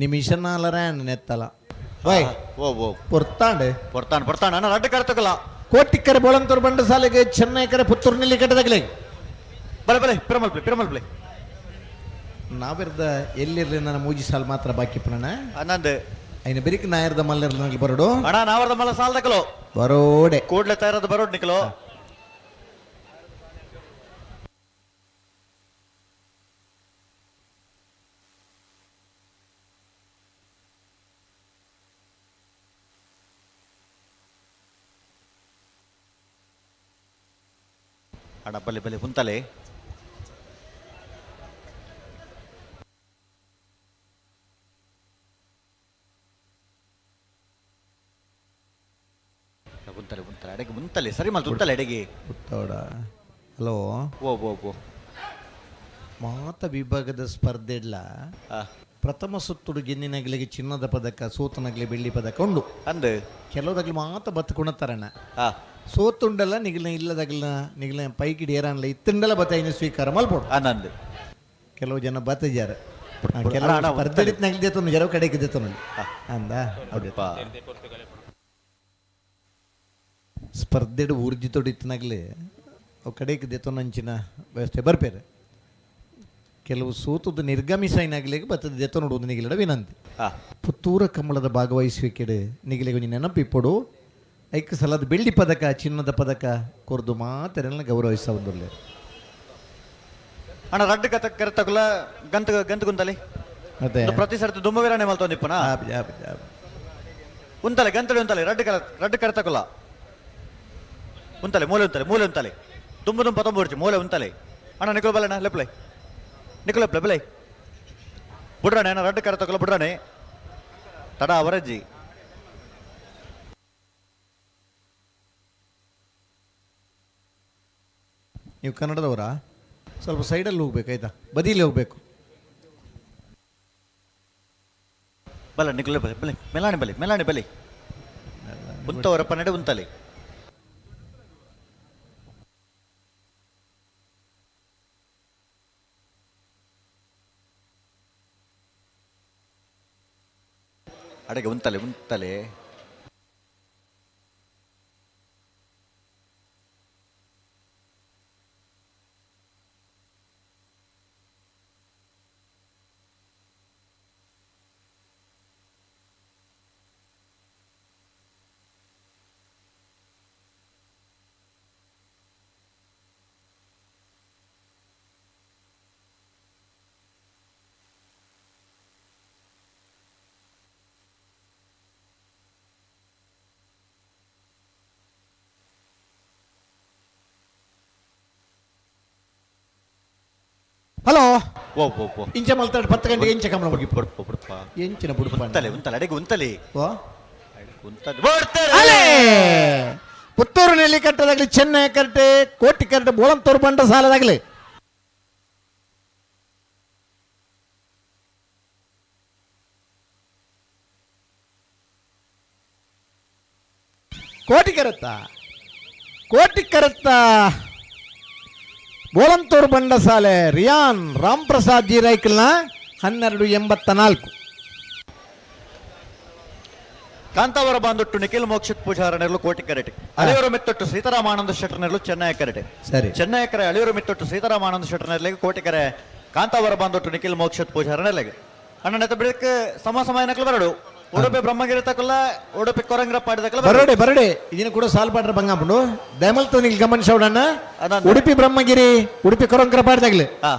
ನಿಮಿಷನಾಲರ ನೆತ್ತಲ Y. ಓ ಓ. ಪೊರ್ತಾಂಡ್. ಪೊರ್ತಾನ್ ಪೊರ್ತಾನ್ ಅಣ್ಣ, ರಡ್ಡ್ ಕರ್ತಕಲ. ಕೋಟಿಕ್ಕರೆ ಬೋಳಂತೂರು ಬಂಡಸಾಲೆಗೆ, ಚೆನ್ನೈಕರೆ ಪುತ್ತೂರು ನಿಲ್ಲಿ ಕಟ್ಟದಾಗಲೇ. ಬಲೆ ಬಲೆ, ಪಿರಮಲ್ಪ್ಲೆ ಪಿರಮಲ್ಪ್ಲೆ. ನಾವಿರ್ದ ಎಲ್ಲಿರ್ಲಿ, ನನ್ನ ಮೂಜಿ ಸಾಲ್ ಮಾತ್ರ ಬಾಕಿ ಪುನಣ. ಅನ್ನಂದು. ಐನ ಬೆರಿಕ್ ನಾಯರ್ದ ಮಲ್ಲರ್ನಲ್ಲಿ ಬರಡು. ಅಣ್ಣ, ನಾವರ್ದ ಮಲ್ಲ ಸಾಲ್ದಕಲು. ಬರೋಡೆ. ಕೂಡ್ಲೆ ತಯಾರದ ಬರೋಡ್ ನಿಕಲು. ಅಣ್ಣ, ಬಲೆ ಬಲೆ, ಉಂತಲೆ. ಉಂತಲೆ ಉಂತಲೆ, ಅಡೆಗೆ ಉಂತಲೆ, ಸರಿ ಮಲ್ತು ಉಂತಲೆ ಅಡೆಗೆ. ಉತ್ತೋಡ, ಹಲೋ. ಓ ಓ ಓ. ಮಾತ ವಿಭಾಗದ ಸ್ಪರ್ಧೆ ಇಲ್ಲ. ಆ, ಪ್ರಥಮ ಸುತ್ತುಡು ಗೆನ್ನಿನಗಲಿಗೆ ಚಿನ್ನದ ಪದಕ, ಸೋತನಗಲಿ ಬೆಳ್ಳಿ ಪದಕ ಉಂಡು. ಅಂದು. ಕೆಲವದಾಗಲಿ ಮಾತ ಬತ್ತುಕೊಣತ್ತಾರಣ್ಣ. ಆ. ಸೋತುಂಡಲ್ಲ ನಿಗಲ ಇಲ್ಲದಾಗಲ ನಿಗಲ ಪೈಕಿಡಿ ಏರಾನ್ಲ ಇತ್ತುಂಡಲ ಬತ್ತ ಸ್ವೀಕಾರ ಮಲ್ಪೋಡು. ಆನಂದ್. ಕೆಲವು ಜನ ಬತ್ತಿದ್ದಾರೆ. ಅಣ್ಣ, ಕೆಲವು ಅಣ್ಣ, ಸ್ಪರ್ಧೆ ನಗಲಿ ಜರವು ಕಡೆಗೆ ದೇತನು ಅಂದ. ಉಡುಪ. ಸ್ಪರ್ಧೆಡು ಊರ್ಜಿ ತೊಡಿತ್ತನಾಗಲಿ ಅವು ಕಡೆಗೆ ದೆತೊನಂಚಿನ ವ್ಯವಸ್ಥೆ ಬರ್ಪೇರು. ಕೆಲವು ಸೂತದ ನಿರ್ಗಮಿಸೈನಾಗಲಿಗೆ ಬತ್ತದ ದೆತೊನುಡು ನಿಗಲಿಡ ವಿನಂತಿ. ಆ. ಪುತ್ತೂರ ಕಮಲದ ಭಾಗವಹಿಸುವಿಕೆಡು ನಿಗಲಿಗೆ ಒಂಜಿ ನೆನಪಿಪ್ಪೊಡು. ಐಕ್ ಸಲದ ಬೆಳ್ಳಿ ಪದಕ, ಚಿನ್ನದ ಪದಕ ಕೊರ್ದು ಮಾತೆರೆಲ್ಲ ಗೌರವಿಸ ಒಂದುಲ್ಲೆ. ಅಣ್ಣ, ರಡ್ಡ್ ಕತ ಕರೆತಕುಲ ಗಂತ ಗಂತ ಗುಂತಲೆ. ಮತ್ತೆ ಒಂದು ಪ್ರತಿ ಸರ್ತಿ ದುಮ್ಮವೀರನೆ ಮಲ್ತೊಂದಿಪ್ಪನ. ಆಪ್, ಆಪ್, ಆಪ್. ಉಂತಲೆ ಗಂತಡೆ ಉಂತಲೆ, ರಡ್ಡ್ ಕರ ರಡ್ಡ್ ಕರೆತಕುಲ ಉಂತಲೆ, ಮೂಲೆ ಉಂತಲೆ, ಮೂಲೆ ಉಂತಲೆ, ದುಂಬು ದುಂಬು ಪತೊಂಬುರ್ಚಿ, ಮೂಲೆ ಉಂತಲೆ. ಅಣ್ಣ, ನಿಕುಲು ಬಲೆಣ್ಣ, ಲೆಪ್ಲೆ ನಿಕುಲು ಲೆಪ್ಲೆ ಬಲೆ. ಬುಡ್ರಾಣೆ ಅಣ್ಣ, ರಡ್ಡ್ ಕರೆತಕುಲ ಬುಡ್ರಾಣೆ, ತಡ ಅವರಜ್ಜಿ. ನೀವು ಕನ್ನಡದವರಾ? ಸ್ವಲ್ಪ ಸೈಡಲ್ಲಿ ಹೋಗ್ಬೇಕು, ಆಯ್ತಾ? ಬದಿಲಿ ಹೋಗ್ಬೇಕು. ಬಲ ನಿಕುಲು ಬಲೆ ಬಲೆ, ಮೆಲಾಣಿ ಬಲೆ, ಮೆಲಾಣಿ ಬಲೆ, ಉಂತವರಪ್ಪ ನಡೆ ಉಂತಲೆ. ಅಡಗೆ ಉಂತಲೆ ಉಂತಲೆ. ಹಲೋ. ಓ ಓ ಓ. ಇಂಚ ಮಲ್ತಾಡು 10 ಗಂಟೆಗೆ ಇಂಚ ಕಮಲ ಹೋಗಿ. ಬುಡ್ಪ ಬುಡ್ಪ. ಎಂಚಿನ ಬುಡುಪ? ಉಂತಲೆ ಉಂತಲೆ, ಅಡೆಗೆ ಉಂತಲೆ. ಓ. ಉಂತಲೆ ಬರ್ತಾರೆ. ಅಲೆ ಪುತ್ತೂರು ನೆಲ್ಲಿಕಟ್ಟದಾಗಲಿ, ಚೆನ್ನೈ ಕರಟೆ, ಕೋಟಿ ಕರಟೆ, ಬೋಳಂತೂರು ಬಂಡ ಸಾಲದಾಗಲಿ. ಕೋಟಿ ಕರತ್ತ, ಕೋಟಿ ಕರತ್ತ, ಬೋಳಂತೂರು ಬಂಡಸಾಲೆ ರಿಯಾನ್ ರಾಮ್ ಪ್ರಸಾದ್ ಜಿ ರೈಕಲ್ನ 12.84. ಕಾಂತಾವರ ಬಾಂದೊಟ್ಟು ನಿಖಿಲ್ ಮೋಕ್ಷಿತ್ ಪೂಜಾರ ನೆರಳು ಕೋಟಿ ಕರೆಟೆ, ಅಳಿಯವರು ಮೆತ್ತೊಟ್ಟು ಸೀತಾರಾಮಾನಂದ ಶೆಟ್ಟರ್ ನೆರಳು ಚೆನ್ನೈ ಕರೆಟೆ. ಸರಿ. ಚೆನ್ನೈ ಕರೆ ಅಳಿಯವರು ಮೆತ್ತೊಟ್ಟು ಸೀತಾರಾಮಾನಂದ ಶೆಟ್ಟರ್ ನೆರಳಿಗೆ, ಕೋಟಿಕರೆ ಕಾಂತಾವರ ಬಾಂದೊಟ್ಟು ನಿಖಿಲ್ ಮೋಕ್ಷಿತ್ ಪೂಜಾರ ನೆರಳಿಗೆ. ಅಣ್ಣನ ಬೆಳಕ್ಕೆ ಸಮ ಸಮಯ ನಕಲು ಬರಡು, ಉಡುಪಿ ಬ್ರಹ್ಮಗಿರಿ ತಕಲ್ಲ, ಉಡುಪಿ ಕೊರಂಗ್ರ ಪಾಡಿ ತಕಲ್ಲ. ಬರೋಡೆ ಬರೋಡೆ, ಇದನ್ನ ಕೂಡ ಸಾಲ್ ಪಾಡ್ರ ಬಂಗಾಪುಂಡು ದಯಮಲ್ತು ನಿಲ್ ಗಮನಿಸೋಡಣ್ಣ. ಅದಂದೆ. ಉಡುಪಿ ಬ್ರಹ್ಮಗಿರಿ, ಉಡುಪಿ ಕೊರಂಕರ ಪಾಡ್ದಾಗ್ಲಿ. ಹಾ,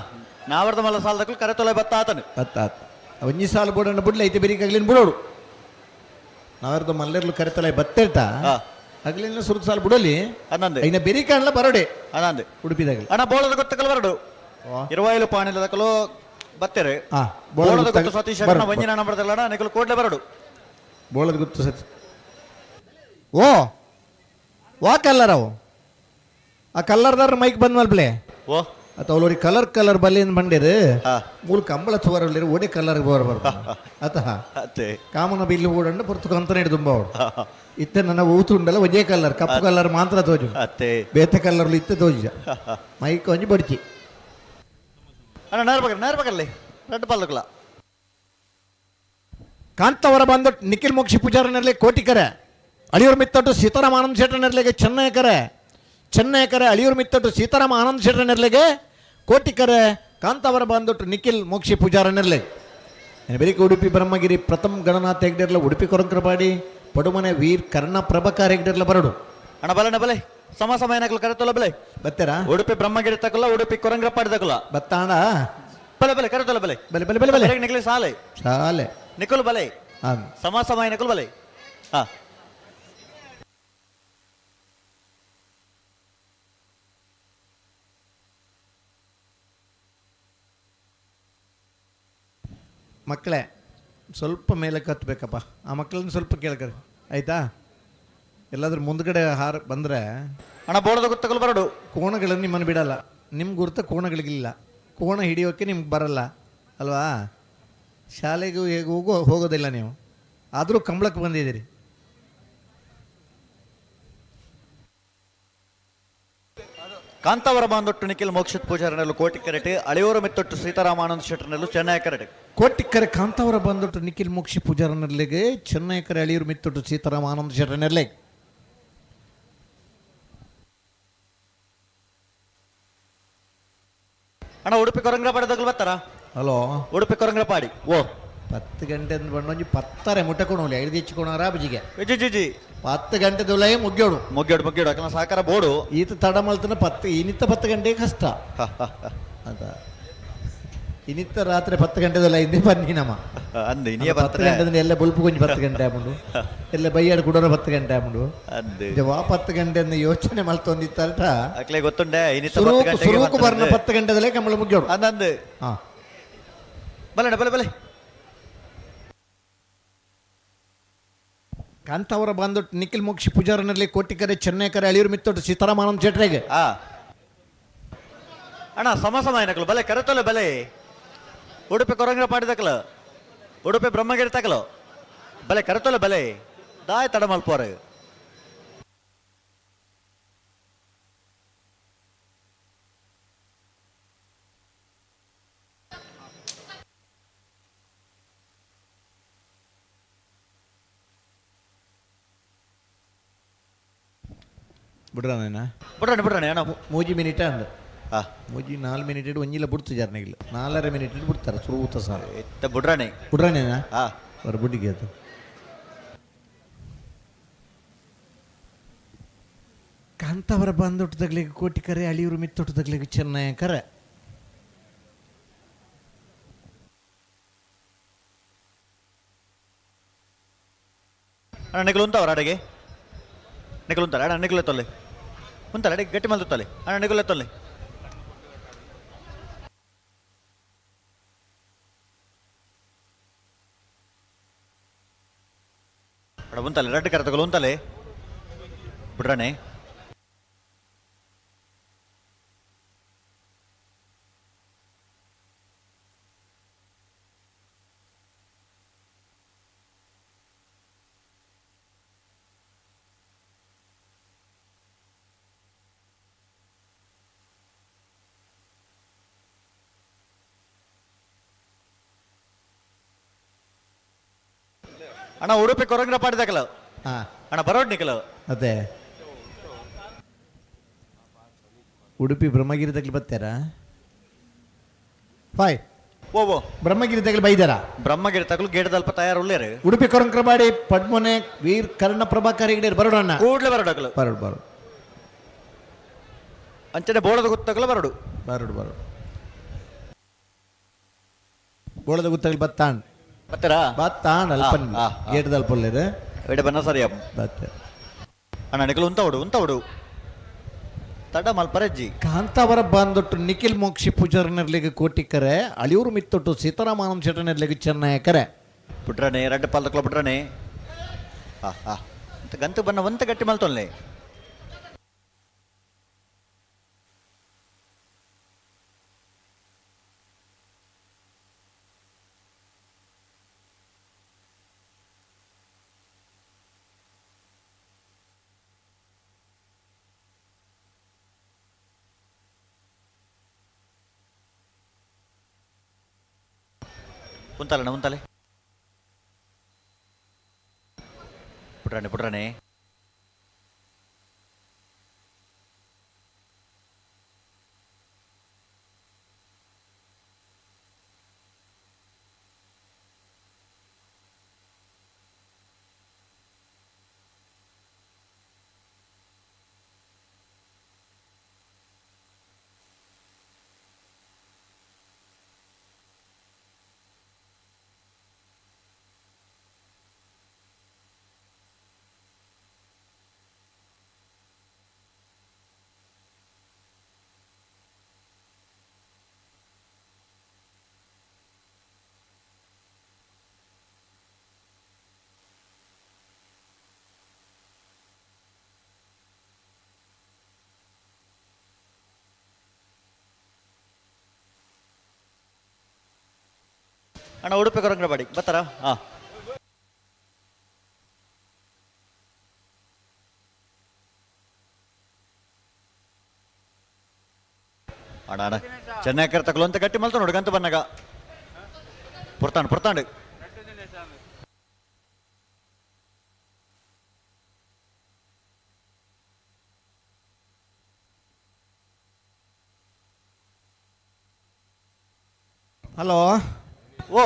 ನಾವರ್ದ ಮಲ್ಲ ಸಾಲ ತಕಲು ಕರೆ ತೊಲೆ ಬತ್ತ ಆತನು. ಅತ್ತ ಒಂಜಿ ಸಾಲು ಬೋಡಣ್ಣ ಬುಡ್ಲೆ, ಐತೆ ಬೆರಿಕಾಗ್ಲಿನ್ ಬಿಡೋಡು. ನಾವರ್ದ ಮಲ್ಲೆರ್ಲು ಕರೆತಲೆ ಬತ್ತೇಟ. ಹಾ. ಅಗ್ಲಿನ ಸುರುತ್ ಸಾಲು ಬುಡಲಿ. ಅನ್ನಂದೆ. ಐನ ಬೆರಿಕಾಣ್ಲ ಬರೋಡೆ. ಅನ್ನಂದೆ. ಉಡುಪಿದಾಗಲಿ. ಅಣ್ಣ, ಬೋಳದ ಗೊತ್ತಕಲ್ ಬರಡು, ಇರುವಾಯಿಲು ಪಾಣಿಲ ತಕಲು ಬತ್ತೇರೆ. ಹಾ. ಬೋಳದ ಗೊತ್ತು ಸತೀಶ್ ಅಣ್ಣ ವಂಜಿನ ನಂಬರ್ದಲ್ಲ, ನಿಖಿಲ್ ಕೂಡ್ಲೆ ಬರಡು. ಬೋಳದ ಗುತ್ತು ಸತಿ ಓ ವಾ ಕಲ್ಲರ್ ಅವು, ಆ ಕಲ್ಲರ್ದಾರ ಮೈಕ್ ಬಂದ್ ಮಲ್ಪ್ಲೆ. ಓ. ಅತ್ತ ಅವ್ರಿ ಕಲರ್ ಕಲರ್ ಬಲ್ಲಿಂದ ಬಂಡಿರು. ಹಾ. ಮೂಲ ಕಂಬಳ ತುವರಲ್ಲಿರು ಒಡೆ ಕಲರ್ ಬೋರ್ ಬರ್ ಅತಃ. ಅತ್ತೆ. ಕಾಮನ ಬಿಲ್ಲು ಓಡಂಡು ಪೊರ್ತು ಕಂತನ ಹಿಡಿದು ತುಂಬ ಅವಳು ಇತ್ತೆ ನನ್ನ ಊತುಂಡಲ್ಲ, ಒಂದೇ ಕಲರ್, ಕಪ್ಪು ಕಲರ್ ಮಾತ್ರ ತೋಜು. ಅತ್ತೆ. ಬೇತೆ ಕಲರ್ಲು ಇತ್ತೆ ತೋಜ, ಮೈಕ್ ಒಂಜಿ ಬಡ್ಚಿ. ಅಣ್ಣ, ನೇರ ಬಗ್ರ, ನೇರ ಬಗ್ರಲ್ಲಿ ರಡ್ಡು ಪಲ್ಲುಕಲ. ಕಾಂತಾವರ ಬಂದು ನಿಖಿಲ್ ಮೋಕ್ಷಿ ಪೂಜಾರನಲ್ಲಿ ಕೋಟಿಕರೆ ಅಳಿಯೂರು ಮಿತ್ತಟ್ಟು ಸೀತಾರಾಮ ಆನಂದ್ ಶೆಟ್ಟರ್ನರ್ಲಿಗೆ ಚೆನ್ನಯಕರೆ ಚೆನ್ನಯಕರೆ ಅಳಿಯೂರು ಮಿತ್ತಟ್ಟು ಸೀತಾರಾಮ ಆನಂದ್ ಶೆಟ್ಟರ್ನರ್ಲಿಗೆ ಕೋಟಿಕರೆ ಕಾಂತಾವರ ಬಂದೊಟ್ಟು ನಿಖಿಲ್ ಮೋಕ್ಷಿ ಪೂಜಾರನೆರ್ಲೆ ಬೆರಿಕೆ ಉಡುಪಿ ಬ್ರಹ್ಮಗಿರಿ ಪ್ರಥಮ್ ಗಣನಾಥ ಹೆಗ್ಡೆರ್ಲ ಉಡುಪಿ ಕೊರಂಕ್ರಪಾಡಿ ಪಡುಮನೆ ವೀರ್ ಕರ್ಣ ಪ್ರಭಕಾರ ಹೆಗ್ಡೆರ್ಲ ಬರಡು. ಅಣ್ಣ ಬಲಣ್ಣ ಬಲೆ, ಸಮ ಸಮಯನಕಲು ಕರೆತೊಲ್ಲ ಬಲೆ. ಬತ್ತೆರಾ? ಉಡುಪಿ ಬ್ರಹ್ಮಗಿರಿ ತಕಲ, ಉಡುಪಿ ಕೊರಂಗ್ರಪಾಡಿ ತಕಲ. ಬತ್ತಾಣ. ಬಲೆ ಬಲೆ, ಕರೆತೊಲ್ಲ ಬಲೆ. ಬಲೆ ಬಲೆ ಬಲೆ ಬಲೆ. ನಿಖಲಿ ಸಾಲೆ. ಶಾಲೆ. ನಿಖಲ್ ಬಲೆ. ಹಾಂ. ಸಮ ಸಮಯನಕಲು ಬಲೆ, ಹಾ. ಮಕ್ಕಳೇ, ಸ್ವಲ್ಪ ಮೇಲೆ ಕತ್ತಬೇಕಪ್ಪ. ಆ ಮಕ್ಕಳನ್ನ ಸ್ವಲ್ಪ ಕೇಳ್ಕರಿ, ಆಯಿತಾ? ಎಲ್ಲಾದ್ರೂ ಮುಂದ್ಗಡೆ ಹಾರ ಬಂದರೆ. ಅಣ್ಣ, ಬೋರ್ಡ್ ಗೊತ್ತಕಲು ಬರಡು. ಕೋಣಗಳನ್ನು ನಿಮ್ಮನ್ನು ಬಿಡಲ್ಲ. ನಿಮ್ಮ ಗುರುತ ಕೋಣಗಳಿಗಿಲ್ಲ. ಕೋಣ ಹಿಡಿಯೋಕ್ಕೆ ನಿಮ್ಗೆ ಬರಲ್ಲ ಅಲ್ವಾ? ಶಾಲೆಗೂ ಹೇಗೆ ಹೋಗೋದಿಲ್ಲ ನೀವು. ಆದರೂ ಕಂಬಳಕ್ಕೆ ಬಂದಿದ್ದೀರಿ. ಕಾಂತಾವರ ಬಾಂದೊಟ್ಟು ನಿಖಿಲ್ ಮೋಕ್ಷಿತ್ ಪೂಜಾರನಲ್ಲೂ ಕೋಟಿ ಕರೆಟೆ, ಅಳೆಯೂರು ಮೆತ್ತೊಟ್ಟು ಸೀತಾರಾಮಾನಂದ ಶೆಟ್ಟರ್ನಲ್ಲೂ ಚೆನ್ನೈ ಕರೆಟೆ. ಕೋಟಿಕ್ಕರೆ ಕಾಂತಾವರ ಬಂದೊಟ್ಟು ನಿಖಿಲ್ ಮೋಕ್ಷಿ ಪೂಜಾರನಲ್ಲಿಗೆ, ಚೆನ್ನೈಕರೆ ಅಳಿಯೂರು ಮಿತ್ತೊಟ್ಟು ಸೀತಾರಾಮ ಆನಂದ ಶೆಟ್ಟರ್ನಲ್ಲಿಗೆ. ಅಣ್ಣ, ಉಡುಪಿ ಕೊರಂಗ್ರಪಾಡಿ ತಗಲು ಬರ್ತಾರ? ಹಲೋ. ಉಡುಪಿ ಕೊರಂಗ್ರಪಾಡಿ ಓ. 10 ಗಂಟೆ ಅಂದ್ ಬಂದು ಒಂಜಿ ಪತ್ತಾರೆ ಮುಟ್ಟಕೊಣೋಲಿ ಐದು ಹೆಚ್ಚಿಕೊಣಾರ ಬಜಿಗೆ. ಜಿ ಜಿ ಜಿ. 10 ಗಂಟೆ ದುಲೈ ಮುಗ್ಯೋಡು. ಮುಗ್ಯೋಡು ಮುಗ್ಯೋಡು, ಅಕಲ ಸಹಕಾರ ಬೋಡು. ಈತ ತಡ ಮಲ್ತನ ಪತ್ತು ಇನ್ನಿತ್ತ 10 ಗಂಟೆ ಕಷ್ಟ ಅಂತ. ಇನ್ನಿತ್ತ ರಾತ್ರಿ 10 ಗಂಟೆದಲ್ಲ ಹಿಂದೆ ಬನ್ನಿ ನಮ್ಮ. ಅಂದು ಇನಿಯ 10 ಬರ್ತಾರೆ. ಗಂಟೆ ಎಲ್ಲ ಬುಲ್ಪು ಕೊಂಚ 10 ಗಂಟೆ ಆಮುಂಡು, ಎಲ್ಲ ಬೈಯಾಡು ಕುಡೋರ 10 ಗಂಟೆ ಆಮುಂಡು. ಅಂದು ವಾ 10 ಗಂಟೆ ಅಂದ ಯೋಚನೆ ಮಲ್ತೊಂದಿತ್ತಾರಟ. ಅಕ್ಲೆ ಗೊತ್ತುಂಡೆ ಇನ್ನಿತ್ತ 10 ಸುರೂಕು ಗಂಟೆಗೆ ಸುರೂಕು ಬರ್ನ ಬರ್ತಾರೆ. 10 ಗಂಟೆದಲ್ಲೇ ಕಂಬಳ ಮುಗ್ಯೋಡು. ಅಂದ್ ಅಂದು. ಹಾ. ಬಲೆ ಬಲೆ ಬಲೆ. ಕಾಂತಾವರ ಬಂದು ನಿಖಿಲ್ ಮೋಕ್ಷಿ ಪೂಜಾರನಲ್ಲಿ ಕೋಟಿಕರೆ, ಚೆನ್ನೈಕರೆ ಅಳಿಯೂರು ಮಿತ್ತೊಟ್ಟು ಸೀತಾರಾಮಾನಂದ ಶೆಟ್ರೆಗೆ. ಆ ಅಣ್ಣ, ಸಮ ಸಮ ಏನಕಲು ಬಲೆ, ಕರೆತೊಲೆ ಬಲೆ. ಉಡುಪಿ ಕೊರಂಗ್ರಪಾಡಿ ತಕಲ, ಉಡುಪಿ ಬ್ರಹ್ಮಗಿರಿ ತಕಲು ಬಲೆ, ಕರೆತೊಲೆ ಬಲೆ. ದಾಯ್ ತಡ ಮಲ್ಪೋರು. ಬಿಡ್ರ ನಾನ. ಬಿಡ್ರಣೆ ಬಿಡ್ರಣೆ ಅಣ್ಣ. ಮೂಜಿ ಮಿನಿಟ್ ಅಂದ. ಹಾ. ಮೂಜಿ ನಾಲ್ ಮಿನಿಟ್ ಇಟ್ಟು ಒಂಜಿಲ ಬಿಡ್ತು ಜಾರ್ನೆಗಿಲ್ಲ, ನಾಲ್ಕರ ಮಿನಿಟ್ ಇಟ್ಟು ಬಿಡ್ತಾರೆ ಸುರೂತ ಸಾಲ. ಇತ್ತ ಬಿಡ್ರಣೆ. ಬಿಡ್ರನೇನಾ? ಹಾ. ಅವ್ರ ಬುಡ್ಡಿಗೆ ಅದು. ಕಾಂತಾವರ ಬಂದೊಟ್ಟದಾಗ್ಲಿಗೆ ಕೋಟಿ ಕರೆ, ಅಳಿಯೂರು ಮಿತ್ತೊಟ್ಟದಾಗ್ಲಿಗೆ ಚೆನ್ನೈ ಕರೆ. ಅಣ್ಣ, ನಿಖಲು ಉಂತವ್ರ ಅಡೆಗೆ ನಿಖಲು ಉಂತಾರೆ. ಅಣ್ಣ, ನಿಖಲು ತೊಲ್ಲೆ ಉಂತಾರೆ ಅಡೆಗೆ ಗಟ್ಟಿ ಮಲ್ತೊತ್ತಲೆ. ಅಣ್ಣ, ನಿಖಲು ತೊಲ್ಲೆ. ಅಣ್ಣ, ಉಂತಲೆ ರಡ್ಡು ಕರೆ ತಗೊಳ್ಳು ಉಂತಲೆ ಬಿಡ್ರಣೆ. ಅಣ್ಣ, ಉಡುಪಿ ಕೊರಂಗ್ರ ಪಾಡಿದಾಕಲ. ಹಾ. ಅಣ್ಣ, ಬರೋಡ್ ನಿಖಲು. ಅದೇ ಉಡುಪಿ ಬ್ರಹ್ಮಗಿರಿ ತಗ್ಲಿ ಬರ್ತಾರಾ ಬಾಯ್? ಓ ಓ. ಬ್ರಹ್ಮಗಿರಿ ತಗ್ಲಿ ಬೈದಾರ? ಬ್ರಹ್ಮಗಿರಿ ತಗಲು ಗೇಟ್ ದಲ್ಪ ತಯಾರು ಉಳ್ಳೇರು. ಉಡುಪಿ ಕೊರಂಕ್ರಬಾಡಿ ಪಡ್ಮೊನೆ ವೀರ್ ಕರ್ಣ ಪ್ರಭಾಕರ್ ಹೆಗ್ಡೆ ಬರೋಣ. ಕೂಡ್ಲೆ ಬರೋಡಕಲು. ಬರೋಡು ಬರೋಡು. ಅಂಚನೆ ಬೋಳದ ಗೊತ್ತಕಲ ಬರೋಡು. ಬರೋಡು ಬರೋಡು. ಬೋಳದ ಗುತ್ತಗಲಿ ಬತ್ತಾಂಡ್. ಬರ್ತಾರಾ? ಬತ್ತಾಂಡ್ ಅಲ್ಪ. ಆ, ಆ, ಆ. ಗೇಟ್ ದಲ್ಪ. ಎಡೆ ಬನ್ನ ಸರಿ. ಬತ್ತೆ. ಅಣ್ಣ, ನಿಖಲು ಉಂತವಡು ಉಂತವಡು, ತಡ ಮಲ್ಪರಜ್ಜಿ. ಕಾಂತಾವರ ಬಂದೊಟ್ಟು ನಿಖಿಲ್ ಮೋಕ್ಷಿ ಪೂಜಾರನರ್ಲಿಗೆ ಕೋಟಿಕರೆ, ಅಳಿಯೂರು ಮಿತ್ತೊಟ್ಟು ಸೀತಾರಾಮಾನಂದ ಶೆಟ್ಟನರ್ಲಿಗೆ ಚೆನ್ನಯಕರೆ. ಬಿಟ್ರಾಣೆ ರಡ್ಡು ಪಾಲ್ದಕ್ಲ ಬಿಟ್ರಾಣೆ. ಹಾ ಹಾ ಅಂತ ಗಂತು ಬನ್ನ ಒಂತ ಗಟ್ಟಿ ಮಲ್ತೊಲ್ಲೆ. ಉಂತಲಣ್ಣ ಉಂತಲೆ. ಪುಟ್ರಾಣೆ ಪುಟ್ರಾಣೆ. ಅಣ್ಣ ಉಡುಪಿ ಕೊರಂಗ್ರಬಾಡಿ ಬರ್ತಾರಾ? ಹಾ. ಅಣ್ಣ ಅಣ್ಣ ಚೆನ್ನಾಗಿ ಕರ್ತಕಲು ಅಂತ ಗಟ್ಟಿ ಮಲ್ತ ನೋಡು ಗಂತ ಬನ್ನಾಗ ಪುರ್ತಾಂಡು ಪುರ್ತಾಂಡು. ಹಲೋ. ಓ.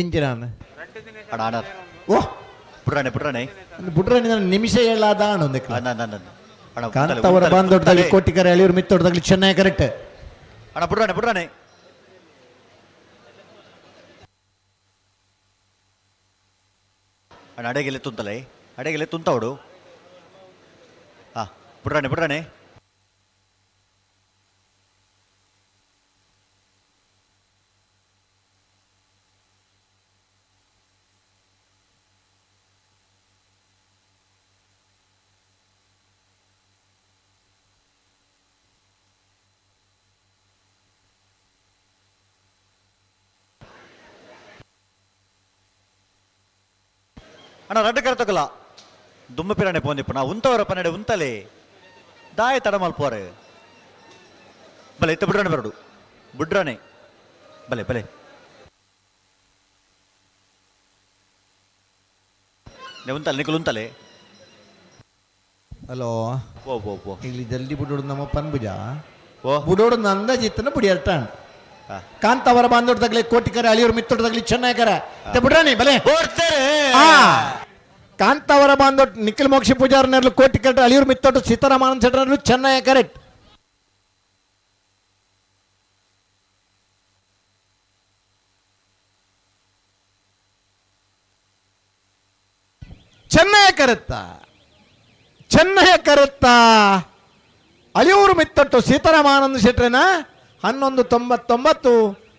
ಎಂಜಿನಾನ್. ಅಣ್ಣ ಅಣ್ಣ. ಓ. ಪುಟ್ರಾಣೆ ಪುಟ್ರಾಣೆ. ಬುಡ್ರಾಣಿ ನಿಮಿಷ ಹೇಳಾದ ಅಣ್ಣ. ಅಣ್ಣ ಅಣ್ಣ ಅಣ್ಣ ಅಣ್ಣ. ಕಾಂತಾವರ ಬಾಂದೊಡ್ಡದಲ್ಲಿ ಕೋಟಿಕರೆ ಅಳಿಯೂರು ಮಿತ್ತೊಡ್ಡದಲ್ಲಿ ಚೆನ್ನೈ ಕರೆಕ್ಟ್. ಅಣ್ಣ ಪುಟ್ರಾಣೆ ಪುಟ್ರಾಣೆ. ಅಣ್ಣ ಅಡೆಗೆಲೆ ತುಂತಲೆ ಅಡೆಗೆಲೆ ತುಂತವಡು. ಹಾ ಪುಟ್ರಾಣೆ ಪುಟ್ರಾಣೆ. ಅಣ್ಣ ರಡ್ಡು ಕರ್ತಕಲ್ಲ ದುಮ್ಮ ಪಿರಾಣೆ ಪೋಂದಿಪ್ಪಣ ಉಂತವರ ಪನ್ನಡೆ ಉಂತಲೆ ದಾಯ ತಡ ಮಲ್ಪೋರೆ ಬಲೆ ಇತ್ತ ಬುಡ್ರಾಣೆ ಬರಡು ಬುಡ್ರಾಣೆ ಬಲೆ ಬಲೆ ನೆ ಉಂತಲೆ ನಿಕುಲು ಉಂತಲೆ. ಹಲೋ. ಓ ಓ ಓ. ಇಲ್ಲಿ ಜಲ್ದಿ ಬುಡೋಡು ನಮ್ಮ ಪನ್ಬುಜ. ಓ. ಬುಡೋಡು ನಂದ ಜಿತ್ತನ ಬುಡಿಯಲ್ಟಾಣ. ಹಾ. ಕಾಂತಾವರ ಬಾಂದೊಡ್ಡದಾಗ್ಲಿ ಕೋಟಿಕರೆ ಅಳಿಯೂರು ಮಿತ್ತೊಡ್ಡದಾಗ್ಲಿ ಚೆನ್ನೈ ಕರೆ ಬುಡ್ರಾಣಿ ಬಲೆ. ಓಡ್ತಾರೆ. ಆ ಕಾಂತಾವರ ಬಾಂದೊಡ್ ನಿಖಿಲ್ ಮೋಕ್ಷ ಪೂಜಾರನರ್ಲು ಕೋಟಿಕರೆ ಅಳಿಯೂರು ಮಿತ್ತೊಟ್ಟು ಸೀತಾರಾಮಾನಂದ ಶೆಟ್ಟರ್ಲು ಚೆನ್ನೈ ಕರೆಕ್ಟ್. ಚೆನ್ನೈ ಕರೆತ್ತ ಚೆನ್ನೈ ಕರೆತ್ತ ಅಳಿಯೂರು ಮಿತ್ತಟ್ಟು ಸೀತಾರಾಮಾನಂದ ಶೆಟ್ರನ 11.99,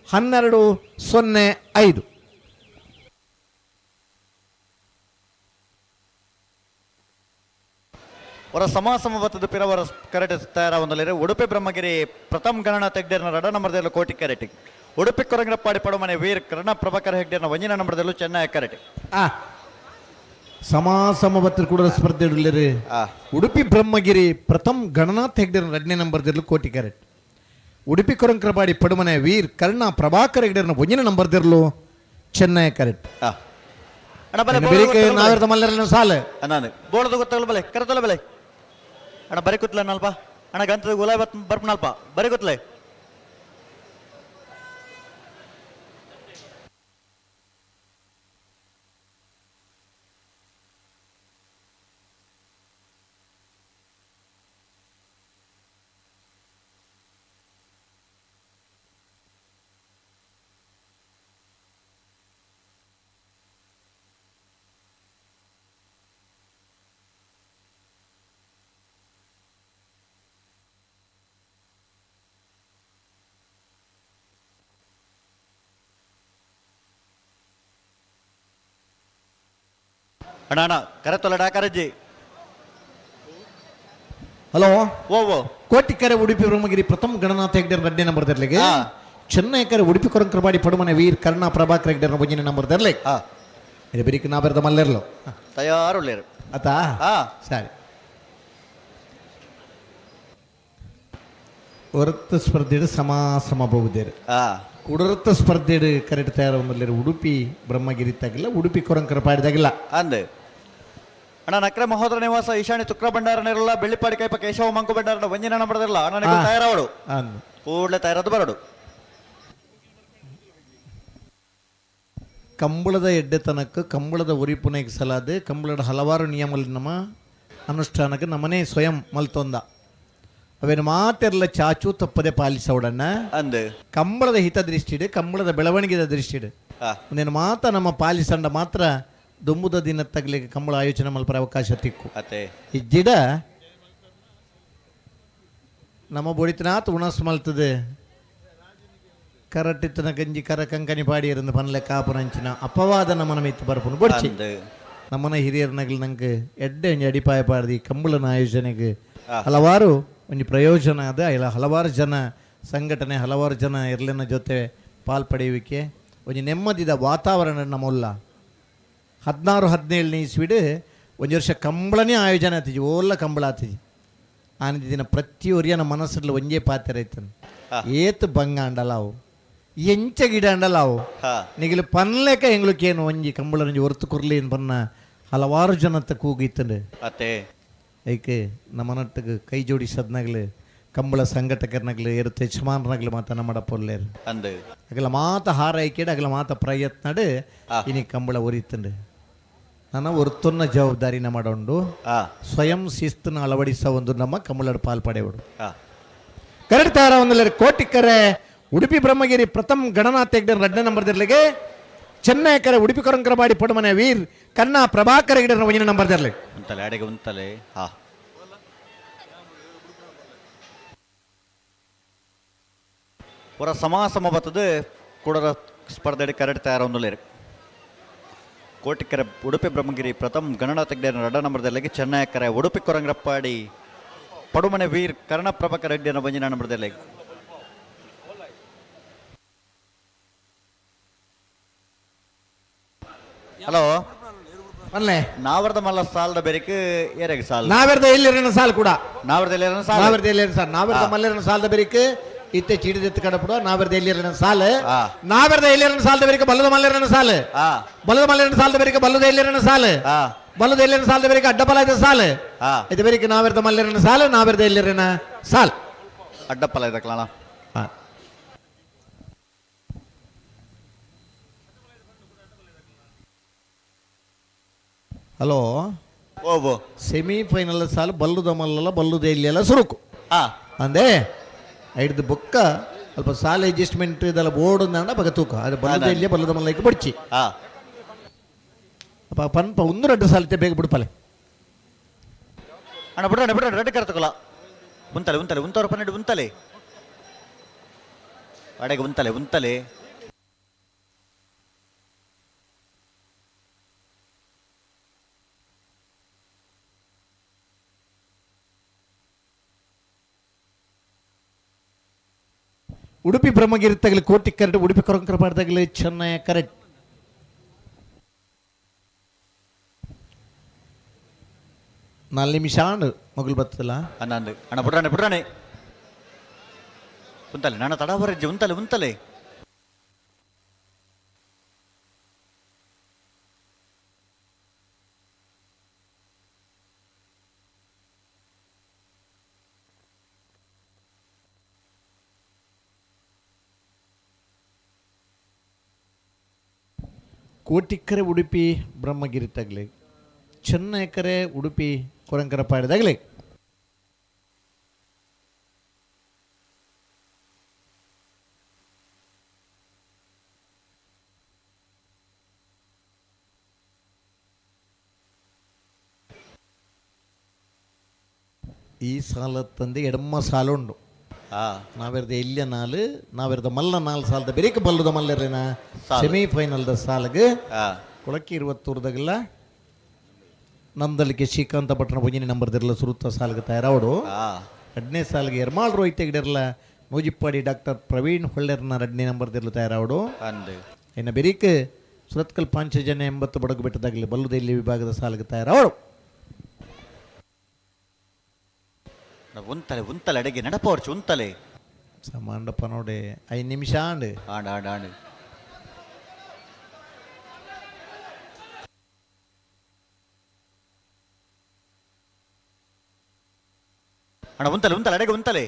12.05. ಅವರ ಸಮಾಸಮ ಬತ್ತದ ಪಿರವರ ಕರೆಟ್ ತಯಾರಾವೊಂದಲೇರು ಉಡುಪಿ ಬ್ರಹ್ಮಗಿರಿ ಪ್ರಥಮ್ ಗಣನ ತೆಗ್ದೇರ್ನ ರಡ ನಂಬರ್ದಲ್ಲೂ ಕೋಟಿ ಕರೆಟಿ ಉಡುಪಿ ಕೊರಂಗ್ರಪ್ಪಾಡಿ ಪಡಮನೆ ವೀರ್ ಕರ್ಣ ಪ್ರಭಾಕರ್ ಹೆಗ್ಡೇರ್ನ ಒಂಜಿನ ನಂಬರ್ದಲ್ಲೂ ಚೆನ್ನೈ ಕರೆಟಿ. ಆ ಸಮಾಸಮ ಬತ್ತಿರ ಕೂಡ ಸ್ಪರ್ಧೆ ಇಡಲಿರಿ. ಆ. ಉಡುಪಿ ಬ್ರಹ್ಮಗಿರಿ ಪ್ರಥಮ್ ಗಣನಾಥ್ ಹೆಗ್ಡೆರ ಎರಡನೇ ನಂಬರ್ದಿರಲು ಕೋಟಿ ಕ್ಯಾರೆಟ್ ಉಡುಪಿ ಕೊರಂಕ್ರಪಾಡಿ ಪಡುಮನೆ ವೀರ್ ಕರ್ಣ ಪ್ರಭಾಕರ್ ಹೆಗ್ಡೆರ್ನ ಒಂದನೇ ನಂಬರ್ದಿರಲು ಚೆನ್ನೈ ಕರೆಕ್ಟ್. ಆ. ಅಣ್ಣ ಬಲೆ. ಬೇರೆ ನಾವಿರ್ದ ಮಲ್ಲರನ್ನ ಸಾಲ. ನಾನು ಬೋಳದ ಗೊತ್ತಾಗಲ್ಲ ಬಲೆ ಕರೆತಲ್ಲ ಬಲೆ. ಅಣ್ಣ ಬರಿ ಕೂತ್ಲ ನಲ್ಪ ಅಣ್ಣ ಗಂತದ ಗುಲಾಬಿ ಬತ್ ಬರ್ಪನಲ್ಪ ಬರಿ ಕೂತ್ಲೆ. ಅಣ್ಣ ಅಣ್ಣ ಕರೆತೊಲ್ಲ ಡಾಕರಜ್ಜಿ. ಹಲೋ. ಓ ಓ. ಕೋಟಿಕೆರೆ ಉಡುಪಿ ಬ್ರಹ್ಮಗಿರಿ ಪ್ರಥಮ ಗಣನಾಥ ಹೆಗ್ಡೆರ್ ಎರಡನೇ ನಂಬರ್ ದರ್ಲಿಗೆ ಆ. ಚೆನ್ನೈ ಕರೆ ಉಡುಪಿ ಕೊರಂಕ್ರಪಾಡಿ ಪಡುಮನೆ ವೀರ್ ಕರ್ಣ ಪ್ರಭಾಕರ್ ಹೆಗ್ಡೆರ್ನ ಒಂದನೇ ನಂಬರ್ ದರ್ಲಿ. ಆ. ಇದು ಬಿರಿಕ್ ನಾಬೆರ್ದ ಮಲ್ಲೆರ್ಲು. ತಯಾರುಳ್ಳೇರು. ಆತಾ. ಆ. ಸರಿ ಹೊರತ ಸ್ಪರ್ಧೆಡು ಸಮ ಸಮ ಬಹುದೇರು. ಆ. ಕುಡರತ್ತ ಸ್ಪರ್ಧೆಡು ಕರೆಕ್ಟ್ ತಯಾರು ಮಲ್ಲೇರು ಉಡುಪಿ ಬ್ರಹ್ಮಗಿರಿ ತಾಗಿಲ್ಲ ಉಡುಪಿ ಕೊರಂಕರ ಪಾಡಿದಾಗಿಲ್ಲ. ಅಂದೆ. ಅಣ್ಣ ನಕ್ರೆ ಮಹೋದರ ನಿವಾಸ ಈಶಾನ್ಯ ತುಕ್ರ ಭಂಡಾರ ನೆರಳ ಬೆಳ್ಳಿಪಾಡಿ ಕೈಪ ಕೇಶವ ಮಂಕು ಭಂಡಾರ ಒಂಜಿನ ನಂಬರದಿರಲ್ಲ ಅಣ್ಣ ನಿಕುಲು ತಯಾರಾವಡು. ಅಂದ್. ಕೂಡಲೇ ತಯಾರದು ಬರಡು. ಕಂಬಳದ ಎಡ್ಡೆತನಕ್ಕೆ ಕಂಬಳದ ಉರಿಪುನೆಗೆ ಸಲಾದ ಕಂಬಳದ ಹಲವಾರು ನಿಯಮಗಳು ನಮ್ಮ ಅನುಷ್ಠಾನಕ್ಕೆ ನಮ್ಮನೆ ಸ್ವಯಂ ಮಲ್ತೊಂದ ಅವೇನು ಮಾತೆಲ್ಲ ಚಾಚು ತಪ್ಪದೆ ಪಾಲಿಸೋಡಣ್ಣ. ಅಂದ್. ಕಂಬಳದ ಹಿತದೃಷ್ಟಿಡು, ಕಂಬಳದ ಬೆಳವಣಿಗೆದ ದೃಷ್ಟಿಡು ಒಂದೇನು ಮಾತ ನಮ್ಮ ಪಾಲಿಸಂಡ ಮಾತ್ರ ದುಂಬುದ ದಿನ ತಗಲಿಕ್ಕೆ ಕಂಬಳ ಆಯೋಜನೆ ಮಲ್ಪರ ಅವಕಾಶ ತಿಕ್ಕು. ಅತ್ತೆ. ಇಜ್ಜಿಡ ನಮ್ಮ ಬೊಡಿತನಾತ್ ಉಣಸ್ ಮಲ್ತದೆ ಕರಟಿತ್ತನ ಗಂಜಿ ಕರ ಕಂಕನಿ ಪಾಡಿ ಇರಂದು ಪನ್ಲೆ ಕಾಪುನಂಚಿನ ಅಪವಾದ ನಮ್ಮನ ಮಿತ್ತು ಬರ್ಪುನು ಬೊಡ್ಚಿ. ಅಂದ್. ನಮ್ಮನ ಹಿರಿಯರ್ನಗಲ್ ನಂಗೆ ಎಡ್ಡೆ ಒಂಜಿ ಅಡಿಪಾಯ ಪಾಡ್ದಿ ಕಂಬಳನ ಆಯೋಜನೆಗೆ ಹಲವಾರು ಒಂಜಿ ಪ್ರಯೋಜನ ಅದ ಇಲ್ಲ. ಹಲವಾರು ಜನ ಸಂಘಟನೆ, ಹಲವಾರು ಜನ ಇರ್ಲಿನ ಜೊತೆ ಪಾಲ್ಪಡೆಯುವಿಕೆ ಒಂಜಿ ನೆಮ್ಮದಿದ ವಾತಾವರಣ ನಮ್ಮಲ್ಲ. 16 17ನೇ ಇಸ್ವಿಡ್ ಒಂಜಿ ವರ್ಷ ಕಂಬಳನೇ ಆಯೋಜನೆ ಆತಿಜಿ, ಓಲ್ಲ ಕಂಬಳ ಆತಿಜಿ. ಆನಂದ ದಿನ ಪ್ರತಿಯೊರಿಯನ ಮನಸ್ಸಲ್ಲಿ ಒಂಜೇ ಪಾತ್ರ ಐತನ. ಏತ್ ಬಂಗ ಅಂಡಲಾವು, ಎಂಚ ಗಿಡ ಅಂಡಲಾವು, ನಿಗಿಲು ಪನ್ಲೆಕ ಎಂಗ್ಲಕ್ಕೇನು ಒಂಜಿ ಕಂಬಳ ಒಂಜಿ ಹೊರ್ತು ಕುರ್ಲಿ ಪನ್ನ ಹಲವಾರು ಜನತ್ತ ಕೂಗಿತ್ತಂಡು. ಅತ್ತೆ. ಐಕೆ ನಮ್ಮನಟ್ಟಿಗೆ ಕೈ ಜೋಡಿಸದ್ನಾಗ್ಲು ಕಂಬಳ ಸಂಘಟಕರ್ನಾಗ್ಲು ಎರುತ್ತ ಯಜಮಾನನಾಗ್ಲು ಮಾತ ನಮ್ಮಡ ಪೊಲ್ಲೇರು. ಅಂದ್. ಅಗಲ ಮಾತ ಹಾರೈಕೆಡು ಅಗಲ ಮಾತ ಪ್ರಯತ್ನಡು ಇನಿ ಕಂಬಳ ಒರಿತಂಡು. ನನ್ನ ಒರ್ತುನ್ನ ಜವಾಬ್ದಾರಿನ ಮಾಡೋಂಡು ಸ್ವಯಂ ಶಿಸ್ತನ್ನು ಅಳವಡಿಸ ಒಂದು ನಮ್ಮ ಕಂಬಳದ ಪಾಲ್ಪಡೆಯವರು. ಕರಡ್ ತಾರ ಒಂದಲ್ಲ ಕೋಟಿಕ್ಕರೆ ಉಡುಪಿ ಬ್ರಹ್ಮಗಿರಿ ಪ್ರಥಮ್ ಗಣನಾಥ ಹೆಗ್ಡೆ ರಡ್ಡ ನಂಬರ್ ದಿರ್ಲಿಗೆ, ಚೆನ್ನೈ ಕರೆ ಉಡುಪಿ ಕೊರಂಕರಬಾಡಿ ಪಡುಮನೆ ವೀರ್ ಕನ್ನ ಪ್ರಭಾಕರ ಹೆಗ್ಡೆ ಒಂಜಿನ ನಂಬರ್ ದಿರ್ಲಿ. ಉಂತಲೆ ಅಡೆಗೆ ಉಂತಲೆ. ಹಾ ಪೂರ ಸಮ ಸಮ ಬರ್ತದೆ. ಕೂಡರ ಸ್ಪರ್ಧೆ ಕರೆಕ್ಟ್ ತಯಾರ ಒಂದುಲೇರು. ಕೋಟಿಕೆರೆ ಉಡುಪಿ ಬ್ರಹ್ಮಗಿರಿ ಪ್ರಥಮ್ ಗಣನಾಥ ಹೆಗ್ಡೆ ರಡ್ಡ ನಂಬರ್ದಲ್ಲಿ, ಚೆನ್ನೈ ಉಡುಪಿ ಕೊರಂಗ್ರಪ್ಪಾಡಿ ಪಡುಮನೆ ವೀರ್ ಕರ್ಣ ಪ್ರಭಾಕರ್ ರೆಡ್ಡಿಯನ್ನು ಬಂಜಿನ ನಂಬರ್ದಲ್ಲಿ. ಹಲೋ. ಅಲ್ಲೇ. ನಾವರ್ದ ಮಲ್ಲ ಸಾಲದ ಬೆರಿಕ್ ಏರೆಗ್ ಸಾಲ್? ನಾವೆರ್ದ ಎಲ್ಲಿರನ ಸಾಲ್ ಕೂಡ. ನಾವರ್ದ ಎಲ್ಲಿರನ ಸಾಲ್. ನಾವೆರ್ದ ಎಲ್ಲಿರನ ಸಾಲ್. ನಾವೆರ್ದ ಮಲ್ಲಿರನ ಸಾಲದ ಬೆರಿಕ್ ಇತ್ತೆ ಚಿಡಿದೆತ್ತು ಕಡಪುಡ. ನಾವೆರ್ದ ಎಲ್ಲಿರನ ಸಾಲ್. ನಾವೆರ್ದ ಎಲ್ಲಿರನ ಸಾಲದ ಬೆರಿಕ ಬಲ್ಲದ ಮಲ್ಲಿರನ ಸಾಲ್. ಬಲ್ಲದ ಮಲ್ಲಿರನ ಸಾಲದ ಬೆರಿಕ ಬಲ್ಲದ ಎಲ್ಲಿರನ ಸಾಲ್. ಬಲ್ಲದ ಎಲ್ಲಿರನ ಸಾಲದ ಬೆರಿಕ ಅಡ್ಡಪಲ ಸಾಲ್. ಇದು ಬೆರಿಕ ನಾವೆರ್ದ ಮಲ್ಲಿರನ ಸಾಲ್, ನಾವೆರ್ದ ಎಲ್ಲಿರನ ಸಾಲ್. ಅಡ್ಡಪ್ಪಲ ಇದಕ್ಕಲ್ಲ. ಹಲೋ. ಓಬೋ. ಸೆಮಿಫೈನಲ್ ಸಾಲು ಬಲ್ಲುದ ಮಲ್ಲಲ್ಲ ಬಲ್ಲುದ ಎಲ್ಲಿಯಲ್ಲ ಸುರುಕು. ಅಂದೆ ಐಡ್ದು ಬೊಕ್ಕ ಅಲ್ಪ ಸಾಲ ಅಡ್ಜಸ್ಟ್ಮೆಂಟ್ ಇದೆಲ್ಲ ಬೋರ್ಡ್ ಅಂದ ಬಗ ತೂಕ ಅದು ಬಲ್ಲದ ಎಲ್ಲಿಯ ಬಲ್ಲದ ಮಲ್ಲಕ್ಕೆ ಬಡ್ಚಿ. ಅಪ್ಪ ಪನ್ಪ ಒಂದು 2 ಸಾಲತೆ ಬೇಗ ಬಿಡ್ಪಲೆ. ಅಣ್ಣ ಬಿಡ್ರಣ್ಣ ಬಿಡ್ರಣ್ಣ ರೆಡ್ ಕರ್ತಕೊಲ್ಲ. ಉಂತಲೆ ಉಂತಲೆ ಉಂತವ್ರ 12 ಉಂತಲೆ ಅಡೆಗೆ ಉಂತಲೆ ಉಂತಲೆ. ಉಡುಪಿ ಬ್ರಹ್ಮಗಿರಿ ತಗಲಿ ಕೋಟಿ ಕರೆಕ್ಟ್, ಉಡುಪಿ ಕೊರಂಕರ ತಗಲಿ ಚೆನ್ನೈ ಕರೆಕ್ಟ್. 4 ನಿಮಿಷ ಆಂಡ್ ಮಗಲು ಬರ್ತಲ್ಲ. ಅಣ್ಣ ಅಂದು ಅಣ್ಣ ಬಿಡ್ರಣ್ಣ ಬಿಡ್ರಣ್ಣ ಉಂತಲೆ ನನ್ನ ತಡ ಬರಜ್ಜಿ ಉಂತಲೆ ಉಂತಲೆ. ಕೋಟಿಕ್ಕರೆ ಉಡುಪಿ ಬ್ರಹ್ಮಗಿರಿ ತಗಲಿ, ಚೆನ್ನೈಕರೆ ಉಡುಪಿ ಕೊರಂಕರ ಪಾಡಿದಾಗಲಿ. ಈ ಸಾಲ ತಂದೆ ಎಡಮ್ಮ ಸಾಲ ಉಂಡು. ನಾವೆರ್ದ ಎಲ್ಲಿಯ ನಾಲು ನಾವೆರ್ದ ಮಲ್ಲ ನಾಲ್ ಸಾಲದ ಬೆರಿಕ ಬಲ್ಲದ ಮಲ್ಲರೇನ ಸೆಮಿಫೈನಲ್ದ ಸಾಲಗೆ. ಕೊಳಕಿ ಇರುವತ್ತೂರ್ದಾಗೆಲ್ಲ ನಂದಲಿಕೆ ಶ್ರೀಕಾಂತ ಪಟ್ಟಣ ಪೊಂಜಿನಿ ನಂಬರ್ದಿರಲ್ಲ ಸುರುತ್ತ ಸಾಲ್ಗೆ ತಯಾರಾವಡು. ಎರಡನೇ ಸಾಲಿಗೆ ಎರ್ಮಾಳ್ ರೋಹಿತ್ ಹೆಗ್ಡೆರ್ಲ ನೂಜಿಪ್ಪಾಡಿ ಡಾಕ್ಟರ್ ಪ್ರವೀಣ್ ಹೊಳ್ಳೆರ್ನ ಎರಡನೇ ನಂಬರ್ದಿರಲು ತಯಾರಾವಡು. ಇನ್ನು ಬೆರಿಕ್ ಸುರತ್ಕಲ್ ಪಾಂಚಜನ್ಯ 80 ಬಡಗು ಬೆಟ್ಟದಾಗಲಿ ಬಲ್ಲುದೆಲ್ಲಿ ವಿಭಾಗದ ಸಾಲಿಗೆ ತಯಾರಾವಡು. ಉಂತಲೆ ಉಂತಲೆ ಅಡಿಗೆ ನಡಪವರ್ಚು ಉಂತಲೆ. ಸಮಾಂಡಪ್ಪ ನೋಡಿ 5 ನಿಮಿಷ ಆಂಡ್. ಆಂಡ್ ಆಂಡ್ ಆಂಡ್. ಅಣ್ಣ ಉಂತಲೆ ಉಂತಲೆ ಅಡೆಗೆ ಉಂತಲೆ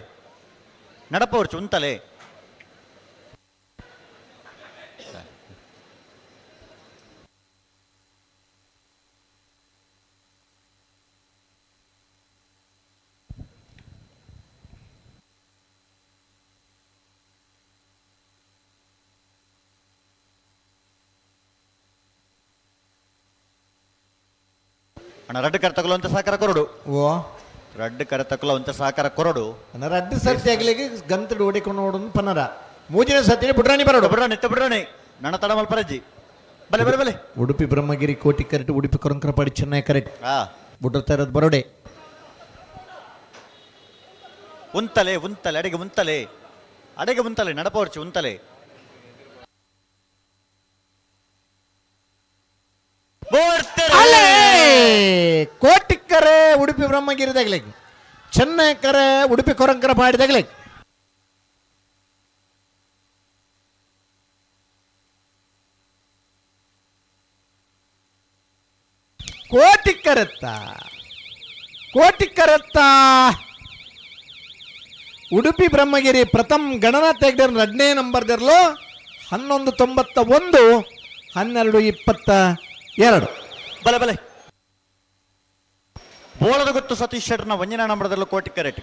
ನಡಪ ಹೊರ್ಚು ಉಂತಲೆ. ಅಣ್ಣ ರಡ್ಡು ಕರೆ ತಗೊಳ್ಳೋ ಅಂತ ಸಹಕಾರ ಕೊರಡು. ಓ. ರಡ್ಡು ಕರೆ ತಗೊಳ್ಳೋ ಅಂತ ಸಹಕಾರ ಕೊರಡು. ಅನ್ನ ರಡ್ಡು ಸರ್ತಿ ಆಗ್ಲಿಕ್ಕೆ ಗಂತಡು ಓಡಿಕೊಂಡು ನೋಡೋದು ಪನ್ನರ ಮೂಜಿನ ಸತಿ ಬುಡ್ರಾಣಿ ಬರೋಡು. ಬಿಡ್ರಾಣಿ ಇತ್ತ ಬಿಡ್ರಾಣಿ ನನ್ನ ತಡ ಮಲ್ಪರಜ್ಜಿ ಬಲೆ ಬಲೆ ಬಲೆ. ಉಡುಪಿ ಬ್ರಹ್ಮಗಿರಿ ಕೋಟಿ ಕರೆಟ್, ಉಡುಪಿ ಕೊರಂಕರಪಾಡಿ ಚೆನ್ನೈ ಕರೆಟ್. ಹಾ. ಬುಡ್ರತಾ ಇರೋದು ಬರೋಡೆ. ಉಂತಲೆ ಉಂತಲೆ ಅಡಿಗೆ ಉಂತಲೆ ಅಡಿಗೆ ಉಂತಲೆ ನಡಪ ಹೊರ್ಚು ಉಂತಲೆ. ಅಲ್ಲೇ ಕೋಟಿಕ್ಕರೆ ಉಡುಪಿ ಬ್ರಹ್ಮಗಿರಿ ದಗ್ಲಿಗ್, ಚೆನ್ನೈ ಕರೆ ಉಡುಪಿ ಕೊರಂಕರ ಪಾಡಿ ದಗ್ಲಿಗ್. ಕೋಟಿಕ್ಕರೆತ್ತ ಕೋಟಿಕ್ಕರೆತ್ತ ಉಡುಪಿ ಬ್ರಹ್ಮಗಿರಿ ಪ್ರಥಮ್ ಗಣನಾಥ್ ಹೆಗ್ಡೆರ್ ಎರಡನೇ ನಂಬರ್ದಿರಲು 11.91, 12.22. ಬಲೆ ಬಲೆ. ಬೋಳದ ಗುತ್ತು ಸತೀಶ್ ಶೆಟ್ಟರ್ನ ಒಂಜನ ನಂಬರದಲ್ಲೂ ಕೋಟಿ ಕರೆಟ್,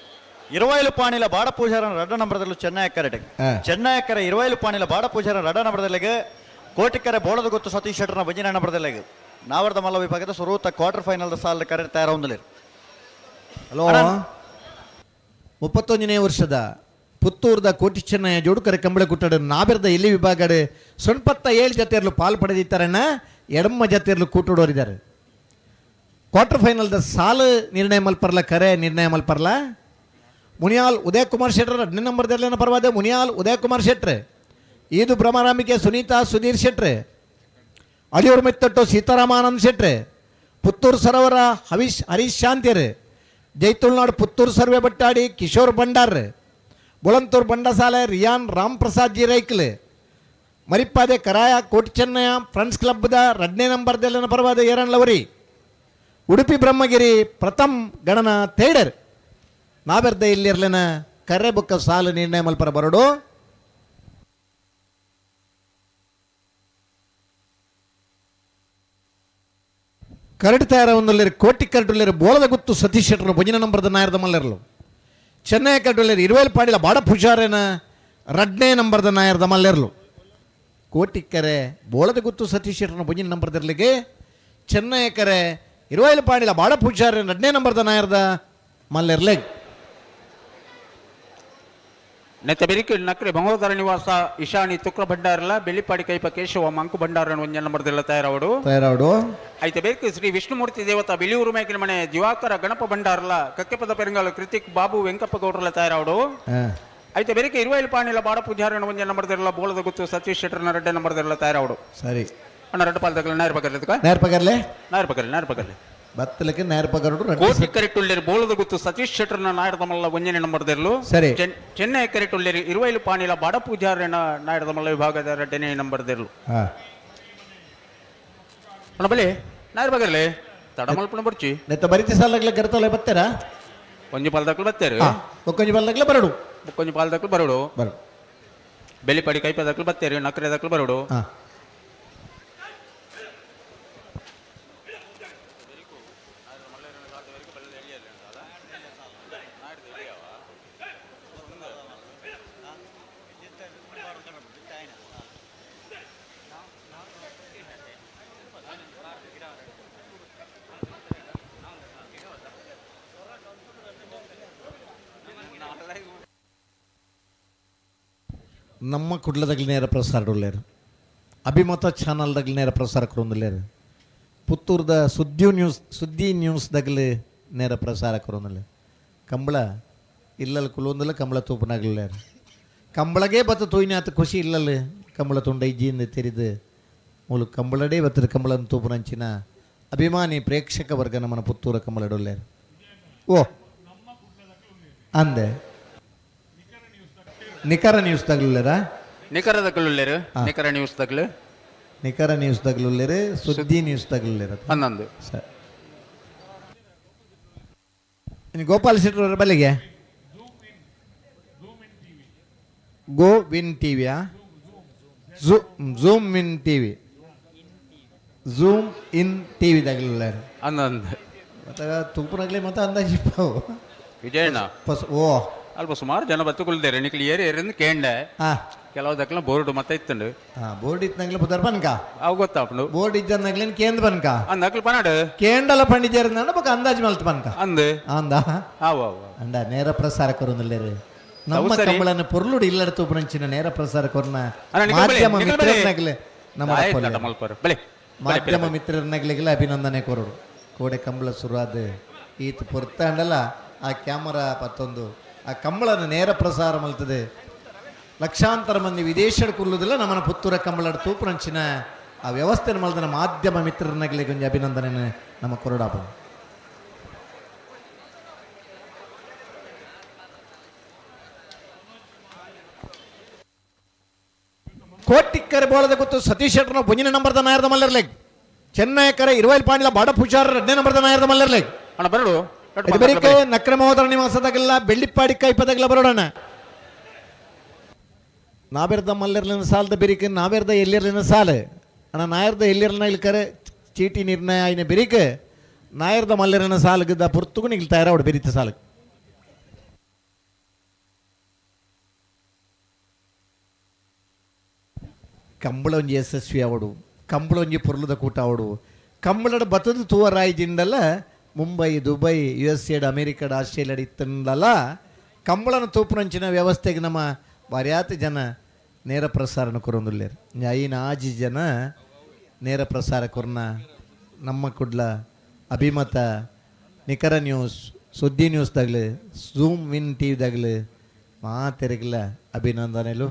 ಇರುವೈಲು ಪಾಣಿಲ ಬಾಡ ಪೂಜಾರನ ರಡ್ಡ ನಂಬರದಲ್ಲೂ ಚೆನ್ನೈ ಕರೆಟ್. ಹಾ. ಚೆನ್ನೈ ಕರೆ ಇರುವೈಲು ಪಾಣಿಲ ಬಾಡ ಪೂಜಾರನ ರಡ್ಡ ನಂಬರದಲ್ಲಿಗೆ, ಕೋಟಿಕರೆ ಬೋಳದ ಗುತ್ತು ಸತೀಶ್ ಶೆಟ್ಟರ್ನ ಒಂಜನ ನಂಬರದಲ್ಲಿಗೆ. ನಾವರ್ದ ಮಲ್ಲ ವಿಭಾಗದ ಸುರೂತ ಕ್ವಾರ್ಟರ್ ಫೈನಲ್ ಸಾಲ ಕರೆ ತಯಾರ. ಹಲೋ, 31ನೇ ವರ್ಷದ ಪುತ್ತೂರ್ದ ಕೋಟಿ ಚೆನ್ನಯ್ಯ ಜೋಡುಕರೆ ಕಂಬಳ ಕುಟ್ಟಡು ನಾಬೆರ್ದ ಎಲ್ಲಿ ವಿಭಾಗಡು ಸೊಣ್ಪತ್ತ ಏಳು ಜತೆಯರ್ಲು ಪಾಲು ಪಡೆದಿತ್ತಾರಣ್ಣ ಎಡಮ್ಮ ಜತೆಯರ್ಲು ಕೂಟುಡೋರಿದ್ದಾರೆ. ಕ್ವಾರ್ಟರ್ ಫೈನಲ್ದ ಸಾಲು ನಿರ್ಣಯ ಮಲ್ಪರ್ಲ ಕರೆ ನಿರ್ಣಯ ಮಲ್ಪರ್ಲ. ಮುನಿಯಾಲ್ ಉದಯ್ ಕುಮಾರ್ ಶೆಟ್ಟರ್ ಹದಿನೈದು ನಂಬರ್ದಲ್ಲೇನ ಪರವಾದ ಮುನಿಯಾಲ್ ಉದಯ್ ಕುಮಾರ್ ಶೆಟ್ರ್, ಈದು ಭ್ರಮರಾಂಬಿಕೆ ಸುನೀತಾ ಸುಧೀರ್ ಶೆಟ್ರ್, ಅಳಿಯೂರು ಮೆತ್ತಟ್ಟು ಸೀತಾರಾಮಾನಂದ್ ಶೆಟ್ರ್, ಪುತ್ತೂರು ಸರೋವರ ಹವೀಶ್ ಹರೀಶ್ ಶಾಂತಿಯರ್, ಜೈತುಳ್ನಾಡು ಪುತ್ತೂರು ಸರ್ವೆ ಬಟ್ಟಾಡಿ ಕಿಶೋರ್ ಭಂಡಾರ್, ಬುಳಂತೂರು ಬಂಡಸಾಲೆ ರಿಯಾನ್ ರಾಮ್ ಪ್ರಸಾದ್ ಜಿ ರೈಕ್ಲ್, ಮರಿಪಾದೆ ಕರಾಯ ಕೋಟಿ ಚೆನ್ನಯ್ಯ ಫ್ರೆಂಡ್ಸ್ ಕ್ಲಬ್ದ ಎರಡನೇ ನಂಬರ್ದಲ್ಲಿನ ಪರವಾದ ಏರನ್ ಲವರಿ. ಉಡುಪಿ ಬ್ರಹ್ಮಗಿರಿ ಪ್ರಥಮ್ ಗಣನ ತೇಡರ್ ನಾವೆರ್ದ ಇಲ್ಲಿರ್ಲಿನ ಕರೆ ಬುಕ್ಕ ಸಾಲು ನಿರ್ಣಯ ಮಲ್ಪರ ಬರಡು. ಕರಡು ತಯಾರ ಒಂದೊಲ್ಲೇರು ಕೋಟಿ ಕರಡುಲ್ಲೇರು ಬೋಳದ ಗುತ್ತು ಸತೀಶ್ ಶೆಟ್ಟರು ಭಜನ ನಂಬರ್ದ ನಾಯರ್ದ ಮಲ್ಲರ್ಲು, ಚೆನ್ನೈ ಕರಡುಲ್ಲೇರು ಇರುವೇಲ್ ಪಾಡಿಲ ಬಾಡ ಪೂಜಾರೇನ ರಡ್ನೇ ನಂಬರ್ದ ನಾಯರ್ದ ಮಲ್ಲೆರ್ಲು. ಕೋಟಿಕ್ಕರೆ ಬೋಳದ ಗುತ್ತು ಸತೀಶ್ ಶೆಟ್ಟರನ ಭಜನ ನಂಬರ್ದಿರ್ಲಿಗೆ, ಚೆನ್ನೈ ಕರೆ ಇರುವೇಲ್ ಪಾಡಿಲ ಬಾಡ ಪೂಜಾರೇನ ರಡ್ನೇ ನಂಬರ್ದ ನಾಯರ್ದ ಮಲ್ಲೆರ್ಲೆಗ್. ನೆತ್ತ ಬೆರಿಕೆ ನಕ್ರೆ ಬಂಗೋದರ ನಿವಾಸ ಇಶಾನಿ ತುಕ್ರ ಭಂಡಾರಲ ಬೆಳ್ಳಿಪಾಡಿ ಕೈಪ ಕೇಶವ ಮಂಕು ಭಂಡಾರನ ಒಂಜ ನಂಬರ್ದೆಲ್ಲ ತಯಾರವಡು. ತಯಾರಾವಡು. ಐತೆ ಬೇಕೆ ಶ್ರೀ ವಿಷ್ಣುಮೂರ್ತಿ ದೇವತಾ ಬಿಳಿಯೂರು ಮೇಕಿನ ಮನೆ ದಿವಾಕರ ಗಣಪ ಭಂಡಾರಲ ಕಕ್ಕೆಪದ ಪೆರಂಗಾಲ ಕೃತಿಕ್ ಬಾಬು ವೆಂಕಪ್ಪ ಗೌಡ್ರಲ ತಯಾರವಡು. ಐತೆ ಬೆರಿಕೆ ಇರುವೈಲ್ ಪಾಣಿಲ ಬಾಡ ಪೂಜಾರನ ಒಂಜ ನಂಬರ್ದಿರಲ ಬೋಳದ ಗುತ್ತು ಸತೀಶ್ ಶೆಟ್ಟರ್ನ ರಡ್ಡೆ ನಂಬರ್ದಿರಲ ತಯಾರವಡು. ಸರಿ. ಅಣ್ಣ ರಡ್ಡು ಪಾಲ್ದಗಲ ನಾಯರ್ ಪಗರ್ಲದಕ್ಕ. ನೇರ್ ಪಗರ್ಲೆ. ನಾಯರ್ ಪಗರ್ಲೆ ನಾಯರ್ ಪಗರ್ಲೆ. ಬತ್ತಲಕ್ಕೆ ನೇರ್ ಪಗರುಡು. ಕೋಟಿ ಕರೆಟುಳ್ಳಿರು ಬೋಳದ ಗುತ್ತು ಸತೀಶ್ ಶೆಟ್ಟರ್ನ ನಾಯರ್ದ ಮಲ್ಲ ಒಂಜನೇ ನಂಬರ್ದಿರಲು. ಸರಿ. ಚೆನ್ನೈ ಕರೆಟುಳ್ಳಿರು ಇರುವೈಲು ಪಾಣಿಲ ಬಾಡ ಪೂಜಾರನ ನಾಯರ್ದ ಮಲ್ಲ ವಿಭಾಗದ ರಡ್ಡನೇ ನಂಬರ್ದಿರಲು. ಅಣ್ಣ ಬಲೆ ನಾಯರ್ ಬಗರ್ಲೆ ತಡ ಮಲ್ಪಣ ಬರ್ಚಿ. ನೆತ್ತ ಬರಿತಿ ಸಾಲಗ್ಲೆ ಕರ್ತಲ್ಲ ಬತ್ತೀರಾ? ಒಂಜಿ ಪಾಲ್ದಕ್ಲು ಬತ್ತೇರು. ಒಕ್ಕೊಂಜಿ ಬಲ್ಲಗ್ಲೆ ಬರಡು. ಬೊಕ್ಕೊಂಜಿ ಪಾಲ್ದಕ್ಲು ಬರೋಡು. ಬರಡು. ಬೆಲಿಪಡಿ ಕೈಪದಕ್ಲು ಬತ್ತೇರು ನಕ್ರೆದಕ್ಲು ಬರೋಡು. ನಮ್ಮ ಕುಡ್ಲದಾಗಲಿ ನೇರ ಪ್ರಸಾರ ಉಳ್ಳೇರು, ಅಭಿಮತ ಚಾನಲ್ದಾಗಲಿ ನೇರ ಪ್ರಸಾರ ಕೊರೊಂದುಲ್ಲೇರು, ಪುತ್ತೂರ್ದ ಸುದ್ದಿ ನ್ಯೂಸ್ ಸುದ್ದಿ ನ್ಯೂಸ್ದಾಗಲಿ ನೇರ ಪ್ರಸಾರ ಕೊರೊಂದುಲ್ಲೆ. ಕಂಬಳ ಇಲ್ಲಲ್ಲಿ ಕುಲೊಂದಿಲ್ಲ, ಕಂಬಳ ತೂಪನಾಗಲಿಲ್ಲ. ಕಂಬಳಗೆ ಬತ್ತ ತೂಯಿನ ಆತ ಖುಷಿ ಇಲ್ಲಲ್ಲಿ ಕಂಬಳ ತುಂಡ ಇಜ್ಜಿಯಿಂದ ತೆರಿದು ಮೂಲು ಕಂಬಳಡೇ ಬತ್ತದ ಕಂಬಳನ ತೂಪುನಂಚಿನ ಅಭಿಮಾನಿ ಪ್ರೇಕ್ಷಕ ವರ್ಗ ನಮ್ಮನ ಪುತ್ತೂರ ಕಂಬಳಡೊಲ್ಲೇರು. ಓ ಅಂದೆ ನಿಖರ ನ್ಯೂಸ್ ತಗಲಿಲ್ಲರಾ? ನಿಖರದಕ್ಲು ನಿಖರ ನ್ಯೂಸ್ ತಗ್ಲು. ನಿಖರ ನ್ಯೂಸ್ ತಗಲುಲ್ಲೇರು, ಸುದ್ದಿ ನ್ಯೂಸ್ ತಗಲುಲ್ಲೇರು. 11. ಸರ್, ಇನ್ನು ಗೋಪಾಲ್ ಶೆಟ್ಟರ್ ಬಲ್ಲಿಗೆ. ಗೋ ವಿನ್ ಟಿವಿಯಾ Zoom win TV, Zoom in TV ದಾಗಲಿಲ್ಲ. ಅಂದ ಅಂದ. ಮತ್ತೆ ತೂಪುನಾಗ್ಲಿ ಮತ್ತೆ ಅಂದಾಜು ಇಪ್ಪವು. ವಿಜಯಣ್ಣ. ಪಸ್ ಓ. ಅಲ್ಪ ಸುಮಾರು ಜನ ಬತ್ತುಕೊಳ್ದೇರೆ ನಿಕ್ಲು ಏರಿ ಏರಿಂದ ಕೇಂಡೆ. ಕೆಲವು ದಕ್ಕಲ ಬೋರ್ಡ್ ಮತ್ತೆ ಇತ್ತಂಡು. ಹಾಂ, ಬೋರ್ಡ್ ಇತ್ತನಾಗ್ಲಿ ಪುದರ್ ಪನ್ಕ. ಅವು ಗೊತ್ತಾಪುಂಡು. ಬೋರ್ಡ್ ಇದ್ದನಾಗ್ಲಿ ಕೇಂದ್ರ ಪನ್ಕ. ಅಂದ ಅಕ್ಲು ಪನಾಡು. ಕೇಂಡಲ ಪಂಡಿಜೇರ್ ಬೊಕ ಅಂದಾಜು ಮಲ್ತ್ ಪನ್ಕ. ಅಂದ್. ಅಂದ. ಆವು ಆವು. ಅಂಡ ನೇರ ಪ್ರಸಾರ ಕೊರೊಂದುಲ್ಲೆರ್ ನಮ್ಮ ಸರಿ. ಕಂಬಳನ ಪೊರ್ಲುಡು ಇಲ್ಲಡ ತೂಪುನಂಚಿನ ನೇರ ಪ್ರಸಾರ ಕೊರ್ನ ಅಣ್ಣ, ನಿಕಲ್ ಬಲೆ, ಮಾಧ್ಯಮ ನಿಕಲ್ ಬಲೆ. ಮಿತ್ರರ್ನಗಲೆ ನಮ್ಮ ಆಯ್ತು ಅಪ್ಪೊಲ್ಲೆ. ಮಲ್ಪರು ಬಲೆ. ಮಾಧ್ಯಮ ಮಿತ್ರರ್ನಗಲಿಗೆಲ್ಲ ಅಭಿನಂದನೆ ಕೊರಡು. ಕೋಡೆ ಕಂಬಳ ಶುರುವಾದ ಈತ ಪೊರ್ತಾಂಡಲ ಆ ಕ್ಯಾಮರಾ ಪತ್ತೊಂದು ಆ ಕಂಬಳನ ನೇರ ಪ್ರಸಾರ ಮಲ್ತದೆ. ಲಕ್ಷಾಂತರ ಮಂದಿ ವಿದೇಶಡ್ ಕುಲ್ಲುದಿಲ್ಲ ನಮ್ಮನ ಪುತ್ತೂರ ಕಂಬಳಡ್ ತೂಪುನಂಚಿನ ಆ ವ್ಯವಸ್ಥೆ ಮಲ್ದನ ಮಾಧ್ಯಮ ಮಿತ್ರರ್ನಗಲಿಗೆ ಒಂಜಿ ಅಭಿನಂದನೆ ನಮ್ಮ ಕೊರಡಾಪ. ಕೋಟಿಕ್ಕರೆ ಬೋಳದ ಗೊತ್ತು ಸತೀಶ್ ಶೆಟ್ಟರ್ನ ಒಂಜಿನ ನಂಬರ್ದ ನಾಯರ್ದ ಮಲ್ಲರ್ಲೆಗ್. ಚೆನ್ನೈ ಕರೆ ಇರುವೈಲ್ ಪಾಂಡಿಲ ಬಾಡ ಪೂಜಾರ ಎರಡನೇ ನಂಬರ್ದ ನಾಯರ್ದ ಮಲ್ಲರ್ಲೆಗ್. ಅಣ್ಣ ಬರಡು. ಇದು ಬರೀಕೆ ನಕ್ರ ಮಹೋದರ ನಿವಾಸದಾಗೆಲ್ಲ ಬೆಳ್ಳಿಪ್ಪಾಡಿ ಕೈಪದಾಗೆಲ್ಲ ಬರೋಣ. ನಾವೆರ್ದ ಮಲ್ಲರ್ಲಿನ ಸಾಲದ ಬೆರಿಕೆ ನಾವೆರ್ದ ಎಲ್ಲಿರ್ಲಿನ ಸಾಲ ಅಣ್ಣ. ನಾಯರ್ದ ಎಲ್ಲಿರ್ಲಿನ ಇಲ್ಲಿ ಕರೆ ಚೀಟಿ ನಿರ್ಣಯ ಆಯ್ನ ಬೆರಿಕೆ ನಾಯರ್ದ ಮಲ್ಲರಿನ ಸಾಲಗಿದ್ದ ಪುರ್ತುಗು ನಿಲ್ ತಯಾರ ಅವಡು ಬೆರಿತ ಸಾಲ. ಕಂಬಳ ಒಂಜಿ ಯಶಸ್ವಿ ಅವಡು, ಕಂಬಳ ಒಂಜಿ ಪೊರ್ಲುದ ಕೂಟ ಅವಡು. ಕಂಬಳಡ ಬತ್ತದ ತೂವರಾಯ್ದಿಂಡಲ್ಲ ಮುಂಬೈ, ದುಬೈ, ಯು ಎಸ್ ಎಡ್, ಅಮೇರಿಕಡ್, ಆಸ್ಟ್ರೇಲಿಯಾಡ್ ಇತ್ತಂದಲ್ಲ ಕಂಬಳನ ತೂಪುನಂಚಿನ ವ್ಯವಸ್ಥೆಗೆ ನಮ್ಮ ಬಾರ್ಯಾತ ಜನ ನೇರ ಪ್ರಸಾರನ ಕೊರೊಂದುಲ್ಲೇರು. ಐನ ಆಜಿ ಜನ ನೇರ ಪ್ರಸಾರ ಕೊರ್ನ ನಮ್ಮ ಕುಡ್ಲ ಅಭಿಮತ, ನಿಖರ ನ್ಯೂಸ್, ಸುದ್ದಿ ನ್ಯೂಸ್ದಾಗಲಿ, ಝೂಮ್ ವಿನ್ ಟಿ ವಿದಾಗಲಿ ಮಾತೆರೆಗಿಲ್ಲ ಅಭಿನಂದನೆಲು.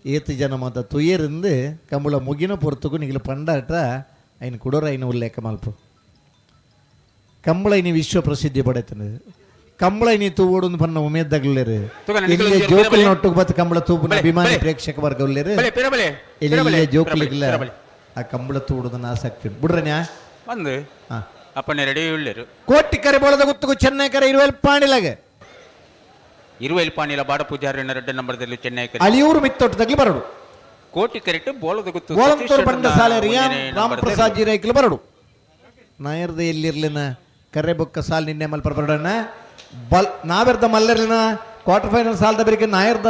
ಏತು ಜನ ಮಾತ ತುಯರಿಂದ ಕಂಬಳ ಮುಗಿನ ಪೊರ್ತುಗು ನಿಗಿಲ ಪಂಡಾಟ ಐನ್ ಕುಡೋರ ಐನ ಉಲ್ಲೇಖ ಮಲ್ಪು. ಕಂಬಳ ಇನಿ ವಿಶ್ವ ಪ್ರಸಿದ್ಧಿ ಪಡೆತದೆ. ಕಂಬಳ ಇನಿ ತೂವೋಡು ಪನ್ನ ಉಮೇದ್ದಾಗಲೇರು. ತೂಕನೆ ನಿಕುಲು ಇಲ್ಲಿ ಒಂಜಿ ಜೋಕುಲ್ ಬಲೆ. ನೊಟ್ಟುಗ್ ಬತ್ತು ಕಂಬಳ ತೂಪುನ ಬಲೆ, ಅಭಿಮಾನಿ ಬಲೆ. ಪ್ರೇಕ್ಷಕ ವರ್ಗ ಉಲ್ಲೇರು. ಬಲೆ ಪಿರ ಬಲೆ. ಇಲ್ಲಿ ಪಿರ ಬಲೆ, ಜೋಕುಲಿಗಿಲ್ಲ ಪಿರ ಬಲೆ. ಆ ಕಂಬಳ ತೂಡುದನ್ನ ಆಸಕ್ತಿ ಉಂಟು. ಬಿಡ್ರನ್ಯಾ. ಬಂದು. ಹಾ. ಅಪ್ಪನೇ ರೆಡಿ ಉಳ್ಳೇರು. ಕೋಟಿ ಕರೆ ಬೋಳದ ಗುತ್ತುಗು ಚೆನ್ನೈ ಕರೆ ಇರುವೆಲ್ ಪಾಂಡಿಲಾಗ. ಇರುವೆಲ್ ಪಾಣಿಲ ಬಾಡ ಪೂಜಾರಿ ಎರಡನೇ ನಂಬರ್ದಲ್ಲಿ ಚೆನ್ನೈ ಕರೆ. ಅಳಿಯೂರು ಮಿತ್ತೊಟ್ಟದಾಗ್ಲಿ ಬರಡು. ಕೋಟಿ ಕರೆಟ್ ಬೋಳದ ಗುತ್ತು. ಗೋಳಂತೂರು ಬಂಡ ಸಾಲೆ ರಿಯಾನ್ ಒಂಜನೇ ರಾಮ್ ನಂಬರ್ದಲ್ಲಿ. ಪ್ರಸಾದ್ ಜಿ ರೈಕ್ಲು ಬರಡು. ನಾಯರ್ದ ಎಲ್ಲಿರ್ಲಿನ ಕರೆ ಬೊಕ್ಕ ಸಾಲ್ ನಿನ್ನೆ ಮಲ್ಪ ಬರಡಣ್ಣ. ಬಲ್ ನಾವೆರ್ದ ಮಲ್ಲರ್ಲಿನ ಕ್ವಾರ್ಟರ್ ಫೈನಲ್ ಸಾಲ್ದ ಬೆರಿಕೆ ನಾಯರ್ದ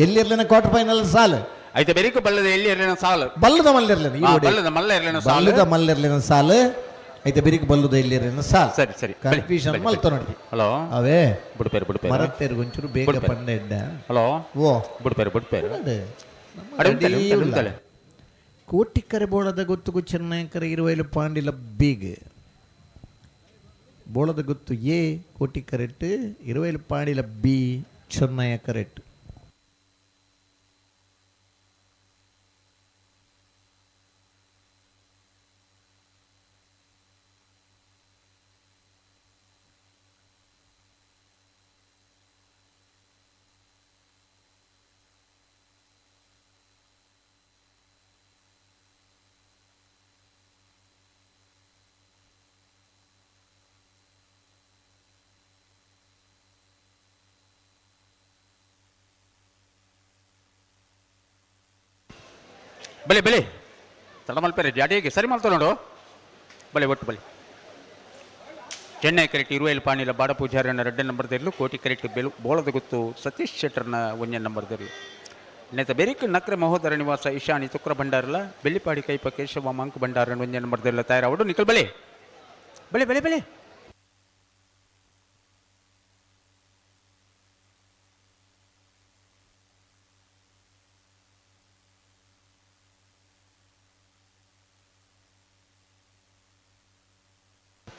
ಎಲ್ಲಿರ್ಲಿನ ಕ್ವಾರ್ಟರ್ ಫೈನಲ್ ಸಾಲ್. ಐತೆ ಬೆರಿಕು ಬಲ್ಲದ ಎಲ್ಲಿ ಇರ್ಲಿನ ಸಾಲು. ಬಲ್ಲದ ಮಲ್ಲಿರ್ಲಿನ ಈ ಆ, ಓಡಿ. ಬಲ್ಲದ ಮಲ್ಲ ಇರ್ಲಿನ ಸಾಲು. ಬಲ್ಲದ ಮಲ್ಲಿರ್ಲಿನ ಸಾಲ್ ಐತೆ ಬೆರಿಕೆ ಬಲ್ಲದ ಎಲ್ಲಿರ್ಲಿನ ಸಾಲ್. ಸರಿ ಸರಿ ಬಲೆ, ಕನ್ಫ್ಯೂಷನ್ ಬಲೆ, ಮಲ್ತ ನೋಡಿ. ಹಲೋ. ಅವೇ. ಬುಡ್ಪೇರು ಬುಡ್ಪೇರು. ಮರತ್ತೇರು ಒಂಚೂರು ಬೇಗ ಬುಡ್ಪೇರು. ಪಂಡ ಇಡ್ಡ. ಹಲೋ. ಓ. ಬುಡ್ಪೇರು ಬುಡ್ಪೇರು. ಅದೇ. ನಮ್ಮ ಅಡೆ ಉಂತಲೆ, ರೆಡಿ ಉಂತಲೆ, ಉಲ್ಲ. ಉಂತಲೆ. ಕೋಟಿಕ್ಕರೆ ಬೋಳದ ಗೊತ್ತುಗು ಚೆನ್ನೈಕರೆ ಇರುವೈಲು ಪಾಂಡಿಲ ಬೀಗ್. ಬೋಳದ ಗೊತ್ತು ಎ ಕೋಟಿ correct, Iruvail ಪಾಂಡಿಲ B Chennaya correct. ಬಲೆ ಬಲೆ ತಡ ಮಲ್ಪೇರೆ ಜಾಡಿಗೆ ಸರಿ ಮಲ್ತ ನೋಡು. ಬಲೆ ಒಟ್ಟು ಬಲೆ. ಚೆನ್ನೈ ಕರೆಕ್ಟ್ ಇರುವೈಲ್ ಪಾಣಿಲ ಬಾಡ ಪೂಜಾರನ ಎರಡನೇ ನಂಬರ್ದಿರಲು. ಕೋಟಿ ಕರೆಕ್ಟ್ ಬೆಲು ಬೋಳದ ಗೊತ್ತು ಸತೀಶ್ ಶೆಟ್ಟರ್ನ ಒಂಜನೇ ನಂಬರ್ದಿರಲು. ನೇತ ಬೆರಿಕ್ ನಕ್ರೆ ಮಹೋದರ ನಿವಾಸ ಇಶಾನಿ ತುಕ್ರ ಭಂಡಾರಲ ಬೆಳ್ಳಿಪಾಡಿ ಕೈಪ ಕೇಶವ ಮಂಕ್ ಭಂಡಾರನ ಒಂಜನೇ ನಂಬರ್ದಿರಲ ತಯಾರಾವಡು. ನಿಕಲ್ ಬಲೆ ಬಲೆ ಬಲೆ ಬಲೆ.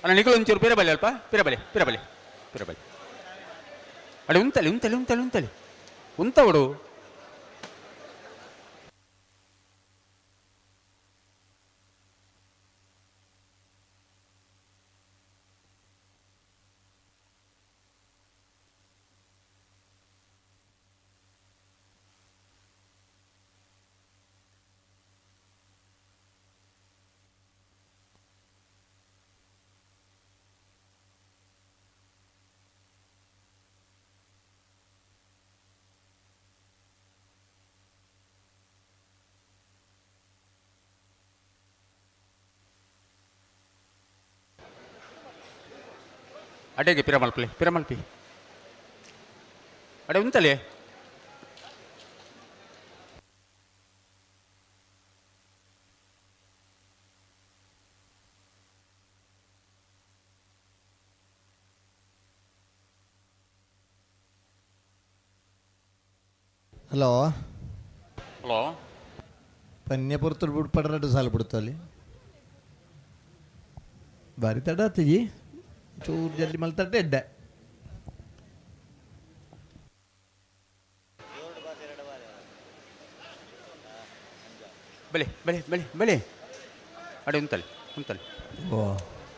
ಅಲ್ಲ ನಿಕಲ್ ಒಂಚೂರು ಪಿರ ಬಲೆ ಅಲ್ಪ ಪಿರ ಬಲೆ ಪಿರ ಬಲೆ ಪಿರ ಬಲೆ. ಅಡೆ ಉಂತಲೆ ಉಂತಲೆ ಉಂತಲೆ ಉಂತಲೆ ಉಂತವಡು. ಅಡೆಗೆ ಪಿರಮಲ್ಪಲೆ ಪಿರಮಲ್ಪಿ ಅಡೆ ಉಂತಲೆ. ಹಲೋ. ಹಲೋ. ಪನ್ಯ ಪೊರ್ತುಡು ಬುಡ್ಪಡ್ರಡ್ಡು ಸಾಲು ಬಿಡ್ತಲ್ಲಿ ಬಾರಿ ತಡ ಆತಿಜಿ, ಚೂರು ಜಲ್ದಿ ಮಲ್ತಟ್ಟೆ ಎಡ್ಡೆ. ಬಲೆ ಬಲೆ ಬಲೆ ಬಲೆ ಅಡೆ ಉಂತಲೆ ಉಂತಲೆ. ಓ.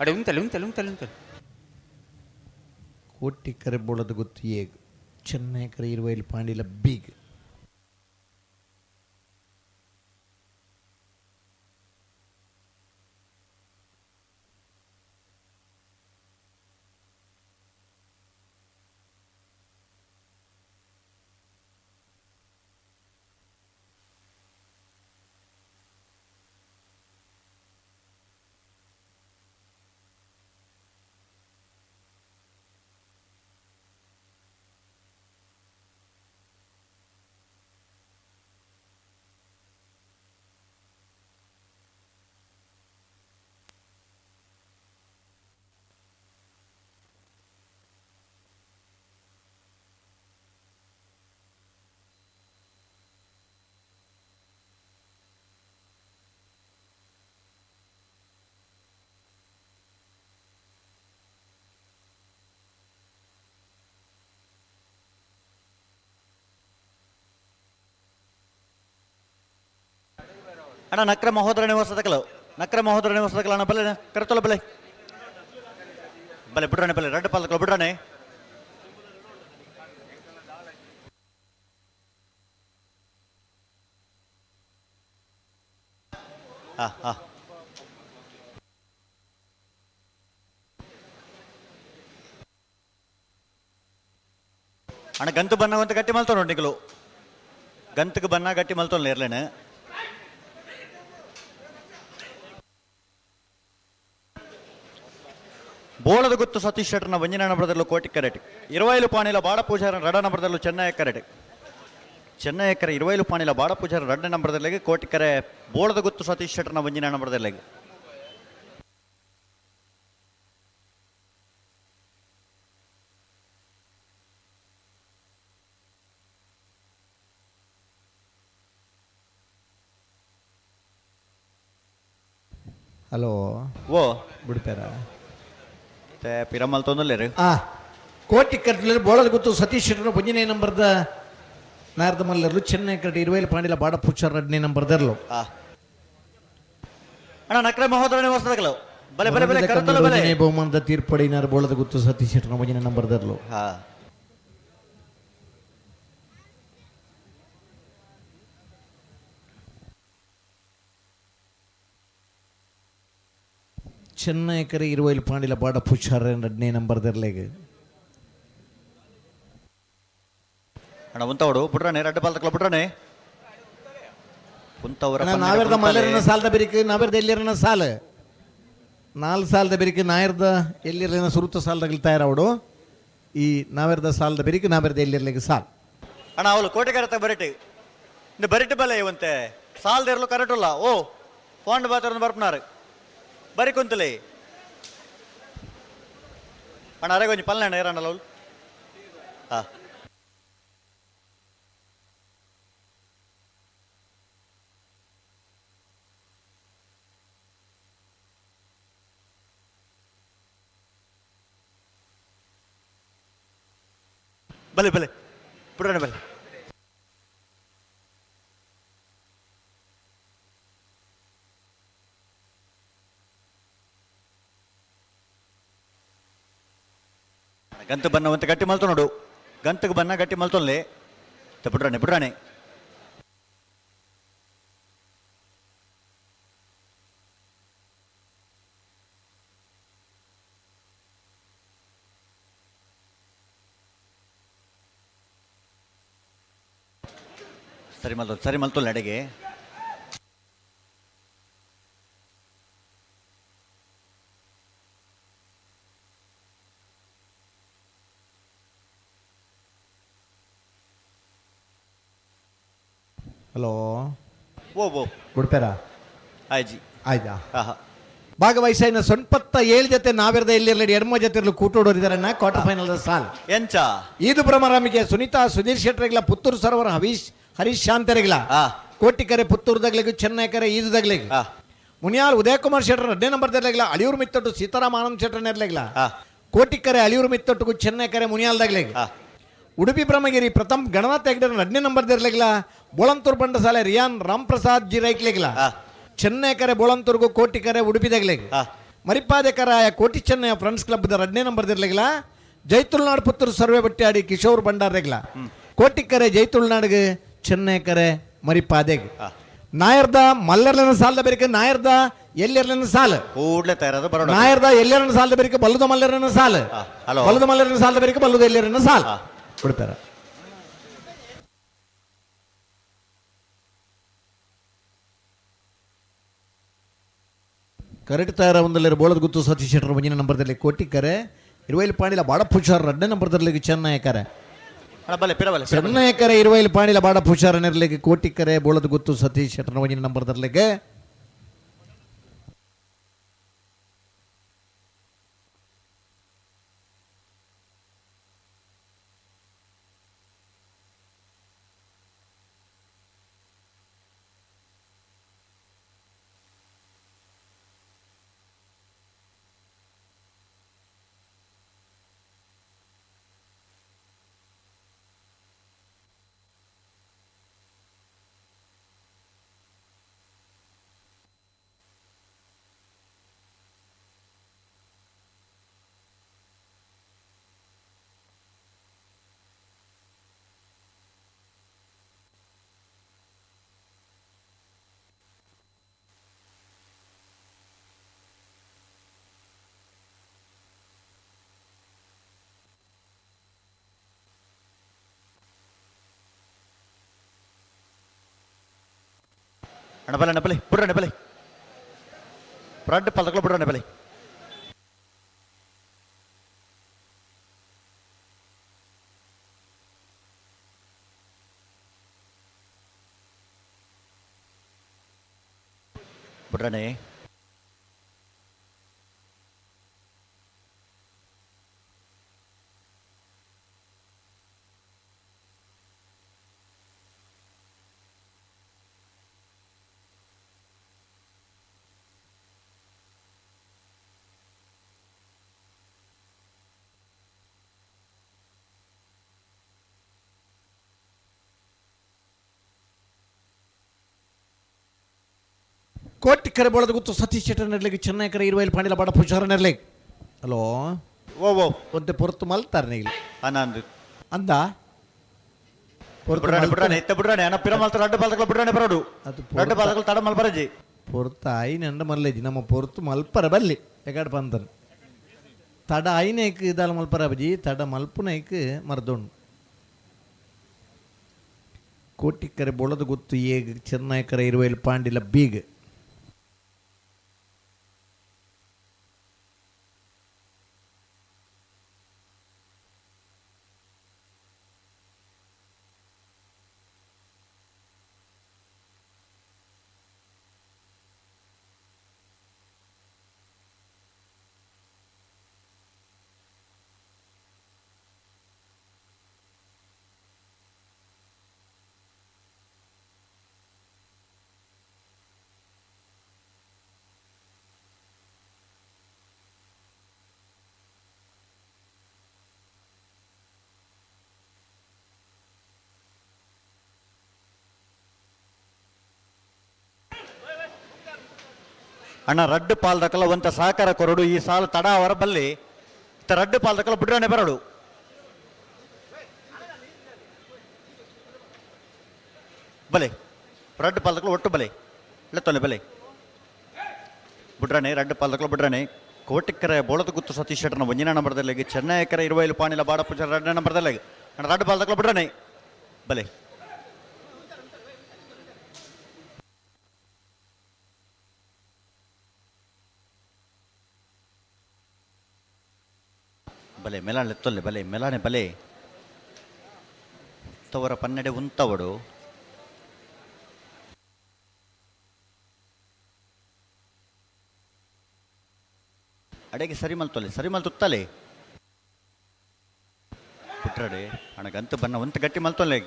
ಅಡೆ ಉಂತಲೆ ಉಂತಲೆ ಉಂತಲೆ ಉಂತಲೆ. ಕೋಟಿ ಕರೆ ಬೋಳದ ಗೊತ್ತು ಏಗ್ ಚೆನ್ನೈ ಕರೆ ಇರುವೈಲ್ ಪಾಂಡಿಲ ಬೀಗ್. ಅಣ್ಣ, ನಕ್ರ ಮಹೋದರ ನಿವಾಸದ ಕಲವು, ನಕ್ರ ಮಹೋದರ ನಿವಾಸದ ಕಲ. ಅಣ್ಣ ಬಲೆ, ಕರೆತೊಲ ಬಲೆ ಬಲೆ. ಬಿಡ್ರಾಣೆ ಬಲೆ, ರಡ್ಡು ಪಾಲಕಲು ಬಿಡ್ರಾಣೆ. ಹಾ ಹಾ. ಅಣ್ಣ, ಗಂತು ಬನ್ನ ಅಂತ ಗಟ್ಟಿ ಮಲ್ತೋ ನೋಡಿ ನಿಕಲು. ಗಂತಕ್ಕೆ ಬನ್ನ ಗಟ್ಟಿ ಮಲ್ತೋಲ್ಲ ಇರ್ಲೇನೆ. ಬೋಳದ ಗುತ್ತು ಸತೀಶ್ ಶೆಟ್ಟರ್ನ ವಂಜನ ನಂಬರದಲ್ಲೂ ಕೋಟಿ ಕರೆಟ್ ಇರವೈಲು ಪಾಣಿಲ ಬಾಡ ಪೂಜಾರನ ರಡ ನಂಬರದಲ್ಲೂ ಚೆನ್ನೈ ಕರೆಟ್ ಚೆನ್ನೈ ಎಕ್ಕರೆ ಇರವೈಲು ಪಾಣಿಲ ಬಾಡ ಪೂಜಾರ ರಡ್ಡ ನಂಬರದಲ್ಲಿಗೆ ಕೋಟಿ ಕರೆ ಬೋಳದ ಗುತ್ತು ಸತೀಶ್ ಶೆಟ್ಟರ್ನ ವಂಜನ ನಂಬರದಲ್ಲಿಗೆ. ಹಲೋ. ಓ. ಬಿಡ್ತಾರ? ಪಿರಮಲ್ ತೊಂದಲೇರು. ಆ ಕೋಟಿ ಕಟ್ಟಲೆ ಬೋಳದ ಗೊತ್ತು ಸತೀಶ್ ಶೆಟ್ಟರ್ ಒಂಜನೇ ನಂಬರ್ದ ನಾರದ ಮಲ್ಲರ್ಲು, ಚೆನ್ನೈ ಕರಡಿ ಇರುವೈಲ್ ಪಾಂಡಿಲ ಬಾಡ ಪೂಚಾರ್ ರಡ್ನೇ ನಂಬರ್ದರ್ಲು. ಆ ಅಣ್ಣ, ನಕ್ರ ಮಹೋದರ ನಿವಾಸದ ಕಲವು ಬಲೆ ಬಲೆ ಬಲೆ, ಕರೆತೊಲ ಬಲೆ. ಒಂಜನೇ ಬಹುಮಾನದ ತೀರ್ಪಡಿನಾರ ಬೋಳದ ಗುತ್ತು ಸತೀಶ್ ಶೆಟ್ಟರ್ ಒಂಜನೇ ನಂಬರ್ದರ್ಲು. ಹಾ. ಚೆನ್ನೈ ಕರೆ ಇರುವೈಲ್ ಪಾಂಡಿಲ ಬಾಡ ಪೂಚಾರ್ ರಡ್ನೇ ನಂಬರ್ದರ್ಲೆಗ್. ಅಣ್ಣ ಉಂತವಡು ಬಿಡ್ರಾಣೆ, ರಡ್ಡ ಪಾಲಕಲು ಬಿಡ್ರಾಣೆ ಉಂತವರ. ನಾವೆರ್ದ ಮಲ್ಲರನ ಸಾಲದ ಬೆರಿಕ್ ನಾವೆರ್ದ ಎಲ್ಲಿರನ ಸಾಲ ನಾಲ್ ಸಾಲದ ಬೆರಿಕ್ ನಾಯರ್ದ ಎಲ್ಲಿರಲಿನ ಸುರುತ ಸಾಲದಾಗ ತಯಾರಾವಡು. ಈ ನಾವೆರ್ದ ಸಾಲದ ಬೆರಿಕ್ ನಾವೆರ್ದ ಎಲ್ಲಿರ್ಲಿಕ್ಕೆ ಸಾಲ್. ಅಣ್ಣ, ಅವಳು ಕೋಟೆಗಾರ ಬರಿಟಿ ಇನ್ನು ಬರಿಟಿ ಬಲೆ ಇವಂತೆ ಸಾಲದಿರಲು ಕರೆಟುಲ್ಲ. ಓ ಫೋನ್ ಬಾತ್ರ ಬರ್ಪನಾರು ಬರಿ ಕುಂತಲಿ. ಅಣ್ಣ, ಅರೆ ಕೊಂಚ ಪಲ್ಲೆ ಅಣ್ಣ ಏರಣ್ಣಲ್ಲ ಅವಳು. ಹಾ, ಬಲೆ ಬಲೆ ಬಿಡೋಣ ಬಲೆ. ಗಂತು ಬನ್ನ ಅಂತ ಗಟ್ಟಿ ಮಲ್ತು ನೋಡು, ಗಂತಕ್ಕೆ ಬನ್ನ ಗಟ್ಟಿ ಮಲ್ತೊನ್ಲೆ. ಬಿಡ್ರಾಣೆ ಬಿಡ್ರಾಣೆ. ಸರಿ ಮಲ್ತು, ಸರಿ ಮಲ್ತೊಲ್ಲ ಅಡಿಗೆ. ಹಲೋ. ಓ ಓ. ಗುಡ್ಪೇರ. ಆಯ್ಜಿ. ಆಯ್ತಾ? ಆಹಾ. ಭಾಗವಹಿಸ ಸೊನ್ಪತ್ತ ಏಳು ಜೊತೆ ನಾವಿರದ ಎಲ್ಲಿರಲಿ ಎಡ್ಮ ಜೊತೆ ಇರಲು ಕೂಟೋಡೋರಿದಾರನ್ನ ಕ್ವಾರ್ಟರ್ ಫೈನಲ್ ಸಾಲ್. ಎಂಚ? ಈದು ಭ್ರಮರಾಮಿಗೆ ಸುನೀತಾ ಸುಧೀರ್ ಶೆಟ್ಟರಿಗಿಲ್ಲ, ಪುತ್ತೂರು ಸರೋವರ ಹವೀಶ್ ಹರೀಶ್ ಶಾಂತರಿಗಿಲ್ಲ, ಕೋಟಿಕರೆ ಪುತ್ತೂರು ದಗ್ಲಿಗು, ಚೆನ್ನೈಕರೆ ಈದು ದಗ್ಲಿಗು, ಮುನಿಯಾಲ್ ಉದಯಕುಮಾರ್ ಶೆಟ್ಟರ್ 2ನೇ ನಂಬರ್ ದರ್ಲಿಗಿಲ್ಲ, ಅಳಿಯೂರು ಮಿತ್ತೊಟ್ಟು ಸೀತಾರಾಮ್ ಆನಂದ್ ಶೆಟ್ಟರ್ ನೆರ್ಲಿಗಿಲ್ಲ, ಕೋಟಿಕರೆ ಅಳಿಯೂರು ಮಿತ್ತೊಟ್ಟಿಗೂ ಚೆನ್ನೈಕರೆ ಮುನಿಯಾಲ್ ದಗ್ಲಿಗು, ಉಡುಪಿ ಬ್ರಹ್ಮಗಿರಿ ಪ್ರಥಮ್ ಗಣನಾಥ್ ಹೆಗ್ಡೆ 2ನೇ ನಂಬರ್ ದಿರ್ಲಿಗಿಲ್ಲ, ಬೋಳಂತೂರು ಬಂಡಸಾಲೆ ರಿಯಾನ್ ರಾಮ್ಪ್ರಸಾದ್ ಜಿ ರೈಕ್ಲಿಗಿಲ್ಲ, ಚೆನ್ನೈಕರೆ ಬೋಳಂತೂರ್ಗು ಕೋಟಿಕರೆ ಉಡುಪಿ ದಗ್ಲಿಗ್, ಮರಿಪಾದೆಕರಾಯ ಕೋಟಿ ಚೆನ್ನಯ್ಯ ಫ್ರೆಂಡ್ಸ್ ಕ್ಲಬ್ 2ನೇ ನಂಬರ್ ದಿರ್ಲಿಗಿಲ್ಲ, ಜೈತುಳ್ನಾಡು ಪುತ್ತೂರು ಸರ್ವೆ ಬಟ್ಟಾಡಿ ಕಿಶೋರ್ ಭಂಡಾರ್ರೆಗ್ಲ, ಕೋಟಿಕರೆ ಜೈತುಳ್ನಾಡಿಗೆ ಚೆನ್ನೈಕರೆ ಮರಿಪಾದೆಗ್, ನಾಯರ್ದ ಮಲ್ಲರ್ಲನ ಸಾಲದ ಬೇರೆ ನಾಯರ್ದ ಎಲ್ಲೆರ್ಲನ ಸಾಲ. ಕೂಡ್ಲೆ ತಯಾರಾದ ಬರೋಣ. ನಾಯರ್ದ ಎಲ್ಲರನ್ನ ಸಾಲದ ಬೇರೆ ಬಲ್ಲದ ಮಲ್ಲರನ್ನ ಸಾಲ. ಹಲೋ. ಬಲ್ಲದ ಮಲ್ಲರನ್ನ ಸಾಲದ ಬೇರೆ ಬಲ್ಲದ ಎಲ್ಲರನ್ನ ಸಾಲ ಕೊಡ್ತಾರೆ. ಕರೆಕ್ಟ್ ತಯಾರ ಒಂದಲ್ಲಿ ಬೋಳದ ಗುತ್ತು ಸತೀಶ್ ಶೆಟ್ಟರ್ ಒಂದಿನ ನಂಬರ್ದಲ್ಲಿ ಕೋಟಿಕರೆ ಇರುವೈಲ್ ಪಾಂಡಿಲ ಬಾಡ ಪುಷಾರ್ 2ನೇ ನಂಬರ್ದಲ್ಲಿ ಚೆನ್ನಯ್ಯಕರೆ. ಅಣ್ಣ ಬಲೆ ಪಿರ ಬಲೆ. ಚೆನ್ನಯ್ಯಕರೆ ಇರುವೈಲ್ ಪಾಂಡಿಲ ಬಾಡ ಪುಷಾರ್ ನೆರ್ಲಿಗೆ ಕೋಟಿಕರೆ ಬೋಳದ ಗುತ್ತು ಸತೀಶ್ ಶೆಟ್ಟರ್ ಒಂದಿನ ನಂಬರ್ದಲ್ಲಿಗೆ. ಅಣ್ಣ ಬಲೆ, ಅಣ್ಣ ಬಲೆ, ಬುಡ್ರಣ್ಣ ಬಲೆ, ಬ್ರೆಡ್ ಪಲ್ದಕ್ಲ ಬುಡ್ರಣ್ಣ ಬಲೆ. ಬುಡ್ರಣ್ಣೆ. ಕೋಟಿ ಕರೆ ಬೋಳದ ಗುತ್ತು ಸತೀಶ್ ಶೆಟ್ಟರ್ ನೆರ್ಲಿಗೆ ಚೆನ್ನೈಕರೆ ಇರುವೈಲ್ ಪಾಂಡಿಲ ಬಾಡ ಪುಷಾರ್ ನೆರ್ಲಿಗೆ. ಹಲೋ. ಓ ಓ. ಒಂತೆ ಪೊರ್ತು ಮಲ್ತಾರೆ ನೀ ಅಣ್ಣ ಅಂದ ಪೊರ್ತು ಬುಡ್ರಣ್ಣೆ ಬುಡ್ರಣ್ಣೆ ಮಲ್ತಾರೆ. ಇತ್ತ ಬುಡ್ರಣ್ಣೆ ಅಣ್ಣ ಪಿರ ಮಲ್ತ ರಡ್ಡು ಪಲ್ದಕ್ಲ ಬುಡ್ರಣ್ಣೆ ಬರೋಡು. ಅದು ರಡ್ಡು ಪಲ್ದಕ್ಲ ತಡ ಮಲ್ ಬರಜಿ. ಪೊರ್ತು ಐನ ಮಲ್ಲೇಜಿ ನಮ್ಮ ಪೊರ್ತು ಮಲ್ಪರ ಬಲ್ಲಿ ಎಗಾಡ್ ಪಂತನ್ ತಡ ಐನೇಕ್ ಇದಾಲ ಮಲ್ಪರ ಬಜಿ ತಡ ಮಲ್ಪುನೈಕ್ ಮರ್ದೋಣು. ಕೋಟಿಕ್ಕರೆ ಬೊಳದ ಗುತ್ತು ಏಗ್ ಚೆನ್ನೈಕರೆ ಇರುವೈಲ್ ಪಾಂಡಿಲ ಬೀಗ್. ಅಣ್ಣ ರಡ್ಡು ಪಾಲ್ದಕಲ ಒಂತ ಸಹಕಾರ ಕೊರಡು. ಈ ಸಾಲ ತಡ ಅವರ ಬಲ್ಲಿ ಇತ್ತ ರಡ್ಡು ಪಾಲ್ದಕಲ ಬುಡ್ರಣ್ಣೆ ಬರೋಡು. ಬಲೆ ರಡ್ಡು ಪಾಲ್ದಕಲ ಒಟ್ಟು ಬಲೆ ಇಲ್ಲ ಬಲೆ ಬುಡ್ರಣ್ಣೆ ರಡ್ಡು ಪಾಲ್ದಕಲ ಬುಡ್ರಣ್ಣೆ. ಕೋಟಿಕ್ಕರೆ ಬೋಳದ ಗುತ್ತು ಸತೀಶ್ ಶೆಟ್ಟರ್ನ ಒಂಜಿನ ನಂಬರ್ದಲ್ಲಿ ಚೆನ್ನೈಕರೆ ಇರುವೈಲು ಪಾಣಿಲ ಬಾಡಪುಜ 2ನೇ ನಂಬರ್ದಲ್ಲಿ. ಅಣ್ಣ ರಡ್ಡು ಪಾಲ್ದಕಲ ಬುಡ್ರಣ್ಣೆ ಬಲೆ. ಬಲೆ ಮೆಲಾಣೆ ತೊಲ್ಲೆ ಬಲೆ ಮೆಲಾಣೆ ಬಲೆ ತವರ ಪನ್ನೆಡೆ ಉಂತವಡು. ಅಡೆಗೆ ಸರಿ ಮಲ್ತೊಲೆ, ಸರಿ ಮಲ್ತುತ್ತಲೆ. ಪುಟ್ರಡೆ ಅಣಗಂತ ಬನ್ನ ಒಂತ ಗಟ್ಟಿ ಮಲ್ತೊಲೆ.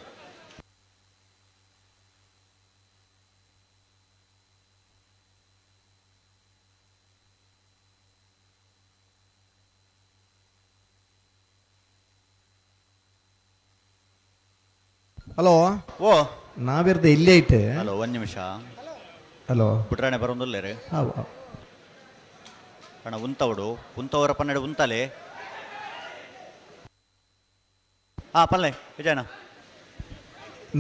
ಹಲೋ. ಓ. ನಾವಿರ್ದ ಇಲ್ಲೇ ಐತೆ. ಹಲೋ, ಒಂದ್ ನಿಮಿಷ. ಹಲೋ. ಪುಟ್ರಾಣೆ ಬರೋದಿಲ್ಲ ರೀ. ಅಣ್ಣ ಉಂತವಡು ಉಂತವರ ಪನ್ನೆರಡು ಉಂತಲೆ. ಹಾ ಪಲ್ಲೆ ವಿಜಯಣ್ಣ.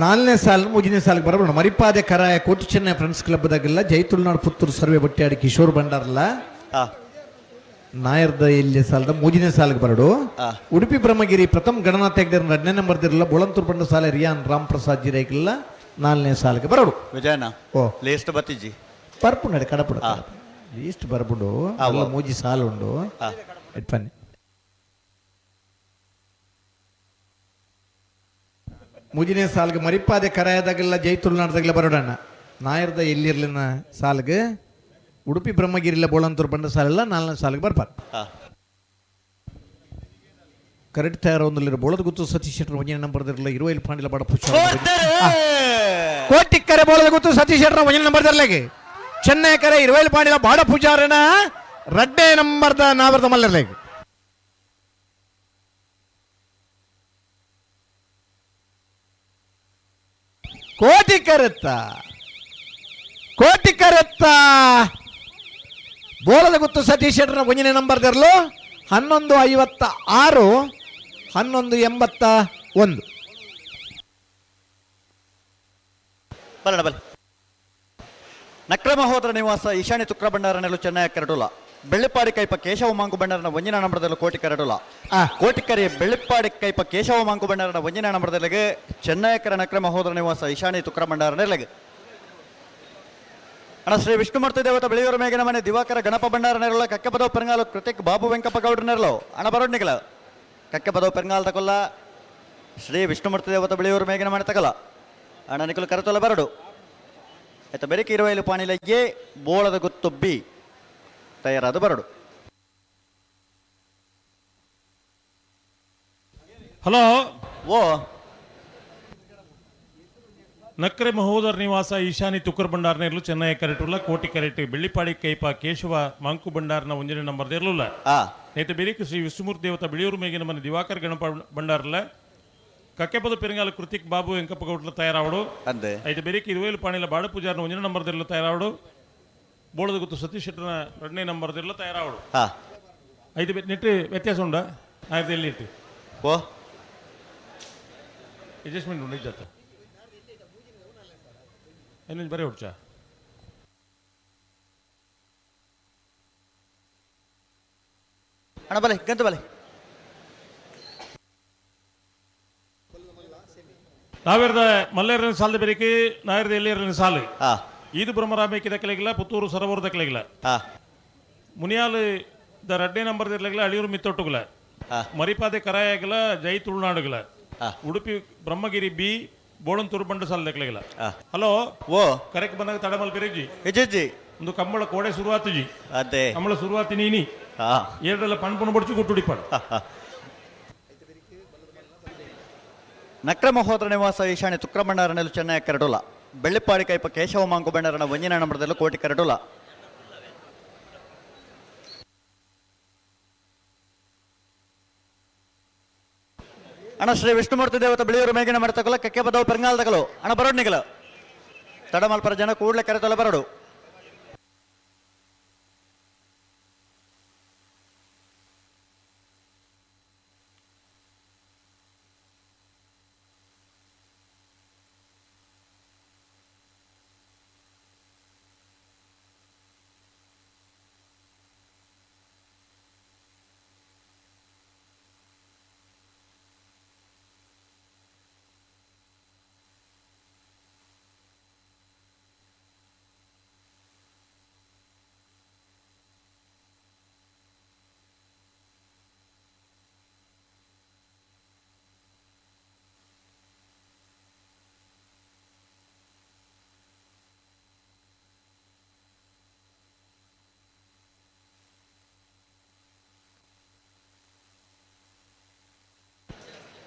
ನಾಲ್ನೇ ಸಾಲ ಮೂಜನೇ ಸಾಲಿಗೆ ಬರಬೇಡ. ಮರಿಪಾದೆ ಕರಾಯ ಕೋಟಿ ಚೆನ್ನೈ ಫ್ರೆಂಡ್ಸ್ ಕ್ಲಬ್ದಾಗೆಲ್ಲ ಜೈ ತುಳುನಾಡು ಪುತ್ತೂರು ಸರ್ವೆ ಬಟ್ಟಿಯಾಡಿ ಕಿಶೋರ್ ಭಂಡಾರಲ್ಲ. ನಾಯರ್ದ ಇಲ್ಲಿ ಸಾಲದ ಮೂಜನೇ ಸಾಲಿಗೆ ಬರಡು. ಉಡುಪಿ ಬ್ರಹ್ಮಗಿರಿ ಪ್ರಥಮ ಗಣನಾಥ ಹೆಗ್ಡೆರ್ ಎರಡನೇ ನಂಬರ್ ದಿರಲ್ಲ ಬೊಳಂತೂರು ಬಂಡ ಸಾಲೆ ರಿಯಾನ್ ರಾಮ್ ಪ್ರಸಾದ್ ಜಿರೇಕಿಲ್ಲ ನಾಲ್ನೇ ಸಾಲಿಗೆ ಬರಡು. ವಿಜಯಣ್ಣ. ಓ. ಲೇಸ್ಟ್ ಬತ್ತಿಜ್ಜಿ. ಪರ್ಪು ನಡೆ ಕಡಪುಡ ಈಸ್ಟ್ ಬರ್ಪುಂಡು ಅಲ್ಲ ಮೂಜಿ ಸಾಲು ಉಂಡು. ಎಟ್ಪನ್ನಿ ಮೂಜನೇ ಸಾಲ್ಗೆ ಮರಿಪಾದೆ ಕರಾಯದಾಗೆಲ್ಲ ಜೈ ತುಳುನಾಡ್ದಾಗೆಲ್ಲ ಬರೋಡಣ್ಣ. ನಾಯರ್ದ ಎಲ್ಲಿರ್ಲಿನ ಸಾಲ್ಗೆ ಉಡುಪಿ ಬ್ರಹ್ಮಗಿರಿಲ್ಲ ಬೋಳಂತೂರು ಬಂಡ ಸಾಲೆಲ್ಲ ನಾಲ್ನೇ ಸಾಲಿಗೆ ಬರ್ಪಾರ. ಕರೆಕ್ಟ್ ತಯಾರೊಂದಿಲ್ಲ. ಬೋಳದ ಗುತ್ತು ಸತೀಶ್ ಶೆಟ್ಟರ್ ಒಂಜನೇ ನಂಬರ್ ದಿರಲ್ಲ ಇರುವೈಲ್ ಪಾಂಡಿಲ ಬಡ ಪುಷ ಕೋಟಿ ಕರೆ ಬೋಳದ ಗುತ್ತು ಸತೀಶ್ ಶೆಟ್ಟರ್ ಒಂಜನೇ ನಂಬರ್ ದಿರಲಾಗೆ ಚೆನ್ನೈ ಕರೆ ಇರುವೈಲ್ ಪಾಂಡಿಲ ಬಾಡ ಪೂಜಾರನ ರಡ್ಡೆ ನಂಬರ್ದ ನಾವರ್ದ ಮಲ್ಲರ್ಲಾಗೆ. ಕೋಟಿ ಕರೆತ್ತ ಕೋಟಿ ಕರೆತ್ತ ಬೋಳದ ಗುತ್ತು ಸತೀಶ್ ಶೆಟ್ಟರ್ನ ಒಂಜನೇ ನಂಬರ್ ದಿರಲು 11:56, 11:81. ಬಲ್ಲಣ ಬಲ್ಲ. ನಕ್ರಮ ಹೋದ್ರ ನಿವಾಸ ಈಶಾನ್ಯ ತುಕ್ರ ಭಂಡಾರನೆಲ್ಲ ಚೆನ್ನೈ ಕರಡುಲ ಬೆಳ್ಳಿಪ್ಪಾಡಿ ಕೈಪ ಕೇಶವ ಮಾಂಕು ಭಂಡಾರನ ಒಂಜಿನ ನಂಬರದಲ್ಲಿ ಕೋಟಿ ಕರಡುಲ. ಕೋಟಿಕರಿ ಬೆಳ್ಳಿಪ್ಪಾಡಿ ಕೈಪ ಕೇಶವ ಮಾಂಕು ಭಂಡಾರನ ಒಂಜಿನ ನಂಬರದಲ್ಲಿಗೆ ಚೆನ್ನೈಕರ ನಕ್ರಮ ಹೋದ್ರ ನಿವಾಸ ಈಶಾನ್ಯ ತುಕ್ರ ಭಂಡಾರನೆಲ್ಲಗೆ. ಅಣ್ಣ ಶ್ರೀ ವಿಷ್ಣುಮೂರ್ತಿ ದೇವತ ಬೆಳೆಯೂರ ಮೇಗಿನ ಮನೆ ದಿವಾಕರ ಗಣಪ ಭಂಡಾರ ನೆರಳು ಕಕ್ಕೆಪದವು ಪೆರಂಗಾಲು ಕೃತಿಕ್ ಬಾಬು ವೆಂಕಪ್ಪ ಗೌಡ್ರ ನೆರಳು. ಅಣ್ಣ ಬರೋಡ್ನಿಗಲ ಕಕ್ಕೆಪದವು ಪೆರಂಗಾಲ್ ತಕೊಲ್ಲ. ಶ್ರೀ ವಿಷ್ಣುಮೂರ್ತಿ ದೇವತ ಬೆಳೆಯೂರು ಮೇಗಿನ ಮನೆ ತಕಲ. ಅಣ್ಣ ನಿಕಲು ಕರೆತೊಲ್ಲ ಬರಡು. ಆಯ್ತಾ? ಬೆರಕೆ ಇರುವೈಲು ಪಾಣಿಲಕ್ಕೆ ಬೋಳದ ಗುತ್ತು ಬಿ ತಯಾರಾದ ಬರಡು. ಹಲೋ. ಓ. ನಕ್ರೆ ಮಹೋದರ್ ನಿವಾಸ ಈಶಾನಿ ತುಕ್ಕರ್ ಭಂಡಾರನ ಇರಲು ಚೆನ್ನೈ ಕರೆಟುಲ್ಲ ಕೋಟಿ ಕರೆಟ್ ಬೆಳ್ಳಿಪಾಡಿ ಕೈಪ ಕೇಶವ ಮಾಂಕು ಭಂಡಾರನ ಒಂಜನೇ ನಂಬರ್ ಇರಲಿಲ್ಲ. ನೇತ ಬೇರಿಕ್ ಶ್ರೀ ವಿಷ್ಣುಮೂರ್ತಿ ದೇವತ ಬಿಳಿಯೂರು ಮೇಗಿನ ಮನೆ ದಿವಾಕರ್ ಗಣಪ ಭಂಡಾರಲ್ಲ ಕಕ್ಕೆಪದ ಪೆರಂಗಾಲ ಕೃತಿಕ್ ಬಾಬು ವೆಂಕಪ್ಪ ಗೌಡ್ಲ ತಯಾರಾವಡು. ಅಂದೆ. ಐತೆ ಬೇರಿಕ್ ಇರುವೇಲು ಪಾಣಿಲ ಬಾಡ ಪೂಜಾರನ ಒಂಜನೇ ನಂಬರ್ ಇರಲು ತಯಾರಾವಡು. ಬೋಳದ ಗುತ್ತು ಸತೀಶ್ ಶೆಟ್ಟನ ಎರಡನೇ ನಂಬರ್ ಇರಲು ತಯಾರಾವಡು. ಐದು ನೆಟ್ಟು ವ್ಯತ್ಯಾಸ ಉಂಡಾ ಆಯ್ತು ಎಲ್ಲಿ ಇಟ್ಟು? ಓ. ಅಡ್ಜಸ್ಟ್ಮೆಂಟ್ ಉಂಡು ಇಜ್ಜತ್ತ ಇನ್ನೊಂದು ಬರೀ ಹೊಡ್ಚಾ. ಅಣ್ಣ ಬಲೆ ಗಂತ ಬಲೆ. ನಾವೇರ್ದ ಮಲ್ಲೇರನ ಸಾಲದ ಬೆರಿಕೆ ನಾಯರ್ದ ಎಲ್ಲಿಯರನ ಸಾಲು. ಈದು ಬ್ರಹ್ಮರಾಮೇಕಿ ದಕ್ಕಲಿಗಿಲ್ಲ ಪುತ್ತೂರು ಸರೋವರ ದಕ್ಕಲಿಗಿಲ್ಲ. ಮುನಿಯಾಲ್ the ರಡ್ಡೆ ನಂಬರ್ ಇರ್ಲಿಲ್ಲ ಅಳಿಯೂರು ಮಿತ್ತೊಟ್ಟುಗಲ. ಮರಿಪಾದೆ ಕರಾಯಾಗಲ ಜೈ ತುಳುನಾಡುಗಲ. ಉಡುಪಿ ಬ್ರಹ್ಮಗಿರಿ ಬಿ ಬೋಳಂತೂರು ಬಂಡ ಸಾಲ ದಕ್ಕಲಿಗಿಲ್ಲ. ಹಲೋ. ಓ. ಕರೆಕ್ಟ್ ಬಂದಾಗ ತಡಮಲ್ ಪೆರಿಜಿ. ಇಜ್ಜಿ. ಒಂದು ಕಂಬಳ ಕೋಡೆ ಶುರುವಾತುಜಿ. ಅದೇ. ಕಂಬಳ ಶುರುವಾತಿ ನೀನಿ. ಏರಡೆಲ್ಲ ಪಣ್ಪುಣ ಬಡ್ಚು ಗುಟ್ಟುಡಿಪಾಡು. ನಕ್ರ ಮಹೋದರ ನಿವಾಸ ಈಶಾನ್ಯ ತುಕ್ರ ಭಂಡಾರನೆಲ್ಲ ಚೆನ್ನೈ ಕರಡುಲ ಬೆಳ್ಳಿಪ್ಪಾಡಿ ಕೈಪ ಕೇಶವ ಮಾಂಕು ಭಂಡಾರನ ಒಂಜಿನ ನಂಬರದಲ್ಲೂ ಕೋಟಿ ಕರಡುಲ. ಅಣ್ಣ ಶ್ರೀ ವಿಷ್ಣುಮೂರ್ತಿ ದೇವತ ಬಿಳಿಯೂರು ಮೇಗಿನ ಮಡತಕಲ ಕಕ್ಕೆ ಬದವು ಪೆರಂಗಾಲ್ ತಕಲು. ಅಣ್ಣ ಬರೋಡ್ ನಿಗಲ ತಡಮಲ್ಪರ ಜನ ಕೂಡಲೇ ಕರೆತೊಲೆ ಬರಡು.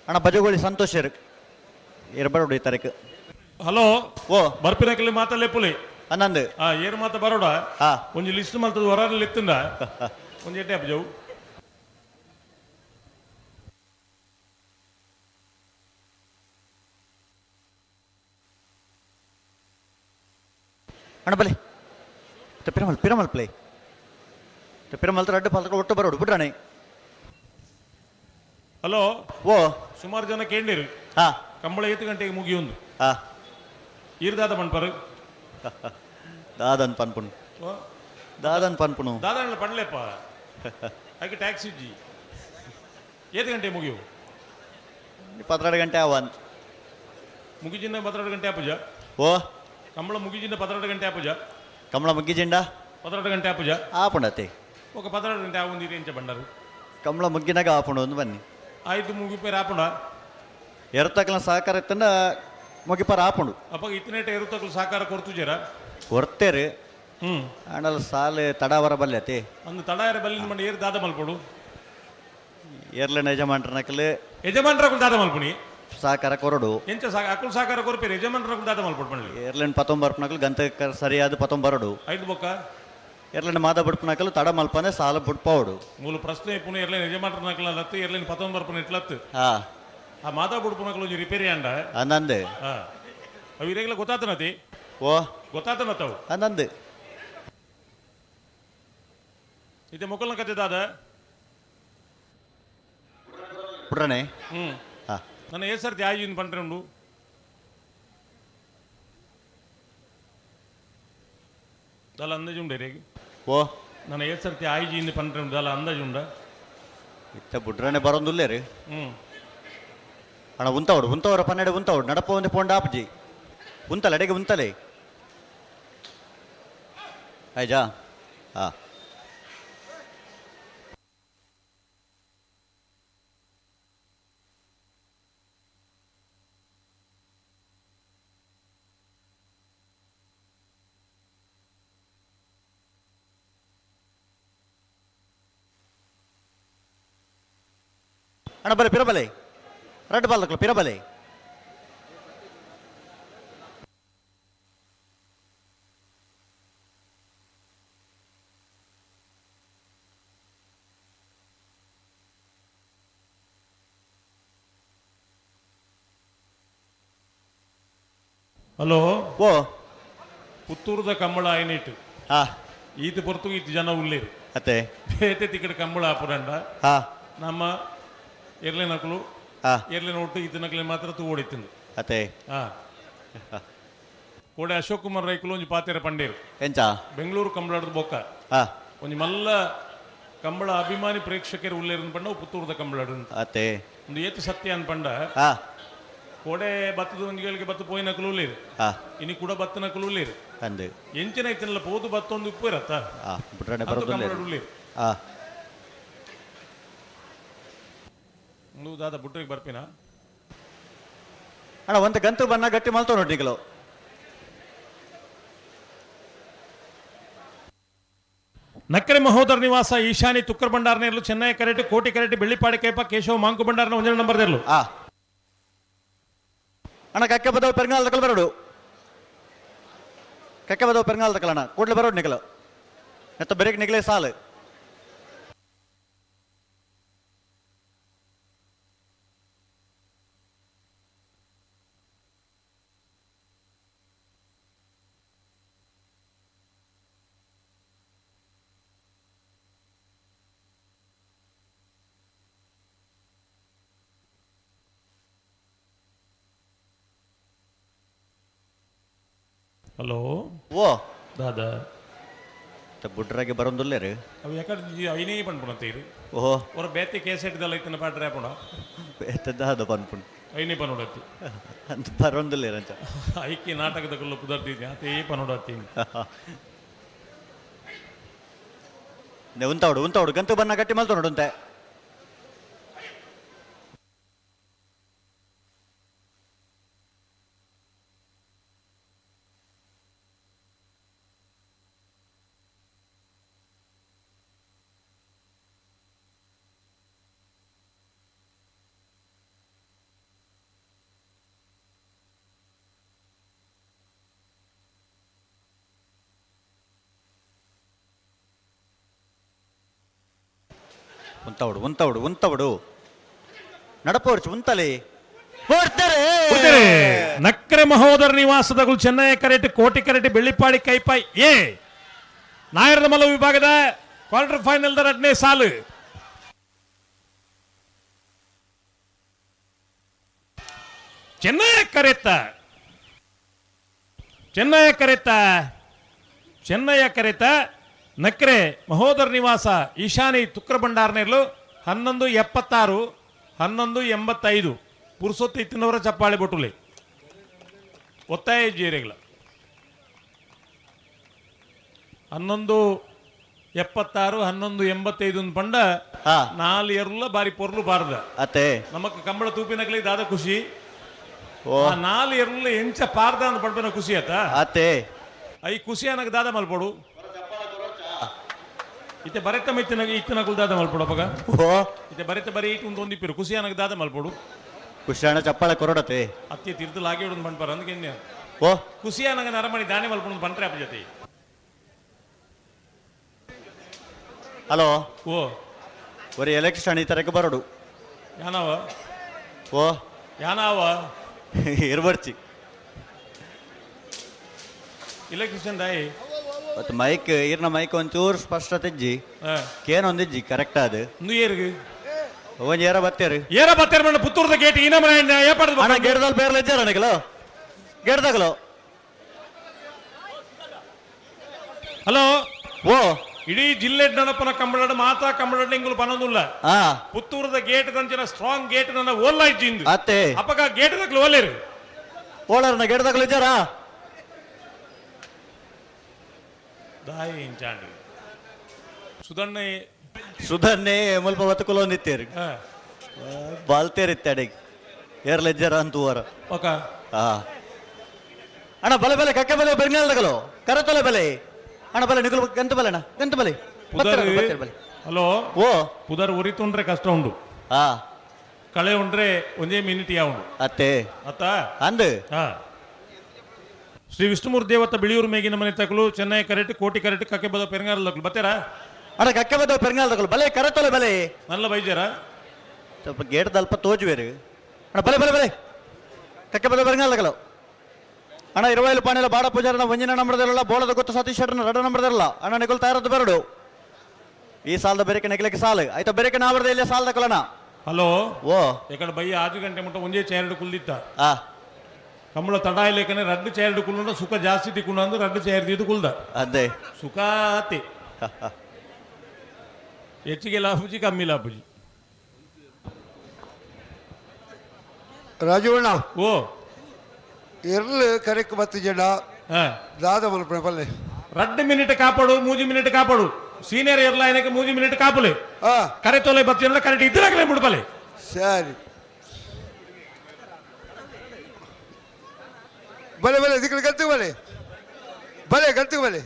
ಅಣ್ಣ ಬಜಗೋಳಿ ಸಂತೋಷ್ ಇರು ಬರೋಡು ಈ ತಾರೀಕು. ಹಲೋ. ಓ. ಬರ್ಪಿನಕಲಿ ಮಾತಲ್ಲೇ ಪುಲಿ. ಅನ್ನಂದು. ಆ ಏರು ಮಾತ ಬರೋಡ. ಹಾ. ಒಂಜಿ ಲಿಸ್ಟ್ ಮಲ್ತದ ಹೊರಲ್ಲಿ ಇತ್ತಂಡ ಒಂಜಿ ಎಟ್ಟೆ ಅಪ್ಪ. ಅಣ್ಣ ಬಲೆ ಪಿರಮಲ್ ಪಿರಮಲ್ ಪ್ಲೇ ಪಿರಮಲ್ ರಡ್ಡು ಪಾಲ್ಕ ಒಟ್ಟು ಬರೋಡು ಬಿಡ್ರಾಣೆ. ಹಲೋ. ಓ. ಸುಮಾರು ಜನ ಕೇಂಡಿರು. ಹಾ. ಕಂಬಳ 8 ಗಂಟೆಗೆ ಮುಗಿಯೊಂದು. ಹಾ. ಈರ್ದಾದ ಮಣ್ಪರು. ದಾದನ್ ಪನ್ಪುಣು ದಾದನ್ ಪನ್ಪುಣು. ದಾದಾಣ್ಣ ಪಣ್ಲೇಪ್ಪ ಅದಕ್ಕೆ ಟ್ಯಾಕ್ಸಿ ಇಜ್ಜಿ. 8 ಗಂಟೆ ಮುಗಿಯು. 12 ಗಂಟೆ ಅವ. ಮುಗಿಜಿನ 12 ಗಂಟೆ ಆಪುಜ. ಓ. ಕಂಬಳ ಮುಗಿಜಿನ 12 ಗಂಟೆ ಆಪುಜ. ಕಮಲ ಮುಗ್ಗಿಜಿಂಡ. 12 ಗಂಟೆ ಆಪುಜ. ಆಪುಂಡತೆ. ఒక 12 ಗಂಟೆ ಆವೊಂದು ಎಂಚ ಬಂಡರು. ಕಮಲ ಮುಗ್ಗಿನಾಗ ಆಪುಂಡು ಒಂದು ಬನ್ನಿ. ಆಯ್ತು ಮುಗಿಪೇರು ಆಪುಂಡ. ಎರತಕ್ಕಲ ಸಹಕಾರ ಇತ್ತಂಡ ಮುಗಿಪಾರ ಆಪುಂಡು. ಅಪ್ಪ ಇತ್ತನೇಟ ಎರುತಕ್ಕಲು ಸಹಕಾರ ಕೊಡ್ತುಜರ. ಕೊರ್ತೇರು. ಹ್ಮ್. ಆಂಡಲ ಸಾಲು ತಡಾವರ ಬಲ್ಯತೆ. ಅಂದು ತಡಾಯರ ಬಲ್ಲಿನ ಮಂಡ ಏರು ದಾದ ಮಲ್ಪಡು. ಏರ್ಲೆನ ಯಜಮಾನ್ರನಕಲು. ಯಜಮಾನ್ರಕುಲು ದಾದ ಮಲ್ಪುಣಿ. ಸಹಕಾರ ಕೊರಡು. ಎಂಚ ಸಹ ಅಕುಲು ಸಹಕಾರ ಕೊರ್ಪೇರು ಯಜಮಾನ್ರಕುಲು ದಾದ ಮಲ್ಪಡು ಪಂಡ್ಲಿ. ಏರ್ಲೆನ್ ಪತ್ತೊಂಬರ್ಪನಕಲು ಗಂತ ಸರಿಯಾದ ಪತ್ತೊಂಬರಡು. ಐದು ಬೊಕ್ಕ. ಏರ್ಲೆನ್ ಮಾದ ಬುಡ್ಪನಕಲು ತಡ ಮಲ್ಪನೆ ಸಾಲ ಬುಡ್ಪಾವಡು. ಮೂಲು ಪ್ರಶ್ನೆ ಪುಣೆ ಎರ್ಲೇನ್ ಯಜಮಾನ್ರನಕಲ ಲತ್ತು ಎರ್ಲೇನ್ ಪತ್ತೊಂಬರ್ಪುನ ಇಟ್ಲತ್ತು. ಹಾ. ಆ ಮಾತಾ ಬುಡ್ಪುನಕಲು ಒಂಜಿ ರಿಪೇರಿ ಅಂಡ. ಅಂದಂದು. ಹಾ ಅವು ಇರೆಗ್ಲ ಗೊತ್ತಾತನತಿ. ಓ. ಗೊತ್ತಾತನತ್ತವು. ಅಂದಂದು. ಇದೆ ಮೊಕ್ಕಲ್ನ ಕತೆ ದಾದ. ಬಿಡ್ರಣೆ. ಹ್ಮ್. ಹಾ. ನನ್ನ ఏ ಸರ್ತಿ ಆಯೋಜನೆ ಪಂಡ್ರೆ ಉಂಡು. ದಾಲ ಅಂದಾಜು ಉಂಡೆ ರೇಗಿ. ಓ. ನನ್ನ ఏ ಸರ್ತಿ ಆಯೋಜನೆ ಪಂಡ್ರೆ ಉಂಡು ದಾಲ ಅಂದಾಜು ಉಂಡ. ಇತ್ತ ಬುಡ್ರಣೆ ಬರೋಂದುಲ್ಲೇರು. ಹ್ಮ್. ಅಣ್ಣ ಉಂತವಡು ಉಂತವರ 12 ಉಂತವಡು ನಡಪ ಒಂದು ಪೋಂಡ ಆಪುಜಿ ಉಂತಲೆ ಅಡೆಗೆ ಉಂತಲೆ ಆಯ್ಜಾ ಹಾ. ಅಣ್ಣ ಬಲೆ ಪಿರಬಲೆ ರಡ್ಡು ಬಾಲ್ದಕ್ಲು ಪಿರಬಲೆ. ಹಲೋ. ಓ. ಪುತ್ತೂರುದ ಕಂಬಳ ಆಯ್ನಿಟ್ಟು. ಹಾ. ಈತ ಪೊರ್ತು ಈತ ಜನ ಉಳ್ಳೇರು. ಅತ್ತೆ. ಬೇತೆ ತಿಕ್ಕಡ ಕಂಬಳ ಆಪುರಂಡ. ಹಾ. ನಮ್ಮ ಎರ್ಲೆನಕಲು. ಹಾ. ಎರ್ಲೆನ ಒಟ್ಟು ಈತನಕಲೆ ಮಾತ್ರ ತೂ ಓಡಿತ್ತಿಂದು. ಅತ್ತೆ. ಹಾ ಕೋಡೆ ಅಶೋಕ್ ಕುಮಾರ್ ರೈಕುಲು ಒಂಜಿ ಪಾತೆರ ಪಂಡೇರು. ಎಂಚ. ಬೆಂಗಳೂರು ಕಂಬಳದ ಬೊಕ್ಕ. ಹಾ. ಒಂಜಿ ಮಲ್ಲ ಕಂಬಳ ಅಭಿಮಾನಿ ಪ್ರೇಕ್ಷಕರು ಉಳ್ಳೇರು ಪಂಡ ಅವು ಪುತ್ತೂರುದ ಕಂಬಳ ಅಂತ. ಅತ್ತೆ. ಒಂದು ಏತು ಸತ್ಯ ಅನ್ಪಂಡ. ಹಾ. ಕೋಡೆ ಬತ್ತದ ಒಂಜಿ ಗಳಿಗೆ ಬತ್ತು ಪೋಯಿನಕಲು ಉಳ್ಳೇರು. ಹಾ. ಇನಿ ಕೂಡ ಬತ್ತನಕಲು ಉಳ್ಳೇರು. ಅಂದು. ಎಂಚಿನ ಐತಿನಲ್ಲ ಪೋದು ಬತ್ತೊಂದು ಉಪ್ಪು ಇರತ್ತ. ಹಾ ಬುಡ್ರಣೆ ಅಂತು ಬರೋದಿಲ್ಲ. ಕಂಬಳ ಉಳ್ಳೇರು. ಹಾ. ಒಂದು ದಾದ ಬುಟ್ರಿಗೆ ಬರ್ಪಿನ. ಅಣ್ಣ ಒಂದು ಗಂತು ಬಣ್ಣ ಗಟ್ಟಿ ಮಲ್ತೋ ನೋಡಿಗಳು. ನಕ್ಕರೆ ಮಹೋದರ ನಿವಾಸ ಈಶಾನಿ ತುಕ್ಕರ್ ಭಂಡಾರನೇರ್ಲು ಚೆನ್ನೈ ಕರೆಟ್ ಕೋಟಿ ಕರೆಟ್ ಬೆಳ್ಳಿಪಾಡಿ ಕೈಪ ಕೇಶವ ಮಾಂಕು ಭಂಡಾರನ ಒಂದೇ ನಂಬರ್ ದೇರ್ಲು. ಆ ಅಣ್ಣ ಕಕ್ಕೆ ಬದವು ಪೆರಂಗಾಲ್ ತಕಲ್ ಬರೋಡು ಕಕ್ಕೆ ಬದವು ಪೆರಂಗಾಲ್ ತಕಲ್ ಅಣ್ಣ ಕೂಡ್ಲೆ ಬರೋಡು ನಿಕಲು ನೆತ್ತ ಬೆರಗ್ ನಿಗಲೇ ಸಾಲು. ಹಲೋ. ಓ. ದಾದ. ಬುಡ್ರಾಗೆ ಬರೋದಿಲ್ಲ ರೀ. ಅವು ಯಾಕಡೆ ಐನೇ ಪನ್ಪುಣಂತೀರಿ. ಓಹೋ. ಅವರ ಬೇತೆ ಕೇಸೆಟ್ದಲ್ಲ ಇತ್ತಿನ ಪಾಟ್ರೆ ಹಾಪುಣ. ದಾದ ಪನ್ಪುಣು. ಐನೇ ಪನೋಡತ್ತಿ. ಅಂತ ಬರೋದಿಲ್ಲ ರಂಚ. ಐಕಿ ನಾಟಕದ ಕಲ್ಲು ಪುದರ್ತಿದ್ದೆ ಅತೇ ಪನೋಡತ್ತಿ. ಉಂತಾವಡು ಉಂತಾವಡು ಗಂತು ಬಣ್ಣ ಗಟ್ಟಿ ಮಲ್ತೋ ನೋಡುಂತೆ. ಉಂತವಡು ಉಂತವಡು ಉಂತವಡು ನಡಪೋರ್ಚು ಉಂತಲೆ. ನಕ್ರೆ ಮಹೋದರ ನಿವಾಸದಗಳು ಚೆನ್ನೈ ಕರೆಟ್ ಕೋಟಿ ಕರೆಟ್ ಬೆಳ್ಳಿಪಾಡಿ ಕೈಪಾಯ್ ಎ ನಾಯರದ ಮಲ್ಲ ವಿಭಾಗದ ಕ್ವಾರ್ಟರ್ ಫೈನಲ್ ಎರಡನೇ ಸಾಲು. ಚೆನ್ನೈ ಕರೆತ್ತ, ಚೆನ್ನೈ ಕರೆತ್ತ, ಚೆನ್ನಯ್ಯ ಕರೆತ ನಕ್ರೆ ಮಹೋದರ ನಿವಾಸ ಈಶಾನಿ ತುಕ್ರ ಭಂಡಾರನೇರ್ಲು. 11.76, 11.85. ಪುರುಸೊತ್ತು ಇತ್ತಿನವರ ಚಪ್ಪಾಳೆ ಬೊಟ್ಟುಲಿ ಒತ್ತಾಯ ಜೀರೆಗಳ. 11.76, 11.85 ಪಂಡ ನಾಲ್ ಎರ್ಲ ಬಾರಿ ಪೊರ್ಲು ಬಾರ್ದ. ಅತ್ತೆ. ನಮಕ್ ಕಂಬಳ ತೂಪಿನಕ್ಲಿ ದಾದ ಖುಷಿ. ಓ. ಆ ನಾಲ್ ಎರ್ಲ ಎಂಚ ಪಾರ್ದ ಅಂತ ಪಡ್ಪಿನ ಖುಷಿ ಆತ. ಅತ್ತೆ. I ಖುಷಿ ಅನಗ ದಾದ ಮಲ್ಪಡು. ಇತ್ತೆ ಬರೆತ ಮಿತ್ತಿನ ಇತ್ತಿನ ದಾದ ಮಲ್ಪಡು ಅಪಗ. ಓ. ಇತ್ತೆ ಬರೆತ ಬರೀ ಇಟ್ಟು ಒಂದು ಒಂದಿಪ್ಪಿರು ಖುಷಿ ಅನಗ ದಾದ ಮಲ್ಪಡು. ಖುಷಿಯಾಣ ಚಪ್ಪಾಳೆ ಕೊರಡತೆ. ಅತ್ತಿ ತಿರ್ದು ಲಾಗಿ ಹೊಡೆದು ಪಂಡ್ಪಾರ ಅಂದ್ಕೆ. ಓ. ಖುಷಿ ಅನಗ ನರಮಣಿ ದಾನೆ ಮಲ್ಪಡು ಪಂಟ್ರೆ ಅಪ್ಪ ಜೊತೆ. ಹಲೋ. ಓ. ಒರಿ ಎಲೆಕ್ಷನ್ ಈ ತರಕ್ಕೆ ಬರೋಡು. ಯಾನವ? ಓ. ಯಾನವ? ಇರ್ಬರ್ಚಿ. ಎಲೆಕ್ಟ್ರಿಷಿಯನ್ ದಾಯಿ? ಮತ್ತು ಮೈಕ್ ಇರ್ನ ಮೈಕ್ ಒಂಚೂರು ಸ್ಪಷ್ಟತೆ ಇಜ್ಜಿ. ಕೇನ್ ಒಂದಿಜ್ಜಿ ಕರೆಕ್ಟ್ ಅದು. ಇಂದು ಏರ್ಗ್? ಒಂಜಿ ಏರ ಬತ್ತೇರು. ಏರ ಬತ್ತೇರು ಮಣ್ಣ ಪುತ್ತೂರ್ದ ಗೇಟ್ ಈ ನಮನೆ ಏಪಾಡ್ದು. ಅಣ್ಣ, ಗೇಡ್ದಲ್ಲಿ ಬೇರೆ ಇದ್ದಾರ ಅಣ್ಣಗಲು ಗೇಡ್ದಾಗಲು. ಹಲೋ. ಓ. ಇಡೀ ಜಿಲ್ಲೆ ನಡಪನ ಕಂಬಳಡ್ ಮಾತಾ ಕಂಬಳಡ್ ಇಂಗುಲು ಪನೊಂದುಲ್ಲ. ಪುತ್ತೂರದ ಗೇಟ್ ದಂಚಿನ ಸ್ಟ್ರಾಂಗ್ ಗೇಟ್ ನನ್ನ ಓಲ್ಲ ಇಜ್ಜಿ ಇಂದು. ಅತ್ತೆ. ಅಪಗ ಗೇಟ್ ದಕ್ಲು ಓಲೇರು. ಓಳರ್ನ ಗೇಡ್ದಾಗಲು ಇದ್ದಾರಾ? ದಾಯಿ ಇಂಚಾಂಡ್ ಸುದಣ್ಣೆ. ಸುಧನ್ನೇ ಮುಲ್ಪ ಬತ್ತುಕುಲು ಒಂದಿತ್ತೇರು. ಬಾಲ್ತೇರಿತ್ತೆ ಅಡಿಗೆ ಏರ್ಲೆಜ್ಜರ ಅಂತ ಊರ. ఒక ಅಣ್ಣ, ಬಲೆ ಬಲೆ ಕಕ್ಕೆ ಬಲೆ ಬೆರ್ನಾಲ್ದಗಲು ಕರತೊಲೆ ಬಲೆ ಅಣ್ಣ ಬಲೆ ನಿಗುಲು ಗಂತ ಬಲೆ ಅಣ್ಣ ಗಂತ ಬಲೆ. ಪುದರ್. ಬತ್ತೀರ, ಬತ್ತೀರ ಬಲೆ. ಹಲೋ. ಓ. ಪುದರ್ ಉರಿತುಂಡ್ರೆ ಕಷ್ಟ ಉಂಡು. ಕಳೆ ಉಂಡ್ರೆ ಒಂದೇ ಮಿನಿಟ್ ಉಂಡು. ಅತ್ತೆ. ಅತ್ತ? ಅಂದು. ಶ್ರೀ ವಿಷ್ಣುಮೂರ್ತಿ ದೇವತ ಬಿಳಿಯೂರು ಮೇಗಿನ ಮನೆ ತಕಲು ಚೆನ್ನೈ ಕರೆಟ್ ಕೋಟಿ ಕರೆಟ್ ಕಕ್ಕೆ ಬದ ಪೆರಂಗಾರ ತಕಲು ಬತ್ತೇರಾ? ಅಣ್ಣ, ಕಕ್ಕೆ ಬದ ಪೆರ್ನಾಲ್ದಗಲು ಬಲೆ ಕರತೊಲೆ ಬಲೆ. ನಲ್ಲ ಬೈಜಾರ. ಸ್ವಲ್ಪ ಗೇಟ್ ದಲ್ಪ ತೋಜುವೇರು ಅಣ್ಣ ಬಲೆ ಬಲೆ ಬಲೆ ಕಕ್ಕೆ ಬದ ಪೆರ್ನಾಲ್ದಗಲು ಅಣ್ಣ. ಇರುವೈಲು ಪಾಣಿಲ ಬಾಡ ಪೂಜಾರನ ಒಂಜಿನ ನಂಬರ್ದಲ್ಲ ಬೋಳದ ಗೊತ್ತ ಸತೀಶ್ ಶೆಟ್ಟನ ರಡ ನಂಬರ್ದಲ್ಲ ಅಣ್ಣ ನಿಗುಲ್ ತಯಾರದ್ದು ಬರಡು. ಈ ಸಾಲದ ಬೇರೆಕೆ ನೆಗ್ಲಿಕ್ಕೆ ಸಾಲು ಆಯ್ತಾ ಬೇರೆಕೆ ನಾವರ್ದ ಇಲ್ಲೇ ಸಾಲದ ಕೊಲಣ. ಹಲೋ. ಓ. ಎಕಡೆ ಬಯ್ಯ 6 ಗಂಟೆ ಮುಟ್ಟ ಒಂದೇ ಚೇರ್ಡ್ ಕುಲ್ದಿತ್ತ. ಕಂಬಳ ತಡ ಇಲ್ಲೇಕನೆ ರಡ್ಡು ಚೇರ್ಡ್ ಕುಲ್ಲುಂಡ ಸುಖ ಜಾಸ್ತಿ ತಿಕ್ಕೊಂಡು ಅಂದ್ರೆ ರಡ್ಡು ಚೇರ್ ದಿದ್ದು ಕುಲ್ದ. ಅದೇ. ಸುಖ ಆತಿ, ಹೆಚ್ಚಿಗೆ ಲಾಭುಜಿ ಕಮ್ಮಿ ಲಾಭುಜಿ. ರಾಜವಣ್ಣ. ಓ. ಎರ್ಲು ಕರೆಕ್ ಬತ್ತು ಜಡ. ದಾದ ಮಲ್ಪನೆ ಪಲ್ಲೆ. ರಡ್ಡು ಮಿನಿಟ್ ಕಾಪಾಡು, ಮೂಜಿ ಮಿನಿಟ್ ಕಾಪಾಡು. ಸೀನಿಯರ್ ಇರ್ಲ ಏನಕ್ಕೆ ಮೂಜಿ ಮಿನಿಟ್ ಕಾಪುಲೆ. ಕರೆ ತೋಲೆ ಬತ್ತಿಲ್ಲ ಕರೆಕ್ಟ್ ಇದ್ರಾಗಲೇ ಬಿಡ್ಪಲೆ. ಸರಿ, ಬಲೆ ಬಲೆ ದಿಕ್ಕಲು ಗಂತು ಬಲೆ ಬಲೆ ಗಂತು ಬಲೆ.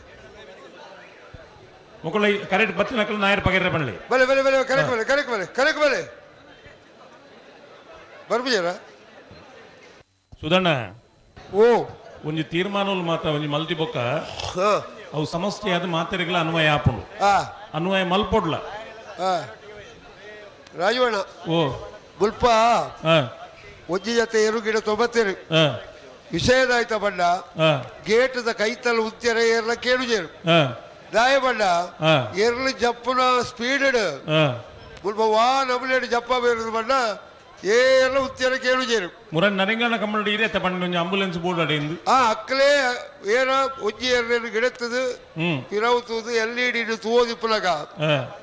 ಮುಕ್ಕಳ ಕರೆಕ್ಟ್ ಬತ್ತಿನಕಲು ನಾಯರ್ ಪಗೇರ ಪನ್ಲೆ. ಬಲೆ ಬಲೆ ಬಲೆ ಕರೆಕ್ ಬಲೆ ಕರೆಕ್ ಬಲೆ ಕರೆಕ್ ಬಲೆ ಬರ್ಬಿಜಾರ. ಸುಧಣ್ಣ. ಓ. ಒಂಜಿ ತೀರ್ಮಾನలు ಮಾತ್ರ ಒಂಜಿ ಮಲ್ತಿ ಬೊಕ್ಕ ಅವು ಸಮಸ್ಯೆ ಅದು ಮಾತೆರೆಗಳ ಅನ್ವಯ ಆಪುಂಡು. ಅನ್ವಯ ಮಲ್ಪೊಡ್ಲ. ರಾಜವಣ್ಣ. ಓ. ಗುಲ್ಪ ಒಂಜಿ ಜೊತೆ ಎರು ಗಿಡ ತೊಂಬತ್ತೇರು. ವಿಷಯದಾಯ್ತ ಬಣ್ಣ. ಗೇಟದ ಕೈತಲ್ ಉತ್ತೆರ ಏರ್ಲ ಕೇಳುಜೇರು. ದಾಯ ಬಣ್ಣ. ಎರ್ಲು ಜಪ್ಪುನ ಸ್ಪೀಡ್ ಮುಲ್ಪ ವಾ ನಮಲೇಡು ಜಪ್ಪ ಬೇರುದು ಬಣ್ಣ ಏರ್ಲ ಉತ್ತೆರ ಕೇಳುಜೇರು. ಮುರನ್ ನರಿಂಗಣ ಕಮ್ಮಡಿ ಇರತ್ತೆ ಪಂಡ ಒಂಜಿ ಆಂಬುಲೆನ್ಸ್ ಬೋರ್ಡ್ ಅಡೆಂದು. ಆ ಅಕ್ಕಲೇ ಏರ ಒಂಜಿ ಏರ್ಲೇನು ಗಿಡತ್ತದು. ಪಿರವುತುದು L E D ತೂವದಿಪ್ಪುಲಗ.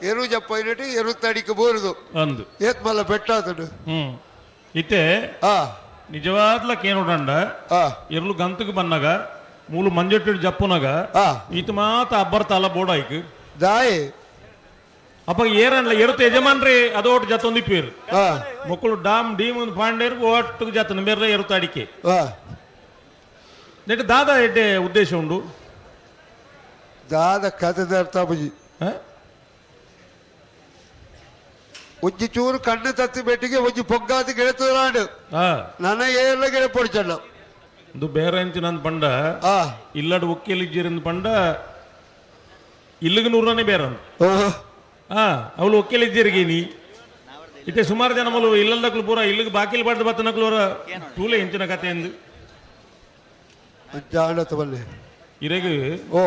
ಎರು ಜಪ್ಪ ಇರಟಿ ಎರು ತಡಿಕೆ ಬೋರುದು. ಅಂದು. ಏತ್ ಮಲ್ಲ ಬೆಟ್ಟಾತುಂಡು. ಇತ್ತೆ ನಿಜವಾದ್ಲ ಕೇನೋಡಂಡ ಎರ್ಲು ಗಂತకు ಬನ್ನಗ ಮೂಲು ಮಂಜೆಟ್ಟು ಜಪ್ಪುನಗ ಈತ ಮಾತ ಅಬ್ಬರ್ ತಾಲ ಬೋರ್ಡ್ ಆಯ್ಕು. ದಾಯೆ? ಅಪ್ಪ ಏರನ್ಲ ಎರುತ ಯಜಮಾನ್ರಿ ಅದೋಟ್ ಜತ್ತೊಂದು ಇಪ್ಪೇರು. ಮೊಕ್ಕಳು ಡಾಮ್ ಡೀಮ್ ಒಂದು ಪಾಂಡೇರು ಒಟ್ಟು ಜತ್ತ ಬೇರೆ ಎರುತ ಅಡಿಕೆ. ನೆಟ್ ದಾದ ಎಡ್ಡೆ ಉದ್ದೇಶ ಉಂಡು. ದಾದ ಕಥೆದ ಅರ್ಥ ಬುಜಿ. ಒಂಜಿ ಚೂರು ಕಣ್ಣು ತತ್ತಿ ಬೆಟ್ಟಿಗೆ ಒಂಜಿ ಪೊಗ್ಗಾತಿ ಗಿಡತದಾಂಡು. ನನ್ನ ಏರ್ಲ ಗಿಡ ಪೊಡಿಚಣ್ಣ. ಇದು ಬೇರೆ ಅಂಚ ನಂದು ಪಂಡ. ಇಲ್ಲಡ್ ಒಕ್ಕಿಲ್ ಇಜ್ಜಿರಂದು ಪಂಡ ಇಲ್ಲಿಗೆ ನೂರನೇ ಬೇರೆ ಅಂದ್. ಹಾ ಅವಳು ಒಕ್ಕೆಲಿದ್ದೀರಿಗೆ ಇತ್ತೆ ಸುಮಾರು ಜನ ಮಲು ಇಲ್ಲದಕ್ಲು ಪೂರ ಇಲ್ಲಿಗೆ ಬಾಕಿಲ್ ಬಾಡ್ದು ಬತ್ತನಕ್ಲು ಅವರ ತೂಲೆ ಇಂಚಿನ ಕತೆ ಎಂದು. ಜಾಣತ ಬಲ್ಲೆ. ಇರೆಗ್ ಓ.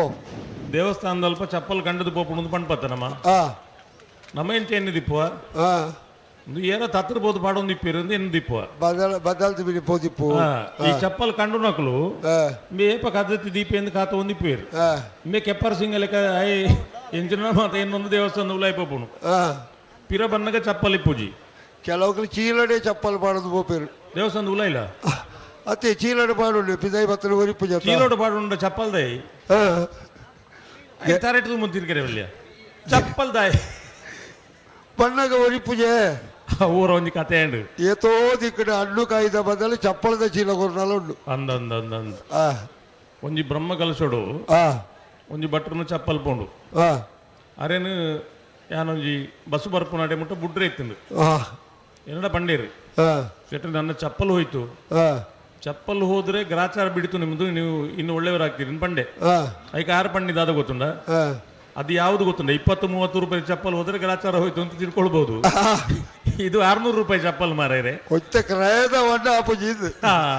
ದೇವಸ್ಥಾನದಲ್ಪ ಚಪ್ಪಲ್ ಕಂಡದು ಪೋಪುಂಡು ಪಂಡ್ ನಮ್ಮ. ನಮ್ಮ ಎಂಚ ಎನ್ನು ದಿಪ್ಪುವ? ಒಂದು ಏನ ತತ್ತಿರ್ಬೋದು ಪಾಡೊಂದು ಇಪ್ಪಿರು ಎನ್ನು ದಿಪ್ಪುವ. ಬದಲ್ ಬದಲ್ದು ಬಿಡಿ ಪೋದಿಪ್ಪು. ಈ ಚಪ್ಪಲ್ ಕಂಡು ನಕಲು ಏಪ ಕದ್ದತಿ ದೀಪ ಎಂದು ಕಾತ ಒಂದು ಇಪ್ಪೇರು. ಮೇ ಕೆಪ್ಪರ್ ಸಿಂಗ ಲೆಕ್ಕ I ಎಂಚಿನ ಮಾತ ಇನ್ನೊಂದು ದೇವಸ್ಥಾನ ಉಲಾಯಿ ಪೋಪುಣು. ಪಿರ ಬನ್ನಗ ಚಪ್ಪಲ್ ಇಪ್ಪುಜಿ. ಕೆಲವು ಚೀಲಡೆ ಚಪ್ಪಲ್ ಪಾಡೋದು ಪೋಪೇರು. ದೇವಸ್ಥಾನ ಉಲಾಯಿಲ್ಲ. ಅತ್ತೆ ಚೀಲಡೆ ಪಾಡುಂಡು ಪಿದಾಯಿ ಬತ್ತನ ಒರಿಪು ಜತ. ಚೀಲೋಡು ಪಾಡುಂಡ ಚಪ್ಪಲ್ ದೈ. ತರೆಟು ಮುಂತಿರ್ಕೆರೆ ವಲ್ಯ ಚಪ್ಪಲ್ ದಾಯ್. ಬಣ್ಣಗ ಒರಿಪುಜೆ. ಊರ ಒಂಜಿ ಕತೆ ಉಂಡು. ಏತೋ ದಿಕ್ಕಡೆ ಹಣ್ಣು ಕಾಯ್ದ ಬದಲು ಚಪ್ಪಳದ ಚೀಲ ಕೊರ್ನಲ ಉಂಡು. ಅಂದ ಅಂದ ಅಂದ ಅಂದ. ಒಂಜಿ ಬ್ರಹ್ಮ ಕಲಸೋಡು. ಒಂಜಿ ಭಟ್ರನು ಚಪ್ಪಲ್ ಪೋಂಡು. ಅರೇನು ಯಾನೊಂಜಿ ಬಸ್ಸು ಬರ್ಪುನಾಡೆ ಮುಟ್ಟ ಬುಡ್ರೆ ಇತ್ತಂದು. ಎನ್ನಡ ಪಂಡೇರು. ಶೆಟ್ರೆ ನನ್ನ ಚಪ್ಪಲ್ ಹೋಯ್ತು. ಚಪ್ಪಲ್ ಹೋದ್ರೆ ಗ್ರಾಚಾರ ಬಿಡಿತು ನಿಮ್ಮದು, ನೀವು ಇನ್ನು ಒಳ್ಳೆಯವರಾಗ್ತೀರಿ ಪಂಡೆ. ಐಕೆ ಆರು ಪಂಡಿದ ಅದ ಗೊತ್ತುಂಡ? ಅದು ಯಾವ್ದು ಗೊತ್ತುಂಡ? 20-30 ರೂಪಾಯಿ ಚಪ್ಪಲ್ ಹೋದ್ರೆ ಗ್ರಾಚಾರ ಹೋಯ್ತು ಅಂತ ತಿಳ್ಕೊಳ್ಬಹುದು. ಇದು 600 ರೂಪಾಯಿ ಚಪ್ಪಲ್ ಮಾರಾಯರೆ. ಕೊಚ್ಚ ಕ್ರಯದ ವಣ್ಣ ಅಪುಜಿ ಇದು.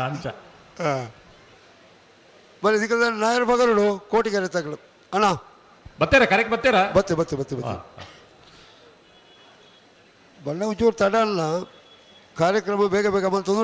ಅಂಚ. ಬರೀ ಇದಕ್ಕೆ ನಾಯರ್ ಬಗರುಡು ಕೋಟಿಗೆರೆ ತಗಲು ಅಣ್ಣ. ಬತ್ತೇರಾ? ಕರೆಕ್ಟ್ ಬತ್ತೇರಾ? ಬತ್ತೆ ಬತ್ತೆ ಬತ್ತೆ ಬತ್ತೆ. ಬಣ್ಣ ಒಂಚೂರು ತಡ ಅಲ್ಲ, ಕಾರ್ಯಕ್ರಮ ಬೇಗ ಬೇಗ ಬಂತು.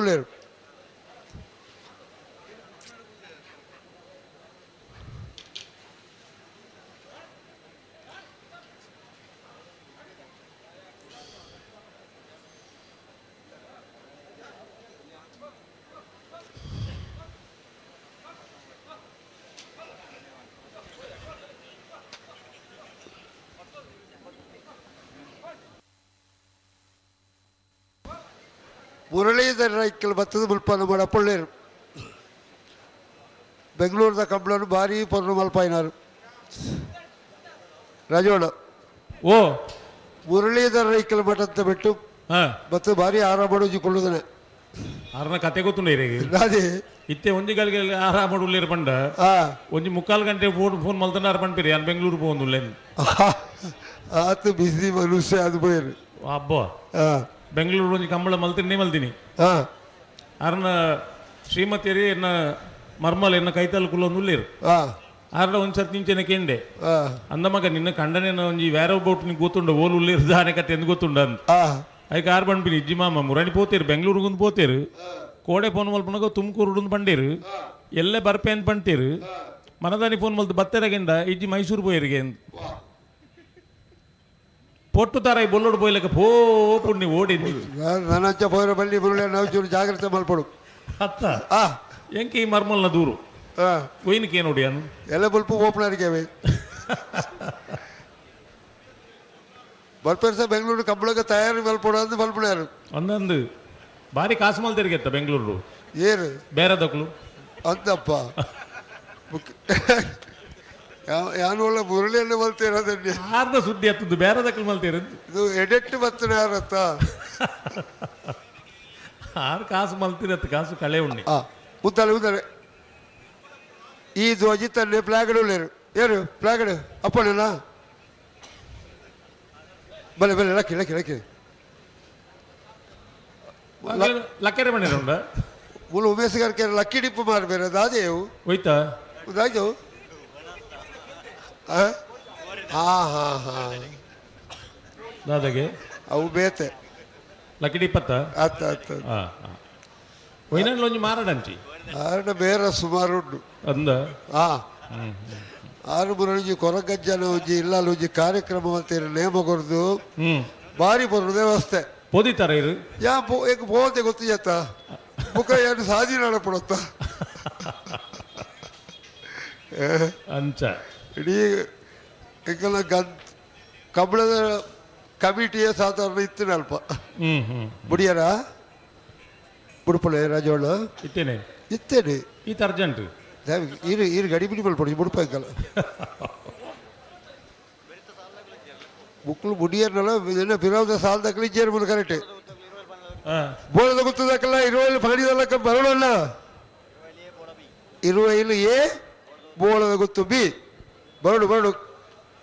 ಮುರಳೀಧರ ರೈಕಲ್ ಬತ್ತದ ಮುಲ್ಪನ ಮಾಡಪೊಳ್ಳೇರು. ಬೆಂಗಳೂರದ ಕಂಬಳನು ಭಾರಿ ಪೊರ್ಲು ಮಲ್ಪಾಯಿನಾರು ರಾಜೋಣ. ಓ. ಮುರಳೀಧರ ರೈಕಲ್ ಮಠಂತ ಬಿಟ್ಟು ಮತ್ತು ಭಾರಿ ಆರಾಮ ಕೊಳ್ಳುದನೆ. ಆರ್ನ ಕತೆ ಗೊತ್ತುಂಡ ಇರೆಗ್. ಅದೇ. ಇತ್ತೆ ಒಂಜಿ ಗಳಿಗೆ ಆರಾಮ ಉಳ್ಳೇರು ಪಂಡ. ಒಂಜಿ ಮುಕ್ಕಾಲು ಗಂಟೆ ಫೋನ್ ಫೋನ್ ಮಲ್ತನಾರು ಪಂಪಿರಿ ಯಾನ್ ಬೆಂಗಳೂರು ಪೋವೊಂದುಲ್ಲೇನ್. ಆತು ಬಿಸಿ ಮನುಷ್ಯ ಅದು ಪೋಯರು. ಅಬ್ಬಾ. ಬೆಂಗಳೂರು ಒಂಜಿ ಕಂಬಳ ಮಲ್ತಿನಿ ಮಲ್ತಿನಿ. ಆರ್ನ ಶ್ರೀಮತಿಯರಿ ಎನ್ನ ಮರ್ಮಲ್ ಎನ್ನ ಕೈತಲ್ ಕುಲ್ಲೊಂದು ಉಳ್ಳೇರು. ಆರ್ನ ಒಂದ್ ಸರ್ತಿ ನಿಂಚೆನೆ ಕೇಂಡೆ. ಅಂದ ಮಗ ನಿನ್ನ ಕಂಡನೇನ ಒಂಜಿ ವೇರ ಬೋಟ್ ನಿಂಗೆ ಗೊತ್ತುಂಡ ಓಲು ಉಳ್ಳೇರು ದಾನೆ ಕತೆ ಎಂದು ಗೊತ್ತುಂಡ ಅಂತ. ಐಕ್ ಆರ್ ಬಂಡ್ಪಿನಿ ಇಜ್ಜಿ ಮಾಮ ಮುರಣಿ ಪೋತೇರು ಬೆಂಗಳೂರಿಗೊಂದು ಪೋತೇರು ಕೋಡೆ ಫೋನ್ ಮಲ್ಪನಗ ತುಮಕೂರು ಬಂಡೇರು ಎಲ್ಲೇ ಬರ್ಪೆ ಅಂತ ಬಂಟೇರು ಮನದಾನಿ ಫೋನ್ ಮಲ್ತು ಬತ್ತೆರಗೆಂಡ ಇಜ್ಜಿ ಮೈಸೂರು ಪೋಯರಿಗೆ ಅಂತ ಪೊಟ್ಟು ತಾರ ಬೊಲ್ಲೋಡು ಪೋಯ್ಲಕ್ಕ ಪೋ ಪುಣ್ಯ ಓಡಿ. ನನಂಚ ಪೋಯರ ಬಳ್ಳಿ ಮುರುಳಿ ನಾವು ಚೂರು ಜಾಗ್ರತೆ ಮಲ್ಪಡು. ಅತ್ತ ಎಂಕೆ ಈ ಮರ್ಮಲ್ನ ದೂರು ಒಯ್ನಕ್ಕೆ ನೋಡಿ ಅನು. ಎಲ್ಲ ಬುಲ್ಪು ಓಪನರಿಗೆ ಬರ್ಪೇರ್ ಸಹ ಬೆಂಗಳೂರು ಕಂಬಳಕ್ಕೆ ತಯಾರಿ ಮಲ್ಪಡು ಅಂತ ಮಲ್ಪಡ್ಯಾರು. ಒಂದೊಂದು ಭಾರಿ ಕಾಸು ಮಲ್ತೆರಿಗೆತ್ತ ಬೆಂಗಳೂರು. ಏನು ಬೇರೆ ದಕ್ಲು ಅಂತಪ್ಪ ಯಾನು ಮುರಳಿಯನ್ನು ಮಲ್ತಿರೋದನ್ನೇ. ಆರ್ಧ ಸುದ್ದಿ ಹತ್ತದ್ದು ಬೇರೆ ದಕ್ಲು ಮಲ್ತಿರೋದು. ಇದು ಎಡೆಟ್ಟು ಬರ್ತದೆ ಯಾರತ್ತ. ಆರು ಕಾಸು ಮಲ್ತಿರತ್ತು ಕಾಸು ಕಳೆ ಉಣ್ಣಿ. ಉತ್ತಲೆ ಉತ್ತಲೆ ಈ ಧ್ವಜಿತಲ್ಲಿ ಫ್ಲಾಗಡ್ ಉಳ್ಳೇರು ಏನು ಫ್ಲಾಗಡ್ ಅಪ್ಪಣ್ಣ ಬಲೆ ಬಲೆ ಲಕ್ಕಿ ಲಕ್ಕಿ ಲಕ್ಕಿ. ಲಕ್ಕೆರೆ ಮನೆ ಉಂಡ. ಮುಲು ಉಮೇಶ್ ಗಾರ್ಕೆ ಲಕ್ಕಿ ಡಿಪ್ಪು ಮಾರ್ಬೇರೆ ದಾದೇವು. ಹೋಯ್ತಾ? ದಾಜು ಹಾ ಹಾ ಹಾ. ದಾದಾಗೆ ಅವು ಬೇತೆ. ಲಕ್ಕಿ ಡಿಪ್ಪತ್ತ? ಆತ ಆತ. ಹಾಂ ಹಾಂ ಒಯ್ನಲ್ಲಿ ಒಂಜಿ ಮಾರಾಡಂಚಿ. ಆರಡ ಬೇರೆ ಸುಮಾರು ಉಂಟು. ಅಂದ. ಹಾ ಆರು ಮುರಳಿಜಿ ಕೊರಗಜ್ಜನ ಒಂಜಿ ಇಲ್ಲಾಲ್ ಒಂಜಿ ಕಾರ್ಯಕ್ರಮ ಅಂತ ನೇಮ ಕೊರ್ದು ಭಾರಿ ಬರು ವ್ಯವಸ್ಥೆ. ಪೋದಿತ್ತಾರ ಇರು? ಯಾ ಏಕ ಪೋತೆ ಗೊತ್ತು ಜತ್ತ ಬುಕ್ಕ ಏನು ಸಾಧಿ ನಡಪಡತ್ತ. ಅಂಚ. ಇಡೀ ಎಂಕಲ್ನ ಗದ್ ಕಬ್ಬಳದ ಕಮಿಟಿಯ ಸಾಧಾರಣ ಇತ್ತು ಅಲ್ಪ. ಬುಡಿಯರ ಬುಡುಪಳೆ ರಾಜೋಳ. ಇತ್ತೇನೆ. ಇತ್ತೇನೆ. ಈತ ಅರ್ಜೆಂಟ್. ಇರು ಇರು ಗಡಿಬಿಡಿ ಮಲ್ಪಡಿ ಬುಡುಪ ಎಂಕಲ್ಲ ಬುಕ್ಲು ಬುಡಿಯರ್ನಲ್ಲ ಏನ ಪಿರಾವ್ದ ಸಾಲ್ ದಕ್ಕಲಿ ಇಜ್ಜೇರು ಮುಲು ಕರೆಕ್ಟ್. ಬೋಳದ ಗೊತ್ತದಕ್ಕಲ್ಲ ಇರುವಲ್ಲಿ ಪಗಡಿದಲ್ಲ ಬರೋಣ ಇರುವೈಲು ಎ ಬೋಳದ ಗೊತ್ತು ಬಿ ಬರೋಡು ಬರೋಡು.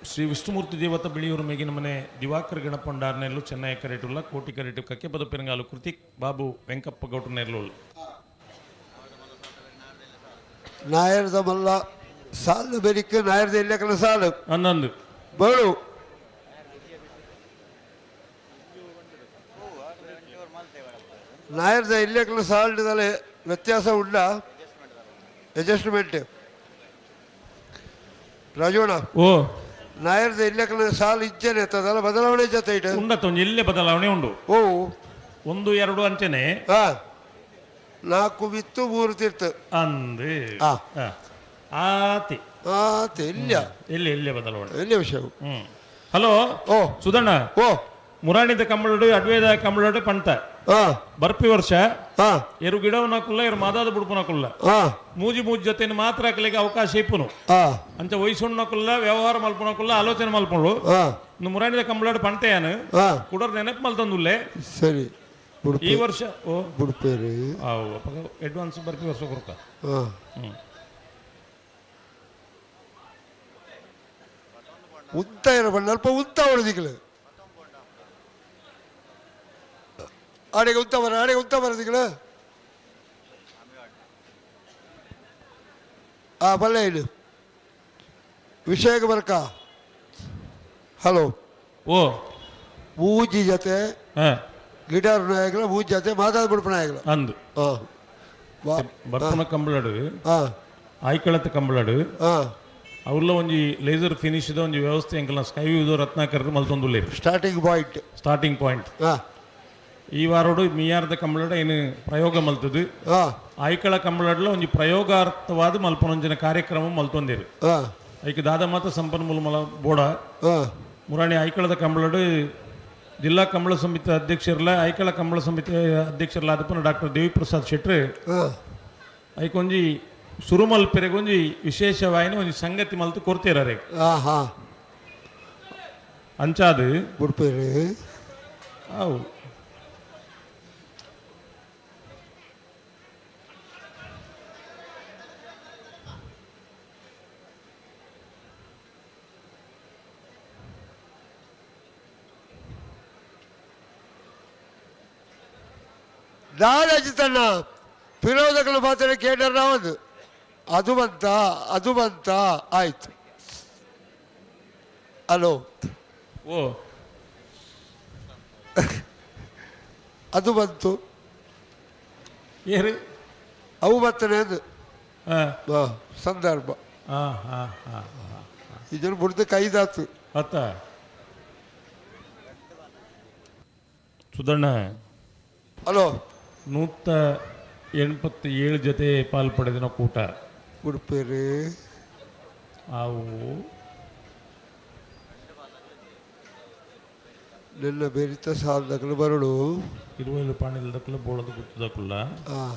ಶ್ರೀ ವಿಷ್ಣುಮೂರ್ತಿ ದೇವತ ಬಿಳಿಯೂರು ಮೇಗಿನ ಮನೆ ದಿವಾಕರ್ ಗಣಪಂಡಾರ್ನೆಲ್ಲು ಚೆನ್ನೈ ಕರೆಟುಲ್ಲ ಕೋಟಿ ಕರೆಟು ಕಕ್ಕೆಪದ ಪೆರಂಗಾಲು ಕೃತಿಕ್ ಬಾಬು ವೆಂಕಪ್ಪ ಗೌಟ್ರನೆರ್ಲು. ನಾಯರ್ದ ಮಲ್ಲ ಸಾಲು ಬೆರಿಕ್ ನಾಯರ್ದ ಇಲ್ಲಕನ ಸಾಲು. 11. ಬರು. ನಾಯರ್ದ ಇಲ್ಲಕನ ಸಾಲ್ದಲ್ಲಿ ವ್ಯತ್ಯಾಸ ಉಂಡ ಅಡ್ಜಸ್ಟ್ಮೆಂಟ್ ರಾಜೋಣ. ಓ. ನಾಯರ್ದ ಇಲ್ಲಕನ ಸಾಲು ಇಜ್ಜನೆ ಇರ್ತದಲ್ಲ ಬದಲಾವಣೆ ಜೊತೆ ಇಟ್ಟು. ಉಂಡತ್ತ ಒಂಜಿ ಎಲ್ಲೆ ಬದಲಾವಣೆ ಉಂಡು. ಓ. 1 2 ಅಂಚನೆ. ಹಾ 4 ಬಿತ್ತು 3 ತೀರ್ತು. ಅಂದು. ಆ. ಆ. ಆತಿ. ಆತ ಇಲ್ಲ. ಎಲ್ಲಿ ಎಲ್ಲೆ ಬದಲಾವಣೆ. ಎಲ್ಲಿ ವಿಷಯ. ಹ್ಮ್ ಹಲೋ. ಓ. ಸುಧಣ್ಣ. ಓ. ಮುರಾಣಿದ ಕಂಬಳಡು ಅಡ್ವೇದ ಕಂಬಳಡು ಪಂತ. ಹಾ. ಬರ್ಪಿ ವರ್ಷ. ಹಾ. ಎರು ಗಿಡವನಕುಲ್ಲ ಎರು ಮಾದಾದ ಬುಡ್ಪುನಕುಲ್ಲ. ಹಾ. ಮೂಜಿ ಮೂಜಿ ಜೊತೆ ಮಾತ್ರ ಅಕಲಿಗೆ ಅವಕಾಶ ಇಪ್ಪುನು. ಹಾ. ಅಂಚ ವಯಸ್ಸುಣ್ಣಕುಲ್ಲ ವ್ಯವಹಾರ ಮಲ್ಪುನಕುಲ್ಲ ಆಲೋಚನೆ ಮಲ್ಪುಂಡು. ಹಾ. ಮುರಾಣಿದ ಕಂಬಳಡು ಪಂತೆಯಾನು. ಹಾ. ಕುಡರ್ ನೆನಪು ಮಲ್ತಂದುಲ್ಲೆ. ಸರಿ. ಈ ಬುಡ್ಪೆ. ವರ್ಷ ಓ. ಬುಡ್ಪೇರಿ. ಆವು ಅಪಗ ಅಡ್ವಾನ್ಸ್ ಬರ್ಪಿ ವರ್ಷ ಕೊರ್ಕ. ಹಾ. ಉಂತ ಇರಬಣ್ಣ ಅಲ್ಪ ಉಂತ ಹೊಡೆದಿಕ್ಲು ಆಡೆಗೆ ಉಂತ ಬರ ಆಡೆಗೆ ಉಂತ ಬರದಿಕ್ಲು ಆ ಬಲ್ಲೆ ಇದು ವಿಷಯಕ್ಕೆ ಬರ್ಕ. ಹಲೋ. ಓ. ಮೂಜಿ ಜೊತೆ. ಹಾ. ಗಿಟಾರ್ ನಾಯಕಲ ಮೂಜಿ ಜೊತೆ ಮಾತಾಡ್ ಬಿಡ್ಪ ನಾಯಕಲ. ಅಂದು. ಹಾಂ. ಬರ್ಪುನ ಕಂಬಳಡು. ಹಾಂ. ಆಯ್ಕಳತ್ತ ಕಂಬಳಡು. ಹಾಂ. ಅವ್ಲ ಒಂಜಿ ಲೇಸರ್ ಫಿನಿಶ್ the ಒಂಜಿ ವ್ಯವಸ್ಥೆ ಎಂಕಲ್ನ ಸ್ಕೈ ವ್ಯೂ ರತ್ನಾಕರ್ ಮಲ್ತೊಂದುಲ್ಲೆರ್. Starting point. Starting point. ಹಾಂ. ಈ ವಾರೋಡು ಮಿಯಾರ್ದ ಕಂಬಳಡ ಏನು ಪ್ರಯೋಗ ಮಲ್ತದು. ಹಾಂ. ಆಯ್ಕಳ ಕಂಬಳಡ್ಲ ಒಂಜಿ ಪ್ರಯೋಗಾರ್ಥವಾದ ಮಲ್ಪನೊಂಜಿನ ಕಾರ್ಯಕ್ರಮ ಮಲ್ತೊಂದಿರು. ಹಾಂ. ಐಕ್ ದಾದ ಮಾತ ಸಂಪನ್ಮೂಲ ಮಲ ಬೋಡ. ಹಾಂ. ಮುರಾಣಿ ಐಕಳದ ಕಂಬಳಡು ಜಿಲ್ಲಾ ಕಂಬಳ ಸಮಿತಿ ಅಧ್ಯಕ್ಷರ್ಲ ಐಕಳ ಕಂಬಳ ಸಮಿತಿ ಅಧ್ಯಕ್ಷರ್ಲ ಅದಪ್ಪನ ಡಾಕ್ಟರ್ ದೇವಿಪ್ರಸಾದ್ ಶೆಟ್ರು. ಹಾಂ. ಐಕೊಂಜಿ ಸುರುಮಲ್ ಪೆರೆಗೊಂಜಿ ವಿಶೇಷವಾಯಿನ ಒಂಜಿ ಸಂಗತಿ ಮಲ್ತು ಕೊರ್ತೀರ. ಹಾಂ ಹಾಂ. ಅಂಚಾದು. ಬುಡ್ಪೇರಿ. ಅವು. ದಾದಾಜಿತಣ್ಣ ಪಿರೋಧಕನ ಪಾತ್ರ ಕೇಳರ್ ಒಂದು ಅದು ಬಂತ ಅದು ಬಂತ ಆಯ್ತು. ಹಲೋ. ಓ. ಅದು ಬಂತು. ಏರು. ಅವು ಬರ್ತನೆ ಅದು. ಹಾಂ. ಹಾ, ಸಂದರ್ಭ. ಹಾಂ ಹಾಂ ಹಾಂ. ಇದನ್ನು ಬುಡ್ದು ಕೈದಾತು. ಅತ್ತ ಸುಧಣ್ಣ. ಹಲೋ. 187 ಜೊತೆ ಪಾಲ್ ಪಡೆದಿನ ಕೂಟ. ಉಡುಪೇರಿ. ಅವು. ನಿನ್ನ ಬೆರಿತ ಸಾಲದಕ್ಕಲು ಬರಡು. ಇರುವೈಲು ಪಾಣಿಲ್ದಕ್ಕಲ್ಲ ಬೋಳದ ಗುತ್ತದಕ್ಕಲ್ಲ. ಆ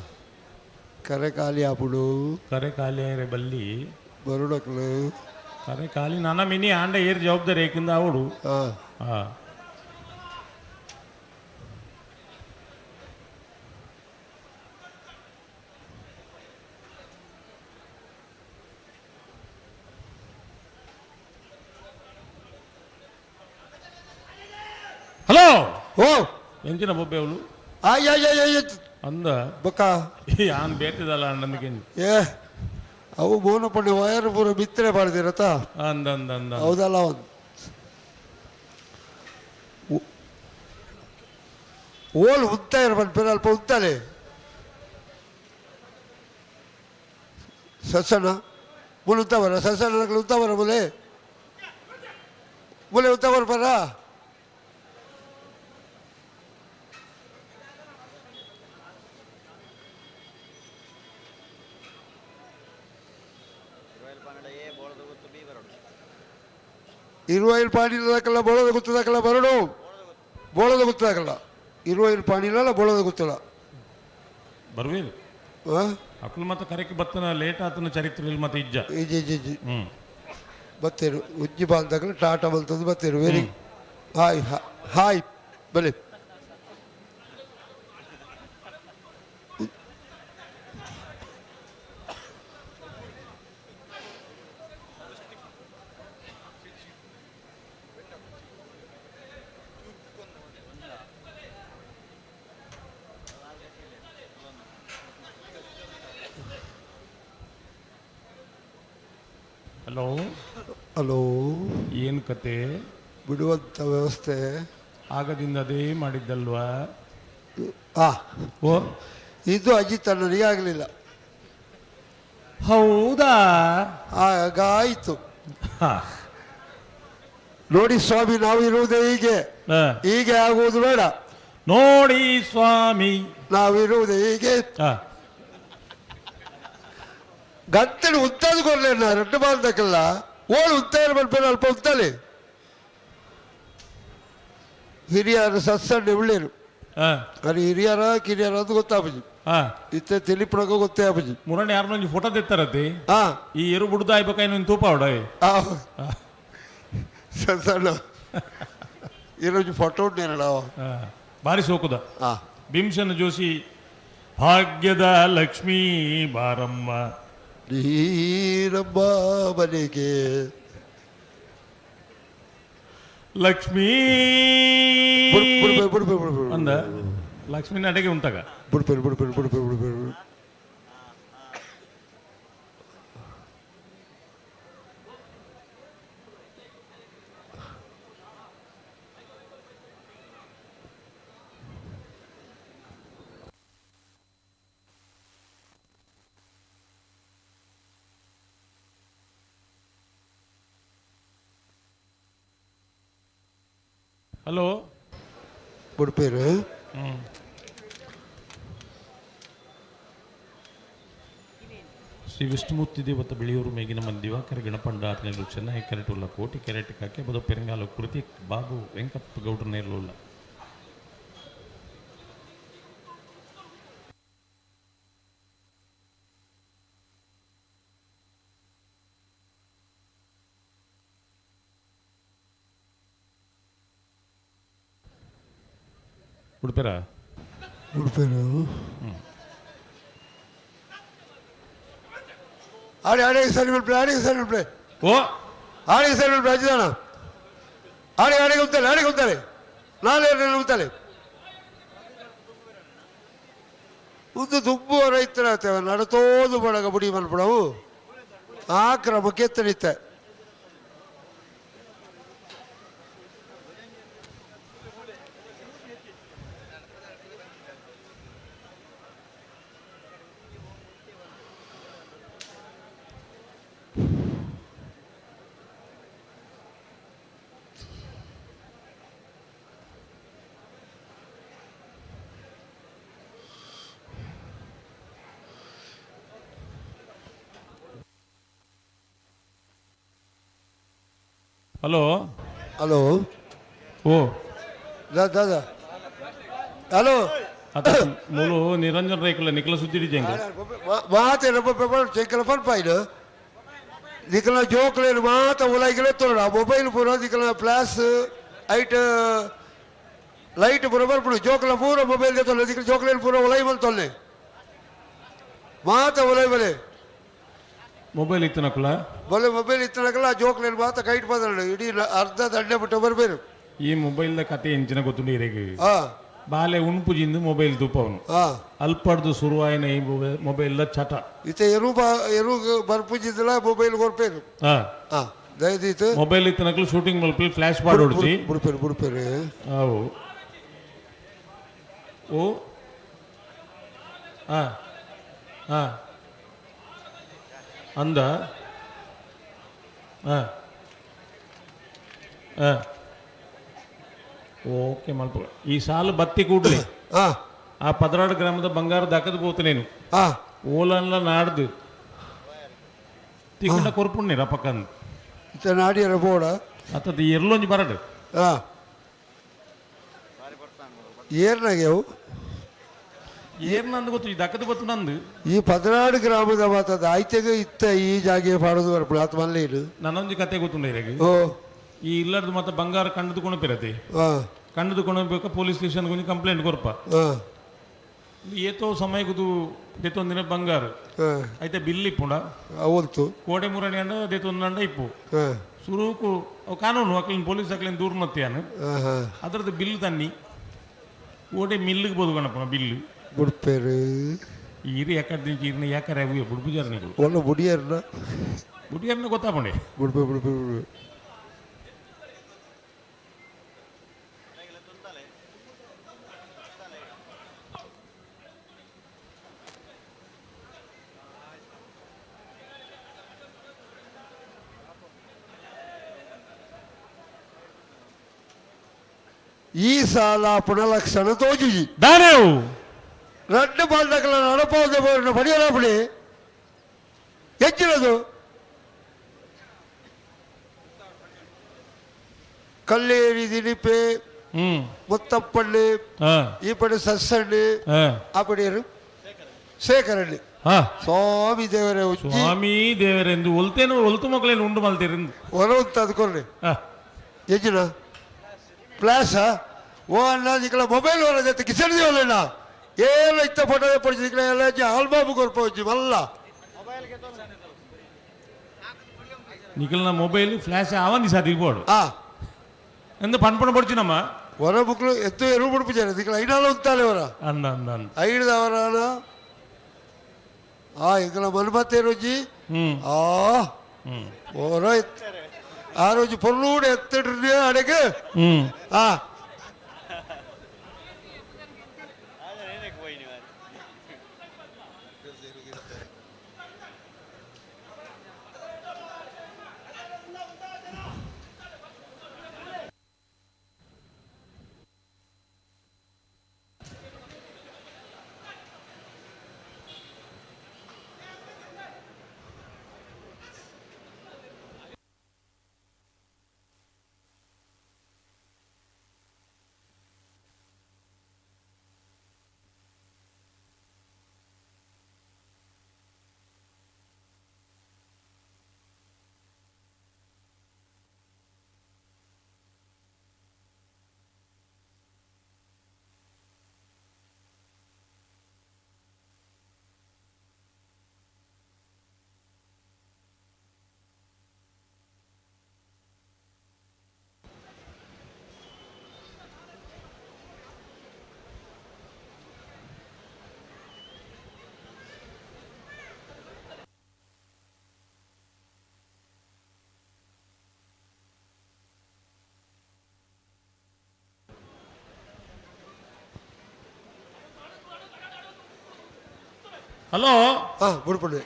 ಕರೆ ಖಾಲಿ ಆಪುಡು. ಕರೆ ಖಾಲಿ ಆಯ್ರೆ ಬಲ್ಲಿ. ಬರುಡಕ್ಲು. ಕರೆ ಖಾಲಿ ನಾನ ಮಿನಿ ಆಂಡ ಏರ್ ಜವಾಬ್ದಾರಿ ಏಕಿಂದ ಅವಡು. ಹಾ. ಹಾ. ಹಲೋ. ಓ. ಎಂಚಿನ ಬೊಬ್ಬೆ ಅವಳು. ಆಯ್. ಅಂದ. ಬೊಕ್ಕ. ಆನ್ ಬೇತಿದಲ್ಲ ಅಣ್ಣನಿಗೆ. ಏ ಅವು ಮೋನ ಪಂಡೆ ವಯರ್ ಪೂರ ಬಿತ್ತನೆ ಪಾಡ್ದಿರತ್ತ. ಅಂದ ಅಂದ ಅಂದ. ಹೌದಲ್ಲ ಒಂದು ಓಲ್ ಉಂತ ಇರ್ಬಂದು ಅಲ್ಪ ಉಂತಾನೆ ಸಸಣ ಮುಲ್ ಉಂತ ಬರ ಸಸಣ ಉಂತ ಬರ ಮುಲೆ ಮುಲೆ ಉಂತ ಬರ ಇರುವೈಲ್ ಪಾಣಿಲದಕ್ಕಲ್ಲ ಬೋಳದ ಗುತ್ತದಕ್ಕಲ್ಲ ಬರಡು ಬೋಳದ ಗುತ್ತದಕ್ಕಲ್ಲ ಇರುವೈಲ್ ಪಾಣಿಲಲ್ಲ ಬೋಳದ ಗುತ್ತಲ್ಲ. ಬರ್ವೇದು. ಹಾಂ. ಅಕುಲ್ ಮತ್ತೆ ಕರೆಕ್ ಬತ್ತನ ಲೇಟ್ ಆತನ ಚರಿತ್ರೆ ಮತ್ತೆ ಇಜ್ಜ. ಇಜ್ಜಿ ಇಜ್ಜಿ ಇಜ್ಜಿ. ಹ್ಮ್. ಬತ್ತೇರು ಉಜ್ಜಿ ಬಾಲ್ದಾಗಲು ಟಾಟಾ ಬಲ್ತದ್ದು ಬತ್ತೇರು ವೆರಿ ಹಾಯ್ ಹಾಯ್ ಬಲೆ. ಹಲೋ ಹಲೋ, ಏನು ಕತೆ? ಬಿಡುವಂಥ ವ್ಯವಸ್ಥೆ ಆಗದಿಂದ ಅದೇ ಮಾಡಿದ್ದಲ್ವಾ? ಓ, ಇದು ಅಜಿತ್ ಅಣ್ಣನಿಗೆ ಆಗಲಿಲ್ಲ. ಹೌದಾ? ಆಗಾಯಿತು. ನೋಡಿ ಸ್ವಾಮಿ, ನಾವು ಇರುವುದೇ ಹೀಗೆ, ಹೀಗೆ ಆಗುವುದು ಬೇಡ. ನೋಡಿ ಸ್ವಾಮಿ, ನಾವಿರುವುದೇ ಹೀಗೆ. ಗಂಟಲು ಉತ್ತದ ಕೊರ್ಲೆ ರಡ್ಡು ಬಾಲ್ದಕ್ಕೆಲ್ಲ ಓಳು ಉತ್ತಾರ ಬರ್ಬೇಡ, ಅಲ್ಪ ಉತ್ತಲೆ ಹಿರಿಯರು ಸತ್ಸಂಡ ಉಳ್ಳೇರು. ಅದು ಹಿರಿಯರ ಕಿರಿಯರ ಅಂತ ಗೊತ್ತಾಪುಜಿ. ಇತ್ತೆ ತಿಳಿಪುಣಕ ಗೊತ್ತೇ ಆಪುಜಿ. ಮುರಣಿ ಯಾರನ್ನೊಂಜಿ ಫೋಟೋ ತೆತ್ತಾರತಿ. ಈ ಎರು ಬುಡ್ದು ಆಯ್ಬೇಕಾಯ್ನು ತೂಪ ಅವಡ. ಸಣ್ಣ ಇರೋಜಿ ಫೋಟೋ ಉಂಟೇನಡ. ಬಾರಿ ಸೋಕುದ. ಭೀಮಸೇನ ಜೋಶಿ ಭಾಗ್ಯದ ಲಕ್ಷ್ಮೀ ಬಾರಮ್ಮ ನೀರಮ್ಮ ಮನೆಗೆ ಲಕ್ಷ್ಮೀ ಅಂದ ಲಕ್ಷ್ಮೀ ಅಡೆಗೆ ಉಂಟಾಗ. ಬುಡ್ಪೇರು ಬುಡ್ಪೇರು ಬುಡ್ಪೇರು ಬುಡ್ಪೇರು. ಹಲೋ, ಬುಡ್ಪೇರು. ಶ್ರೀ ವಿಷ್ಣುಮೂರ್ತಿ ದೇವತ ಬೆಳೆಯೂರು ಮೇಗಿನ ಮಂದಿ ದಿವಾಕರ ಗಣಪಂಡ ಆತನೆಲು ಚೆನ್ನೈ ಕೆರೆಟುಲ್ಲ ಕೋಟಿ ಕೆರೆಟ್ ಕಾಕೆ ಬದ ಪೆರಂಗಾಲು ಕೃತಿ ಬಾಬು ವೆಂಕಪ್ಪ ಗೌಡ್ರ ನೇರ್ಲುಲ್ಲ. ಉಡುಪೇರ. ಉಡುಪೇರು. ಆಡಿ ಆಡಿ ಸರಿ ಬಿಡ್ಪೆ, ಆಡಿ ಸರಿ ಬಿಡ್ಪೆ. ಓ, ಆಡಿ ಸರಿ ಬಿಡ್ಪೆ ಅಜ್ಜಾಣ. ಆಡಿ ಆಡಿಗೆ ಉತ್ತಾರೆ, ಆಡಿಗೆ ಉತ್ತಾರೆ, ನಾಳೆ ಉತ್ತಾರೆ. ಉದ್ದು ದುಬ್ಬು ರೈತರ ನಡತೋದು ಬಡಗ ಬುಡಿ ಮಲ್ಪಡವು ಆ ಕ್ರಮಕ್ಕೆ ಎತ್ತನಿತ್ತೆ. ಹಲೋ. ಹಲೋ. ಓ, ದಾದಾ ಹಲೋ. ಅತ ಮೂಲು ನಿರಂಜನ್ ರೈಕುಲ ನಿಖಲ ಸುದ್ದಿ ಜಂಗ. ಮಾತೆ ಚೆಕ್ಕಲ ಪನ್ಪಾಯ್ನು ನಿಕಲ ಜೋಕ್ಲೇನು ಮಾತ ಉಲಾಯ್ಕಲೆ ತೋಡ ಮೊಬೈಲ್ ಪೂರ ನಿಕಲ ಫ್ಲಾಶ್ ಐಟ್ ಲೈಟ್ ಪೂರ ಬರ್ಪುಡು. ಜೋಕ್ಲ ಪೂರ ಮೊಬೈಲ್ ತೊಲೆ ನಿಕಲ ಜೋಕ್ಲೇನು ಪೂರ ಉಲಾಯ್ ಮಲ್ತೊಲ್ಲೆ ಮಾತ ಉಲಾಯ್ ಬಲೆ. ಮೊಬೈಲ್ ಇತ್ತು ನಕುಲ. ಬೊಲೆ ಮೊಬೈಲ್ ಇತ್ತನಕಲ ಜೋಕ್ಲೇನು ಮಾತ ಕೈಟ್ ಬಂದಳು ಇಡೀ ಅರ್ಧ ದಂಡೆ ಬಿಟ್ಟು ಬರ್ಬೇರು. ಈ ಮೊಬೈಲ್ದ ಕತೆ ಎಂಚಿನ ಗೊತ್ತುಂಡು ಇರೆಗ್? ಬಾಲೆ ಉಣ್ಪುಜಿಂದು ಮೊಬೈಲ್ ತೂಪವನು. ಅಲ್ಪಡ್ದು ಶುರುವಾಯಿನ ಈ ಮೊಬೈಲ್ದ ಚಟ. ಇತ್ತೆ ಎರು ಬಾ ಎರು ಬರ್ಪುಜಿದ್ದಲ ಮೊಬೈಲ್ ಕೊರ್ಪೇರು. ದಯದೀತು ಮೊಬೈಲ್ ಇತ್ತು ನಕಲು ಶೂಟಿಂಗ್ ಮಲ್ಪಿ ಫ್ಲಾಶ್ ಬಾಡ್ ಹೊಡ್ಸಿ. ಬುಡ್ಪೇರು ಬುಡ್ಪೇರು. ಅವು ಓ ಹಾಂ ಹಾಂ ಅಂದ ಹಾಂ ಹಾಂ ಓಕೆ ಮಲ್ಪ ಈ ಸಾಲು ಬತ್ತಿ ಕೂಡ್ಲಿ. ಆ 16 ಗ್ರಾಮದ ಬಂಗಾರ ದಾಕದ್ ಪೋತು ನೀನು. ಓಲನ್ಲ ನಾಡ್ದು ತಿಕ್ಕಂಡ ಕೊರ್ಪುಣ್ಣೀರ ಪಕ್ಕಂದು. ಇತ್ತೆ ನಾಡಿಯರ ಬೋಡ. ಅತ್ತದ ಎರ್ಲೊಂಜಿ ಬರಡು. ಏರ್ನಾಗೆ ಅವು. ಏರ್ನಂದು ಗೊತ್ತು ಈ ದಕ್ಕದ ಗೊತ್ತು ನಂದು. ಈ 16 ಗ್ರಾಮದ ಮಾತದ ಆಯ್ತೆಗೆ ಇತ್ತ ಈ ಜಾಗೆ ಪಾಡೋದು ಬರ್ಪುಡು ಆತ ಮಲ್ಲೇನು. ನನ್ನೊಂಜಿ ಕತೆ ಗೊತ್ತುಂಡ ಇರೆಗ್? ಓ. ಈ ಇಲ್ಲಡ್ದು ಮತ್ತೆ ಬಂಗಾರ ಕಂಡದು ಕೊಣಪಿರತಿ. ಕಂಡದು ಕೊಣಬೇಕು ಪೊಲೀಸ್ ಸ್ಟೇಷನ್ ಕೊಂಚ ಕಂಪ್ಲೇಂಟ್ ಕೊರ್ಪ. ಏತೋ ಸಮಯಕ್ಕದು ದೇತೊಂದಿನ ಬಂಗಾರ. ಐತೆ ಬಿಲ್ ಇಪ್ಪುಂಡ. ಅವಲ್ತು. ಕೋಡೆ ಮುರಣಿ ಅಂಡ ದೇತೊಂದಂಡ ಇಪ್ಪು. ಸುರುಕು ಅವು ಕಾನೂನು ಅಕ್ಲಿನ ಪೊಲೀಸ್ ಅಕ್ಲಿನ ದೂರ ಮತ್ತಿಯಾನು. ಅದರದ್ದು ಬಿಲ್ ತನ್ನಿ ಓಡೆ ಮಿಲ್ಲಿಗೆ ಬೋದು ಗಣಪನ ಬಿಲ್ಲು. ಬುಡ್ಪೇರು. ಈರು ಎಕ್ಕಡ ಈರಿನ ಯಾಕರೆ ಅವು ಬುಡ್ಬುಜಾರ ನೀವು. ಒಲ್ಲ ಬುಡಿಯರ್ನ. ಬುಡಿಯರ್ನ ಗೊತ್ತಾಪಂಡಿ. ಬುಡ್ಪೆ ಬುಡ್ಪೆ ಬುಡ್ಪೆ. ಈ ಸಾಲ ಪುನಲಕ್ಷಣ ತೋಜುಜಿ. ದಾನೇವು. ರಡ್ಡು ಬಾಲ್ದಕಲ ನಡಪೋದೆ ಬೋರ್ನ ಪಡಿಯಲಾಪುಡಿ ಹೆಚ್ಚಿನದು ಕಲ್ಲೇರಿ ದಿನಿಪೆ ಮುತ್ತಪ್ಪಳ್ಳಿ ಈ ಪಡೆ ಸಸ್ಸಳ್ಳಿ ಆ ಪಡೆಯರು ಶೇಖರಳ್ಳಿ ಸ್ವಾಮಿ ದೇವರೇ ಉಜ್ಜಿ. ಸ್ವಾಮಿ ದೇವರೆಂದು ಒಲ್ತೇನು ಒಲ್ತು ಮಕ್ಕಳೇನು ಉಂಡು ಮಲ್ತೀರಿಂದು. ಹೊರ ಅದ್ಕೊಳ್ರಿ ಹೆಚ್ಚಿನ ಪ್ಲಾಸ ಓ ಅಣ್ಣ ನಿಕಲ ಮೊಬೈಲ್ ಹೊರ ಜೊತೆ ಕಿಸನ್ ದೇವಲ್ಲ ಏಲ ಇತ್ತ ಫೋಟೋ ಪಡಿಸಿ ನಿಕಲ ಎಲ್ಲ ಆಲ್ಬಮ್ ಕೊರ್ಪೋಜಿ ಮಲ್ಲ. ನಿಖಲ್ನ ಮೊಬೈಲ್ ಫ್ಲಾಶ್ ಆವನಿ ಸಾದಿ ಬೋಡು ಎಂದು ಪನ್ಪಣ ಪಡ್ಚಿನಮ್ಮ. ಹೊರ ಬುಕ್ಲು ಎತ್ತು ಎರು ಬಿಡ್ಪಿದ್ದಾರೆ ನಿಕಲ ಐನಾಲ ಉಂತಾಲೆ ಹೊರ. ಅಂದ ಅಂದ ಅಂದ. ಐಡ್ದವರ ಆ ಎಂಕಲ ಮನ್ಮತ್ತೆ ರುಜಿ ಆ ಹೊರ ಆ ರೋಜು ಪೊರ್ಲೂಡು ಎತ್ತಿಡ್ರಿ ಅಡಗೆ ಆ. ಹಲೋ. ಹಾ ಬುಡ್ಪುಂಡೆ.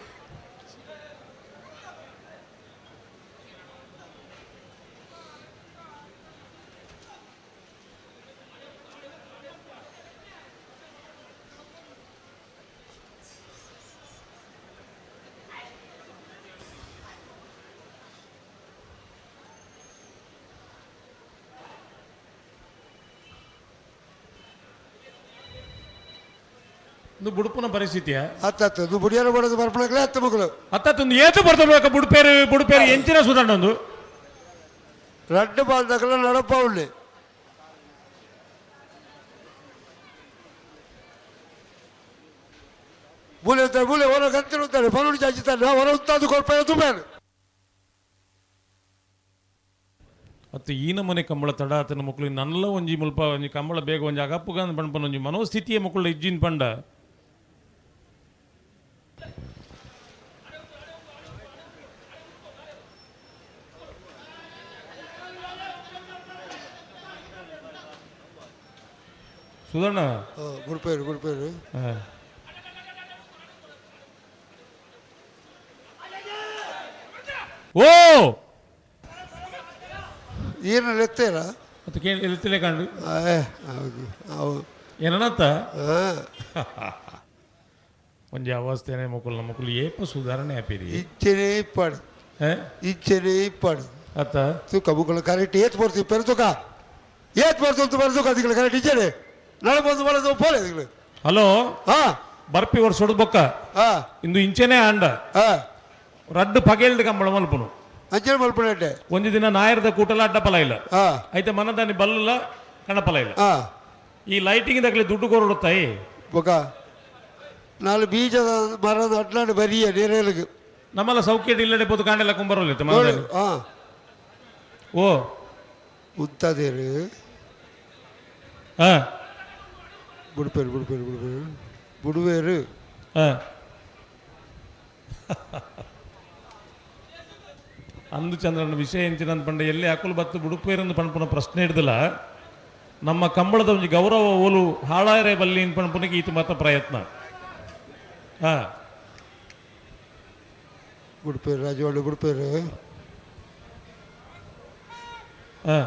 ಇದು ಬುಡುಪುನ ಪರಿಸ್ಥಿತಿಯ. ಅತ್ತ ಇದು ಬುಡಿಯರ ಬಡದು ಬರ್ಪಣಕ್ಲೆ ಅತ್ತ ಮಕ್ಕಳು. ಅತ್ತೊಂದು ಏತು ಬರ್ತಬೇಕು ಬುಡುಪೇರು ಬುಡುಪೇರು ಎಂಚಿನ ಸುಧಾರಣೊಂದು. ರಡ್ಡು ಬಾಲ್ದಕಲ ನಡಪ ಉಳ್ಳಿ. ಮೂಲೆ ಉತ್ತಾರೆ ಮೂಲೆ ಹೊರ ಗಂತಿನ ಉತ್ತಾರೆ ಪರುಡಿ ಚಾಚಿತಾರೆ ಹೊರ ಉತ್ತಾದು ಕೊಲ್ಪ ತುಂಬೇರು. ಅತ್ತ ಈ ನಮೂನೆ ಕಂಬಳ ತಡ ಆತನ ಮಕ್ಕಳು ನಲ್ಲ ಒಂಜಿ ಮುಲ್ಪ ಒಂಜಿ ಕಂಬಳ ಬೇಗ ಒಂಜಿ ಅಗಪ್ಪುಗಂದ್ ಪಂಡ್ಪನ ಒಂಜಿ ಮನೋಸ್ಥಿತಿಯ ಮಕ್ಕಳು ಇಜ್ಜಿನ್ ಪಂಡ. ಸುಧರ್ಣ. ಬುಡ್ಪೇರು ಬುಡ್ಪೇರು. ಓ. ಈರ್ನಲ್ಲಿ ಎತ್ತೇರ. ಮತ್ತೆ ಕೇಳಿ ಎತ್ತಲೇ ಕಂಡು. ಹೌದು ಹೌದು. ಏನನ್ನತ್ತ ಒಂಜಿ ಅವಸ್ಥೆನೆ ಮಕ್ಕಳು ಮಕ್ಕಳು ಏಪ ಸುಧಾರಣೆ ಆಪಿರಿ. ಇಚ್ಚನೆ ಇಪ್ಪಾಡು ಇಚ್ಚನೆ ಇಪ್ಪಾಡು. ಅತ್ತ ತೂಕ ಮುಕ್ಕಳು ಕರೆಕ್ಟ್ ಏತ್ ಬರ್ತೀವಿ ಪೆರು ತೂಕ ಏತ್ ಬರ್ತಂತ ಬರ್ತುಕ ಅದಕ್ಕೆ ಕರೆಕ್ಟ್ ಇಚ್ಚನೆ ನಡ ಬಂದು ಬರೋದು ಪೋಲೆ ಅದಕ್ಕೆ. ಹಲೋ. ಹಾ. ಬರ್ಪಿ ವರ್ಷ ಬೊಕ್ಕ. ಹಾ. ಇಂದು ಇಂಚೆನೆ ಆಂಡ. ಹಾ. ರಡ್ಡು ಪಗೇಲ್ದ ಕಂಬಳ ಮಲ್ಪುನು. ಅಂಚನೆ ಮಲ್ಪುಣೆ. ಒಂಜಿ ದಿನ ನಾಯರದ ಕೂಟಲ ಅಡ್ಡಪಲ ಇಲ್ಲ. ಹಾ. ಐತೆ ಮನದಾನಿ ಬಲ್ಲಲ ಕಣಪಲ ಇಲ್ಲ. ಹಾ. ಈ ಲೈಟಿಂಗ್ ದಕ್ಲೆ ದುಡ್ಡು ಕೊರಡುತ್ತಾಯಿ. ಬೊಕ ನಾಲ್ ಬೀಜದ ಮರದ ಅಡ್ಲಾಂಡ್ ಬರಿಯ ನೇರೇಲಿಗೆ. ನಮ್ಮಲ್ಲ ಸೌಖ್ಯ ಇಲ್ಲಡೆ ಪೋತು ಕಾಂಡೆಲ್ಲ ಕುಂಬರೋಲ್ಲ ಮನದಾನಿ. ಹಾ. ಓ. ಉತ್ತದೇರು. ಹಾ. ಬುಡ್ಪೇರು ಬುಡ್ಪೇರು ಬುಡ್ಪೇರು ಬುಡುವೇರು. ಹಾ. ಅಂದು ಚಂದ್ರನ ವಿಷಯ ಎಂಚಿನ ಪಂಡ ಎಲ್ಲಿ ಅಕುಲು ಬತ್ತು ಬುಡುಪೇರಂದು ಪನ್ಪುನ ಪ್ರಶ್ನೆ ಹಿಡ್ದಲ್ಲ. ನಮ್ಮ ಕಂಬಳದ ಒಂಜಿ ಗೌರವ ಓಲು ಹಾಳಾಯರೆ ಬಲ್ಲಿ ಪನ್ಪುನಿಗೆ ಈತ ಮಾತ ಪ್ರಯತ್ನ. ಹಾ. ಬುಡ್ಪೇರು ರಾಜವಾಡ ಬುಡ್ಪೇರು. ಹಾ.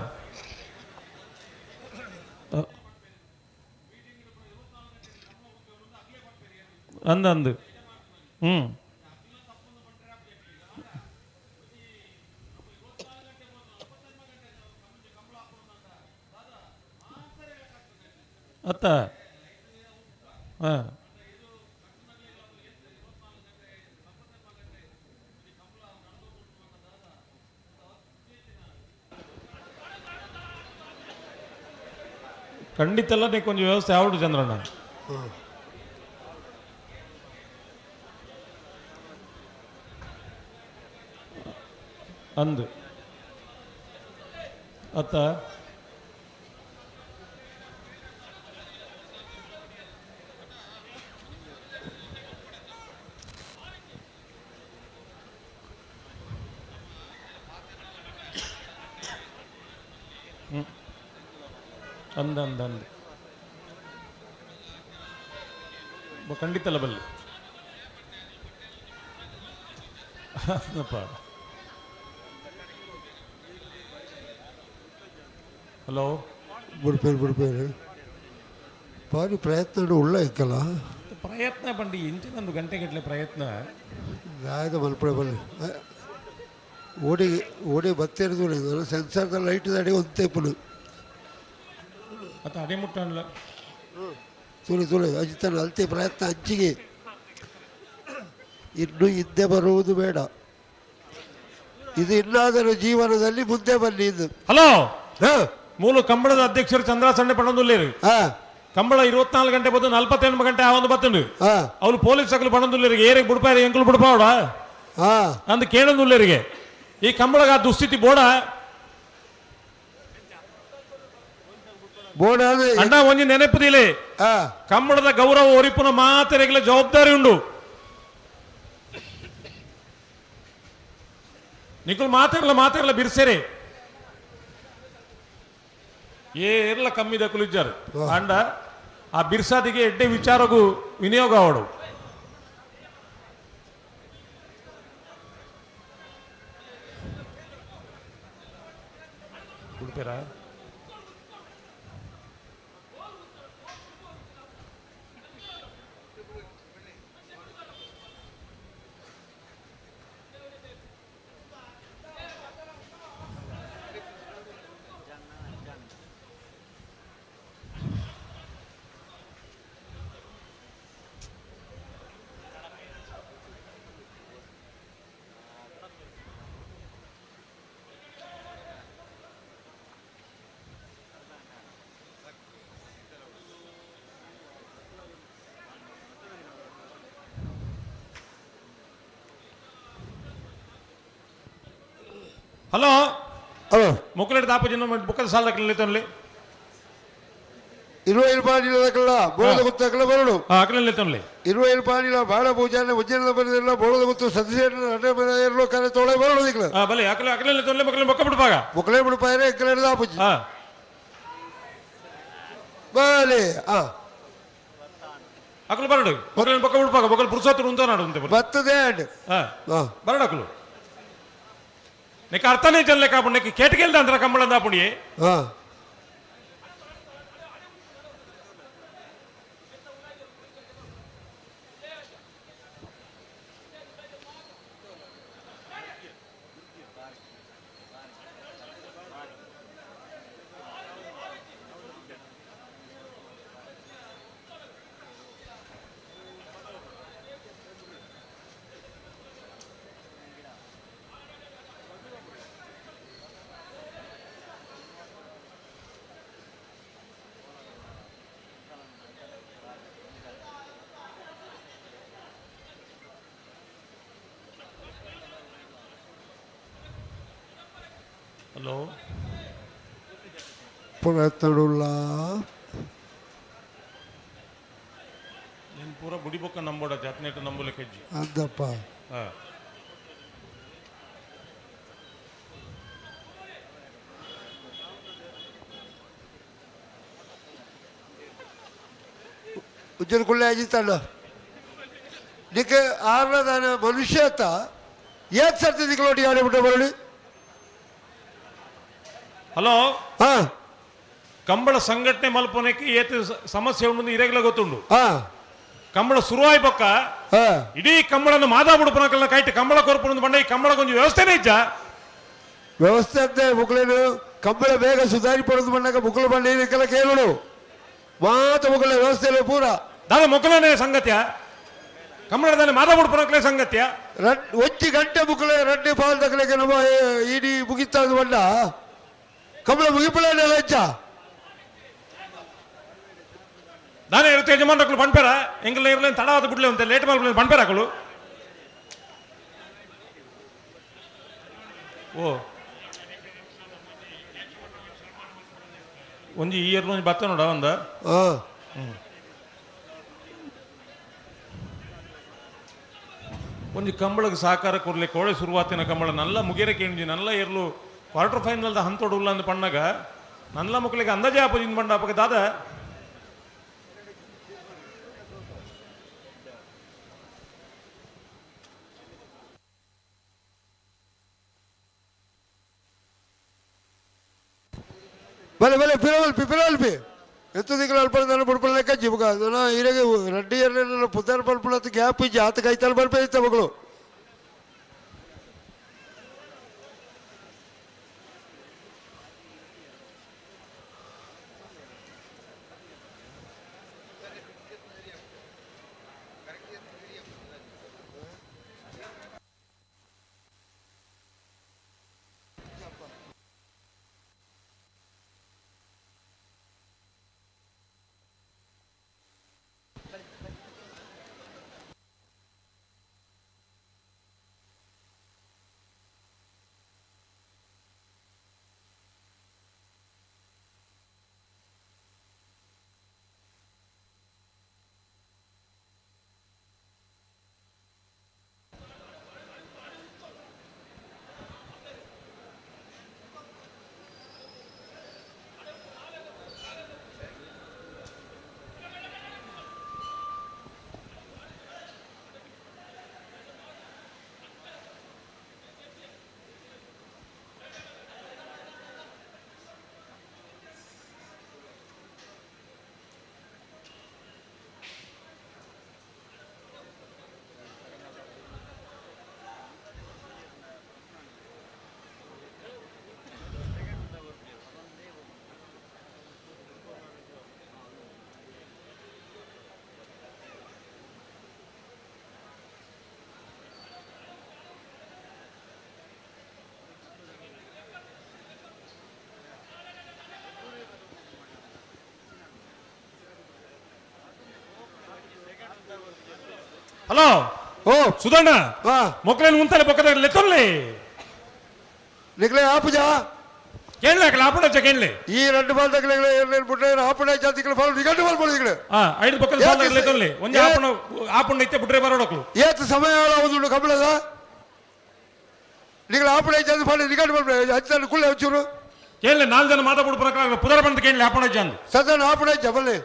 ಅಂದ ಅಂದು ಹ್ಮ್ ಅತ್ತ. ಹಾ. ಖಂಡಿತಲ್ಲ, ನೀ ಕೊಂಚ ವ್ಯವಸ್ಥೆ ಆವಡು ಚಂದ್ರಣ್ಣ. ಅಂದು ಅತ್ತ. ಅಂದ ಅಂದ ಅಂದ ಖಂಡಿತಲ್ಲ ಬಲ್ಲಿ ಅಂದಪ್ಪ. ಹಲೋ. ಬುಡ್ಪೇರು ಬುಡ್ಪೇರು ಭಾರಿ ಪ್ರಯತ್ನ ಉಳ್ಳ ಇಕ್ಕಲ್ಲ. ಪ್ರಯತ್ನ ಬಂಡಿ ಇಂಚಿನೊಂದು ಗಂಟೆಗಟ್ಟಲೆ ಪ್ರಯತ್ನ. ದಾಯದ ಮಲ್ಪಡೆ ಬಲ್ಲಿ ಓಡಿ ಓಡಿ ಬತ್ತಿರೋದು ಸೆನ್ಸಾರ್ದ ಲೈಟ್ ಅಡಿ ಒಂದು ತೇಪುಲು. ಮತ್ತೆ ಅಡಿಮುಟ್ಟಲ್ಲ. ತುಳಿ ತುಳಿ ಅಜಿತನ ಅಲ್ತಿ ಪ್ರಯತ್ನ ಹಂಚಿಗೆ ಇನ್ನು ಹಿಂದೆ ಬರುವುದು ಬೇಡ. ಇದು ಇನ್ನಾದರೂ ಜೀವನದಲ್ಲಿ ಮುಂದೆ ಬನ್ನಿ ಇದು. ಹಲೋ. ಹಾ. ಮೂಲ ಕಂಬಳದ ಅಧ್ಯಕ್ಷರು ಚಂದ್ರ ಸಣ್ಣ ಪಣಂದುಲ್ಲೇರು. ಹಾ. ಕಂಬಳ 24 ಗಂಟೆ ಬದ್ದು 48 ಗಂಟೆ ಆ ಒಂದು ಬತ್ತಂಡು. ಹಾ. ಅವ್ರು ಪೊಲೀಸ್ ಅಕಲು ಪಣಂದುಲ್ಲೇರಿಗೆ ಏರಿಗೆ ಬುಡ್ಪಾರಿ ಎಂಕುಲು ಬುಡ್ಪಾವಡ ಹಾ. ಅಂದ್ ಕೇಳಂದುಲ್ಲೇರಿಗೆ ಈ ಕಂಬಳಗ ಆ ದುಸ್ಥಿತಿ ಬೋಡ. ಬೋರ್ಡ್ ಅದು. ಅಣ್ಣ ಒಂಜಿ ನೆನಪುದಿಲೆ. ಹಾ. ಕಂಬಳದ ಗೌರವ ಒರಿಪುನ ಮಾತೆರೆಗ್ಲ ಜವಾಬ್ದಾರಿ ಉಂಡು. ನಿಕುಲ್ ಮಾತಿರ್ಲ ಮಾತಿರ್ಲ ಬಿರ್ಸೇರಿ ಏರ್ಲ ಕಮ್ಮಿ ದಕುಲು ಇಜ್ಜಾರು ಅಂಡ ಆ ಬಿರ್ಸಾದಿಗೆ ಎಡ್ಡೆ ವಿಚಾರಗೂ ವಿನಿಯೋಗ ಅವಡು. ಉಡುಪಿರಾ? ಹಲೋ. ಹಲೋ. ಮುಕ್ಕಲೆಡ್ ದಾಪಜಿನ ಬುಕ್ಕದ ಸಾಲ ಲೆತ್ತೊನ್ಲಿ. ಇರುವೈಲ್ ಪಾಣಿಲದಕಲ್ಲ ಬೋಳದ ಗುತ್ತಕಲ್ಲ ಬರಡು. ಅಕಲ ಲೆತ್ತೊನ್ಲಿ. ಇರುವೈಲ್ ಪಾಣಿಲ ಬಾಳ ಪೂಜಾನೆ ಉಜ್ಜನದ ಬರದಿಲ್ಲ ಬೋಳದ ಗುತ್ತು ಸದಸ್ಯರ ಕರೆ ತೋಳೆ ಬರಡು ದಿಕ್ಲ. ಬಲೆ ಅಕಲ ಅಕಲ ಲೆತ್ತೊನ್ಲಿ ಮಕ್ಕಳ ಬೊಕ್ಕ ಬಿಡ್ಪಾಗ. ಮುಕ್ಕಲೇ ಬಿಡುಪಾಯರೆ ಎಕ್ಕಲೆ ದಾಪುಜಿ. ಹಾ. ಬಲೆ ಆ. ಅಕಲು ಬರಡು ಮಕ್ಕಳ ಬೊಕ್ಕ ಬಿಡ್ಪಾಗ ಬೊಕ್ಕಲು ಪುರುಷೋತ್ತರ ಉಂತ ನಾಡು ಉಂತೆ. ಬರ್ತದೆ ಅಂಡ್. ಹಾ. ಹಾ. ಬರಡು ಅಕಲು నీకు అర్థమే చెల్లే కాబట్టి నీకు కేటకెళ్తా అంటారా కంబళం దాపుడి. ಹಾ. హలో. ಪ್ರಯತ್ನಡುಲ್ಲ. నేను పూర గుడిబొక్క ನಂಬೋಡ ಜಾತ್ನೇಟ ನಂಬುಲೆ ಕೆಜ್ಜಿ. ಅಂದಪ್ಪ. ಹಾ. ಉಜ್ಜನ ಕುಳ್ಳೆ ಅಜಿತಣ್ಣ ನಿಕ್ಕೆ ಆರ್ಲದಾನ ಮನುಷ್ಯ ಅತ್ತ ಏತ್ ಸರ್ತಿ ದಿಕ್ಲೋಟಿ ಆಡೆ ಬಿಟ್ಟ ಬರಲಿ. ಹಲೋ. ಹಾ. ಕಂಬಳ ಸಂಘಟನೆ ಮಲ್ಪನಕ್ಕೆ ಏತ್ ಸಮಸ್ಯೆ ಉಂಡು ಇರೆಗ್ಲ ಗೊತ್ತುಂಡು. ಹಾ. ಕಂಬಳ ಶುರುವಾಯ್ ಬೊಕ್ಕ ಹಾ. ಇಡೀ ಕಂಬಳನ್ನು ಮಾದಾ ಬುಡುಪನಕಲ್ನ ಕೈಟ್ ಕಂಬಳ ಕೊರ್ಪುನ ಬಂಡ ಈ ಕಂಬಳ ಕೊಂಚ ವ್ಯವಸ್ಥೆನೇ ಇಜ್ಜ. ವ್ಯವಸ್ಥೆ ಅಂತೆ ಮುಕ್ಳೇನು ಕಂಬಳ ಬೇಗ ಸುಧಾರಿ ಪಡೆದು ಬಂದಾಗ ಮುಕ್ಕಳು ಬಂಡ ಇದಕ್ಕೆಲ್ಲ ಕೇಳೋಡು ಮಾತು ಮುಕ್ಕಳ ವ್ಯವಸ್ಥೆ ಇಲ್ಲ ಪೂರ. ದಾದ ಮೊಕ್ಕಲನೇ ಸಂಗತ್ಯ ಕಂಬಳದಲ್ಲಿ ಮಾದಾ ಬುಡುಪನಕಲೇ ಸಂಗತ್ಯ. ರಡ್ ಒಂಜಿ ಗಂಟೆ ಮುಕ್ಕಳೆ ರಡ್ಡೆ ಪಾಲ್ ತಕಲೆಗೆ ನಮ್ಮ ಇಡೀ ಮುಗಿತಾದ ಬಂಡ ಕಂಬಳ ಮುಗಿಪಳ ಹೆಚ್ಚ. ದಾನೆ ಇರುತ್ತೆ ಯಜಮಾನ್ರಕ್ಕಲು ಬಂಡ್ಪೇರ ಎಂಗಲ್ ಇರಲಿ ತಡ ಆದ ಬಿಡ್ಲಿ ಅಂತ ಲೇಟ್ ಮಾಡ್ಬಿಡ್ಲಿ ಬಂಡ್ಪೇರ ಹಾಕಲು. ಓ ಒಂಜಿ ಈ ಇಯರ್ ಒಂಜಿ ಬತ್ತ ನೋಡ ಒಂದ. ಹಾ. ಒಂಜಿ ಕಂಬಳಗ್ ಸಹಕಾರ ಕೊರ್ಲಿ ಕೋಳೆ ಶುರುವಾತಿನ ಕಂಬಳ ನಲ್ಲ ಮುಗಿರ ಕೇಂಜಿ ನಲ್ಲ ಇರ್ಲು ಕ್ವಾರ್ಟರ್ ಫೈನಲ್ದ ಹಂತೋಡು ಉಲ್ಲ ಅಂದ್ ಪಣ್ಣಗ ನಲ್ಲ ಮಕ್ಕಳಿಗೆ ಅಂದಾಜೆ ಆಪೋಜಿನ್ ಬಂಡ ಅಪಗ ದಾದ. ಬಲೆ ಬಲೆ ಪಿರವಲ್ಪಿ ಪಿರವಲ್ಪಿ ಎತ್ತು ದಿಕ್ಕಲು ಅಲ್ಪ ನನ್ನ ಬುಡ್ಪಳ ಲೆಕ್ಕ ಜಿಬುಗ ಅದನ್ನ ಇರಗೆ ರೆಡ್ಡಿ ಎಲ್ಲ ಪುದ್ದಾರ ಪಲ್ಪುಳ ಗ್ಯಾಪ್ ಇಜ್ಜಿ ಆತ ಕೈತಾಲ್ ಬರ್ಪೆ ಇತ್ತ ಮಗಳು. ಹಲೋ. ಓ. ಸುಧಣ್ಣ. ಹಾ. ಮೊಕ್ಕಲೇನು ಉಂತಲೆ ಬೊಕ್ಕದ ಲೆತ್ತೊಲ್ಲಿ. ನಿಕ್ಲೆ ಆಪುಜಾ. ಕೇಳಲೆ ಆಪುಣ ಕೇಳಲೆ. ಈ రెండు ಬಾಲ್ ತಗಲೆ ಬಿಟ್ರೆ ಆಪುಣ ಜಾತಿಗಳು ಬಾಲ್ ನಿಗಂಟು ಬಾಲ್ ಪಡೆದಿಗಳು. ಆ ಐದು ಬೊಕ್ಕದ ಸಾಲ ಲೆತ್ತೊಲ್ಲಿ ಒಂಜಿ ಆಪುಣ ಆಪುಣ ಇತ್ತೆ ಬಿಟ್ರೆ ಬರೋಡಕ್ಲು. ಏತ್ ಸಮಯ ಒಂದು ಕಂಬಳದ ನಿಗಳ ಆಪುಣ ಜಾತಿ ಬಾಲ್ ನಿಗಂಟು ಬಾಲ್ ಅಜ್ಜನ ಕುಳ್ಳೆ ಒಂಚೂರು. ಕೇಳಲೆ ನಾಲ್ಕು ಜನ ಮಾತಾಡ್ಬಿಡು ಪ್ರಕಾರ ಪುದರ ಬಂದು ಕೇಳಲೆ ಆಪುಣ ಜಾಂದು. ಸದನ ಆಪುಣ ಜಬಲ್ಲೆ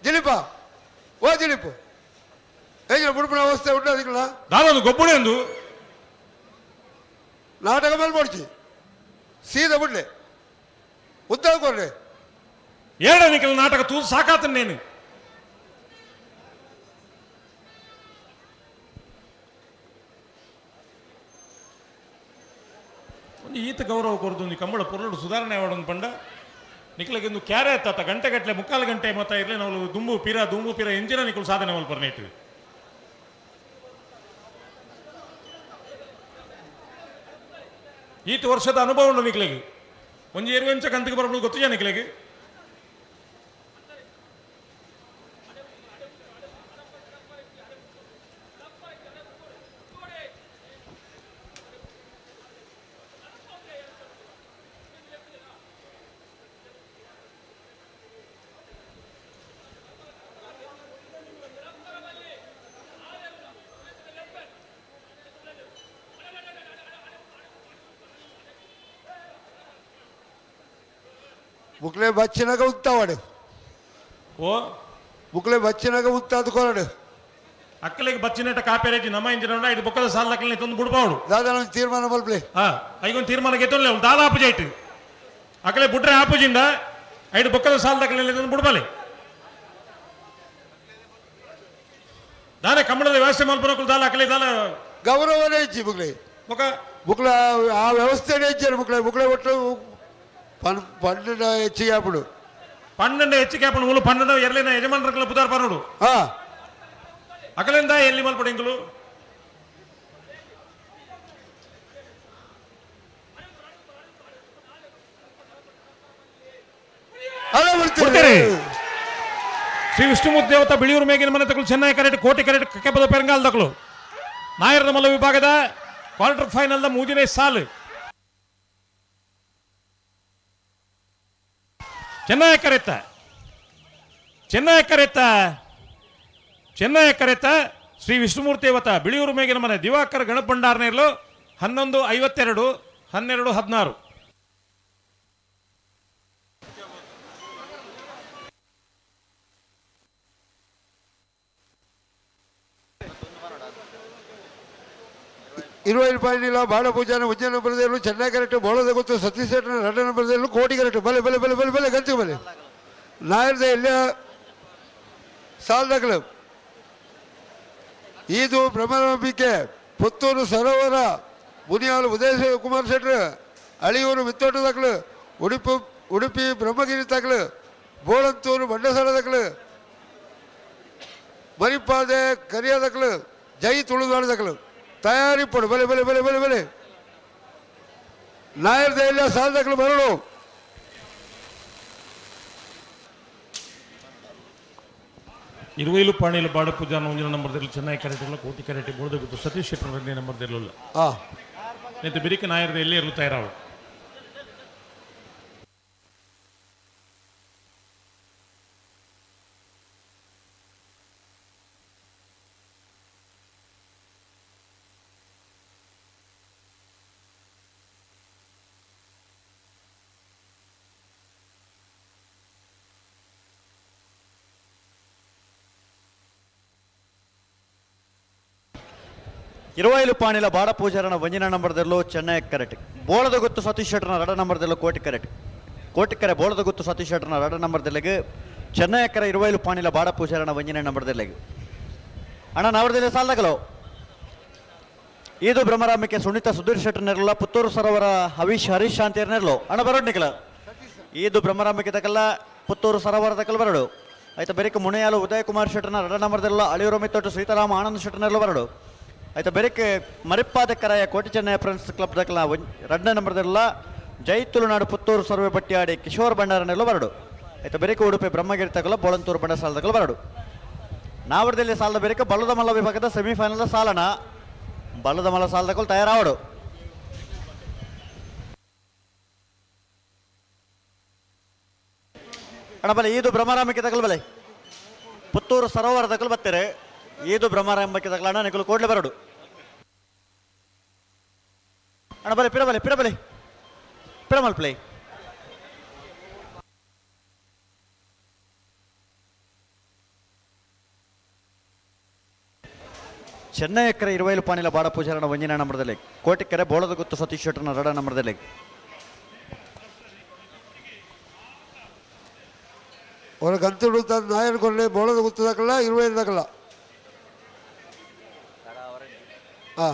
ದಿಲೀಪ ಓ ದಿಲೀಪ್ ಏಜಿನ ಬುಡುಪುನ ಅವಸ್ಥೆ ಉಂಟು ಅದಕ್ಕಿಲ್ಲ. ದಾದೊಂದು ಗೊಬ್ಬುಡೆ ಒಂದು. ನಾಟಕ ಮೇಲೆ ಮಾಡ್ಚಿ ಸೀದಾ ಬಿಡ್ಲೆ ಉದ್ದ ಕೊಡ್ಲೆ. ಏಳನೇ ನಾಟಕ ತೂ ಸಾಕಾತ ನೇನು. ಒಂದು ಈತ ಗೌರವ ಕೊರದು ಒಂದು ಕಂಬಳ ಪೊರ್ಲುಡು ಸುಧಾರಣೆ ಅವಡೊಂದು ಪಂಡ ನಿಕ್ಲಗೆ ಒಂದು ಕ್ಯಾರೆ ತಾತ ಗಂಟೆ ಗಟ್ಟಲೆ ಮುಕ್ಕಾಲು ಗಂಟೆ ಮತ್ತ ಇರಲಿ ನಾವು ದುಂಬು ಪೀರ ದುಂಬು ಪೀರ ಇಂಜಿನ ನಿಕ್ಕಲು ಸಾಧನೆ ಮಲ್ಪರ್ನ ಇಟ್ಟು. ಈತ ವರ್ಷದ ಅನುಭವ ಉಂಡು ನಿಕ್ಲೆಗೆ ಒಂಜಿ ಇರುವೆಂಚ ಕಂತಿಗೆ ಬರ್ಬೋದು ಗೊತ್ತಿದೆ ನಿಕ್ಲೆಗೆ. ಮುಕ್ಲೆ ಬಚ್ಚಿನಾಗ ಉತ್ತಾವಾಡು. ಓ. ಮುಕ್ಲೆ ಬಚ್ಚಿನಾಗ ಉತ್ತಾದ ಕೊರಡು. ಅಕ್ಕಲಿಗೆ ಬಚ್ಚಿನಟ ಕಾಪೇರೇಜಿ ನಮ್ಮ ಇಂಜಿನ ಇದು ಬೊಕ್ಕದ ಸಾಲಕ್ಕಲ್ಲಿ ತಂದು ಬಿಡ್ಬಾವ್ಡು. ದಾದಾ ತೀರ್ಮಾನ ಮಲ್ಪ್ಲೆ. ಹಾ, ಐಗೊಂದು ತೀರ್ಮಾನ ಗೆತ್ತೊಂದು ಅವ್ನು ದಾದ ಆಪುಜೈಟ್ ಅಕಲೆ ಬುಡ್ರೆ ಆಪುಜಿಂದ ಐದು ಬೊಕ್ಕದ ಸಾಲದಕ್ಕಲ್ಲಿ ತಂದು ಬಿಡ್ಬಾಲೆ. ದಾನೆ ಕಮ್ಮಳದ ವ್ಯವಸ್ಥೆ ಮಲ್ಪನಕ್ಕಲು ದಾಲ ಅಕಲೆ ದಾಲ. ಗೌರವನೇ ಇಜ್ಜಿ ಮುಕ್ಲೆ. ಬೊಕ ಮುಕ್ಲ ಆ ವ್ಯವಸ್ಥೆನೇ ಇಜ್ಜಾರು ಮುಕ್ಲೆ. ಮುಕ್ಲೆ ಒಟ್ಟು 12 ಹೆಚ್ಚಿಗೆ ಆಪುಡು. 12 ಹೆಚ್ಚಿಗೆ ಆಪುಂಡು. ಮೂಲು 12 ಎರಲಿನ ಯಜಮಾನರಕಲ ಬುಧಾರ್ ಪರೋಡು. ಹಾ. ಅಕಲಿಂದ ಎಲ್ಲಿ ಮಲ್ಪಡು ಇಂಗುಲು. ಅಲ್ಲ ಬಿಡ್ತೀರಿ. ಬಿಡ್ತೀರಿ. ಶ್ರೀ ವಿಷ್ಣುಮೂರ್ತಿ ದೇವತಾ ಬಿಳಿಯೂರು ಮೇಗಿನ ಮನೆ ತಕಲು ಚೆನ್ನೈ ಕರೆಟ್ ಕೋಟಿ ಕರೆಟ್ ಕಕ್ಕೆಪದ ಪೆರಂಗಾಲ್ ತಕಲು ನಾಯರದ ಮಲ್ಲ ವಿಭಾಗದ ಕ್ವಾರ್ಟರ್ ಫೈನಲ್ದ ಮೂಜನೇ ಸಾಲು. ಚೆನ್ನೈ ಕರೆತ್ತ, ಚೆನ್ನೈ ಕರೆತ್ತ, ಚೆನ್ನೈ ಕರೆತ್ತ ಶ್ರೀ ವಿಷ್ಣುಮೂರ್ತಿ ದೇವತಾ ಬಿಳಿಯೂರು ಮೇಗಿನ ಮನೆ ದಿವಾಕರ್ ಗಣಪಂಡಾರ್ನೇರ್ಲು 11:52, 12:16. 20 ಪಾಯಿಂಟ್ ಬಾಳ ಪೂಜಾನ ಉಜ್ಜಯನ ಬರದೇಲು ಚೆನ್ನೈ ಕರೆಕ್ಟ್ ಬೋಳದ ಗೊತ್ತು ಸತೀಶ್ ಶೆಟ್ಟರ್ ರಡ್ಡನ ಬರದೇಲು ಕೋಟಿ ಕರೆಕ್ಟ್ ಬಲೆ ಬಲೆ ಬಲೆ ಬಲೆ ಬಲೆ ಗಂತಿ ಬಲೆ ನಾಯರ್ದ ಎಲ್ಲ ಸಾಲದಗಳು. ಇದು ಭ್ರಮರಂಬಿಕೆ ಪುತ್ತೂರು ಸರೋವರ ಮುನಿಯಾಲು ಉದಯ ಕುಮಾರ್ ಶೆಟ್ರು ಅಳಿಯೂರು ಮಿತ್ತೋಟ ದಾಖಲು ಉಡುಪಿ ಉಡುಪಿ ಬ್ರಹ್ಮಗಿರಿ ದಾಖಲು ಬೋಳಂತೂರು ಬಂಡಸಾಲ ದಾಖಲು ಮರಿಪಾದೆ ಕರಿಯ ದಾಖಲು ಜೈ ತುಳುನಾಡು ದಾಖಲು ತಯಾರಿಪಡು ಬಲೆ ಬಲೆ ಬಲೆ ಬಲೆ ಬಲೆ ನಾಯರ್ದ ಎಲ್ಲ ಸಾಲದಾಖಲು ಬರಲು. 20 ಪಾಣಿಲು ಬಾಡ ಪೂಜಾನ ಒಂಜಿನ ನಂಬರ್ ಚೆನ್ನೈ ಕರೆಕ್ಟ್ ಕೋಟಿ ಕರೆಕ್ಟ್ ಬೋಳದ ಗೊತ್ತು ಸತೀಶ್ ಶೆಟ್ಟರ್ ಎರಡನೇ ನಂಬರ್ ಇರಲಿಲ್ಲ. ಆ. ನೇತು ಬಿರಿಕ ನಾಯರದ ಎಲ್ಲಿ ಇರಲು ತಯಾರಾವು. 20 ಪಾಣಿಲ ಬಾಡ ಪೂಜಾರನ ಒಂಜಿನ ನಂಬರ್ದಲ್ಲೂ ಚೆನ್ನೈ ಕರೆಕ್ಟ್ ಬೋಳದ ಗೊತ್ತು ಸತೀಶ್ ಶೆಟ್ಟರ್ನ ರಡ ನಂಬರ್ದಲ್ಲೂ ಕೋಟಿ ಕರೆಕ್ಟ್ ಕೋಟಿ ಕರೆ ಬೋಳದ ಗೊತ್ತು ಸತೀಶ್ ಶೆಟ್ಟರ್ನ ರಡ ನಂಬರ್ದಲ್ಲಿಗೆ ಚೆನ್ನೈ ಕರೆ 20 ಪಾಣಿಲ ಬಾಡ ಪೂಜಾರನ ಒಂಜಿನ ನಂಬರ್ದಲ್ಲಿಗೆ ಅಣ್ಣ ನಾವರ್ದಲ್ಲಿ ಸಾಲದಗಲು. ಇದು ಭ್ರಮರಾಮಕ್ಕೆ ಸುನೀತಾ ಸುಧೀರ್ ಶೆಟ್ಟರ್ನೆರಲ್ಲ ಪುತ್ತೂರು ಸರೋವರ ಹವೀಶ್ ಹರೀಶ್ ಶಾಂತಿಯರ್ನೆರಲು ಅಣ್ಣ ಬರೋಡ್ ನಿಖಲ. ಇದು ಭ್ರಮರಾಮಕ್ಕೆ ತಕಲ್ಲ ಪುತ್ತೂರು ಸರೋವರ ತಕಲ್ ಬರಡು. ಆಯ್ತಾ ಬೆರಿಕ ಮುಣೆಯಾಲು ಉದಯ ಕುಮಾರ್ ಶೆಟ್ಟರ್ನ ರಡ ನಂಬರ್ದಲ್ಲ ಅಳಿಯೂರು ಮಿತ್ತೊಟ್ಟು ಸೀತಾರಾಮ ಆನಂದ್ ಶೆಟ್ಟರ್ನೆರಲು ಬರಡು. ಆಯ್ತಾ ಬೆರಿಕೆ ಮರಿಪಾದ ಕರಾಯ ಕೋಟಿ ಚೆನ್ನೈ ಫ್ರೆಂಡ್ಸ್ ಕ್ಲಬ್ ದಕಲ ರಡ್ನ ನಂಬರ್ದಲ್ಲ ಜೈ ತುಳುನಾಡು ಪುತ್ತೂರು ಸರ್ವೆ ಬಟ್ಟಿಯಾಡಿ ಕಿಶೋರ್ ಭಂಡಾರನೆಲ್ಲ ಬರಡು. ಆಯ್ತಾ ಬೆರಿಕೆ ಉಡುಪಿ ಬ್ರಹ್ಮಗಿರಿ ತಕಲ ಬೋಳಂತೂರು ಬಂಡ ಸಾಲ ತಕಲ ಬರಡು. ನಾವರದಲ್ಲಿ ಸಾಲದ ಬೆರಿಕೆ ಬಲ್ಲದ ಮಲ್ಲ ವಿಭಾಗದ ಸೆಮಿಫೈನಲ್ ಸಾಲನ ಬಲ್ಲದ ಮಲ್ಲ ಸಾಲದ ತಯಾರಾವಡು. ಅಣ್ಣ ಬಲೆ ಇದು ಭ್ರಮರಾಮಕ್ಕೆ ತಕಲ್ ಬಲೆ ಪುತ್ತೂರು ಸರೋವರ ತಕಲ್ ಬತ್ತಾರೆ. ಇದು ಭ್ರಮರಾಮಕ್ಕೆ ತಕಲ ಅಣ್ಣ ನಿಕಲು ಕೂಡಲೇ ಬರಡು. ಅಣ್ಣ ಬಲೆ ಪಿರ ಬಲೆ ಪಿರ ಬಲೆ ಪಿರ ಮಲ್ಪ್ಲೆ. ಚೆನ್ನೈ ಎಕರೆ 20 ಪಾಣಿಲ ಬಾಡ ಪೂಜಾರನ ಒಂಜಿನ ನಂಬರ್ದಲ್ಲಿ ಕೋಟಿಕೆರೆ ಬೋಳದ ಗುತ್ತು ಸತೀಶ್ ಶೆಟ್ಟರ್ನ ರಡ ನಂಬರ್ದಲ್ಲಿ. ಅವರ ಗಂತುಡು ನಾಯರ್ ಕೊಲ್ಲೆ ಬೋಳದ ಗುತ್ತು ದಾಖಲ 20 ದಾಖಲ. ಹಾ.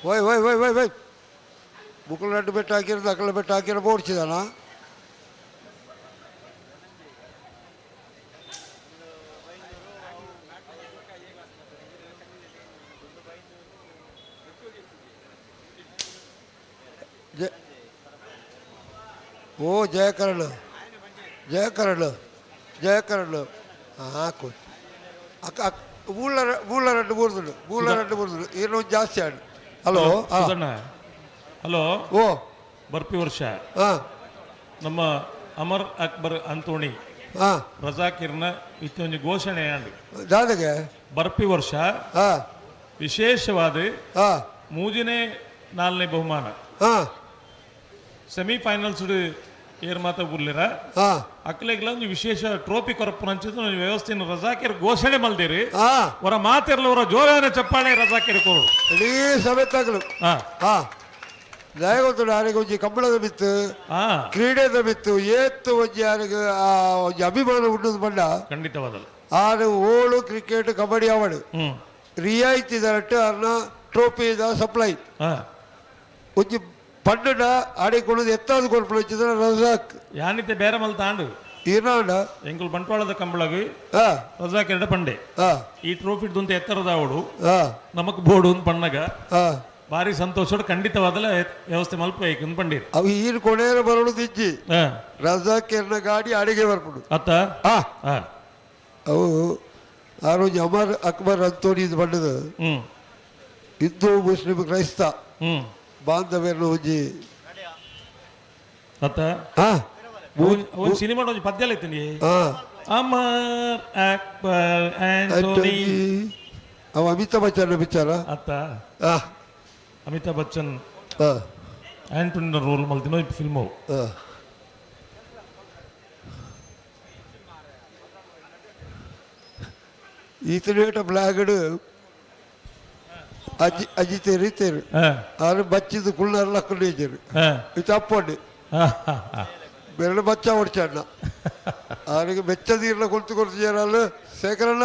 ಓಯ್ ಓಯ್ ಓಯ್ ಓಯ್ ಓಯ್ ಮುಕ್ಕಳು ರಡ್ಡು ಬೆಟ್ಟ ಹಾಕಿರೋದು ಅಕಲ ಬೆಟ್ಟ ಹಾಕಿರೋ ಬೋಡ್ಸಿದಾನ. ಓ ಜಯಕರಣ ಜಯಕರಣ ಜಯಕರಣ ಹಾಕು ಅಕ್ಕ ಅಕ್ಕ ಮೂಲ ಮೂಲ ರಡ್ಡು ಮೂರ್ದುಂಡು ಮೂಲ ರಡ್ಡು ಮೂರ್ದುಂಡು ಏನು ಜಾಸ್ತಿ ಆಡು. ಹಲೋ. ಹಾಂ. ಸುಧಣ್ಣ, ಹಲೋ. ಓ. ಬರ್ಪಿ ವರ್ಷ ಹಾಂ. ನಮ್ಮ ಅಮರ್ ಅಕ್ಬರ್ ಅಂತೋಣಿ ಹಾಂ. ರಜಾಕಿರ್ನ ಇತ್ತೊಂದು ಘೋಷಣೆ ಆಂಡ್. ದಾದಗೆ ಬರ್ಪಿ ವರ್ಷ ಹಾಂ. ವಿಶೇಷವಾದ ಹಾಂ. ಮೂಜನೇ ನಾಲ್ನೇ ಬಹುಮಾನ ಹಾಂ. ಸೆಮಿಫೈನಲ್ಸ್ ಏರ್ ಮಾತ ಬುರ್ಲಿರ ಹಾಂ. ಅಕ್ಲೆಗ್ಲ ಒಂದು ವಿಶೇಷ ಟ್ರೋಫಿ ಕೊರಪುನಂಚಿದ ಒಂದು ವ್ಯವಸ್ಥೆಯನ್ನು ರಜಾಕಿರ್ ಘೋಷಣೆ ಮಲ್ದಿರಿ. ಹಾಂ. ಅವರ ಮಾತಿರಲ್ಲ, ಅವರ ಜೋರಾದ ಚಪ್ಪಾಳೆ ರಜಾಕಿರ್ ಕೊರು. ಇಡೀ ಸಮೇತಾಗಲು. ಹಾ. ಹಾಂ, ದಯಗೊತ್ತು ಆರಿಗೆ ಒಂಜಿ ಕಂಬಳದ ಬಿತ್ತು ಹಾ. ಕ್ರೀಡೆದ ಬಿತ್ತು ಏತ್ತು ಒಂಜಿ ಆರಿಗೆ ಆ ಒಂಜಿ ಅಭಿಮಾನ ಉಂಟು ಬಂಡ. ಖಂಡಿತವಾದಲ್ಲ. ಆರು ಓಳು ಕ್ರಿಕೆಟ್ ಕಬಡ್ಡಿ ಅವಳು ರಿಯಾಯಿತಿ ದರಟ್ಟು ಅರ್ನ ಟ್ರೋಫಿ ಸಪ್ಲೈ. ಹಾ. ಒಂಜಿ ಪಂಡನ ಆಡಿಕೊಳ್ಳೋದು ಎತ್ತಾದ ಕೊರ್ಪುನ ಹಚ್ಚಿದ್ರೆ ರಜಾಕ್. ಯಾನಿತೆ ಬೇರೆ ಮಲ್ ತಾಂಡು. ಈನಾಂಡ. ಎಂಕುಲು ಬಂಟ್ವಾಳದ ಕಂಬಳಗ್ ಹಾ. ರಜಾಕ್ ಎರಡ ಪಂಡೆ. ಹಾ. ಈ ಟ್ರೋಫಿ ದುಂತ ಎತ್ತರದ ಅವಡು ಹಾ. ನಮಕ್ ಬೋರ್ಡು ಒಂದು ಪಣ್ಣಗ ಹಾ. ಭಾರಿ ಸಂತೋಷ, ಖಂಡಿತವಾದಲ ವ್ಯವಸ್ಥೆ ಮಲ್ಪ ಒಂದು ಪಂಡೀರ್. ಅವು ಈರು ಕೊನೆಯ ಬರೋದು ಇಜ್ಜಿ. ಹಾ. ರಜಾಕ್ ಎರ್ನ ಗಾಡಿ ಅಡಿಗೆ ಬರ್ಪುಡು. ಅತ್ತ. ಹಾ. ಹಾ. ಅವು ಆ ರೋಜ್ ಅಮರ್ ಅಕ್ಬರ್ ಅಂತೋನಿ ಇದು ಬಣ್ಣದ ಹಿಂದೂ ಮುಸ್ಲಿಂ ಕ್ರೈಸ್ತ ಬಾಂಧವ್ಯರು ಒಂಜಿ. ಅತ್ತ. ಹಾ. ಒಂದು ಸಿನಿಮಾ ಒಂಜಿ ಪದ್ಯ ಐತೀನಿ. ಹಾ. ಅಮರ್ ಅಕ್ಬರ್ ಆಂಟೋನಿ. ಆಂಟೋನಿ. ಅವ ಅಮಿತಾಬ್ ಬಚ್ಚನ್ ಪಿಕ್ಚರ. ಅತ್ತ. ಹಾ. ಅಮಿತಾಬ್ ಬಚ್ಚನ್ ಹಾ. ಆಂಟೋನಿ ರೋಲ್ ಮಲ್ತಿನೋ ಫಿಲ್ಮ್ ಅವು. ಹಾ. ಈತನೇಟ ಬ್ಲಾಗಡ್ ಅಜ್ಜಿ ಅಜ್ಜಿ ತೇರು. ಹಾ. ಆರು ಬಚ್ಚಿದ್ದು ಕುಳ್ಳಾರ ಲಕ್ಕಂಡು. ಹಾ. ಇದು ಅಪ್ಪಂಡು. ಹಾ, ಹಾ, ಹಾ. ಬೆರಳು ಬಚ್ಚ ಹೊಡ್ಚಣ್ಣ ಅವನಿಗೆ ಬೆಚ್ಚ ನೀರನ್ನ ಕೊಡ್ತು ಕೊಡ್ತಿದ್ದಾರಲ್ಲ ಶೇಖರಣ್ಣ.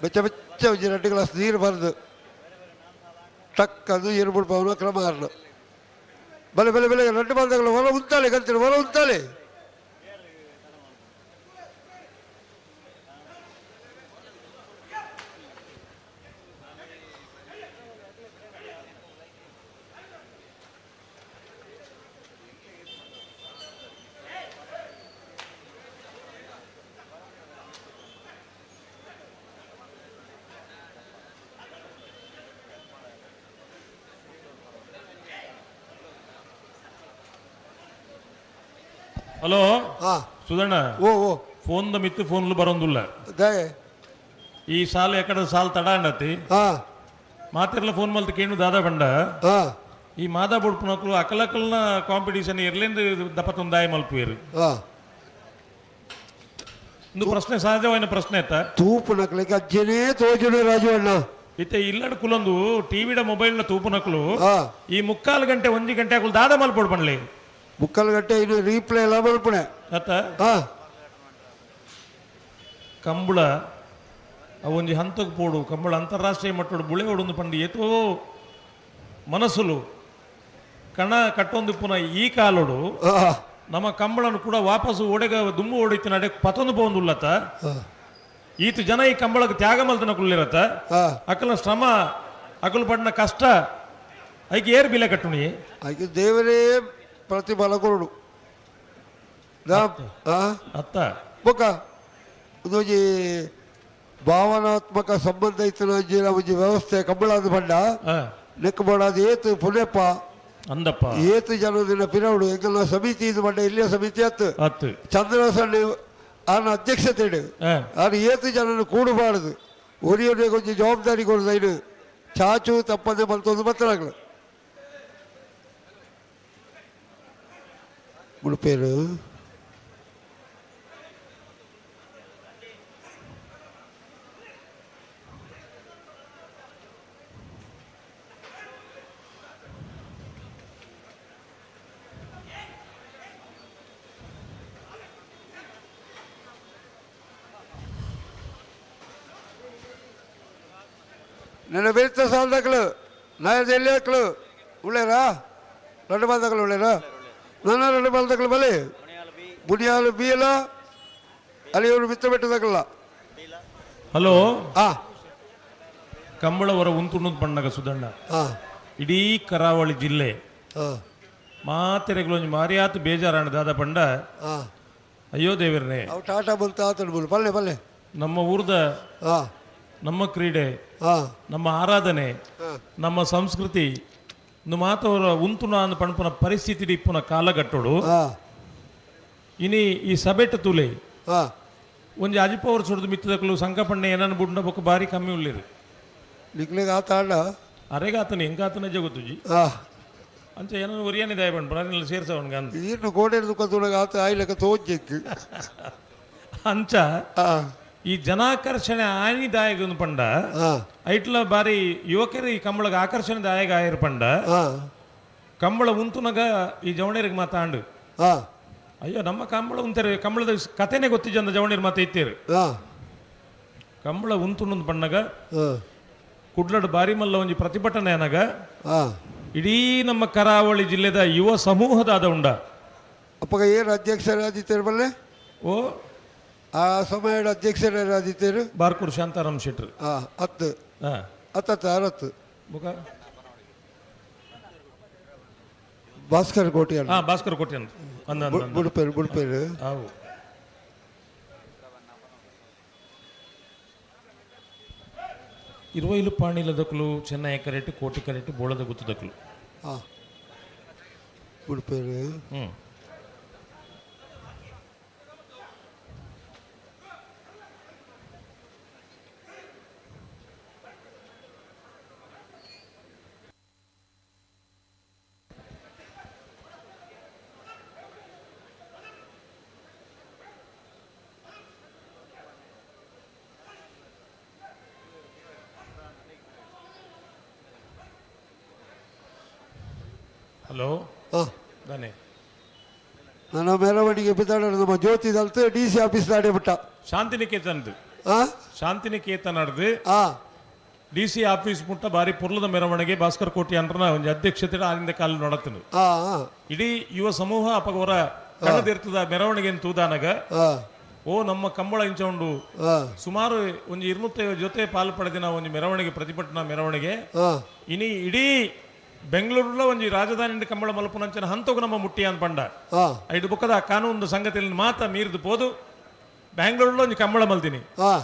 ಬೆಚ್ಚ ಬೆಚ್ಚ ಒಂಜಿ 2 ಗ್ಲಾಸ್ ನೀರು ಬರೆದು ಟಕ್ ಅದು ನೀರು ಬಿಡ್ಪವನ ಕ್ರಮ ಆರ್ನ ಬಲೆ ಬಲೆ ಬೆಲೆ ರಡ್ಡು ಬಂದಾಗಲ ಹೊರ ಉಂತಾಳೆ ಕಂತೀನಿ ಹೊರ ಉಂತಾಳೆ. ಹಲೋ. ಹಾ. ಸುಧಣ್ಣ. ಓ ಓ. ಫೋನ್ the ಮಿತ್ತು ಫೋನ್ಲು ಬರೋಂದುಲ್ಲ. ದಯೆ. ಈ ಸಾಲು ಎಕಡೆ ಸಾಲು ತಡ ಅಂಡತಿ. ಹಾ. ಮಾತಿರ್ಲ ಫೋನ್ ಮಲ್ತ ಕೇಣು ದಾದಾ ಬಂಡ. ಹಾ. ಈ ಮಾದಾ ಬುಡ್ಪುನಕ್ಲು ಅಕಲಕಲ್ನ ಕಾಂಪಿಟೇಷನ್ ಇರ್ಲಿಂದ ದಪತ್ತೊಂದು ಮಲ್ಪುವೇರು. ಹಾ. ಒಂದು ಪ್ರಶ್ನೆ ಸಹಜವಾದ ಪ್ರಶ್ನೆ ಆಯ್ತಾ. ತೂಪು ನಕ್ಲಿಕ್ಕೆ ಅಜ್ಜನೇ ತೋಜುಡು ರಾಜು ಅಣ್ಣ. ಇತ್ತೆ ಇಲ್ಲಡ್ ಕುಲೊಂದು ಟಿವಿಡ ಮೊಬೈಲ್ನ ತೂಪುನಕ್ಲು ಹಾ. ಈ ಮುಕ್ಕಾಲು ಗಂಟೆ ಒಂಜಿ ಗಂಟೆ ಅಕುಲು ದಾದ ಮಲ್ಪೊಡು ಪಂಡ್ಲಿ. ಮುಕ್ಕಾಲು ಗಂಟೆ ಇನ್ನು ರೀಪ್ಲೇ ಎಲ್ಲ ಮಲ್ಪುಣೆ. ಅತ್ತ. ಹಾ. ಕಂಬಳ ಅವೊಂಜಿ ಹಂತಕ್ಕೆ ಪೋಡು ಕಂಬಳ ಅಂತಾರಾಷ್ಟ್ರೀಯ ಮಟ್ಟೋಡು ಬುಳೆ ಓಡೊಂದು ಪಂಡು ಏತೋ ಮನಸ್ಸುಲು ಕಣ ಕಟ್ಟೊಂದು ಪುನಃ ಈ ಕಾಲೋಡು ಹಾ. ನಮ್ಮ ಕಂಬಳನ್ನು ಕೂಡ ವಾಪಸ್ಸು ಓಡೆಗ ದುಮ್ಮು ಓಡಿತ್ತು ನಡೆ ಪತೊಂದು ಪೋಂದುಲ್ಲತ್ತ. ಹಾ. ಈತ ಜನ ಈ ಕಂಬಳಕ್ಕೆ ತ್ಯಾಗ ಮಲ್ತನ ಕುಳ್ಳಿರತ್ತ. ಹಾ. ಅಕಲ ಶ್ರಮ ಅಕಲು ಪಡ್ನ ಕಷ್ಟ ಐಕೆ ಏರ್ ಬಿಲೆ ಕಟ್ಟುಣಿ. ಅದಕ್ಕೆ ದೇವರೇ ಪ್ರತಿಫಲ ಕೊರಡು. ಅತ್ತ. ಬೊಕ್ಕ ಒಂದೊಂಜಿ ಭಾವನಾತ್ಮಕ ಸಂಬಂಧ ಇತ್ತಿನ ಒಂಜಿ ಒಂಜಿ ವ್ಯವಸ್ಥೆ ಕಂಬಳಾದ ಬಂಡ ನೆಕ್ ಬೋಡಾದ ಏತು ಪುಣೆಪ್ಪ ಅಂದಪ್ಪ ಏತು ಜನದಿನ ಪಿರವಡು ಎಂಕಲ್ನ ಸಮಿತಿ ಇದು ಬಂಡ ಇಲ್ಲಿಯ ಸಮಿತಿ ಅತ್ತು. ಅತ್ತು. ಚಂದ್ರಸಣ್ಣ ಆನ ಅಧ್ಯಕ್ಷತೆ ಇಡು. ಆನ ಏತು ಜನನು ಕೂಡಬಾರದು ಒರಿಯೊರಿಗೆ ಕೊಂಚ ಜವಾಬ್ದಾರಿ ಕೊಡುದು ಐನು ಚಾಚು ತಪ್ಪದೆ ಬಲ್ತೊಂದು ಬತ್ತಲಾಗ್ಲು ಮುಳುಪೇರು. ನನ್ನ ಬೆರಿತ ಸಾಲದಕ್ಲು ನಾಯದ ಎಲ್ಲಿ ಉಳ್ಳೇರಾ రెండు బాధకులు ఉಳ್ಳేరా ನನ್ನ రెండు ಬಾಲದಕ್ಲು ಬಲೆ ಬುನಿಯಾಲು ಬೀಲ ಅಲ್ಲಿ ಮಿತ್ರ ಬೆಟ್ಟದಕ್ಕಲ್ಲ. ಹಲೋ. ಆ. ಕಂಬಳವರ ಉಂತುಣ್ಣದ ಬಣ್ಣಗ ಸುದಣ್ಣ. ಆ. ಇಡೀ ಕರಾವಳಿ ಜಿಲ್ಲೆ ಆ. ಮಾತೆರೆಗಳು ಒಂಜಿ ಮಾರಿಯಾತು ಬೇಜಾರಾಣ ದಾದ ಪಂಡ. ಆ. ಅಯ್ಯೋ ದೇವರೇ. ಅವು ಟಾಟಾ ಬಂತ ಆತಡು ಬೋಲು ಪಲ್ಲೆ ಪಲ್ಲೆ. ನಮ್ಮ ಊರ್ದ ಆ. ನಮ್ಮ ಕ್ರೀಡೆ, ಆ. ನಮ್ಮ ಆರಾಧನೆ, ಆ. ನಮ್ಮ ಸಂಸ್ಕೃತಿ ಮಾತವರ ಉಂತುನ ಅಂದ್ ಪಣ್ಪುನ ಪರಿಸ್ಥಿತಿ ಇಪ್ಪುನ ಕಾಲಗಟ್ಟೋಡು. ಆ. ಇನಿ ಈ ಸಬೆಟ್ ತುಲೆ ಆ. ಒಂಜಿ ಅಜಿಪ ವರ್ಷದ ಮಿತ್ತದಕ್ಲು ಸಂಕಪಣ್ಣೆ ಏನನ್ನ ಬುಡ್ನ ಬೊಕ್ಕ ಬಾರಿ ಕಮ್ಮಿ ಉಳ್ಳಿರು. ನಿಕ್ಲಿಗೆ ಆತ ಅಣ್ಣ. ಅರೆಗಾತನ ಎಂಗಾತನ ಜಗತ್ತುಜಿ. ಆ. ಅಂಚ ಏನನ್ನ ಒರಿಯಾನಿ ದಾಯ ಪಣ್ಪುನ ಅದನ್ನೆಲ್ಲ ಸೇರ್ಸವನ್ಗ ಅಂದ್. ಇನ್ನು ಗೋಡೆ ದುಃಖ ಆತ ಆಯ್ಲಕ್ಕ ತೋಜ್ಜೆಕ್ಕು. ಅಂಚ ಆ. ಈ ಜನಾಕರ್ಷಣೆ ಆನಿ ದಾಯಗ ಒಂದು ಪಂಡ. ಆ. ಐಟ್ಲ ಬಾರಿ ಯುವಕರು ಈ ಕಂಬಳಗ ಆಕರ್ಷಣೆ ದಾಯಗ ಆಯಿರ್ ಪಂಡ. ಆ. ಕಂಬಳ ಉಂತುನಗ ಈ ಜವಣೇರಿಗೆ ಮಾತಾಂಡು. ಆ. ಅಯ್ಯೋ ನಮ್ಮ ಕಂಬಳ ಉಂತಾರೆ ಕಂಬಳದ ಕಥೆನೇ ಗೊತ್ತಿಜ್ಜಂದ ಜವಣೇರು ಮಾತ ಇತ್ತೀರು. ಆ. ಕಂಬಳ ಉಂತುನೊಂದು ಪಣ್ಣಗ ಆ. ಕುಡ್ಲಡ್ ಬಾರಿ ಮಲ್ಲ ಒಂಜಿ ಪ್ರತಿಭಟನೆ ಅನಗ ಆ. ಇಡೀ ನಮ್ಮ ಕರಾವಳಿ ಜಿಲ್ಲೆದ ಯುವ ಸಮೂಹದಾದ ಉಂಡ. ಅಪ್ಪಗ ಏನು ಅಧ್ಯಕ್ಷರಾದಿತ್ಯರು ಬಲ್ಲೆ? ಓ. ಆ ಸಮಯದ ಅಧ್ಯಕ್ಷರಾದಿತ್ಯರು ಬಾರ್ಕೂರ್ ಶಾಂತಾರಾಮ್ ಶೆಟ್ರು. ಆ ಹತ್ತು. ಹಾ. ಹತ್ತತ್ತು ಅರವತ್ತು. ಬುಕ ಭಾಸ್ಕರ್ ಕೋಟಿ ಅಣ್ಣ. ಹಾ ಭಾಸ್ಕರ್ ಕೋಟಿ ಅಂತ ಅಂದ ಅಂದ ಅಂದ. ಬುಡ್ಪೇರು ಬುಡ್ಪೇರು. ಆವು. ಇರುವೈಲು ಪಾಣಿಲದಕ್ಲು ಚೆನ್ನೈ ಕರೆಟ್ ಕೋಟಿ ಕರೆಟ್ ಬೋಳದ ಗುತ್ತದಕ್ಲು. ಆ ಬುಡ್ಪೇರು. ಹ್ಮ್. ಹಲೋ. ಆ. ದಾನೆ. ನನ್ನ ಮೆರವಣಿಗೆ ಬಿದ್ದಾಡ ನಮ್ಮ ಜ್ಯೋತಿ ದಲ್ತು ಡಿ ಸಿ ಆಫೀಸ್ ದಾಡೆ ಬಿಟ್ಟ. ಶಾಂತಿನಿಕೇತನದು. ಆ. ಶಾಂತಿನಿಕೇತನಡ್ದು ಆ. ಡಿ ಸಿ ಆಫೀಸ್ ಮುಟ್ಟ ಬಾರಿ ಪುರ್ಲದ ಮೆರವಣಿಗೆ ಭಾಸ್ಕರ್ ಕೋಟಿ ಅಂದ್ರನ ಒಂಜಿ ಅಧ್ಯಕ್ಷತೆ ಆದಿಂದ ಕಾಲ ನಡತನು. ಆ ಆ. ಇಡೀ ಯುವ ಸಮೂಹ ಅಪಗವರ ಕಣದಿರ್ತದ ಮೆರವಣಿಗೆ ತೂದಾನಗ ಆ. ಓ ನಮ್ಮ ಕಂಬಳ ಇಂಚ ಉಂಡು. ಆ. ಸುಮಾರು ಒಂಜಿ 250 ಜೊತೆ ಪಾಲು ಪಡೆದಿನ ಒಂಜಿ ಮೆರವಣಿಗೆ ಪ್ರತಿಭಟನಾ ಮೆರವಣಿಗೆ. ಆ. ಇನಿ ಇಡೀ ಬೆಂಗಳೂರುಲ ಒಂಜಿ ರಾಜಧಾನಿ ಕಂಬಳ ಮಲ್ಪುನಂಚಿನ ಹಂತಗು ನಮ್ಮ ಮುಟ್ಟಿ ಅಂತ ಪಂಡ. ಆ. ಐದು ಬುಕ್ಕದ ಕಾನೂನು ಸಂಗತಿಯಲ್ಲಿ ಮಾತ ಮೀರಿದು ಪೋದು ಬ್ಯಾಂಗ್ಳೂರ್ಲ ಒಂಜಿ ಕಂಬಳ ಮಲ್ತೀನಿ. ಆ.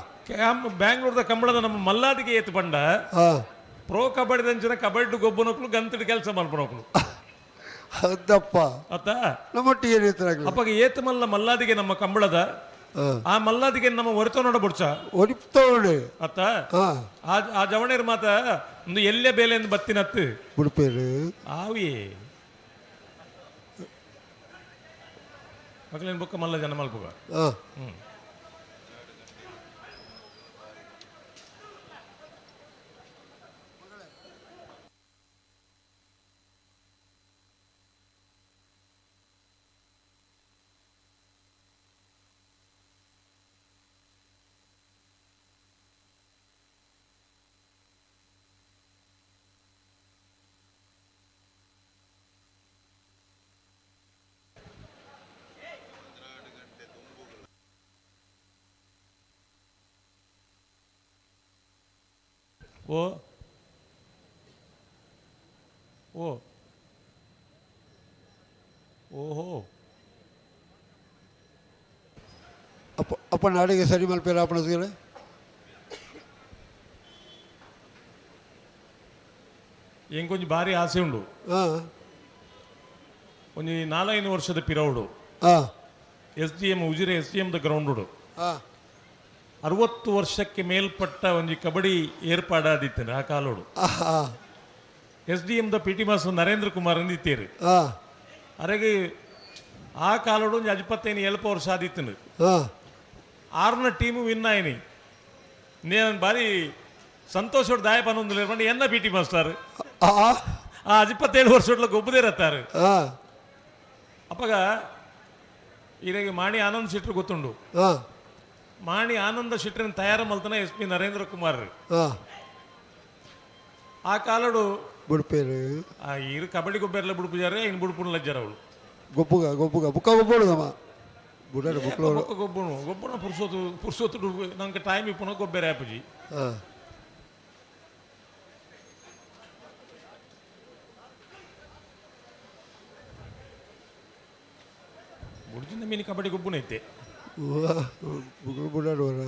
ಬ್ಯಾಂಗ್ಳೂರ್ದ ಕಂಬಳದ ನಮ್ಮ ಮಲ್ಲಾದಿಗೆ ಏತು ಪಂಡ. ಆ. ಪ್ರೋ ಕಬಡ್ಡಿ ದಂಚಿನ ಕಬಡ್ಡಿ ಗೊಬ್ಬನಕ್ಲು ಗಂತಡಿ ಕೆಲಸ ಮಲ್ಪನಕ್ಲು. ಹೌದಪ್ಪ. ಅತ್ತ. ನಮ್ಮೊಟ್ಟಿಗೆ ಏನು ಇತ್ತು? ಅಪ್ಪಗೆ ಏತು ಮಲ್ಲ ಮಲ್ಲಾದಿಗೆ ನಮ್ಮ ಕಂಬಳದ ಆ. ಆ ಮಲ್ಲಾದಿಗೆ ನಮ್ಮ ಹೊರತ ನೋಡ ಬುಡ್ಚ. ಒಡಿಪ್ತೋಡು. ಅತ್ತ. ಆ. ಆ ಆ ಜವಣೇರ್ ಮಾತ ಒಂದು ಎಲ್ಲೆ ಬೇಲೆ ಎಂದು ಬತ್ತಿನತ್ತು. ಬುಡ್ಪೇರು. ಆವಿ ಮಕ್ಕಳೇನು ಬುಕ್ಕ ಮಲ್ಲ ಜನ ಮಲ್ಪುಗ. ಆ. ಹ್ಮ್. ಓ ಓ ಓಹೋ. ಅಪ್ಪ ಅಪ್ಪ ನಾಡಿಗೆ ಸರಿ ಮಲ್ಪೇರ ಅಪ್ಪನ. ಎಂಕೊಂಜಿ ಭಾರಿ ಆಸೆ ಉಂಡು. ಆ. ಒಂಜಿ ನಾಲೈದು ವರ್ಷದ ಪಿರವುಡು. ಆ. S D M Ujire S D M the ground ಉಡು. ಆ. 60 ವರ್ಷಕ್ಕೆ ಮೇಲ್ಪಟ್ಟ ಒಂಜಿ ಕಬಡ್ಡಿ ಏರ್ಪಾಡಾದಿತ್ತೇನೆ ಆ ಕಾಲೋಡು. ಆ. S D M the P T master Narendra Kumar ಅಂದಿತ್ತೀರಿ. ಆ. ಅರೆಗೆ ಆ ಕಾಲೋಡು ಒಂಜಿ ಅಜ್ಪತ್ತೈನು ಎಲ್ಪ ವರ್ಷ ಆದಿತ್ತನು. ಆ. ಆರ್ನ ಟೀಮು ವಿನ್ ಆಯ್ನಿ. నేను ಭಾರಿ ಸಂತೋಷ ದಾಯ ಪನ್ನೊಂದು ಪಂಡ ಎನ್ನ ಪಿ ಟಿ ಮಾಸ್ಟರ್. ಆ. ಆ ಅಜಿಪ್ಪತ್ತೇಳು ವರ್ಷ ಗೊಬ್ಬದೇರತ್ತಾರೆ. ಆ. ಅಪ್ಪಗ ಈರೆಗೆ ಮಾಣಿ ಆನಂದ್ ಶೆಟ್ರು ಗೊತ್ತುಂಡು. ಆ. ಮಾಣಿ ಆನಂದ ಶೆಟ್ಟರನ್ನು ತಯಾರು ಮಲ್ತನ ಎಸ್ ಪಿ ನರೇಂದ್ರ ಕುಮಾರ್. ಆ. ಆ ಕಾಲಡು ಬುಡ್ಪೇರು. ಆ ಇರು ಕಬಡ್ಡಿ ಗೊಬ್ಬೆರ್ಲ ಬುಡ್ಪುಜಾರೆ ಇನ್ ಬುಡ್ಪುನ ಲಜ್ಜರ ಅವಳು. ಗೊಬ್ಬುಗ ಗೊಬ್ಬುಗ ಬುಕ್ಕ ಗೊಬ್ಬೋಡು ನಮ್ಮ ಬುಡಾಡು ಬುಕ್ಲೋಡು. ಬೊಕ್ಕ ಗೊಬ್ಬುನು ಗೊಬ್ಬುನ ಪುರ್ಸೊತ್ತು ಪುರ್ಸೊತ್ತು ನಂಗೆ ಟೈಮ್ ಇಪ್ಪುನ ಗೊಬ್ಬೆರೆ ಆಪುಜಿ. ಹಾಂ. ಬುಡ್ಜಿನ ಮೀನು ಕಬಡ್ಡಿ ಗೊಬ್ಬುನ ಐತೆ. ಬುಕ್ಲು ಬುಡಾಡುವರ.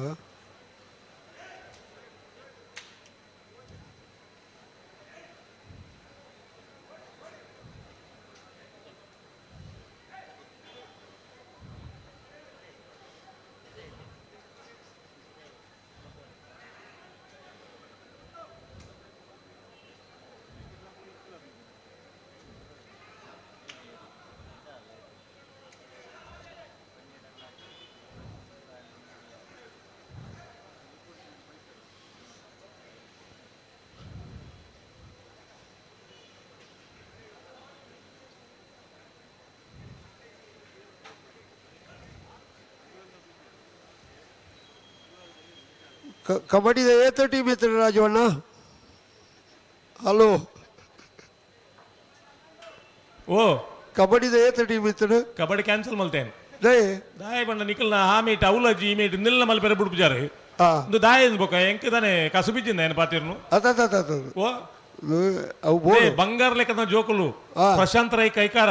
ಕಬಡ್ಡಿದ ಏತ ಟೀಮ್ ಇತ್ತು ರಾಜವಣ್ಣ? ಹಲೋ. ಓ. ಕಬಡ್ಡಿದ ಏತ ಟೀಮ್ ಇತ್ತು? ಕಬಡ್ಡಿ ಕ್ಯಾನ್ಸಲ್ ಮಲ್ತೇನೆ. ದಯೆ. ದಾಯ ಬಣ್ಣ ನಿಖಲ್ನ ಆ ಮೀಟ್ ಅವಲಜ್ಜಿ ಈ ಮೀಟ್ ನಿಲ್ಲ ಮಲ್ಪೆರೆ ಬುಡ್ಪುಜಾರು. ಹಾಂ. ಒಂದು ದಾಯ ಬೊಕ್ಕ ಎಂಕ್ ತಾನೆ ಕಸು ಬಿಜ್ಜಿಂದ ಏನು ಪಾತಿರ್ನು. ಅತ್ತ ಅತ್ತ ಅತ್ತ. ಓ. ಅವು ಬೋಡು. ಬಂಗಾರ ಲೆಕ್ಕದ ಜೋಕುಲು. ಪ್ರಶಾಂತ್ ರೈ ಕೈಕಾರ.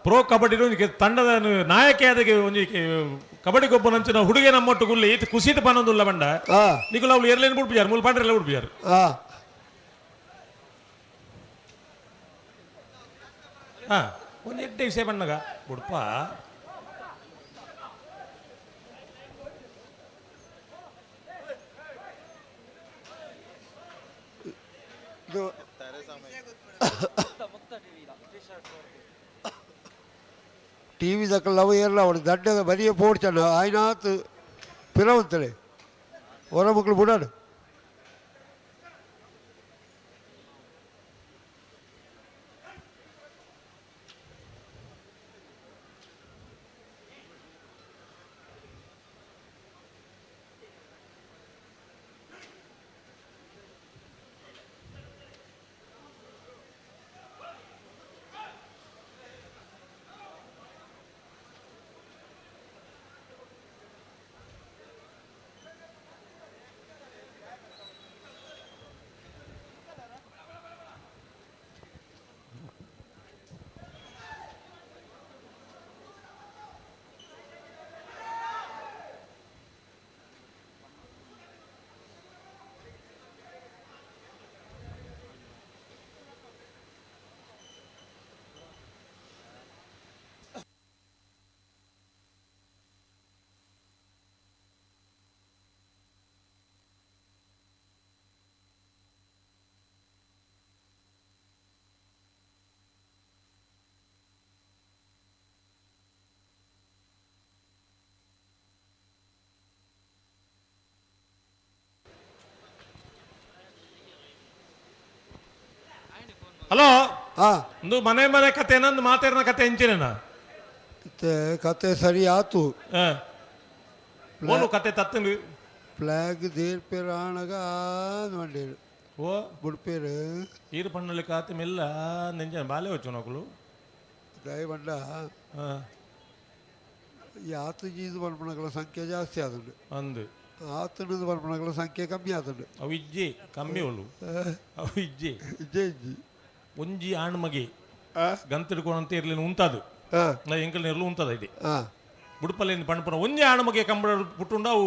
ಪ್ರೋ ಕಬಡ್ಡಿ ಒಂಜಿ ತಂಡದ ನಾಯಕೆ ಅದಕ್ಕೆ ಒಂಜಿ ಕಬಡ್ಡಿ ಗೊಬ್ಬನಂಚಿನ ಹುಡುಗೆ ನಮ್ಮೊಟ್ಟು ಗುಲ್ಲಿ ಈತ ಕುಸಿತ ಪನೊಂದುಲ್ಲ ಬಂಡ. ನಿಕುಲು ಅವಳು ಎರ್ಲೇನು ಬುಡ್ಪುಜಾರು ಮೂಲು ಪಾಂಡ್ರೆಲ್ಲ ಬುಡ್ಪುಜಾರು. ಹಾ ಒಂದು ಎಡ್ಡೆ ವಿಷಯ ಬಣ್ಣಗ ಬುಡ್ಪ. ಇದು ಟಿ ವಿ ದಕ್ಕಲ್ ಅವು ಏರ್ಲ ಅವಳು ದಡ್ಡದ ಬರಿಯ ಪೋಡ್ಚಂಡು ಆಯ್ನಾತ್ ಪಿರವಂತಳೆ ಹೊರ ಮಕ್ಕಳು ಬುಡಾಡು. ಹಲೋ. ಹಾ. ಒಂದು ಮನೆ ಮನೆ ಕತೆ ನಂದು ಮಾತೇರ್ನ ಕತೆ ಎಂಚಿನ. ಕತೆ ಸರಿ ಆತು. ಓನು ಕತೆ ತತ್ತಂದು. ಫ್ಲಾಗ್ there ಪೇರ್ ಆಣಗ ಮಂಡೇರು. ಓ. ಬುಡ್ಪೇರು. ಈರು ಪಣ್ಣಲ್ಲಿ ಕಾತೆ ಮೆಲ್ಲ ನೆಂಜ ಬಾಲೆ ವಚ್ಚು ನಕಲು. ದಯವಂಡ. ಈ ಆತು ಜೀದು ಬರ್ಪಣಗಳ ಸಂಖ್ಯೆ ಜಾಸ್ತಿ ಆದುಂಡು. ಅಂದು. ಆತನದು ಬರ್ಪಣಗಳ ಸಂಖ್ಯೆ ಕಮ್ಮಿ ಆದುಂಡು. ಅವು ಇಜ್ಜಿ ಕಮ್ಮಿ ಉಳ್ಳು ಅವು ಇಜ್ಜಿ. ಇಜ್ಜೆ ಇಜ್ಜಿ. ಒಂಜಿ ಆಣ್ಮಗೆ ಗಂತಿಡ್ಕೊಂಡಂತ ಇರ್ಲಿಲ್ಲ ಉಂತಾದು. ಎಂಕಲ್ ಇರ್ಲು ಉಂತದ ಇದೆ. ಬುಡ್ಪಲ್ಲಿ ಪಣ್ಪುನ ಒಂಜಿ ಆಣ್ಮಗೆ ಕಂಬಳ ಪುಟ್ಟುಂಡ ಅವು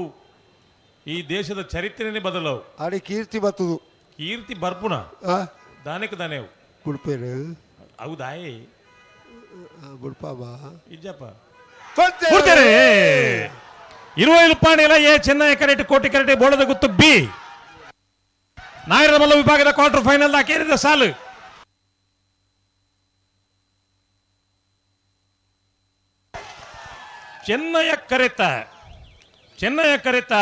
ಈ ದೇಶದ ಚರಿತ್ರೆನೇ ಬದಲಾವು. ಆಡಿ ಕೀರ್ತಿ ಬತ್ತದು. ಕೀರ್ತಿ ಬರ್ಪುನ. ದಾನಕ್ಕೆ ದಾನೆ ಅವು. ಬುಡ್ಪೇರು. ಅವು ದಾಯಿ. ಬುಡ್ಪಾಬಾ. ಇಜ್ಜಪ್ಪ. ಕೊಡ್ತೇನೆ. ಇರುವೈಲು ಪಾಣಿಲ ಎ ಚೆನ್ನೈ ಕರೆಟ್ ಕೋಟಿ ಕರೆಟೆ ಬೋಳದ ಗುತ್ತು ಬಿ ನಾಯರ ಮಲ್ಲ ವಿಭಾಗದ ಕ್ವಾರ್ಟರ್ ಫೈನಲ್ ಕೇರಿದ ಸಾಲು. ಚೆನ್ನಯ ಕರೆತ ಚೆನ್ನಯ ಕರೆತ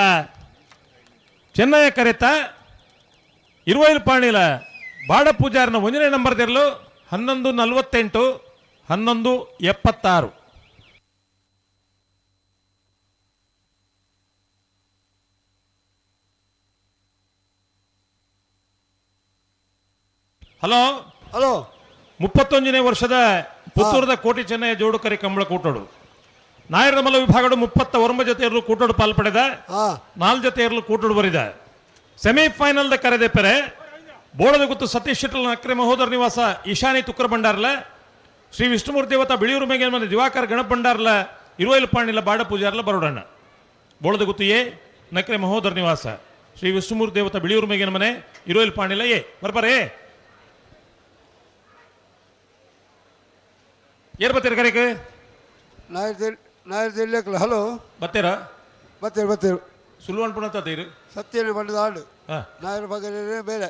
ಚೆನ್ನಯ ಕರೆತ ಇರುವೈಲು ಪಾಣಿಲ ಬಾಡ ಪೂಜಾರನ ಒಂದನೇ ನಂಬರ್ ದಿರಲು 11:48 11:76. Hello hello. 31ನೇ ವರ್ಷದ ಪುತ್ತೂರದ ಕೋಟಿ ಚೆನ್ನಯ್ಯ ಜೋಡುಕರಿ ಕಂಬಳ ಕೂಟೋಡು ನಾಯರಮಲ ವಿಭಾಗಡು 39 ಜೊತೆ ಇರಲು ಕೂಟೋಡು ಪಾಲ್ಪಡೆದ 4 ಜೊತೆ ಇರಲು ಕೂಟೋಡು ಬರಿದ ಸೆಮಿಫೈನಲ್ the ಕರೆದೆ ಪೆರೆ ಬೋಳದ ಗುತ್ತು ಸತೀಶ್ ಶೆಟ್ಟಲ್ ಅಕ್ರೆ ಮಹೋದರ ನಿವಾಸ ಈಶಾನಿ ತುಕ್ಕರ ಭಂಡಾರ್ಲ ಶ್ರೀ ವಿಷ್ಣುಮೂರ್ತಿ ದೇವತಾ ಬಿಳಿಯೂರು ಮೇಗೆ ಮನೆ ದಿವಾಕರ್ ಗಣಪ ಭಂಡಾರ್ಲ ಇರುವೈಲು ಪಾಣಿಲ ಬಾಡ ಪೂಜಾರ್ಲ ಬರೋಡಣ್ಣ. ಬೋಳದ ಗುತ್ತು ಎ ನಕ್ರೆ ಮಹೋದರ ನಿವಾಸ ಶ್ರೀ ವಿಷ್ಣುಮೂರ್ತಿ ದೇವತಾ ಬಿಳಿಯೂರು ಮೇಗಿನ ಮನೆ ಇರುವೈಲು ಪಾಣಿಲ ಎ ಬರ್ಬಾರೇ ಏರ್ ಬತ್ತೀರ ಕರೆಕ್ ನಾಯರ್ ಇಲ್ಲಕ್ಲ. ಹಲೋ. ಬತ್ತೀರ? ಬತ್ತೀರು ಬತ್ತೀರು. ಸುಳ್ಳು ಅನ್ಪುಣ ತೀರು. ಸತ್ಯನೇ ಬಂಡದ ಆಡು. ನಾಯರ್ ಬಗ್ಗೆ ಬೇರೆ.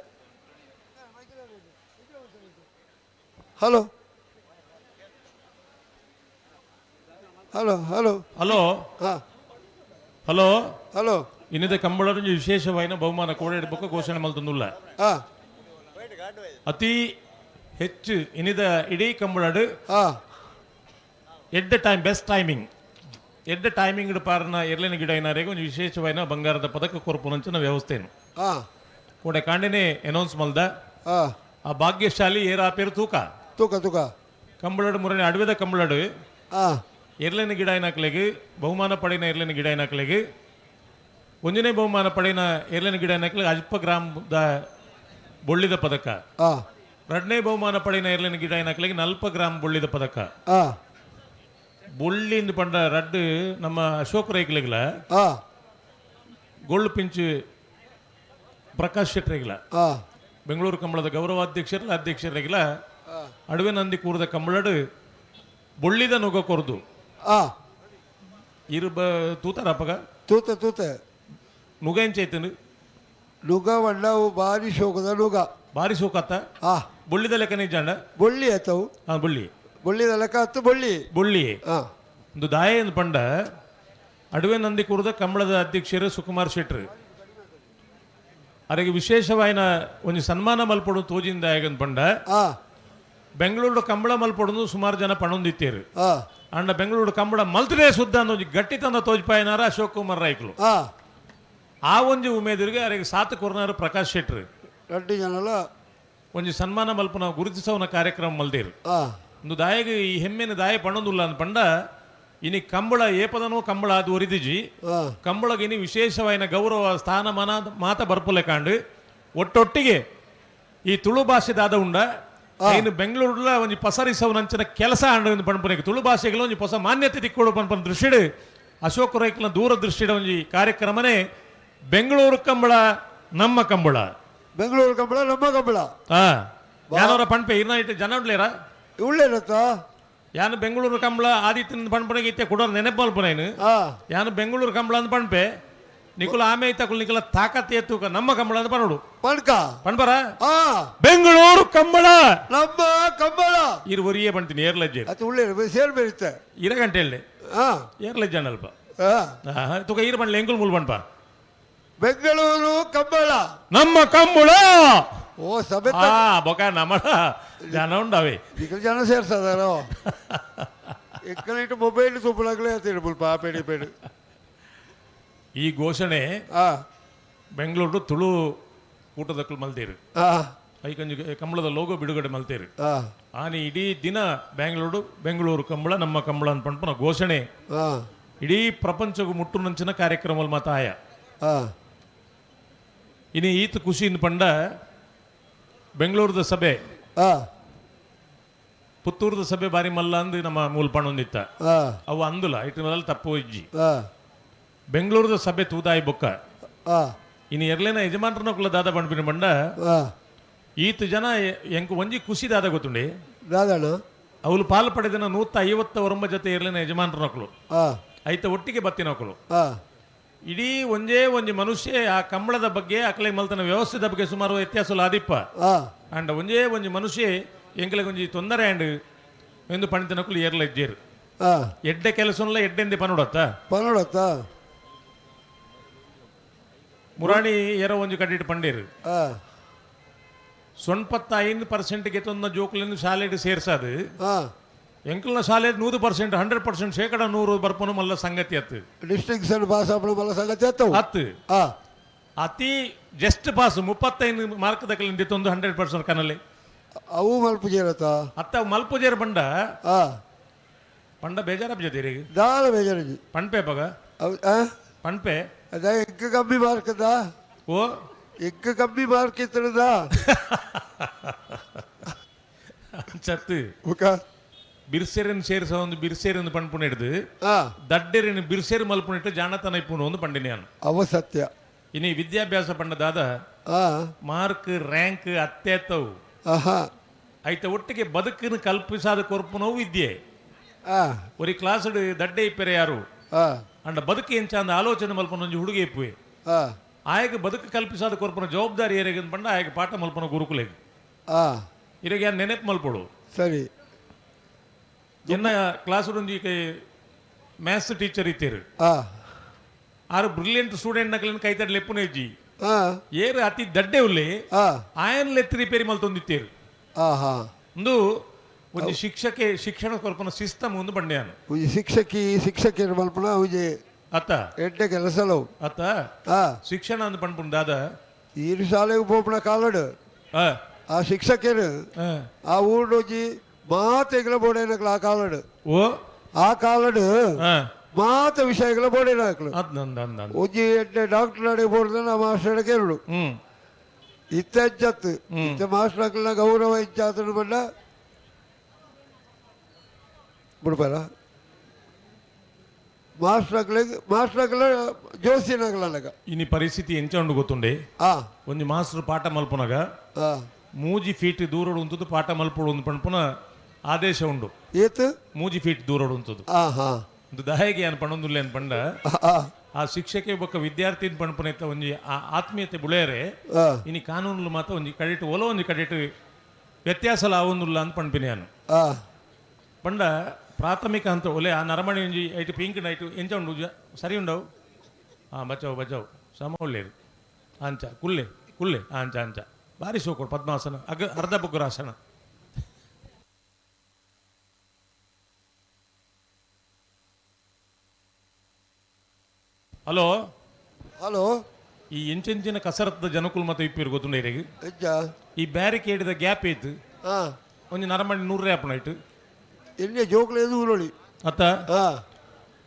Hello hello hello hello. ಹಾ. ಹಲೋ. ಹಲೋ. ಇನ್ನಿದ ಕಂಬಳರ ವಿಶೇಷವಾಯಿನ ಬಹುಮಾನ ಕೋಡೆ ಘೋಷಣೆ ಮಲ್ತೊಂದುಲ್ಲ. ಹಾ. ಅತಿ ಹೆಚ್ಚು ಇನ್ನಿದ ಇಡೀ ಕಂಬಳಡು ಹಾ. ಎಡ್ಡೆ time best timing ಎಡ್ಡೆ ಟೈಮಿಂಗ್ ಪಾರನ ಎರ್ಲಿನ ಗಿಡ ಏನಾರಿಗೆ ಒಂದು ವಿಶೇಷವಾಯಿನ ಬಂಗಾರದ ಪದಕ ಕೊರಪುನಂಚಿನ ವ್ಯವಸ್ಥೆನು ಹಾ. ಕೋಡೆ ಕಾಂಡೆನೆ ಅನೌನ್ಸ್ ಮಲ್ದ. ಹಾ. ಆ ಭಾಗ್ಯಶಾಲಿ ಏರಾಪೇರು ತೂಕ ತೂಕ ತೂಕ. ಕಂಬಳಡು ಮುರನೆ ಅಡವೆದ ಕಂಬಳಡು ಹಾ. ಎರ್ಲಿನ ಗಿಡ ಏನಾಕ್ಲೆಗ್ ಬಹುಮಾನ ಪಡೆಯಿನ ಎರ್ಲಿನ ಗಿಡ ಏನಾಕ್ಲೆಗ್ ಒಂಜನೇ ಬಹುಮಾನ ಪಡೆಯಿನ ಎರ್ಲಿನ ಗಿಡ ಏನಾಕ್ಲೆಗ್ ಅಲ್ಪ ಗ್ರಾಮದ ಬೊಳ್ಳಿದ ಪದಕ. ಹಾ. ಎರಡನೇ ಬಹುಮಾನ ಪಡೆಯಿನ ಎರ್ಲಿನ ಗಿಡ ಏನಾಕ್ಲೆಗ್ 40 ಗ್ರಾಮ್ ಬೊಳ್ಳಿದ ಪದಕ. ಹಾ. ಬೊಳ್ಳಿಂದ ಪಂಡ ರಡ್ಡು ನಮ್ಮ ಅಶೋಕ್ ರೈಕ್ಲೆಗ್ಲ ಹಾ. ಗೋಲ್ಡ್ ಪಿಂಚ್ ಪ್ರಕಾಶ್ ಶೆಟ್ಟರಿಗ್ಲ ಹಾ. ಬೆಂಗಳೂರು ಕಂಬಳದ ಗೌರವಾಧ್ಯಕ್ಷರ ಅಧ್ಯಕ್ಷರಿಗ್ಲ ಅಡುವೆ ನಂದಿ ಕೂರದ ಕಂಬಳಡು ಬೊಳ್ಳಿದ ನುಗ ಕೊರ್ದು. ಹಾ. ಇರು ಬ ತೂತಾರಪ್ಪಗ. ತೂತ ತೂತ. ನುಗ ಎಂಚೈತನು? ನುಗ ಬಣ್ಣವು ಭಾರಿ ಶೋಕದ ನುಗ. ಭಾರಿ ಸೋಕತ್ತ. ಹಾ. ಬೊಳ್ಳಿದ ಲೆಕ್ಕ ನಿಜಾಂಡ. ಬೊಳ್ಳಿ ಆಯ್ತವು. ಹಾ ಬೊಳ್ಳಿ. ಬೊಳ್ಳಿದ ಲೆಕ್ಕ ಹತ್ತು ಬೊಳ್ಳಿ. ಬೊಳ್ಳಿ. ಹಾ. ಒಂದು ದಾಯ ಎಂದು ಪಂಡ ಅಡುವೆ ನಂದಿ ಕೂರದ ಕಂಬಳದ ಅಧ್ಯಕ್ಷರು ಸುಕುಮಾರ್ ಶೆಟ್ರು ಅರೆಗೆ ವಿಶೇಷವಾಯಿನ ಒಂದು ಸನ್ಮಾನ ಮಲ್ಪಡು ತೋಜಿಂದ ಪಂಡ. ಹಾ. ಬೆಂಗಳೂರು ಕಂಬಳ ಮಲ್ಪಡು ಸುಮಾರು ಜನ ಪಣೊಂದಿತ್ತೇರು. ಹಾ. ಅಂಡ ಬೆಂಗಳೂರು ಕಂಬಳ ಮಲ್ತದೆ ಸುದ್ದ ಅನ್ನೋ ಒಂಜಿ ಗಟ್ಟಿ ತಂದ ತೋಜ್ಪಾಯನಾರ ಅಶೋಕ್ ಕುಮಾರ್ ರೈಕ್ಲು. ಹಾ. ಆ ಒಂಜಿ ಉಮೇದಿರಿಗೆ ಅರೆಗೆ ಸಾತ್ ಕೊರ್ನಾರು ಪ್ರಕಾಶ್ ಶೆಟ್ರು ರಡ್ಡು ಜನಲ ಒಂಜಿ ಸನ್ಮಾನ ಮಲ್ಪನ ಗುರುತಿಸವನ ಕಾರ್ಯಕ್ರಮ ಮಲ್ದೇರು. ಹಾ. ಒಂದು ದಾಯಗ ಈ ಹೆಮ್ಮೆನ ದಾಯ ಪಣೊಂದುಲ್ಲ ಅಂದ್ ಪಂಡ ಇನಿ ಕಂಬಳ ಏಪದನೋ ಕಂಬಳ ಅದು ಒರಿದಿಜಿ. ಹಾ. ಕಂಬಳಗೆ ಇನಿ ವಿಶೇಷವಾಯಿನ ಗೌರವ ಸ್ಥಾನಮಾನ ಮಾತ ಬರ್ಪುಲೆ ಕಾಂಡು ಒಟ್ಟೊಟ್ಟಿಗೆ ಈ ತುಳು ಭಾಷೆ ದಾದ ಉಂಡ ಇನ್ನು ಬೆಂಗಳೂರುಲ ಒಂಜಿ ಪಸರಿಸವನಂಚಿನ ಕೆಲಸ ಅಂಡ ಪಣಪುನೆಗೆ ತುಳು ಭಾಷೆಗಳ ಒಂಜಿ ಹೊಸ ಮಾನ್ಯತೆ ತಿಕ್ಕೋಡು ಪನ್ಪನ ದೃಷ್ಟಿಡ್ ಅಶೋಕ್ ರೈಕ್ಲ ದೂರ ದೃಷ್ಟಿಡ ಒಂಜಿ ಕಾರ್ಯಕ್ರಮನೇ ಬೆಂಗಳೂರು ಕಂಬಳ ನಮ್ಮ ಕಂಬಳ. ಬೆಂಗಳೂರು ಕಂಬಳ ನಮ್ಮ ಕಂಬಳ. ಹಾ ಯಾನವರ ಪಣಪೆ ಇರ್ನ ಇಟ್ಟು ಜನ ಉಡ್ಲೇರ ಉಳ್ಳೇನತ್ತ. ಯಾನು ಬೆಂಗಳೂರು ಕಂಬಳ ಆದಿತ್ಯನ ಪಣಪುನೆಗೆ ಇತ್ತೆ ಕೊಡೋರು ನೆನಪು ಮಲ್ಪುನೇನು. ಹಾ. ಯಾನು ಬೆಂಗಳೂರು ಕಂಬಳ ಅಂದ್ ಪಣಪೆ ನಿಕುಲ ಆಮೆ ಇತ್ತಕುಲ್ ನಿಕುಲ ತಾಕತ್ ಎತ್ತು ನಮ್ಮ ಕಂಬಳ ಅಂತ ಪಣೋಡು. ಪಣ್ಕ. ಪಣ್ಪರ. ಹಾ. ಬೆಂಗಳೂರು ಕಂಬಳ ನಮ್ಮ ಕಂಬಳ. ಇರು ಒರಿಯೇ ಪಣ್ತೀನಿ ಏರ್ಲಜ್ಜೆ. ಅದು ಉಳ್ಳೇನು ಸೇರ್ ಬೇರಿತ್ತೆ. ಇರ ಗಂಟೆ ಹೇಳಿ. ಹಾ. ಏರ್ಲಜ್ಜೆ ಅಲ್ಪ. ಹಾ. ತುಕ ಈರು ಪಣ್ಲೆ ಎಂಕುಲ್ ಮುಲ್ ಪಣ್ಪ. ಬೆಂಗಳೂರು ಕಂಬಳ ನಮ್ಮ ಕಂಬಳ. ಓ ಸಮೇತ. ಆ ಬೊಕ ನಮ್ಮಡ ಜನ ಉಂಡಾವೆ. ಈಗ ಜನ ಸೇರ್ಸದಾರೋ ಎಕ್ಕಲಿಟ್ಟು ಮೊಬೈಲ್ ಸೂಪರಾಗಲೇ ಅಂತೀರಿ ಮುಲ್ಪ ಆ ಪೇಡಿ ಪೇಡಿ. ಈ ಘೋಷಣೆ ಹಾ. ಬೆಂಗಳೂರು ತುಳು ಕೂಟದಕ್ಕಲು ಮಲ್ತೇರು. ಹಾ. ಐಕಂಜಿ ಕಂಬಳದ ಲೋಗೋ ಬಿಡುಗಡೆ ಮಲ್ತೇರು. ಹಾ. ಆನೆ ಇಡೀ ದಿನ ಬ್ಯಾಂಗ್ಳೂರು ಬೆಂಗಳೂರು ಕಂಬಳ ನಮ್ಮ ಕಂಬಳ ಅಂತ ಪಣ್ಪನ ಘೋಷಣೆ ಹಾ. ಇಡೀ ಪ್ರಪಂಚಗೂ ಮುಟ್ಟುನಂಚಿನ ಕಾರ್ಯಕ್ರಮ ಮಾತಾಯ. ಹಾ. ಇನಿ ಈತ ಖುಷಿಯಿಂದ ಪಂಡ ಬೆಂಗಳೂರದ ಸಭೆ ಹಾ. ಪುತ್ತೂರದ ಸಭೆ ಬಾರಿ ಮಲ್ಲ ಅಂದು ನಮ್ಮ ಮೂಲ ಪಣೊಂದಿತ್ತ. ಹಾ. ಅವು ಅಂದುಲ ಇಟ್ಟು ಮೊದಲು ತಪ್ಪು ಇಜ್ಜಿ. ಹಾ. ಬೆಂಗಳೂರದ ಸಭೆ ತೂದಾಯಿ ಬೊಕ್ಕ. ಹಾ. ಇನ್ನು ಎರ್ಲೇನ ಯಜಮಾನ್ರನ ಕುಲ ದಾದ ಪಂಡ್ಪಿನ ಬಂಡ ಹಾ. ಈತ ಜನ ಎಂಕ್ ಒಂಜಿ ಖುಷಿ ದಾದ ಗೊತ್ತುಂಡಿ. ದಾದಣ್ಣ. ಅವಳು ಪಾಲು ಪಡೆದನ 159 ಜೊತೆ ಇರ್ಲಿನ ಯಜಮಾನ್ರನಕ್ಲು. ಹಾ. ಐತ ಒಟ್ಟಿಗೆ ಬತ್ತಿನಕ್ಲು. ಹಾ. ಇಡೀ ಒಂಜೇ ಒಂಜಿ ಮನುಷ್ಯ ಆ ಕಂಬಳದ ಬಗ್ಗೆ ಅಕಲೆ ಮಲ್ತನ ವ್ಯವಸ್ಥೆದ ಬಗ್ಗೆ ಸುಮಾರು ವ್ಯತ್ಯಾಸ ಆದಿಪ್ಪ. ಹಾ. ಅಂಡ ಒಂಜೇ ಒಂಜಿ ಮನುಷ್ಯ ಎಂಕಲೆಗೆ ಒಂಜಿ ತೊಂದರೆ ಅಂಡ್ ಎಂದು ಪಣಿತನಕ್ಲು ಏರ್ಲ ಇಜ್ಜೇರು. ಹಾ. ಎಡ್ಡೆ ಕೆಲಸನ್ಲ ಎಡ್ಡೆಂದೆ ಪನುಡತ್ತ. ಪನ್ನೊಡತ್ತ. ಮುರಾಣಿ ಏರೋ ಒಂಜಿ ಕಟ್ಟಿಟ್ಟು ಪಂಡೇರು. ಹಾ. 85% ಗೆತ್ತೊಂದ ಜೋಕುలను ಶಾಲೆಡ್ ಸೇರ್ಸಾದು. ಹಾ. ಎಂಕಲ್ನ ಶಾಲೆ 100% 100% 100% ಬರ್ಪನು ಮಲ್ಲ ಸಂಗತಿ ಅತ್ತು. ಡಿಸ್ಟಿಂಕ್ಷನ್ ಪಾಸ್ ಆಪಣ ಮಲ್ಲ ಸಂಗತಿ ಅತ್ತವು. ಅತ್ತು. ಹಾ. ಅತಿ just pass 35 mark ದಕ್ಕಲಿಂದ 100% ಕನಲೆ. ಅವು ಮಲ್ಪುಜೇರತ ಅತ್ತ ಮಲ್ಪುಜೇರ್ ಪಂಡ. ಆ. ಪಂಡ ಬೇಜಾರಪ್ಪ ಇರಿಗೆ? ದಾಲ ಬೇಜಾರಜಿ. ಪಣ್ಪೆ ಪಗ. ಅವು ಆ. ಪಣ್ಪೆ. ಅದ ಎಂಕ್ ಕಮ್ಮಿ ಮಾರ್ಕ್ ದಾ? ಓ. ಎಂಕ್ ಕಮ್ಮಿ ಮಾರ್ಕ್ ಇತ್ತದ? ಚತ್ತು. ಬುಕ? ಬಿರ್ಸೆರನ್ ಸೇರ್ಸ ಒಂದು ಬಿರ್ಸೇರನ್ನು ಪಣ್ಪುಣ ಹಿಡ್ದು ಆ. ದಡ್ಡೆರಿನ ಬಿರ್ಸೇರು ಮಲ್ಪುಣಿಟ್ಟು ಜಾಣತನ ಇಪ್ಪುನು ಒಂದು ಪಂಡಿನ ನಾನು. ಅವ ಸತ್ಯ. ಇನಿ ವಿದ್ಯಾಭ್ಯಾಸ ಪಂಡದಾದ ಆ. ಮಾರ್ಕ್ ರ್ಯಾಂಕ್ ಅತ್ಯತ್ತವು. ಆಹಾ. ಐತ ಒಟ್ಟಿಗೆ ಬದುಕಿನ ಕಲ್ಪಿಸಾದ ಕೊರ್ಪುನವು ವಿದ್ಯೆ. ಆ. ಒರಿ ಕ್ಲಾಸ್ ದಡ್ಡೆ ಇಪ್ಪರೆ ಯಾರು. ಆ. ಅಂಡ ಬದುಕು ಎಂಚ ಅಂದ ಆಲೋಚನೆ ಮಲ್ಪನ ಒಂಜಿ ಹುಡುಗಿ ಇಪ್ಪುವೆ. ಆ. ಆಯಗ ಬದುಕು ಕಲ್ಪಿಸಾದ ಕೊರ್ಪುನ ಜವಾಬ್ದಾರಿ ಏರೆಗೆ ಪಂಡ ಆಯಗ ಪಾಠ ಮಲ್ಪನ ಗುರುಕುಲೆಗ್. ಆ. ಇರೆಗೆ ಯಾನ್ ನೆನಪು ಮಲ್ಪೊಡು. ಸರಿ. ಎನ್ನ ಕ್ಲಾಸ್ ಒಂಜಿ ಮ್ಯಾಥ್ಸ್ ಟೀಚರ್ ಇತ್ತೀರು. ಆ. ಆರು ಬ್ರಿಲಿಯಂಟ್ ಸ್ಟೂಡೆಂಟ್ ನಕಲಿನ ಕೈತಡ್ ಲೆಪ್ಪುನ ಇಜ್ಜಿ. ಆ. ಏರು ಅತಿ ದಡ್ಡೆ ಉಲ್ಲೆ. ಆ. ಆಯನ್ ಲೆತ್ತಿ ರಿಪೇರಿ ಮಲ್ತೊಂದಿತ್ತೇರು. ಆಹಾ. ಒಂದು ಒಂಜಿ ಶಿಕ್ಷಕೆ ಶಿಕ್ಷಣ ಕೊರ್ಪುನ ಸಿಸ್ಟಮ್ ಒಂದು ಬಂಡ್ಯಾನು. ಒಂಜಿ ಶಿಕ್ಷಕಿ ಶಿಕ್ಷಕಿಯರು ಮಲ್ಪುನ ಒಂಜಿ ಅತ್ತ. ಎಡ್ಡೆ ಕೆಲಸಲವು. ಅತ್ತ. ಆ. ಶಿಕ್ಷಣ ಅಂದ್ ಪನ್ಪುಂಡು ದಾದ? ಈರು ಶಾಲೆಗೆ ಪೋಪುನ ಕಾಲಡು ಆ. ಆ ಶಿಕ್ಷಕರು ಆ. ಆ ಊರ್ಡೊಂಜಿ ಮಾತೆಗ್ಲ ಬೋಡೇನಕ್ಲು ಆ ಕಾಲಡು. ಓ. ಆ ಕಾಲಡು ಆ. ಮಾತ ವಿಷಯಗಳ ಬೋಡೇನಕ್ಲು. ಅದ್ ನಂದ್ ಅಂದ್ ಅಂದ್. ಒಂಜಿ ಎಡ್ಡೆ ಡಾಕ್ಟರ್ ನಡೆ ಬೋಡ್ದ ಆ ಮಾಸ್ಟರ್ ಕೇಳುಡು. ಹ್ಮ್. ಇತ್ತ ಹೆಚ್ಚತ್ತು ಇತ್ತ ಮಾಸ್ಟರ್ ಅಕ್ಲೆನ ಗೌರವ ಹೆಚ್ಚಾತನು ಪಂಡ ಬಿಡ್ಪಾರ ಮಾಸ್ಟರ್ ಅಕ್ಲೆಗ್ ಮಾಸ್ಟರ್ ಅಕ್ಲ ಜೋಸಿನಕ್ಲನಗ. ಇನಿ ಪರಿಸ್ಥಿತಿ ಎಂಚ ಉಂಡು ಗೊತ್ತುಂಡೆ? ಆ. ಒಂಜಿ ಮಾಸ್ಟರ್ ಪಾಠ ಮಲ್ಪುನಗ ಆ. ಮೂಜಿ ಫೀಟ್ ದೂರಡು ಉಂತುದು ಪಾಠ ಮಲ್ಪೊಡು ಒಂದು ಪನ್ಪುನ ಆದೇಶ ಉಂಡು. ಏತ್? ಮೂಜಿ ಫೀಟ್ ದೂರಡು ಉಂತುದು. ಆ ಹಾ. ಒಂದು ದಹಾಯಿಗೆ ಏನು ಪಣೊಂದುಲ್ಲೆ ಅನ್ ಪಂಡ ಆ. ಆ ಶಿಕ್ಷಕೆ ಬೊಕ್ಕ ವಿದ್ಯಾರ್ಥಿ ಪನ್ಪುನ ಇತ್ತ ಒಂಜಿ ಆ ಆತ್ಮೀಯತೆ ಬುಳೆಯರೆ. ಆ. ಇನಿ ಕಾನೂನುಲು ಮಾತ ಒಂಜಿ ಕಡೆಟ್ ಒಲ ಒಂಜಿ ಕಡೆಟ್ ವ್ಯತ್ಯಾಸಲ ಆವೊಂದುಲ್ಲ ಅಂತ ಪನ್ಪಿನಿ ಯಾನು. ಆ. ಪಂಡ ಪ್ರಾಥಮಿಕ ಹಂತ ಒಲೆ ಆ ನರಮಣಿ ಒಂಜಿ ಐಟು ಪಿಂಕ್ ನೈಟು ಎಂಚ ಉಂಡು ಸರಿ ಉಂಡವು. ಹಾಂ, ಬಚಾವ್ ಬಚಾವ್ ಸಮ ಒಳ್ಳೇದು. ಅಂಚ ಕುಲ್ಲೆ ಕುಲ್ಲೆ ಅಂಚ ಅಂಚ ಭಾರಿ ಸೋಕೊಡು ಪದ್ಮಾಸನ ಅಗ ಅರ್ಧ ಬುಗ್ರಾಸನ. ಹಲೋ. ಹಲೋ. ಈ ಎಂಚೆಂಚಿನ ಕಸರತ್ತದ ಜನಕುಲ್ ಮತ್ತೆ ಇಪ್ಪಿರು ಗೊತ್ತುಂಡ ಇರೆಗ್? ಎಂಚ? ಈ ಬ್ಯಾರಿಕೇಡ್ದ ಗ್ಯಾಪ್ ಐತು. ಆ. ಒಂಜಿ ನರಮಣಿ ನೂರೇ ಆಪುನ ಐಟು. ಎಣ್ಣೆ ಜೋಕ್ಲೇದು ಊರೊಳಿ. ಅತ್ತ. ಆ.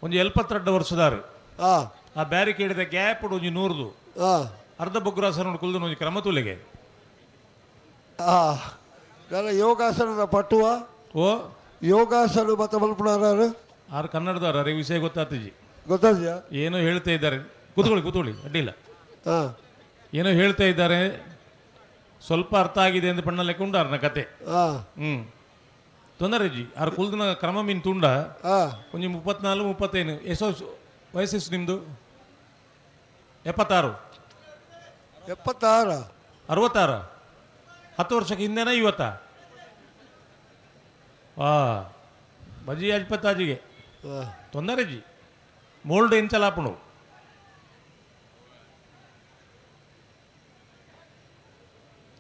ಒಂಜಿ 72 ವರ್ಷದಾರು. ಆ. ಆ ಬ್ಯಾರಿಕೇಡ್ದ ಗ್ಯಾಪ್ ಒಂಜಿ ನೂರ್ದು. ಆ. ಅರ್ಧ ಬೊಗ್ರಾಸನ ಕುಲ್ದು ಒಂಜಿ ಕ್ರಮ ತುಲೆಗೆ. ಆ ನನ್ನ ಯೋಗಾಸನದ ಪಟ್ಟುವ. ಓ. ಯೋಗಾಸನ ಮತ್ತೆ ಮಲ್ಪುನಾರು. ಆರು ಕನ್ನಡದವ್ರು ಅರೆ ವಿಷಯ ಗೊತ್ತಾತಿಜಿ. ಗೊತ್ತಾದ್ಯಾ? ಏನೋ ಹೇಳ್ತಾ ಇದ್ದಾರೆ. ಕೂತ್ಕೊಳ್ಳಿ ಕೂತ್ಕೊಳ್ಳಿ, ಅಡ್ಡಿಲ್ಲ. ಹಾ. ಏನೋ ಹೇಳ್ತಾ ಇದ್ದಾರೆ, ಸ್ವಲ್ಪ ಅರ್ಥ ಆಗಿದೆ ಅಂತ ಪಣ್ಣ ಲೆಕ್ಕ ಉಂಡು ಅರ್ನ ಕತೆ. ಹಾ. ಹ್ಮ್, ತೊಂದರೆ ಜಿ ಆರು ಕುಲ್ದಿನ ಕ್ರಮ ಮೀನ್ ತುಂಡ. ಹಾ. ಒಂಜಿ 34 35 ಎಷ್ಟೋ ವಯಸ್ಸು ನಿಮ್ಮದು? 76. 76. 66. 10 ವರ್ಷಕ್ಕೆ ಹಿಂದೆನಾ ಇವತ್ತ? ಆ ಬಜಿ ಅಜ್ಪತ್ತಾಜಿಗೆ. ಹಾ. ತೊಂದರೆ ಜಿ ಮೋಲ್ಡ್ ಎಂಚಲಾಪುಣು.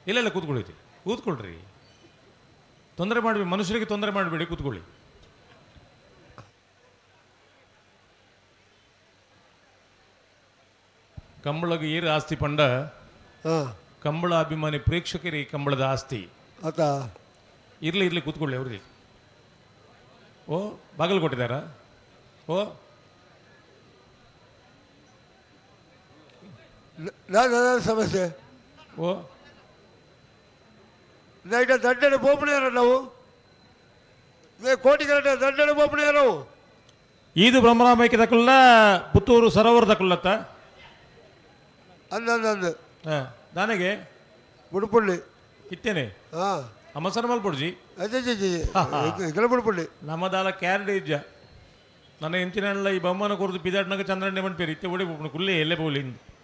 ಇಲ್ಲ ಇಲ್ಲ, ಕೂತ್ಕೊಳ್ಳಿ ಕೂತ್ಕೊಳ್ರಿ, ತೊಂದರೆ ಮಾಡಬೇಡಿ, ಮನುಷ್ಯರಿಗೆ ತೊಂದರೆ ಮಾಡಬೇಡಿ, ಕೂತ್ಕೊಳ್ಳಿ. ಕಂಬಳಗೆ ಏರು ಆಸ್ತಿ ಪಂಡ. ಹಾ. ಕಂಬಳ ಅಭಿಮಾನಿ ಪ್ರೇಕ್ಷಕರಿಗೆ ಕಂಬಳದ ಆಸ್ತಿ. ಆತ. ಇರಲಿ ಇರಲಿ, ಕೂತ್ಕೊಳ್ಳಿ ಅವ್ರಿಗೆ. ಓ, ಬಾಗಿಲು ಕೊಟ್ಟಿದ್ದಾರಾ? ಓ. ನಾನು ಸಮಸ್ಯೆ. ಓ. ನೈಟ ದಂಡನೆ ಪೋಪುನೇರ ನಾವು ಕೋಟಿಗಟ್ಟಲೆ ದಂಡನೆ ಪೋಪುನೇರು. ಈದು ಬ್ರಹ್ಮರಾಮೈಕ್ಯದಕುಲ್ಲ ಪುತ್ತೂರು ಸರೋವರದಕುಲ್ಲತ್ತ. ಅಂದ ಅಂದ ಅಂದ. ಹಾಂ, ದಾನೆಗೆ. ಬುಡುಪುಳ್ಳಿ. ಇತ್ತೇನೆ. ಹಾ. ಅಮಸರ ಮಲ್ಪೊಡ್ಜಿ. ಅಜ್ಜಿ ಜಿ ಇಗಲ ಬುಡುಪುಳ್ಳಿ. ನಮ್ಮದಾಲ ಕ್ಯಾರಡ್ ಇಜ್ಜ ನನ್ನ ಎಂಚಿನ ಈ ಬಹುಮಾನ ಕೊರದು ಪಿದಾಡ್ನಾಗ ಚಂದ್ರಣ್ಣೆ ಪೇರು ಇತ್ತೆ ಒಡಿ ಪೋಪುಂಡು ಕುಲ್ಲೆ ಎಲ್ಲೆ ಪೋಲಿ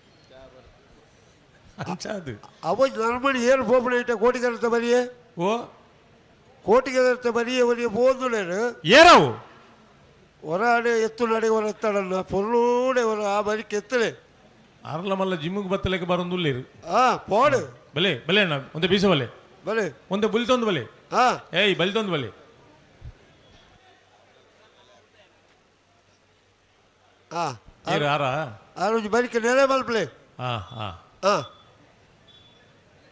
ಅಂಚ ಅದು. ಅವ ನರ್ಮಣಿ ಏನು ಪೋಪುಣ ಇಟ್ಟ ಕೋಟಿಗರತ ಬರಿಯೇ. ಓ. ಕೋಟಿಗರತ ಬರಿಯೇ ಒಲಿಯ ಪೋಂದುಲೇನು. ಏರವು. ಹೊರಾಡೆ ಎತ್ತು ನಡೆ ಹೊರ ಎತ್ತಡಲ್ಲ ಪೊಲ್ಲೂಡೆ ಹೊರ ಆ ಬರಿಕೆ ಎತ್ತಲೆ. ಅರ್ಲ ಮಲ್ಲ ಜಿಮ್ಗೆ ಬತ್ತಲೆಕ್ಕೆ ಬರೋದುಲ್ಲೇರು. ಹಾ, ಪೋಡು. ಬಲೆ ಬಲೆ ಅಣ್ಣ, ಒಂದೇ ಬೀಸ ಬಲೆ. ಬಲೆ. ಒಂದೇ ಬುಲ್ತೊಂದು ಬಲೆ. ಹಾ. ಏಯ್, ಬಲಿತೊಂದು ಬಲೆ. ಹಾ. ಏರು ಆರ. ಆ ರೋಜು ಬರಿಕೆ ನೆಲೆ ಮಲ್ಪಲೆ. ಹಾ ಹಾ. ಹಾ.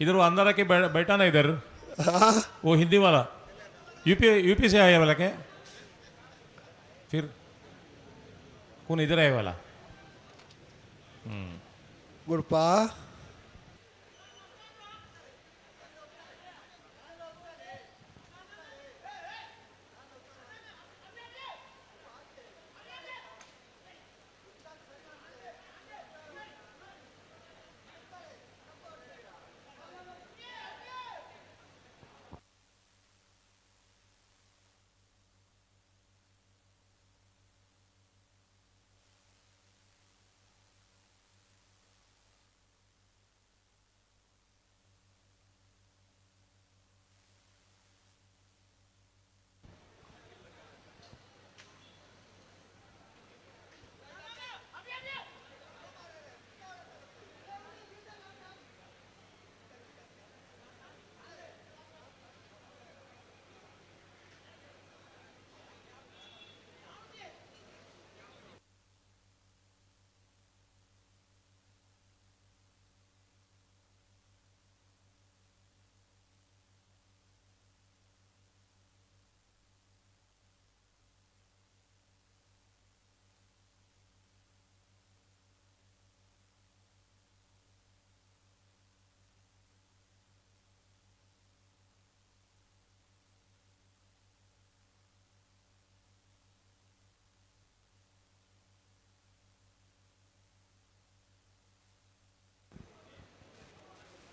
ಇದ್ರ ಅಂದಾರಕ್ಕೆ ಬೈಟಾನ ಇದ್ದಾರೆ. वो हिंदी वाला यूपी यूपी से आया वाला क्या? फिर कौन इधर आया वाला? ಗುರುಪಾ.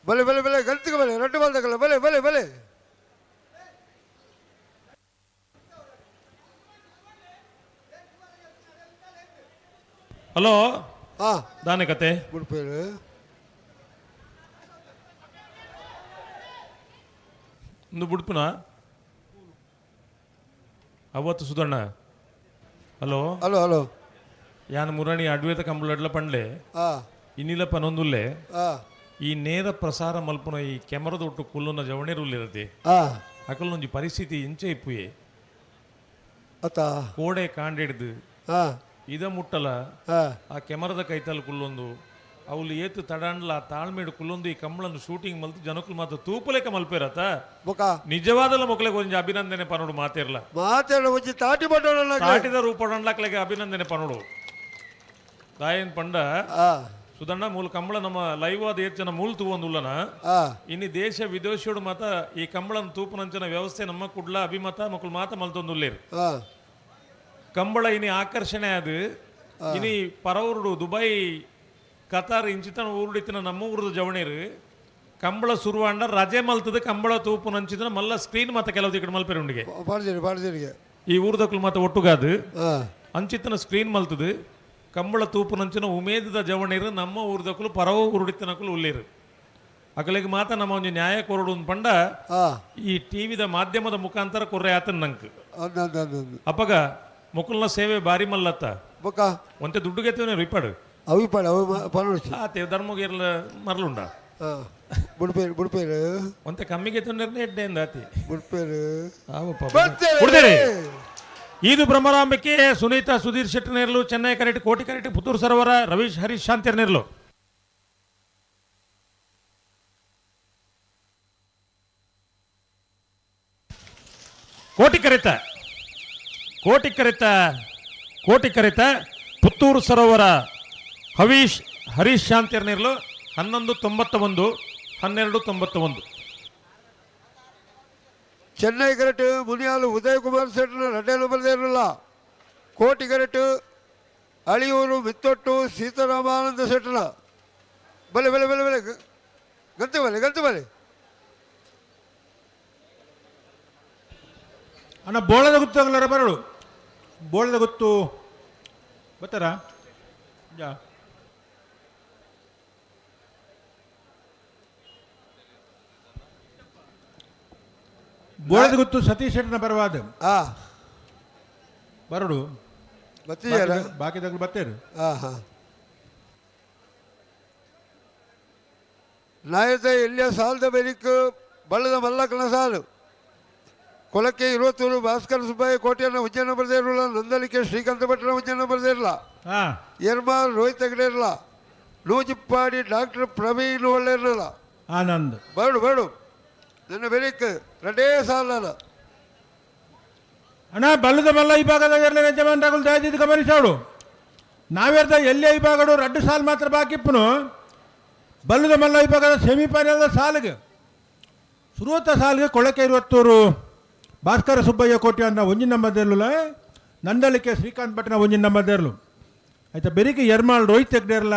ಬಲೆ ಬಲೆ ಬಲೆ ಗಂತಿಗೆ ಬಲೆ ರಡ್ಡು ಬಾಲ್ದಕಲ್ಲ ಬಲೆ ಬಲೆ ಬಲೆ. ಹಲೋ. ಹಾ. ದಾನೆ ಕತೆ? ಗುರುಪೇರು. ಒಂದು ಬುಡ್ಪುನ ಅವತ್ತು ಸುಧಣ್ಣ. ಹಲೋ. Hello hello. ಯಾನ್ ಮುರಣಿ ಅಡ್ವೇತ ಕಂಬಳಡ್ಲ ಪಂಡ್ಲೆ. ಹಾ. ಇನ್ನಿಲ್ಲ ಪನೊಂದುಲ್ಲೆ. ಹಾ. ಈ ನೇರ ಪ್ರಸಾರ ಮಲ್ಪುನ ಈ ಕೆಮರದ ಒಟ್ಟು ಕುಲ್ಲುನ ಜವಣೇರುಲ್ಲಿರತೆ. ಹಾ. ಅಕಲ್ನೊಂಜಿ ಪರಿಸ್ಥಿತಿ ಇಂಚೆ ಇಪ್ಪುಯೆ. ಅತ್ತ. ಕೋಡೆ ಕಾಂಡಿಡ್ದು. ಹಾ. ಇದ ಮುಟ್ಟಲ. ಹಾ. ಆ ಕೆಮರದ ಕೈತಲ್ ಕುಲ್ಲೊಂದು ಅವ್ಲು ಏತು ತಡಾಂಡ್ಲ ಆ ತಾಳ್ಮೇಡು ಕುಲ್ಲೊಂದು ಈ ಕಂಬಳನ್ನು ಶೂಟಿಂಗ್ ಮಲ್ತು ಜನಕುಲು ಮಾತ ತೂಪುಲೆಕ ಮಲ್ಪೇರತ. ಬೊಕ. ನಿಜವಾದಲ ಮೊಕಲೆಗ್ ಒಂಜಿ ಅಭಿನಂದನೆ ಪನೋಡು ಮಾತೇರ್ಲ. ಮಾತಾಡ ಒಂಜಿ ತಾಟಿ ಪಟ್ಟೋಣ. ತಾಟಿದ ರೂಪಡಂಡ್ಲಕ್ಲೆಗೆ ಅಭಿನಂದನೆ ಪನೋಡು ದಾಯನ್ ಪಂಡ. ಹಾ. ಸುಧಣ್ಣ ಮೂಲ ಕಂಬಳ ನಮ್ಮ ಲೈವ್ ಆದ ಏತ್ ಜನ ಮೂಲ ತೂವೊಂದುಲ್ಲನ. ಹಾ. ಇನ್ನು ದೇಶ ವಿದೇಶೋಡು ಮಾತ ಈ ಕಂಬಳನ ತೂಪುನಂಚಿನ ವ್ಯವಸ್ಥೆ ನಮ್ಮ ಕುಡ್ಲ ಅಭಿಮತ ಮಕ್ಕಳು ಮಾತ ಮಲ್ತೊಂದುಲ್ಲೇರು. ಹಾ. ಕಂಬಳ ಇನಿ ಆಕರ್ಷಣೆ ಅದು ಇನಿ ಪರವರುಡು ದುಬೈ ಕತಾರ್ ಇಂಚಿತನ ಊರುಡಿತ್ತಿನ ನಮ್ಮ ಊರದ ಜವಣೇರು ಕಂಬಳ ಸುರುವಾಂಡ ರಜೆ ಮಲ್ತದ ಕಂಬಳ ತೂಪುನಂಚಿತನ ಮಲ್ಲ ಸ್ಕ್ರೀನ್ ಮಾತ ಕೆಲವು ದಿಕ್ಕಡೆ ಮಲ್ಪೆರುಂಡಿಗೆ. ಪಾಡ್ದಿರಿ ಪಾಡ್ದಿರಿಗೆ. ಈ ಊರ್ದಕ್ಲು ಮಾತ ಒಟ್ಟುಗಾದು. ಹಾ. ಅಂಚಿತನ ಸ್ಕ್ರೀನ್ ಮಲ್ತದು ಕಂಬಳ ತೂಪುನಂಚಿನ ಉಮೇದದ ಜವಣೇರು ನಮ್ಮ ಊರ್ದಕ್ಲು ಪರವ ಊರುಡಿತ್ತನಕುಲು ಉಲ್ಲೇರು ಅಕಲಿಗೆ ಮಾತ ನಮ್ಮ ಒಂಜಿ ನ್ಯಾಯ ಕೊರಡು ಪಂಡ. ಹಾ. ಈ ಟಿವಿದ ಮಾಧ್ಯಮದ ಮುಖಾಂತರ ಕೊರ್ರೆ ಆತನ ನಂಕ್. ಅಂದ ಅಂದ ಅಂದ ಅಂದ. ಅಪಗ ಮುಕುಲ್ನ ಸೇವೆ ಬಾರಿ ಮಲ್ಲತ್ತ. ಬೊಕ. ಒಂತೆ ದುಡ್ಡು ಗೆತ್ತೇನೆ ರಿಪಾಡು. ಅವಿ ಪಾಡ ಅವಿ ಪನೋಡ್ಚಿ. ಆತೆ ಧರ್ಮಗೇರ್ಲ ಮರಲುಂಡ. ಹಾ ಬುಡ್ಪೇರು ಬುಡ್ಪೇರು. ಒಂತೆ ಕಮ್ಮಿಗೆ ತೊಂದರೆ ಎಡ್ಡೆ ಆತಿ. ಬುಡ್ಪೇರು. ಆವಪ್ಪ. ಬರ್ತೇವೆ. ಕೊಡ್ತೇನೆ. ಇದು ಬ್ರಹ್ಮರಾಂಬಿಕೆ ಸುನೀತಾ ಸುಧೀರ್ ಶೆಟ್ಟಿ ನೇರ್ಲು ಚೆನ್ನೈ ಕರೆಟ್ ಕೋಟಿ ಕರೆಟ್ ಪುತ್ತೂರು ಸರೋವರ ರವೀಶ್ ಹರೀಶ್ ಶಾಂತಿಯರ್ ನೇರ್ಲು. ಕೋಟಿ ಕರೆತ ಕೋಟಿ ಕರೆತ ಕೋಟಿ ಕರೆತ ಪುತ್ತೂರು ಸರೋವರ ಹವೀಶ್ ಹರೀಶ್ ಶಾಂತಿಯರ್ ನೇರ್ಲು 11.91 12.91. ಚೆನ್ನೈ ಕರೆಟ್ ಮುನಿಯಾಲು ಉದಯ್ ಕುಮಾರ್ ಶೆಟ್ಟನ ರಡ್ಡೆ ನಂಬರ್ ಇರಲಿಲ್ಲ. ಕೋಟಿ ಕರೆಟ್ ಅಳಿಯೂರು ಮಿತ್ತೊಟ್ಟು ಸೀತಾರಾಮಾನಂದ ಶೆಟ್ಟನ ಬಲೆ ಬಲೆ ಬಲೆ ಬಲೆ ಗಂತೆ ಬಲೆ ಗಂತೆ ಬಲೆ. ಅಣ್ಣ ಬೋಳದ ಗುತ್ತು ಆಗಲಾರ ಬರಳು ಬೋಳದ ಗುತ್ತು ಬರ್ತಾರಾ ಯಾ? ಬೋಳದ ಗುತ್ತು ಸತೀಶ್ ಶೆಟ್ಟನ ಪರವಾದ. ಹಾ. ಬರಡು. ಬತ್ತಿಯಾರ. ಬಾಕಿದಾಗಲು ಬರ್ತೇರು. ಹಾಂ ಹಾಂ ನಾಯತ ಎಲ್ಲಿಯ ಸಾಲದ ಬೆರಿಕ್ ಬಳ್ಳದ ಮಲ್ಲಕನ ಸಾಲು ಕೊಲಕ್ಕೆ ಇರುವತ್ತೂರು ಭಾಸ್ಕರ ಸುಬ್ಬಯ್ಯ ಕೋಟೆಯನ್ನು ಉಜ್ಜಯನ ಬರೆದಿರಲಿಲ್ಲ. ನಂದಲಿಕೆ ಶ್ರೀಕಾಂತ ಭಟ್ಟನ ಉಜ್ಜಯನ ಬರೆದಿರಲ್ಲ. ಹಾಂ. ಎರ್ಮಾರ್ ರೋಹಿತ್ ಹೆಗಡೆ ಇರಲ್ಲ. ನೂಜಿಪ್ಪಾಡಿ ಡಾಕ್ಟರ್ ಪ್ರವೀಣ್ ಒಳ್ಳೆ ಇರಲಿಲ್ಲ. ಆನಂದ್. ಬರಡು ಬರಡು. ನನ್ನ ಬೆಳಿಕ್ ರಡೇ ಸಾಲಲ್ಲ. ಅಣ್ಣ ಬಲ್ಲದ ಮಲ್ಲ ಈ ಭಾಗದ ಇರಲಿ ಯಜಮಾನ್ರಾಗುಲ್ ದಯದಿದ್ದು ಗಮನಿಸೋಡು. ನಾವೇರ್ದ ಎಲ್ಲೇ ಈ ಭಾಗಡು ರಡ್ಡು ಸಾಲು ಮಾತ್ರ ಬಾಕಿಪ್ಪನು. ಬಲ್ಲದ ಮಲ್ಲ ಈ ಭಾಗದ ಸೆಮಿಫೈನಲ್ ಸಾಲಿಗೆ ಸುರುವತ್ತ ಸಾಲಿಗೆ ಕೊಳಕೆ ಇರುವತ್ತೂರು ಭಾಸ್ಕರ ಸುಬ್ಬಯ್ಯ ಕೋಟಿ ಅನ್ನ ಒಂಜಿನ ನಂಬದೇರ್ಲು, ನಂದಳಿಕೆ ಶ್ರೀಕಾಂತ್ ಭಟ್ನ ಒಂಜಿನ ನಂಬದೇರ್ಲು ಆಯ್ತಾ. ಬೆರಿಕೆ ಎರ್ಮಾಳ್ ರೋಹಿತ್ ಹೆಗ್ಡೇರ್ಲ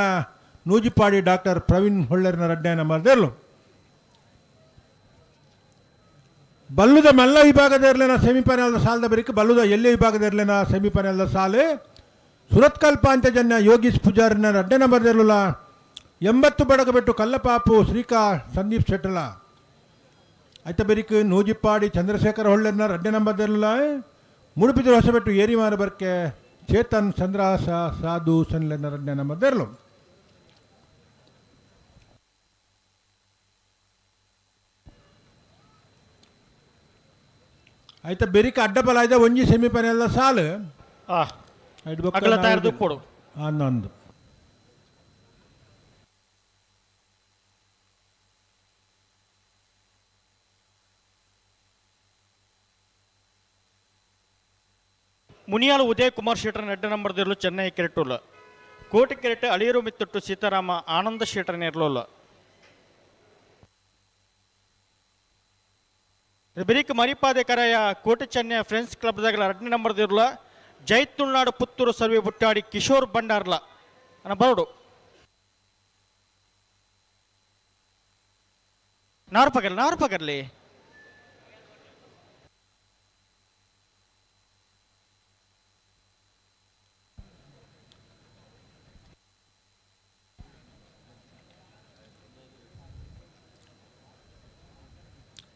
ನೂಜಿಪಾಡಿ ಡಾಕ್ಟರ್ ಪ್ರವೀಣ್ ಹೊಳ್ಳರ್ನ ರಡ್ಡೆ ನಂಬದೇರ್ಲು. ಬಲ್ಲುದ ಮಲ್ಲ ವಿಭಾಗದ ಇರಲಿನ ಸೆಮಿಫೈನಲ್ ಸಾಲದ ಬರಿಕೆ ಬಲ್ಲುದ ಎಲ್ಲೇ ವಿಭಾಗದ ಇರಲಿನ ಸೆಮಿಫೈನಲ್ ಸಾಲು ಸುರತ್ಕಲ್ ಪಾಂಚಜನ್ಯ ಯೋಗೀಶ್ ಪೂಜಾರಿನ ರಡ್ಡೆ ನಂಬರ್ ಇರಲಿಲ್ಲ. 80 ಬಡಗ ಬಿಟ್ಟು ಕಲ್ಲಪಾಪು ಶ್ರೀಕಾ ಸಂದೀಪ್ ಶೆಟ್ಟಲ ಆಯ್ತ. ಬೆರಿಕ್ ನೂಜಿಪ್ಪಾಡಿ ಚಂದ್ರಶೇಖರ ಹೊಳ್ಳೆರ್ನ ರಡ್ಡೆ ನಂಬರ್ ಇರಲಿಲ್ಲ. ಮುಡುಪಿದ್ರು ಹೊಸಬೆಟ್ಟು ಏರಿಮಾರ ಬರ್ಕೆ ಚೇತನ್ ಚಂದ್ರಹಾಸ ಸಾಧು ಸನ್ಲೆನ ರಡ್ಡೆ ನಂಬರ್ ಇರಲು. ಆಯ್ತ ಬೆರಿಕ ಅಡ್ಡಬಲ ಆಯ್ದ ಒಂಜಿ ಸೆಮಿಫೈನಲ್ ಸಾಲು ಅಗಲ ತಯಾರು ದುಪ್ಪೊಡು. 11. ಮುನಿಯಾಲು ಉದಯ್ ಕುಮಾರ್ ಶೆಟ್ಟರ್ ನೆಡ್ಡ ನಂಬರ್ ದಿರ್ಲು ಚೆನ್ನೈ ಕೆರೆಟುಲ್ಲ. ಕೋಟಿ ಕೆರೆಟ್ ಅಳಿಯರು ಮಿತ್ತೊಟ್ಟು ಸೀತಾರಾಮ ಆನಂದ ಶೆಟ್ಟರ್ ನೇರ್ಲೋಲ್ಲ. ಬೆರಿಕ್ ಮರಿಪಾದೆ ಕರೆಯ ಕೋಟಿ ಚೆನ್ನೈ ಫ್ರೆಂಡ್ಸ್ ಕ್ಲಬ್ದಾಗಲ ಎರಡನೇ ನಂಬರ್ ದಿರ್ಲ ಜೈ ತುಳುನಾಡು ಪುತ್ತೂರು ಸರ್ವೆ ಬುಟ್ಟಾಡಿ ಕಿಶೋರ್ ಭಂಡಾರ್ಲ ಅನ್ನ ಬರೋಡು. ನಾರು ಪಗರ್ಲಿ ನಾರು ಪಗರ್ಲಿ.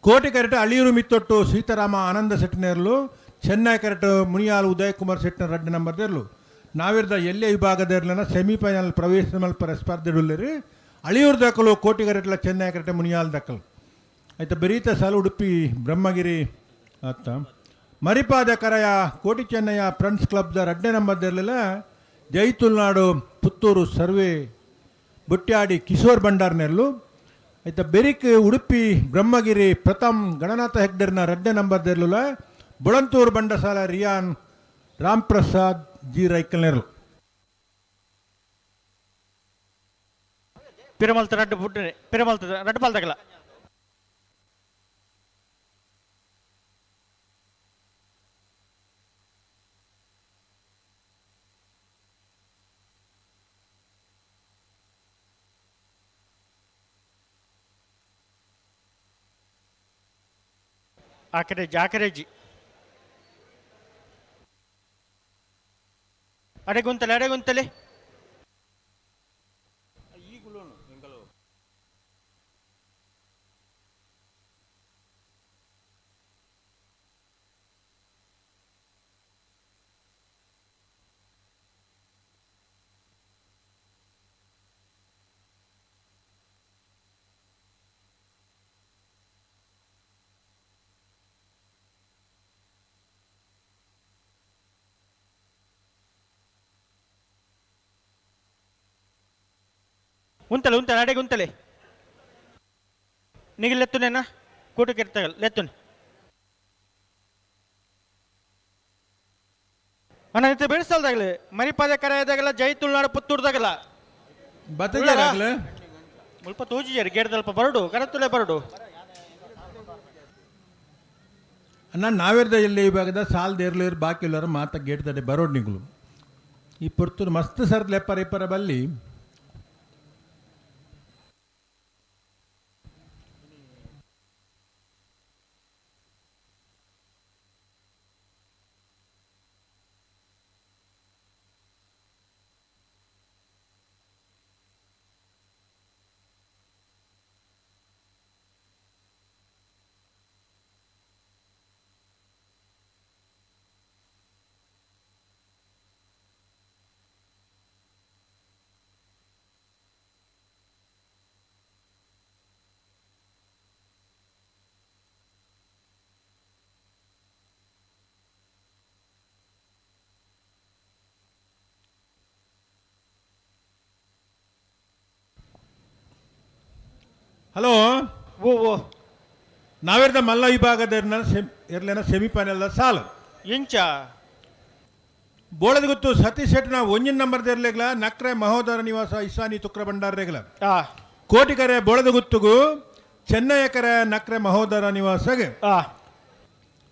ಕೋಟಿ ಕರೆಟ್ ಅಳಿಯೂರು ಮಿತ್ತೊಟ್ಟು ಸೀತಾರಾಮ ಆನಂದ ಸೆಟ್ನೇರ್ಲು, ಚೆನ್ನೈ ಕರೆಟ್ ಮುನಿಯಾಲ್ ಉದಯ್ ಕುಮಾರ್ ಸೆಟ್ನ ರಡ್ಡು ನಂಬರ್ ದೇರ್ಲು. ನಾವಿರ್ದ ಎಲ್ಲೇ ವಿಭಾಗದ ಇರ್ಲನ ಸೆಮಿಫೈನಲ್ ಪ್ರವೇಶ ಮಲ್ಪರ ಸ್ಪರ್ಧೆಡುಲ್ಲೇರಿ ಅಳಿಯೂರು ದಕ್ಕಲು ಕೋಟಿ ಕರೆಟ್ಲ ಚೆನ್ನೈ ಕರೆಟ್ ಮುನಿಯಾಲ್ ದಕ್ಕಲು ಆಯ್ತಾ. ಬೆರೀತ ಸಾಲು ಉಡುಪಿ ಬ್ರಹ್ಮಗಿರಿ ಆತ ಮರಿಪಾದ ಕರೆಯ ಕೋಟಿ ಚೆನ್ನಯ್ಯ ಫ್ರೆಂಡ್ಸ್ ಕ್ಲಬ್ದ ರಡ್ಡೆ ನಂಬರ್ ದೇರ್ಲಿಲ್ಲ ಜೈ ತುಳುನಾಡು ಪುತ್ತೂರು ಸರ್ವೆ ಬುಟ್ಯಾಡಿ ಕಿಶೋರ್ ಭಂಡಾರ್ನೆರ್ಲು ಆಯ್ತಾ. ಬೆರಿಕ್ ಉಡುಪಿ ಬ್ರಹ್ಮಗಿರಿ ಪ್ರಥಮ್ ಗಣನಾಥ ಹೆಗ್ಡೆರ್ನ ರಡ್ಡೆ ನಂಬರ್ ದೇರ್ಲುಲ ಬುಳಂತೂರು ಬಂಡಸಾಲ ರಿಯಾನ್ ರಾಮ್ ಪ್ರಸಾದ್ ಜಿ ರೈಕಲ್ನೆರ್ಲು. ಪಿರಮಲ್ತ ರಡ್ಡು ಬುಡ್ಡೆ ಪಿರಮಲ್ತ ರಡ್ಡು ಪಾಲ್ದಾಗಲ. ಆಕರೇಜಿ ಆಕರೇಜಿ ಅಡೆಗುಂತಲೆ ಅಡೆಗುಂತಲೆ. ಉಂತಲೆ ಉಂತಲೆ ಅಡೆಗೆ ಉಂತಲೆ. ನಿಗೆ ಲೆತ್ತುನೇನ ಕೂಟಕ್ಕೆ ಇರ್ತಾಗಲ್ಲ ಲೆತ್ತುನೆ ಅಣ್ಣ. ಇತ್ತೆ ಬೆಳೆಸಲ್ದಾಗಲಿ ಮರಿಪಾದೆ ಕರೆಯದಾಗಲ್ಲ ಜೈ ತುಳುನಾಡು ಪುತ್ತೂರ್ದಾಗಲ್ಲ ಬತ್ತಜಾರಾಗ್ಲ ಮುಲ್ಪ ತೋಜಿಜಾರಿ ಗೇಡ್ದಲ್ಪ ಬರಡು ಕರತುಲೆ ಬರಡು. ಅಣ್ಣ ನಾವೇರ್ದ ಎಲ್ಲಿ ವಿಭಾಗದ ಸಾಲ್ ದೇರ್ಲೇರು ಬಾಕಿ ಇಲ್ಲರ ಮಾತ ಗೇಟ್ ತಡೆ ಬರೋಡ್ ನಿಗುಲು ಈ ಪುರ್ತೂರು ಮಸ್ತ್ ಸರ್ ಲೆಪ್ಪರ ಇಪ್ಪರ ಬಲ್ಲಿ. ಹಲೋ ಓ ಓ ನಾವೆರ್ದ ಮಲ್ಲ ವಿಭಾಗದ ಎರ್ಲೆನ ಸೆಮಿಫೈನಲ್ ಸಾಲು. ಇಂಚ. ಬೋಳದ ಗೊತ್ತು ಸತೀಶ್ ಶೆಟ್ನ ಒಂಜಿನ ನಂಬರ್ ದೇರ್ಲೆಗ್ಲ ನಕ್ರೆ ಮಹೋದರ ನಿವಾಸ ಇಸಾನಿ ತುಕ್ರ ಭಂಡಾರ ರೇಗ್ಲ. ಕೋಟಿಕರೆ ಬೋಳದ ಗುತ್ತುಗು ಚೆನ್ನಯ್ಯಕರೆ ನಕ್ರೆ ಮಹೋದರ ನಿವಾಸಗೆ.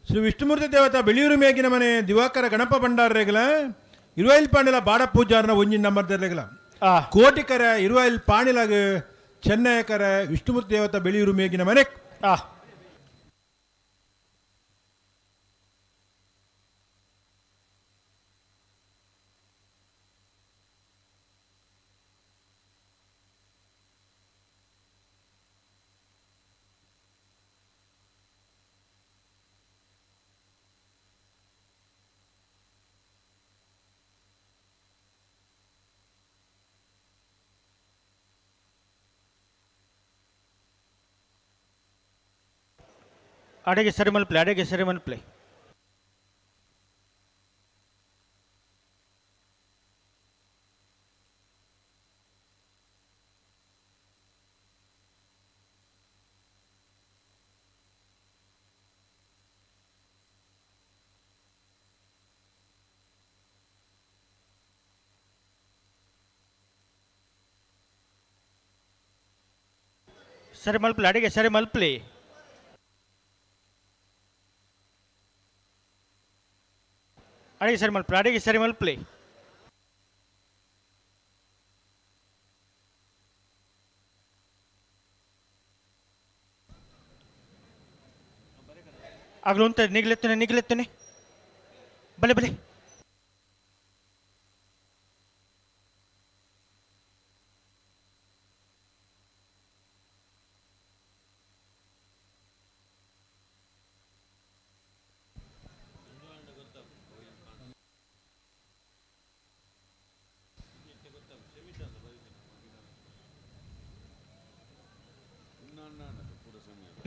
ಶ್ರೀ ವಿಷ್ಣುಮೂರ್ತಿ ದೇವತಾ ಬೆಳಿಯೂರು ಮೇಗಿನ ಮನೆ ದಿವಾಕರ ಗಣಪ ಭಂಡಾರ ರೇಗಲ ಇರುವೈಲ್ ಪಾಂಡಿಲ ಬಾಡ ಪೂಜಾರನ ಒಂಜಿನ ನಂಬರ್ ದೇರ್ಲೆಗ್ಲ. ಕೋಟಿಕರೆ ಇರುವೈಲ್ ಪಾಣಿಲಾಗ ಚೆನ್ನಯ್ಯಕರೆ ವಿಷ್ಣುಮೂರ್ತಿ ದೇವತಾ ಬೆಳಿಯೂರು ಮೇಗಿನ ಮನೆ. ಅಡೆಗೆ ಸರಿ ಮಲ್ಪ್ಲೆ, ಅಡೆಗೆ ಸರಿ ಮಲ್ಪ್ಲೆ. ಸರಿ ಮಲ್ಪ್ಲೆ, ಅಡಿಗೆ ಸರಿ ಮಲ್ಪ್ಲಿ. ಅಡಿಗೆ ಸರಿ ಮಲ್ಪ್ಲೆ, ಅಡಿಗೆ ಸರಿ ಮಲ್ಪ್ಲಿ. ಆಗಲು ಉಂತ ನಿಗ್ಲೆತ್ತನೆ ನಿಗ್ಲೆತ್ತನೆ. ಬಲೆ ಬಲೆ.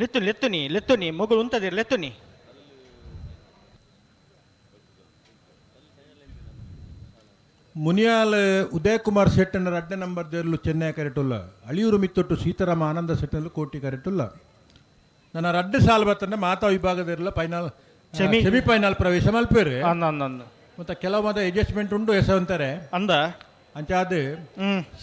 ಲೆತ್ತುನಿ ಲೆತ್ತುನಿ ಲೆತ್ತುನಿ ಮಗಳು ಉಂತದಿರ್ ಲೆತ್ತುನಿ. ಮುನಿಯಾಲ್ ಉದಯ್ ಕುಮಾರ್ ಶೆಟ್ಟನ ರಡ್ಡೆ ನಂಬರ್ ದೇರ್ಲು ಚೆನ್ನೈ ಕರೆಟುಲ್ಲ. ಅಳಿಯೂರು ಮಿತ್ತೊಟ್ಟು ಸೀತಾರಾಮ ಆನಂದ ಶೆಟ್ಟಲು ಕೋಟಿ ಕರೆಟುಲ್ಲ. ನನ್ನ ರಡ್ಡೆ ಸಾಲ್ ಬತ್ತಂದ್ರೆ ಮಾತಾ ವಿಭಾಗದಿರಲ್ಲ ಫೈನಲ್ ಸೆಮಿಫೈನಲ್ ಪ್ರವೇಶ ಮಲ್ಪೇರು. ಅಂದ ಅಂದ ಅಂದ. ಮತ್ತೆ ಕೆಲವು ಮಾತ ಅಡ್ಜಸ್ಟ್ಮೆಂಟ್ ಉಂಡು ಎಸ ಅಂತಾರೆ. ಅಂದ. ಅಂಚಾದ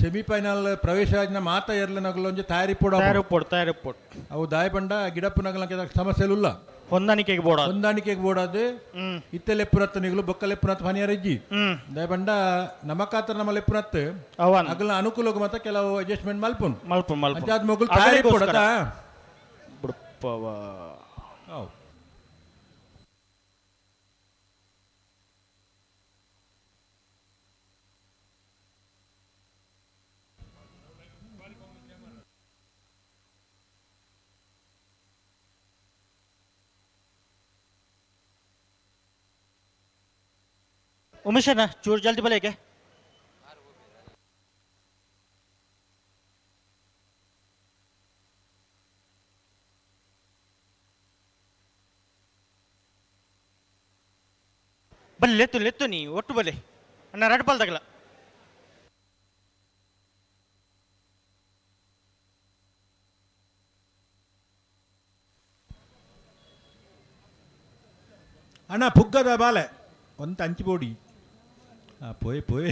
ಸೆಮಿಫೈನಲ್ ಪ್ರವೇಶ ಆಜ್ನ ಮಾತಾ ಎರ್ಲ ನಗಲು ಒಂಜಿ ತಯಾರಿ ಪೋಡ. ತಯಾರಿ ಪೋಡ್, ತಯಾರಿ ಪೋಡ್. ಅವು ದಾಯ ಬಂಡ ಗಿಡಪ್ಪು ನಗಲ ಸಮಸ್ಯೆ ಉಲ್ಲ. ಹೊಂದಾಣಿಕೆಗೆ ಬೋಡ. ಹೊಂದಾಣಿಕೆಗೆ ಬೋಡಾದು ಇತ್ತೆ ಲೆಪ್ಪುನತ್ತ ನಿಗಲು ಬೊಕ್ಕ ಲೆಪ್ಪುನತ್ತ ಮನಿಯರ ಇಜ್ಜಿ. ದಾಯ ಬಂಡ ನಮಕಾತ್ರ ನಮ್ಮ ಲೆಪ್ಪುನತ್ ಅವನ್ ಅಗಲ ಅನುಕೂಲಕ್ಕೆ ಮಾತ್ರ ಕೆಲವು ಅಡ್ಜಸ್ಟ್ಮೆಂಟ್ ಮಲ್ಪುನ್. ಮಲ್ಪ ಮಲ್ಪ. ಅಂಚಾದ ಮೊಗಲು ತಯಾರಿ ಪೋಡತಾ. ಬಿಡ್ಪವ. ಹೌದು. ಉಮೇಶಣ್ಣ ಚೂರು ಜಲ್ದಿ ಬಲೇಕೆ. ಬಲ್ಲೆ ಲೆತ್ತು ಲೆತ್ತು ನೀ ಒಟ್ಟು ಬಲೆ ಅಣ್ಣ ರಡ್ ಪಾಲ್ದಾಗಲ. ಅಣ್ಣ ಪುಗ್ಗದ ಬಾಲೆ ಒಂತ ಅಂಚಿ ಬೋಡಿ. ಪೋಯ್ ಪೋಯ್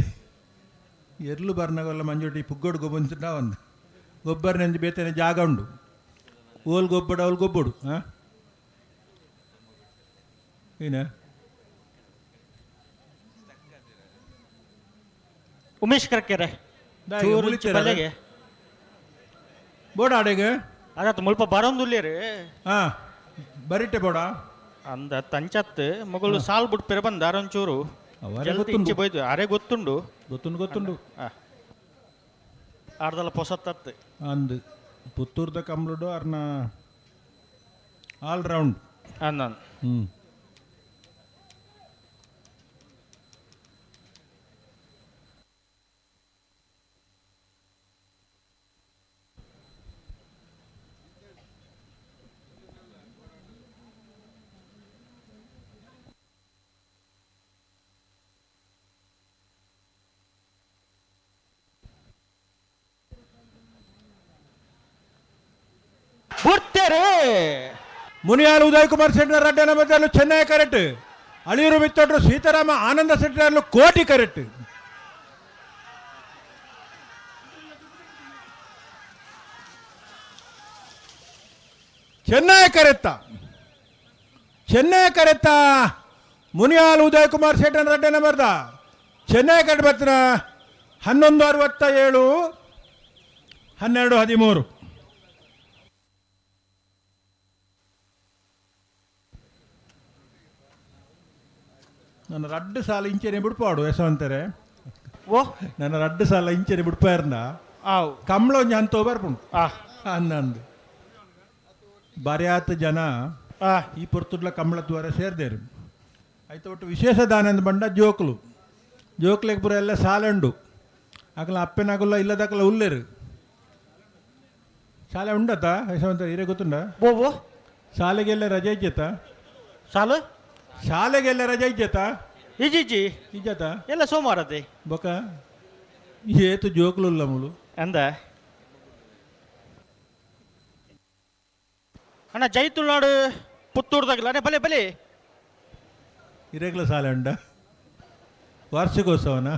ಎರ್ಲು ಬರ್ನಗಲ್ಲ ಮಂಜೋಟಿ ಪುಗ್ಗೋಡು ಗೊಬ್ಬಂತ ಒಂದು ಗೊಬ್ಬರ ನೆಂಜು ಬೇತನೆ ಜಾಗ ಉಂಡು. ಓಲ್ ಗೊಬ್ಬಡ ಓಲ್ ಗೊಬ್ಬಡು. ಹಾಂ ಏನ ಉಮೇಶ್ ಕರ್ಕೆರೆ ಬಲೆಗೆ ಬೋಡ ಅಡೆಗೆ. ಅದಾತ ಮುಲ್ಪ ಬರೋಂದುಲ್ಲೇರು. ಹಾಂ ಬರಿಟೆ ಬೋಡ. ಅಂದ ತಂಚತ್ ಮಗಳು ಸಾಲ್ ಬಿಟ್ಟು ಬಂದ ಅರೊಂಚೂರು ಜಲ್ದಿ ಇಂಚೆ ಬೋಯ್ದು ಅರೆ ಗೊತ್ತುಂಡು. ಗೊತ್ತುಂಡು ಗೊತ್ತುಂಡು. ಅರ್ಧಲ ಪೊಸತ್ತತ್ತು. ಅಂದ್ ಪುತ್ತೂರ್ದ ಕಮ್ಲುಡು ಅರ್ನ ಆಲ್ ರೌಂಡ್. ಅಂದ. ಹ್ಞೂ. ಬುಡ್ತೇರೆ. ಮುನಿಯಾಲ್ ಉದಯ್ ಕುಮಾರ್ ಶೆಟ್ಟರ್ ರಡ್ಡ ನಂಬರ್ದಲ್ಲೂ ಚೆನ್ನೈ ಕರೆಕ್ಟ್. ಅಳಿಯೂರು ಮಿತ್ತೊಟ್ರು ಸೀತಾರಾಮ ಆನಂದ ಶೆಟ್ಟರ್ಲು ಕೋಟಿ ಕರೆಕ್ಟ್. ಚೆನ್ನೈ ಕರೆತ್ತ, ಚೆನ್ನೈ ಕರೆತ್ತ. ಮುನಿಯಾಲ್ ಉದಯ್ ಕುಮಾರ್ ಶೆಟ್ಟರ್ ರಡ್ಡ ನಂಬರ್ದ ಚೆನ್ನೈ ಕರೆಕ್ಟ್ ಬತ್ತಿನ 11:67, 12:13. ನನ್ನ ರಡ್ಡು ಸಾಲ ಇಂಚೆನೆ ಬಿಡ್ಪಾಡು ಯಶವಂತರೆ. ಓ. ನನ್ನ ರಡ್ಡು ಸಾಲ ಇಂಚೆನೆ ಬಿಡ್ಪಾರ್ನ. ಆವ್. ಕಮ್ಳ ಒಂಜಿ ಅಂತೋ ಬರ್ಪುಂಡು. ಅಂದಂದು ಬರ್ಯಾತ್ ಜನ ಈ ಪೊರ್ತುಡ್ಲ ಕಮ್ಳ ದ್ವಾರ ಸೇರ್ದೇರು. ಐತ ಒಟ್ಟು ವಿಶೇಷ ದಾನಂದ ಬಂಡ ಜೋಕುಲು, ಜೋಕ್ಲೆಗ್ ಪೂರ ಎಲ್ಲ ಸಾಲೆ ಉಂಡು. ಅಕಲ ಅಪ್ಪೆನಗುಲ್ಲ ಇಲ್ಲದಕಲ ಉಲ್ಲೇರು. ಶಾಲೆ ಉಂಡತ ಯಶವಂತ ಹಿರೇ ಗೊತ್ತುಂಡ? ಓ ಓ. ಶಾಲೆಗೆಲ್ಲ ರಜೆ ಇಜ್ಜತ? ಸಾಲು. ಶಾಲೆಗೆಲ್ಲ ರಜೆ ಇಜ್ಜತ? ಇಜ್ಜಿ. ಇಜ್ಜತ? ಎಲ್ಲ ಸೋಮವಾರ ಅದೇ. ಬೊಕ ಏತು ಜೋಕುಲುಲ್ಲ ಮುಲು. ಅಂದ ಅಣ್ಣ, ಜೈ ತುಳುನಾಡು ಪುತ್ತೂರ್ದಾಗಲ್ಲ ಅಣ್ಣ, ಬಲೆ ಬಲೆ. ಇರೆಗ್ಲ ಶಾಲೆ ಉಂಡ ವಾರ್ಷಿಕೋತ್ಸವನ?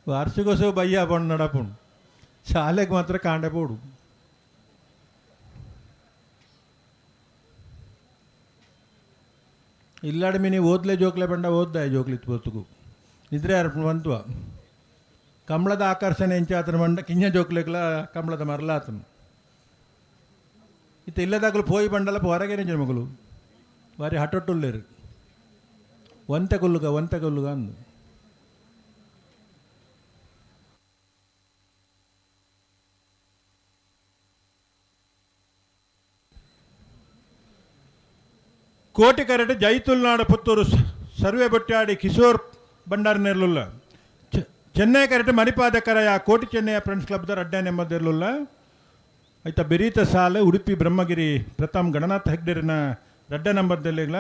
ವಾರ್ಷಿಕೋತ್ಸವ ಬಯ್ಯ ಪಂಡು ನಡಪುಂಡು, ಶಾಲೆಗೆ ಮಾತ್ರ ಕಾಂಡೆ ಪೋಡು. ಇಲ್ಲಾಡ ಮಿನಿ ಓದ್ಲೆ ಜೋಕ್ಲೆ ಬಂಡ ಓದ್ದ ಜೋಕ್ಲಿತ್ತು ಪೊತ್ತುಗು ನಿದ್ರೆ ಅರ್ಪಣ ಬಂತ್ವ. ಕಮಲದ ಆಕರ್ಷಣೆ ಎಂಚಾತನ ಬಂಡ ಕಿಂಜ ಜೋಕ್ಲೆಗ್ಲ ಕಮಲದ ಮರಲಾತನು. ಇತ್ತ ಇಲ್ಲದಾಗಲು ಪೋಯಿ ಬಂಡಲ ಹೊರಗೇನೆ ಮಗಳು ಬಾರಿ ಹಟೊಟ್ಟುಲ್ಲೇರು. ಒಂತೆ ಕೊಲ್ಲುಗ ಒಂತೆ ಕೊಲ್ಲುಗ ಅಂದು. ಕೋಟಿ ಕರೆಟ್ ಜೈತುಲ್ನಾಡು ಪುತ್ತೂರು ಸರ್ವೆ ಬೊಟ್ಟಾಡಿ ಕಿಶೋರ್ ಭಂಡಾರ ನೆರ್ಲುಲ್ಲ. ಚೆನ್ನೈ ಕರೆಟ್ ಮಣಿಪಾದ ಕರೆಯ ಕೋಟಿ ಚೆನ್ನೈಯ ಫ್ರೆಂಡ್ಸ್ ಕ್ಲಬ್ದ ರಡ್ಡ ನೆಮ್ಮದಿರ್ಲುಲ್ಲ. ಆಯ್ತಾ ಬೆರೀತ ಸಾಲೆ ಉಡುಪಿ ಬ್ರಹ್ಮಗಿರಿ ಪ್ರಥಮ್ ಗಣನಾಥ್ ಹೆಗ್ಡೆರಿನ ರಡ್ಡ ನಂಬರ್ದಲ್ಲಿಗ್ಲ.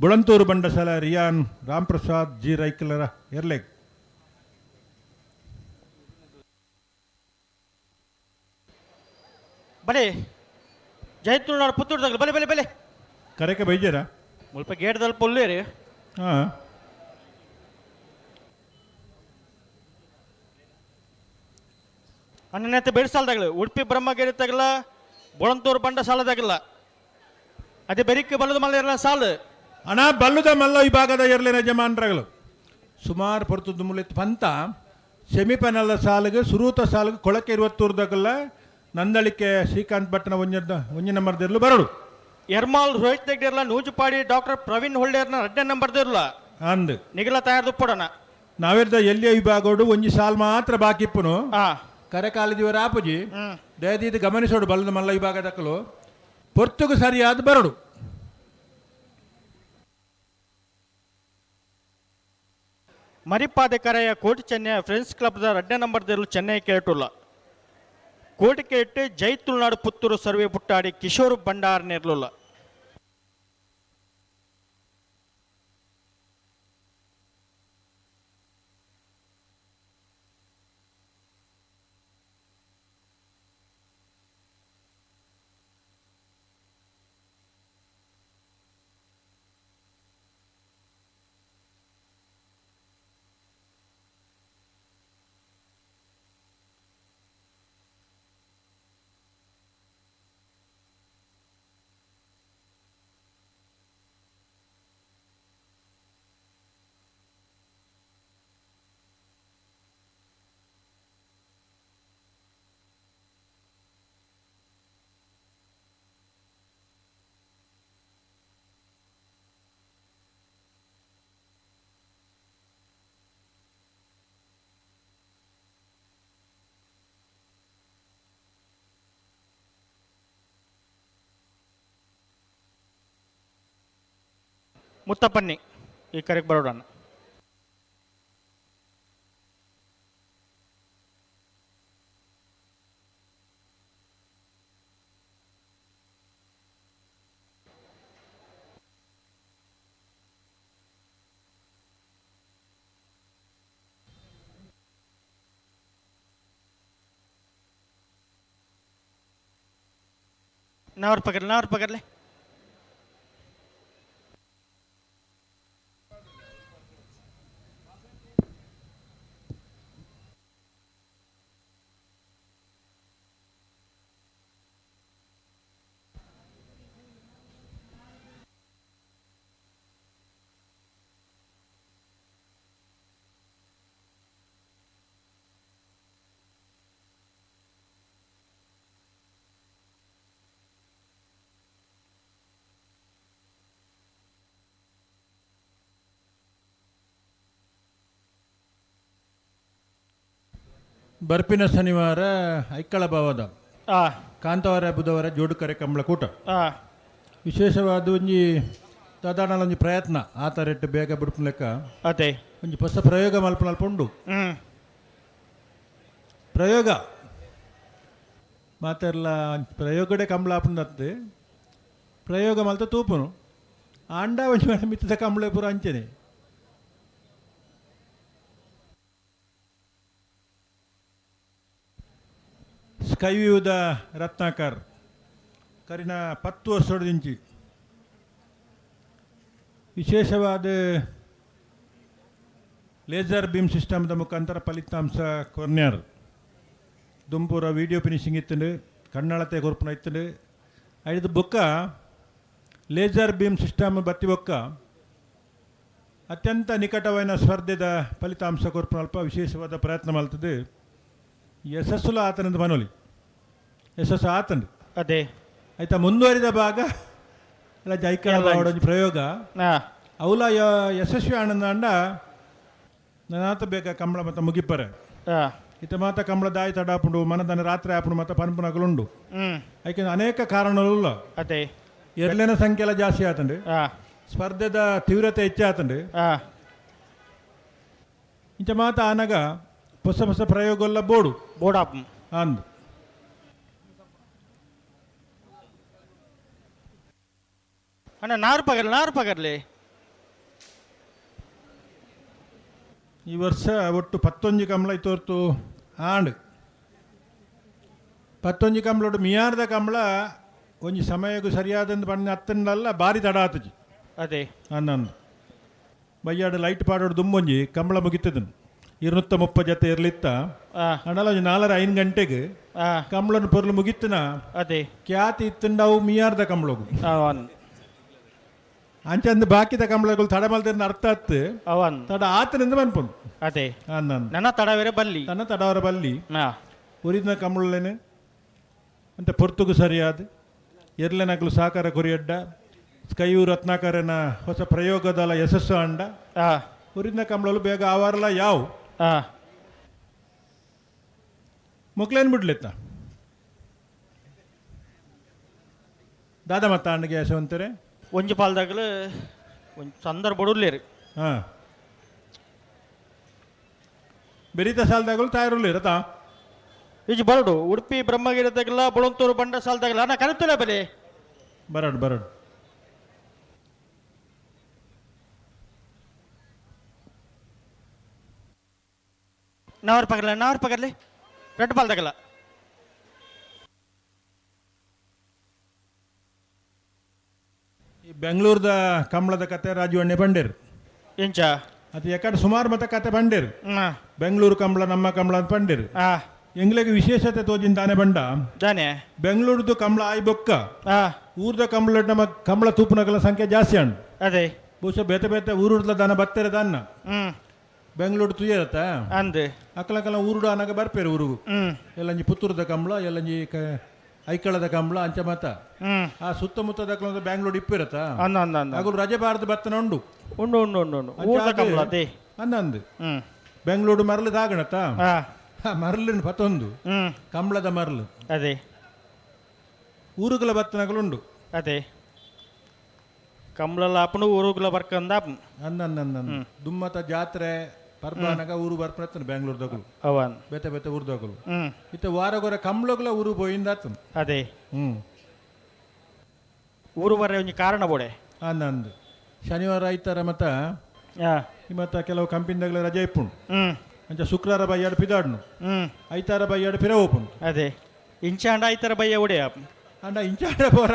ಬುಳಂತೂರು ಬಂಡಸಾಲ ರಿಯಾನ್ ರಾಮ್ಪ್ರಸಾದ್ ಜಿ ರೈಕಲರ ಎರ್ಲೆಗ್. ಬಲೆ ಜೈ ತುಳುನಾಡು ಪುತ್ತೂರ್ದಾಗಲ್ಲ, ಬಲೆ ಬಲೆ ಬಲೆ. ಕರೆಕೆ ಬೈಜರ. ಮುಲ್ಪ ಗೇಟ್ದಲ್ಲಿ ಪೊಲ್ಲೇರಿ. ಹಾಂ. ಅಣ್ಣನೆತ್ತ ಬೇರೆ ಸಾಲದಾಗಲ ಉಡುಪಿ ಬ್ರಹ್ಮಗಿರಿ ತಗಲ ಬೊಳಂತೂರು ಬಂಡ ಸಾಲದಾಗಲ್ಲ. ಅದೇ ಬೆರಿಕೆ ಬಲ್ಲದ ಮಲ್ಲ ಇರಲ್ಲ ಸಾಲು. ಅಣ್ಣ, ಬಲ್ಲುದ ಮಲ್ಲ ವಿಭಾಗದ ಎರ್ಲಿನ ಯಜಮಾನ್ರಗಳು ಸುಮಾರು ಪೊರ್ತುದ್ದು ಮುಲಿತ್ ಪಂತ ಸೆಮಿಫೈನಲ್ ಸಾಲಿಗೆ ಸುರೂತ ಸಾಲಿಗೆ ಕೊಳಕೆ ಇರುವತ್ತೂರ್ದಾಗಲ್ಲ. ನಂದಳಿಕೆ ಶ್ರೀಕಾಂತ್ ಭಟ್ನ ಒಂಜ ಒಂಜಿ ನಂಬರ್ದಿರ್ಲು ಬರಡು. ಎರ್ಮಾಲ್ ರೋಹಿತ್ ಇರಲ್ಲ, ನೂಜುಪಾಡಿ ಡಾಕ್ಟರ್ ಪ್ರವೀಣ್ ಹೊಳ್ಳೇರ್ನ ರಡ್ಡ ನಂಬರ್ದಿರಲ್ಲ. ಅಂದ್. ನಿಗಲ ತಯಾರ್ದು ಪಡೋಣ. ನಾವಿರ್ದ ಎಲ್ಲಿಯ ವಿಭಾಗೋಡು ಒಂಜಿ ಸಾಲ್ ಮಾತ್ರ ಬಾಕಿ ಇಪ್ಪುನು. ಕರೆಕಾಲದಿವರ ಆಪುಜಿ. ದಯದೀದು ಗಮನಿಸೋಡು, ಬಲ್ಲದ ಮಲ್ಲ ವಿಭಾಗದಕ್ಕಲು ಪೊರ್ತುಗು ಸರಿಯಾದ ಬರಡು. ಮರಿಪಾದೆ ಕರೆಯ ಕೋಟಿ ಚೆನ್ನೈ ಫ್ರೆಂಡ್ಸ್ ಕ್ಲಬ್ದ ರಡ್ಡ ನಂಬರ್ದಿರಲು ಚೆನ್ನೈ ಕೇಟುಲ್ಲ. ಕೋಟಿ ಕೇಟ್ ಜೈ ತುಳುನಾಡು ಪುತ್ತೂರು ಸರ್ವೆ ಪುಟ್ಟಾಡಿ ಕಿಶೋರ್ ಭಂಡಾರ್ ನೆರ್ಲುಲ್ಲ. ಮುತ್ತಪ್ಪನ್ನಿ ಈ ಕರೆಗೆ ಬರೋಣ. नावर पकडले, नावर पकडले. ಬರ್ಪಿನ ಶನಿವಾರ ಐಕ್ಕಳ ಭಾವದ ಕಾಂತಾವರ ಬುಧವಾರ ಜೋಡುಕರೆ ಕಂಬಳ ಕೂಟ. ವಿಶೇಷವಾದ ಒಂಜಿ ಸಾಧಾರಣ ಒಂಜಿ ಪ್ರಯತ್ನ ಆತ ರೇಟ್ ಬೇಗ ಬಿಡ್ಪು ಲೆಕ್ಕ. ಅದೇ ಒಂಜಿ ಹೊಸ ಪ್ರಯೋಗ ಮಲ್ಪುನಲ್ಪ ಉಂಡು. ಪ್ರಯೋಗ ಮಾತೆರ್ಲ ಪ್ರಯೋಗಡೆ ಕಂಬಳ ಆಪುಂಡತ್ತೆ ಪ್ರಯೋಗ ಮಲ್ತ ತೂಪುನು ಆಂಡ ಒಂಜಿ ಮೇಡ ಮಿತ್ತದ ಕಂಬಳ ಪೂರ ಅಂಚನೆ. ಸ್ಕೈವ್ಯೂದ ರತ್ನಾಕರ್ ಕರಿನ 10 ವರ್ಷದಿಂಚಿ ವಿಶೇಷವಾದ ಲೇಸರ್ ಬೀಮ್ ಸಿಸ್ಟಮ್ದ ಮುಖಾಂತರ ಫಲಿತಾಂಶ ಕೊರ್ನ್ಯಾರ್. ದುಂಪೂರ ವಿಡಿಯೋ ಫಿನಿಶಿಂಗ್ ಇತ್ತಂಡು, ಕಣ್ಣಳತೆ ಕೊರ್ಪುನ ಇತ್ತಂಡು. ಐದು ಬೊಕ್ಕ laser beam system ಬತ್ತಿ ಬೊಕ್ಕ ಅತ್ಯಂತ ನಿಕಟವಾದ ಸ್ಪರ್ಧೆದ ಫಲಿತಾಂಶ ಕೊರ್ಪುನ ಅಲ್ಪ ವಿಶೇಷವಾದ ಪ್ರಯತ್ನ ಮಲ್ತದೆ. ಯಶಸ್ಸುಲ ಆತನಂದು ಮನೋಲಿ ಯಶಸ್ಸು ಆತಂಡು. ಅದೇ ಆಯ್ತಾ ಮುಂದುವರಿದ ಭಾಗ ಎಲ್ಲ ಜೈಕಳ ಒಂಜಿ ಪ್ರಯೋಗ ಅವಲ ಯಶಸ್ವಿ ಆನಂದ ಅಂಡ ನಾನಾತ ಬೇಕ ಕಂಬಳ ಮತ್ತ ಮುಗಿಪರೆ. ಇತ್ತ ಮಾತ ಕಂಬಳ ದಾಯಿ ತಡಾಪುಂಡು ಮನದನ ರಾತ್ರಿ ಆಪುಂಡು ಮತ್ತ ಪನ್ಪುನಗಲುಂಡು. ಐಕೆ ಅನೇಕ ಕಾರಣಗಳುಲ್ಲ. ಅದೇ ಎರ್ಲೆನ ಸಂಖ್ಯೆ ಎಲ್ಲ ಜಾಸ್ತಿ ಆತಂಡು, ಸ್ಪರ್ಧೆದ ತೀವ್ರತೆ ಹೆಚ್ಚಾತಂಡು. ಇಂಚ ಮಾತ ಆನಗ ಹೊಸ ಹೊಸ ಪ್ರಯೋಗ ಎಲ್ಲ ಬೋಡು ಬೋಡಾಪ್ ಅಂದು. ಅಣ್ಣ ನಾರು ಪಗರ್ಲಿ, ನಾರು ಪಗರ್ಲಿ. ಈ ವರ್ಷ ಒಟ್ಟು 11 ಕಂಬಳ ತೋರ್ತು ಆಂಡ್. 11 ಕಂಬಳೋಡು ಮಿಯಾರ್ದ ಕಂಬಳ ಒಂಜಿ ಸಮಯಕ್ಕೂ ಸರಿಯಾದಂದು ಬಣ್ಣ ಹತ್ತನ್ನಲ್ಲ ಭಾರಿ ತಡ ಆತಜಿ. ಅದೇ ಅನ್ನಂದು ಬಯ್ಯಾಡು ಲೈಟ್ ಪಾಡೋಡು ದುಂಬೊಂಜಿ ಕಂಬಳ ಮುಗಿತದನು 230 ಜೊತೆ ಇರ್ಲಿತ್ತ. ಅಂಡಲ ಒಂಜಿ 4-5 ಗಂಟೆಗೆ ಕಂಬಳನ ಪೊರ್ಲು ಮುಗಿತ್ತನ. ಅದೇ ಖ್ಯಾತಿ ಇತ್ತಂಡವು ಮಿಯಾರ್ದ ಕಂಬಳಗು ಅಂಚಂದು ಬಾಕಿದ ಕಂಬಳಗಳು ತಡ ಮಲ್ದಿರ್ನ ಅರ್ಥ ಆತ್ ಅವನ್ ತಡ ಆತನಿಂದ ಮನ್ಪುಂಡು. ಅದೇ ಅನ್ನಂದು ನನ್ನ ತಡವೆರೆ ಬಲ್ಲಿ ತನ್ನ ತಡವರ ಬಲ್ಲಿ ಉರಿದಿನ ಕಂಬಳಲೇನೆ ಅಂತ ಪೊರ್ತುಗು ಸರಿಯಾದ ಎರ್ಲೆನಕಲು ಸಹಕಾರ ಕೊರಿಯಡ್ಡ ಸ್ಕೈಯು ರತ್ನಾಕರನ ಹೊಸ ಪ್ರಯೋಗದಲ್ಲ ಯಶಸ್ಸು ಅಂಡ ಉರಿದಿನ ಕಂಬಳಲು ಬೇಗ ಆವಾರಲ ಯಾವು ಮೊಕ್ಲೇನ್ ಬಿಡ್ಲಿತ್ತ ದಾದಾ ಮತ್ತ ಅಣ್ಣಗೆ ಯಶವಂತರೆ ಒಂಜಿ ಪಾಲ್ದಾಗಲು ಒಂಜಿ ಸಂದರ್ಭ ಬಡುಲ್ಲೇರು. ಬೆರೀತ ಸಾಲದಾಗಲು ತಾಯಿರುಳ್ಳಿ ರತಾ ಇಜಿ ಬರಡು ಉಡುಪಿ ಬ್ರಹ್ಮಗಿರಿ ತಗಲ ಬೊಳಂತೂರು ಬಂಡ ಸಾಲದಾಗಲ ಅಣ್ಣ ಕರೆತಲ್ಲ ಬಲೆ ಬರಡು ಬರಡು. ನಾವರ್ ಪಗರ್ಲೆ, ನಾವರ್ ಪಗರ್ಲೆ ರೆಡ್ ಪಾಲ್ದಾಗಲ. ಈ ಬೆಂಗಳೂರದ ಕಂಬಳದ ಕತೆ ರಾಜು ಅಣ್ಣೆ ಬಂಡೇರು. ಎಂಚ ಅದು ಎಕಡೆ ಸುಮಾರು ಮತ ಕತೆ ಬಂಡೇರು. ಬೆಂಗಳೂರು ಕಂಬಳ ನಮ್ಮ ಕಂಬಳ ಅಂತ ಬಂಡೇರು. ಎಂಗ್ಲಿಗೆ ವಿಶೇಷತೆ ತೋಜಿನ ತಾನೆ ಬಂಡ ಜಾನೆ ಬೆಂಗಳೂರದು ಕಂಬಳ ಆಯ್ ಬೊಕ್ಕ ಊರ್ದ ಕಂಬಳ ನಮ್ಮ ಕಂಬಳ ತೂಪುನಗಲ ಸಂಖ್ಯೆ ಜಾಸ್ತಿ ಅಣ್ಣ. ಅದೇ ಬಹುಶಃ ಬೇತೆ ಬೇತೆ ಊರುಡ್ಲ ದಾನ ಬತ್ತೆರೆ ದಾನ್ನ ಬೆಂಗಳೂರು ತುಯ್ಯರತ್ತ ಅಂದ್ ಅಕ್ಕಲಕ್ಕಲ ಊರುಡು ಅನಗ ಬರ್ಪೇರು ಊರುಗು. ಎಲ್ಲಂಜಿ ಪುತ್ತೂರದ ಕಂಬಳ ಎಲ್ಲಂಜಿ ಐಕಳದ ಕಂಬಳ ಅಂಚ ಮತ ಆ ಸುತ್ತಮುತ್ತದ ಬ್ಯಾಂಗ್ಳೂರ್ ಇಪ್ಪಿರತ್ತ ಅಗುಲು ರಜೆ ಬಾರದು ಬತ್ತನ ಉಂಡು ಉಂಡು ಉಂಡು ಉಂಡು ಉಂಡು ಊರ್ದ ಕಂಬಳ ಅದೇ ಅಂದಂದು ಬೆಂಗಳೂರು ಮರಳು ತಾಗಣತ್ತ ಮರಳಿನ ಪತ್ತೊಂದು ಕಂಬಳದ ಮರಳು ಅದೇ ಊರುಗಳ ಬತ್ತನಗಲುಂಡು. ಅದೇ ಕಂಬಳಲ್ಲ ಆಪುಂಡು ಊರುಗಳ ಬರ್ಕಂದ ಅಂದ ದುಮ್ಮತ ಜಾತ್ರೆ ಪರ್ಬನಗ ಊರು ಬರ್ಪಣತ್ತನ ಬೆಂಗಳೂರುದಗಳು ಅವನ್ ಬೇತೆ ಬೇತೆ ಊರ್ದಗಳು ಇತ್ತ ವಾರಗೊರ ಕಂಬಳಗಳ ಊರು ಪೋಯಿಂದಾತನ. ಅದೇ ಊರು ಬರ ಒಂಜಿ ಕಾರಣ ಬೋಡೆ ಅಂದಂದು ಶನಿವಾರ ಐತಾರ ಮತ್ತ ಮತ್ತ ಕೆಲವು ಕಂಪಿನಿದಾಗಲ ರಜೆ ಇಪ್ಪುಂಡು. ಅಂಚ ಶುಕ್ರವಾರ ಬಯ್ಯಾಡು ಪಿದಾಡ್ನು ಐತಾರ ಬಯ್ಯಾಡು ಪಿರ ಓಪುಂಡು. ಅದೇ ಇಂಚಾಂಡ ಐತಾರ ಬಯ್ಯ ಒಡೆಯ. ಅಂಡ ಇಂಚಾಂಡ ಪೋರ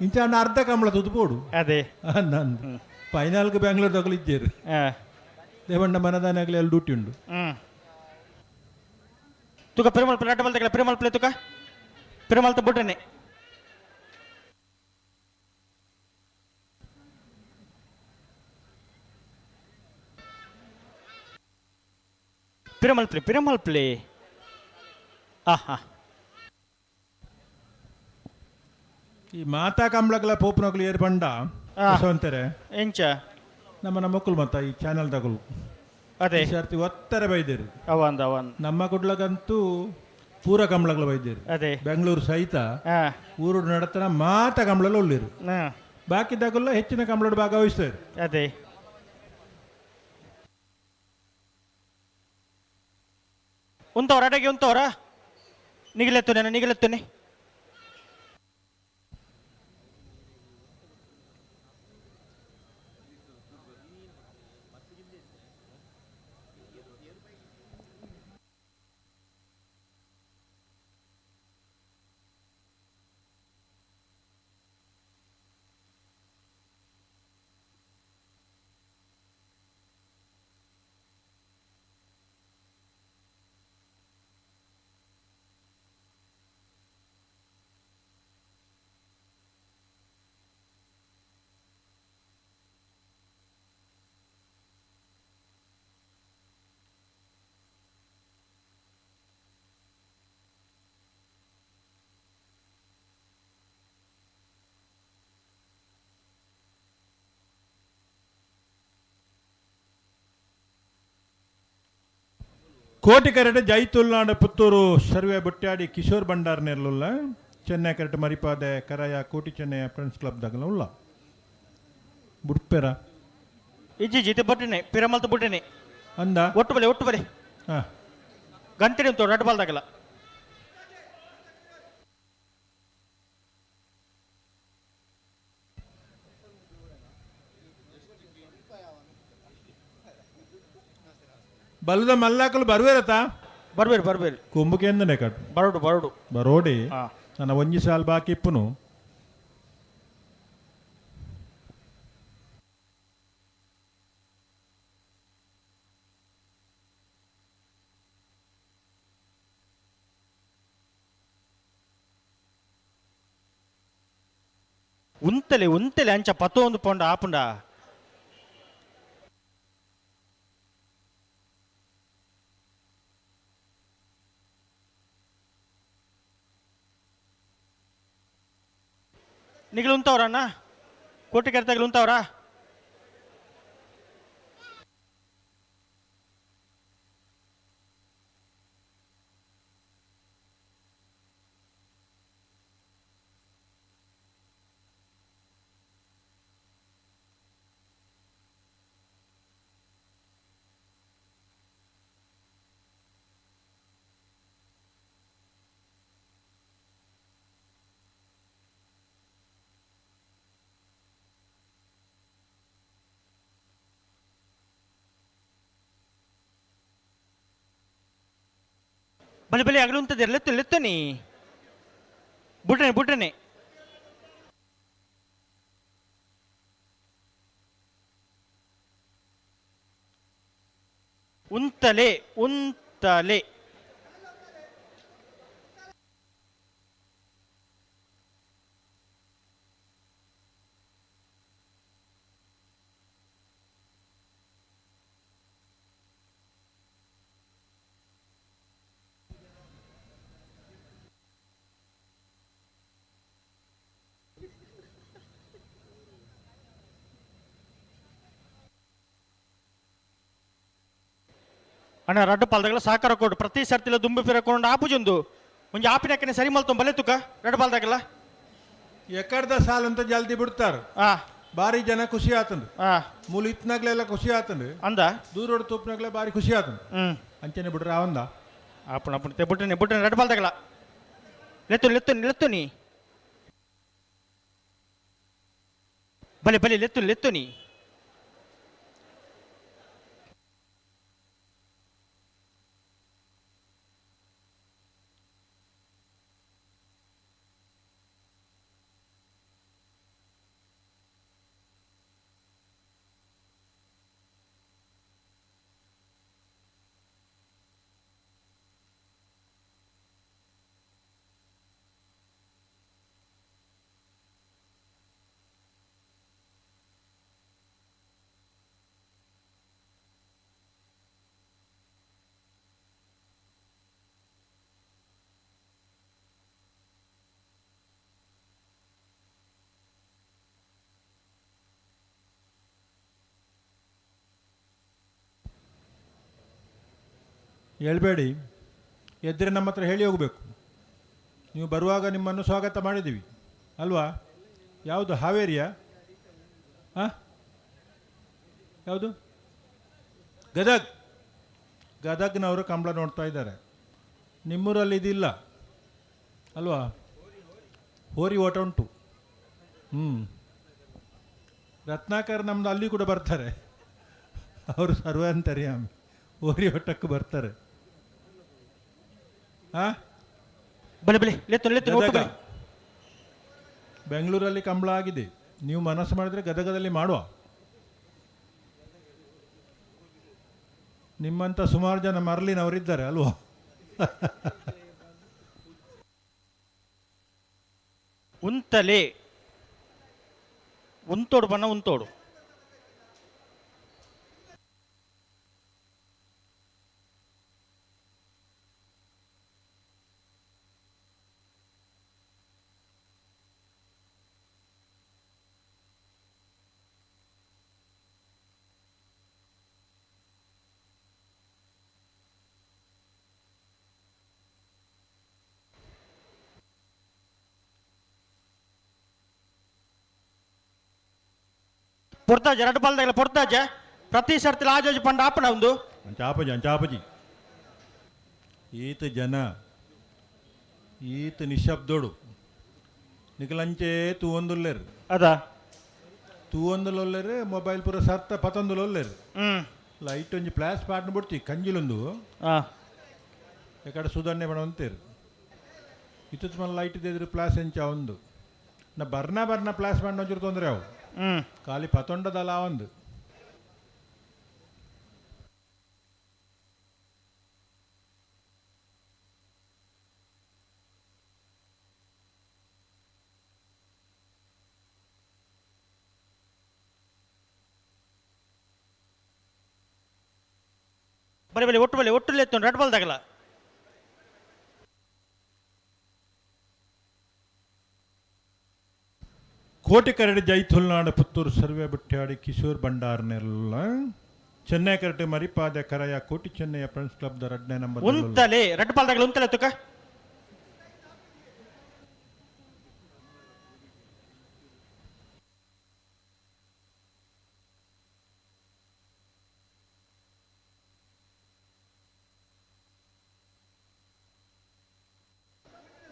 ಇಂಚಾಂಡ ಅರ್ಧ ಕಂಬಳ ತುದು ಪೋಡು. ಅದೇ. ಅಂದ್ ಫೈನಲ್ಗೆ ಬೆಂಗಳೂರು ತಗಲು ಇದ್ದೇರು. ದೇವಣ್ಣ ಮನದಾನಾಗಲಿ ಅಲ್ಲಿ ಡ್ಯೂಟಿ ಉಂಡು. ತುಕ ಪೆರುಮಲ್ ರಡ್ಡ ಬಲ್ತಗಲ ಪೆರುಮಲ್ ಪ್ಲೇ ತುಕ ಪೆರುಮಲ್ತ ಬುಡ್ರನೆ. ಪಿರಮಲ್ ಪ್ಲೇ ಪಿರಮಲ್ ಪ್ಲೇ. ಆಹಾ. ಈ ಮಾತಾ ಕಂಬಳಗಳ ಪೋಪುನಕುಲು ಏರ್ ಪಂಡ ಅಂತಾರೆ. ಎಂಚ? ನಮ್ಮ ನಮ್ಮಕ್ಕಳು ಮತ್ತ ಈ ಚಾನೆಲ್ ತಗಲು. ಅದೇ. ಈ ಸರ್ತಿ ಒತ್ತರ ಬೈದೇರು. ಅವಂದ ಅವಂದ್. ನಮ್ಮ ಕುಡ್ಲಗಂತೂ ಪೂರ ಕಂಬಳಗಳ ಬೈದೇರು. ಅದೇ. ಬೆಂಗಳೂರು ಸಹಿತ ಊರು ನಡತನ ಮಾತ ಕಂಬಳಲು ಉಳ್ಳೇರು. ಬಾಕಿದಾಗಲ್ಲ ಹೆಚ್ಚಿನ ಕಂಬಳಡು ಭಾಗವಹಿಸ್ತಾರೆ. ಅದೇ. ಉಂತವ್ರ ಅಡಗೆ ಉಂತವ್ರ ನಿಗಿಲೆತ್ತುನೆ ನಿಗಿಲೆತ್ತುನೆ. ಕೋಟಿ ಕರೆಟ್ ಜೈತುಲ್ನಾಡ ಪುತ್ತೂರು ಸರ್ವೆ ಬುಟ್ಟಾಡಿ ಕಿಶೋರ್ ಭಂಡಾರ್ ನೆರ್ಲುಲ್ಲ. ಚೆನ್ನೈ ಕರೆಟ್ ಮರಿಪಾದೆ ಕರಾಯ ಕೋಟಿ ಚೆನ್ನೈ ಫ್ರೆಂಡ್ಸ್ ಕ್ಲಬ್ ದಾಗಲ ಉಲ್ಲ ಬುಡ್ಪೆರ. ಇಜ್ಜಿ ಜಿತೆ ಬಡ್ಡನೆ ಪಿರಮಲ್ತ ಬುಡ್ಡನೆ. ಅಂದ. ಒಟ್ಟು ಬಲೆ ಒಟ್ಟು ಬಲೆ. ಹಾ. ಗಂಟೆ ಉಂಟು ರಡ್ಡು ಬಾಲ್ದಾಗಲ್ಲ. ಬಲದ ಮಲ್ಲಾಕಲು ಬರುವೇರತ? ಬರ್ಬೇರು ಬರ್ಬೇರು. ಕೊಂಬುಕೆಂದನೆ ಕಟ್. ಬರೋಡು ಬರೋಡು. ಬರೋಡಿ. ಹಾ. ನನ್ನ ಒಂಜಿ ಸಾಲ್ ಬಾಕಿ ಇಪ್ಪುನು. ಉಂತಲೆ ಉಂತಲೆ ಅಂಚ ಪತ್ತೊಂದು ಪೊಂಡ ಆಪುಂಡ. ನಿಗಲು ಉಂತವ್ರಣ್ಣ ಕೋಟಿ ಕೆರೆತಾಗಲು ಉಂತವ್ರಾ? ಬಲೆ ಬಲೆ ಅಗಲು ಉಂತದಿರ ಲೆತ್ತು ಲೆತ್ತನಿ ಬುಡ್ರನೆ ಬುಡ್ರನೆ. ಉಂತಲೆ ಉಂತಲೆ. ಅಣ್ಣ ರಡ್ಡು ಪಾಲ್ದಾಗಲ ಸಹಕಾರ ಕೊಡು. ಪ್ರತಿ ಸರ್ತಿಲ ದುಂಬು ಪಿರಕೊಂಡು ಆಪುಜೊಂದು ಒಂಜಿ ಆಪಿನಕ್ಕನೆ ಸರಿ ಮಲ್ತೊಂದು ಬಲೆ ತುಕ ರಡ್ಡು ಪಾಲ್ದಾಗಲ. ಎಕಡ್ದ ಸಾಲ್ ಅಂತ ಜಲ್ದಿ ಬಿಡ್ತಾರೆ. ಬಾರಿ ಜನ ಖುಷಿ ಆತಂದು. ಮೂಲ ಇತ್ನಾಗ್ಲೆಲ್ಲ ಖುಷಿ ಆತಂದು. ಅಂದ. ದೂರೋಡು ತೂಪ್ನಾಗ್ಲೆ ಬಾರಿ ಖುಷಿ ಆತಂದು. ಅಂಚನೆ ಬಿಡ್ರ ಅವಂದ. ಆಪುಣ ಆಪುಣ ತೆ ಬುಡ್ರನೆ ಬುಡ್ರನೆ ರಡ್ಡು ಪಾಲ್ದಾಗಲ ಲೆತ್ತು ಲೆತ್ತು ಲೆತ್ತು ನೀ ಬಲೆ ಬಲೆ ಲೆತ್ತು ಲೆತ್ತು ನೀ. ಹೇಳ್ಬೇಡಿ, ಎದ್ದರೆ ನಮ್ಮ ಹತ್ರ ಹೇಳಿ ಹೋಗಬೇಕು. ನೀವು ಬರುವಾಗ ನಿಮ್ಮನ್ನು ಸ್ವಾಗತ ಮಾಡಿದ್ದೀವಿ ಅಲ್ವಾ? ಯಾವುದು, ಹಾವೇರಿಯಾ? ಹಾಂ, ಯಾವುದು? ಗದಗ್. ಗದಗ್ನವರು ಕಂಬಳ ನೋಡ್ತಾ ಇದ್ದಾರೆ. ನಿಮ್ಮೂರಲ್ಲಿ ಇದಿಲ್ಲ ಅಲ್ವಾ? ಹೋರಿ ಓಟ ಉಂಟು. ಹ್ಞೂ, ರತ್ನಾಕರ್ ನಮ್ಮದು ಅಲ್ಲಿ ಕೂಡ ಬರ್ತಾರೆ. ಅವರು ಸರ್ವಾಂತರ್ಯಾಮಿ, ಹೋರಿ ಓಟಕ್ಕೂ ಬರ್ತಾರೆ. ಹಾಂ, ಬಲೆ ಬಲೆ ಲೆತ್ತು ಲೆತ್ತು ಒಟ್ಟು ಗದಗ. ಬಲೆ. ಬೆಂಗಳೂರಲ್ಲಿ ಕಂಬಳ ಆಗಿದೆ. ನೀವು ಮನಸ್ಸು ಮಾಡಿದರೆ ಗದಗದಲ್ಲಿ ಮಾಡುವ. ನಿಮ್ಮಂಥ ಸುಮಾರು ಜನ ಮರಳಿನವರಿದ್ದಾರೆ ಅಲ್ವಾ? ಉಂತಲೆ ಉಂತೋಡು ಬಣ್ಣ ಉಂತೋಡು. ಪೊರ್ತಾಜ ರಡ್ಡು ಬಾಲ್ದಾಗಲ ಪೊರ್ತಾಜ ಪ್ರತಿ ಸರ್ತಿ ಆಜೋಜಿ ಪಂಡ ಆಪಣ ಒಂದು. ಅಂಚಾಪಜಿ ಅಂಚಾಪಜಿ. ಈತ ಜನ ಈತ ನಿಶಬ್ದೋಡು ನಿಕಲಂಚೆ ತೂವೊಂದುಲ್ಲೇರು. ಅದ ತೂವೊಂದುಲೊಲ್ಲೇರು, ಮೊಬೈಲ್ ಪೂರ ಸರ್ತ ಪತೊಂದುಲೊಲ್ಲೇರು. ಲೈಟ್ ಒಂಜಿ ಫ್ಲಾಶ್ ಪಾಟ್ನ ಬಿಡ್ತಿ ಕಂಜಿಲೊಂದು. ಎಕಡೆ ಸುಧನ್ನೆ ಬಣವಂತೇರು ಇತ್ತು ಮಲ್ಲ ಲೈಟ್ ಇದ್ದಿದ್ರು ಫ್ಲಾಶ್ ಎಂಚ ಒಂದು ನಾ ಬರ್ನ ಬರ್ನ ಫ್ಲಾಶ್ ಮಾಡಿ ಒಂಚೂರು ತೊಂದರೆ ಅವು. ಖಾಲಿ ಪತೊಂಡದಲ್ಲ ಒಂದು. ಬರೀ ಬಲಿ ಒಟ್ಟು ಬಲಿ ಒಟ್ಟು ಲೆತ್ತು ರಡ್ಡು ಬಾಲ್ದಾಗಲ. ಕೋಟಿ ಕರಡಿ ಜೈಥುಲ್ನಾಡ ಪುತ್ತೂರು ಸರ್ವೆ ಬುಟ್ಟ್ಯಾಡಿ ಕಿಶೋರ್ ಭಂಡಾರ್ನೆಲ್ಲ ಚೆನ್ನೈ ಕರಟೆ ಮರಿಪಾದೆ ಕರಯ Koti Chennaya friends club the ರಡ್ನೇ ನಂಬರ್. ಉಂತಲೆ ರಡ್ಡು ಬಾಲ್ದಾಗಲ ಉಂತಲೆ ತುಕ.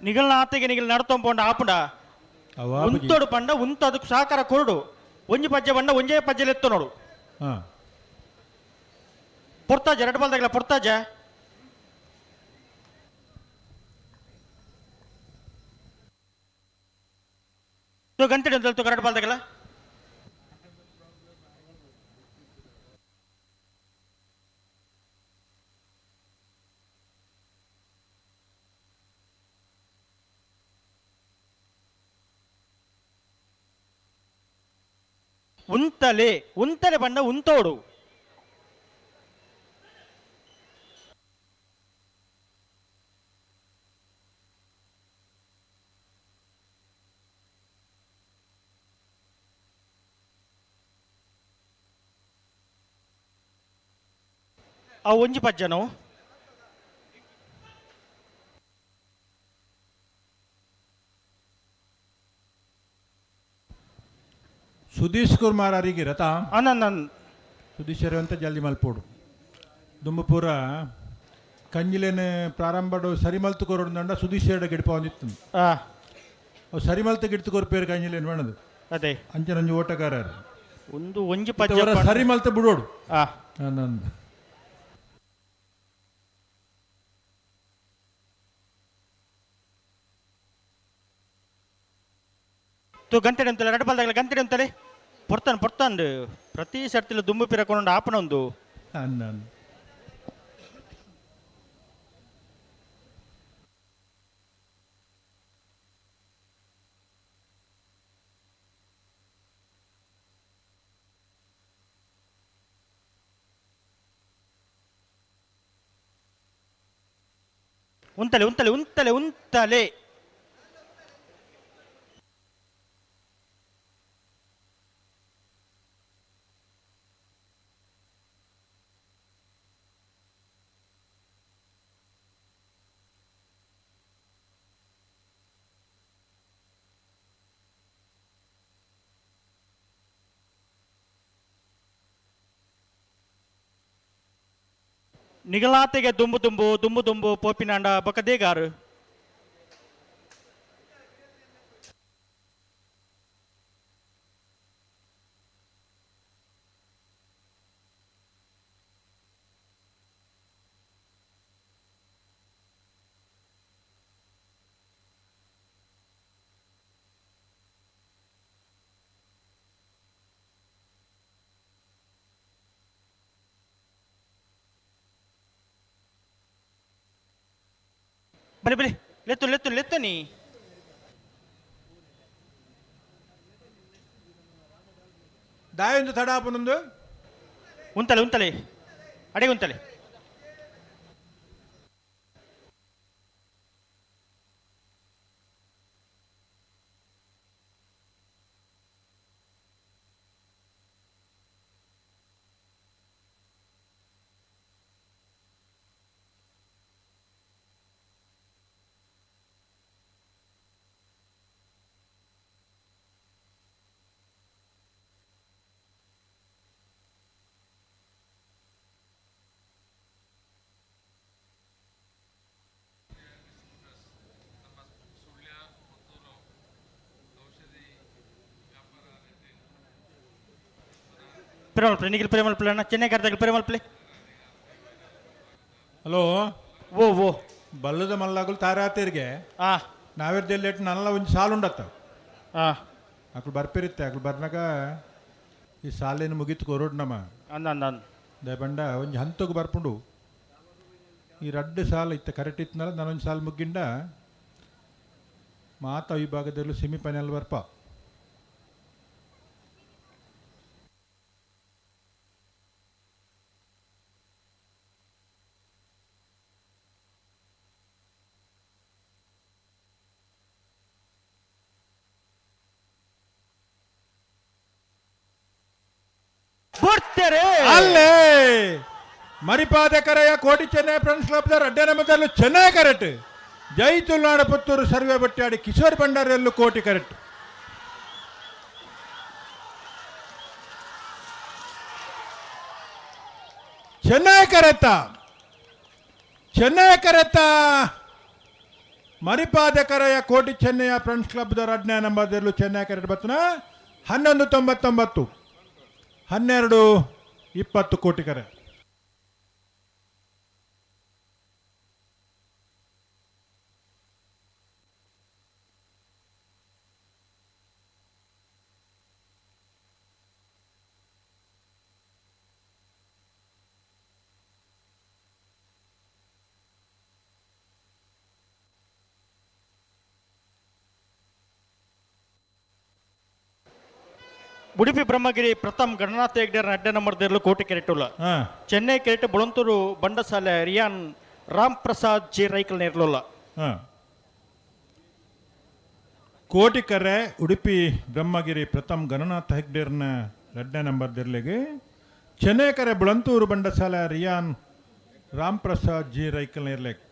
ನಿಗಲ್ನ ಆತೆಗೆ ನಿಗಲ್ ನಡ್ತೊಂಪೊಂಡ ಆಪುಂಡ ಉಂತೋಡು ಪಂಡ ಉಂತ ಅದಕ್ಕೆ ಸಹಕಾರ ಕೊರಡು ಒಂಜಿ ಪಜ್ಜೆ ಬಂಡ ಒಂಜೇ ಪಜ್ಜೆಲೆತ್ತು ಎತ್ತು ನೋಡು. ಹಾಂ, ಪೊರ್ತಾಜ ರಡ್ಡು ಬಾಲ್ದಾಗಲ ಪೊರ್ತಾಜ. ಗಂಟೆ ಅಂತ ಹೇಳ್ತು ರಡ್ಡು ಬಾಲ್ದಾಗಲ. ಉಂತಲೆ ಉಂತಲೆ ಬಂಡ ಉಂತೋಡು. ಅವು ಒಂಜಿ ಪಜ್ಜನವು. ಸುದೀಶ್ ಕುಮಾರ್ ಅರಿಗೆ ರಥ. ಅನ್ನ ಸುದೀಶ್ ಅಂತ ಜಲ್ದಿ ಮಲ್ಪೋಡು ದುಂಬಪೂರ ಕಂಜಿಲೇನೆ ಪ್ರಾರಂಭಡು ಸರಿ ಮಲ್ತು ಕೊರಡು ಸುದೀಶ್ ಎರಡ ಗಿಡಪ ಒಂದಿತ್ತು. ಅವು ಸರಿ ಮಲ್ತು ಗಿಡ್ತು ಕೊರ್ಪೇರು ಕಂಜಿಲೇನು ಬೇಣದು. ಅದೇ ಅಂಚನಂಜಿ ಓಟಗಾರರು ಒಂದು ಒಂಜಿ ಪಜ್ಜೆ ಸರಿ ಮಲ್ತ ಬಿಡೋಡು. ನಂದು ತು ಗಂಟೆ ಅಂತಲ್ಲ ರಡ್ಡು ಬಾಲ್ದಾಗಲ ಗಂಟೆ ಅಂತಲೇ ಪೊರ್ತಾನ್ ಪೊರ್ತಾನ್ ಪ್ರತಿ ಸರ್ತಿಲ ದುಂಬು ಪಿರಕೊಂಡು ಆಪನ ಒಂದು. ನನ್ನ ಉಂತಲೆ ಉಂತಲೆ ಉಂತಲೆ ಉಂತಲೆ. ನಿಗಲಾತೆಗೆ ದುಂಬು ದುಂಬು ದುಂಬು ದುಂಬು ಪೋಪಿನಾಂಡ ಬೊಕದೇಗಾರು. ಬಲೆ ಬಲೆ ಲೆತ್ತು ಲೆತ್ತು ಲೆತ್ತು ನೀ. ದಾಯೊಂದು ತಡ ಆಪುನೊಂದು. ಉಂತಲೆ ಉಂತಲೆ ಅಡೆ ಉಂತಲೆ. ಪ್ರೇಮಲ್ ನಿಖಿಲ್ ಪ್ರೇಮಲ್ ಪ್ಲೇ ಅಣ್ಣ ಚೆನ್ನೈ ಕರ್ದಾಗ ಪ್ರೇಮಲ್ ಪ್ಲೇ. ಹಲೋ. ಓ ಓ. ಬಲ್ಲದ ಮಲ್ಲಾಗುಲು ತಾರಾತೇರಿಗೆ. ಆ. ನಾವಿರ್ದೆಲ್ಲೆಟ್ ನಲ್ಲ ಒಂಜಿ ಸಾಲು ಉಂಡತ್ತ. ಆ. ಅಕ್ಲು ಬರ್ಪಿರುತ್ತೆ ಅಕ್ಲು ಬರ್ನಾಗ ಈ ಸಾಲೇನು ಮುಗಿತು ಕೊರೋಡ್ ನಮ್ಮ. ಅಂದ ಅಂದ ಅಂದ. ದಯಬಂಡ ಒಂಜಿ ಹಂತಕ್ಕೆ ಬರ್ಪುಂಡು ಈ ರಡ್ಡು ಸಾಲ ಇತ್ತ ಕರೆಕ್ಟ್ ಇತ್ತನಲ್ಲ ನಾನೊಂದು ಸಾಲು ಮುಗ್ಗಿಂಡ ಮಾತಾ ವಿಭಾಗದಲ್ಲೂ ಸೆಮಿಫೈನಲ್ ಬರ್ಪ. ಬರ್ತಾರೆ. ಅಲ್ಲೇ ಮರಿಪಾದ ಕರೆಯ ಕೋಟಿ ಚೆನ್ನೈ ಫ್ರೆಂಡ್ಸ್ ಕ್ಲಬ್ ರಡ್ಡೆ ನಮ್ಮದಲ್ಲೂ ಚೆನ್ನೈ ಕರೆಕ್ಟ್ ಜೈ ತುಳುನಾಡ ಪುತ್ತೂರು ಸರ್ವೆ ಬಟ್ಟಾಡಿ ಕಿಶೋರ್ ಭಂಡಾರಿಯಲ್ಲೂ ಕೋಟಿ ಕರೆಕ್ಟ್. ಚೆನ್ನೈ ಕರೆತ್ತ ಚೆನ್ನೈ ಕರೆತ್ತ ಮರಿಪಾದ ಕರೆಯ ಕೋಟಿ ಚೆನ್ನೈಯ ಫ್ರೆಂಡ್ಸ್ ಕ್ಲಬ್ ರಡ್ನೇ ನಂಬರ್ದಲ್ಲೂ ಚೆನ್ನೈ ಕರೆಕ್ಟ್ ಬತ್ತನ 11.99 12.20 ಕೋಟಿ ಕರೆ. ಉಡುಪಿ ಬ್ರಹ್ಮಗಿರಿ ಪ್ರಥಮ್ ಗಣನಾಥ ಹೆಗ್ಡೆರ ಅಡ್ಡ ನಂಬರ್ ದೇರ್ಲು ಕೋಟಿ ಕೆರೆಟುಲ್ಲ. ಹಾ. ಚೆನ್ನೈ ಕೆರೆಟ್ ಬೊಳಂತೂರು ಬಂಡಸಾಲೆ ರಿಯಾನ್ ರಾಮ್ ಪ್ರಸಾದ್ ಜಿ ರೈಕಲ್ ನೇರ್ಲುಲ್ಲ. ಹಾ. ಕೋಟಿ ಕರೆ ಉಡುಪಿ ಬ್ರಹ್ಮಗಿರಿ ಪ್ರಥಮ್ ಗಣನಾಥ ಹೆಗ್ಡೇರ್ನ ಎರಡನೇ ನಂಬರ್ ದಿರ್ಲಿಗೆ ಚೆನ್ನೈ ಕರೆ ಬುಳಂತೂರು ಬಂಡಸಾಲ ರಿಯಾನ್ ರಾಮ್ ಪ್ರಸಾದ್ ಜಿ ರೈಕಲ್ ಇರ್ಲಿಕ್ಕೆ.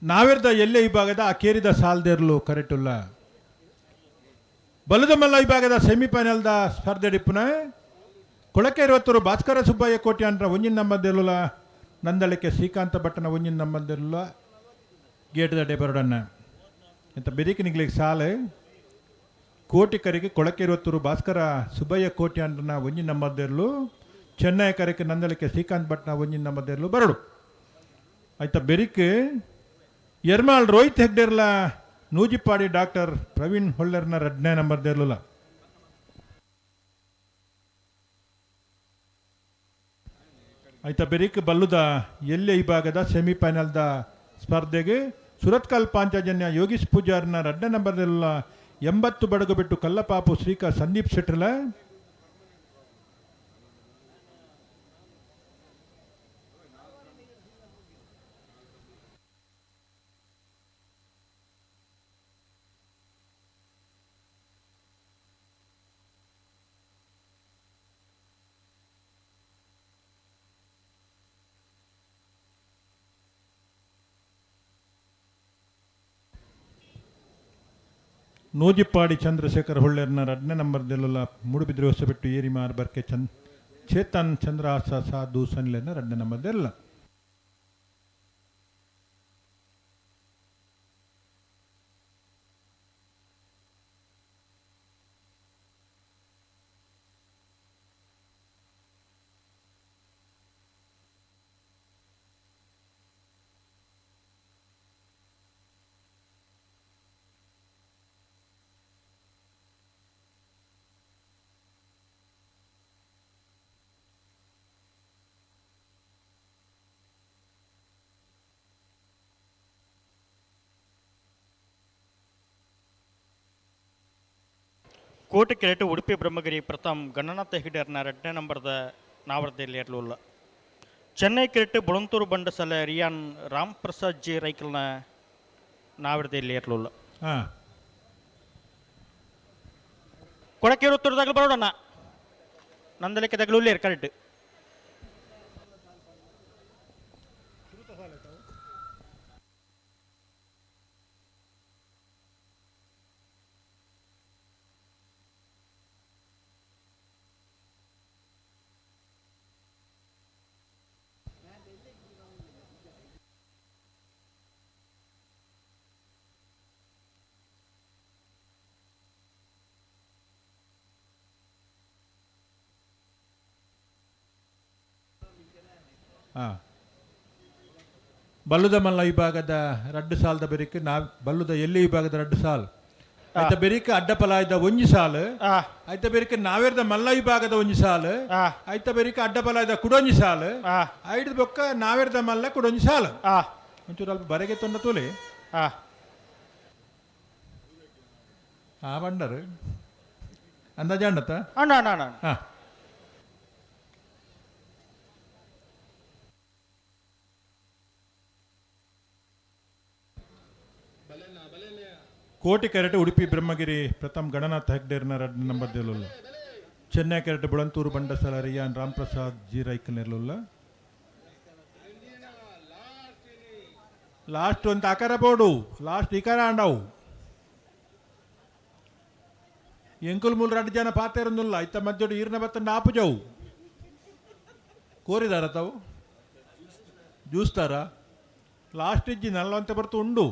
ನಾವಿರ್ದ ಎಲ್ಲೆ ವಿಭಾಗದ ಅಕೇರಿದ ಸಾಲ್ದೇರ್ಲು ಕರೆಟುಲ್ಲ ಬಲದಮಲ್ಲ ವಿಭಾಗದ ಸೆಮಿಫೈನಲ್ದ ಸ್ಪರ್ಧೆ ಡಿಪ್ಪುನ ಕೊಳಕೆ ಇರುವತ್ತರು ಭಾಸ್ಕರ ಸುಬ್ಬಯ್ಯ ಕೋಟಿ ಅಂದ್ರ ಒಂಜಿನ ನಂಬಂದಿರಲಿಲ್ಲ ನಂದಳಿಕೆ ಶ್ರೀಕಾಂತ ಭಟ್ಟನ ಒಂಜಿನ ನಂಬಂದಿರಲಿಲ್ಲ ಗೇಟ್ ದಡೆ ಬರೋಡನ್ನ ಇಂಥ ಬೆರಿಕೆ ನಿಗ್ಲಿಕ್ಕೆ ಸಾಲು ಕೋಟಿ ಕರಿಗೆ ಕೊಳಕೆ ಇರುವತ್ತರು ಭಾಸ್ಕರ ಸುಬ್ಬಯ್ಯ ಕೋಟಿ ಅಂದ್ರನ ಒಂಜಿನ ನಂಬಂದಿರಲು ಚೆನ್ನೈ ಕರೆಗೆ ನಂದಳಿಕೆ ಶ್ರೀಕಾಂತ್ ಭಟ್ನ ಒಂಜಿನ ನಂಬಂದಿರಲು ಬರಡು ಆಯ್ತಾ. ಬೆರಿಕ್ ಎರ್ಮಾಳ್ ರೋಹಿತ್ ಹೆಗ್ಡೇರ್ಲ ನೂಜಿಪಾಡಿ ಡಾಕ್ಟರ್ ಪ್ರವೀಣ್ ಹೊಳ್ಳರ್ನ ರಡ್ನೇ ನಂಬರ್ ದೇರ್ಲುಲ. ಆಯ್ತಾ. ಬೆರಿಕ್ ಬಲ್ಲುದ ಎಲ್ಲೆ ವಿಭಾಗದ ಸೆಮಿಫೈನಲ್ದ ಸ್ಪರ್ಧೆಗೆ ಸುರತ್ಕಲ್ ಪಾಂಚಜನ್ಯ ಯೋಗೀಶ್ ಪೂಜಾರ್ನ ರಡ್ನೇ ನಂಬರ್ ದೇರ್ಲುಲ 80 ಬಡಗು ಬಿಟ್ಟು ಕಲ್ಲಪಾಪು ಶ್ರೀಕಾ ಸಂದೀಪ್ ಶೆಟ್ಟರ್ಲ. ನೂಜಿಪ್ಪಾಡಿ ಚಂದ್ರಶೇಖರ್ ಹೊಳ್ಳೆರ್ನ ರಡ್ನೇ ನಂಬರ್ ದೆಲ್ಲುಲ್ಲ ಮೂಡುಬಿದ್ರೆ ಹೊಸಬೆಟ್ಟು ಏರಿಮಾರ್ ಬರ್ಕೆ ಚಂದ್ ಚೇತನ್ ಚಂದ್ರಹಾಸ ಸಾಧು ಸನ್ಲೆನ ರಡ್ನೇ ನಂಬರ್ ದೆಲ್ಲ. ಕೋಟೆ ಕೆರೆಟು ಉಡುಪಿ ಬ್ರಹ್ಮಗಿರಿ ಪ್ರಥಮ್ ಗಣನಾಥ ಹೆಗ್ಡೆರ್ನ ಎರಡನೇ ನಂಬರ್ದ ನಾವರ್ದಲ್ಲಿ ಇರಲಿಲ್ಲ. ಚೆನ್ನೈ ಕೆರೆಟು ಬುಳಂತೂರು ಬಂಡಸಲ ರಿಯಾನ್ ರಾಮ್ ಪ್ರಸಾದ್ ಜಿ ರೈಕಲ್ನ ನಾವರ್ದಲ್ಲಿ ಇರಲಿಲ್ಲ. ಹಾಂ. ಕೊಡಕೇರು ಉತ್ತರದಾಗಲು ಬರೋಣ ನಂದಲಿಕ್ಕೆ ತಗಲು ಕರೆಕ್ಟ್. ಹಾಂ, ಬಲ್ಲುದ ಮಲ್ಲ ವಿಭಾಗದ ರಡ್ಡು ಸಾಲದ ಬೆರಿಕ್ ನಾ ಬಲ್ಲುದ ಎಲ್ಲಿ ವಿಭಾಗದ ರಡ್ಡು ಸಾಲ್ ಆಯ್ತ ಬೆರಿಕ್ ಅಡ್ಡಪಲಾಯದ ಒಂಜಿ ಸಾಲು, ಆಯ್ತ ಬೆರಿಕ್ ನಾವೇರ್ದ ಮಲ್ಲ ವಿಭಾಗದ ಒಂಜಿ ಸಾಲು, ಆಯ್ತ ಬೆರಿಕ್ ಅಡ್ಡಪಲಾಯದ ಕುಡೊಂಜಿ ಸಾಲು, ಐಡ್ದ ಬೊಕ್ಕ ನಾವೇರ್ದ ಮಲ್ಲ ಕುಡೊಂಜಿ ಸಾಲು. ಒಂಚೂರು ಅಲ್ಪ ಬರೆಗೆ ತೊಂಡ ತೋಲೆ. ಆ ಬಂಡರು ಅಂದಾಜಾಂಡತ್ತ. ಅಣ್ಣ ಅಣ್ಣ ಅಣ್ಣ. ಹಾಂ. ಕೋಟಿ ಕೆರೆಟು ಉಡುಪಿ ಬ್ರಹ್ಮಗಿರಿ ಪ್ರಥಮ್ ಗಣನಾಥ ಹೆಗ್ಡೇರ್ನ ರಡ್ ನಂಬರ್ ದೇಲುಲ್ಲ. ಚೆನ್ನೈ ಕೆರೆಟು ಬುಳಂತೂರು ಬಂಡಸಲ ರಿಯಾನ್ ರಾಮ್ಪ್ರಸಾದ್ ಜಿ ರೈಕಲ್. ಲಾಸ್ಟ್ ಒಂದು ಆಕಾರ ಬೋಡು, ಲಾಸ್ಟ್ ಇಕಾರ ಆಂಡವು. ಎಂಕುಲ್ ಮೂಲ ರಡ್ಡು ಜನ ಪಾತೇರೊಂದುಲ್ಲ ಇತ್ತ ಮಧ್ಯಡು ಈರ್ನ ಬತ್ತಂಡ ಆಪುಜವು ಕೋರಿದಾರ ತಾವು ಜ್ಯೂಸ್ತಾರ ಲಾಸ್ಟ್ ಇಜ್ಜಿ ನಲ್ವಂತೆ ಬರ್ತು ಉಂಡು.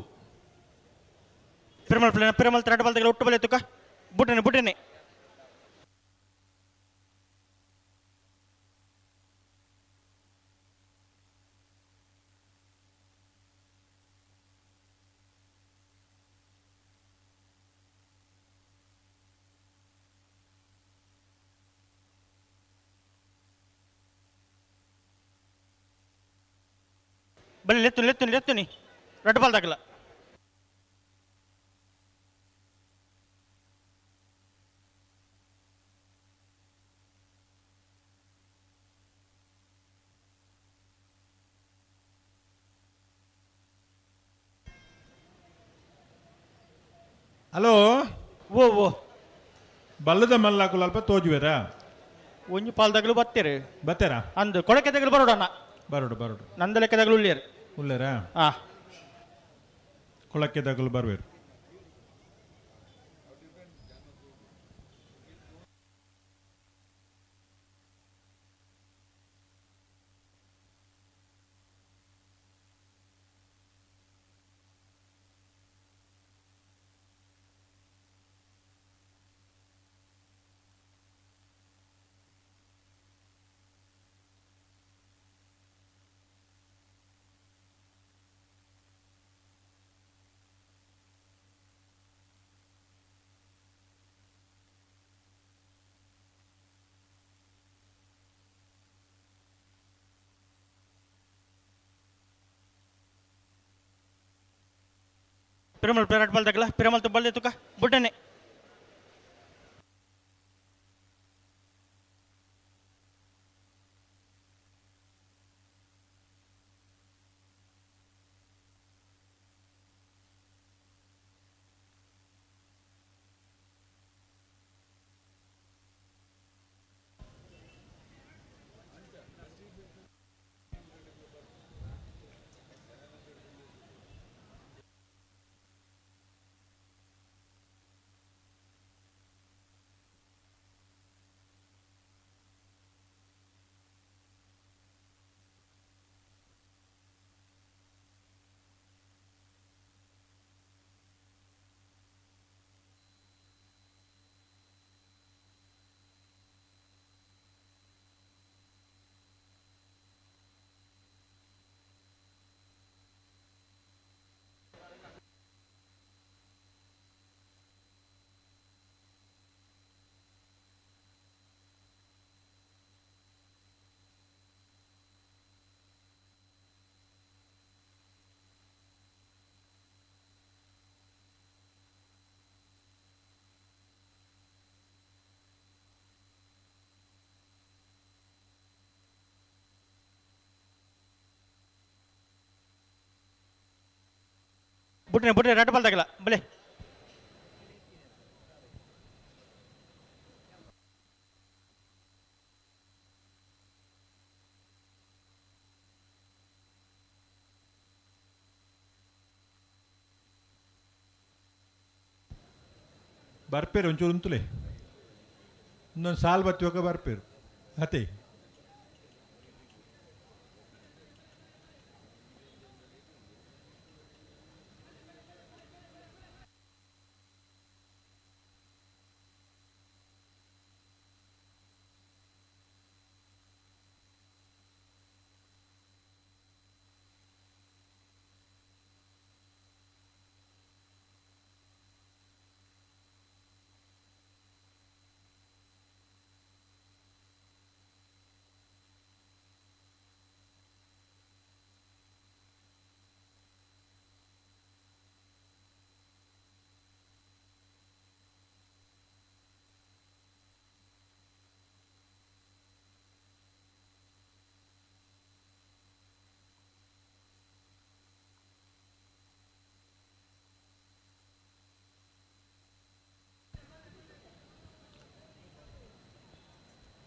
ಪಿರಮಲ್ ಪಿರಮಲ್ ತ್ರೆಡ್ ಬಲ್ದಗಳ ಒಟ್ಟು ಬಲೆ ತುಕ ಬುಟ್ಟನೆ ಬುಟ್ಟನೆ. ಬಲೆ ಲೆತ್ತು ಲೆತ್ತು ಲೆತ್ತುನಿ ರೆಡ್ ಬಾಲ್ ದಾಗಲ. ಹಲೋ. ಓ ಓ. ಬಲ್ಲದ ಮಲ್ಲಾಕುಲ ಅಲ್ಪ ತೋಜುವೆರಾ? ಒಂಜಿ ಪಾಲ್ದಾಗಲು ಬತ್ತೀರಿ. ಬತ್ತೇರಾ? ಅಂದು ಕೊಡಕೆ ತಗಲು ಬರೋಡಣ್ಣ. ಬರೋಡು ಬರೋಡು. ನಂದ ಲೆಕ್ಕದಾಗಲು ಉಳ್ಳೇರು. ಉಳ್ಳೇರಾ? ಹಾ. ಕೊಳಕ್ಕೆ ದಗಲು ಬರ್ವೇರು. ಪಿರಮಲ್ ರೆಡ್ ಬಾಲ್ ತಗಲ ಪಿರಮಲ್ ತುಬ್ಬಲ್ ತುಕ ಬುಟ್ಟನೆ. ಬುಡ್ರೆ ಬುಡ್ರೆ ರಡ್ಡ್ ಬಾಲ್ದಾಗಲ ಬಲೆ. ಬರ್ಪೇರು ಒಂಚೂರು ಉಂತುಲೆ, ಇನ್ನೊಂದು ಸಾಲು ಬತ್ತಿವಾಗ ಬರ್ಪೇರು ಅತೆ.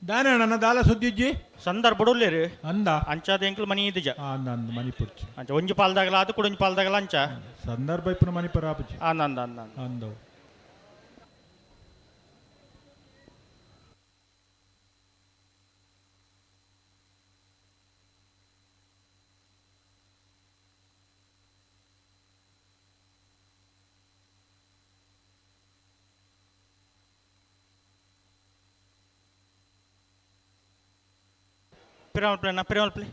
ದಾನೆ ಅಣ್ಣ ದಾಲ ಸುದ್ದಿಜ್ಜಿ. ಸಂದರ್ಭ ಬಡುಲ್ಲೇರು. ಅಂದ. ಅಂಚಾದ ಎಂಕ್ಲು ಮನಿ ಇದ್ದಿಜ. ಅಂದ ಅಂದ ಮನಿ ಪುಡ್ಚಿ. ಅಂಚ ಒಂಜಿ ಪಾಲ್ದಾಗಲ ಅದು ಕೂಡ ಒಂಜಿ ಪಾಲ್ದಾಗಲ ಅಂಚ. ಸಂದರ್ಭ ಇಪ್ಪನ ಮನಿ ಪರಾಪುಜಿ. ಅಂದ ಅಂದ ಅಂದ ಅಂದ. ಅಂದವು. ಪಿರಾಮಲ್ ಪ್ಲೇ ನಾ ಪಿರಾಮಲ್ ಪ್ಲೇ.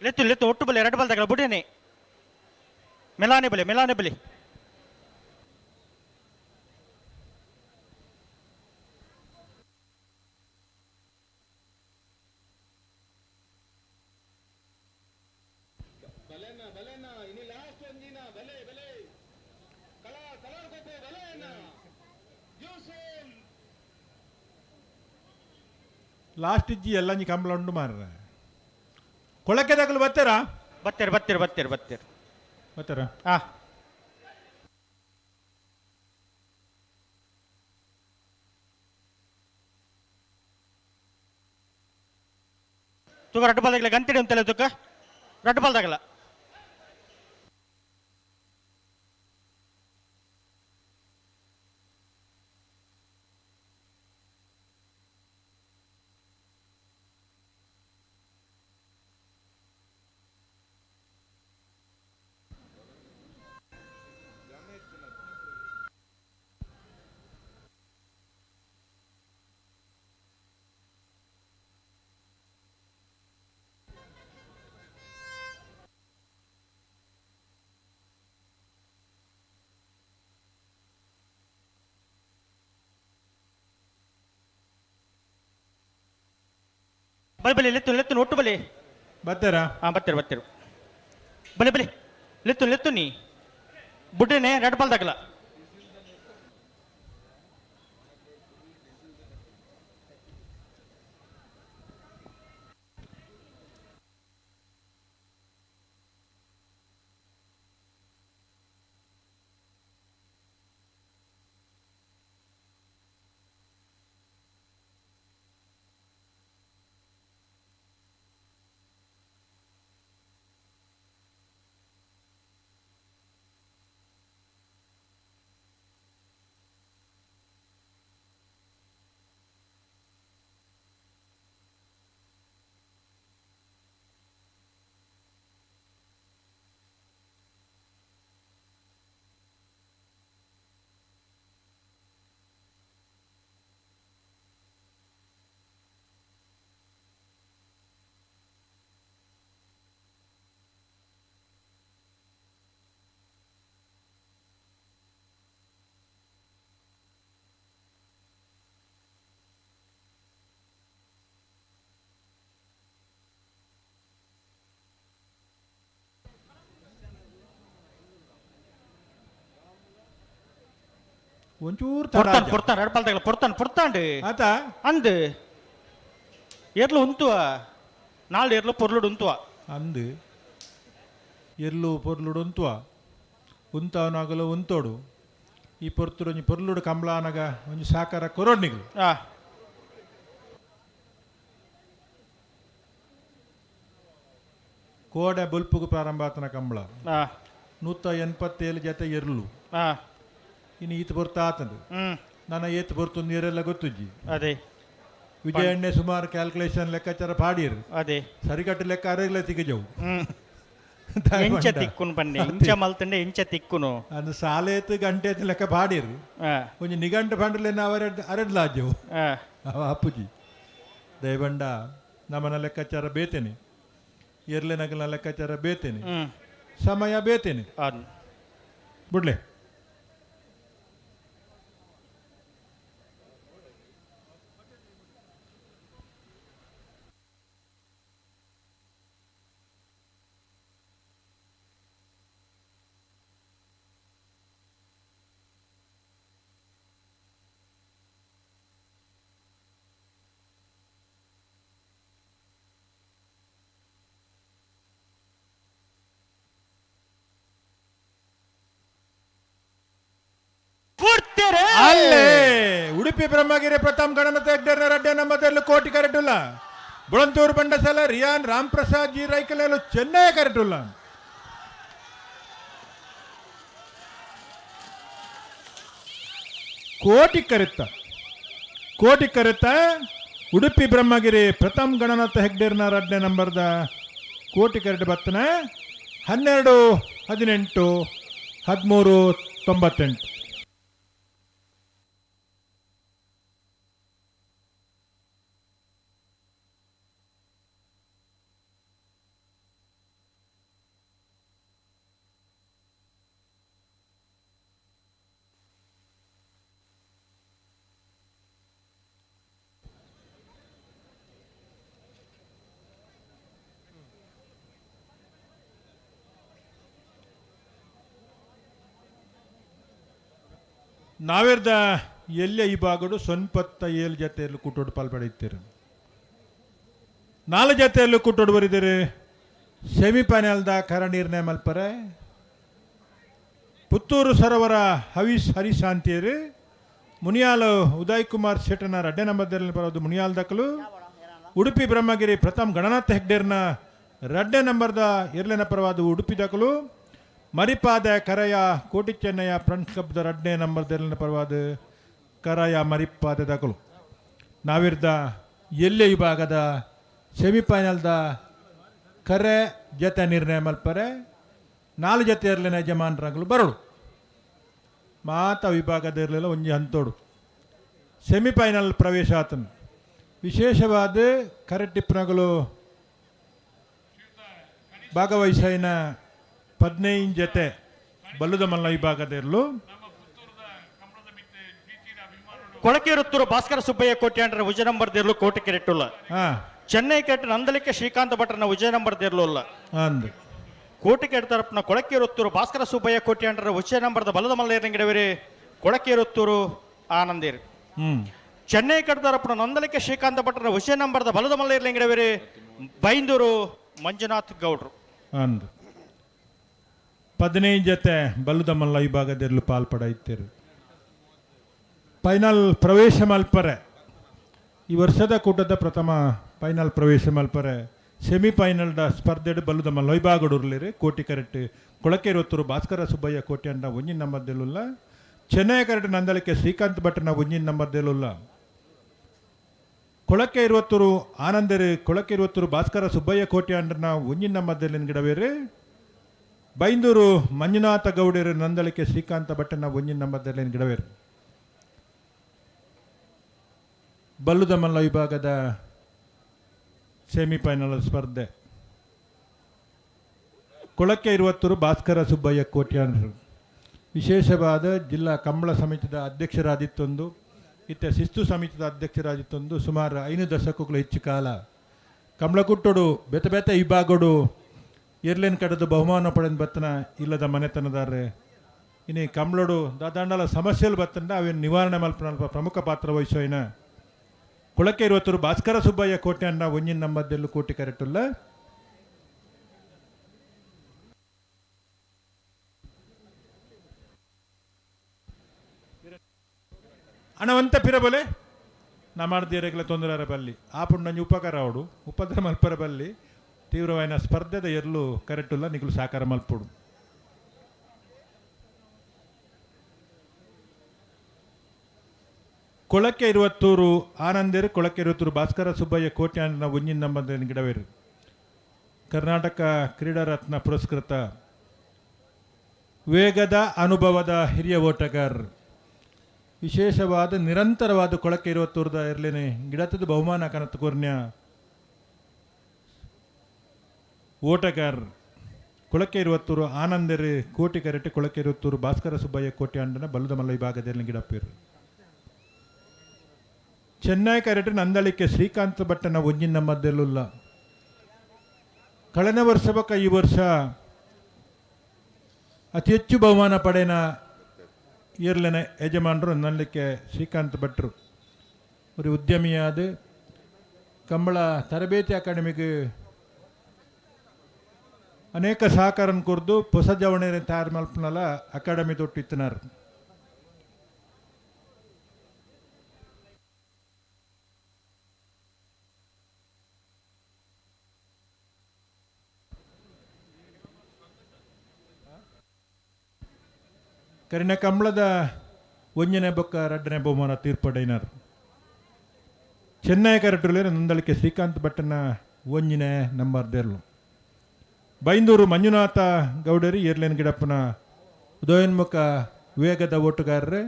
ಲೆತ್ತು ಲೆತ್ತು ಒಟ್ಟು ಬಲೆ ಎರಡು ಬಲ್ದಾಗಲ ಬುಡೇನೆ. ಮೆಲಾನೆ ಬಲೆ ಮೆಲಾನೆ ಬಲೆ. ಲಾಸ್ಟ್ ಇಜ್ಜಿ ಎಲ್ಲ ನೀ ಕಂಬಳ ಉಂಡು ಮಾರ್ರೆ. ಕೊಳಕೆ ದಾಖಲು ಬರ್ತಾರಾ? ಬತ್ತೇರು ಬತ್ತೇರು ಬತ್ತೇರು ಬತ್ತೇರು. ಬರ್ತಾರಾ? ಹಾ. ತುಗ ರಡ್ಡು ಬಾಲ್ದಾಗಲ ಗಂತಿಡಿ ಅಂತಲ್ಲ ತುಕ್ಕ ರಡ್ಡು ಬಾಲ್ದಾಗಲ. ಬಲೆ ಬಲೆ ಲೆತ್ತು ಲೆತ್ತು ಒಟ್ಟು ಬಲೆ. ಬರ್ತಾರಾ? ಹಾ ಬತ್ತೇರು ಬತ್ತೇರು ಬಲೆ ಬಲೆ ಲೆತ್ತು ಲೆತ್ತು ನೀ ಬುಡ್ಡೆನೆ ರಡ್ಡು ಬಾಲ್ದಾಗಲ. ಒಂಚೂರು ಪೊರ್ತಾನ್ ಪೊರ್ತಾನ್ ರಡ್ ಪಾಲ್ದಾಗಲ ಪೊರ್ತಾನ್ ಪೊರ್ತಾಂಡ್ ಆತ ಅಂದ್ ಏರ್ಲು ಉಂತುವ ನಾಲ್ ಏರ್ಲು ಪೊರ್ಲುಡು ಉಂತುವ ಅಂದು ಎರ್ಲು ಪೊರ್ಲುಡು ಉಂತುವ ಉಂತವನಾಗಲು ಉಂತೋಡು ಈ ಪೊರ್ತುಡು ಒಂಜಿ ಪೊರ್ಲುಡು ಕಂಬಳಾನಗ ಒಂಜಿ ಸಾಕಾರ ಕೊರೋಡ್ನಿಗ್ಲು ಆ ಕೋಡೆ ಬೊಲ್ಪುಗು ಪ್ರಾರಂಭ ಆತನ ಕಂಬಳ ಆ 187 ಜತೆ ಎರ್ಲು ಆ ಇನ್ನು ಈತ ಪೊರ್ತು ಆತಂದು ಹ್ಮ್ ನನ್ನ ಏತ್ ಪೊರ್ತು ನೀರೆಲ್ಲ ಗೊತ್ತುಜ್ಜಿ ಅದೇ ವಿಜಯ ಎಣ್ಣೆ ಸುಮಾರು ಕ್ಯಾಲ್ಕುಲೇಷನ್ ಲೆಕ್ಕಾಚಾರ ಪಾಡಿರು ಅದೇ ಸರಿಕಟ್ಟು ಲೆಕ್ಕ ಅರಗ್ಲೆ ತಿಗಜವು ಹ್ಮ್ ಎಂಚ ತಿಕ್ಕುನು ಬನ್ನಿ ಇಂಚ ಮಲ್ತಂಡೆ ಎಂಚ ತಿಕ್ಕುನು ಅಂದು ಸಾಲೇತು ಗಂಟೆ ಆತು ಲೆಕ್ಕ ಪಾಡಿರು ಆ ಒಂಜಿ ನಿಘಂಟು ಪಂಡ್ರಲೆ ನಾವು ಅರೆಡ್ ಅರೆಡ್ಲಾಜೆವು ಆ ಅವ ಅಪ್ಪುಜಿ ದಯಬಂಡ ನಮ್ಮನ ಲೆಕ್ಕಾಚಾರ ಬೇತೇನೆ ಎರ್ಲೆ ನಗಲ ಲೆಕ್ಕಾಚಾರ ಬೇತೇನೆ ಹ್ಮ್ ಸಮಯ ಬೇತೇನೆ ಅದ್ ಬಿಡ್ಲೆ ಪೂರ್ತಿರೆ ಅಲ್ಲೇ ಉಡುಪಿ ಬ್ರಹ್ಮಗಿರಿ ಪ್ರಥಮ್ ಗಣನತ ಹೆಗ್ಡೇರ್ನ ರಡ್ಡೆ ನಮ್ಮದಲ್ಲೂ ಕೋಟಿ ಕರೆಟುಲ್ಲ ಬುಳಂತೂರು ಬಂಡಸಲ ರಿಯಾನ್ ರಾಮ್ ಪ್ರಸಾದ್ ಜಿ ರೈಕಲೇಲು ಚೆನ್ನೈ ಕರೆಟುಲ್ಲ ಕೋಟಿ ಕರೆತ್ತ ಕೋಟಿ ಕರೆತ್ತ ಉಡುಪಿ ಬ್ರಹ್ಮಗಿರಿ ಪ್ರಥಮ್ ಗಣನಾಥ ಹೆಗ್ಡೇರ್ನ ರಡ್ಡೆ ನಂಬರ್ದ ಕೋಟಿ ಕರೆಟ್ ಬತ್ತನ 12 18 13 98. ನಾವೇರ್ದ ಎಲ್ಲೆ ಈ ಭಾಗಡು ಸೊನ್ಪತ್ತ ಏಳು ಜೊತೆಯಲ್ಲಿ ಕೂಟೋಡು ಪಾಲ್ಪಡೆಯುತ್ತೀರಿ ನಾಲ್ಕು ಜೊತೆಯಲ್ಲೂ ಕೂಟೋಡು ಬರಿದ್ದೀರಿ ಸೆಮಿಫೈನಲ್ದ ಕರ ನಿರ್ಣಯ ಮಲ್ಪರೆ ಪುತ್ತೂರು ಸರೋವರ ಹವೀಸ್ ಹರಿಶಾಂತಿಯರು ಮುನಿಯಾಲು ಉದಯ್ ಕುಮಾರ್ ಶೆಟ್ಟನ ರಡ್ಡೆ ನಂಬರ್ದಲ್ಲಿ ಬರೋದು ಮುನಿಯಾಲ್ ದಕ್ಕಲು ಉಡುಪಿ ಬ್ರಹ್ಮಗಿರಿ ಪ್ರಥಮ್ ಗಣನಾಥ ಹೆಗ್ಡೇರ್ನ ರಡ್ಡೆ ನಂಬರ್ದ ಎರಡನೇ ಪರವಾದ ಉಡುಪಿ ದಕ್ಕಲು ಮರಿಪಾದ ಕರಯ ಕೋಟಿ ಚೆನ್ನಯ್ಯ ಫ್ರೆಂಡ್ಸ್ ಕ್ಲಬ್ದ ರಡ್ಡೆ ನಂಬರ್ದ ಎರಡನೇ ಪರವಾದ ಕರಯ ಮರಿಪಾದ ದಕಲು ನಾವಿರ್ದ ಎಲ್ಲೆ ವಿಭಾಗದ ಸೆಮಿಫೈನಲ್ದ ಕರೆ ಜತೆ ನಿರ್ಣಯ ಮಲ್ಪರೆ ನಾಲ್ಕು ಜತೆ ಇರಲಿನ ಯಜಮಾನರಂಗಲು ಬರಡು ಮಾತ ವಿಭಾಗದ ಇರಲಿಲ್ಲ ಒಂಜಿ ಹಂತೋಡು ಸೆಮಿಫೈನಲ್ ಪ್ರವೇಶ ಆತನು ವಿಶೇಷವಾದ ಕರೆ ಟಿಪ್ಪಣಗಳು ಭಾಗವಹಿಸಿನ 15 ಜತೆ ಬಲ್ಲುದ ಮಲ್ಲ ವಿಭಾಗದ ಇರಲು ಕೊಳಕೇರುತ್ತೂರು ಭಾಸ್ಕರ ಸುಬ್ಬಯ್ಯ ಕೋಟ್ಯಾಂಡ್ರ ವಿಜಯ ನಂಬರ್ ದೇರ್ಲು ಕೋಟಿ ಕೆರೆಟ್ಟುಲ್ಲ ಹಾಂ ಚೆನ್ನೈ ಕೆಟ್ಟ ನಂದಲಿಕ್ಕೆ ಶ್ರೀಕಾಂತ ಭಟ್ರನ ವಿಜಯ ನಂಬರ್ ದೇರ್ಲು ಅಲ್ಲ ಅಂದು ಕೋಟಿ ಕೆಟ್ಟ ತರಪ್ನ ಕೊಳಕೇರುತ್ತೂರು ಭಾಸ್ಕರ ಸುಬ್ಬಯ್ಯ ಕೋಟ್ಯಾಂಡ್ರ ವಿಜಯ ನಂಬರ್ದ ಬಲದ ಮಲ್ಲೇರಂಗಿಡವಿರಿ ಕೊಳಕೇರುತ್ತೂರು ಆನಂದಿರಿ ಹ್ಞೂ ಚೆನ್ನೈ ಕಟ್ಟದರಪ್ಪನ ನಂದಲಿಕ್ಕೆ ಶ್ರೀಕಾಂತ ಭಟ್ರನ ವಿಜಯ ನಂಬರ್ದ ಬಲದ ಮಲ್ಲೇರ್ಲಿಂಗಿಡವಿರಿ ಬೈಂದೂರು ಮಂಜುನಾಥ್ ಗೌಡ್ರು ಅಂದು 15 ಜತೆ ಬಲ್ಲುದ ಮಲ್ಲ ವಿಭಾಗದಲ್ಲಿ ಪಾಲ್ಪಡೆಯುತ್ತೀರು ಫೈನಲ್ ಪ್ರವೇಶ ಮಲ್ಪರೆ ಈ ವರ್ಷದ ಕೂಟದ ಪ್ರಥಮ ಫೈನಲ್ ಪ್ರವೇಶ ಮಲ್ಪರೆ ಸೆಮಿಫೈನಲ್ದ ಸ್ಪರ್ಧೆಡು ಬಲ್ಲುದ ಮಲ್ಲ ವಿಭಾಗಡುರ್ಲಿರಿ ಕೋಟಿ ಕರೆಕ್ಟ್ ಕೊಳಕೇರೊತ್ತೂರು ಭಾಸ್ಕರ ಸುಬ್ಬಯ್ಯ ಕೋಟಿ ಅಂಡ ಒಂಜಿನ ನಂಬರ್ದೆಲ್ಲುಲ್ಲ ಚೆನ್ನೈ ಕರೆಕ್ಟ್ ನಂದಲಿಕೆ ಶ್ರೀಕಾಂತ್ ಭಟ್ನ ಒಂಜಿನ ನಂಬರ್ದೆಲ್ಲುಲ್ಲ ಕೊಳಕೆ ಇರುವತ್ತೂರು ಆನಂದರು ಕೊಳಕೆ ಇರುವತ್ತೂರು ಭಾಸ್ಕರ ಸುಬ್ಬಯ್ಯ ಕೋಟಿ ಅಂಡನ ಒಂಜಿನ ನಂಬರ್ದಲ್ಲಿ ಗಿಡವೇರು ಬೈಂದೂರು ಮಂಜುನಾಥ ಗೌಡರು ನಂದಳಿಕೆ ಶ್ರೀಕಾಂತ ಭಟ್ಟನ ಒಂಜಿನ ನಂಬರ್ದಲ್ಲಿ ಗಿಡವೇರು ಬಲ್ಲುದ ಮಲ್ಲ ವಿಭಾಗದ ಸೆಮಿಫೈನಲ್ ಸ್ಪರ್ಧೆ ಕೊಳಕೆ ಇರುವತ್ತೂರು ಭಾಸ್ಕರ ಸುಬ್ಬಯ್ಯ ಕೋಟ್ಯಾನ್ರು ವಿಶೇಷವಾದ ಜಿಲ್ಲಾ ಕಂಬಳ ಸಮಿತಿದ ಅಧ್ಯಕ್ಷರಾದಿತ್ತೊಂದು ಇತ್ತ ಶಿಸ್ತು ಸಮಿತಿದ ಅಧ್ಯಕ್ಷರಾದಿತ್ತೊಂದು ಸುಮಾರು 5 ದಶಕಕ್ಕೂ ಹೆಚ್ಚು ಕಾಲ ಕಂಬಳಕುಟ್ಟೋಡು ಬೆತ ಬೆತ ವಿಭಾಗಡು ಎರ್ಲೇನ್ ಕಡದು ಬಹುಮಾನ ಪಡೆದ ಬತ್ತನ ಇಲ್ಲದ ಮನೆತನದಾರೆ ಇನಿ ಕಂಬ್ಳೋಡು ದಾದಾಂಡಲ ಸಮಸ್ಯೆಲು ಬತ್ತಂಡ ಅವೇನು ನಿವಾರಣೆ ಮಲ್ಪುನ ಪ್ರಮುಖ ಪಾತ್ರ ವಹಿಸೋಯಿನ ಕುಳಕ್ಕೆ ಇರುವತ್ತರು ಭಾಸ್ಕರ ಸುಬ್ಬಯ್ಯ ಕೋಟೆ ಅನ್ನ ಒಂಜಿನ ನಂಬರ್ದೆಲ್ಲು ಕೋಟಿ ಕರೆಟುಲ್ಲ. ಅಣವಂತ ಪಿರಬಲೆ ನಾ ಮಾಡ್ದಿರಗ್ಲ ತೊಂದರೆ ಬಲ್ಲಿ ಆಪುಂಡು ನಂಜಿ ಉಪಕಾರ ಅವಡು ಉಪದ್ರ ಮಲ್ಪರ ಬಲ್ಲಿ ತೀವ್ರವಾಯಿನ ಸ್ಪರ್ಧೆದ ಎರ್ಲು ಕರೆಟುಲ್ಲ ನಿಗುಲು ಸಾಕಾರ ಮಲ್ಪುಡು. ಕೊಳಕ್ಕೆ ಇರುವತ್ತೂರು ಆನಂದೇರು ಕೊಳಕ್ಕೆ ಇರುವತ್ತೂರು ಭಾಸ್ಕರ ಸುಬ್ಬಯ್ಯ ಕೋಟ್ಯಾನ ಒಂಜಿನ ನಂಬಂದ ಗಿಡವೇರು ಕರ್ನಾಟಕ ಕ್ರೀಡಾರತ್ನ ಪುರಸ್ಕೃತ ವೇಗದ ಅನುಭವದ ಹಿರಿಯ ಓಟಗಾರ್ ವಿಶೇಷವಾದ ನಿರಂತರವಾದ ಕೊಳಕ್ಕೆ ಇರುವತ್ತೂರದ ಇರಲೇನೆ ಗಿಡತದ ಬಹುಮಾನ ಕನತ್ ಕೋರ್ನ್ಯ ಓಟಗಾರ್ ಕೊಳಕ್ಕೆ ಇರುವತ್ತೂರು ಆನಂದರು ಕೋಟಿ ಕರೆಟೆ ಕೊಳಕ್ಕೆ ಇರುವತ್ತೂರು ಭಾಸ್ಕರ ಸುಬ್ಬಯ್ಯ ಕೋಟೆ ಅಂಡನ ಬಲ್ಲದ ಮಲ್ಲ ವಿಭಾಗದಲ್ಲಿ ಗಿಡಪ್ಪಿರು. ಚೆನ್ನೈ ಕರೆಟೆ ನಂದಳಿಕೆ ಶ್ರೀಕಾಂತ್ ಭಟ್ಟನ ಒಂಜಿನ ಮಧ್ಯಲ್ಲುಲ್ಲ. ಕಳೆದ ವರ್ಷ ಬಕ್ಕ ಈ ವರ್ಷ ಅತಿ ಹೆಚ್ಚು ಬಹುಮಾನ ಪಡೆಯನ ಇರ್ಲೆನ ಯಜಮಾನರು ನನ್ನಲಿಕ್ಕೆ ಶ್ರೀಕಾಂತ್ ಭಟ್ರು. ஒரு ಉದ್ಯಮಿಯಾದ ಕಂಬಳ ತರಬೇತಿ ಅಕಾಡೆಮಿಗೆ ಅನೇಕ ಸಹಕಾರ ಕೊರ್ದು ಹೊಸ ಜವಣೆರೆ ತಯಾರು ಮಲ್ಪನಲ ಅಕಾಡೆಮಿ ತೊಟ್ಟು ಇತ್ತನಾರ್. ಕರಿನ ಕಂಬಳದ ಒಂಜನೆ ಬೊಕ್ಕ ರಡ್ಡನೆ ಬಹುಮಾನ ತೀರ್ಪಡೈನಾರ್. ಚೆನ್ನೈ ಕರಟುಲೇರು ನಂದಳಿಕೆ ಶ್ರೀಕಾಂತ್ ಭಟ್ಟನ ಒಂಜಿನೆ ನಂಬರ್ ದೇರ್ಲು. ಬೈಂದೂರು ಮಂಜುನಾಥ ಗೌಡರಿ ಏರ್ಲೇನ್ ಗಿಡಪ್ಪನ ಉದಯೋನ್ಮುಖ ವೇಗದ ಓಟುಗಾರರು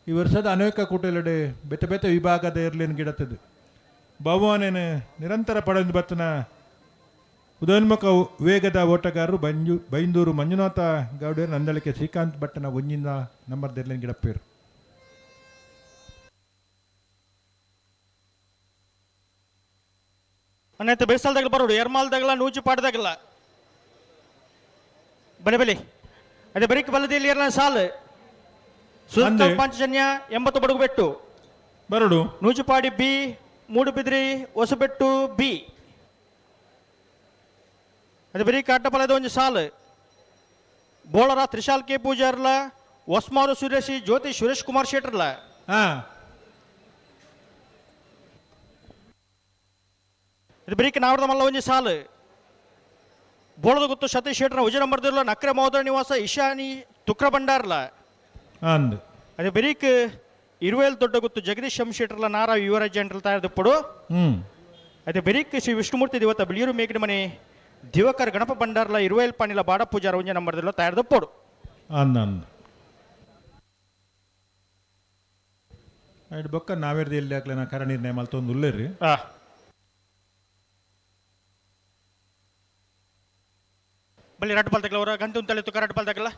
ಈ ವರ್ಷದ ಅನೇಕ ಕೂಟಲೆಡೆ ಬೇತೆ ಬೇತೆ ವಿಭಾಗದ ಏರ್ಲೇನ್ ಗಿಡತ್ತದು ಬಹುಮಾನೇನು ನಿರಂತರ ಪಡೆದು ಬತ್ತನ ಉದಯೋನ್ಮುಖ ವೇಗದ ಓಟಗಾರರು ಬೈಂದೂರು ಮಂಜುನಾಥ ಗೌಡರು ನಂದಳಿಕೆ ಶ್ರೀಕಾಂತ್ ಭಟ್ಟನ ಒಂಜಿನ ನಂಬರ್ ದೇರ್ಲೇನ್ ಗಿಡಪ್ಪೇರು. ಅನ್ನೈತೆ ಬೇಸಲ್ದಾಗಲ ಬರೋಡು ಎರ್ಮಾಲ್ದಾಗಲ ನೂಜು ಪಾಡ್ದಾಗಲ್ಲ ಬಲೆ ಬಲೆ ಅದೇ ಬರೀಕ್ ಬಲ್ಲದಲ್ಲಿ ಇರಲ ಸಾಲು ಸುಲ್ತಾನ್ ಪಾಂಚಜನ್ಯ 80 ಬಡಗು ಬೆಟ್ಟು ಬರಡು ನೂಜುಪಾಡಿ ಬಿ ಮೂಡುಬಿದ್ರಿ ಹೊಸಬೆಟ್ಟು ಬಿ ಅದೇ ಬರೀಕ್ ಅಡ್ಡಪಲದ ಒಂದು ಸಾಲು ಬೋಳರ ತ್ರಿಶಾಲ್ ಕೆ ಪೂಜಾರ್ಲ ಹೊಸ್ಮಾರು ಸುರೇಶಿ ಜ್ಯೋತಿ ಸುರೇಶ್ ಕುಮಾರ್ ಶೆಟ್ಟರ್ಲ. ಇದು ಬರೀಕ್ ನಾವರದ ಮಲ್ಲ ಒಂಜಿ ಸಾಲು ಬೋಳದ ಗುತ್ತು ಸತೀಶ್ ಶೆಟ್ಟರ್ ಉಜಯ ನಂಬರ್ದಿರ್ಲ ನಕ್ರೆ ಮಹೋದರ ನಿವಾಸ ಇಶಾನಿ ತುಕ್ರ ಭಂಡಾರ್ಲ. ಅಂದ್ ಅದೇ ಬರೀಕ್ ಇರುವೇಲ್ ದೊಡ್ಡ ಗುತ್ತು ಜಗದೀಶ್ ಎಂ ಶೆಟ್ಟರ್ಲ ನಾರ ಯುವರಾಜ್ ಅಂಟ್ರಲ್ ತಯಾರಿದಪ್ಪಡು. ಅದೇ ಬರೀಕ್ ಶ್ರೀ ವಿಷ್ಣುಮೂರ್ತಿ ದೇವತ ಬಿಳಿಯೂರು ಮೇಗಿನ ಮನೆ ದಿವಕರ್ ಗಣಪ ಭಂಡಾರ್ಲ ಇರುವೇಲ್ ಪಾಣಿಲ ಬಾಡ ಪೂಜಾರ ಒಂಜಿ ನಂಬರ್ದಿರ್ಲ ತಯಾರಿದಪ್ಪಡು. ಅಂದ್ ಅಂದ್ ಐಡ್ ಬೊಕ್ಕ ನಾವೇರ್ದು ಎಲ್ಲಿ ಹಾಕ್ಲೆ ನಾ ಕರ ನಿರ್ಣಯ ಮಲ್ತೊಂದು ಉಲ್ಲೇರಿ. ಬಲ್ಲಿ ರಡ್ಡು ಪಾಲ್ ಅವರ ಗಂಟು ಉಂತಳಿತ್ತು ಕರಡು ಪಾಲ್ ತಗಲ.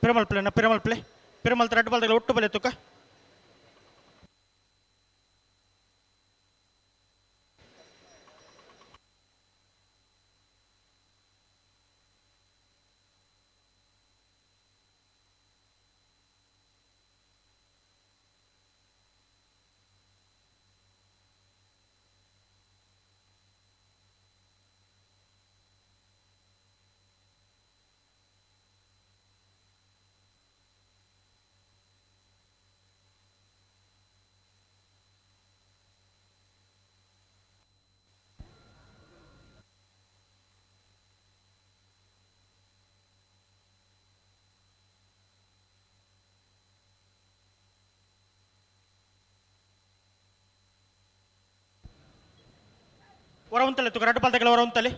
ಪಿರಮಲ್ ಪ್ಲೇ ಪಿರಮಲ್ ಪ್ಲೇ ಪಿರಮಲ್ ರಡ್ಡು ಬಾಲ್ ಒಟ್ಟು ಬಲೆ ತುಕ. ಹೊರ ಉಂತಲೆ ತುಕ ರಡ್ಡು ಪಾಲ್ ತಗಲ ಹೊರ ಉಂತಲೆ.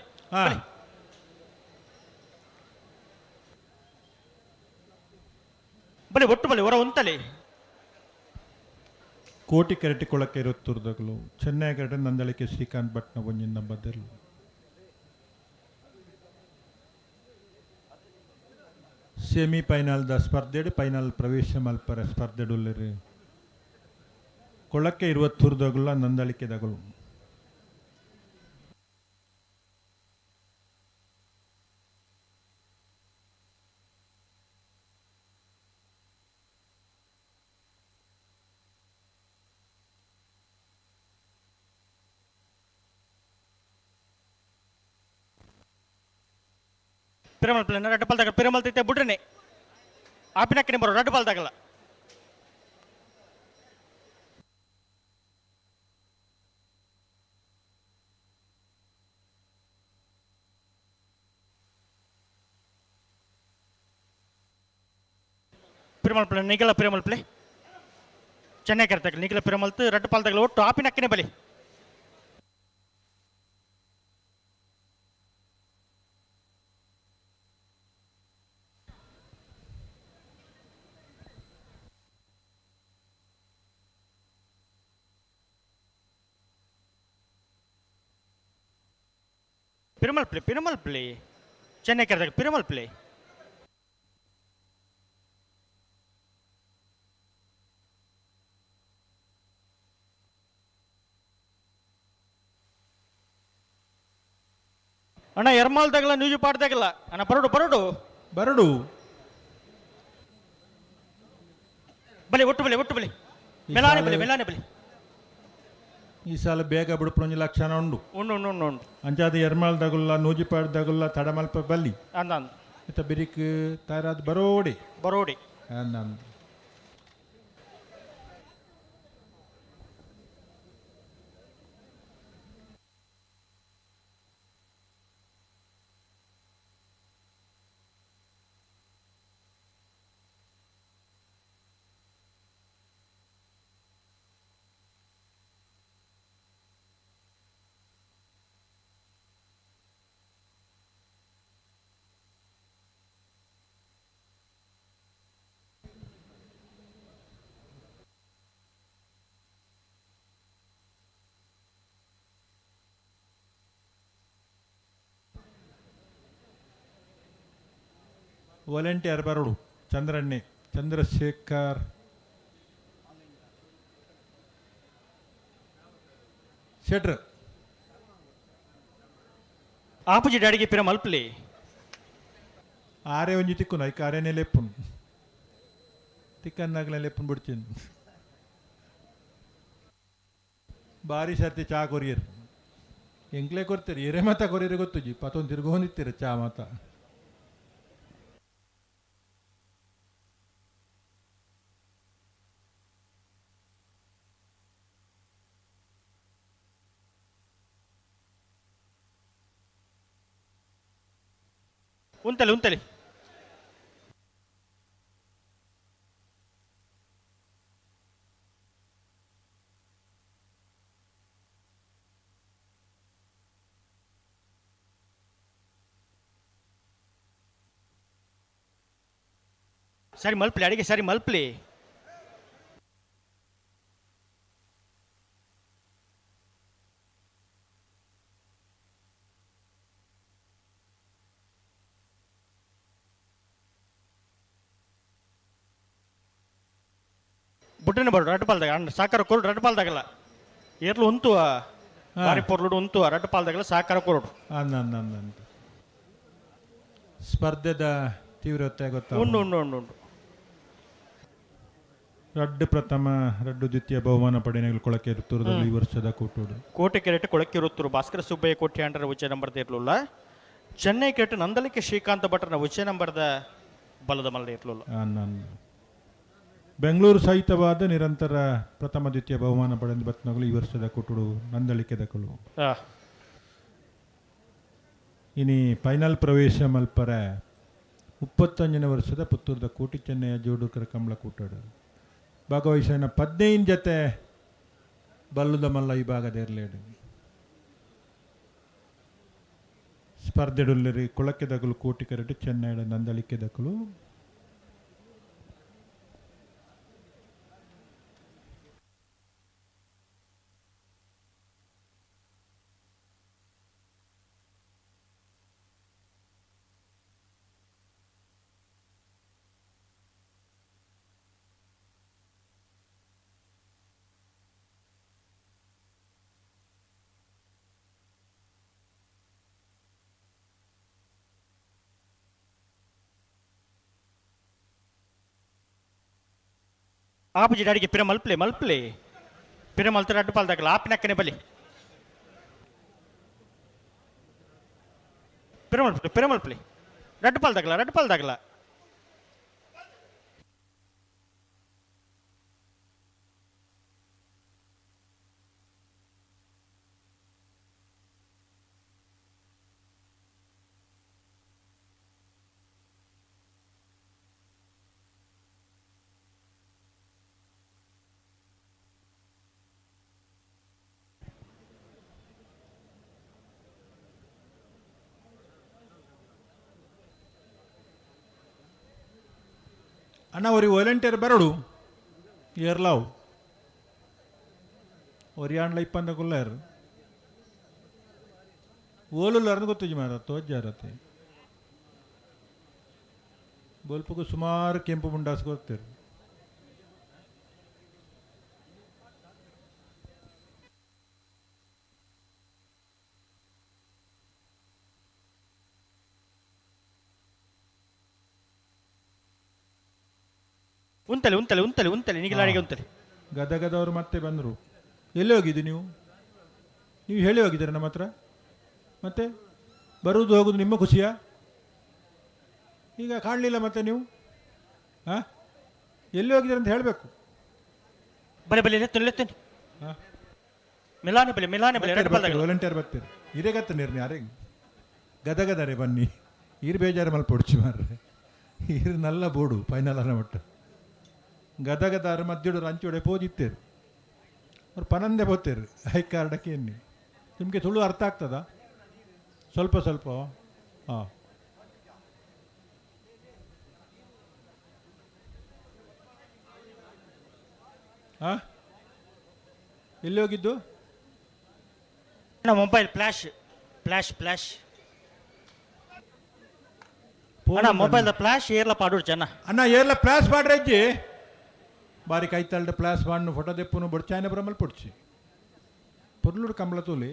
ಬಲೆ ಒಟ್ಟು ಬಲೆ ಹೊರ ಉಂತಲೆ. ಕೋಟಿ ಕೆರಟಿ ಕೊಳಕ್ಕೆ ಇರುತ್ತುರ್ದಗಲು ಚೆನ್ನೈ ಕೆರಟೆ ನಂದಳಿಕೆ ಶ್ರೀಕಾಂತ್ ಭಟ್ನ ಒಂಜಿನ ಬದಲು. ಸೆಮಿಫೈನಲ್ the ಸ್ಪರ್ಧೆಡು ಫೈನಲ್ ಪ್ರವೇಶ ಮಲ್ಪರ ಸ್ಪರ್ಧೆಡುಲ್ಲರು ಕೊಳಕ್ಕೆ ಇರುವತ್ತೂರ್ದಗುಲ ನಂದಳಿಕೆದಗಳು. ಪಿರಮಲ್ ಪ್ಲೇನ ರಡ್ಡು ಪಾಲ್ ಪಿರಮಲ್ ತಿತ್ತೆ ಬುಡ್ರನೆ ಆಪಿನಕ್ಕನೆ ಬರೋ ರಡ್ಡು ಪಾಲ್ ತಗಲ್ಲ. ಪಿರಮಲ್ ಪ್ಲೇ ನಿಖಲ ಪಿರಮಲ್ ಪ್ಲೇ ಚೆನ್ನೈ ಕರ್ತಕಲ್ ನಿಖಲ ಪಿರಮಲ್ತು ರಡ್ಡು ಪಾಲ್ ತಗಲ ಒಟ್ಟು ಆಪಿನಕ್ಕನೆ ಬಲಿ. ಪಿರಮಲ್ ಪ್ಲೇ ಪಿರಮಲ್ ಪ್ಲೇ ಚೆನ್ನೈ ಕರ್ತಕಲ್ ಪಿರಮಲ್ ಪ್ಲೇ. ಅಣ್ಣ ಎರ್ಮಾಲ್ ತಗಲ ನ್ಯೂಜು ಪಾಡ್ ತಗಲ ಅಣ್ಣ ಬರೋಡು ಬರೋಡು ಬರಡು. ಬಲಿ ಒಟ್ಟು ಬಲಿ ಒಟ್ಟು ಬಲಿ ಮೆಲಾನೆ ಬಲಿ ಮೆಲಾನೆ ಬಲಿ. ಈ ಸಾಲ ಬೇಗ ಬಿಡುಪುಂಜಿ ಲಕ್ಷಣ ಉಂಡು. ಉಂಡು ಉಂಡು ಉಂಡು ಉಂಡು. ಅಂಚಾದ ಎರ್ಮಾಲ್ ದಗುಲ್ಲ ನೂಜಿಪಾಡ್ ದಗುಲ್ಲ ತಡಮಲ್ಪ ಬಲ್ಲಿ. ಅಂದ ಅಂದ. ಇತ್ತ ಬಿರಿಕ್ ತಯಾರಾದ ಬರೋಡಿ. ಬರೋಡಿ. ಅಂದ. ವಾಲಂಟಿಯರ್ ಬರೋಡು ಚಂದ್ರಣ್ಣೆ ಚಂದ್ರಶೇಖರ್ ಶೆಟ್ರ್. ಆಪುಜಿ ಡ್ಯಾಡಿಗೆ ಪಿರ ಮಲ್ಪಲಿ. ಆರೆ ಒಂಜಿ ತಿಕ್ಕುನು ಐಕ್ ಆರೇನೆ ಲೆಪ್ಪುನು ತಿಕ್ಕನ್ನಾಗಲೇ ಲೆಪ್ಪುನು ಬಿಡ್ತೀನಿ. ಬಾರಿ ಸರ್ತಿ ಚಾ ಕೊರಿಯರ್ ಎಂಕ್ಲೆ ಕೊರ್ತೀರಿ ಎರೆ ಮಾತ ಕೊರಿಯರ್ ಗೊತ್ತುಜಿ ಪತೊಂದು ತಿರ್ಗೊಂದಿತ್ತೀರ ಚಾ ಮಾತ. ಉಂತಲೆ ಉಂತಲೆ. ಸರಿ ಮಲ್ಪಲಿ ಅಡಿಗೆ ಸರಿ ಮಲ್ಪಲಿ. ಬುಡ್ಡನೆ ಬರೋಡು ರಡ್ಡು ಪಾಲ್ದಾಗ ಅಣ್ಣ ಸಾಕಾರ ಕೊರಡು ರಡ್ಡು ಪಾಲ್ದಾಗಲ್ಲ ಏರ್ಲು ಉಂತುವ ಬಾರಿ ಪೊರ್ಲುಡು ಉಂತುವ ರಡ್ಡು ಪಾಲ್ದಾಗಲ್ಲ ಸಾಕಾರ ಕೊರಡು. ಅಂದ ಅಂದ ಅಂದ ಅಂದ. ಸ್ಪರ್ಧೆದ ತೀವ್ರತೆ ಗೊತ್ತಾ? ಉಂಡು ಉಂಡು ಉಂಡು ಉಂಡು. ರಡ್ಡು ಪ್ರಥಮ ರಡ್ಡು ದ್ವಿತೀಯ ಬಹುಮಾನ ಪಡೆಯಲು ಕೊಳಕೆ ತುರುದಲ್ಲಿ ಈ ವರ್ಷದ ಕೂಟೋಡು. ಕೋಟೆ ಕೆರೆಟ್ ಕೊಳಕಿರುತ್ತರು ಭಾಸ್ಕರ ಸುಬ್ಬಯ್ಯ ಕೋಟೆ ಅಂಡರ ಉಚ್ಚ ನಂಬರ್ದ ಇರ್ಲಿಲ್ಲ. ಚೆನ್ನೈ ಕೆರೆಟ್ ನಂದಲಿಕೆ ಶ್ರೀಕಾಂತ ಭಟ್ರನ ಉಚ್ಚ ನಂಬರ್ದ ಬಲದ ಮಲ್ಲ ಇರ್ಲಿಲ್ಲ. ನಾನು ಬೆಂಗಳೂರು ಸಹಿತವಾದ ನಿರಂತರ ಪ್ರಥಮ ದ್ವಿತೀಯ ಬಹುಮಾನ ಪಡೆದ ಬತ್ನಗಳು ಈ ವರ್ಷದ ಕೂಟುಡು ನಂದಳಿಕೆ ದಕಲು. ಇನಿ ಫೈನಲ್ ಪ್ರವೇಶ ಮಲ್ಪರ 35ನೇ ವರ್ಷದ ಪುತ್ತೂರದ ಕೋಟಿ ಚೆನ್ನಯ್ಯ ಜೋಡುಕರ ಕಂಬಳ ಕೂಟಾಡು ಭಾಗವಹಿಸಿದ 15 ಜತೆ ಬಲ್ಲುದ ಮಲ್ಲ ಈ ಭಾಗದ ಇರಲೇಡು ಸ್ಪರ್ಧೆಡುಲ್ಲರಿ ಕೊಳಕೆ ದಗಲು ಕೋಟಿ ಕರಟು ಚೆನ್ನೈಡ ನಂದಳಿಕೆ ದಕಲು. ಆಪುಜಿ ಅಡಿಗೆ ಪಿರ ಮಲ್ಪ್ಲೆ ಮಲ್ಪ್ಲೆ. ಪಿರ ಮಲ್ತ ರಡ್ಡು ಪಾಲ್ದಾಗಲ ಆಪಿನಕ್ಕನೆ ಬಲಿ. ಪಿರ ಮಲ್ಪ್ಲೆ ಪಿರ ಮಲ್ಪ್ಲೆ ರಡ್ಡು ಪಾಲ್ದಾಗಲ ರಡ್ಡು ಪಾಲ್ದಾಗಲ. ಅಣ್ಣ ಅವ್ರಿಗೆ ವಾಲಂಟಿಯರ್ ಬರಡು ಏರ್ಲಾವು ಒರಿಯಾಂಡ್ಲ ಇಪ್ಪಂದ ಕುಲ್ಲಾರು ಓಲುಲ್ಲಾರದು ಗೊತ್ತಿಜಿ ಮಾರ ತೋಜ್ಜಾರತೆ ಬೋಲ್ಪಗು ಸುಮಾರು ಕೆಂಪು ಮುಂಡಾಸ್ ಗೊತ್ತಿರು. ಉಂತಲೆ ಉಂತಲೆ ಉಂತಲೆ ಉಂತಲೆ ನಿಗಿಲಾಡಿಗೆ ಉಂತಲೆ. ಗದಗದವರು ಮತ್ತೆ ಬಂದರು. ಎಲ್ಲಿ ಹೋಗಿದ್ದು ನೀವು? ನೀವು ಹೇಳಿ ಹೋಗಿದ್ದೀರ ನಮ್ಮ ಹತ್ರ? ಮತ್ತೆ ಬರುವುದು ಹೋಗುದು ನಿಮ್ಮ ಖುಷಿಯಾ? ಈಗ ಕಾಣಲಿಲ್ಲ ಮತ್ತೆ ನೀವು? ಹಾಂ, ಎಲ್ಲಿ ಹೋಗಿದ್ದೀರ ಅಂತ ಹೇಳಬೇಕು. ಬಲೆ ಬಲೆ ಲೆತ್ತುನಿ ಲೆತ್ತುನಿ. ಹಾಂ, ಮಿಲಾನೆ ಬಲೆ ಮಿಲಾನೆ ಬಲೆ ರಡ್ಡು ಪಾಲ್ದಾಗಲ. ವಾಲಂಟಿಯರ್ ಬರ್ತೀರಿ ಹಿರೇಗತ್ತ ನೀರು ಯಾರಿಗೆ ಗದಗದಾರೆ ಬನ್ನಿ. ಈರು ಬೇಜಾರು ಮಲ್ಪ ಹೊಡ್ಚಿ ಮಾರ್ರೆ. ಈರು ನಲ್ಲ ಬೋಡು ಫೈನಲ್ ಅನ್ನ ಮಟ್ಟ ಗದಗದಾರ ಮಧ್ಯಡು ರಂಚೋಡೆ ಪೋದಿತ್ತೇರು ಅವ್ರು ಪನಂದೆ ಪೋತೇರು I ಕಾರ್ಡಕ್ಕೆ ಎನ್ನಿ. ನಿಮಗೆ ತುಳು ಅರ್ಥ ಆಗ್ತದಾ? ಸ್ವಲ್ಪ ಸ್ವಲ್ಪ. ಹಾಂ ಹಾಂ, ಎಲ್ಲಿ ಹೋಗಿದ್ದು? ಅಣ್ಣ ಮೊಬೈಲ್ ಫ್ಲ್ಯಾಶ್ ಫ್ಲ್ಯಾಶ್ ಫ್ಲ್ಯಾಶ್. ಅಣ್ಣ ಮೊಬೈಲ್ ಫ್ಲ್ಯಾಶ್ ಏರ್ಲ ಪಾಡು ಚೆನ್ನ. ಅಣ್ಣ ಏರ್ಲ ಪ್ಲಾಸ್ ಮಾಡ್ರೆ ಅಜ್ಜಿ ಬಾರಿ ಕೈತಲ್ಡ ಪ್ಲಾಸ್ ಬಾಣ್ಣು ಫೋಟೋ ದೆಪ್ಪುನು ಬೊಡ್ಚಾನೆ ಬ್ರಹ್ಮಲ್ ಪೊಡ್ಚಿ ಪೊರ್ಲುಡು ಕಂಬಳ ತೂಲಿ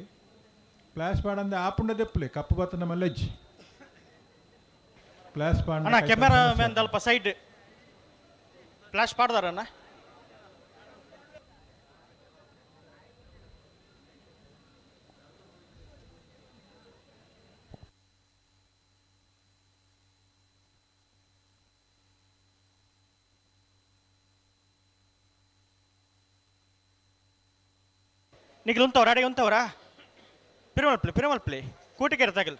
ಪ್ಲಾಸ್ ಬಾಡಂದೆ ಆಪುಂಡ ದೆಪ್ಪುಲೆ ಕಪ್ಪು ಬತ್ತನ ಮಲ್ಲಜ್ಜಿ ಪ್ಲಾಸ್ ಬಾಂಡ್. ಅಣ್ಣ ಕೆಮೆರಾ ಮ್ಯಾನ್ ಅಲ್ಪ ಸೈಡ್ ಫ್ಲ್ಯಾಶ್ ಪಾಡ್ದಾರಣ್ಣ. ನಿಖಿಲ್ ಉಂತವ್ರ ಅಡೆ ಉಂತವ್ರಾ? ಪಿರಮಲ್ಪ್ಲೆ ಪಿರಮಲ್ಪ್ಲೆ ಕೂಟಿಕೆರೆ ತಗಲ್.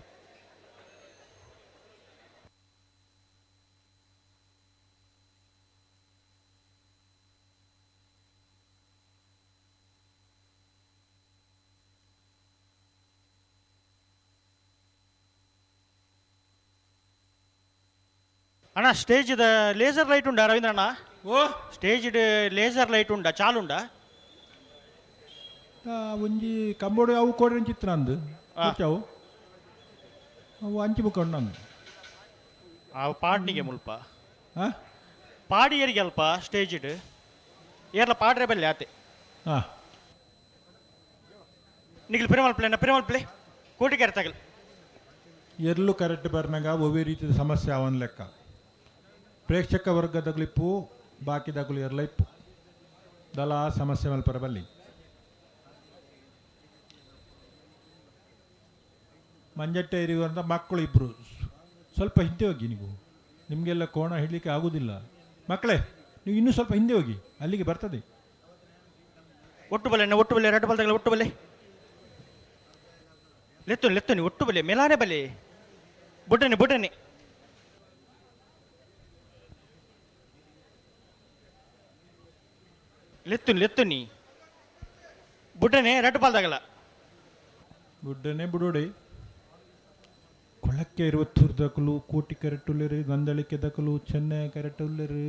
ಅಣ್ಣ ಸ್ಟೇಜ್ ಲೇಸರ್ ಲೈಟ್ ಉಂಡಾ ರವೀಂದ್ರಣ್ಣ? ಓ ಸ್ಟೇಜ್ ಲೇಸರ್ ಲೈಟ್ ಉಂಡಾ ಚಾಲುಂಡಾ? ಒಂಜಿ ಕಂಬೋಡು ಅವು ಕೋಡಿನ ಚಿತ್ರ ಅಂದು ಅವು ಅವು ಅಂಚಿ ಬುಕ್ಕ ಉಂಡು. ಅವು ಪಾಡ್ನಿಗೆ ಮುಲ್ಪ. ಹಾಂ, ಪಾಡಿಯರಿಗೆ ಅಲ್ಪ ಸ್ಟೇಜ್ ಏರ್ಲ ಪಾಡ್ರೆ ಬಲ್ಲೆ ಆತೆ. ಹಾಂ, ನಿಖಿಲ್ ಪಿರಮಲ್ಪ್ಲೆ ಅಣ್ಣ ಪಿರಮಲ್ಪ್ಲೆ ಕೂಟಿಕೆರೆ ತಗಲ್. ಎಲ್ಲೂ ಕರೆಕ್ಟ್ ಬರ್ನಾಗ ಒವ್ವೇ ರೀತಿಯ ಸಮಸ್ಯೆ ಅವನ ಲೆಕ್ಕ ಪ್ರೇಕ್ಷಕ ವರ್ಗದಗಳಿಪ್ಪು ಬಾಕಿದಗಳು ಎರ್ಲ ಇಪ್ಪು ದಲ ಸಮಸ್ಯೆ ಮಲ್ಪರ ಬಲ್ಲಿ. ಮಂಜಟ್ಟೆ ಇರುವಂಥ ಮಕ್ಕಳು ಇಬ್ಬರು ಸ್ವಲ್ಪ ಹಿಂದೆ ಹೋಗಿ. ನೀವು ನಿಮಗೆಲ್ಲ ಕೋಣ ಹಿಡಲಿಕ್ಕೆ ಆಗುವುದಿಲ್ಲ ಮಕ್ಕಳೇ, ನೀವು ಇನ್ನೂ ಸ್ವಲ್ಪ ಹಿಂದೆ ಹೋಗಿ, ಅಲ್ಲಿಗೆ ಬರ್ತದೆ. ಒಟ್ಟು ಬಲೆ ಅಣ್ಣ ಒಟ್ಟು ಬಲೆ ಎರಡು ಬಲ್ದಾಗಲ ಒಟ್ಟು ಬಲೆ ಲೆತ್ತು ಲೆತ್ತುನಿ ಒಟ್ಟು ಬಲೆ ಮೇಲಾನೆ ಬಲೆ ಬುಡ್ಡನೆ ಬುಡ್ಡನೆ. ಲೆತ್ತುನಿ ಲೆತ್ತುನಿ ಬುಡ್ಡನೆ ರಡ್ಡು ಪಾಲ್ದಾಗಲ. ಬುಡ್ಡನೆ ಬುಡೋಡಿ. ಕೊಳಕ್ಕೆ ಇರುವತ್ತೂರು ದಕಲು ಕೋಟಿ ಕರೆಕ್ಟ್ ಉಲ್ಲೇರು, ನಂದಳಿಕೆ ದಕಲು ಚೆನ್ನೈ ಕರೆಕ್ಟ್ ಉಲ್ಲೇರು.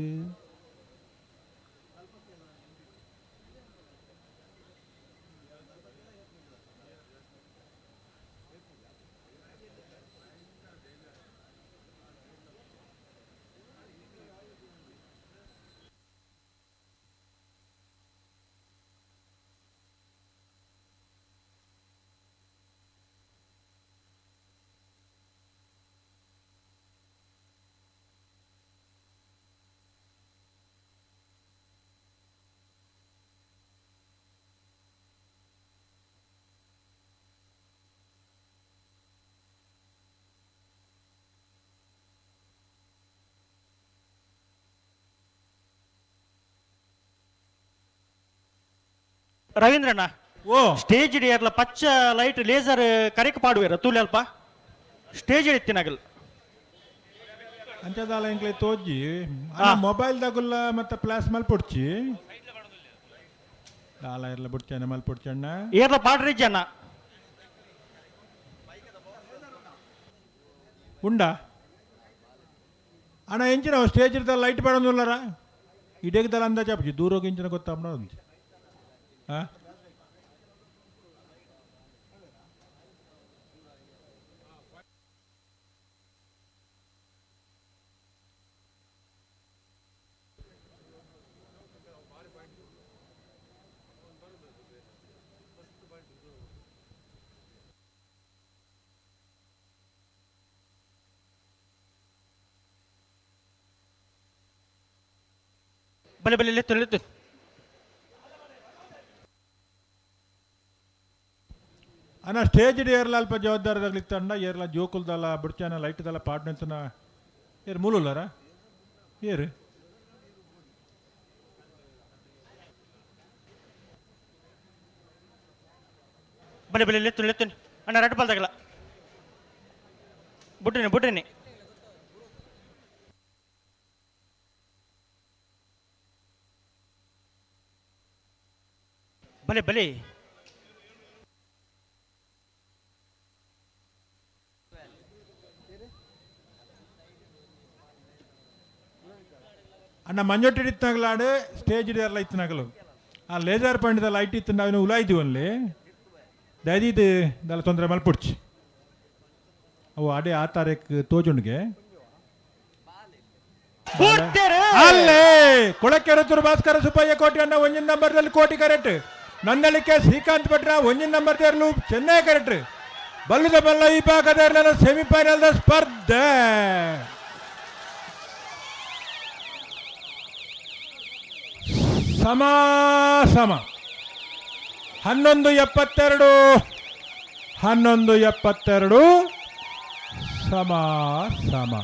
ರವೀಂದ್ರಣ್ಣ. ಓ. ಸ್ಟೇಜ್ ಇಡಿಯರ್ಲ ಪಚ್ಚ ಲೈಟ್ ಲೇಸರ್ ಕರೆಕ್ ಪಾಡುವೆರ ತೂಲೆ ಅಲ್ಪ ಸ್ಟೇಜ್ ಇತ್ತಿನಗಲ್. ಅಂಚದಾಲ ಎಂಕ್ಲೆ ತೋಜಿ. ಮೊಬೈಲ್ ದಗುಲ್ಲ ಮತ್ತೆ ಪ್ಲಾಸ್ ಮಲ್ಪೊಡ್ಚಿ, ದಾಲ ಇರ್ಲ ಬುಡ್ಚಣ್ಣ, ಮಲ್ಪೊಡ್ಚಣ್ಣ. ಏರ್ಲ ಪಾಡ್ರಿ ಜನ. ಉಂಡ ಅಣ್ಣ, ಎಂಚಿನ ಸ್ಟೇಜ್ ಇರ್ತಲ್ಲ, ಲೈಟ್ ಪಾಡೊಂದುಲ್ಲಾರ ಇಡೇಗ್ದಲ್ಲ ಅಂದಾಜು ಆಪುಜಿ, ದೂರೋಗಿ ಇಂಚಿನ ಗೊತ್ತಾಪುನ ಒಂಜಿ. ಆ ಬಲೆ ಬಲೆ, ಲೆತ್ತು ಲೆತ್ತು. ಅಣ್ಣ, ಸ್ಟೇಜ್ ಏರ್ಲ ಅಲ್ಪ ಜವಾಬ್ದಾರದಾಗ್ಲಿತ್ತಂಡ, ಏರ್ಲ ಜೋಕುಲ್ದಲ್ಲ ಬುಡ್ಚಾನ ಲೈಟ್ದಲ್ಲ ಪಾಡ್ನಂತನ ಏರ್ ಮೂಲುಲ್ಲಾರ ಏರು. ಬಲೆ ಬಲೆ, ಲೆತ್ತು ಲೆತ್ತು ಅಣ್ಣ. ರಡ್ಡು ಬಲ್ದಾಗಲ್ಲ, ಬುಡ್ರಿನಿ ಬುಡ್ರಿನಿ. ಬಲೆ ಬಲೆ. ಅಣ್ಣ, ಮಂಜೊಟ್ಟಿ ಇತ್ತನಾಗಲಾಡು ಸ್ಟೇಜ್ ಏರ್ಲ ಇತ್ತನಾಗಲು ಆ ಲೇಸರ್ ಪಂಡಿದ ಲೈಟ್ ಇತ್ತು, ನಾವಿನ್ನು ಉಲಾಯ್ದಿವಿ ಅಲ್ಲಿ ದಯದೀದ್ ದಾಲ ತೊಂದರೆ ಮಲ್ಪುಡ್ಚಿ. ಅವು ಅಡೆ ಆ ತಾರೀಕು ತೋಜುಂಡ್ಗೆ. ಬುಡ್ತೇರು. ಅಲ್ಲೇ ಕೊಳಕೆರತೂರು ಭಾಸ್ಕರ ಸುಬ್ಬಯ್ಯ ಕೋಟಿ ಅಣ್ಣ ಒಂಜಿನ ನಂಬರ್ದಲ್ಲಿ ಕೋಟಿ ಕರೆಕ್ಟ್. ನಂದಳಿಕೆ ಶ್ರೀಕಾಂತ್ ಭಟ್ರ ಒಂಜಿನ ನಂಬರ್ ತೇರ್ಲು ಚೆನ್ನೈ ಕರೆಕ್ಟ್. ಬಲ್ಲದ ಬಲ್ಲ ಈ ಭಾಗದ ಸೆಮಿಫೈನಲ್ ಸ್ಪರ್ಧೆ. ಸಮ ಸಮ, 11.72, 11.72, ಸಮ ಸಮ.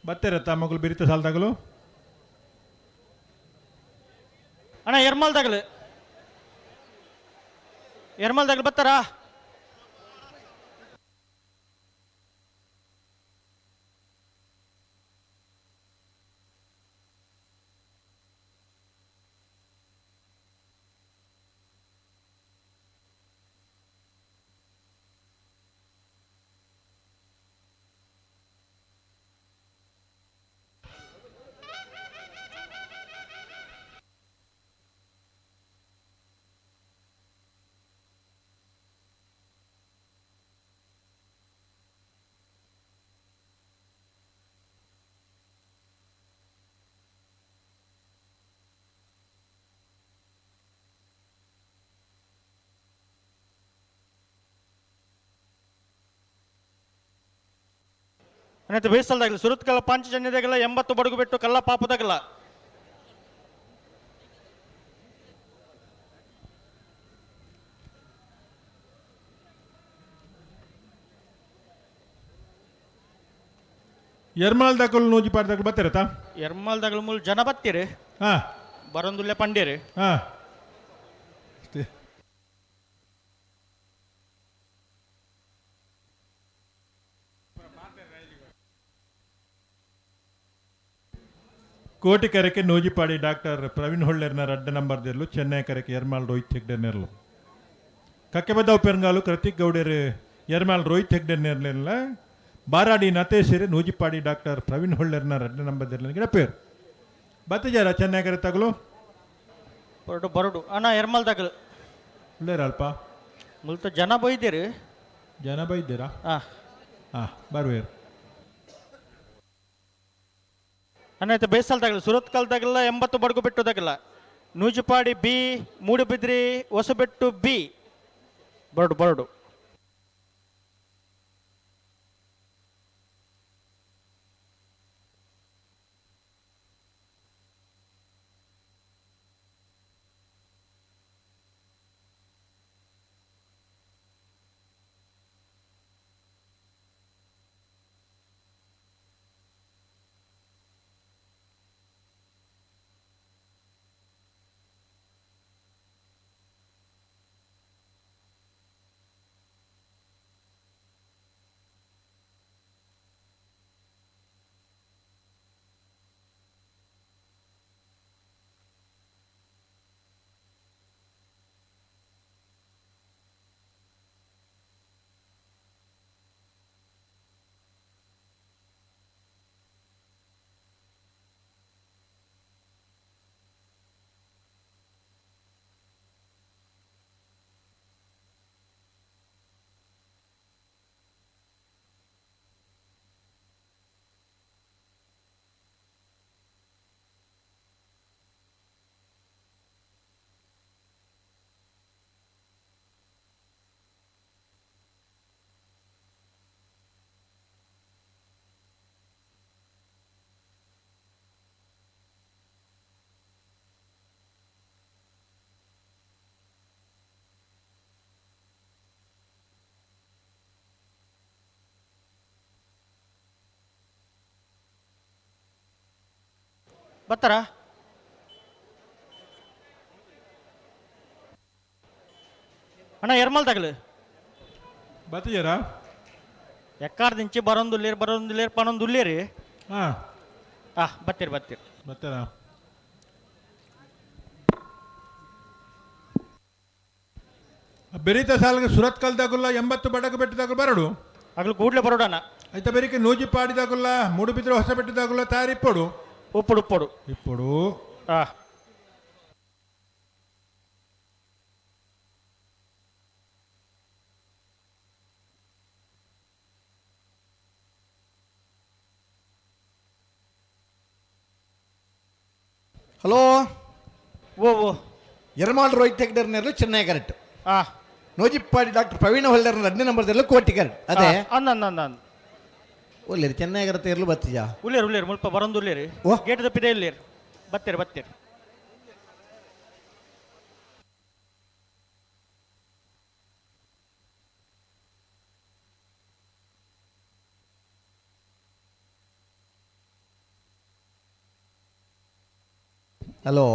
ಬತ್ತೀರ ಮಗಳು ಬಿರಿತ ಸಾಲದಾಗಲು. ಅಣ್ಣ, ಎರ್ಮಲ್ದಾಗಲು ಎರ್ಮಲ್ದಾಗಲು ಬರ್ತಾರಾ? ಅನ್ನತ್ತೆ ಬೇಸಲ್ದಾಗಲಿ ಸುರತ್ಕಲ್ ಪಾಂಚಜನ್ಯದಾಗಲ್ಲ 80 ಬಡಗು ಬಿಟ್ಟು ಕಲ್ಲ ಪಾಪದಾಗಲ್ಲ. ಎರ್ಮಾಲ್ ದಾಕಲು ನೂಜಿ ಪಾಡ್ದಾಕಲು ಬತ್ತೀರತ್ತ? ಎರ್ಮಲ್ದಾಗಲು ಮೂಲ ಜನ ಬತ್ತೀರಿ. ಹಾ. ಬರಂದುಲ್ಲೆ ಪಂಡೇರಿ. ಹಾ. ಕೋಟಿ ಕರೆಕೆ ನೂಜಿಪಾಡಿ ಡಾಕ್ಟರ್ ಪ್ರವೀಣ್ ಹೊಳ್ಳೆರ್ನ ರಡ್ಡ ನಂಬರ್ ದೇರ್ಲು, ಚೆನ್ನೈ ಕರೆಕೆ ಎರ್ಮಾಲ್ ರೋಹಿತ್ ಹೆಗ್ಡೆ ನೆರ್ಲು. ಕಕ್ಕೆಬದ್ದಾವ್ ಪೆರ್ಂಗಾಲು ಕೃತಿಕ್ ಗೌಡೇರು ಎರ್ಮಾಲ್ ರೋಹಿತ್ ಹೆಗ್ಡೆ ನೆರ್ಲಿಲ್ಲ. ಬಾರಾಡಿ ನತೇಶಿರು ನೂಜಿಪಾಡಿ ಡಾಕ್ಟರ್ ಪ್ರವೀಣ್ ಹೊಳ್ಳೆರ್ನ ರಡ್ಡ ನಂಬರ್ ದೇರ್ಲ ಗಿಡ ಪೇರು ಬತ್ತಿಜಾರ ಚೆನ್ನೈ ಕರೆ ತಗಲು. ಬರಡು ಬರಡು ಅಣ್ಣ, ಎರ್ಮಲ್ದಾಗಲು. ಒಳ್ಳೇರಲ್ಪ. ಮುಲ್ತ ಜನ ಬೈದಿರಿ. ಜನ ಬೈದ್ದೀರಾ? ಹಾ. ಹಾಂ, ಬರ್ವೇರು. ಅನ್ನಾಯ್ತು ಬೇಸಲ್ದಾಗಲ್ಲ ಸುರತ್ಕಲ್ದಾಗಲ್ಲ 80 ಬಡಗು ಬಿಟ್ಟುದಾಗಲ್ಲ ನೂಜುಪಾಡಿ ಬಿ ಮೂಡುಬಿದ್ರಿ ಹೊಸಬೆಟ್ಟು ಬಿ ಬರಡು ಬರಡು. ಬರ್ತಾರಾ ಅಣ್ಣ? ಎರ್ಮಲ್ ತಗಲು ಬತ್ತಿಜರಾ? ಎಕ್ಕಾರ್ದಿಂಚಿ ಬರೋಂದುಲ್ಲೇರು ಬರೋಂದುಲ್ಲೇರು ಪನೊಂದುಲ್ಲೇರಿ. ಹಾಂ. ಆ ಬತ್ತೀರಿ ಬತ್ತೀರಿ. ಬರ್ತಾರಾ? ಬೆರೀತ ಸಾಲಿಗೆ ಸುರತ್ ಕಲ್ದಾಗುಲ್ಲ 80 ಬಡಗು ಬೆಟ್ಟದಾಗಲು ಬರಡು. ಅಗ್ಲು ಕೂಡ್ಲೆ ಬರೋಡಣ್ಣ. ಐತ ಬೆರಿಕೆ ನೂಜಿ ಪಾಡಿದಾಗುಲ್ಲ ಮೂಡುಬಿದ್ರೆ ಹೊಸ ಬೆಟ್ಟದಾಗುಲ್ಲ ತಯಾರಿ ಇಪ್ಪಡು. ಉಪ್ಪಡು ಉಪ್ಪಡು. ಇಪ್ಪಡು. ಆ. ಹಲೋ. ಓ ಓ. ಎರ್ಮಾಳ್ ರೋಹಿತ್ ಹೆಗ್ಡರ್ನೆರಲು ಚೆನ್ನೈ ಕರೆಕ್ಟ್. ಆ. ನೋಜಿಪ್ಪಾಡಿ ಡಾಕ್ಟರ್ ಪ್ರವೀಣ ಹೊಲ್ಡರ್ 2ನೇ ನಂಬರ್ದಲ್ಲೂ ಕೋಟಿ ಕರೆಕ್ಟ್ ಅದೇ. ಅಂದ ಅಂದ ಅಂದ ಅಂದ. ಒಲ್ಲೇರಿ ಚೆನ್ನೈ ಕರೆಕ್ಟ್ ಇರಲು ಬತ್ತಿಜಾ? ಉಲ್ಲೇರು ಉಲ್ಲೇರು ಮುಲ್ಪ ಬರೋಂದು ಉಲ್ಲೇರಿ. ಓ. ಗೇಟ್ ತಪ್ಪಿದೆ ಇಲ್ಲೇರಿ ಬತ್ತೀರಿ ಬತ್ತೀರಿ. ಹಲೋ.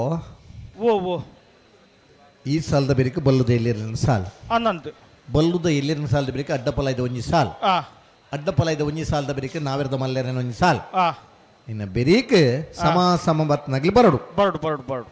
ಓ ಓ. ಈ ಸಾಲದ ಬೆರಿಕೆ ಬಲ್ಲುದ ಎಲ್ಲಿರಲಿನ ಸಾಲ್. ಅಂದಂತು. ಬಲ್ಲುದ ಎಲ್ಲಿರನ ಸಾಲದ ಬೆರಿಕೆ ಅಡ್ಡಪಲ ಇದು ಒಂಜಿ ಸಾಲ್. ಆ. ಅಡ್ಡಪಲ ಇದು ಒಂಜಿ ಸಾಲದ ಬೆರಿಕೆ ನಾವಿರದ ಮಲ್ಲೇರನ ಒಂಜಿ ಸಾಲ್. ಆ. ಇನ್ನು ಬೆರೀಕ್ ಸಮ ಸಮ ಬತ್ನಗ್ಲಿ ಬರಡು. ಬರಡು ಬರಡು ಬರಡು.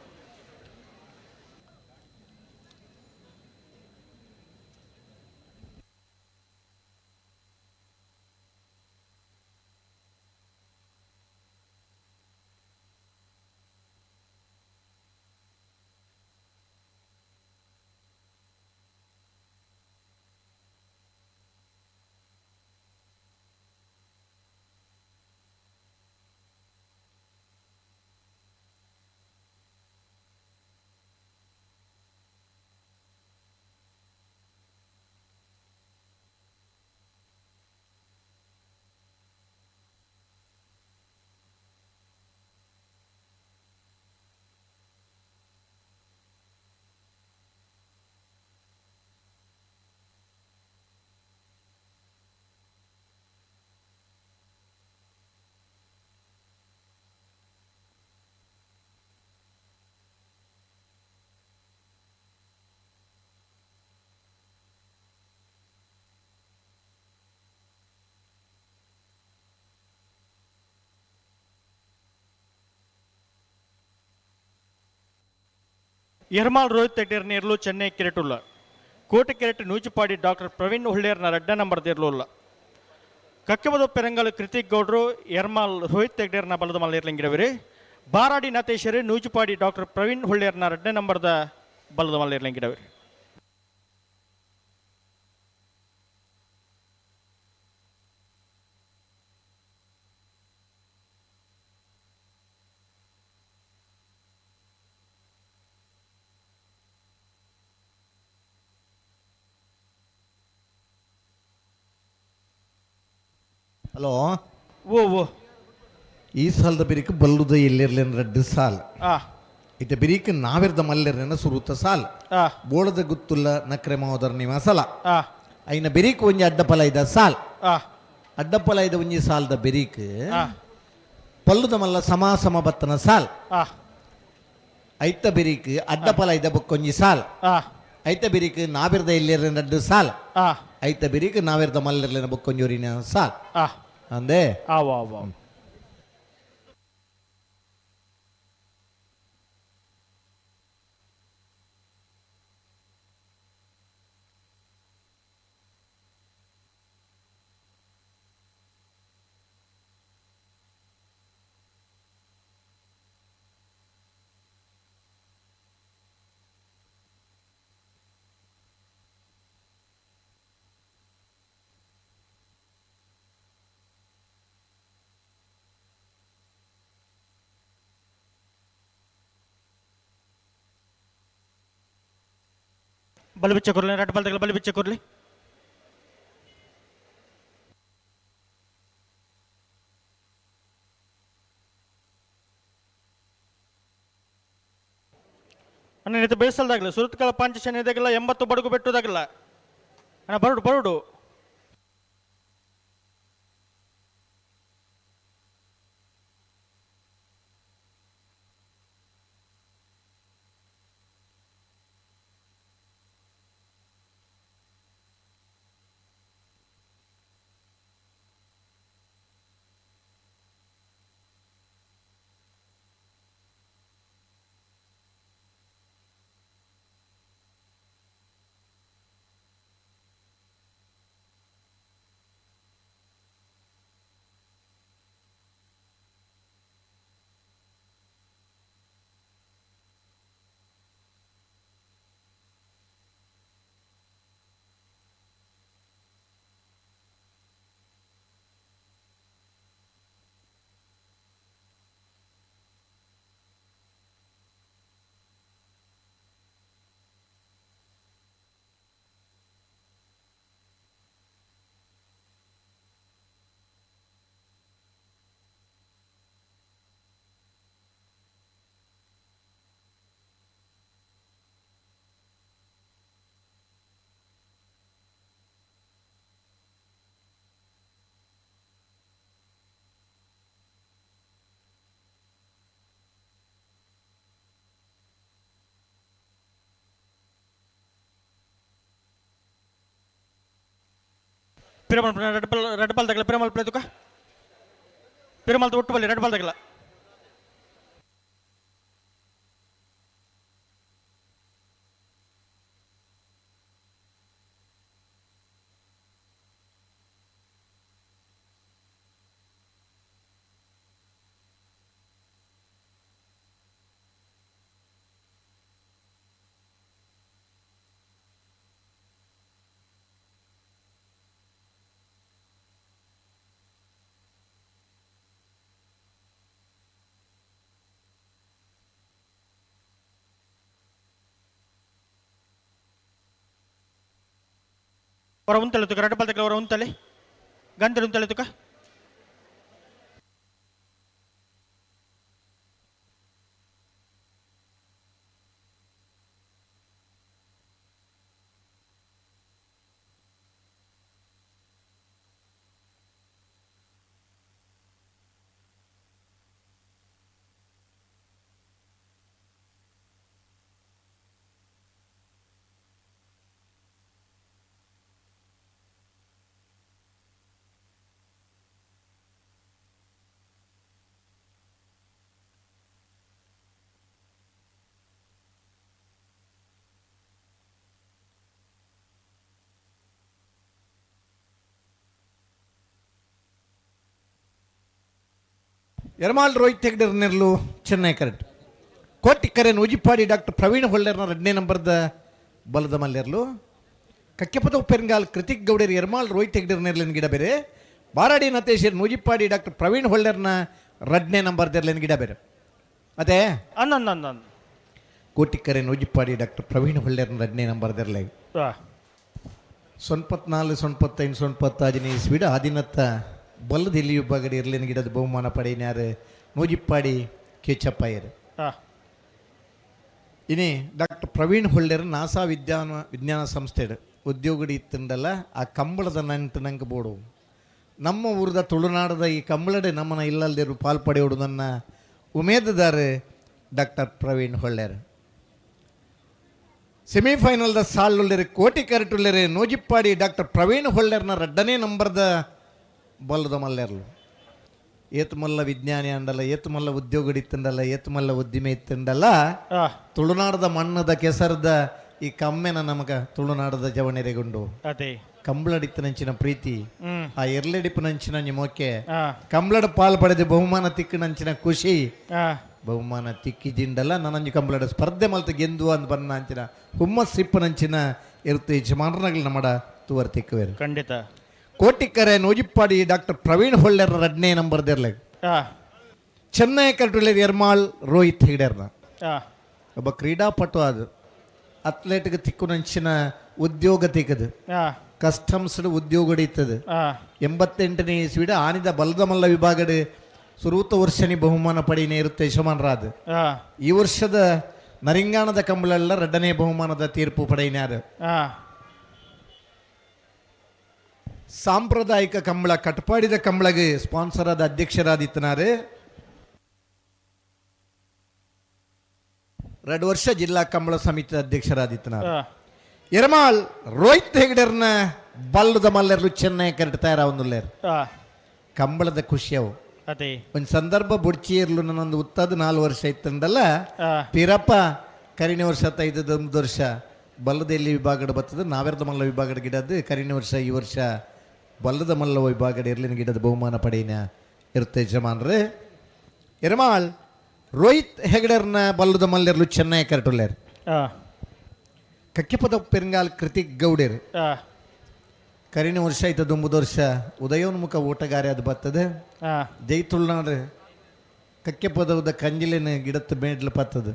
ಎರ್ಮಾಲ್ ರೋಹಿತ್ ಹೆಗ್ಡೇರ್ ನೇರ್ಲು ಚೆನ್ನೈ ಕೆರೆಟುಲ್ಲ ಕೋಟೆ ಕೆರೆಟ್ ನೂಜುಪಾಡಿ ಡಾಕ್ಟರ್ ಪ್ರವೀಣ್ ಹುಳ್ಳೇರ್ನ 2ನೇ ನಂಬರ್ ದೇರ್ಲುಲ್ಲ ಕಕ್ಕಬದ ಪೆರಂಗಲ್ ಕೃತಿಕ್ ಗೌಡ್ರು ಎರ್ಮಾಲ್ ರೋಹಿತ್ ಹೆಗ್ಡೇರ್ನ ಬಲದ ಮಲ್ಲೇರ್ಲಿಂಗಿರವಿರಿ. ಬಾರಾಡಿ ನತೇಶರು ನೂಜುಪಾಡಿ ಡಾಕ್ಟರ್ ಪ್ರವೀಣ್ ಹುಳ್ಳೇರ್ನ 2ನೇ ನಂಬರ್ದ ಬಲದ ಮಲ್ಲೇರ್ಲಿಂಗಿರವಿರಿ. ಹಲೋ. ಓ ಓ. ಈ ಸಾಲದ ಬಿರಿಕ್ ಬಲ್ಲುದ ಎಲ್ಲಿರ್ಲೇನ್ ರಡ್ಡು ಸಾಲ್. ಇತ್ತ ಬಿರಿಕ್ ನಾವಿರ್ದ ಮಲ್ಲೆರ್ನ ಸುರುತ ಸಾಲ್. ಬೋಳದ ಗುತ್ತುಲ್ಲ ನಕ್ರೆ ಮಾವದರ್ ನಿವಾಸಲ. ಐನ ಬಿರಿಕ್ ಒಂಜಿ ಅಡ್ಡಪಲ ಇದ ಸಾಲ್. ಅಡ್ಡಪಲ ಇದ ಒಂಜಿ ಸಾಲ್ದ ಬಿರಿಕ್ ಪಲ್ಲುದ ಮಲ್ಲ ಸಮ ಸಮ ಬತ್ತನ ಸಾಲ್. ಐತ ಬಿರಿಕ್ ಅಡ್ಡಪಲ ಇದ ಬೊಕ್ಕೊಂಜಿ ಸಾಲ್. ಐತ ಬಿರಿಕ್ ನಾವಿರ್ದ ಎಲ್ಲಿರ್ಲಿನ ರಡ್ಡು ಸಾಲ್. ಐತ ಬಿರಿಕ್ ನಾವಿರ್ದ ಮಲ್ಲೆರ್ಲಿನ ಬೊಕ್ಕೊಂಜೋರಿನ ಸಾಲ್. ಅಂದೆ. ಆವ ಆವ. ಬಲಿ ಬಿಚ್ಚ ಕೊರ್ಲಿ, ರೆಡ್ ಬಾಲ್ ತಗಲ, ಬಲಿ ಬಿಚ್ಚ ಕೊರ್ಲಿ. ಅಣ್ಣ, ಇದು ಬೇಸಲ್ದಾಗಲ್ಲ, ಸುರತ್ಕಲ ಪಾಂಚಶನ ಇದಾಗಲ್ಲ, 80 ಬಡಗು ಬೆಟ್ಟುದಾಗಲ್ಲ ಅಣ್ಣ. ಬರುಡು ಬರುಡು. ಪಿರಮಲ್ ರೆಡ್ ಬಾಲ್, ರೆಡ್ ಬಾಲ್ ತಗಲ, ಪಿರಮಲ್ ಪ್ಲೇ ತುಕ. ಪಿರಮಲ್ ಒಟ್ಟು ಬಲ್ಲಿ, ರೆಡ್ ಬಾಲ್ ತಗಲ. ಹೊರ ಉಂತಲೆ ತುಕ, ರೆಡ್ ಬಾಲ್ ತಗಲ, ಹೊರ ಉಂತಲೆ, ಗಂಧದ ಉಂತಲೆ ತುಕ. ಯರಮಾಲ್ ರೋಹಿತ್ ಹೆಗ್ಡೆರ್ ನೆರ್ಲು ಚೆನ್ನೈ ಕರೆಕ್ಟ್. ಕೋಟಿ ಕರೆ ನೂಜಿಪ್ಪಾಡಿ ಡಾಕ್ಟರ್ ಪ್ರವೀಣ್ ಹೊಳ್ಳೇರ್ನ 2ನೇ ನಂಬರ್ದ ಬಲದ ಮಲ್ಲೆರ್ಲು. ಕಕ್ಕೆಪದ ಉಪ್ಪೆರ್ಗಾಲ್ ಕೃತಿಕ್ ಗೌಡೇರ್ ಯರ್ಮಾಲ್ ರೋಹಿತ್ ಹೆಗ್ಡೆರ್ ನೆರ್ಲಿನ ಗಿಡ ಬೇರೆ. ಬಾರಾಡಿ ನತೇಶರ್ ನೂಜಿಪ್ಪಾಡಿ ಡಾಕ್ಟರ್ ಪ್ರವೀಣ್ ಹೊಳ್ಳೇರ್ನ 2ನೇ ನಂಬರ್ ದೆರ್ಲಿನ ಗಿಡ ಬೇರೆ. ಅದೇ ಅಂದ. ಕೋಟಿ ಕರೆ ನೂಜಿಪ್ಪಾಡಿ ಡಾಕ್ಟರ್ ಪ್ರವೀಣ್ ಹೊಳ್ಳೇರ್ನ 2ನೇ ನಂಬರ್ ದೆರ್ಲೆ. 94 95 96 ಇಸ್ವಿಡ ಆದಿನತ್ತ ಬಲ್ಲದ ಇಲ್ಲಿ ವಿಭಾಗದ ಇರ್ಲಿನ ಗಿಡದ ಬಹುಮಾನ ಪಡೆಯಿನಾರು ನೂಜಿಪ್ಪಾಡಿ ಕೇಚಪ್ಪಯ್ಯರು. ಇನಿ ಡಾಕ್ಟರ್ ಪ್ರವೀಣ್ ಹೊಳ್ಳೇರು ನಾಸಾ ವಿಜ್ಞಾನ ಸಂಸ್ಥೆ ಉದ್ಯೋಗಡಿ ಇತ್ತಂಡಲ್ಲ ಆ ಕಂಬಳದ ನಂಟು ನಂಗೆ ಬೋಡು. ನಮ್ಮ ಊರದ ತುಳುನಾಡದ ಈ ಕಂಬಳಡೆ ನಮ್ಮನ್ನ ಇಲ್ಲಲ್ದಿರು ಪಾಲ್ಪಡೆಯೋಡು ನನ್ನ ಉಮೇದದಾರು ಡಾಕ್ಟರ್ ಪ್ರವೀಣ್ ಹೊಳ್ಳೇರು. ಸೆಮಿಫೈನಲ್ದ ಸಾಲುಳ್ಳೇರು ಕೋಟಿ ಕರೆಟುಳ್ಳೇರು ನೂಜಿಪ್ಪಾಡಿ ಡಾಕ್ಟರ್ ಪ್ರವೀಣ್ ಹೊಳ್ಳೇರ್ನ ರಡ್ಡನೇ ನಂಬರ್ದ ಬಲ್ಲದ ಮಲ್ಲೇರ್ಲು. ಏತುಮಲ್ಲ ವಿಜ್ಞಾನಿ ಅಂಡಲ್ಲ, ಏತುಮಲ್ಲ ಉದ್ಯೋಗಡಿ ಇತ್ತಂಡಲ್ಲ, ಏತುಮಲ್ಲ ಉದ್ದಿಮೆ ಇತ್ತಂಡಲ್ಲ, ತುಳುನಾಡದ ಮಣ್ಣದ ಕೆಸರದ ಈ ಕಮ್ಮೆನ ನಮಗ ತುಳುನಾಡದ ಜವನೆರೆಗುಂಡು. ಅದೇ ಕಂಬಳಡಿತ್ತನಂಚಿನ ಪ್ರೀತಿ, ಆ ಎರ್ಲೆಡಿಪ್ಪನಂಚಿನ ನಿಮೋಕೆ, ಕಂಬಳಡ ಪಾಲ್ ಪಡೆದ ಬಹುಮಾನ ತಿಕ್ಕನಂಚಿನ ಖುಷಿ, ಬಹುಮಾನ ತಿಕ್ಕಿದಿಂಡಲ್ಲ ನನ್ನಂಜಿ ಕಂಬಳಡ ಸ್ಪರ್ಧೆ ಮಲ್ತ ಗೆಂದು ಅಂದ್ ಬನ್ನ ಅಂಚಿನ ಹುಮ್ಮಸ್ಸಿಪ್ಪನಂಚಿನ ಇರುತ್ತೆ ಯಜಮಾನರಗಳು ನಮ್ಮಡ ತುವರ್ ತಿಕ್ಕುವೇರು. ಖಂಡಿತ. ಕೋಟಿಕ್ಕರೆ ನೂಜಿಪ್ಪಾಡಿ ಡಾಕ್ಟರ್ ಪ್ರವೀಣ್ ಹೊಳ್ಳೆರ ರಡ್ನೇ ನಂಬರ್ ದಿರ್ಲೆ. ಚೆನ್ನೈ ಕಟ್ಟುಳ್ಳೆ ಎರ್ಮಾಳ್ ರೋಹಿತ್ ಹೆಗ್ಡೆರ್ನ ಒಬ್ಬ ಕ್ರೀಡಾಪಟು, ಅದು ಅಥ್ಲೆಟ್ಗೆ ತಿಕ್ಕುನಂಚಿನ ಉದ್ಯೋಗ ತಿಕ್ಕದು, ಕಸ್ಟಮ್ಸ್ ಉದ್ಯೋಗ ಇತ್ತದು. 88ನೇ ಇಸ್ವಿಡ ಆನಿದ ಬಲದ ಮಲ್ಲ ವಿಭಾಗದ ಸುರೂತ ವರ್ಷನಿ ಬಹುಮಾನ ಪಡೀನೇ ಇರುತ್ತೆ ಯಜಮಾನರಾದ. ಈ ವರ್ಷದ ನರಿಂಗಾಣದ ಕಂಬಳೆಲ್ಲ ರಡ್ಡನೇ ಬಹುಮಾನದ ತೀರ್ಪು ಪಡೆಯಿನಾರು. ಸಾಂಪ್ರದಾಯಿಕ ಕಂಬಳ ಕಟ್ಪಾಡಿದ ಕಂಬಳಗೆ ಸ್ಪಾನ್ಸರ್ ಆದ ಅಧ್ಯಕ್ಷರಾದಿತ್ತನಾರು. 2 ವರ್ಷ ಜಿಲ್ಲಾ ಕಂಬಳ ಸಮಿತಿ ಅಧ್ಯಕ್ಷರಾದಿತ್ತನಾರು. ಎರಮಾಳ್ ರೋಹಿತ್ ಹೆಗ್ಡೆರ್ನ ಬಲ್ಲದ ಮಲ್ಲೆರ್ಲು ಚೆನ್ನೈ ಕರೆಕ್ಟ್ ತಯಾರಾವೊಂದುಲ್ಲೇರು. ಕಂಬಳದ ಖುಷಿಯವು ಅದೇ ಒಂದು ಸಂದರ್ಭ ಬುಡ್ಚಿ ಇರ್ಲು ನನ್ನೊಂದು ಉತ್ತದ 4 ವರ್ಷ ಇತ್ತಂಡಲ್ಲ ಪೀರಪ್ಪ ಕರಿನ ವರ್ಷ 5 ವರ್ಷ ಬಲ್ಲದೆಲ್ಲಿ ವಿಭಾಗದ ಬರ್ತದೆ, ನಾವೆರ್ದ ಮಲ್ಲ ವಿಭಾಗದ ಗಿಡದ್ದು ಕರಿನ ವರ್ಷ ಈ ವರ್ಷ ಬಲ್ಲದ ಮಲ್ಲ ವಿಭಾಗದ ಇರ್ಲಿನ ಗಿಡದ ಬಹುಮಾನ ಪಡೆಯಿನ ಇರುತ್ತೆ ಯಜಮಾನ್ರು. ಎರಮಾಳ್ ರೋಹಿತ್ ಹೆಗಡೆರ್ನ ಬಲ್ಲದ ಮಲ್ಲೆರ್ಲು ಚೆನ್ನೈ ಕರೆಟುಲ್ಲೇರು. ಕಕ್ಕಿಪದ ಪೆರಂಗಾಲ್ ಕೃತಿಕ್ ಗೌಡೇರು ಕರಿನ ವರ್ಷ ಐತ 9 ವರ್ಷ ಉದಯೋನ್ಮುಖ ಓಟಗಾರಿ ಅದು ಬರ್ತದೆ. ಜೈ ತುಳುನಾಡು ಕಕ್ಕೆಪದವದ ಕಂಜಿಲಿನ ಗಿಡದ ಮೇಡ್ಲು ಪತ್ತದು.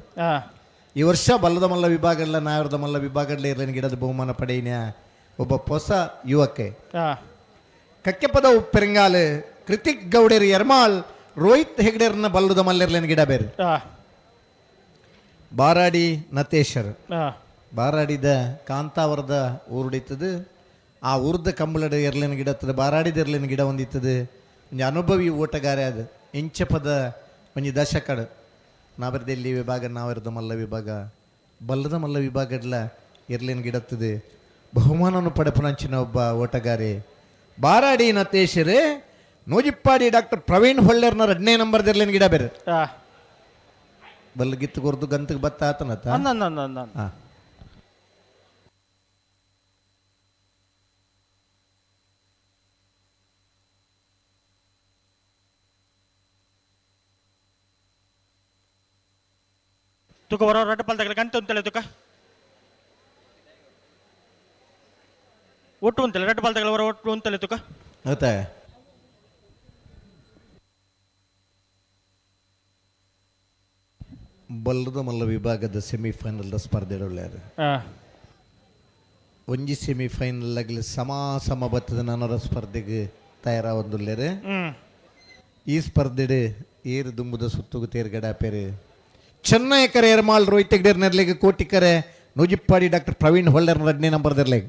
ಈ ವರ್ಷ ಬಲ್ಲದ ಮಲ್ಲ ವಿಭಾಗಲ್ಲ ನಾಯರದ ಮಲ್ಲ ವಿಭಾಗಲ್ಲ ಇರಲಿನ ಗಿಡದ ಬಹುಮಾನ ಪಡೆಯಿನ ಒಬ್ಬ ಹೊಸ ಯುವಕೆ. ಕಕ್ಕೆಪದ ಪೆರಂಗಾಲ್ ಕೃತಿಕ್ ಗೌಡೇರು ಎರ್ಮಾಳ್ ರೋಹಿತ್ ಹೆಗ್ಡೇರ್ನ ಬಲ್ಲದ ಮಲ್ಲಿರ್ಲಿನ ಗಿಡ ಬೇರೆ. ಬಾರಾಡಿ ನತೇಶರ್ ಬಾರಾಡಿದ ಕಾಂತಾವರದ ಊರುಡಿತ್ತದು. ಆ ಊರ್ದ ಕಂಬಳದ ಎರ್ಲಿನ ಗಿಡ ಇತ್ತದ, ಬಾರಾಡಿದ ಎರ್ಲಿನ ಗಿಡ ಒಂದಿತ್ತದು. ಒಂಜಿ ಅನುಭವಿ ಓಟಗಾರೆ ಅದು ಇಂಚಪದ ಒಂಜಿ ದಶಕಡು ನಾವೆರ್ದೆಲ್ಲಿ ವಿಭಾಗ ನಾವೆರ್ದ ಮಲ್ಲ ವಿಭಾಗ ಬಲ್ಲದ ಮಲ್ಲ ವಿಭಾಗಡ್ಲ ಎರ್ಲಿನ ಗಿಡತ್ತದೆ ಬಹುಮಾನವನ್ನು ಪಡೆಪುನಂಚಿನ ಒಬ್ಬ ಓಟಗಾರೆ ಬಾರಾಡಿ ನತೇಶರು. ನೂಜಿಪ್ಪಾಡಿ ಡಾಕ್ಟರ್ ಪ್ರವೀಣ್ ಹೊಳ್ಳೇರ್ನ 2ನೇ ನಂಬರ್ ಎರ್ಲಿನ ಗಿಡ ಬೇರೆ. ಬಲ್ಲ ಗಿತ್ತು ಕೊರ್ದು ಗಂತಕ್ಕೆ ಬತ್ತ ಆತನತ್ತ. ಹಾಂ ತುಕ ಬರೋ ರಡ್ಡು ಪಲ್ದಗಲ ಗಂಟೆ ಉಂತಲೆ ತುಕ ಒಟ್ಟು ಉಂತಲೆ ರಡ್ಡು ಪಲ್ದಗಲ ಬರೋ ಒಟ್ಟು ಉಂತಲೆ ತುಕ. ಮತ್ತೆ ಬಲ್ಲದ ಮಲ್ಲ ವಿಭಾಗದ ಸೆಮಿಫೈನಲ್ದ ಸ್ಪರ್ಧೆಡುಳ್ಳಾರು. ಒಂಜಿ ಸೆಮಿಫೈನಲ್ ಆಗಲಿ ಸಮ ಸಮ ಬತ್ತದ ನನರ ಸ್ಪರ್ಧೆಗೆ ತಯಾರಾವೊಂದುಲ್ಲೇರು. ಈ ಸ್ಪರ್ಧೆಡು ಏರು ದುಂಬುದ ಸುತ್ತುಗು ತೇರ್ಗಡಾಪೇರು. ಚೆನ್ನೈ ಕರೆ ಎರ್ಮಾಳ್ ರೋಹಿತ್ ಹೆಗ್ಡೇರ್ ನೆರ್ಲೆಗ್, ಕೋಟಿ ಕರೆ ನೂಜಿಪ್ಪಾಡಿ ಡಾಕ್ಟರ್ ಪ್ರವೀಣ್ ಹೊಳ್ಳರ್ 2ನೇ ನಂಬರ್ ದೆರ್ಲೆಗ್.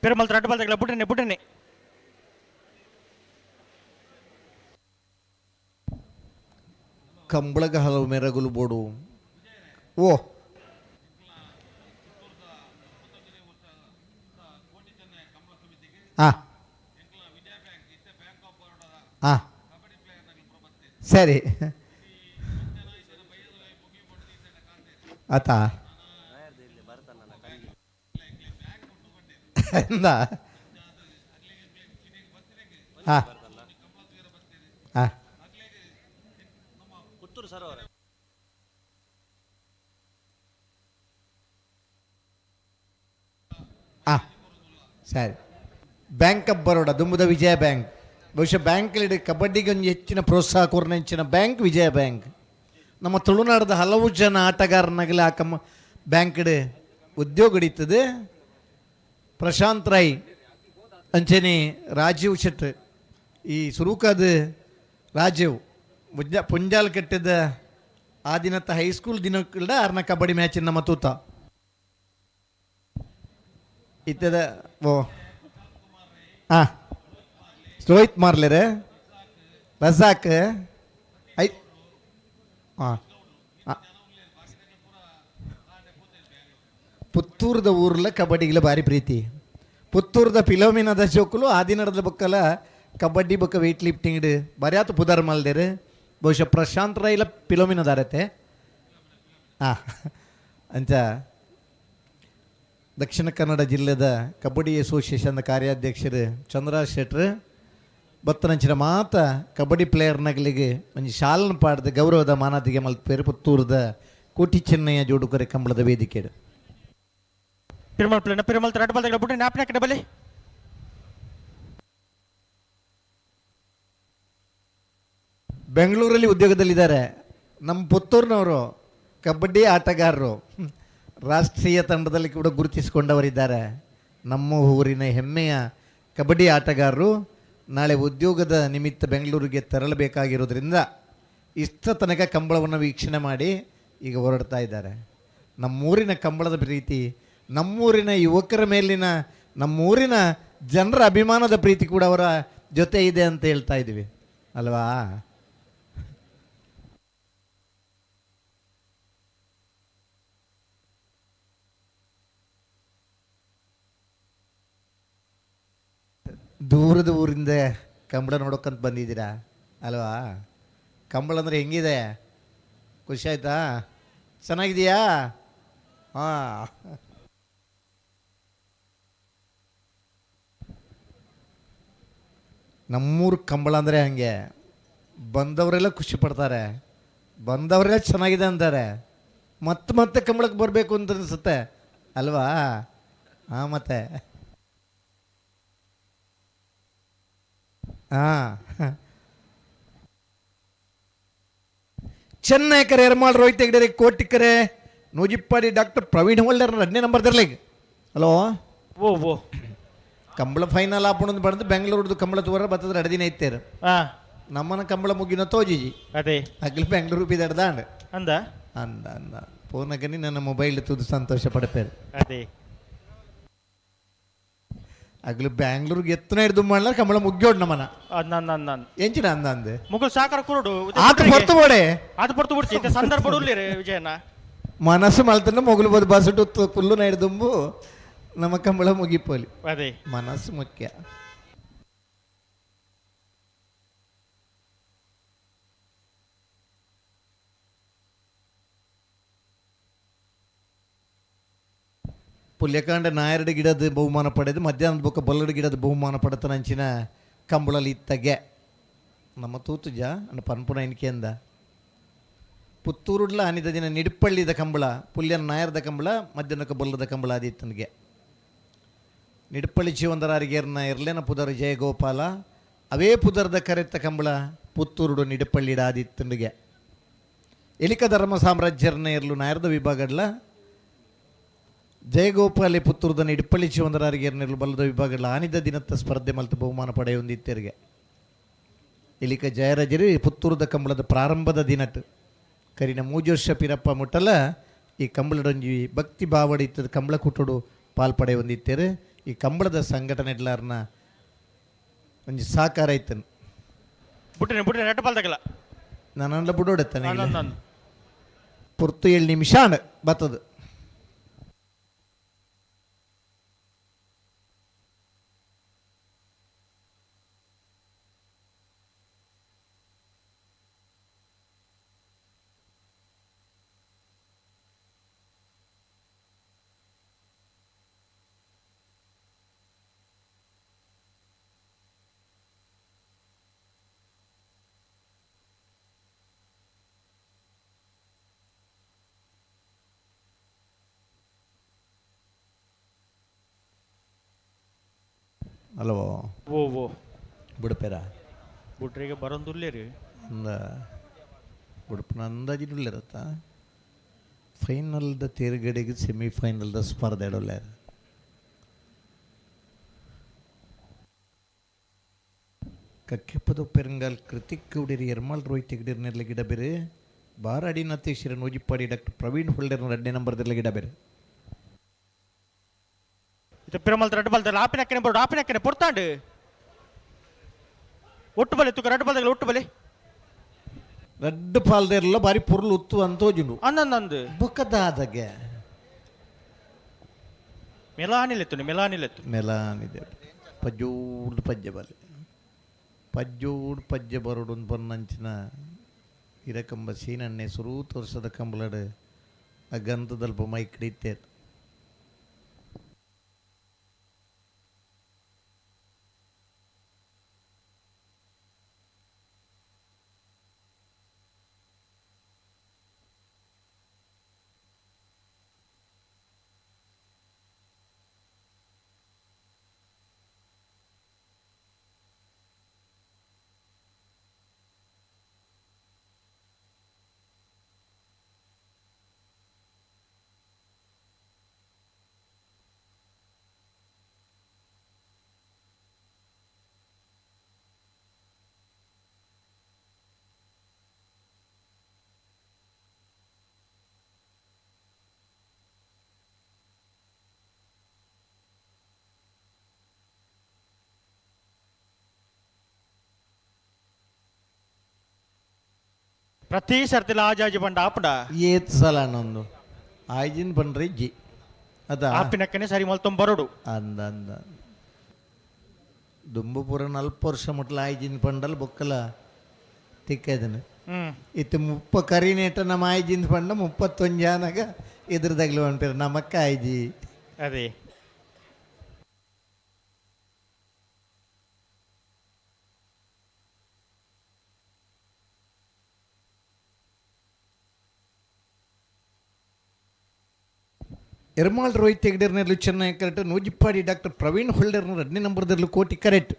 ಪೆರುಮಲ್ ರಡ್ಡು ಪಲ್ದಗಲ ಬುಡ್ರನೆ ಬುಡ್ರನೆ. ಕಂಬಳಗ ಹಲವು ಮೆರಗುಲು ಬೋಡು. ಓ ಹಾಂ ಹಾಂ ಸರಿ ಆತಾ ಎಂದ ಹಾಂ ಹಾಂ ಹಾಂ ಸರಿ. ಬ್ಯಾಂಕ್ ಆಫ್ ಬರೋಡ ದುಂಬುದ ವಿಜಯ ಬ್ಯಾಂಕ್. ಬಹುಶಃ ಬ್ಯಾಂಕ್ಲಿ ಕಬಡ್ಡಿಗೆ ಒಂದು ಹೆಚ್ಚಿನ ಪ್ರೋತ್ಸಾಹ ಕೊರ್ನ ಹೆಚ್ಚಿನ ಬ್ಯಾಂಕ್ ವಿಜಯ ಬ್ಯಾಂಕ್. ನಮ್ಮ ತುಳುನಾಡದ ಹಲವು ಜನ ಆಟಗಾರನಾಗಲಿ ಆ ಕಮ್ಮ ಬ್ಯಾಂಕ್ಡ್ ಉದ್ಯೋಗ ಹಿಡಿತದೆ. ಪ್ರಶಾಂತ್ ರೈ ಅಂಚನೆ ರಾಜೀವ್ ಶೆಟ್ ಈ ಸುರುಕಾದ ರಾಜೀವ್ ಪುಂಜಾಲ್ ಕಟ್ಟಿದ ಆ ದಿನತ್ತ ಹೈಸ್ಕೂಲ್ ದಿನಕ್ಕಲ್ಡ ಅರ್ನ ಕಬಡ್ಡಿ ಮ್ಯಾಚ್ ನಮ್ಮ ತೂತ ಇತ್ತದ ಓ ಹಾಂ ರೋಹಿತ್ ಮಾರ್ಲೇರೆ ರಜಾಕ್ I ಹಾಂ ಪುತ್ತೂರ್ದ ಊರ್ಲ ಕಬಡ್ಡಿಗಳ ಭಾರಿ ಪ್ರೀತಿ. ಪುತ್ತೂರ್ದ ಫಿಲೋಮಿನದ ಜೋಕುಲು ಆದಿನಡದ ಬೊಕ್ಕಲ ಕಬಡ್ಡಿ ಬೊಕ್ಕ ವೆಯ್ಟ್ ಲಿಫ್ಟಿಂಗ್ ಬರ್ಯಾತು ಪುದರ್ ಮಲ್ದೇರು. ಬಹುಶಃ ಪ್ರಶಾಂತ್ ರೈಲ ಫಿಲೋಮಿನದಾರತೆ. ಹಾಂ ಅಂಚ ದಕ್ಷಿಣ ಕನ್ನಡ ಜಿಲ್ಲೆದ ಕಬಡ್ಡಿ ಅಸೋಸಿಯೇಷನ್ ಕಾರ್ಯಾಧ್ಯಕ್ಷರು ಚಂದ್ರರಾಜ್ ಶೆಟ್ರು ಬತ್ತನಂಚಿನ ಮಾತ ಕಬಡ್ಡಿ ಪ್ಲೇಯರ್ನಗಲಿಗೆ ಒಂಜಿ ಶಾಲನ ಪಾಡ್ದ ಗೌರವದ ಮಾನಾದಿಗೆ ಮಲ್ಪೇರು ಪುತ್ತೂರ್ದ ಕೋಟಿ ಚೆನ್ನಯ್ಯ ಜೋಡುಕರೆ ಕಂಬಳದ ವೇದಿಕೆ. ಪಿರುಮಲ್ ಪ್ಲೇನ ಪಿರುಮಲ್ ರಡ್ಡು ಬಲ್ ಬಿಟ್ಟು ನ್ಯಾಪ್ನ ಕಡೆ ಬಲಿ. ಬೆಂಗಳೂರಲ್ಲಿ ಉದ್ಯೋಗದಲ್ಲಿದ್ದಾರೆ ನಮ್ಮ ಪುತ್ತೂರಿನವರು, ಕಬಡ್ಡಿ ಆಟಗಾರರು, ರಾಷ್ಟ್ರೀಯ ತಂಡದಲ್ಲಿ ಕೂಡ ಗುರುತಿಸಿಕೊಂಡವರಿದ್ದಾರೆ. ನಮ್ಮ ಊರಿನ ಹೆಮ್ಮೆಯ ಕಬಡ್ಡಿ ಆಟಗಾರರು ನಾಳೆ ಉದ್ಯೋಗದ ನಿಮಿತ್ತ ಬೆಂಗಳೂರಿಗೆ ತೆರಳಬೇಕಾಗಿರೋದ್ರಿಂದ ಇಷ್ಟ ತನಕ ಕಂಬಳವನ್ನು ವೀಕ್ಷಣೆ ಮಾಡಿ ಈಗ ಹೊರಡ್ತಾ ಇದ್ದಾರೆ. ನಮ್ಮೂರಿನ ಕಂಬಳದ ಪ್ರೀತಿ, ನಮ್ಮೂರಿನ ಯುವಕರ ಮೇಲಿನ ನಮ್ಮೂರಿನ ಜನರ ಅಭಿಮಾನದ ಪ್ರೀತಿ ಕೂಡ ಅವರ ಜೊತೆ ಇದೆ ಅಂತ ಹೇಳ್ತಾ ಇದ್ದೀವಿ ಅಲ್ವಾ? ದೂರದ ಊರಿಂದ ಕಂಬಳ ನೋಡೋಕ್ಕಂತ ಬಂದಿದ್ದೀರಾ ಅಲ್ವಾ? ಕಂಬಳ ಅಂದರೆ ಹೆಂಗಿದೆ? ಖುಷಿ ಆಯ್ತಾ? ಚೆನ್ನಾಗಿದೆಯಾ? ಹಾಂ. ನಮ್ಮೂರು ಕಂಬಳ ಅಂದರೆ ಹಾಗೆ ಬಂದವರೆಲ್ಲ ಖುಷಿ ಪಡ್ತಾರೆ, ಬಂದವರೆಲ್ಲ ಚೆನ್ನಾಗಿದೆ ಅಂತಾರೆ, ಮತ್ತೆ ಮತ್ತೆ ಕಂಬಳಕ್ಕೆ ಬರಬೇಕು ಅಂತ ಅನಿಸುತ್ತೆ ಅಲ್ವಾ? ಹಾಂ, ಮತ್ತೆ ಹಾಂ. ಚೆನ್ನೈ ಕರೆ ಎರ್ಮಾಳ್ ರೋಹಿತ್ ಹೆಗ್ಡೆ ಕೋಟಿಕರೆ ನೂಜಿಪ್ಪಾಡಿ ಡಾಕ್ಟರ್ ಪ್ರವೀಣ್ ಹೋಲ್ಡರ್ 2ನೇ ನಂಬರ್ ದರ್ಲಿಗ್. ಹಲೋ ಓ ಓ ಕಂಬಳ ಫೈನಲ್ ಆಪಣಂದು ಬಡ್ದು ಬೆಂಗಳೂರದ್ದು ಕಂಬಳ ತೋರ ಬತ್ತದ 2 ದಿನ ಇತ್ತೇರು. ನಮ್ಮನ ಕಂಬಳ ಮುಗಿನ ತೋಜಿಜಿ ಅದೇ ಅಗ್ಲಿ ಬೆಂಗಳೂರು ಬಿದಡ್ದಾಂಡ್ ಅಂದ ಅಂದ ಅಂದ ಫೋನಗನಿ ನನ್ನ ಮೊಬೈಲ್ ತುದು ಸಂತೋಷ ಪಡಪೇರು. ಅದೇ ಅಗ್ಲು ಬ್ಯಾಂಗ್ಳೂರ್ಗೆ ಎತ್ತನ ಹಿಡಿದು ಮಾಡ್ಲಾರ ಕಂಬಳ ಮುಗ್ಯೋಡ್ ನಮ್ಮನ. ಅಂದ ಅಂದ ಅಂದ ಎಂಚಿನ ಅಂದ ಅಂದೆ ಮುಗುಲ್ ಸಾಕಾರ ಕುರುಡು ಆತ ಹೊರ್ತು ಬೋಡೆ ಅದು ಪಡ್ತು ಬಿಡ್ತಿ ಸಂದರ್ಭ ಉಳ್ಳಿರಿ ವಿಜಯಣ್ಣ. ಮನಸ್ಸು ಮಲ್ತನ ಮೊಗಲು ಬೋದು ಬಸಟು ಕುಲ್ಲು ನೈಡ್ದುಂಬು ನಮ್ಮ ಕಂಬಳ ಮುಗಿಪೋಲಿ. ಅದೇ ಮನಸ್ಸು ಮುಖ್ಯ. ಪುಲ್ಯಕಾಂಡ ನಾಯರಡು ಗಿಡದ ಬಹುಮಾನ ಪಡೆದು ಮಧ್ಯಾಹ್ನದ ಬೊಕ್ಕ ಬಲ್ಲಡು ಗಿಡದ ಬಹುಮಾನ ಪಡೆತನ ಅಂಚಿನ ಕಂಬಳಲ್ಲಿ ಇತ್ತಗೆ ನಮ್ಮ ತೂತುಜ ಅನ್ನ ಪನ್ಪುನ ಎಣಿಕೆಂದ ಪುತ್ತೂರುಡ್ಲ ಅನಿದ ದಿನ ನಿಡುಪಳ್ಳಿದ ಕಂಬಳ ಪುಲ್ಯನ ನಾಯರದ ಕಂಬಳ ಮಧ್ಯಾಹ್ನಕ್ಕೆ ಬಲ್ಲದ ಕಂಬಳ ಆದಿತ್ತನಿಗೆ ನಿಡುಪಳ್ಳಿ ಜೀವಂದರಾರಿಗೇರ್ನ ಎರ್ಲೇನ ಪುದರ್ ಜಯಗೋಪಾಲ ಅವೇ ಪುದರ್ದ ಕರೆತ್ತ ಕಂಬಳ ಪುತ್ತೂರುಡು ನಿಡುಪಳ್ಳಿಡ ಆದಿತ್ತನಿಗೆ ಎಲಿಕ ಧರ್ಮ ಸಾಮ್ರಾಜ್ಯರ್ನ ಎರ್ಲು ನಾಯರದ ವಿಭಾಗಡ್ಲ ಜಯಗೋಪಾಲಿ ಪುತ್ತೂರ್ದ ನಿಡುಪಳ್ಳಿ ಜೀವಂದರಾರಿಗೇರ್ನೆರ್ಲು ಬಲ್ಲದ ವಿಭಾಗಡ್ಲ ಆನಿದ ದಿನತ್ತ ಸ್ಪರ್ಧೆ ಮಲ್ತು ಬಹುಮಾನ ಪಡೆಯೊಂದಿತ್ತೆರಿಗೆ ಎಲಿಕ ಜಯರಾಜರು ಪುತ್ತೂರ್ದ ಕಂಬಳದ ಪ್ರಾರಂಭದ ದಿನಟ್ ಕರಿನ ಮೂಜೋರ್ಷ ಪಿರಪ್ಪ ಮುಟ್ಟಲ ಈ ಕಂಬಳಡೊಂಜಿ ಭಕ್ತಿ ಭಾವಡಿ ಇತ್ತದ ಕಂಬಳ ಕುಟ್ಟುಡು ಪಾಲ್ ಹೊಂದಿತ್ತೇರು. ಈ ಕಂಬಳದ ಸಂಘಟನೆ ಇಡ್ಲಾರ್ನ ಒಂಜಿ ಸಾಕಾರ ಐತನ್ ಬುಟ್ಟಿನ ಬುಟ್ಟಿನ రెడ్డు ಬಲ್ ನಾನಲ್ಲ ಬುಡೋಡೆತ್ತಾನೆ ಪೊರ್ತು 7 ನಿಮಿಷ ಬತ್ತದು. ಅಲ್ವೋ? ಓ ಓ ಬಿಡ್ಪೇರ ಬುಟ್ರಿಗೆ ಬರೋಂದುಲ್ಲೇರಿ ಅಂದ ಬುಡುಪನ ಅಂದಾಜಿಡುಳ್ಳಿರತ್ತ ಫೈನಲ್ದ ತೇರುಗಡೆಗೆ ಸೆಮಿಫೈನಲ್ದ ಸ್ಪರ್ಧೆ ಇಡೋಲ್ಲ. ಕಕ್ಕೆಪ್ಪದ ಪೆರಂಗಾಲ್ ಕೃತಿಕ್ ಗೌಡೇರಿ ಎರ್ಮಾಲ್ ರೋಹಿತ್ ಹೆಗ್ಡೇರ್ ನೆರ್ಲೆ ಗಿಡ ಬೇರೆ. ಬಾರಾಡಿ ನತೇಶ್ವರ ನೂಜಿಪ್ಪಾಡಿ ಡಾಕ್ಟರ್ ಪ್ರವೀಣ್ ಹೊಲ್ಡೇರ್ ರಡ್ಡೆ ನಂಬರ್ ದೆರ್ಲೆ ಗಿಡ ಬೇರೆ. ಇದು ಪಿರಮಲ್ ರಡ್ಡು ಬಲ್ದಲ್ಲ ಆಪಿನಕ್ಕನೆ ಬೋರ್ಡ್ ಆಪಿನಕ್ಕನೆ ಪೊರ್ತಾಂಡು ಒಟ್ಟು ಬಲೆ ತುಕ ರಡ್ಡು ಬಲ್ದಲ್ಲ ಒಟ್ಟು ಬಲೆ. ರಡ್ಡು ಪಾಲ್ದೇರ್ಲ ಬಾರಿ ಪೊರ್ಲು ಉತ್ತು ಅಂತೋಜುಂಡು. ಅಂದಂದು ಬೊಕ್ಕದಾದಗೆ ಮೆಲಾನಿಲೆತ್ತು ಮೆಲಾನಿಲೆತ್ತು. ಮೆಲಾನಿದೆ ಪಜ್ಜೋಡು ಪಜ್ಜೆ ಬಲೆ ಪಜ್ಜೋಡು ಪಜ್ಜೆ ಬರೋಡು ಪನ್ನಂಚಿನ ಇರಕಂಬ ಸೀನಣ್ಣೆ ಸುರೂ ತೋರ್ಸದ ಕಂಬಲಡು ಆ ಗಂಧದಲ್ಪ ಮೈಕ್ ಹಿಡಿತೇರು. ಪ್ರತಿ ಸರ್ತಿಲ ಆಜಾಜಿ ಬಂಡ ಆಪುಂಡ. ಏತ್ ಸಲ ನಂದು ಆಯ್ಜಿನ ಪಂಡ್ರೆ ಇಜ್ಜಿ ಅದ. ಆಪಿನಕ್ಕನೆ ಸರಿ ಮಲ್ತೊಂಬ ಬರೋಡು. ಅಂದ ಅಂದ ದುಂಬುಪುರ ನಲ್ಪ ವರ್ಷ ಮುಟ್ಲ ಆಯ್ಜಿನ ಪಂಡಲ್ ಬೊಕ್ಕಲ ತಿಕ್ಕದನು. ಇತ್ತು 30 ಕರಿನೇಟ ನಮ್ಮ ಆಯ್ಜಿನ ಪಂಡ 31 ಆನಾಗ ಎದುರುದಾಗ್ಲು ಅನ್ಪೇರು ನಮಕ್ಕ ಆಯ್ಜಿ. ಅದೇ. ಎರ್ಮಾಳ್ ರೋಹಿತ್ ಹೆಗ್ಡೇರ್ನಲ್ಲಿ ಚೆನ್ನೈ ಕರೆಕ್ಟ್, ನೂಜಿಪ್ಪಾಡಿ ಡಾಕ್ಟರ್ ಪ್ರವೀಣ್ ಹೊಲ್ಡರ್ನ ಎರಡನೇ ನಂಬರ್ದಲ್ಲಿ ಕೋಟಿ ಕರೆಕ್ಟ್.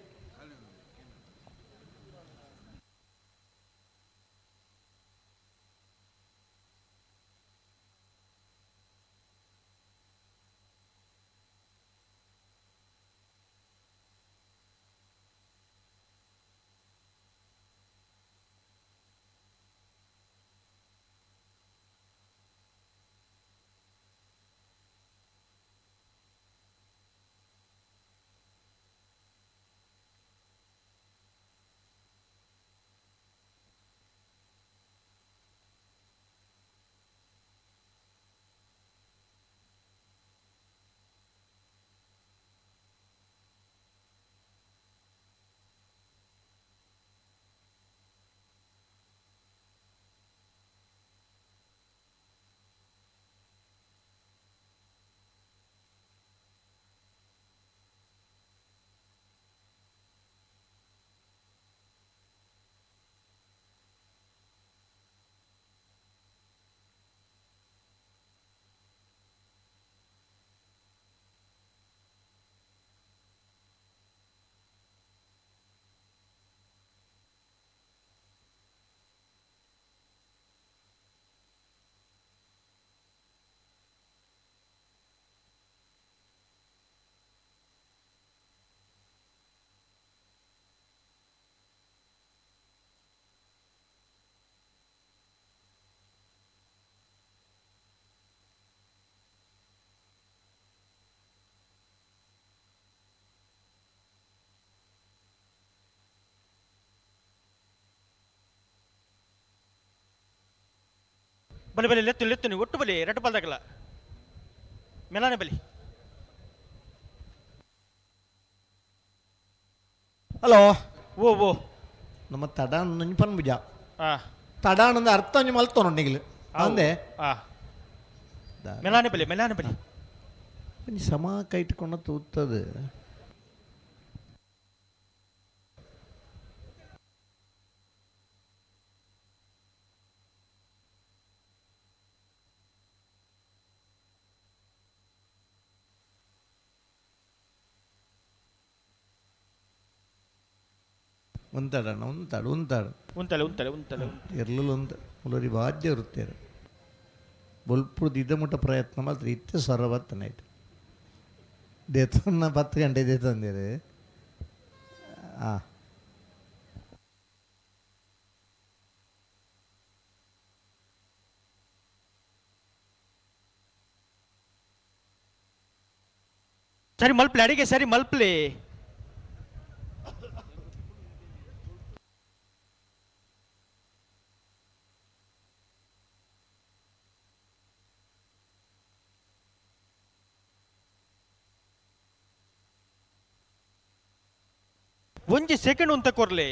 ಬಲೆ ಬಲೆ ಲೆತ್ತು ಲೆತ್ತು ನೀವು ಒಟ್ಟು ಬಲಿ ಎರಡು ಬಲ್ದಾಗಲ್ಲ ಮೆಲಾನೆ ಬಲಿ. ಹಲೋ. ಓ ಓ. ನಮ್ಮ ತಡಾನ್ ನಂಜ್ ಪನ್ಬುಜ. ತಡಾನ್ ಅಂದ್ರೆ ಅರ್ಥ ಒಂಜಿ ಮಲ್ತೊನು ನಿಗ್ಲು ಅಂದೆ. ಮೆಲಾನೆ ಬಲಿ ಮೆಲಾನೆ ಬಲಿ. ಒಂಜಿ ಸಮ ಕೈಟ್ಕೊಂಡ ತೂತದು. ಉಂತಾಡಣ್ಣ ಉಂತಾಡು ಉಂತಾಡು. ಉಂತಲೆ ಉಂತಲೆ ಉಂತಲೆ. ಎರ್ಲುಲು ಉಂತ ಮುಲರಿ ವಾದ್ಯ ವೃತ್ತೇರು ಬೊಲ್ಪುರ್ದು ಇದ ಮುಟ್ಟ ಪ್ರಯತ್ನ ಮಾತ್ರ ಇತ್ತೆ ಸೊರ ಬತ್ತ ನೈಟ್ ದೇತೊನ್ನ 10 ಗಂಟೆ ದೇತೊಂದಿರು. ಆ. ಸರಿ ಮಲ್ಪ್ಲೆ, ಅಡಿಗೆ ಸರಿ ಮಲ್ಪ್ಲೆ. ಒಂಜಿ ಸೆಕೆಂಡ್ ಉಂತ ಕೊರ್ಲಿ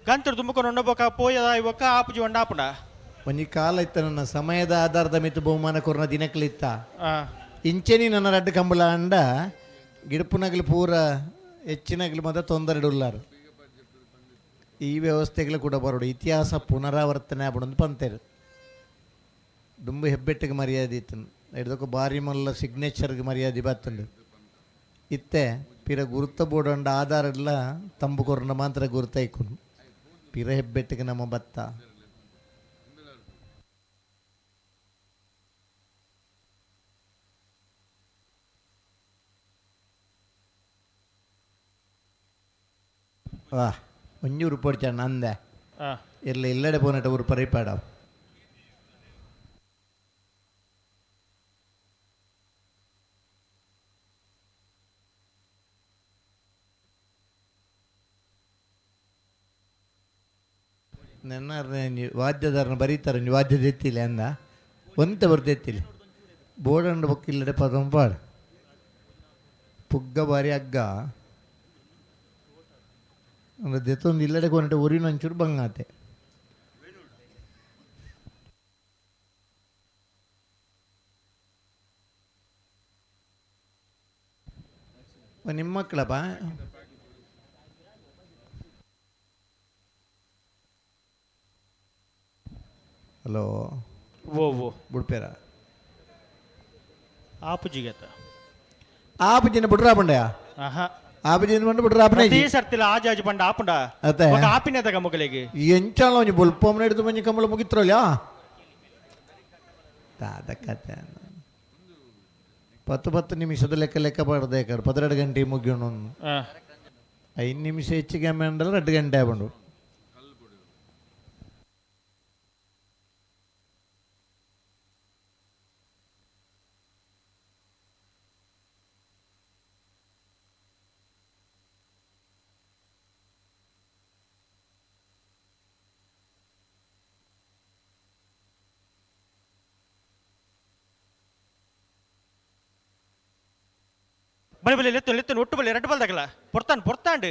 ಗಂತರು ದುಂಬುಕೊಂಡು ಉಂಡಬೊಕ ಪೋಯದ ಇವಕ್ಕ ಆಪುಜಿ ಒಂಡಾಪುಂಡ. ಒಂಜಿ ಕಾಲ ಇತ್ತ ನನ್ನ ಸಮಯದ ಆಧಾರದ ಮಿತ್ತು ಬಹುಮಾನ ಕೊರ್ನ ದಿನಕ್ಲಿತ್ತ. ಇಂಚೆನಿ ನನ್ನ ರಡ್ಡ್ ಕಂಬಳ ಅಂಡ ಗಿಡಪುನಗಲು ಪೂರ ಹೆಚ್ಚಿನಗಲು ಮಾತ್ರ ತೊಂದರೆ ಉಲ್ಲಾರು. ಈ ವ್ಯವಸ್ಥೆಗಳು ಕೂಡ ಬರೋಡು ಇತಿಹಾಸ ಪುನರಾವರ್ತನೆ ಆಪುಂಡು ಪಂತೇರು. ದುಂಬು ಹೆಬ್ಬೆಟ್ಟಿಗೆ ಮರ್ಯಾದೆ ಇತ್ತು, ಹಿಡ್ದಕ್ಕ ಬಾರಿ ಮಲ್ಲ ಸಿಗ್ನೇಚರ್ಗೆ ಮರ್ಯಾದೆ ಬತ್ತುಂಡು. ಇತ್ತೆ ಪಿರ ಗುರುತ ಬೋರ್ಡ್ ಆಧಾರ ಎಲ್ಲ ತಂಬು ಕೊರ್ನ ಮಾತ್ರ ಗುರುತೈಕುಂಡು. ಪಿರ ಹೆಬ್ಬೆಟ್ಟಿಗೆ ನಮ್ಮ ಭತ್ತ. ವಾ ಒಂಜಿ ಉರುಪೊಡ್ಚಣ್ಣ ಅಂದೆ. ಇಲ್ಲ ಇಲ್ಲಡೆ ಪೋನಟ ಉರುಪರಿಪಾಡ ಪರಿಪಾಡ. ನನ್ನ ವಾದ್ಯದಾರನ ಬರೀತಾರೆ, ಒಂಜಿ ವಾದ್ಯದ ಎತ್ತಿಲ್ಲ ಅಂದ ಒಂತೆ ಬರ್ದೆತ್ತಿಲ್ಲ ಬೋರ್ಡ್ ಬೊಕ್ಕ ಇಲ್ಲಡೆ ಪದಂಪಾಡು ಪುಗ್ಗ ಬಾರಿ ಹಗ್ಗ ಅಂದ್ರೆ ದೆತ್ತೊಂದು ಇಲ್ಲಡೆ ಕೊನಟೆ ಒರಿನ ಒಂಚೂರು ಬಂಗಾತೆ. ನಿಮ್ಮ ಮಕ್ಕಳಪ್ಪ? ಹಲೋ. ಓ ಓ. ಬುಡ್ಪೇರ. ಆಪುಜಿಗತ. ಆಪುಜಿನ ಬುಡ್ರಾಪಂಡಯ. ಆಹಾ. ಆಪುಜಿನ ಬಂಡು ಬುಡ್ರಾಪನೆ. ಪ್ರತಿ ಸರ್ತಿಲ ಆಜಾಜಿ ಪಂಡ ಆಪುಂಡ. ಅತ್ತೆ. ಬೊಕ ಆಪಿನೆದಗ ಮೊಗಲಿಗೆ. ಎಂಚಾಲ ಒಂಜಿ ಬೊಲ್ಪೊಮ್ಮನ ಹಿಡಿದು ಮಂಜಿ ಕಂಬಳ ಮುಗಿತ್ರಲ್ಲ ದಾದ ಕತೆ. 10 10 ನಿಮಿಷದ ಲೆಕ್ಕ ಲೆಕ್ಕ ಪಾಡ್ದೆ ಕಡೆ 12 ಗಂಟೆ ಮುಗಿಯೋಣ. 5 ನಿಮಿಷ ಹೆಚ್ಚಿಗೆ ಅಂಡಲ್ಲ 2 ಗಂಟೆ ಆಪುಂಡು. ಬಲಿ ಬಲಿ ಲೆತ್ತು ಲೆತ್ತು ಒಟ್ಟು ಬಲಿ ರಡ್ಡು ಬಲ್ದಾಗಲ ಪೊರ್ತಾನ್ ಪೊರ್ತಾಂಡು.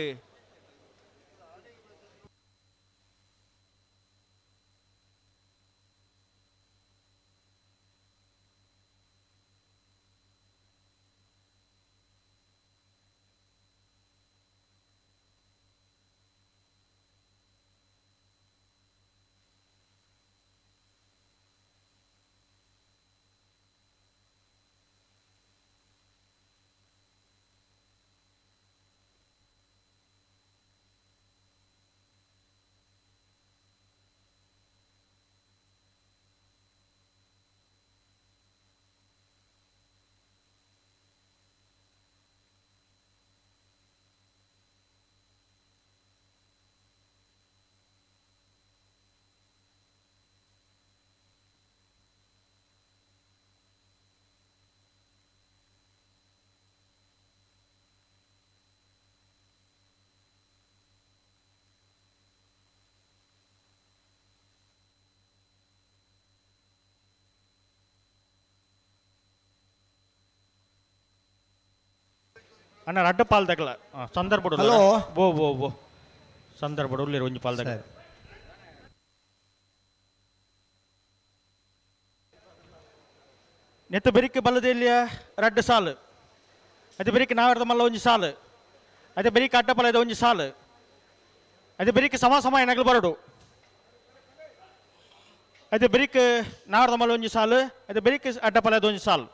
ಅಣ್ಣ ರಡ್ಡು ಪಾಲ್ ದಗಲ ಸಂದರ್ಭ. ಹಲೋ. ಓ ಓ ಓ ಸಂದರ್ಭ ಉಲ್ಲೇರು ಒಂಜಿ ಪಾಲ್ ದಗಲ. ಸರಿ. ನೆತ್ತ ಬೆರಿಕ್ ಬಲ್ಲದೆಲ್ಲಿಯ ರಡ್ಡು ಸಾಲು, ಅದೇ ಬೆರಿಕ್ ನಾವರ್ದ ಮಲ್ಲ ಒಂಜಿ ಸಾಲು, ಅದೇ ಬೆರಿಕ್ ಅಡ್ಡ ಪಲದ ಒಂಜಿ ಸಾಲು, ಅದೇ ಬೆರಿಕ್ ಸಮ ಸಮ ಎನಗಲು ಬರಡು, ಅದೇ ಬೆರಿಕ್ ನಾವರ್ದ ಮಲ್ಲ ಒಂಜಿ ಸಾಲು, ಅದೇ ಬೆರಿಕ್ ಅಡ್ಡ ಪಲದ ಒಂಜಿ ಸಾಲು.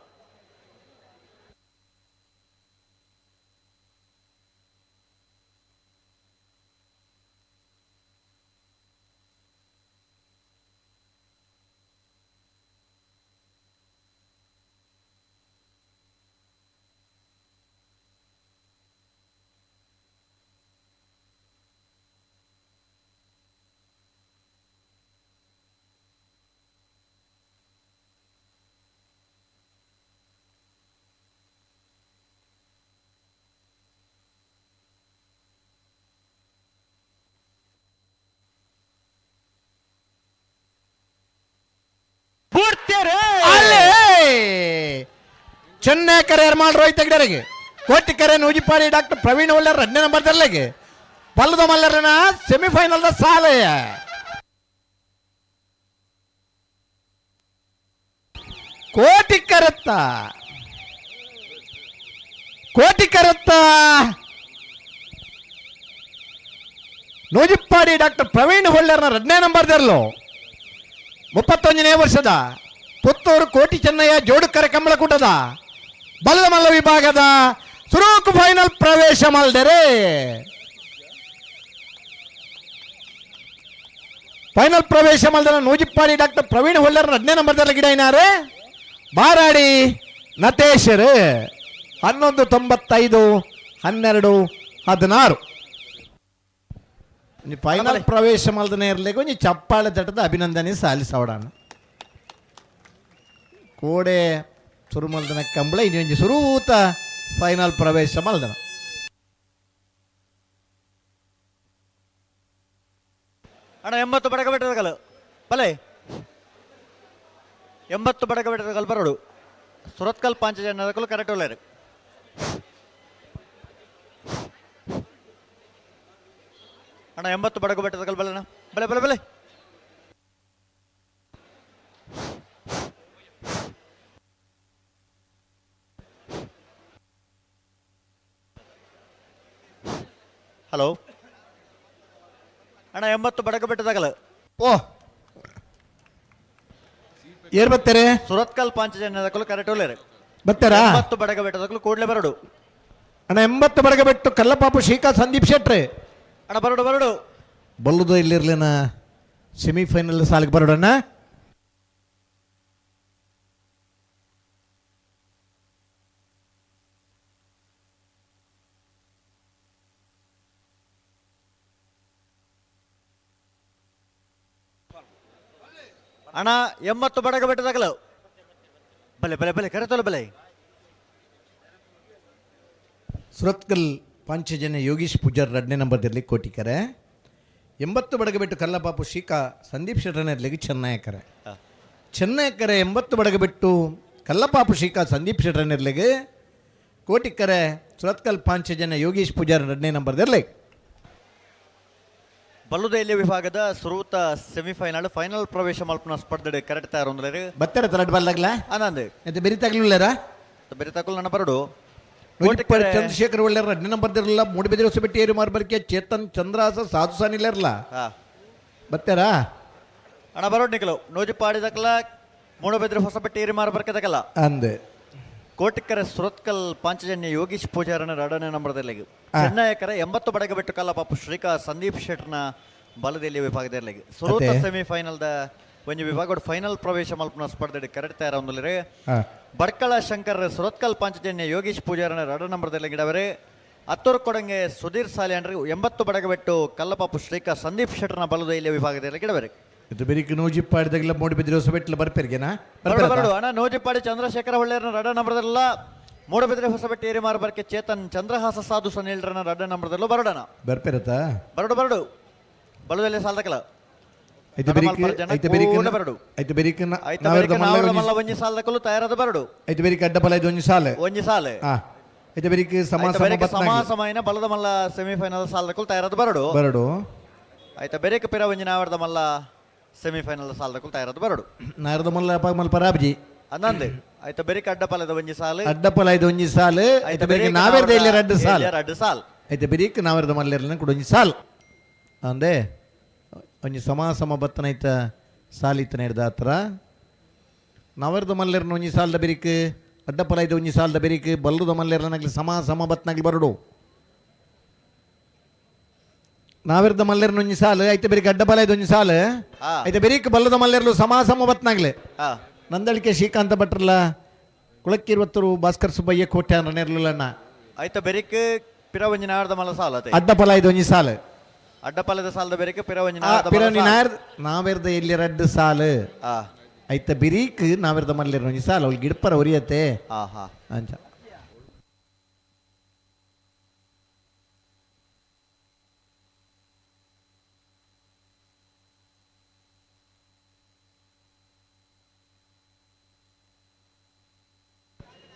ಚೆನ್ನೈ ಕರೆ ಎರ್ಮಾಳ್ ರೋಹಿತ್ ಹೆಗ್ಡೆರಿಗೆ, ಕೋಟಿಕರೆ ನೂಜಿಪಾಡಿ ಡಾಕ್ಟರ್ ಪ್ರವೀಣ್ ಒಳ್ಳೆರ್ ಎರಡನೇ ನಂಬರ್ ದರ್ಲೆಗೆ, ಬಲ್ಲದ ಮಲ್ಲರನ ಸೆಮಿಫೈನಲ್ the ಸಾಲೆಯ. ಕೋಟಿ ಕರತ್ತ, ಕೋಟಿ ಕರತ್ತ ನೂಜಿಪ್ಪಾಡಿ ಡಾಕ್ಟರ್ ಪ್ರವೀಣ್ ಹೊಳ್ಳರ್ನ ಎರಡನೇ ನಂಬರ್ ದರ್ಲು, 31ನೇ ವರ್ಷದ ಪುತ್ತೂರು ಕೋಟಿ ಚೆನ್ನಯ್ಯ ಜೋಡುಕರೆ ಕಂಬಳಕೂಟದ ಬಲದ ಮಲ್ಲ ವಿಭಾಗದ ಸುರೂಕ್ ಫೈನಲ್ ಪ್ರವೇಶ ಮಲ್ದರೆ. ಫೈನಲ್ ಪ್ರವೇಶ ಮಲ್ದನ ನೂಜಿಪ್ಪಾಡಿ ಡಾಕ್ಟರ್ ಪ್ರವೀಣ್ ಹೊಳ್ಳರ್ ಎರಡನೇ ನಂಬರ್ ಗಿಡ ಏನಾರೆ ಬಾರಾಡಿ ನತೇಶರು. 11.95, 12.16. ಫೈನಲ್ ಪ್ರವೇಶ ಮಲ್ದನೆ ಇರಲಿಕ್ಕೆ ಒಂಜಿ ಚಪ್ಪಾಳೆ ತಟ್ಟದ ಅಭಿನಂದನೆ ಸಾಲಿಸವಡಾನ. ಕೋಡೆ ಸುರು ಮಲ್ದನ ಕಂಬಳ ಇನ್ನೊಂಜಿ ಸುರೂತ ಫೈನಲ್ ಪ್ರವೇಶ ಮಲ್ದನ. ಅಣ್ಣ 80 ಬಡಗ ಬೆಟ್ಟದ ಬಲೆ, 80 ಬಡಗ ಬೆಟ್ಟದ ಬರೋಡು. ಸುರತ್ಕಲ್ ಪಾಂಚಜನ್ಯದಕಲು ಕರೆಕ್ಟ್ ಒಳ್ಳೆಯರು. ಅಣ್ಣ 80 ಬಡಗು ಬೆಟ್ಟದ ಬಲೆಣ್ಣ, ಬಲೆ ಬಲೆ ಬಲೆ. ಹಲೋ ಅಣ್ಣ, 80 ಬಡಗು ಬೆಟ್ಟದಾಗಲ. ಓ ಏರ್ ಬರ್ತಾರೆ? ಸುರತ್ಕಲ್ ಪಾಂಚಜನ್ಯದಕಲು ಕರೆಕ್ಟ್ ಒಳ್ಳೆಯರು. ಬರ್ತಾರಾ? 80 ಬಡಗ ಬೆಟ್ಟದಕಲು ಕೂಡಲೇ ಬರಡು. ಅಣ್ಣ 80 ಬಡಗ ಬೆಟ್ಟು ಕಲ್ಲಪಾಪು ಶ್ರೀಕಾ ಸಂದೀಪ್ ಶೆಟ್ರೆ. ಅಣ್ಣ ಬರಡು ಬರಡು. ಬಲ್ಲುದು ಇಲ್ಲಿರ್ಲಿನ ಸೆಮಿಫೈನಲ್ ಸಾಲಿಗೆ ಬರೋಡಣ್ಣ. ಅಣ್ಣ 80 ಬಡಗ ಬೆಟ್ಟದಾಗಲ ಬಲೆ ಬಲೆ ಬಲೆ ಕರೆತೋಲ ಬಲೆ. ಸುರತ್ಕಲ್ ಪಾಂಚಜನ್ಯ ಯೋಗೀಶ್ ಪೂಜಾರ್ ಎರಡನೇ ನಂಬರ್ದಲ್ಲಿ ಕೋಟಿಕರೆ. 80 ಬಡಗಬೆಟ್ಟು ಕಲ್ಲಪಾಪು ಶ್ರೀಕಾ ಸಂದೀಪ್ ಶೆಟ್ಟರ್ನರ್ಲಿಗೆ ಚೆನ್ನಯಕರೆ. ಚೆನ್ನಯಕರೆ 80 ಬಡಗಬೆಟ್ಟು ಕಲ್ಲಪಾಪು ಶ್ರೀಕಾ ಸಂದೀಪ್ ಶೆಟ್ಟರ್ನರ್ಲಿಗೆ ಕೋಟಿಕರೆ ಸುರತ್ಕಲ್ ಪಾಂಚಜನ್ಯ ಯೋಗೀಶ್ ಪೂಜಾರ್ ಎರಡನೇ ನಂಬರ್ದಿರಲಿ. ಬಲ್ಲುದೈಲ್ಯ ವಿಭಾಗದ ಸುರೂತ ಸೆಮಿಫೈನಲ್ ಫೈನಲ್ ಪ್ರವೇಶ ಮಲ್ಪನ ಸ್ಪರ್ಧೆ ಕರೆಕ್ಟ್ ತಯಾರು. ಬತ್ತರ ತರಡ್ ಬಲ್ಲಾಗ್ಲ? ಆನಂದ್. ಮತ್ತೆ ಬೆರಿ ತಗ್ಲಿಲ್ಲರ? ಬೆರಿ ತಗುಲ್ ನನ್ನ ಬರಡು. ಚಂದ್ರಶೇಖರ್ ಒಳ್ಳೆಯರ ಎರಡನೇ ನಂಬರ್ದಿರಲ್ಲ. ಮೂಡಿಬಿದಿರೆ ಹೊಸಬೆಟ್ಟಿ ಏರಿ ಮಾರ್ಬರ್ಕೆ ಚೇತನ್ ಚಂದ್ರಾಸ ಸಾಧು ಸಾನಿಲ್ಲರಲ್ಲ. ಬತ್ತಾರಾ? ಅಣ್ಣ ಬರೋಡ್ ನಿಖಲು ನೋಜಿಪಾಡಿದಕಲ ಮೂಡಬಿದ್ರೆ ಹೊಸಬೆಟ್ಟಿ ಏರಿ ಮಾರ್ಬರ್ಕೆದಕಲ. ಅಂದೆ. ಕೋಟಿಕರೆ ಸುರತ್ಕಲ್ ಪಾಂಚಜನ್ಯ ಯೋಗೀಶ್ ಪೂಜಾರನ ಎರಡನೇ ನಂಬರ್ದಲ್ಲಿ, ಚೆನ್ನಯಕರ 80 ಬಡಗ ಬಿಟ್ಟು ಕಲ್ಲಪಾಪು ಶ್ರೀಕಾ ಸಂದೀಪ್ ಶೆಟ್ನ ಬಲದಲ್ಲಿ ವಿಭಾಗದಲ್ಲಿ ಸುರೂತ ಸೆಮಿಫೈನಲ್ the ಒಂಜಿ ವಿಭಾಗ ಫೈನಲ್ ಪ್ರವೇಶ ಮಲ್ಪನ ಸ್ಪರ್ಧೆ ಕರೆಕ್ಟ್ ತಯಾರ. ಬಡ್ಕಳ ಶಂಕರ್ ಸುರತ್ಕಲ್ ಪಾಂಚಜನ್ಯ ಯೋಗೀಶ್ ಪೂಜಾರನ ಎರಡನೇ ನಂಬರ್ದಲ್ಲಿ ಗಿಡವರೆ. ಅತ್ತೂರು ಕೊಡಂಗೆ ಸುಧೀರ್ ಸಾಲಿಯನ್ರಿ 80 ಬಡಗಬೆಟ್ಟು ಕಲ್ಲಪಾಪು ಶ್ರೀಕಾ ಸಂದೀಪ್ ಶೆಟ್ನ ಬಲದೈಲ್ಯ ವಿಭಾಗದಲ್ಲಿ ಗಿಡವರೆ. ಇದು ಬೆರಿಕ್ ನೂಜಿಪ್ಪಾಡಿದಾಗೆಲ್ಲ ಮೂಡಿಬಿದ್ರೆ ಹೊಸಬೆಟ್ಲ ಬರ್ಪೇರ್ಗೆನಾ? ಬರಡು ಬರಡು ಅಣ್ಣ. ನೋಜಿಪಾಡಿ ಚಂದ್ರಶೇಖರ ಹೊಳ್ಳೆಯರನ ಎರಡನೇ ನಂಬರ್ದಲ್ಲ. ಮೂಡಬಿದ್ರೆ ಹೊಸಬೆಟ್ಟಿ ಏರಿಮಾರು ಬರ್ಕೆ ಚೇತನ್ ಚಂದ್ರಹಾಸ ಸಾಧು ಸನಿಲ್ರನ ಎರಡನೇ ನಂಬರ್ದಲ್ಲೂ ಬರಡಣ. ಬರ್ಪೇರತ? ಬರಡು ಬರಡು ಬಲದಲ್ಲಿ ಸಾಲದಕಲ. ಐತೆ ಬೆರಿಕ್ ಐತೆ ಬೆರಿಕ್ ಬರಡು. ಐತೆ ಬೆರಿಕ್ ಐತ ಮಲ್ಲ ಒಂಜಿ ಸಾಲದಕಲು ತಯಾರದ ಬರಡು. ಐತೆ ಬೆರಿಕ್ ಅಡ್ಡ ಬಲ ಐದು ಒಂಜಿ ಸಾಲೆ. ಒಂಜಿ ಸಾಲೆ. ಐತೆ ಬೆರಿಕ್ ಸಮ ಸಮ ಸಮಯನ ಬಲದ ಮಲ್ಲ ಸೆಮಿಫೈನಲ್ ಸಾಲದಕಲು ತಯಾರದ ಬರಡು. ಬರಡು. ಐತ ಬೆರಿಕ್ ಪಿರ ಒಂಜಿ ನಾವರ್ದ ಮಲ್ಲ ಸೆಮಿಫೈನಲ್ ಸಾಲದಕಲು ತಯಾರದ ಬರಡು. ನಾರದ ಮಲ್ಲ ಮಲ್ಪ ಪರಾಬ್ಜಿ. ಅಂದಂದೆ ಐತ ಬೆರಿಕ್ ಅಡ್ಡ ಪಲದ ಒಂಜಿ ಸಾಲು. ಅಡ್ಡ ಪಲ ಐದು ಒಂಜಿ ಸಾಲು. ಐತ ಬೆರಿಕ್ ನಾವೇರ್ದ ಇಲ್ಲಿ ರಡ್ಡು ಸಾಲು. ರಡ್ಡು ಸಾಲ್. ಐತೆ ಬೆರಿಕ್ ನಾವೇರ್ದ ಮಲ್ಲ ಕೂಡ ಒಂಜಿ ಸಾಲ್ ಅಂದೆ ಒಂಜಿ ಸಮ ಸಮ ಬತ್ತನೈತ ಸಾಲಿತ್ತನ ಹಿಡ್ದ ಹತ್ರ ನವರ್ದ ಮಲ್ಲೆರ್ನ ಒಂಜಿ ಸಾಲದ ಬೆರಿಕ್ ಅಡ್ಡಪಲ ಐದು ಒಂಜಿ ಸಾಲದ ಬೆರಿಕ್ ಬಲ್ಲದ ಮಲ್ಲೆರ್ನಗ್ಲಿ ಸಮ ಸಮ ಬತ್ತನಾಗ್ಲಿ ಬರಡು. ನಾವೆರ್ದ ಮಲ್ಲೆರ್ನ ಒಂಜಿ ಸಾಲು ಐತೆ ಬೆರಿಕ್ ಅಡ್ಡಪಲ ಐದು ಒಂಜಿ ಸಾಲು ಐತೆ ಬೆರಿಕ್ ಬಲ್ಲದ ಮಲ್ಲೆರ್ಲು ಸಮ ಸಮ ಬತ್ತನಾಗ್ಲಿ. ನಂದಳಿಕೆ ಶ್ರೀಕಾಂತ ಭಟ್ರಲ್ಲ ಕುಳಕ್ಕಿರುವತ್ತರು ಭಾಸ್ಕರ್ ಸುಬ್ಬಯ್ಯ ಕೋಟೆ ನೆರ್ಲಣ್ಣ. ಐತ ಬೆರಿಕ್ ಪಿರ ಒಂಜಿ ನಾವರ್ದ ಮಲ್ಲ ಸಾಲ ಅಡ್ಡಪಲ ಐದು ಒಂಜಿ ಸಾಲು. ಅಡ್ಡಪಲದ ಸಾಲದ ಬೆರಿಕ್ ಪಿರ ಒಂಜಿ ಪಿರ ನಾವೆರ್ದ ಎಲ್ಲಿ ರಡ್ಡು ಸಾಲು ಐತ ಬಿರೀಕ್ ನಾವೆರ್ದ ಮಲ್ಲೆರ್ ಒಂಜಿ ಸಾಲು ಅವ್ಳಿಗೆ ಗಿಡಪರ ಒರಿಯತ್ತೆ ಅಂಚ.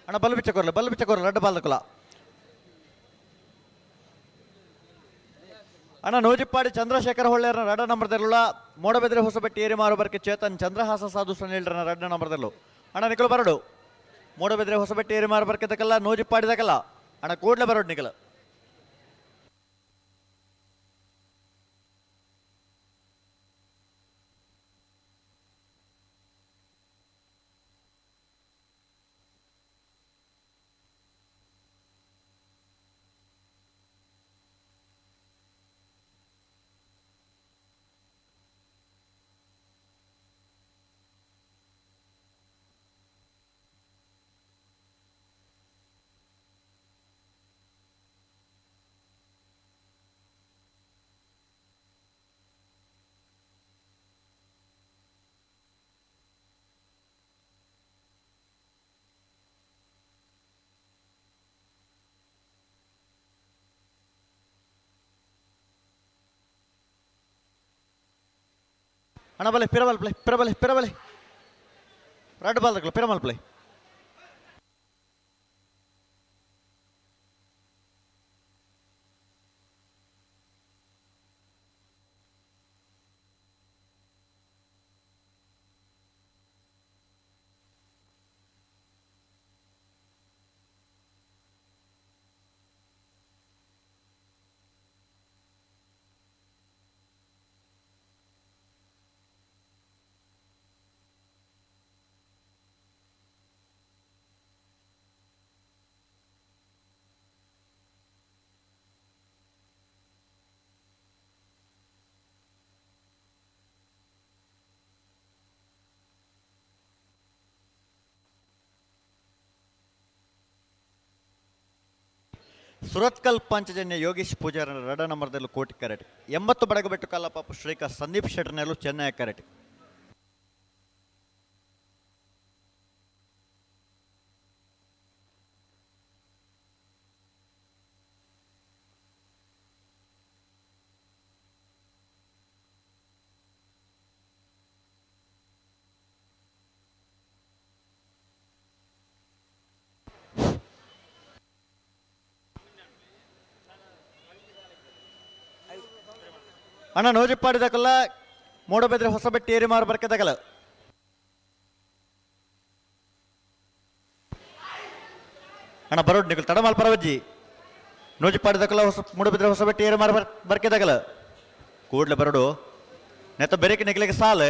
ಅಣ್ಣ ಬಲ್ಲು ಬಿಚ್ಚ ಕೊರ್ಲೆ, ಬಲ್ಲು ಬಿಚ್ಚ ಕೊರ್ಲೆ, ರಡ್ಡು ಬಾಲ್ದಕುಲ. ಅಣ್ಣ ನೂಜಿಪ್ಪಾಡಿ ಚಂದ್ರಶೇಖರ ಹೊಳ್ಳೆಯರ್ನ ರಡ್ಡ ನಂಬರ್ದಲ್ಲ. ಮೋಡಬೆದ್ರೆ ಹೊಸಬೆಟ್ಟಿ ಏರಿಮಾರು ಬರ್ಕೆ ಚೇತನ್ ಚಂದ್ರಹಾಸ ಸಾಧು ಸುನಿಲ್ರನ ರಡ್ಡ ನಂಬರ್ದಲ್ಲು. ಅಣ್ಣ ನಿಖಲು ಬರಡು. ಮೋಡಬೆದ್ರೆ ಹೊಸಬೆಟ್ಟಿ ಏರಿಮಾರು ಬರ್ಕೆ ತಕಲ್ಲ, ನೂಜಿಪ್ಪಾಡಿದಕಲ್ಲ. ಅಣ್ಣ ಕೂಡ್ಲೆ ಬರೋಡು ನಿಖಲ್. ಅಣ್ಣ ಬಲೆ ಪಿರಬಲ್ ಪ್ಲೇ, ಪಿರಬಲೆ, ಪಿರಬಲೆ, ರಡ್ಡು ಬಾಲ್ದಕ್ಲು ಪಿರಮಲ್ ಪ್ಲೇ. ಸುರತ್ಕಲ್ ಪಾಂಚಜನ್ಯ ಯೋಗೀಶ್ ಪೂಜಾರನ ರಡ ನಂಬರ್ದಲ್ಲೂ ಕೋಟಿ ಕರೆಟ್. 80 ಬಡಗಬೆಟ್ಟು ಕಲ್ಲಪಾಪು ಶ್ರೀಕಾ ಸಂದೀಪ್ ಶೆಟ್ಟರ್ನಲ್ಲೂ ಚೆನ್ನೈ ಕರೆಟ್. ಅಣ್ಣ ನೋಜಿಪ್ಪಾಡಿದಕಲ್ಲ ಮೂಡಬೆದ್ರೆ ಹೊಸಬೆಟ್ಟಿ ಏರಿಮಾರು ಬರ್ಕೆದಕಲ್ಲ. ಅಣ್ಣ ಬರೋಡ್ ನಿಕಲ್ ತಡಮಾಲ್ ಪರವಜ್ಜಿ. ನೋಜಿಪ್ಪಾಡಿದಕಲ್ಲ ಹೊಸ ಮೂಡಬಿದ್ರೆ ಹೊಸಬೆಟ್ಟಿ ಏರಿಮಾರು ಬರ್ಕೆದಕಲ್ಲ. ಕೂಡ್ಲೆ ಬರೋಡು ನೆತ್ತ ಬೆರಕೆ ನಿಕಲಿಗೆ ಸಾಲು.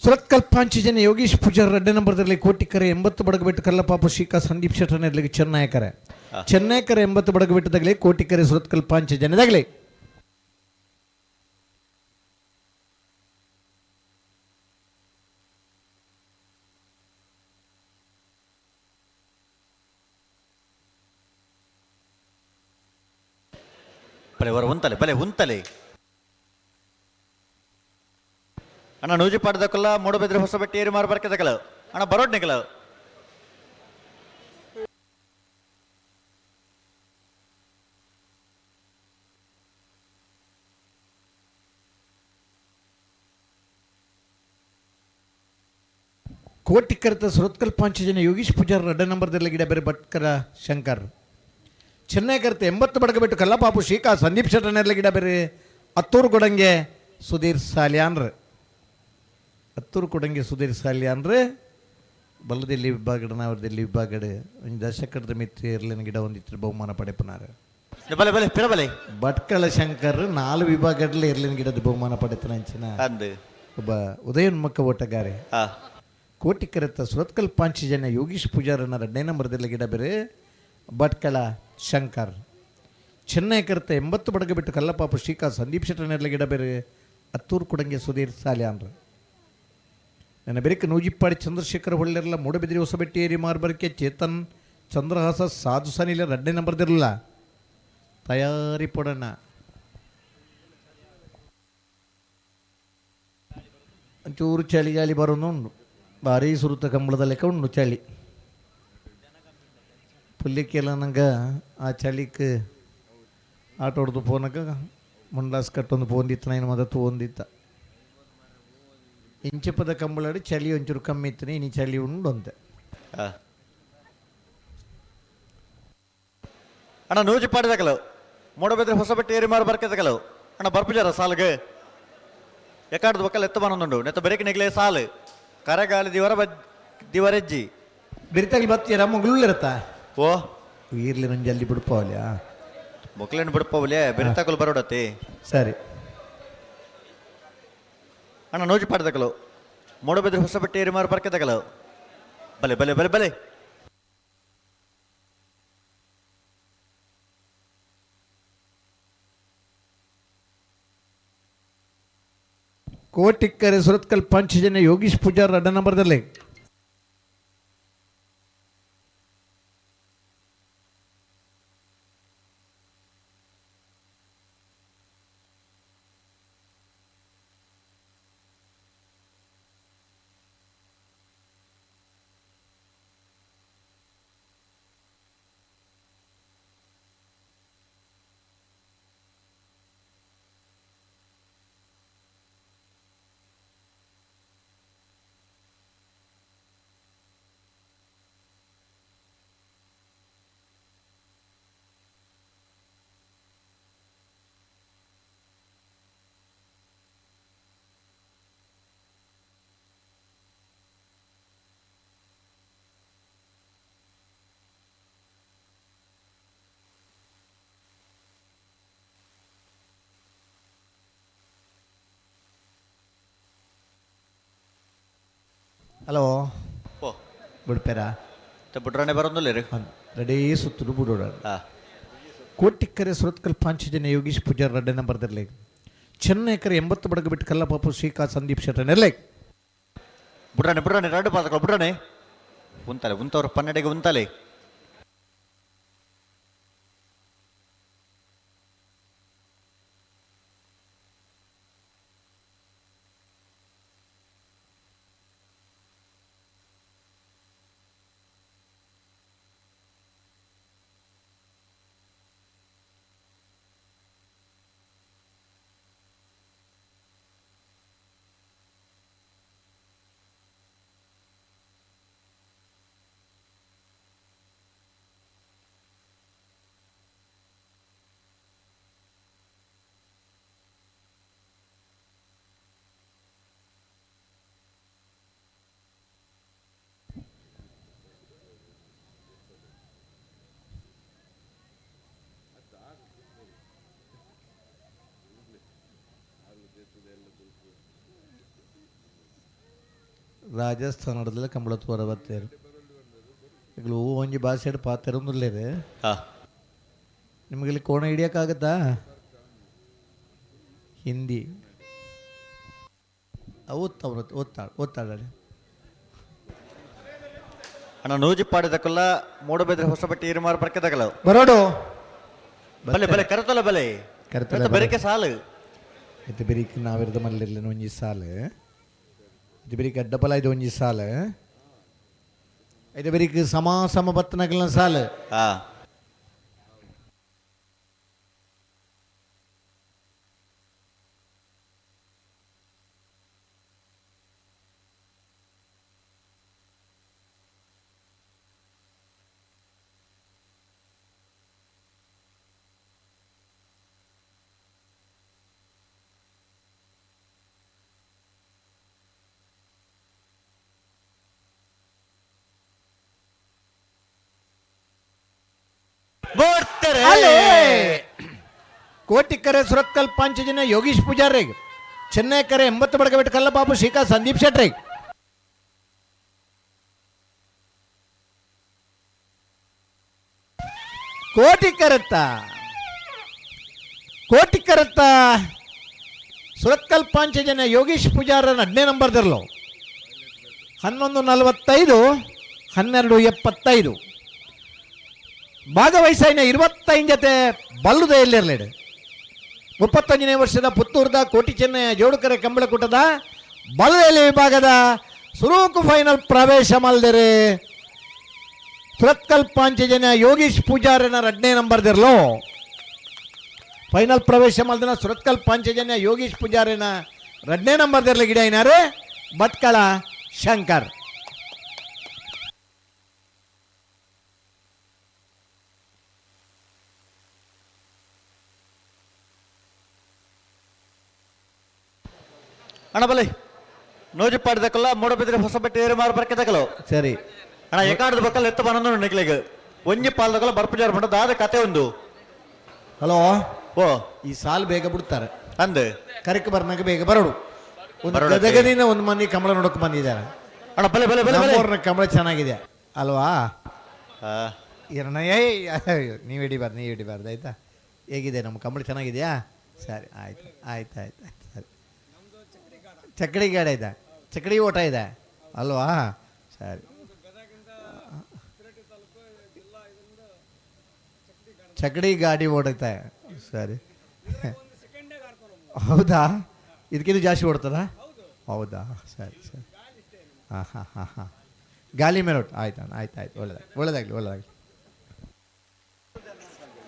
ಸುರತ್ಕಲ್ ಪಾಂಚಜನ್ಯ ಯೋಗೀಶ್ ಪೂಜಾರ್ ರಡ್ಡ ನಂಬರ್ದಲ್ಲಿ ಕೋಟಿಕರೆ 80 ಬಡಗಬೆಟ್ಟು ಕಲ್ಲಪಾಪು ಶ್ರೀಕಾ ಸಂದೀಪ್ ಶೆಟ್ಟರ್ನೆರ್ಲಿಗೆ ಚೆನ್ನೈಕರೆ. ಚೆನ್ನೈಕರೆ 80 ಬಡಗಬೆಟ್ಟದಾಗಲಿ ಕೋಟಿಕರೆ ಸುರತ್ಕಲ್ ಪಾಂಚಜನ್ಯದಾಗಲಿ. ಬಲೆ ಹೊರ ಉಂತಲೆ, ಬಲೆ ಉಂತಲೆ. ಅಣ್ಣ ನೂಜಿಪಾಡ್ದಕ್ಕಲ್ಲ ಮೂಡಬಿದ್ರೆ ಹೊಸಬೆಟ್ಟಿ ಏರಿ ಮಾರು ಬರ್ಕೆದಕಲ್ಲ. ಅಣ್ಣ ಬರೋಡ್ ನಿಕಲ. ಕೋಟಿಕರೆತ ಸುರತ್ಕಲ್ ಪಾಂಚಜನ್ಯ ಯೋಗೀಶ್ ಪೂಜಾರ್ ರಡ್ಡ ನಂಬರ್ದಲ್ಲಿ ಗಿಡ ಬೇರೆ ಭಟ್ಕರ ಶಂಕರ್. ಚೆನ್ನೈ ಕರೆತ 80 ಬಡಗಬೆಟ್ಟು ಕಲ್ಲಪಾಪು ಶ್ರೀಕಾ ಸಂದೀಪ್ ಶೆಟ್ಟರ್ನೆರ್ಲಿ ಗಿಡ ಬೇರೆ ಅತ್ತೂರು ಕೊಡಂಗೆ ಸುಧೀರ್ ಸಾಲ್ಯಾನ್ರ್. ಅತ್ತೂರು ಕೊಡಂಗೆ ಸುಧೀರ್ ಸಾಲ್ಯಾನ್ರ್ ಬಲ್ಲದೆಲ್ಲಿ ವಿಭಾಗಡ ನಾವರದಲ್ಲಿ ವಿಭಾಗಡ ಒಂದು ದಶಕದ ಮಿತ್ರ ಇರ್ಲಿನ ಗಿಡ ಒಂದಿತ್ತು ಬಹುಮಾನ ಪಡೆಪನಾರ. ಬಲೆ ಬಲೆ ಪಿರಬಲೆ. ಭಟ್ಕಳ ಶಂಕರ್ 4 4 ವಿಭಾಗದಲ್ಲಿ ಇರ್ಲಿನ ಗಿಡದ ಬಹುಮಾನ ಪಡೆತನ ಅಂಚಿನ ಅಂದು ಒಬ್ಬ ಉದಯೋನ್ಮುಖ ಓಟಗಾರೆ. ಕೋಟಿಕರೆತ್ತ ಸುರತ್ಕಲ್ ಪಾಂಚಜನ್ಯ ಯೋಗೀಶ್ ಪೂಜಾರನ ಎರಡನೇ ನಂಬರ್ದಲ್ಲಿ ಗಿಡ ಬೇರೆ ಭಟ್ಕಳ ಶಂಕರ್. ಚೆನ್ನೈ ಕರೆತ 80 ಬಡಗ ಬಿಟ್ಟು ಕಲ್ಲಪಾಪು ಶ್ರೀಕಾಂತ್ ಸಂದೀಪ್ ಶೆಟ್ಟರ್ನೆಲ್ಲ ಗಿಡ ಬೇರೆ ಅತ್ತೂರು ಕುಡಂಗೆ ಸುಧೀರ್ ಸಾಲ್ಯಾನ್ರ. ನನ್ನ ಬೆರಿಕೆ ನೂಜಿಪ್ಪಾಡಿ ಚಂದ್ರಶೇಖರ್ ಹೊಳ್ಳಿರಲ್ಲ ಮೂಡಬಿದ್ರಿ ಹೊಸಬೆಟ್ಟಿಯೇರಿ ಮಾರ್ಬರ್ಕೆ ಚೇತನ್ ಚಂದ್ರಹಾಸ ಸಾಧು ಸನಿಲ ಎರಡನೇ ನಂಬರ್ದಿರಲ್ಲ ತಯಾರಿ ಪಡೋಣ. ಒಂಚೂರು ಚಳಿಗಾಲಿ ಬರೋನು ಭಾರೀ ಸುರುತ ಕಂಬಳದ ಲೆಕ್ಕ ಉಂಡು ಚಳಿ ಪುಲ್ಲಿಕ್ಕೆಲ್ಲ ನಂಗೆ ಆ ಚಳಿക്ക് ಆಟೋ ಹೊಡೆದು ಪೋನಕ ಮುಂಡಾಸ್ ಕಟ್ಟೊಂದು ಪೋಂದಿತ್ತು ನೈನ್ ಮದ ತೋಂದಿತ್ತ ಇಂಚಿಪದ ಕಂಬಳಾಡಿ ಚಳಿ ಒಂಚೂರು ಕಮ್ಮಿ ಇತ್ತು ಇನಿ ಚಳಿ ಉಂಡು ಅಂತೆ. ಅಣ್ಣ ನೂಜಿ ಪಾಡಿದಕಲು ಮೂಡಬಿದ್ರೆ ಹೊಸಬೆಟ್ಟಿ ಏರಿ ಮಾರು ಬರ್ಕೆದಕಲು ಅಣ್ಣ ಬರ್ಪುಜಾರ ಸಾಲ್ಗೆ ಎಕ್ಕಾಡ್ದು ಬಕ್ಕಲ್ ಎತ್ತ ಬನ್ನೊಂದುಂಡು ನೆತ್ತ ಬೆರಕೆ ನೆಗ್ಲೆ ಸಾಲು ಕರಗಾಲಿ ದಿವರ ಬದ್ ದಿವರೆಜ್ಜಿ ಬಿರಿತಾಗಲಿ ಬತ್ತೀರ ಮಂಗಳೂರಿರುತ್ತಾ ಓ ಇರ್ಲಿ ನಂಗೆ ಜಲ್ದಿ ಬಿಡ್ಪವಲ್ಯಾ ಮೊಕ್ಲೇನು ಬಿಡ್ಪವಲೆ ಬೆರಿತಾಕಲು ಬರೋಡತಿ. ಸರಿ. ಅಣ್ಣ ನೂಜಿ ಪಾಡಿದಕಲು ಮೂಡಬಿದ್ರೆ ಹೊಸಬೆಟ್ಟಿ ಏರಿ ಮಾರು ಬರ್ಕೆದಕಲು ಬಲೆ ಬಲೆ ಬಲೆ ಬಲೆ. ಕೋಟಿಕ್ಕರೆ ಸುರತ್ಕಲ್ ಪಂಚಜನ ಯೋಗೀಶ್ ಪೂಜಾರ್ ಅಡ್ಡ ನಂಬರ್ದಲ್ಲಿ. ಹಲೋ. ಓ. ಬಿಡ್ಪೇರಾ? ಬಿಡ್ರಾಣೆ ಬರೋದಿಲ್ಲ ರೀ. ರೆಡಿ ಸುತ್ತಲು ಬಿಡೋಣ. ಕೋಟಿಕ್ಕರೆ ಸುರತ್ಕಲ್ ಪಾಂಚಜನ್ಯ ಯೋಗೀಶ್ ಪೂಜಾರ್ ರಡ್ಡೆ ನಂಬರ್ದಲ್ಲಿ. ಚೆನ್ನೈಕರೆ 80 ಬಡಗ ಬಿಟ್ಟು ಕಲ್ಲಪಾಪು ಶ್ರೀಕಾಂತ್ ಸಂದೀಪ್ ಶೆಟ್ಟರ್ನೆಲ್ಲ. ಬುಡ್ರಾಣೆ ಬುಡ್ರಾಣೆ ರಡ್ಡು ಪಾದಗಳು ಬುಡ್ರಾಣೆ ಉಂತಲೆ ಉಂತವ್ರು ಪನ್ನೆಡೆಗೆ ಉಂತಲೆ. ರಾಜಸ್ಥಾನದಲ್ಲಿ ಕಂಬಳ ತೋರ ಬತ್ತೇರು ಈಗಲೂ ಒಂಜಿ ಭಾಷೆ ಪಾತೆರೊಂದುಲ್ಲೇರು. ನಿಮಗೆ ಇಲ್ಲಿ ಕೋಣ ಹಿಡಿಯೋಕ್ಕಾಗತ್ತಾ? ಹಿಂದಿ ಓದ್ತಾವ್ರ ಓದ್ತಾಳೆ ಓದ್ತಾಳೆ. ಅಣ್ಣ ನೂಜಿ ಪಾಡಿದಕ್ಕಲ್ಲ ಮೂಡಬಿದ್ರೆ ಹೊಸಬಟ್ಟಿ ಇರುಮಾರು ಬರ್ಕೆದಕಲ್ಲ. ಬರೋಡು. ಬಲೆ ಬಲೆ ಕರೆತಲ ಬಲೆ. ಕರೆತಲ. ಬೆರಕೆ ಸಾಲು. ಇದು ಬೆರಿಕ್ ನಾವಿರದ ಮಲ್ಲಿಲ್ಲ ಒಂಜಿ ಸಾಲು ಇದು ಬೆರಿಕ್ ಅಡ್ಡಬಲ ಇದು ಒಂಜಿ ಸಾಲು ಇದು ಬೆರಿಕ್ ಸಮ ಸಮ ಬತ್ತನಗಲ್ನ ಸಾಲು. ಕೋಟಿಕ್ಕರೆ ಸುರತ್ಕಲ್ ಪಾಂಚಜನ ಯೋಗೀಶ್ ಪೂಜಾರಿ ಚೆನ್ನೈ ಕರೆ 80 ಬಡಗಬೆಟ್ಟು ಕಲ್ಲಬಾಬು ಶ್ರೀಕಾಂತ್ ಸಂದೀಪ್ ಶೆಟ್ರಿ. ಕೋಟಿಕರತ್ತ ಕೋಟಿಕರತ್ತ ಸುರತ್ಕಲ್ ಪಾಂಚಜನ್ಯ ಯೋಗೀಶ್ ಪೂಜಾರನ 8ನೇ ನಂಬರ್ದಿರಲು 11:45 12:75 ಭಾಗವಹಿಸಾಯಿನ 25 ಜೊತೆ ಬಲ್ಲುದ ಎಲ್ಲಿರಲೇಡು 35ನೇ ವರ್ಷದ ಪುತ್ತೂರ್ದ ಕೋಟಿ ಚೆನ್ನಯ್ಯ ಜೋಡುಕರೆ ಕಂಬಳಕೂಟದ ಬಲ್ಲದೆಲೆ ವಿಭಾಗದ ಸುರೂಕು ಫೈನಲ್ ಪ್ರವೇಶ ಮಲ್ದಿರಿ ಸುರತ್ಕಲ್ ಪಾಂಚಜನ್ಯ ಯೋಗೀಶ್ ಪೂಜಾರನ 2ನೇ ನಂಬರ್ದಿರಲು ಫೈನಲ್ ಪ್ರವೇಶ ಮಲ್ದಿನ ಸುರತ್ಕಲ್ ಪಾಂಚಜನ್ಯ ಯೋಗೀಶ್ ಪೂಜಾರಿನ 2ನೇ ನಂಬರ್ದಿರಲಿ ಗಿಡ ಏನಾರು ಭಟ್ಕಳ ಶಂಕರ್. ಅಣ್ಣ ಬಲೆ ನೋಜಿಪ್ಪಾಡಿದಕ್ಕಲ್ಲ ಮೂಡಬಿದ್ರೆ ಹೊಸಬೆಟ್ಟ ಏರು ಮಾರು ಬರ್ಕೆದಕಲು. ಸರಿ ಅಣ್ಣ ಎಕಾಡದ ಬಕ್ಕಲ್ ಎತ್ತ ಬನಂದು ನಿಕ್ಲೆಗ್ ಒಂಜಿ ಪಾಲ್ದಕಲ್ಲ ಬರ್ಪುಜಾರ್ ಪಂಡ ದಾದ ಕತೆ ಒಂದು. ಹಲೋ ಓ ಈ ಸಾಲು ಬೇಗ ಬಿಡ್ತಾರೆ. ಅಂದ್ ಕರೆಕ್ ಬರ್ನಾಗ ಬೇಗ ಬರೋಡು. ಒಂದು ಬರೋಡು. ಗದಗದಿಂದ ಒಂದು ಮಂದಿ ಕಮಲ ನೋಡಕ್ ಬಂದಿದ್ದಾರೆ. ಅಣ್ಣ ಬಲೆ ಬಲೆ ಬಲೆ ಬಲೆ. ನಮ್ಮೂರ್ನ ಕಮಲ ಚೆನ್ನಾಗಿದೆ ಅಲ್ವಾ? ಆ, ಎರಣ ನೀವು ಹಿಡಿಬಾರ್ದು, ನೀವು ಹಿಡಿಬಾರ್ದು ಆಯ್ತಾ? ಹೇಗಿದೆ ನಮ್ಮ ಕಂಬಳಿ, ಚೆನ್ನಾಗಿದೆಯಾ? ಸರಿ ಆಯ್ತು ಆಯ್ತು ಆಯ್ತು ಆಯ್ತು ಸರಿ. ಚಕ್ಕಡಿ ಗಾಡ ಇದೆ, ಚಕ್ಕಡಿ ಓಟ ಇದೆ ಅಲ್ವಾ? ಸರಿ. ಚಕಡಿ ಗಾಡಿ ಓಡುತ್ತೆ. ಸರಿ, ಹೌದಾ? ಇದಕ್ಕಿಂತ ಜಾಸ್ತಿ ಓಡ್ತದಾ? ಹೌದಾ? ಸರಿ ಸರಿ. ಹಾಂ ಹಾಂ ಹಾಂ ಹಾಂ ಗಾಲಿ ಮೇಲೆ ಓಟ್. ಆಯ್ತು ಅಣ್ಣ, ಆಯ್ತು ಆಯ್ತು. ಒಳ್ಳೆದಾಗಲಿ ಒಳ್ಳೆದಾಗಲಿ ಒಳ್ಳೆದಾಗಲಿ.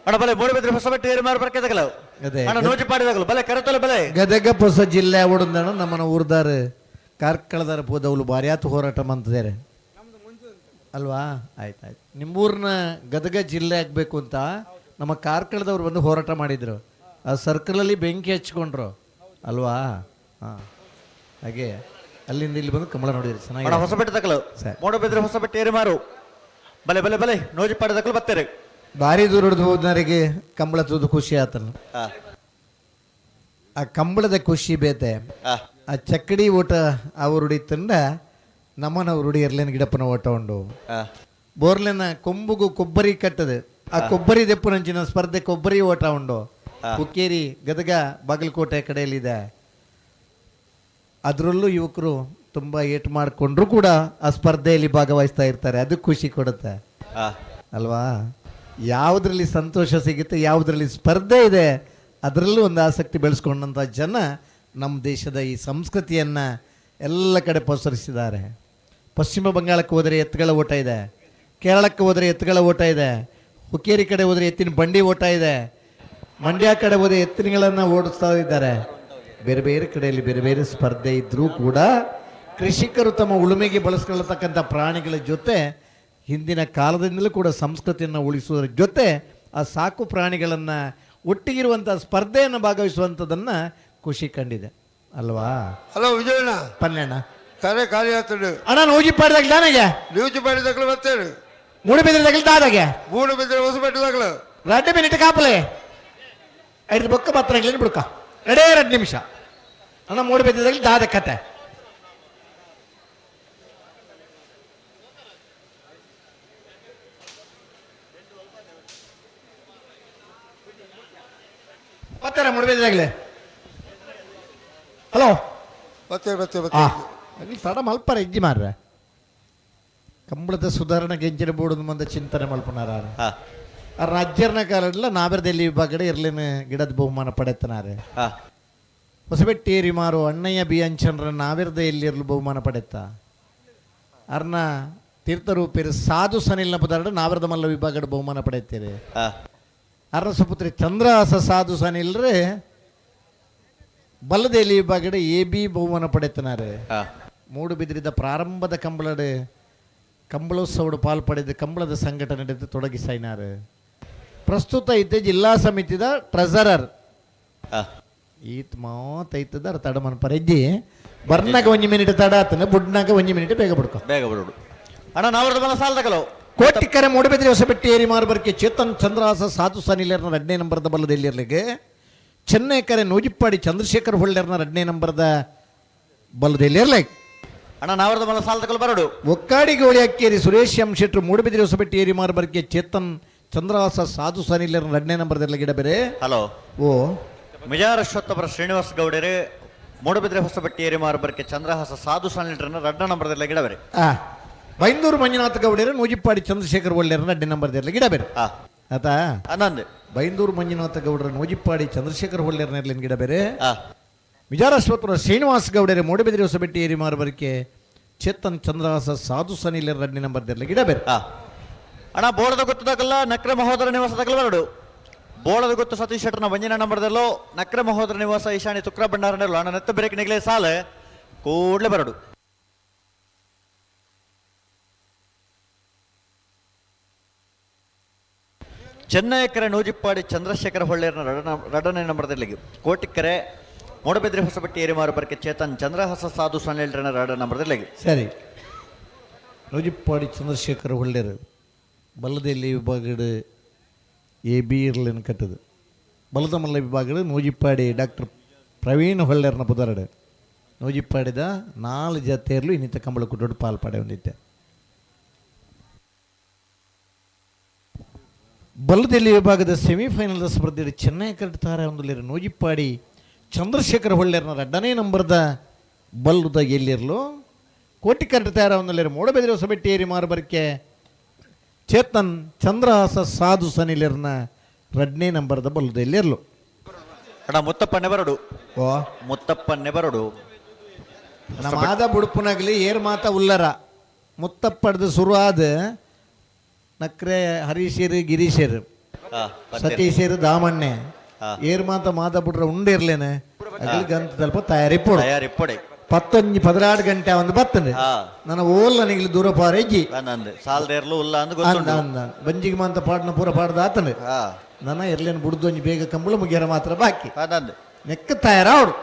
ಅಣ್ಣ ಬಲೆ ಮೂಡಬಿದ್ರೆ ಹೊಸಬೆಟ್ಟ ಏರು ಮಾರು ಬರ್ಕೆದಕಲು. ಅದೇ. ಅಣ್ಣ ನೋಜಿಪ್ಪಾಡಿದಕಲು ಬಲೆ ಕರೆತಲು ಬಲೆ. ಗದಗ ಹೊಸ ಜಿಲ್ಲೆ ಓಡಂದಣ ನಮ್ಮನ ಊರ್ದಾರ ಕಾರ್ಕಳದಾರ ಪೋದವ್ಲು ಭಾರ್ಯಾತು ಹೋರಾಟ ಮಂತಿದ್ದಾರೆ ಅಲ್ವಾ? ಆಯ್ತು ಆಯ್ತು. ನಿಮ್ಮೂರನ್ನ ಗದಗ ಜಿಲ್ಲೆ ಆಗಬೇಕು ಅಂತ ನಮ್ಮ ಕಾರ್ಕಳದವ್ರು ಬಂದು ಹೋರಾಟ ಮಾಡಿದರು. ಆ ಸರ್ಕಲಲ್ಲಿ ಬೆಂಕಿ ಹಚ್ಕೊಂಡ್ರು ಅಲ್ವಾ? ಹಾಂ, ಹಾಗೆ ಅಲ್ಲಿಂದ ಇಲ್ಲಿ ಬಂದು ಕಮಲ ನೋಡಿದ್ರಿ, ಅಣ್ಣ ಚೆನ್ನಾಗಿದೆ. ಹೊಸಬೆಟ್ಟ ತಕಲು ಸರಿ. ಮೂಡಬಿದ್ರೆ ಹೊಸಬೆಟ್ಟ ಏರು ಮಾರು ಬಲೆ ಬಲೆ ಬಲೆ ನೋಜಿಪ್ಪಾಡಿದಕಲು ಬತ್ತೇರೆ. ಭಾರಿ ದೂರ ಹಿಡಿದು ಹೋದನರಿಗೆ ಕಂಬಳ ತೂದು ಖುಷಿ ಆತನ. ಆ, ಆ ಕಂಬಳದ ಖುಷಿ ಬೇತೆ. ಆ, ಆ ಚಕ್ಕಡಿ ಊಟ ಅವರು ತಂಡ ನಮ್ಮನ ರೂಢಿ ಇರ್ಲೇನು ಗಿಡಪ್ಪನ ಓಟ ಉಂಡು. ಆ, ಬೋರ್ಲೆನ ಕೊಂಬುಗು ಕೊಬ್ಬರಿ ಕಟ್ಟದು, ಆ ಕೊಬ್ಬರಿ ದೆಪ್ಪುನಂಚಿನ ಸ್ಪರ್ಧೆ ಕೊಬ್ಬರಿ ಓಟ ಉಂಡು. ಹುಕ್ಕೇರಿ ಗದಗ ಬಾಗಲಕೋಟೆ ಕಡೆಯಲ್ಲಿದೆ. ಅದರಲ್ಲೂ ಯುವಕರು ತುಂಬ ಏಟು ಮಾಡಿಕೊಂಡ್ರು ಕೂಡ ಆ ಸ್ಪರ್ಧೆಯಲ್ಲಿ ಭಾಗವಹಿಸ್ತಾ ಇರ್ತಾರೆ. ಅದು ಖುಷಿ ಕೊಡುತ್ತೆ ಆ. ಅಲ್ವಾ? ಯಾವುದರಲ್ಲಿ ಸಂತೋಷ ಸಿಗುತ್ತೆ, ಯಾವುದರಲ್ಲಿ ಸ್ಪರ್ಧೆ ಇದೆ, ಅದರಲ್ಲೂ ಒಂದು ಆಸಕ್ತಿ ಬೆಳೆಸ್ಕೊಂಡಂಥ ಜನ ನಮ್ಮ ದೇಶದ ಈ ಸಂಸ್ಕೃತಿಯನ್ನು ಎಲ್ಲ ಕಡೆ ಪಸರಿಸಿದ್ದಾರೆ. ಪಶ್ಚಿಮ ಬಂಗಾಳಕ್ಕೆ ಹೋದರೆ ಎತ್ತುಗಳ ಓಟ ಇದೆ, ಕೇರಳಕ್ಕೆ ಹೋದರೆ ಎತ್ತುಗಳ ಓಟ ಇದೆ, ಹುಕ್ಕೇರಿ ಕಡೆ ಹೋದರೆ ಎತ್ತಿನ ಬಂಡಿ ಓಟ ಇದೆ, ಮಂಡ್ಯ ಕಡೆ ಹೋದರೆ ಎತ್ತಿನಗಳನ್ನು ಓಡಿಸ್ತಾ ಇದ್ದಾರೆ. ಬೇರೆ ಬೇರೆ ಕಡೆಯಲ್ಲಿ ಬೇರೆ ಬೇರೆ ಸ್ಪರ್ಧೆ ಇದ್ದರೂ ಕೂಡ ಕೃಷಿಕರು ತಮ್ಮ ಉಳುಮೆಗೆ ಬಳಸ್ಕೊಳ್ಳತಕ್ಕಂಥ ಪ್ರಾಣಿಗಳ ಜೊತೆ ಹಿಂದಿನ ಕಾಲದಿಂದಲೂ ಕೂಡ ಸಂಸ್ಕೃತಿಯನ್ನು ಉಳಿಸುವುದರ ಜೊತೆ ಆ ಸಾಕು ಪ್ರಾಣಿಗಳನ್ನು ಒಟ್ಟಿಗಿರುವಂಥ ಸ್ಪರ್ಧೆಯನ್ನು ಭಾಗವಹಿಸುವಂಥದ್ದನ್ನು ಖುಷಿ ಕಂಡಿದೆ ಅಲ್ವಾ? ಹಲೋ ವಿಜಯಣ್ಣ. ಪಲ್ಯಣ್ಣ. ಕರೆ ಖಾಲಿ ಆತುಂಡು. ಅಣ್ಣ ನೂಜಿ ಪಾಡ್ದಾಗ ದಾನಾಗೆ ನ್ಯೂಜ್ ಪಾಡಿದಕ್ಲು ಬರ್ತೇನೆ. ಮೂಡುಬಿದ್ರೆ ತಗಲ್ದಾದಾಗೆ ಮೂಡುಬಿದ್ರೆ ಹೊಸಬೆಟ್ಟು ತಗಲು. 2 ಮಿನಿಟ್ ಕಾಪಲೆ ಐದು ಬೊಕ್ಕ ಪತ್ರ ಬಿಡ್ಕ ಎರಡೇ 2 ನಿಮಿಷ ಅಣ್ಣ. ಮೂಡುಬಿದ್ರೆದಲ್ಲಿ ದಾದ ಕತೆ. ಬರ್ತಾರ ಮೂಡುಬಿದ್ರೆದಾಗಲೇ? ಹಲೋ. ಬರ್ತೇವೆ ಬರ್ತೇವೆ ಆ ಬರ್ತೇವೆ. ಅಲ್ಲಿ ತಡ ಮಲ್ಪರ ಇಜ್ಜಿ ಮಾರ್ರೆ. ಕಂಬಳದ ಸುಧಾರಣೆ ಗೆಂಜಿನ ಬೋರ್ಡ್ ಮಂದ ಚಿಂತನೆ ಮಲ್ಪನಾರ. ಆ, ಆ ರಾಜ್ಯರ್ನ ಕಾಲಲ್ಲ ನಾವೆರದಲ್ಲಿ ವಿಭಾಗಡೆ ಇರ್ಲೇನು ಗಿಡದ ಬಹುಮಾನ ಪಡೆತನಾರೆ. ಆ, ಹೊಸಬೆಟ್ಟೇರಿ ಮಾರು ಅಣ್ಣಯ್ಯ ಬಿ ಅಂಚನ್ರ ನಾವಿರದ ಎಲ್ಲಿರಲು ಬಹುಮಾನ ಪಡೆತ. ಅರ್ನ ತೀರ್ಥರೂಪಿರು ಸಾಧು ಸನಿಲ್ನ ಪದಾರ್ಡ ನಾವಿರದ ಮಲ್ಲ ವಿಭಾಗದ ಬಹುಮಾನ ಪಡೆಯುತ್ತೀರಿ. ಆ, ಅರ್ನ ಸುಪುತ್ರಿ ಚಂದ್ರಹಾಸ ಸಾಧು ಸನಿಲ್ರೆ ಬಲ್ಲದೇಲಿ ವಿಭಾಗಡೆ ಎ ಬಿ ಬಹುಮಾನ ಪಡೆತನಾರೆ. ಆ, ಮೂಡುಬಿದ್ರಿದ ಪ್ರಾರಂಭದ ಕಂಬಳಡು ಕಂಬಳೋತ್ಸವಡು ಪಾಲು ಪಡೆದ ಕಂಬಳದ ಸಂಘಟನೆ ತೊಡಗಿಸೈನಾರು. ಪ್ರಸ್ತುತ ಇದ್ದ ಜಿಲ್ಲಾ ಸಮಿತಿದ ಟ್ರೆಸರರ್. ಆ. ಈತ್ ಮಾತೈತದ ತಡ ಮನ್ಪರ ಇಜ್ಜಿ. ಬರ್ನಾಗ ಒಂಜಿ ಮಿನಿಟ್ ತಡ ಆತನ, ಬುಡ್ನಾಗ ಒಂಜಿ ಮಿನಿಟ್ ಬೇಗ ಬಿಡ್ಕೊ. ಬೇಗ ಬಿಡೋಡು ಅಣ್ಣ. ನಾವರದ ಮಲ್ಲ ಸಾಲ ತಗಲು. ಕೋಟಿಕರೆ ಮೂಡುಬಿದ್ರಿ ಹೊಸಬೆಟ್ಟಿ ಏರಿ ಮಾರುಬರ್ಕೆ ಚೇತನ್ ಚಂದ್ರಹಾಸ ಸಾಧು ಸನಿಲರ್ನ 2ನೇ ನಂಬರ್ದ ಬಲ್ಲದ ಎಲ್ಲಿರ್ಲಿಕ್ಕೆ, ಚೆನ್ನೈ ಕರೆ ನೂಜಿಪ್ಪಾಡಿ ಚಂದ್ರಶೇಖರ್ ಹೊಳ್ಳೆರ್ನ 2ನೇ ನಂಬರ್ದ ಬಲ್ಲದ ಎಲ್ಲಿರ್ಲಿಕ್ಕೆ. ಅಣ್ಣ ನಾವರದ ಮಲ್ಲ ಸಾಲ ತಗಲು ಬರೋಡು. ಒಕ್ಕಾಡಿ ಗೋಳಿ ಅಕ್ಕೇರಿ ಸುರೇಶ್ ಎಂ ಶೆಟ್ರು ಮೂಡುಬಿದಿರೆ ಹೊಸಬೆಟ್ಟಿ ಏರಿ ಮಾರುಬರ್ಕೆ ಚೇತನ್ ಚಂದ್ರಹಾಸ ಸಾಧು ಸನಿಲರ್ 2ನೇ ನಂಬರ್ ಗಿಡ ಬೇರೆ. ಹಲೋ. ಓ ಮಿಜಾರಶ್ವತ್ತಪುರ ಶ್ರೀನಿವಾಸ ಗೌಡರು ಮೂಡಬಿದ್ರೆ ಹೊಸಬಟ್ಟಿ ಏರಿಮಾರು ಚಂದ್ರಹಾಸ ಸಾಧು ಸನಿಲರನ್ನ 2 ನಂಬರ್ ಗಿಡ ಬೇರೆ. ಬೈಂದೂರು ಮಂಜುನಾಥ ಗೌಡರು ನೂಜಿಪ್ಪಾಡಿ ಚಂದ್ರಶೇಖರ್ ಒಳ್ಳೆಯರ 2 ನಂಬರ್ ಗಿಡ ಬೇರೆ. ಆತಾ ಅಂದಂದು ಬೈಂದೂರು ಮಂಜುನಾಥ ಗೌಡರ ನೂಜಿಪ್ಪಾಡಿ ಚಂದ್ರಶೇಖರ್ ಹೊಳ್ಳೆಯರ ಗಿಡ ಬೇರೆ. ವಿಚಾರಶ್ವತ್ಪುರ ಶ್ರೀನಿವಾಸ ಗೌಡರ ಮೂಡಬಿದಿರೆ ಹೊಸಬೆಟ್ಟಿ ಏರಿಮಾರು ಬರಿಕೆ ಚೇತನ್ ಚಂದ್ರಹಾಸ ಸಾಧು ಸನಿಲರ 2 ನಂಬರ್ ಗಿಡ ಬೇರೆ. ಅಣ್ಣ ಬೋಳದ ಗೊತ್ತದಾಗಲ್ಲ ನಕ್ರೆ ಮಹೋದರ ನಿವಾಸದಾಗಲ್ಲ ಬರಡು. ಬೋಳದ ಗೊತ್ತು ಸತೀಶ್ ಶೆಟ್ಟರ್ನ 1ನೇ ನಂಬರ್ದಲ್ಲೋ ನಕ್ರೆ ಮಹೋದರ ನಿವಾಸ ಈಶಾನಿ ತುಕ್ರ ಭಂಡಾರನಲ್ಲೋ ಅಣ್ಣ ನೆತ್ತ ಬ್ರೇಕ್ ನಿಗಲೇ ಸಾಲ ಕೂಡಲೇ ಬರಡು. ಚೆನ್ನೈಕರೆ ನೂಜಿಪ್ಪಾಡಿ ಚಂದ್ರಶೇಖರ ಹೊಳ್ಳೆಯರ್ನ 2ನೇ ನಂಬರ್ದಲ್ಲಿ ಕೋಟಿಕ್ಕರೆ ಮೂಡಬಿದ್ರೆ ಹೊಸಬಟ್ಟಿ ಏರಿಮಾರು ಬರಕೆ ಚೇತನ್ ಚಂದ್ರಹಾಸ ಸಾಧು ಸಣ್ಣ 2 ನಂಬರ್ದಲ್ಲಿ. ಸರಿ, ನೂಜಿಪ್ಪಾಡಿ ಚಂದ್ರಶೇಖರ ಹೊಳ್ಳೆಯರು ಬಲ್ಲದೆಲ್ಲಿ ವಿಭಾಗದ ಎ ಬಿ ಇರ್ಲೇನು ಕಟ್ಟದು ಬಲದಮಲ್ಲ ವಿಭಾಗದ ನೂಜಿಪ್ಪಾಡಿ ಡಾಕ್ಟರ್ ಪ್ರವೀಣ್ ಹೊಳ್ಳೆರ್ನ ಪುದರಡು ನೂಜಿಪ್ಪಾಡಿದ 4 ಜಾತಿಯರ್ಲು ಇನ್ನಿತ ಕಂಬಳ ಕುಟ್ಟೋಡು ಪಾಲ್ಪಾಡೆ ಹೊಂದಿದ್ದೆ. ಬಲ್ಲದೆಲ್ಲಿ ವಿಭಾಗದ ಸೆಮಿಫೈನಲ್ ಸ್ಪರ್ಧೆಯಲ್ಲಿ ಚೆನ್ನೈ ಕಟ್ತಾರೆ ಒಂದು ನೂಜಿಪ್ಪಾಡಿ ಚಂದ್ರಶೇಖರ ಹೊಳ್ಳೆರ್ನ 2ನೇ ನಂಬರ್ದ ಬಲ್ಲದ ಎಲ್ಲಿರಲು ಕೋಟಿ ಕರೆಂಟ್ ತಯಾರ ಒಂದಲ್ಲಿರು ಮೂಡಬೆದಿರೆ ಹೊಸಬೆಟ್ಟಿ ಏರಿ ಮಾರುಬರಿಕೆ ಚೇತನ್ ಚಂದ್ರಹಾಸ ಸಾಧು ಸನಿಲರ್ನ 2ನೇ ನಂಬರ್ದ ಬಲ್ಲದ ಎಲ್ಲಿರಲು. ಅಣ್ಣ ಮುತ್ತಪ್ಪನ್ನೇ ಬರಡು. ಓ ಮುತ್ತಪ್ಪನ್ನೇ ಬರಡು. ನಮ್ಮ ಆದ ಬುಡುಪುನಾಗಲಿ ಏರ್ ಮಾತ ಉಲ್ಲರ ಮುತ್ತಪ್ಪಡ್ದು ಶುರುವಾದ ನಕ್ರೆ ಹರೀಶೇರು ಗಿರೀಶೇರು ಸತೀಶೇರು ದಾಮಣ್ಣೆ ಏರ್ ಮಾತ ಮಾತ ಬಿಟ್ರೆ ಉಂಡಿರ್ಲೇನೆ ಅಗಲಿ ಗಂತ ತಲ್ಪ ತಯಾರಿಪ್ಪೊಡು ತಯಾರಿಪ್ಪೊಡೆ 11 14 ಗಂಟೆ ಒಂದು ಬತ್ತನೆ ನನ್ನ ಓಲ್ ನನಗೆ ದೂರ ಪಾರೆಜ್ಜಿ ಸಾಲದೇರ್ಲು ಉಲ್ಲ ಅಂದ್ ಗೊತ್ತುಂಟು. ಅಂದ ಬಂಜಿಗೆ ಮಾಂತ ಪಾಡ್ನ ಪೂರ ಪಾಡ್ದ ಆತನೆ ನನ್ನ ಎರ್ಲೇನು ಬುಡ್ದು ಒಂಜಿ ಬೇಗ ಕಂಬಳ ಮುಗಿಯರ ಮಾತ್ರ ಬಾಕಿ ನೆಕ್ಕ ತಯಾರ ಅವಡು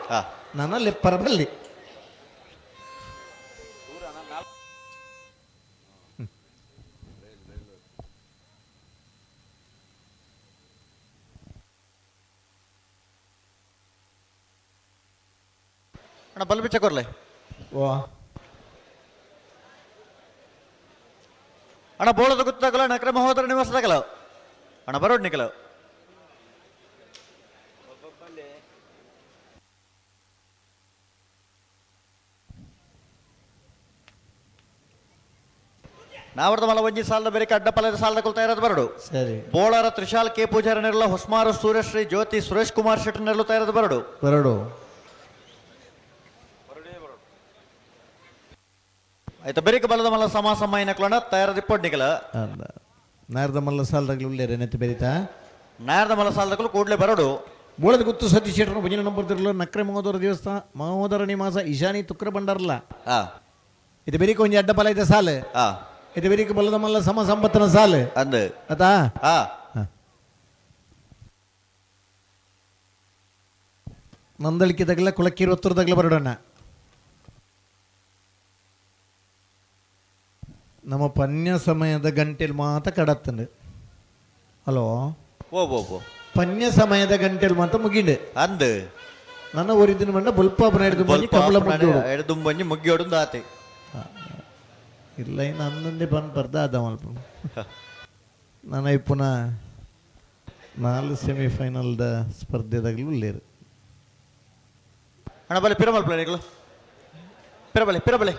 ನನ್ನ ಲೆಪ್ಪರ ಬಲ್ಲಿ. ಅಣ್ಣ ಬಲ್ ಬಿಚ್ಚ ಕೊರ್ಲೆ. ಓ ಅಣ್ಣ ಬೋಳದ ಗೊತ್ತಾಗಲ್ಲ ನಕ್ರ ಮಹೋದರ ನಿವಾಸದಾಗಲ್ಲ ಅಣ್ಣ ಬರೋಡ್ ನಿಕಲ. ನಾವರ್ದ ಮಲ ಒಂಜಿ ಸಾಲದ ಬೇರೆ ಅಡ್ಡ ಪಲದ ಸಾಲದ ಕೊಲ್ತಾ ಇರೋದು ಬರಡು. ಸರಿ. ಬೋಳಾರ ತ್ರಿಶಾಲ್ ಕೆ ಪೂಜಾರನೆಲ್ಲ ಹೊಸ್ಮಾರು ಸೂರ್ಯಶ್ರೀ ಜ್ಯೋತಿ ಸುರೇಶ್ ಕುಮಾರ್ ಶೆಟ್ಟರ್ನೆಲ್ಲ ತಯಾರದ ಬರಡು. ಬರಡು. ಆಯ್ತಾ ಬೆರಿಕ ಬಲದ ಮಲ್ಲ ಸಮ ಸಮ ಏನಕ್ಲೋಣ ತಯಾರದಿಪ್ಪೊಡ್ ನಿಕಲ. ನಾರದ ಮಲ್ಲ ಸಾಲದಾಗಲು ಉಳ್ಳೇರೆ ನೆತ್ತ ಬೆರಿತಾ ನಾರದ ಮಲ್ಲ ಸಾಲದಕ್ಕೂ ಕೂಡಲೇ ಬರಡು. ಬೋಳದ ಗುತ್ತು ಸತೀಶ್ ಶೆಟ್ಟರ್ನ ಭಜನೆ ನಂಬರ್ ತಿರಲು ನಕ್ರೆ ಮಹೋದರ ದೇವಸ್ಥಾನ ಮಹೋದರ ನಿವಾಸ ಈಶಾನಿ ತುಕ್ರ ಭಂಡಾರಲ್ಲ. ಇದು ಬೆರಿಕ ಒಂಜಿ ಅಡ್ಡ ಬಲ ಇದೆ ಸಾಲು. ಇದು ಬೆರಿಕ ಬಲದ ಮಲ್ಲ ಸಮ ಸಂಪತ್ತಿನ ಸಾಲು. ಅಂದು. ಆತಾ? ನಂದಳಿಕೆದಾಗಲ ಕುಳಕ್ಕೀರು ಒತ್ತರದಾಗಲ ಬರೋಣ. ನಮ್ಮ ಪನ್ಯ ಸಮಯದ ಗಂಟೆಲಿ ಮಾತ್ರ ಕಡತ್ತಂಡು. ಹಲೋ. ಓ ಓ ಓ ಪನ್ಯ ಸಮಯದ ಗಂಟೆಲಿ ಮಾತ್ರ ಮುಗಿಂಡು. ಅಂದು. ನನ್ನ ಊರಿದ್ದಿನ ಮಂಡ ಬುಲ್ಪಾಪನ ಹಿಡಿದು ಬಂದು ಕಮಲ ಮುಗ್ಗೋಡು. ಹಿಡಿದು ಬಂದು ಮುಗ್ಗಿಯೋಡು ಆತೆ. ಇಲ್ಲ ಇನ್ನು ಅಂದಂದೇ ಬಂದು ಬರ್ದ ಅದ ಮಲ್ಪ. ನಾನು ಪುನಃ 4 ಸೆಮಿಫೈನಲ್ದ ಸ್ಪರ್ಧೆದಾಗಲೂ ಉಳ್ಳೇರು. ಅಣ್ಣ ಬಲೆ ಪಿರಮಲ್ ಪ್ಲೇನಿಗಳು ಪಿರಬಲೆ ಪಿರಬಲೆ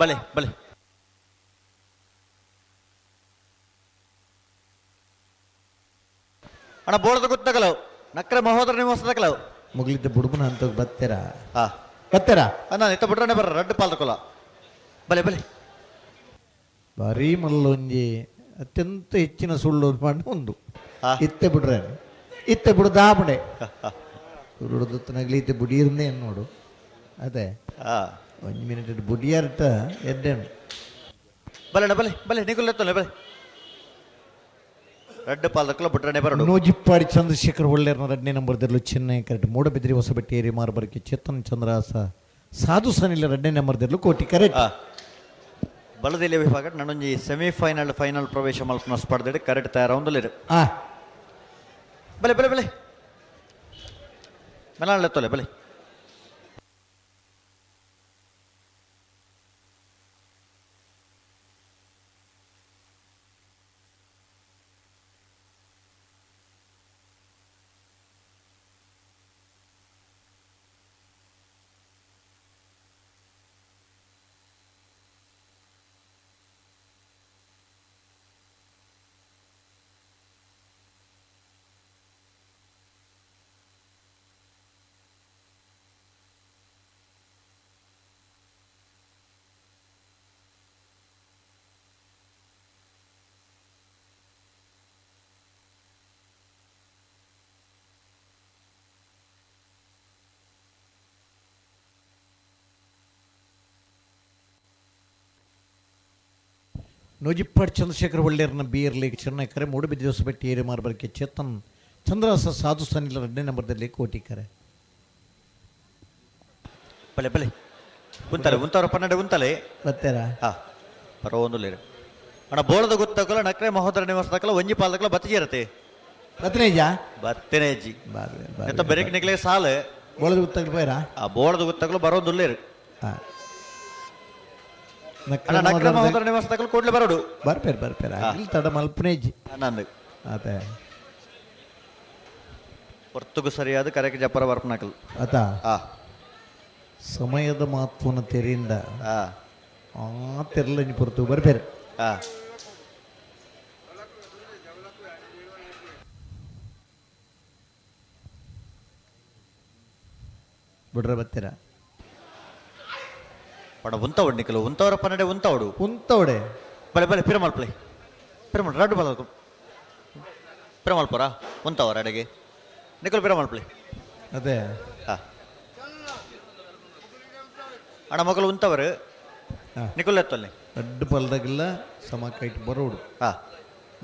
ಬಲೆ ಬಲೆ. ಅಣ್ಣ ಬೋಳದ ಗೊತ್ತಾಗಲವು ನಕ್ರೆ ಮಹೋದರ ನಿವಾಸದಾಗಲವು. ಮುಗ್ಲಿದ್ದ ಬುಡುಬನ ಅಂತ ಬತ್ತೀರಾ? ಬತ್ತೀರಾ? ಅಣ್ಣ ಇತ್ತ ಬಿಟ್ರನೆ ಬರ್ರ ರಡ್ಡು ಪಾಲ್ದಕೊಲ್ಲ. ಬಲೆ ಬಲೆ. ಭಾರೀ ಮಲ್ಲೊಂಜಿ ಅತ್ಯಂತ ಹೆಚ್ಚಿನ ಸುಳ್ಳು ಮಾಡಿ ಒಂದು ಇತ್ತೆ ಬಿಡ್ರೆ ಇತ್ತೆ ಬಿಡು ದಾಪಡೆ ರುಡುದತ್ತನಾಗ್ಲಿ ಇತ್ತೆ ಬುಡಿಯರ್ನೇ ನೋಡು. ಅದೇ ಒಂದು ಮಿನಿಟ್ ಬುಡಿಯಾರ್ಟ ಎಡ್ಡೇನು. ಬಲೆ ಬಲೆ ಬಲೆ ನಿಗುಲೆತ್ತಲ್ಲ ಬಲೆ ರಡ್ಡು ಪಾಲ್ದಕ್ಕಲ ಬಿಟ್ರನೆ ಬರಡು. ನೂಜಿಪ್ಪಾಡಿ ಚಂದ್ರಶೇಖರ್ ಒಳ್ಳೆಯರ್ನ 2ನೇ ನಂಬರ್ ದಿರಲು ಚೆನ್ನೈ ಕರೆಕ್ಟ್ ಮೂಡಬಿದ್ರಿ ಹೊಸಬೆಟ್ಟಿ ಏರಿ ಮಾರ್ಬರ್ಗೆ ಚೇತನ್ ಚಂದ್ರಹಾಸ ಸಾಧು ಸನಿಲ 2ನೇ ನಂಬರ್ ದಿರಲು ಕೋಟಿ ಕರೆಕ್ಟ್. ಬಲದೆಲೆ ವಿಭಾಗ ನನ್ನೊಂಜಿ ಸೆಮಿಫೈನಲ್ ಫೈನಲ್ ಪ್ರವೇಶ ಮಲ್ಪನ ಸ್ಪರ್ಧೆ ಕರೆಕ್ಟ್ ತಯಾರಾಗೊಂದಲ್ಲಿರು. ಬಲೆ ಬಲೆ ಬಲೆ ಮೆಲಾನ್ಲೆತ್ತೊಲೆ ಬಲೆ. ನೊಜಿಪ್ಪಾಡ್ ಚಂದ್ರಶೇಖರ್ ಒಳ್ಳೆಯರ್ನ ಬೀರ್ಲಿಗೆ ಚೆನ್ನೈ ಕರೆ, ಮೂಡುಬಿದ್ದೆ ಹೊಸಬೆಟ್ಟಿ ಏರಿ ಮಾರ್ಬರ್ಕೆ ಚೇತನ್ ಚಂದ್ರಹಾಸ ಸಾಧು ಸನಿಲ್ 2ನೇ ನಂಬರ್ದಲ್ಲಿ ಕೋಟಿಕರೆ. ಬಲೆ ಬಲೆ ಉಂತಲೆ ಉಂತವರ ಪನ್ನಡೆ ಉಂತಲೆ. ಬರ್ತಾರಾ? ಹಾ ಪರವೊಂದು ಅಣ್ಣ ಬೋಳದ ಗೊತ್ತಕಲ ನಕ್ರೆ ಮಹೋದರ ನಿವಾಸ ದಾಖಲ ಒಂಜಿ ಪಾಲ್ ದಾಖಲ ಬತ್ತಿಜಿರತೆ. ಬತ್ತನೇಜ? ಬತ್ತೇನೆ ಅಜ್ಜಿ. ಬಾರ್ವೆ. ಎಂತ ಬೆರಕ್ ನಿಕ್ಲೆ ಸಾಲು. ಬೋಳದ ಗೊತ್ತಾಗ್ಲಿ ಪೋಯರಾ? ಆ ಬೋಳದ ಗೊತ್ತಕಲ ಬರೋದುಲ್ಲೇರು. ಹಾಂ. ಅಣ್ಣ ನಕ್ರೆ ಮಹೋದರ ನಿವಾಸ ದಾಖಲ ಕೂಡ್ಲೆ ಬರೋಡು. ಬರ್ಪೇರು ಬರ್ಪೇರು, ಇಲ್ಲಿ ತಡ ಮಲ್ಪನೇಜಿ. ನಂದು. ಅದೇ. ಹೊರ್ತುಗು ಸರಿಯಾದ ಕರೆಕ್ ಜಪ್ಪರ ಬರ್ಪನಾಕಲ್. ಆತ. ಆ. ಸಮಯದ ಮಹತ್ವನ ತೆರಿಂದ ಆ ಆ ತೆರಲಂಜಿ ಪೊರ್ತು ಬರ್ಪೇರು. ಆ ಬಿಡ್ರೆ ಬತ್ತೀರ? ಪಡ ಉಂತವಡು ನಿಕಲು ಉಂತವರ ಪನ್ನಡೆ ಉಂತವಡು. ಉಂತವಡೆ. ಬಲೆ ಬಲೆ ಪಿರಮಲ್ಪ್ಲೆ ಪಿರಮಲ್ ರಡ್ಡು ಬಲ ಪಿರಮಲ್ಪುರ ಉಂತವರ ಅಡೆಗೆ ನಿಕಲು ಪಿರಮಲ್ಪ್ಲೆ. ಅದೇ. ಹಾ ಅಣ್ಣ ಮಗಲು ಉಂತವರು. ನಿಕುಲ್ ಎತ್ತೊಲ್ಲೆ. ರಡ್ಡು ಪಲ್ದಾಗಿಲ್ಲ ಸಮ ಕೈಟ್ ಬರೋಡು. ಹಾ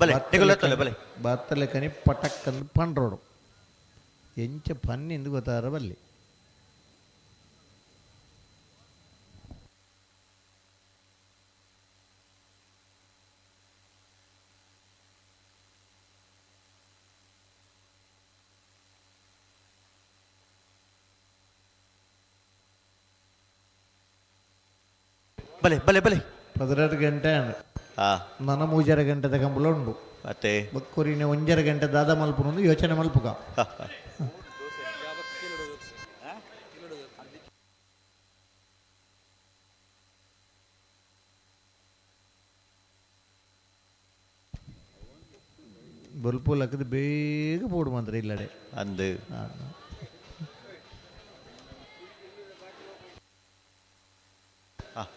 ಬಲೆ ನಿಕುಲ್ ಎತ್ತೊಲ್ಲೆ ಬಲೆ. ಬತ್ತಲೆ ಕನಿ ಪಟಕ್ ಅಂದ್ ಪಂಡ್ರೋಡು ಎಂಚ ಪನ್ನಿಂದು ಗೊತ್ತಾರ ಬಲ್ಲಿ. ಬಲೆ ಬಲೆ ಬಲೆ. 12 ಗಂಟೆ ಹಾ. ನನ 3.5 ಗಂಟೆದ ಕಂಬಳ ಉಂಡು. ಮತ್ತೆ ಬೊಕ್ಕೊರಿನ 1.5 ಗಂಟೆ ದಾದ ಮಲ್ಪುನೊಂದು ಯೋಚನೆ ಮಲ್ಪುಗ. ಬೊಲ್ಪು ಲಕ್ಕದ ಬೇಗ ಬೋಡು ಮಾತ್ರ ಇಲ್ಲಡೆ. ಅಂದು. ಹಾ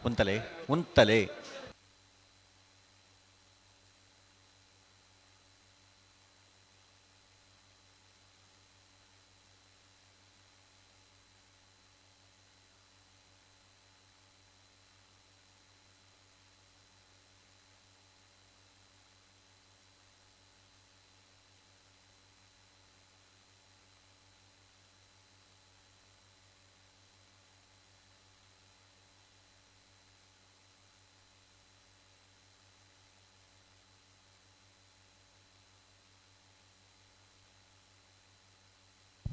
ಉಂತಲೆ ಉಂತಲೆ.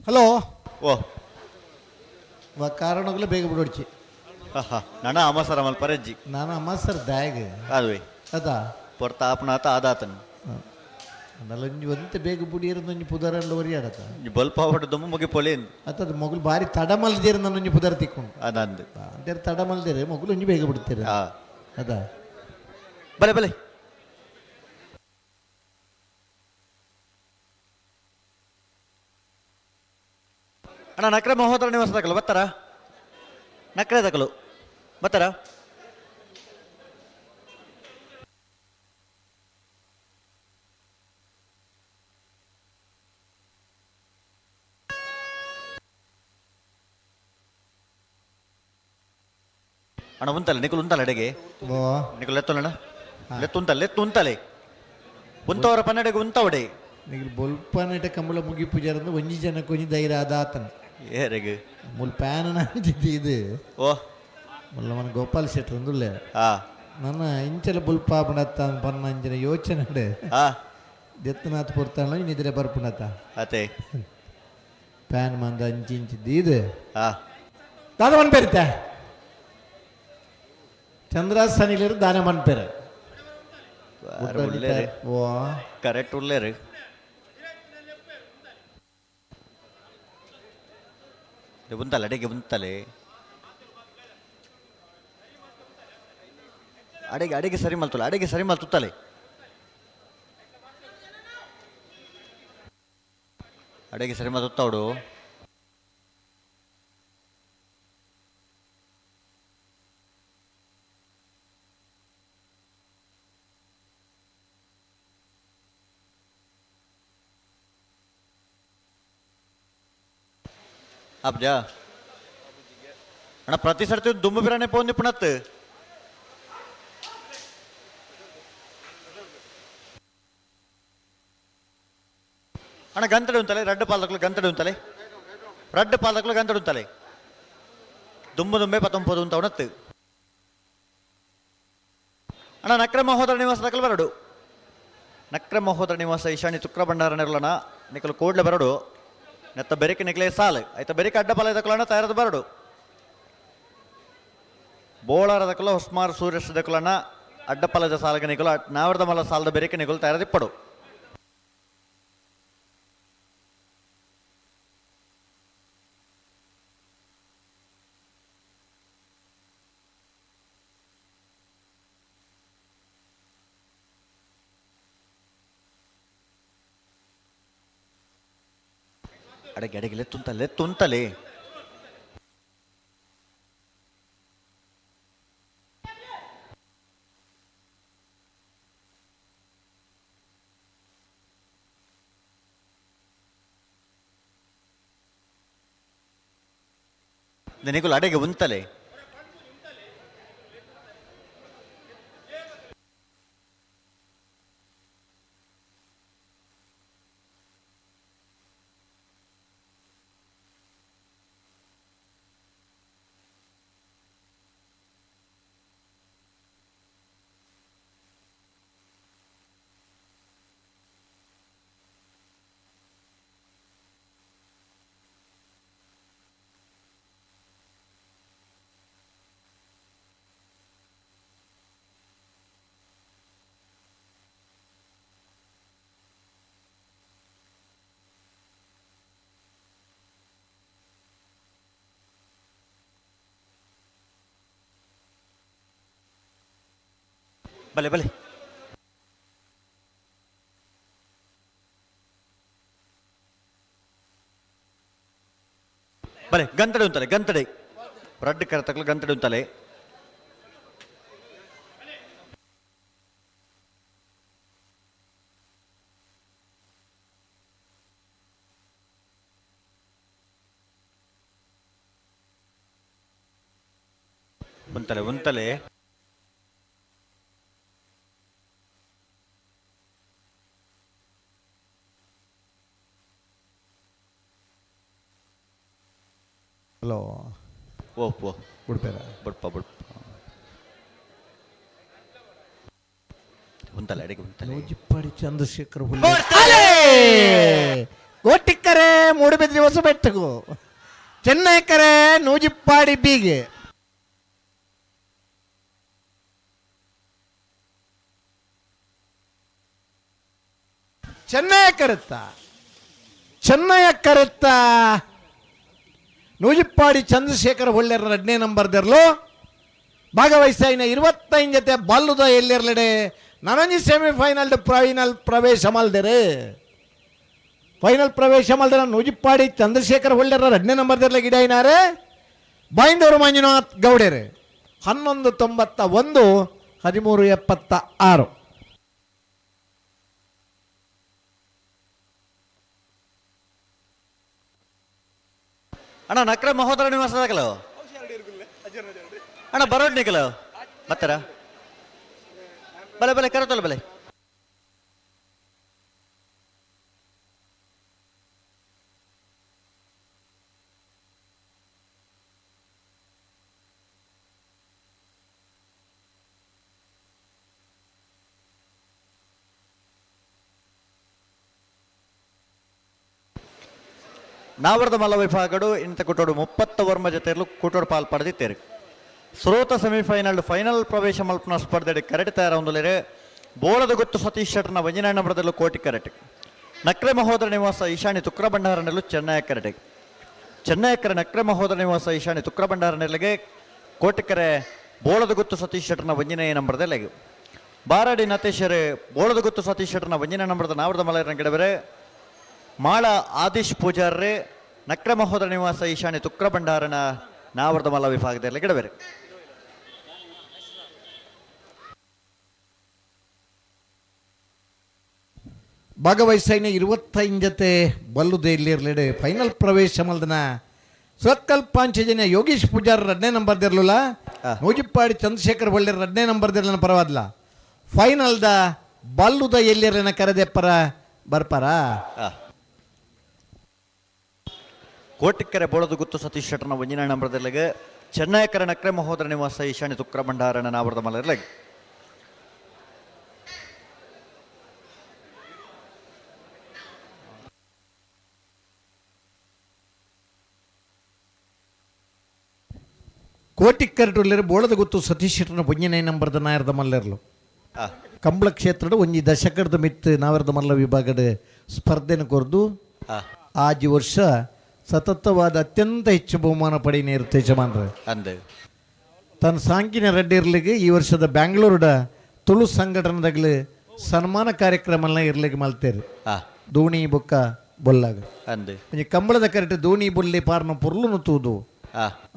ಹಲೋ. ಓ. ಕಾರಣಗಳು ಬೇಗ ಬಿಡೋಡ್ಚಿ. ನನ್ನ ಅಮಸರ ಮಲ್ಪರೆಜ್ಜಿ. ನಾನು ಅಮಸರ್ ದಾಯಗ್. ಅದುವೆ. ಅದಾ. ಪೊರ್ತ ಆಪನಾತ ಆದಾತನ್. ನಲ್ಲೊಂಜಿ ಒಂತೆ ಬೇಗ ಬುಡಿಯರೊಂಜಿ ಪುದರಂಡ ಒರಿಯಾಡತ. ಬಲ್ಪ ಅವಡು ದುಮ್ಮು ಮುಗಿ ಪೊಲೇನ್. ಅತ್ತದ ಮೊಗಲು ಬಾರಿ ತಡ ಮಲ್ದೇರು ನನ್ನೊಂಜಿ ಪುದರ್ ತಿಕ್ಕೊಂಡು. ಅದಂದು. ಅಂತೇರು ತಡ ಮಲ್ದೇರು ಮೊಗಲು ಒಂಜಿ ಬೇಗ ಬಿಡ್ತೀರ. ಅದ. ಬಲೆ ಬಲೆ. ಅಣ್ಣ ನಕ್ರೆ ಮಹೋದರ ನಿವಾಸ ದಾಖಲು ಬತ್ತಾರ? ನಕ್ರೆ ದಾಖಲು ಬತ್ತಾರ? ಅಣ್ಣ ಉಂತಲ್ಲ ನಿಕುಲ್ ಉಂತಲ್ಲ ಅಡೆಗೆ. ಓ. ನಿಕುಲ್ ಎತ್ತೊಲ್ಲಣ್ಣ ಲೆತ್ತು ಉಂತಲ್ಲ ಲೆತ್ತು ಉಂತಲೆ ಉಂತವರ ಪನ್ನಡೆಗೆ ಉಂತವಡೆ. ನಿಗಲ್ ಬೊಲ್ಪನೆಟ ಕಂಬಳ ಮುಗಿ ಪೂಜಾರಂದು ಒಂಜಿ ಜನಕ್ಕೆ ಒಂಜಿ ಧೈರ್ಯ ಅದಾತನ. ಏರೆಗ್ ಮುಲ್ ಪ್ಯಾನ್ ಇದು. ಓ. ಮುಲ್ಲ ಮನ ಗೋಪಾಲ್ ಶೆಟ್ರ್ ಅಂದುಲ್ಲೆ. ಹಾ. ನನ್ನ ಇಂಚಲ ಬುಲ್ಪ ಪಣತ್ತ ಪನ್ನ ಅಂಚಿನ ಯೋಚನೆ. ಹಾ. ದೆತ್ತನಾಥ್ ಪೊರ್ತಾಳ ನಿದ್ರೆ ಬರ್ಪುಣತ. ಅತೆ. ಪ್ಯಾನ್ ಮಂದ ಅಂಚಿ ಇಂಚಿದ್ದು ಇದು. ಹಾ. ದಾದ ಮನ್ಪೇರಿತ ಚಂದ್ರ ಸನಿಲರು ದಾನ ಮನ್ಪೇರು. ಓ. ಕರೆಕ್ಟ್ ಉಲ್ಲೇರು. ಉಂತಲ್ಲ ಅಡಿಗೆ ಉಂತಲೆ ಅಡಿಗೆ ಅಡಿಗೆ ಸರಿ ಮಲ್ತಲ್ಲ ಅಡಿಗೆ ಸರಿ ಮಲ್ತುತ್ತಲೆ ಅಡಿಗೆ ಸರಿ ಮಲ್ತುತ್ತವಡು. ಅಬ್ಜಾ ಅಣ್ಣ ಪ್ರತಿ ಸರ್ತಿ ದುಮ್ಮು ಬಿರಾನೆ ಪೋಂದಿ ಪುಣತ್. ಅಣ್ಣ ಗಂತಡೆ ಉಂತಲೆ ರಡ್ಡು ಪಾಲಕ್ಲು ಗಂತಡೆ ಉಂತಲೆ ರಡ್ಡು ಪಾಲಕ್ಲು ಗಂತಡೆ ಉಂತಲೆ ದುಂಬು ದುಂಬೆ ಪತ್ತೊಂಪದು ಉಂತ ಉಣತ್ತು. ಅಣ್ಣ ನಕ್ರ ಮಹೋದರ ನಿವಾಸ ದಕಲ್ ಬರಡು. ನಕ್ರ ಮಹೋದರ ನಿವಾಸ ಈಶಾನಿ ತುಕ್ರ ಭಂಡಾರ ನೆರಲಣ ನಿಕಲು ಕೋಡ್ಲೆ ಬರಡು. ನೆತ್ತ ಬೆರಿಕೆ ನಿಕ್ಲೆ ಸಾಲು ಆಯ್ತ ಬೆರಿಕೆ ಅಡ್ಡ ಪಾಲ ದಕಲಣ ತಯಾರದ ಬರಡು. ಬೋಳಾರ ದಕಲ ಹೊಸ್ಮಾರ್ ಸೂರ್ಯಸ್ ದಕಲಣ ಅಡ್ಡಪಲದ ಸಾಲಗ ನಿಕಲು ನಾವರದ ಮಲ್ಲ ಸಾಲದ ಬೆರಿಕೆ ನಿಕಲು ತಯಾರದಿಪ್ಪಡು. ಅಡಗೆ ಅಡಗೆ ಲೆತ್ತುಂತಲೆ ಲೆತ್ತುಂತಲೆ. ನಿಕುಲು ಅಡೆಗೆ ಉಂತಲೆ. ಬಲೆ ಬಲೆ ಬಲೆ ಗಂತಡೆ ಉಂತಲೆ ಗಂತಡೆ ರಡ್ಡು ಕರತಕ್ಲು ಗಂತಡೆ ಉಂತಲೆ. ಉಂತಲೆ ಉಂತಲೆ. ಹಲೋ. ಓ ಓ. ಉಡುಪೇರ ಬುಡ್ಪ ಬುಡ್ಪ ಉಂತಲೆ ಅಡಿಗೆ ಉಂತಲೆ. ನೂಜಿಪ್ಪಾಡಿ ಚಂದ್ರಶೇಖರ್ ಕೋಟಿಕ್ಕರೆ ಮೂಡುಬಿದ್ರಿ ಹೊಸಬೆಟ್ಟಗು ಚೆನ್ನೈಕರೆ ನೂಜಿಪ್ಪಾಡಿ ಬೀಗೆ. ಚೆನ್ನಯ ಕರೆತ್ತ ಚೆನ್ನಯ ಕರೆತ್ತ ನೂಜಿಪ್ಪಾಡಿ ಚಂದ್ರಶೇಖರ ಹೊಳ್ಳೆರ ಎರಡನೇ ನಂಬರ್ದೆರ್ಲು ಭಾಗವಹಿಸಾಯಿನ 25 ಜೊತೆ ಬಾಲ್ಲುದ ಎಲ್ಲಿರ್ಲೆಡೆ ನನಂಜಿ ಸೆಮಿಫೈನಲ್ ಫೈನಲ್ ಪ್ರವೇಶ ಮಲ್ದೆರೆ. ಫೈನಲ್ ಪ್ರವೇಶ ಮಲ್ದರ ನೂಜಿಪ್ಪಾಡಿ ಚಂದ್ರಶೇಖರ ಹೊಳ್ಳೆರ ಎರಡನೇ ನಂಬರ್ದೆರ್ಲೆ ಗಿಡಾಯಿನಾರೆ ಬೈಂದೂರು ಮಂಜುನಾಥ್ ಗೌಡೇರೆ 11.91 13.76. ಅಣ್ಣ ನಕ್ರ ಮಹೋದರ ನಿವಾಸದಾಗಲ ಅಣ್ಣ ಬರೋಡ್ ನಿಕಲ ಬತ್ತಾರ ಬಲೆ ಬಲೆ ಕರತಲ್ಲ ಬಲೆ. ನಾವರದ ಮಲ್ಲ ವಿಭಾಗಡು ಇಂತ ಕುಟೋಡು 30 ವರ್ಮ ಜೊತೆಯಲ್ಲೂ ಕುಟೋಡು ಪಾಲ್ ಪಡೆದಿತ್ತೇರು. ಸ್ರೋತ ಸೆಮಿಫೈನಲ್ ಫೈನಲ್ ಪ್ರವೇಶ ಮಲ್ಪನ ಸ್ಪರ್ಧೆ ಕರೆಟ್ ತಯಾರೊಂದುಲೇರು ಬೋಳದ ಗೊತ್ತು ಸತೀಶ್ ಶೆಟ್ಟರ್ನ ವಂಜನಾಯಣ ಬರದಲ್ಲೂ ಕೋಟಿ ಕರೆಟ್. ನಕ್ರೆ ಮಹೋದರ ನಿವಾಸ ಈಶಾನಿ ತುಕ್ರ ಭಂಡಾರನಲ್ಲೂ ಚೆನ್ನೈ ಕರೆಟೆ. ಚೆನ್ನೈಕರ ನಕ್ರೆ ಮಹೋದರ ನಿವಾಸ ಈಶಾನಿ ತುಕ್ರ ಭಂಡಾರನೆಲ್ಲಿಗೆ ಕೋಟಿಕರೆ ಬೋಳದ ಗೊತ್ತು ಸತೀಶ್ ಶೆಟ್ಟರ್ನ ವಂಜನೆಯ ನಂಬರ್ದೆಲೆಗೆ. ಬಾರಾಡಿ ನತೇಶರು ಬೋಳದ ಗೊತ್ತು ಸತೀಶ್ ಶೆಟ್ಟರ್ನ ವಂಜನೆ ನಂಬರದ ನಾವರದ ಮಲಯರನ ಗಿಡಬರೆ ಮಾಳ ಆದಿಶ್ ಪೂಜಾರ್ರೆ ನಕ್ರ ಮಹೋದರ ನಿವಾಸ ಈಶಾನಿ ತುಕ್ರ ಭಂಡಾರನ ನಾವರದ ಮಲ್ಲ ವಿಭಾಗದಲ್ಲಿ ಗಿಡಬೇರೆ. ಭಾಗವಹಿಸೈನ 25 ಜೊತೆ ಬಲ್ಲುದೆ ಇಲ್ಲಿರ್ಲೆಡೆ ಫೈನಲ್ ಪ್ರವೇಶ ಮಲ್ದನ ಸೊಕ್ಕಲ್ ಪಾಂಚಜನ್ಯ ಯೋಗೀಶ್ ಪೂಜಾರ್ ಎರಡನೇ ನಂಬರ್ ದಿರ್ಲಿಲ್ಲ, ನೂಜಿಪ್ಪಾಡಿ ಚಂದ್ರಶೇಖರ್ ಬಳ್ಳಿರ್ ಎರಡನೇ ನಂಬರ್ ದಿರ್ಲನ ಪರವಾದ್ಲ. ಫೈನಲ್ದ ಬಲ್ಲುದ ಎಲ್ಲಿರ್ಲಿನ ಕರೆದೆಪ್ಪರ ಬರ್ಪಾರ. Kotikkere ಬೋಳದ ಗುತ್ತು ಸತೀಶ್ ಶೆಟ್ಟರ್ನ ಒಂಜಿನ ನಂಬರ್ದಲ್ಲಿಗೆ ಚೆನ್ನೈಕರ ನಕ್ರೆ ಮಹೋದರ ನಿವಾಸ ಈಶಾನ್ಯ ತುಕ್ರ ಭಂಡಾರನ ನಾವರದ ಮಲರ್ಲೆಗ್. ಕೋಟಿಕ್ಕರಟುಲ್ಲೆರ್ ಬೋಳದ ಗುತ್ತು ಸತೀಶ್ ಶೆಟ್ಟರ್ನ ಒಂಜಿನೇ ನಂಬರ್ದ ನಾಯರ್ದ ಮಲ್ಲೆರ್ಲು. ಕಂಬಳ ಕ್ಷೇತ್ರದ ಒಂಜಿ ದಶಕದ ಮಿತ್ತು ನಾವರ್ದ ಮಲ್ಲ ವಿಭಾಗದ ಸ್ಪರ್ಧೆನ ಕೊರ್ದು ಆಜಿ ವರ್ಷ ಸತತವಾದ ಅತ್ಯಂತ ಹೆಚ್ಚು ಬಹುಮಾನ ಪಡೆಯನೇ ಇರುತ್ತೆ ಯಜಮಾನ್ರೆ. ಅಂದು ತನ್ನ ಸಾಂಕಿನ ರೆಡ್ಡಿರ್ಲಿಗೆ ಈ ವರ್ಷದ ಬ್ಯಾಂಗ್ಳೂರ್ಡ ತುಳು ಸಂಘಟನೆದಾಗಲಿ ಸನ್ಮಾನ ಕಾರ್ಯಕ್ರಮ ಇರ್ಲಿಕ್ಕೆ ಮಲ್ತೇರು. ದೋಣಿ ಬೊಕ್ಕ ಬೊಲ್ಲಾಗ ಅಂದು ಒಂಜಿ ಕಂಬಳದ ಕರೆಟ್ ದೋಣಿ ಬೊಲ್ಲಿ ಪಾರ್ನ ಪೊರ್ಲುನು ತೂದು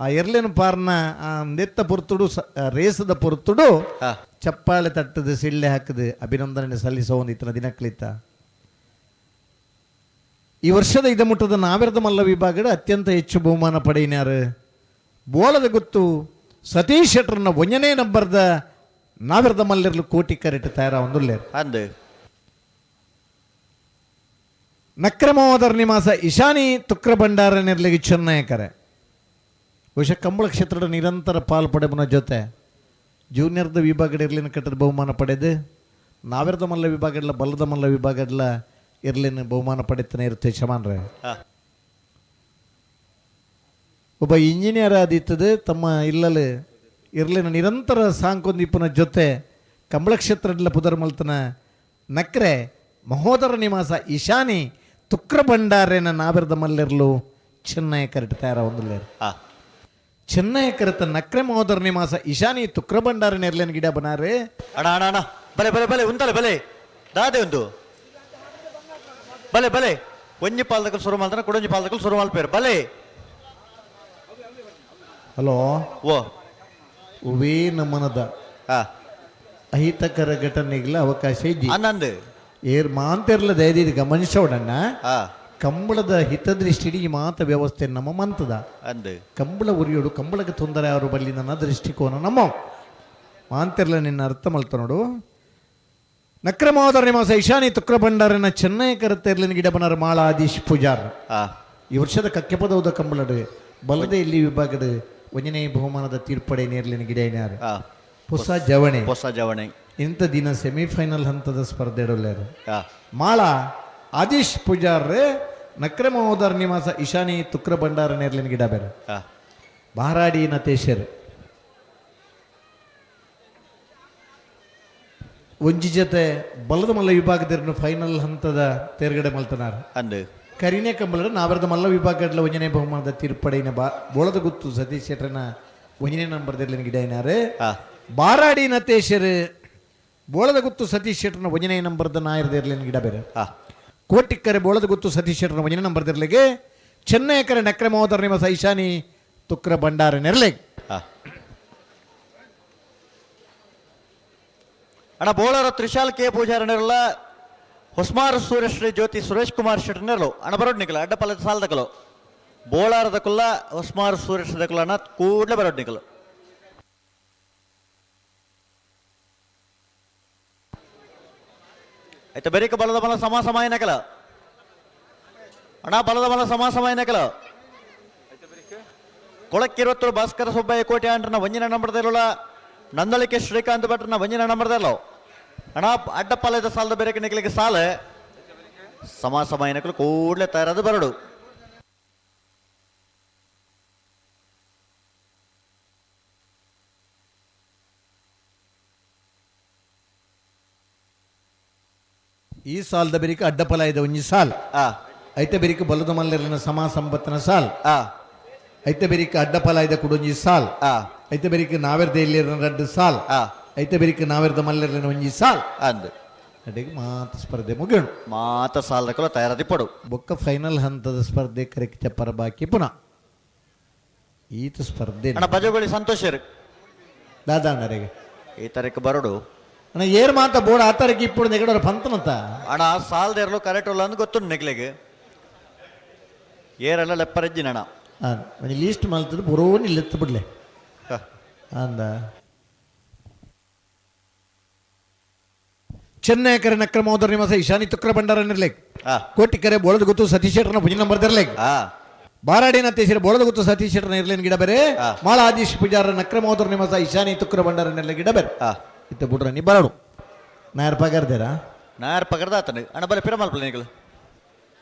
ಆ ಎರ್ಲೆನು ಪಾರ್ನ ಆ ನೆತ್ತ ಪೊರ್ತುಡು ರೇಸದ ಪೊರ್ತುಡು ಚಪ್ಪಾಳೆ ತಟ್ಟದು ಸಿಳ್ಳೆ ಹಾಕದು ಅಭಿನಂದನೆ ಸಲ್ಲಿಸೋ ಒಂದು ಇತನ ದಿನಕ್ಳಿತ. ಈ ವರ್ಷದ ಇದಮುಟ್ಟದ ನಾವೆರದ ಮಲ್ಲ ವಿಭಾಗದ ಅತ್ಯಂತ ಹೆಚ್ಚು ಬಹುಮಾನ ಪಡೆಯಿನಾರು ಬೋಳದ ಗುತ್ತು ಸತೀಶ್ ಶೆಟ್ಟರ್ನ ಒಂಜನೇ ನಂಬರ್ದ ನಾವೆರದ ಮಲ್ಲಿರ್ಲು ಕೋಟಿ ಕರೆಟ್ ತಯಾರ ಒಂದುಲ್ಲೇರು. ಅಂದು ನಕ್ರಮೋದರ್ ನಿವಾಸ ಇಶಾನಿ ತುಕ್ರ ಭಂಡಾರ ನಿರ್ಲಿಗೆ ಚೆನ್ನಯಕರೆ. ಬಹುಶಃ ಕಂಬಳ ಕ್ಷೇತ್ರದ ನಿರಂತರ ಪಾಲು ಪಡೆಬನ ಜೊತೆ ಜೂನಿಯರ್ದ ವಿಭಾಗದ ಇರ್ಲಿನ ಕಟ್ಟದ ಬಹುಮಾನ ಪಡೆದು ನಾವೆರದ ಮಲ್ಲ ವಿಭಾಗಡ್ಲ ಬಲ್ಲದ ಮಲ್ಲ ವಿಭಾಗಡ್ಲ ಇರ್ಲಿನ ಬಹುಮಾನ ಪಡೆತನೇ ಇರುತ್ತೆ ಯಜಮಾನ್ರೆ. ಒಬ್ಬ ಇಂಜಿನಿಯರ್ ಆದಿತ್ತದು ತಮ್ಮ ಇಲ್ಲಲು ಇರ್ಲಿನ ನಿರಂತರ ಸಾಂಕೊಂದಿಪ್ಪನ ಜೊತೆ ಕಂಬಳ ಕ್ಷೇತ್ರಡ್ಲ ಪುದರ್ ಮಲ್ತನ ನಕ್ರೆ ಮಹೋದರ ನಿವಾಸ ಇಶಾನಿ ತುಕ್ರ ಭಂಡಾರೇನ ನಾವೆರದ ಮಲ್ಲಿರ್ಲು ಚೆನ್ನೈ ಕರೆಟ್ ತಯಾರ ಒಂದುಲ್ಲೇರು. ಚೆನ್ನೈ ಕರೆತ ನಕ್ರೆ ಮಹೋದರ ನಿವಾಸ ಇಶಾನಿ ತುಕ್ರ ಭಂಡಾರ ನೆರ್ಲೇನ ಗಿಡ ಬನಾರೆ. ಅಣ್ಣ ಅಣ್ಣ ಅಣ್ಣ ಬಲೆ ಬಲೆ ಬಲೆ ಉಂತಲೆ ಬಲೆ ದಾದೆ ಒಂದು ಬಲೆ ಬಲೆ ಒಂಜಿ ಪಾಲ್ದಕಲ್ ಸುರು ಮಾಲ್ತಾನ ಕುಡೊಂಜಿ ಪಾಲ್ದಕಲ್ ಸುರು ಮಾಲ್ಪೇರು ಬಲೆ. ಹಲೋ ಓ ಉವೇ ನಮನದ ಅಹಿತಕರ ಘಟನೆಗಳ ಅವಕಾಶ ಇದ್ದಿ ಅನ್ನಂದು ಏರ್ ಮಾಂತಿರ್ಲ ದಯದೀದಿ ಗಮನಿಸೋಡಣ್ಣ. ಕಂಬಳದ ಹಿತದೃಷ್ಟಿಡಿ ಈ ಮಾತ ವ್ಯವಸ್ಥೆ ನಮ್ಮ ಮಂತದ ಅಂದು ಕಂಬಳ ಉರಿಯೋಡು ಕಂಬಳಕ್ಕೆ ತೊಂದರೆ ಅವರು ಬಲ್ಲಿ ನನ್ನ ದೃಷ್ಟಿಕೋನ ನಮ್ಮ ಮಾಂತಿರ್ಲ ನಿನ್ನ ಅರ್ಥ ಮಲ್ತ ನೋಡು. ನಕ್ರಮೋದರ ನಿವಾಸ ಇಶಾನಿ ತುಕ್ರ ಭಂಡಾರನ ಚೆನ್ನೈ ಕರತೆರ್ಲಿನ ಗಿಡಬನರ ಮಾಳಾಧೀಶ್ ಪೂಜಾರ್. ಈ ವರ್ಷದ ಕಕ್ಕೆಪದೌದ ಕಂಬಳಡು ಬಲದ ಇಲ್ಲಿ ವಿಭಾಗದ ಒಂಜನೇ ಬಹುಮಾನದ ತೀರ್ಪಡೆ ನೇರ್ಲಿನ ಗಿಡ ಹೊಸ ಜವಣೆ ಹೊಸ ಜವಣೆ ಇಂಥ ದಿನ ಸೆಮಿಫೈನಲ್ ಹಂತದ ಸ್ಪರ್ಧೆ ಇಡೋಲ್ಲಾರು. ಮಾಳ ಆದೀಶ್ ಪೂಜಾರ್ ನಕ್ರಮೋದರ್ ನಿವಾಸ ಇಶಾನಿ ತುಕ್ರ ಭಂಡಾರ ನೇರ್ಲಿನ ಗಿಡ ಬೇರೆ. ಬಾರಾಡಿ ನತೇಶರ್ ಒಂಜಿ ಜೊತೆ ಬಲದ ಮಲ್ಲ ವಿಭಾಗದ ಫೈನಲ್ ಹಂತದ ತೇರ್ಗಡೆ ಮಲ್ತನಾರ್. ಅಂದು ಕರಿನೇ ಕಂಬಳದ ನಾವರದ ಮಲ್ಲ ವಿಭಾಗದ ಒಂಜನೇ ಬಹುಮಾನದ ತೀರ್ಪಡೆಯಿನ ಬಾ ಬೋಳದ ಗುತ್ತು ಸತೀಶ್ ಶೆಟ್ಟರ್ನ ಒಂಜನೇ ನಂಬರ್ ಗಿಡ ಏನಾರು. ಬಾರಾಡಿ ನತೇಶರ್ ಬೋಳದ ಗುತ್ತು ಸತೀಶ್ ಶೆಟ್ಟರ್ನ ಒಂಜನೇ ನಂಬರ್ದ ನಾಯರ್ದಿರ್ಲಿನ ಗಿಡ ಬೇರೆ. ಕೋಟಿಕ್ಕರೆ ಬೋಳದ ಗುತ್ತು ಸತೀಶ್ ಶೆಟ್ಟರ್ನ ಒಂಜನೇ ನಂಬರ್ ದಿರ್ಲಿಗೆ ಚೆನ್ನೈಕರೆ ನಕ್ರೆ ಮಹೋದರ ನಿವಾಸ ಈಶಾನಿ ತುಕ್ರ ಭಂಡಾರ ನೆರ್ಲೆಗ್. ಅಣ್ಣ ಬೋಳರ ತ್ರಿಶಾಲ್ ಕೆ ಪೂಜಾರನಿರಲ್ಲ ಹೊಸ್ಮಾರ ಸೂರ್ಯಶ್ರೀ ಜ್ಯೋತಿ ಸುರೇಶ್ ಕುಮಾರ್ ಶೆಟ್ಟರ್ನೆರ್ಲು ಅಣ್ಣ ಬರೋಡ್ ನಿಕಲ ಅಡ್ಡಪಲ್ಲ ಸಾಲದಕಲು ಬೋಳಾರದ ಕುಲ್ಲ ಹೊಸ್ಮಾರ ಸೂರ್ಯಶ್ರೀ ದಕಲ ಅಣ್ಣ ಕೂಡಲೇ ಬರೋಡ್ ನಿಕಲು. ಆಯ್ತಾ ಬೆರಿಕ ಬಲದ ಬಲ ಸಮ ಸಮ ಏನಕಲ ಅಣ್ಣ ಬಲದ ಬಲ ಸಮ ಸಮ ಏನಕಲ ಕೊಳಕ್ಕಿರುವತ್ತರು ಭಾಸ್ಕರ ಸುಬ್ಬಯ್ಯ ಕೋಟೆ ಅಂಟ್ರನ ಒಂಜಿನ ನಂಬರ್ದಿರಲ್ಲ ನಂದಳಿಕೆ ಶ್ರೀಕಾಂತ್ ಭಟ್ರನ ಒಂಜಿನ ನಂಬರ್ದಿರಲ್ಲ ಅಣ್ಣ ಅಡ್ಡಪಾಲದ ಸಾಲದ ಬೇರೆ ನಿಕಲಿಗೆ ಸಾಲ ಸಮ ಸಮ ಏನಕಲು ಕೂಡಲೇ ತಯಾರಾದ ಬರಡು. ಈ ಸಾಲದ ಬೆರಿಕ ಅಡ್ಡಪಲ ಇದೆ ಒಂಜಿ ಸಾಲ್. ಐತೆ ಬೆರಿಕ ಬಲದ ಮಲ್ಲರ್ಲಿನ ಸಮ ಸಂಪತ್ತಿನ ಸಾಲ್. ಐತೆ ಬೆರಿಕ ಅಡ್ಡಪಲ ಇದೆ ಕುಡೊಂಜಿ ಸಾಲ್. ಐತೆ ಬೆರಿಕ ನಾವೆರ್ದ ಇಲ್ಲಿರ ರಡ್ಡು ಸಾಲ್. ಐತೆ ಬೆರಿಕ ನಾವೆರ್ದ ಮಲ್ಲರ್ಲಿನ ಒಂಜಿ ಸಾಲ್. ಅಂದು ಅಡಿಗೆ ಮಾತ ಸ್ಪರ್ಧೆ ಮುಗಿಯೋಣ. ಮಾತ ಸಾಲದಕಲು ತಯಾರಾದಿ ಪಡು. ಬೊಕ್ಕ ಫೈನಲ್ ಹಂತದ ಸ್ಪರ್ಧೆ ಕರೆಕ್ ಚಪ್ಪರ ಬಾಕಿ ಪುನಃ ಈತ ಸ್ಪರ್ಧೆ. ಅಣ್ಣ ಬಜಗೋಳಿ ಸಂತೋಷ್ ದಾದಾ ಅಣ್ಣರಿಗೆ ಈ ತಾರೀಕು ಬರಡು. ಅಣ್ಣ ಏರ್ ಮಾತ ಬೋರ್ಡ್ ಆ ತಾರೀಕು ಇಪ್ಪು ನೆಗಡೋರ ಪಂತನಂತ. ಅಣ್ಣ ಸಾಲದ ಕರೆಕ್ಟ್ ಉಲ್ಲ ಅಂದ್ ಗೊತ್ತು ನೆಗ್ಲೆಗ್ ಏರೆಲ್ಲ ಲೆಪ್ಪರಜ್ಜಿನ ಅಣ್ಣ. ಒಂಜಿ ಲೀಸ್ಟ್ ಮಲ್ತದ ಬರೋನಿ ಲೆತ್ತು ಬಿಡ್ಲೆ ಅಂದ. ಚೆನ್ನೈ ಕರೆ ನಕ್ರಮೋದರ ನಿವಾಸ ಈಶಾನಿ ತುಕ್ರ ಭಂಡಾರ ನಿರ್ಲೇಕ್. ಕೋಟಿಕರೆ ಬೋಳದ ಗೊತ್ತು ಸತೀಶ್ ಶೆಟ್ಟರ್ನ ಭುಜ ನಂಬರ್ ದಿರ್ಲೇಕ್. ಬಾರಾಡಿನ ತೇಸಿರ ಬೋಳದಗುತ್ತು ಸತೀಶ್ ನೆರ್ಲಿನ ಗಿಡ ಬೇರೆ. ಮಾಳಾದೀಶ್ ಪೂಜಾರ ನಕ್ರಮೋದರ ನಿಮಸ ಈಶಾನಿ ತುಕ್ರ ಭಂಡಾರ ನೆರ್ಲೆ ಗಿಡ ಬೇರೆ. ಇತ್ತ ಬುಡ್ರ ನೀ ಬರಡು ನಾಯರ್ ಪಗರ್ದೇರಾ. ನಾಯರ್ ಪಗರ್ದ ಆತನು ಅಣ್ಣ. ಬಲೆ ಪಿರಮಲ್ಪಲೆ ನಿಕಲು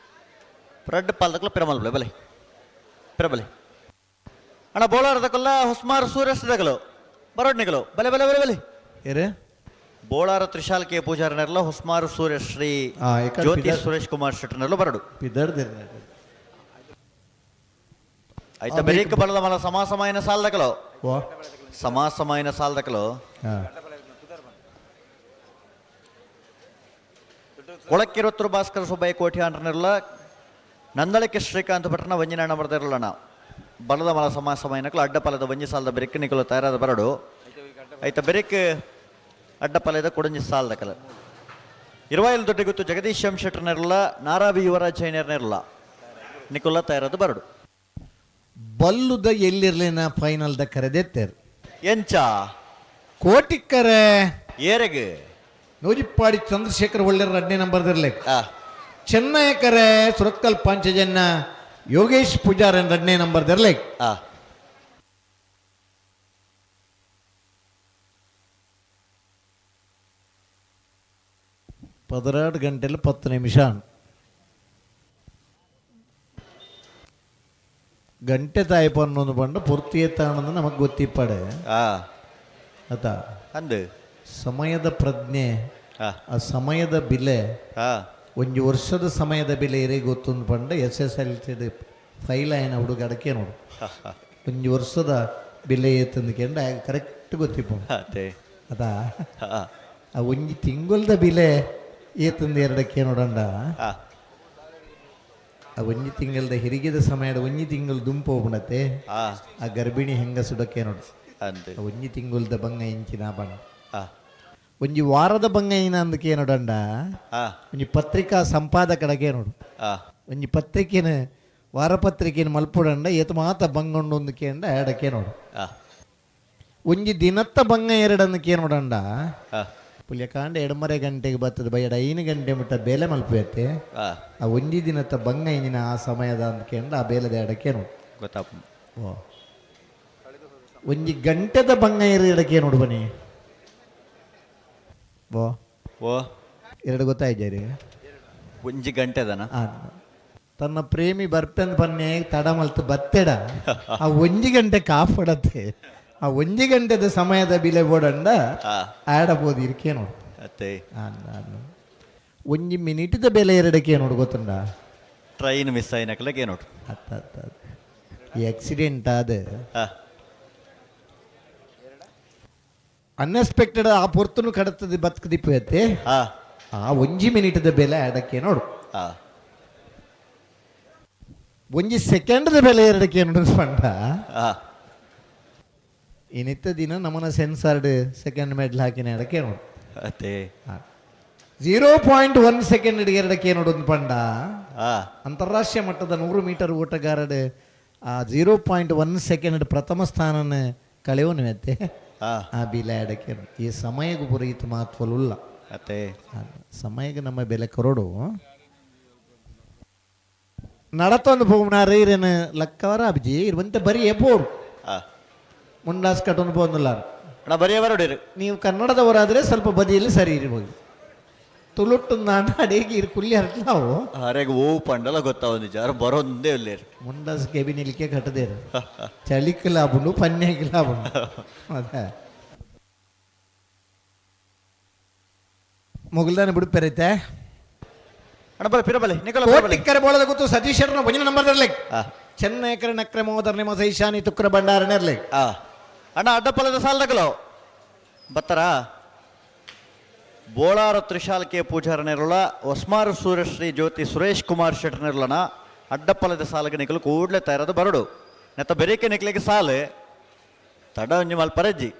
ರಡ್ಡ್ ಪಾಲ್ದಕ್ಲ ಪಿರಮಲ್ಪಲೆ. ಬಲೆ ಪಿರಬಲೆ ಅಣ್ಣ. ಬೋಳಾರದಕಲ್ಲ ಹೊಸ್ಮಾರ್ ಸೂರ್ಯಸ್ತದಕಲು ಬರೋಡ್ ನಿಕಲು. ಬಲೆ ಬಲೆ ಬಲೆ ಬಲೆ. ಏರೆ? ಬೋಳಾರ ತ್ರಿಶಾಲ್ಕೆ ಪೂಜಾರನೆರ್ಲ ಹೊಸ್ಮಾರು ಸೂರ್ಯಶ್ರೀ ಜ್ಯೋತಿ ಸುರೇಶ್ ಕುಮಾರ್ ಶೆಟ್ಟರ್ನೆಲ್ಲ ಬರಡು. ಪಿದರ್ದೇರ್. ಆಯ್ತಾ, ಬೆರೀಕ್ ಬಲದ ಮಲ ಸಮಾಸಮಾಯನ ಸಾಲ್ದಕಲು. ಸಮಾಸಮಾಯನ ಸಾಲ್ದಕಲು. ಕೊಳಕ್ಕಿರೊತ್ತರು ಭಾಸ್ಕರ ಸುಬ್ಬಯ್ಯ ಕೋಠಿ ಅಂಟನಿರಲ್ಲ ನಂದಳಕ್ಕೆ ಶ್ರೀಕಾಂತ್ ಭಟ್ರನ ವಂಜಿನ ಬರ್ದಿರಲಣ. ಬಲದ ಮಲ ಸಮಾಸಮಾಯನಕಲು ಅಡ್ಡ ಪಲದ ವಂಜಿ ಸಾಲದ ಬೆರಿಕ್ ನಿಕಲು ತಯಾರಾದ ಬರಡು. ಆಯ್ತಾ, ಬೆರಿಕ್ ಅಡ್ಡ ಪಲದ ಕೊಡಂಜಿ ಸಾಲದಕಲ ಇರುವಾಯಿಲ್ ದೊಡ್ಡ ಗೊತ್ತು ಜಗದೀಶ್ ಎಂ ಶೆಟ್ಟರ್ನಿರಲ್ಲ ನಾರಾವಿ ಯುವರಾಜ್ ಜೈನರ್ನಿರಲ್ಲ ನಿಕುಲ್ಲ ತಯಾರಾದ ಬರಡು. ಬಲ್ಲುದ ಎಲ್ಲಿರ್ಲಿನ ಫೈನಲ್ ದ ಕರೆದೆತ್ತೇರ್. ಎಂಚ? ಕೋಟಿಕ್ಕರೆ. ಏರೆಗ್? ನೂಜಿಪ್ಪಾಡಿ ಚಂದ್ರಶೇಖರ್ ಒಳ್ಳೆರ 2ನೇ ನಂಬರ್ದಿರ್ಲಿ. ಚೆನ್ನಯಕರೆ ಸುರತ್ಕಲ್ ಪಾಂಚಜನ್ಯ ಯೋಗೇಶ್ ಪೂಜಾರನ್ 2ನೇ ನಂಬರ್ದಿರ್ಲಿ. 16 ಗಂಟೆಲಿ 10 ನಿಮಿಷ. ಗಂಟೆ ತಾಯಿ ಪನ್ನೊಂದು ಪಂಡ ಪೂರ್ತಿ ಎತ್ತಾಣಂದು ನಮಗೆ ಗೊತ್ತಿಪ್ಪಾಡೆ. ಅತ? ಅಂದು. ಸಮಯದ ಪ್ರಜ್ಞೆ, ಆ ಸಮಯದ ಬೆಲೆ, ಒಂಜಿ ವರ್ಷದ ಸಮಯದ ಬೆಲೆ ಏರೇ ಗೊತ್ತೊಂದು ಪಂಡ S S L C fail ಆಯ್ನ ಹುಡುಗ ಅಡಕೆ ನೋಡು. ಒಂಜಿ ವರ್ಷದ ಬೆಲೆ ಏತಂದು ಕೆಂಡ ಕರೆಕ್ಟ್ ಗೊತ್ತಿಪ್ಪ. ಅದಾ, ಆ ಒಂಜಿ ತಿಂಗೊಲ್ದ ಬೆಲೆ ಏತಂದು ಎರಡಕ್ಕೆ ನೋಡಂಡ. ಆ ಒಂಜಿ ತಿಂಗಳದ ಹೆರಿಗೆದ ಸಮಯದ ಒಂಜಿ ತಿಂಗಳು ದುಂಪು ಹೋಗ್ಬಿಡತ್ತೆ. ಆ ಗರ್ಭಿಣಿ ಹೆಂಗಸುಡಕ್ಕೆ ನೋಡು. ಆ ಒಂಜಿ ತಿಂಗಳದ ಬಂಗ ಇಂಚಿನ ಬಂಗ, ಒಂಜಿ ವಾರದ ಬಂಗ ಏನ ಅಂದಕ್ಕೆ ನೋಡಂಡ. ಒಂಜಿ ಪತ್ರಿಕಾ ಸಂಪಾದಕಡಕ್ಕೆ ನೋಡು. ಒಂಜಿ ಪತ್ರಿಕೆನ ವಾರಪತ್ರಿಕೆನ ಮಲ್ಪುಡಂಡ ಏತ ಮಾತ ಬಂಗುಂಡು ಒಂದು ಕೇಂಡ ಎಡಕ್ಕೆ ನೋಡು. ಒಂಜಿ ದಿನತ್ತ ಬಂಗ ಎರಡನ್ನಕ್ಕೆ ನೋಡಂಡ. ಪುಲ್ಯಕಾಂಡ ಎಡಮರೆ ಗಂಟೆಗೆ ಬರ್ತದೆ ಬೈಯಡ 5 ಗಂಟೆ ಮುಟ್ಟ ಬೇಲೆ ಮಲ್ಪುವತ್ತೆ. ಆ ಒಂಜಿ ದಿನತ್ತ ಬಂಗ ಇಂಜಿನ ಆ ಸಮಯದ ಅಂದ್ಕೇಂಡ ಆ ಬೇಲದ ಎಡಕ್ಕೆ ನೋಡು. ಗೊತ್ತಾಪ. ಓ, ಒಂಜಿ ಗಂಟೆದ ಬಂಗ ಇರು ಎಡಕ್ಕೆ ನೋಡು ಬನ್ನಿ. ಓ. ಓ. ಎರಡು ಗೊತ್ತಾಯ್ತು. ಒಂಜಿ ಗಂಟೆದನ? ತನ್ನ ಪ್ರೇಮಿ ಬರ್ಪೆಂದ್ ಪನ್ನೆ ತಡ ಮಲ್ತು ಬತ್ತೆಡ ಆ ಒಂಜಿ ಗಂಟೆ ಕಾಫಡತ್ತೆ. ಆ ಒಂಜಿ ಗಂಟೆದ ಸಮಯದ ಬಿಲೆ ಬೋಡಂಡ ಆಡಬೋದು ಇರ್ಕೆ ನೋಡು. ಅತ್ತೆ. ಒಂಜಿ ಮಿನಿಟ್ದ ಬೆಲೆ ಎರಡಕ್ಕೆ ನೋಡು, ಗೊತ್ತುಂಡ? ಟ್ರೈನ್ ಮಿಸ್ ಆಯ್ನಕ್ಲಕ್ಕೆ ನೋಡು. ಅತ್ತ ಅತ್ತ, ಈ ಆಕ್ಸಿಡೆಂಟ್ ಆದ ಅನ್ಎಕ್ಸ್ಪೆಕ್ಟೆಡ್ ಆ ಪೊರ್ತುನು ಕಡತದ ಬತ್ಕದಿಪ್ಪು ಅತ್ತೆ. ಆ ಒಂಜಿ ಮಿನಿಟ್ದ ಬೆಲೆ ಅಡಕ್ಕೆ ನೋಡು. ಒಂಜಿ ಸೆಕೆಂಡ್ದ ಬೆಲೆ ಎರಡಕ್ಕೆ ನೋಡು ಪಂಡ. ಇನ್ನಿತ್ತ ದಿನ ನಮ್ಮನ ಸೆನ್ಸಾರ್ಡ್ ಸೆಕೆಂಡ್ ಮೆಡ್ಲ್ ಹಾಕಿನ ಎಡಕ್ಕೆ ನೋಡು. ಅತ್ತೆ. 0.1 ಸೆಕೆಂಡ್ ಎರಡಕ್ಕೆ ನೋಡು ಪಂಡ. ಅಂತಾರಾಷ್ಟ್ರೀಯ ಮಟ್ಟದ 100 ಮೀಟರ್ ಓಟಗಾರಡ್ ಆ 0.1 ಸೆಕೆಂಡ್ ಪ್ರಥಮ ಸ್ಥಾನನ ಕಳೆಯೋನು ಅತ್ತೆ. ಆ ಬಿಲೆ ಎಡಕ್ಕೆ ಈ ಸಮಯಗೂ ಪುರಹಿತ ಮಹತ್ವಲುಲ್ಲ. ಅತ್ತೆ. ಸಮಯಕ್ಕೆ ನಮ್ಮ ಬೆಲೆ ಕೊರಡು ನಡತೊಂದು ಪೋಗ್ನಾರ ಇರೇನು ಲಕ್ಕವರ ಅಬ್ಜಿ ಇರುವಂತೆ ಬರೀ ಎಪ್ಪೋಡು. ಮುಂಡಾಸ್ ಕಟ್ಟೊಂದು ಪೋಂದಿಲ್ಲ. ಅಣ್ಣ, ಬರೀ ಬರೋಡಿರು. ನೀವು ಕನ್ನಡದವರಾದರೆ ಸ್ವಲ್ಪ ಬದಿಯಲ್ಲಿ ಸರಿ ಇರ್ಬೋದು. ತುಳುಟ್ಟು ನಾನು ಅಡೇಗಿ ಇರು ಕುಲ್ಲಿ ಹರ್ಲಾವು. ಅರೆಗೆ ಓ ಪಂಡಲ ಗೊತ್ತಾವ ಜಾರ ಬರೋಂದೇ ಇಲ್ಲೇರು. ಮುಂಡಾಸ್ ಕೆಬಿ ನಿಲ್ಕೆ ಕಟ್ಟದೇರು, ಚಳಿಕ್ ಲಾಭುಂಡು ಪನ್ಯಕ್ಕೆ ಲಾಭುಂಡು. ಅದೇ ಮುಗುಲ್ದಾನೆ ಬಿಡುಪೆರೈತೆ. ಅಣ್ಣ, ಬಲೆ ಪಿರ ಬಲೆ ನಿಕಲ ಬಲೆ. ಕೋಟಿಕ್ಕರೆ ಬೋಳದ ಗೊತ್ತು ಸತೀಶ್ ಶೆಟ್ಟರ್ನ ಒಂಜಿನ ನಂಬರ್ ಇರ್ಲಿ. ಚೆನ್ನೈಕರ ನಕ್ರಮೋದರ ನಿಮ್ಮ ಸೈಶಾನಿ ತುಕ್ರ ಭಂಡಾರನ ಇರ್ಲಿ. ಅಣ್ಣ, ಅಡ್ಡಪಲದ ಸಾಲದಕಲು ಬತ್ತಾರ. ಬೋಳಾರ ತ್ರಿಶಾಲ್ಕೆ ಪೂಜಾರನಿರಲ ಹೊಸ್ಮಾರು ಸೂರ್ಯಶ್ರೀ ಜ್ಯೋತಿ ಸುರೇಶ್ ಕುಮಾರ್ ಶೆಟ್ಟರ್ನಿರ್ಲನ ಅಡ್ಡಪ್ಪಲದ ಸಾಲಗೆ ನಿಕಲು ಕೂಡಲೇ ತಯಾರದ ಬರಡು. ನೆತ್ತ ಬೆರಿಕೆ ನಿಕ್ಲಿಗೆ ಸಾಲು ತಡ ಒಂಜಿ ಮಲ್ಪರಜ್ಜಿ.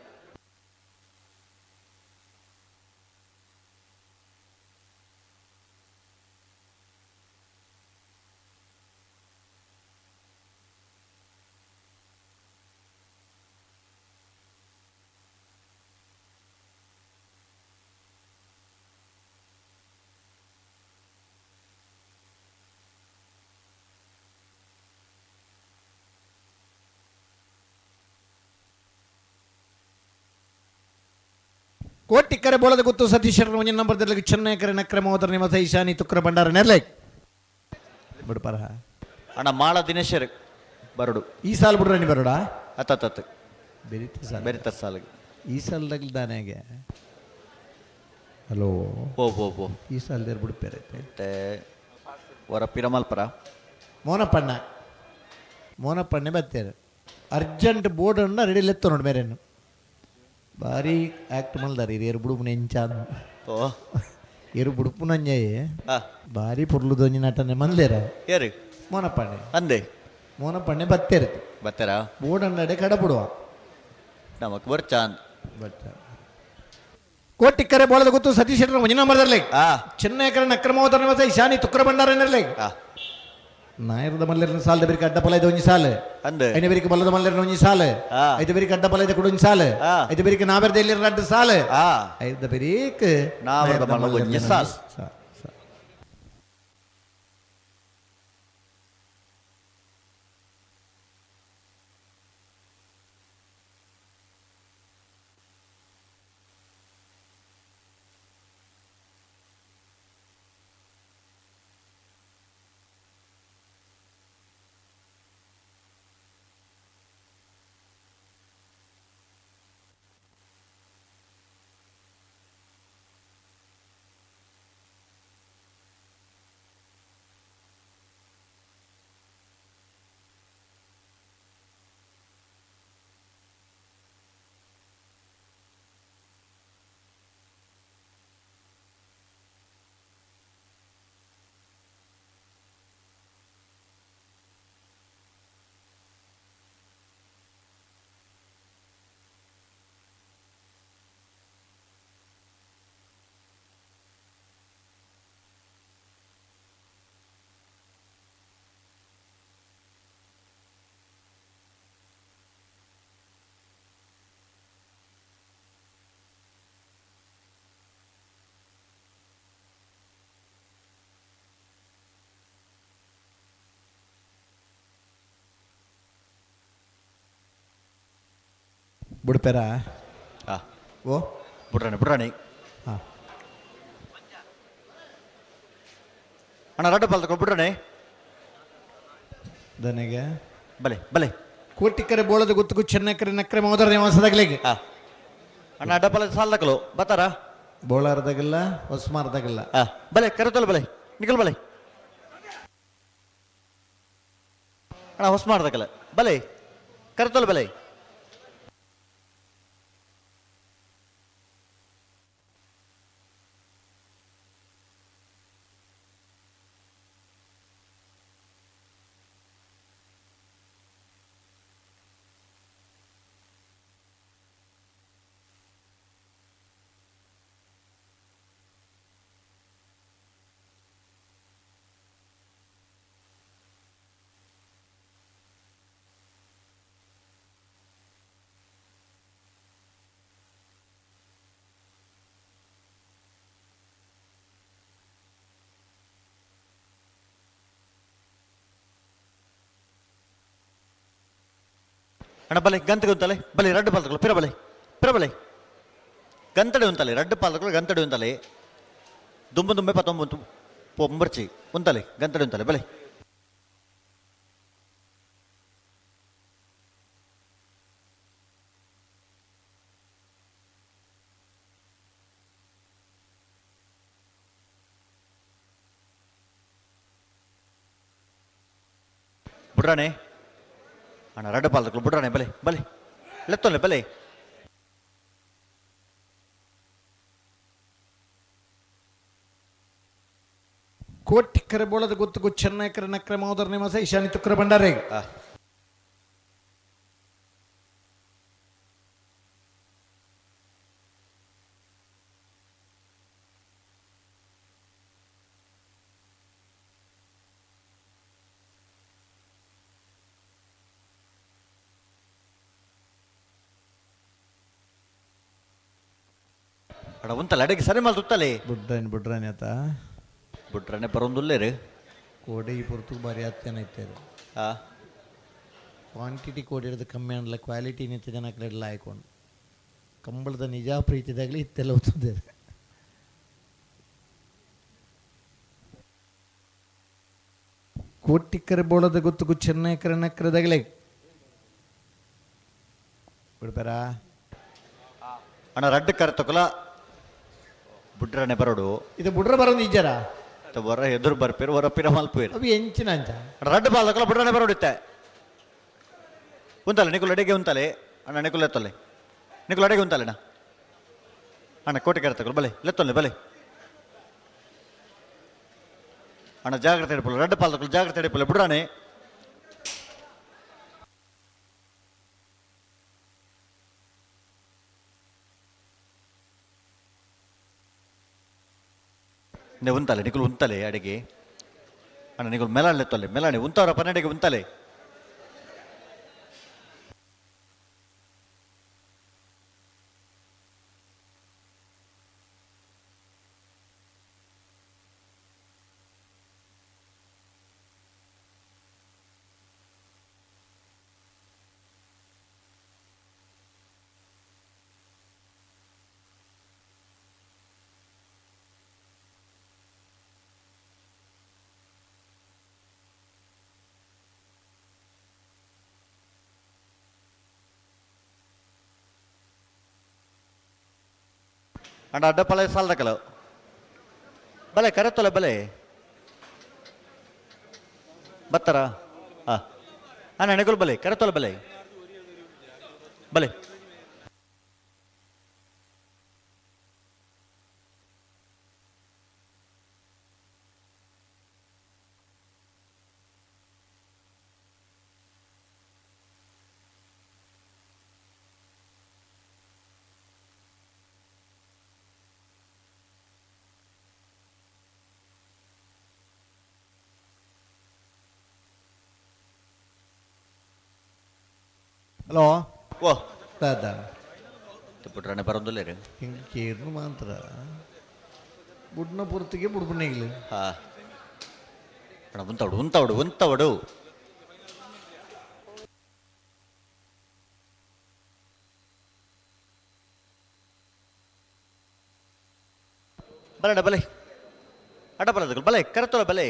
ಕೋಟಿಕ್ಕರೆ ಬೋಳದ ಗುತ್ತು ಸತೀಶ್ ಒಂಜಿ ನಂಬರ್ ದರ್ಲಿಗೆ ಚೆನ್ನೈಕರೆ ನಕ್ರೆ ಮೋದರ ನಿಮಸ ಈಶಾನಿ ತುಕ್ರ ಭಂಡಾರ ನೆರ್ಲೆ ಬಿಡ್ಪಾರ. ಅಣ್ಣ ಮಾಳ ದಿನೇಶರ್ ಬರಡು. ಈ ಸಾಲ್ ಬಿಡ್ರ ನೀ ಬರೋಡ. ಅತ್ತ ಅತ್ತ ಅತ್ತ. ಬೆರಿತ ಸಾಲ್. ಬೆರಿತ ಸಾಲಿಗೆ. ಈ ಸಾಲ್ದಾಗ ದಾನೆಗೆ ಹಲೋ. ಪೋ ಪೋ ಪೋ. ಈ ಸಾಲ್ದೇರ್ ಬಿಡ್ಪೇರೈತೆ. ಮತ್ತೆ ವರ ಪಿರಮಲ್ಪರ. ಮೋನಪ್ಪಣ್ಣ ಮೋನಪ್ಪಣ್ಣೆ ಬತ್ತೇರು ಅರ್ಜೆಂಟ್ ಬೋರ್ಡ್ ಅನ್ನ ರೆಡಿ ಲೆತ್ತ ನೋಡಿ ಮೇರೇನು ಭಾರಿ ಆ್ಯಕ್ಟ್ ಮಲ್ದಾರ ಇದು ಏರು ಬುಡುಪುನ ಎಂಚ. ಓ. ಏರು ಬುಡುಪುನಂಜಯೇ. ಆ. ಭಾರಿ ಪೊರ್ಲುದೊಂಜಿ ನಟನೆ ಮಲ್ದೇರ. ಏರು? ಮೋನಪ್ಪಣ್ಣೆ. ಅಂದೆ. ಮೋನಪ್ಪಣ್ಣೆ ಬತ್ತೇರು. ಬತ್ತೆರಾ? ಬೋರ್ಡ್ ಅನ್ನಡೆ ಕಡಬುಡುವ. ನಮಕ್ ಬರ್ಚಾಂದ್. ಬಟ್ ಕೋಟಿಕ್ಕರೆ ಬೋಳದ ಗೊತ್ತು ಸತೀಶ್ ಶೆಟ್ಟರ್ ಒಂಜಿನ ನಂಬರ್ದರ್ಲೆ ಆ. ಚೆನ್ನೈಕರಣ ಅಕ್ರಮೋದರ ನಿವಾಸ ಈಶಾನಿ ತುಕ್ರ ಭಂಡಾರ ನೆರ್ಲೆ. ಆ. ನಾಯರದ ಮಲ್ಲೆರ್ನ ಸಾಲದ ಬೆರಿಕ ಅಡ್ಡ ಪಲ ಒಂಜಿ ಸಾಲು. ಅಂದೆ. ಐನ ಬೆರಿಕ ಬಲ್ಲದ ಮಲ್ಲೆರ್ನ ಒಂಜಿ ಸಾಲು. ಆ. ಐದು ಬೆರಿಕ ಅಡ್ಡ ಪಲ ಕುಡು ಒಂಜಿ ಸಾಲು. ಆ. ಐದು ಬೆರಿಕ ನಾವೆರ್ದ ಎಲ್ಲಿರ ಅಡ್ಡ ಸಾಲು. ಆ. ಐದ ಬೆರಿಕ ನಾವೆರ್ದ ಮಲ್ಲ ಒಂಜಿ ಸಾಲು. ಸಾಲು. ಬುಡ್ಪೆರ. ಆ. ಓ. ಬುಡ್ರಾಣಿ ಬುಡ್ರಾಣಿ. ಹಾ. ಅಣ್ಣ ರಡ್ಡ ಪಾಲ್ ಬಿಡ್ರಾಣಿ. ದನಿಗೆ. ಬಲೆ ಬಲೆ. ಕೋಟಿಕ್ಕರೆ ಬೋಳದ ಗುತ್ತುಕು ಚೆನ್ನಕರೆ ನಕ್ರೆ ಮೋದರ ನಿವಾಸದಾಗ್ಲಿಗೆ. ಆ. ಅಣ್ಣ ಅಡ್ಡ ಪಾಲ ಸಾಲ್ದಕಲು ಬತ್ತಾರ. ಬೋಳಾರ್ದಾಗಲ್ಲ ಹೊಸ್ಮಾರ್ದಾಗಲ್ಲ. ಆ ಬಲೆ ಕರೆತೋಲ್ ಬಲೆ ನಿಖಲ್ ಬಲೆ ಅಣ್ಣ ಹೊಸ ಮಾಡ್ದಕಲ್ಲ ಬಲೆ ಕರೆತೋಲ್ ಬಲೆ. ಅಣ್ಣ ಬಲೆ ಗಂತಗೆ ಉಂತಲೆ ಬಲೆ ರಡ್ಡು ಪಾಲ್ತಗಳು ಪಿರ ಬಲೆ ಪಿರ ಬಲೆ ಗಂತಡೆ ಉಂತಲೆ ರಡ್ಡು ಪಾಲ್ತಗಳು ಗಂತಡೆ ಉಂತಲೆ ದುಂಬ ದುಂಬೆ ಪತ್ತೊಂಬತ್ತು ಪೊಂಬರ್ಚಿ ಉಂತಲೆ ಗಂತಡೆ ಉಂತಲೆ ಬಲೆ. ಬುಡ್ರಾಣೆ ಅಣ್ಣ ರಡ್ಡು ಪಾಲ್ತಗಳು ಬುಡ್ರಾಣೆ ಬಲೆ ಬಲೆ ಲೆತ್ತೊಲೆ ಬಲೆ. ಕೋಟಿಕ್ಕರೆ ಬೋಳದ ಗೊತ್ತುಕು ಚೆನ್ನೈಕರ ನಕ್ರೆ ಮೋದರ ನಿವಾಸ ಈಶಾನಿ ತುಕ್ರ ಭಂಡಾರೆ. ಆ. ಅಡ ಉಂತಲ್ಲ ಅಡಿಗೆ ಸರಿ ಮಾಲ್ ತುತ್ತಲೆ. ಬುಡ್ರಾಣಿ ಬುಡ್ರಾಣಿ ಆತ. ಬುಡ್ರಾಣೆ ಬರೋಂದುಲ್ಲೇರು. ಕೋಡೆ ಈ ಪೊರ್ತು ಬಾರಿ ಆತ್ತೇನೈತೆ. ಆ. ಕ್ವಾಂಟಿಟಿ ಕೋಡಿ ಹಿಡಿದು ಕಮ್ಮಿ ಅನ್ಲ ಕ್ವಾಲಿಟಿ ನಿಂತ ಜನ ಕಡೆ ಹಾಕೊಂಡು. ಕಂಬಳದ ನಿಜ ಪ್ರೀತಿದಾಗಲಿ ಇತ್ತೆಲ್ಲ ಒತ್ತುದೇರು. ಕೋಟಿಕ್ಕರೆ ಬೋಳದ ಗೊತ್ತುಗು ಚೆನ್ನೈಕರ ನಕ್ಕರದಾಗಲೇ ಬಿಡ್ಬೇರಾ. ಅಣ್ಣ ರಡ್ಡು ಕರೆತಕುಲ ಬುಡ್ರನೆ ಬರೋಡು. ಇದು ಬುಡ್ರ ಬರೋದು ನಿಜರ. ಹೊರ ಎದುರು ಬರ್ಪೇರು ಹೊರ ಪಿರ ಮಲ್ಪೇರು. ಅವು ಎಂಚಿನ ಅಂಚ. ರಡ್ಡು ಬಾಲ್ದಕುಲ ಬುಡ್ರನೆ ಬರೋಡಿತ್ತೆ. ಉಂತಲೆ ನಿಕುಲ್ ಅಡಿಗೆ ಉಂತಲೆ ಅಣ್ಣ, ನಿಕುಲ್ ಎತ್ತೊಲ್ಲೆ, ನಿಕುಲ್ ಅಡಿಗೆ ಉಂತಲೆ ಅಣ್ಣ. ಅಣ್ಣ ಕೋಟಿ ಕರೆತಕುಲು ಬಲೆ ಲೆತ್ತೊಲ್ಲೆ ಬಲೆ. ಅಣ್ಣ ಜಾಗ್ರತೆ ಹಿಡಿಪಲ್ಲ, ರಡ್ಡು ಪಾಲ್ದಕುಲು ಜಾಗ್ರತೆ ಹಿಡಿಪಲ್ಲ ಬುಡ್ರಾನೆ. ಉಂತಲೆ ನಿಕುಲು ಉಂತಲೆ ಅಡಿಗೆ. ಅಣ್ಣ ನಿಕುಲು ಮೆಲಾಣೆ ತೊಲೆ ಮೆಲಾಣೆ ಉಂತವರ ಪನ್ನಡಿಗೆ ಉಂತಲೆ. ಅಣ್ಣ ಅಡ್ಡ ಪಲ ಸಾಲದಕಲ ಬಲೆ ಕರೆತ್ತೊಲೆ ಬಲೆ ಬತ್ತಾರ. ಹಾಂ ಅಣ್ಣ ನಿಕುಲು ಬಲೆ ಕರೆತ್ತೊಲೆ ಬಲೆ ಬಲೆ. ಹಲೋ. ಓ ದಾದ ಬುಡ್ರನೆ ಬರೋದಿಲ್ಲ ರೀ. ಹಿಂಗೆ ಕೇರ್ನು ಮಾತ್ರ ಬುಡ್ನ ಪೂರ್ತಿಗೆ ಬುಡ್ಬುಣಿಗ್ಲಿ. ಹಾಂ ಅಣ್ಣ ಉಂತವಡು ಉಂತವಡು ಉಂತವಡು. ಬಲಡ ಬಲೆ ಅಡ್ಡ ಬಲದ ಬಲೆ ಕರೆತೊಲ ಬಲೆ.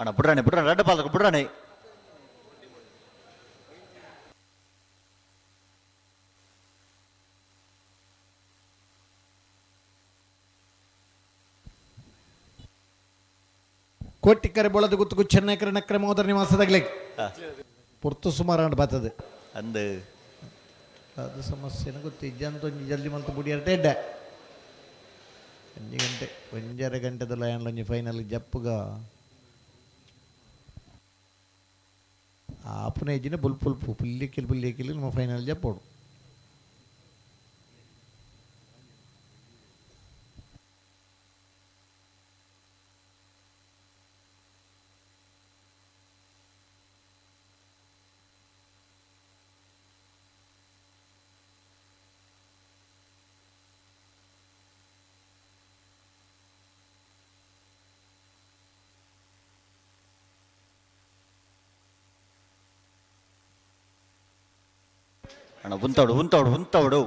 ಅಣ್ಣ ಬುಡ್ರಾಣೆ ಬುಡ್ರಾಣೆ ರಡ್ಡ ಪಾಲಕ ಬುಡ್ರಾಣೆ. ಕೋಟಿಕ್ಕರೆ ಬೋಳದ ಗುತ್ತುಗು ಚೆನ್ನೈಕರ ನಕ್ರೆ ಮೋದರ ನಿವಾಸದಾಗಲಿ ಪುರ್ತು ಸುಮಾರು ಬರ್ತದೆ. ಅಂದು ಅದು ಸಮಸ್ಯೆನ ಗೊತ್ತು ಇಜ್ಜಂತ ಒಂಜಿ ಜಲ್ದಿ ಮಲ್ತು ಬುಡಿಯರ್ಟೆ ಎಡ್ಡೆ ಒಂಜಿ ಗಂಟೆ ಒಂಜರೆ ಗಂಟೆದ ಲಯನ್ ಒಂಜಿ ಫೈನಲ್ ಜಪ್ಪುಗ ಆಪುನ ಇಜ್ಜಿನ ಬುಲ್ ಪುಲ್ಪು ಪುಲ್ಲಿಕ್ಕಿಲ್ ಪುಲ್ಲಿಕ್ಕಿಲ್ ನಮ್ಮ ಫೈನಲ್ ಜಪ್ಪೋಡು. ಅಣ್ಣ ಉಂತವಡು ಉಂತವಡು ಉಂತವಡು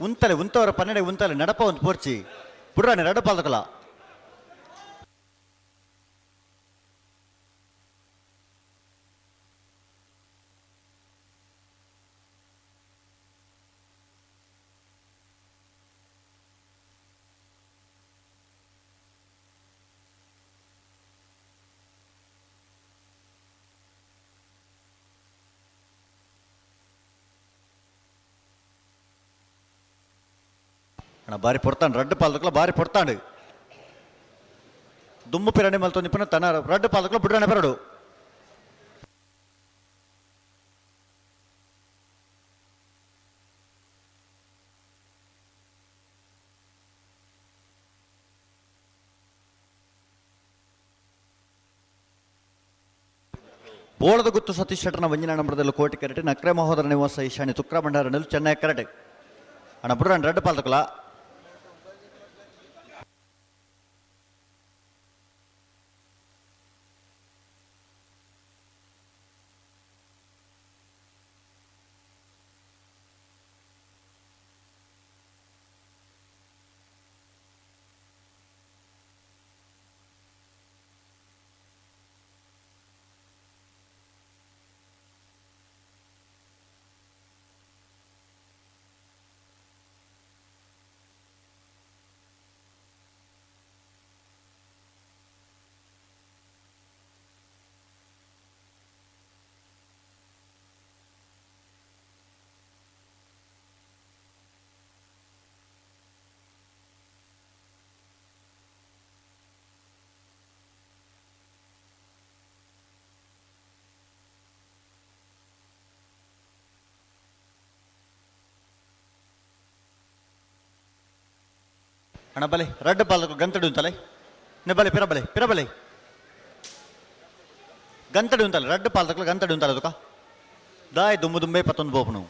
ಉಂತಲೆ ಉಂತವರ ಪನ್ನೆಡೆ ಉಂತಲೆ ನಡಪ ಒಂದು ಪೋರ್ಚಿ ಬುಡ್ರಾಣೆ ರಡ್ಡ ಪಾಲ್ದಕಲ. ಅಣ್ಣ ಬಾರಿ ಪೊರ್ತಾಂಡು ರಡ್ಡು ಪಾಲ್ದಕಲ ಬಾರಿ ಪೊರ್ತಾಂಡು ದುಮ್ಮು ಪಿರಾಣಿ ಮಲ್ತೊಂದು ಇಪ್ಪನ ತನ ರಡ್ಡು ಪಾಲ್ದಕಲ ಬುಡ್ರಾಣೆ ಬರಡು. ಬೋಳದ ಗುತ್ತು ಸತೀಶ್ ಶೆಟ್ಟರ್ನ ಒಂಜಿನ ನಂಬರದಲ್ಲಿ ಕೋಟಿ ಕರೆಟೆ ನಕ್ರೆ ಮಹೋದರ ನಿವಾಸ ಈಶಾನ್ಯ ತುಕ್ರ ಭಂಡಾರನಲ್ಲಿ ಚೆನ್ನೈ ಕರೆಟೆ ಅಣ್ಣ ಬುಡ್ರಣ್ಣ ರೆಡ್ ಪಾಲ್ತಕಲ. ಅಣ್ಣ ಬಲೆ ರಡ್ಡ್ ಪಾಲ್ತಕುಲು ಗಂತಡಿ ಉಂತಲೆ ನೆ ಬಲೆ ಪಿರ ಬಲೆ ಪಿರ ಬಲೆ ಗಂತಡಿ ಉಂತಲೆ ರಡ್ಡ್ ಪಾಲ್ತಕುಲು ಗಂತಡಿ ಉಂತಲೆ ತುಕ ದಾಯ್ ದುಮ್ಮು ದುಂಬೆ ಪತ್ತೊಂದು ಬೋಪುನು.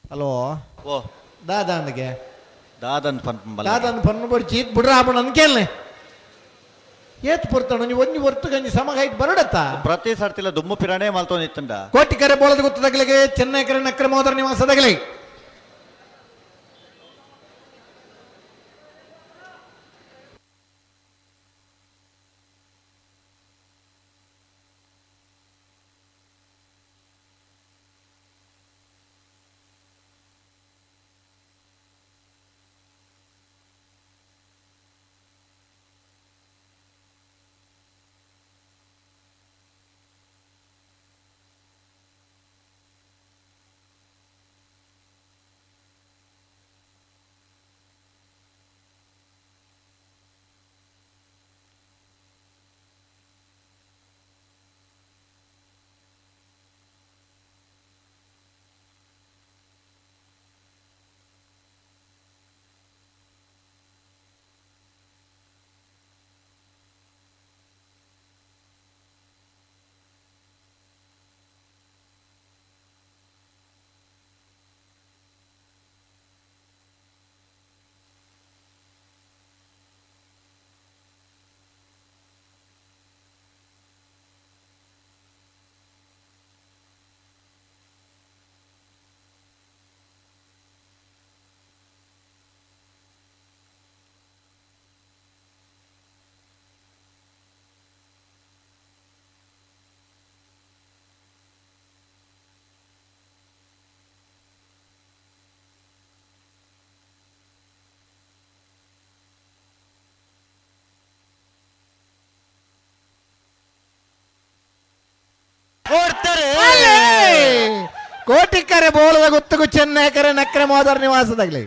ಹಲೋ. ಓ. ದಾದಾಂದ್ಗೆ. ದಾದನ್ ಪನ್ ಬಲ. ದಾದಾನ್ ಪನ್ನು ಬಡ್ಚಿ ಈತ್ ಬಿಡ್ರ ಆಪಣ ಅನ್ಕೇಲ್ನೆ ಏತ್ ಪೊರ್ತಾಣ ಒಂಜಿ ಒಂಜಿ ಒರ್ತು ಗಂಜಿ ಸಮಗಾಯ್ತು ಬರಡತ್ತ. ಪ್ರತಿ ಸರ್ತಿಲ ದುಮ್ಮು ಪಿರಾಣೆ ಮಲ್ತೊಂದಿತ್ತಂಡ. ಕೋಟಿ ಕರೆ ಬೋಳದ ಗೊತ್ತದಗಲಿಗೆ ಚೆನ್ನೈ ಕರೆ ನಕ್ರ ಮೋದರ ನಿವಾಸದಗಲಿ. ಕೊಡ್ತಾರೆ. ಕೋಟಿ ಕರೆ ಬೋಳದ ಗೊತ್ತಗು ಚೆನ್ನೈ ಕರೆ ನಕ್ರೆ ಮೋದರ ನಿವಾಸದಾಗ್ಲಿ.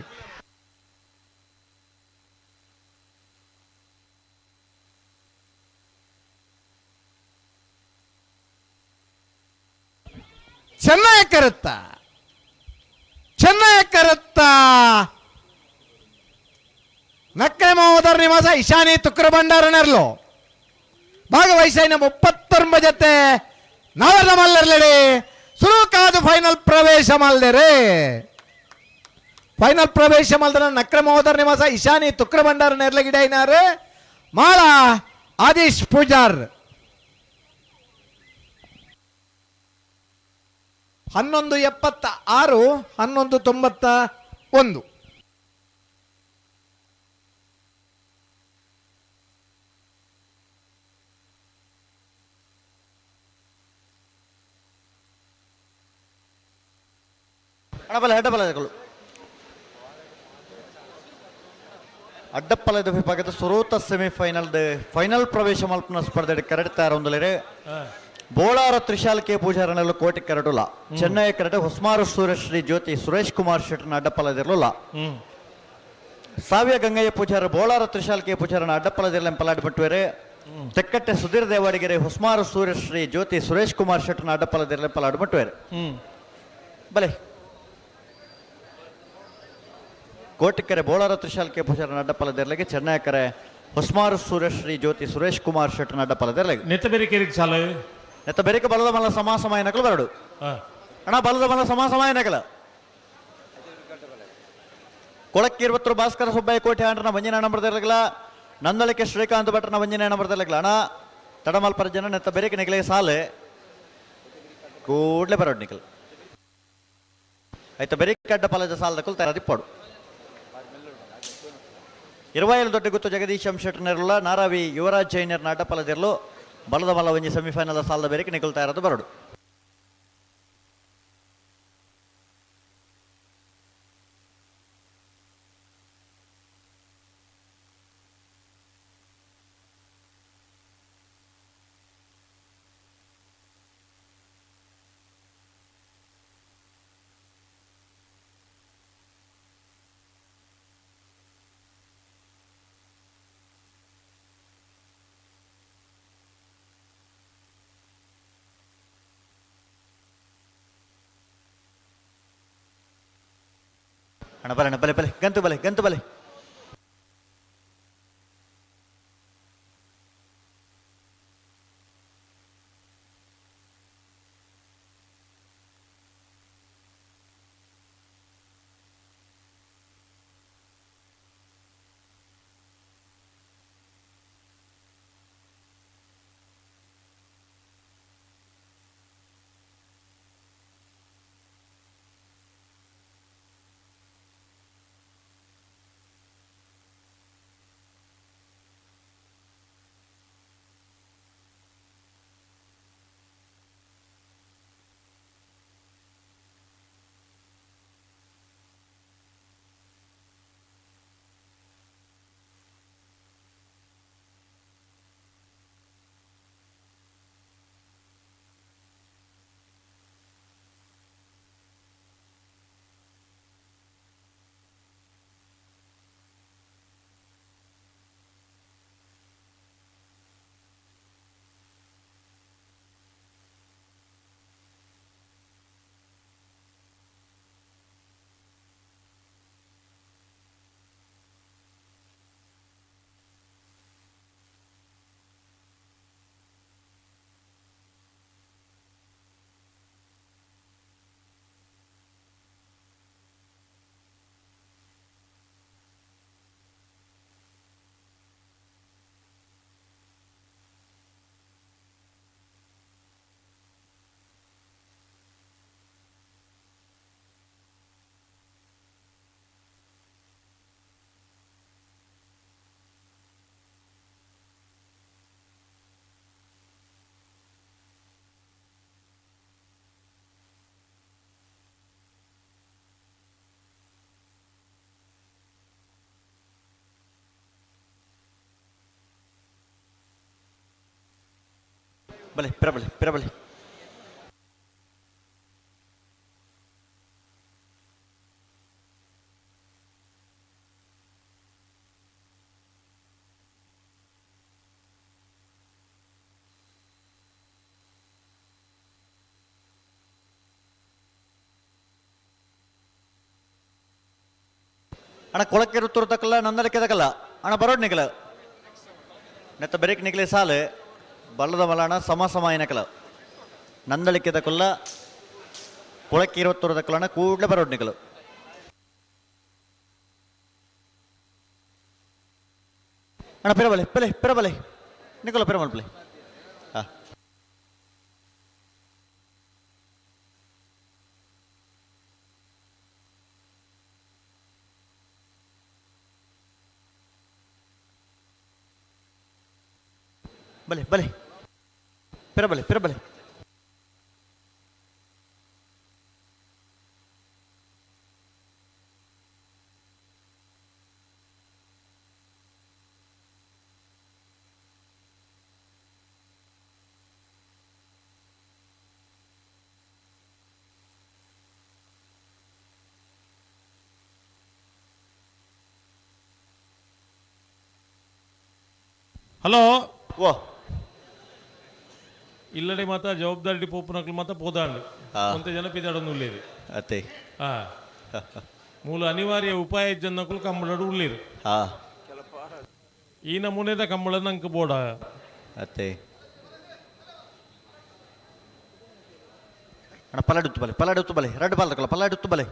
ಚೆನ್ನೈ ಕರುತ್ತ ಚೆನ್ನೈ ಕರುತ್ತ ನಕ್ರೆ ಮೋದರ ನಿವಾಸ ಇಶಾನಿ ತುಕ್ರ ಭಂಡಾರನರ್ಲು ಭಾಗವಹಿಸ 39 ಜೊತೆ ನಾವರ ಮಲ್ಲರ್ಲಡಿ ಸುರುಕಾದು ಫೈನಲ್ ಪ್ರವೇಶ ಮಲ್ದೇರೆ. ಫೈನಲ್ ಪ್ರವೇಶ ಮಲ್ದನ ನಕ್ರ ಮಹೋದರ ನಿವಾಸ ಇಶಾನಿ ತುಕ್ರ ಭಂಡಾರ ನೆರ್ಲಗಿಡೈನಾರು ಮಾಳ ಆದೀಶ್ ಪೂಜಾರ್. 11.76, 11.91. ಅಣ್ಣ ಬಲೆ ಅಡ್ಡ ಬಲಗಳು ಅಡ್ಡಪ್ಪಲದ ವಿಭಾಗದ ಸುರೂತ ಸೆಮಿಫೈನಲ್ ಫೈನಲ್ ಪ್ರವೇಶ ಮಲ್ಪನ ಸ್ಪರ್ಧೆ ಕರೆಕ್ಟ್ ತಯಾರೊಂದಲೇರೆ ಬೋಳಾರ ತ್ರಿಶಾಲ್ ಕೆ ಪೂಜಾರನಲ್ಲೂ ಕೋಟಿ ಕರಡುಲ ಚೆನ್ನೈ ಕರಡು ಹೊಸ್ಮಾರು ಸೂರ್ಯಶ್ರೀ ಜ್ಯೋತಿ ಸುರೇಶ್ ಕುಮಾರ್ ಶೆಟ್ಟರ್ನ ಅಡ್ಡಪ್ಪಲದಿರಲಿಲ್ಲ. ಸಾವ್ಯ ಗಂಗಯ್ಯ ಪೂಜಾರ ಬೋಳಾರ ತ್ರಿಶಾಲ್ ಕೆ ಪೂಜಾರನ ಅಡ್ಡಪ್ಪಲದಿರಲ ಪಲಾಡ್ ಬಿಟ್ಟುವೆರೆ. ತೆಕ್ಕಟ್ಟೆ ಸುಧೀರ್ ದೇವಾಡಿಗೆರೆ ಹೊಸ್ಮಾರು ಸೂರ್ಯಶ್ರೀ ಜ್ಯೋತಿ ಸುರೇಶ್ ಕುಮಾರ್ ಶೆಟ್ಟರ್ನ ಅಡ್ಡಪ್ಪಲದಿರಲ ಪಲಾಡ್ ಬಿಟ್ಟುವೆರೆ. ಬಲೆ ಕೋಟಿಕೆರೆ ಬೋಳಾರ ತ್ರಿಶಾಲ್ ಕೆ ಪೂಜಾರನ ಅಡ್ಡಪ್ಪಲದಿರಲಿಗೆ ಚೆನ್ನೈ ಹೊಸ್ಮಾರು ಸೂರ್ಯಶ್ರೀ ಜ್ಯೋತಿ ಸುರೇಶ್ ಕುಮಾರ್ ಶೆಟ್ಟರ್ನ ಅಡ್ಡಪ್ಪಲದಿರಲಿಗೆ. ನೆತ್ತ ಬೇರೆ ಸಾಲು. ನೆತ್ತ ಬೆರಿಕೆ ಬಲದ ಮಲ್ಲ ಸಮಾ ಸಮಯ ನಕಲು ಬರಡು. ಅಣ್ಣ ಬಲದ ಮಲ್ಲ ಸಮಾ ಸಮಯ ನಕಲ. ಕೊಳಕ್ಕಿರುವತ್ತರು ಭಾಸ್ಕರ ಸುಬ್ಬಯ್ಯ ಕೋಟೆ ಆಂಡ್ರನ ಮಂಜಿನ ನಂಬರ್ದಿರಲಿಲ್ಲ. ನಂದಳಿಕೆ ಶ್ರೀಕಾಂತ್ ಭಟ್ರನ ಮಂಜಿನ ನಂಬರ್ದಿರಲಿಲ್ಲ. ಅಣ್ಣ ತಡಮಲ್ಪರ ಜನ ನೆತ್ತ ಬೆರಿಕೆ ನಿಗಲೆ ಸಾಲೆ ಕೂಡ್ಲೆ ಬರೋಡು ನಿಕಲ್. ಆಯ್ತು ಬೆರಿಕೆ ಅಡ್ಡ ಪಲದ ಸಾಲದ ಕುಲ್ ತಯಾರಿಪ್ಪಡು. 27 ದೊಡ್ಡ ಗುತ್ತು ಜಗದೀಶ್ ಶೆಟ್ಟರ್ನಿರಲ್ಲ ನಾರಾವಿ ಯುವರಾಜ್ ಜೈನರ್ನ ಅಡ್ಡಪಲದಿರಲು ಬಲದ ಮಲ್ಲ ಒಂಜಿ ಸೆಮಿಫೈನಲ್ ಸಾಲದ ಬೇರೆಗೆ ನಿಕಲ್ ತಯಾರದು ಬರಡು. ಅಣ್ಣ ಬಲೆ ಅಣ್ಣ ಬಲೆ ಬಲೆ ಗಂತು ಬಲೆ ಗಂತು ಬಲೆ. ಬಲೆ ಪಿರ ಬಲೆ ಪಿರ ಬಲೆ. ಅಣ್ಣ ಕೊಳಕ್ಕೆ ತಕ್ಕಲ್ಲ ನಂದಲಿಕ್ಕೆ ತಕ್ಕಲ್ಲ ಅಣ್ಣ ಬರೋಡ್ ನಿಕಲ ನೆತ್ತ ಬೆರಕ್ ನಿಕಲೆ ಸಾಲು ಬಲ್ಲದ ಮಲಣ ಸಮ ಸಮ ಏನಕಲ ನಂದಳಿಕೆ ತಕ್ಕಲ್ಲ ಕೊಳಕ್ಕೆ ಇರುವತ್ತೂರು ತಕ್ಕಲ್ಲ ಅಣ್ಣ ಕೂಡಲೇ ಬರೋಡ್ ನಿಕಲು. ಅಣ್ಣ ಪಿರಬಲೆ ಪಲೆ ಪಿರಬಲೆ ನಿಕಲ ಪಿರಮಲ್ ಪ್ಲೆ. ಹಾ. ಬಲೆ ಬಲೆ ಪಿರಬಲೆ ಪಿರಬಲೆ. ಹಲೋ. ಓ. ಇಲ್ಲಡೆ ಮಾತ ಜವಾಬ್ದಾರಿ ಪೋಪುನಕ್ಲು ಮಾತ ಪೋದಾಂಡು. ಒಂತೆ ಜನ ಪಿದಾಡೊಂದು ಉಳ್ಳೇರು. ಅತ್ತೆ. ಆ ಮೂಲ ಅನಿವಾರ್ಯ ಉಪಾಯ ಜನಕ್ಕಲು ಕಂಬಳಡು ಉಳ್ಳೇರು. ಈ ನಮೂನೆದ ಕಂಬಳ ನಂಗೆ ಬೋಡ. ಅತ್ತೆ ಅಣ್ಣ ಪಲ್ಲಾಡುತ್ತು ಬಲೆ ಪಲ್ಲಾಡುತ್ತು ಬಲೆ ರಡ್ಡು ಬಾಲ್ದಕಲ್ಲ ಪಲ್ಲಾಡುತ್ತು ಬಲೆ.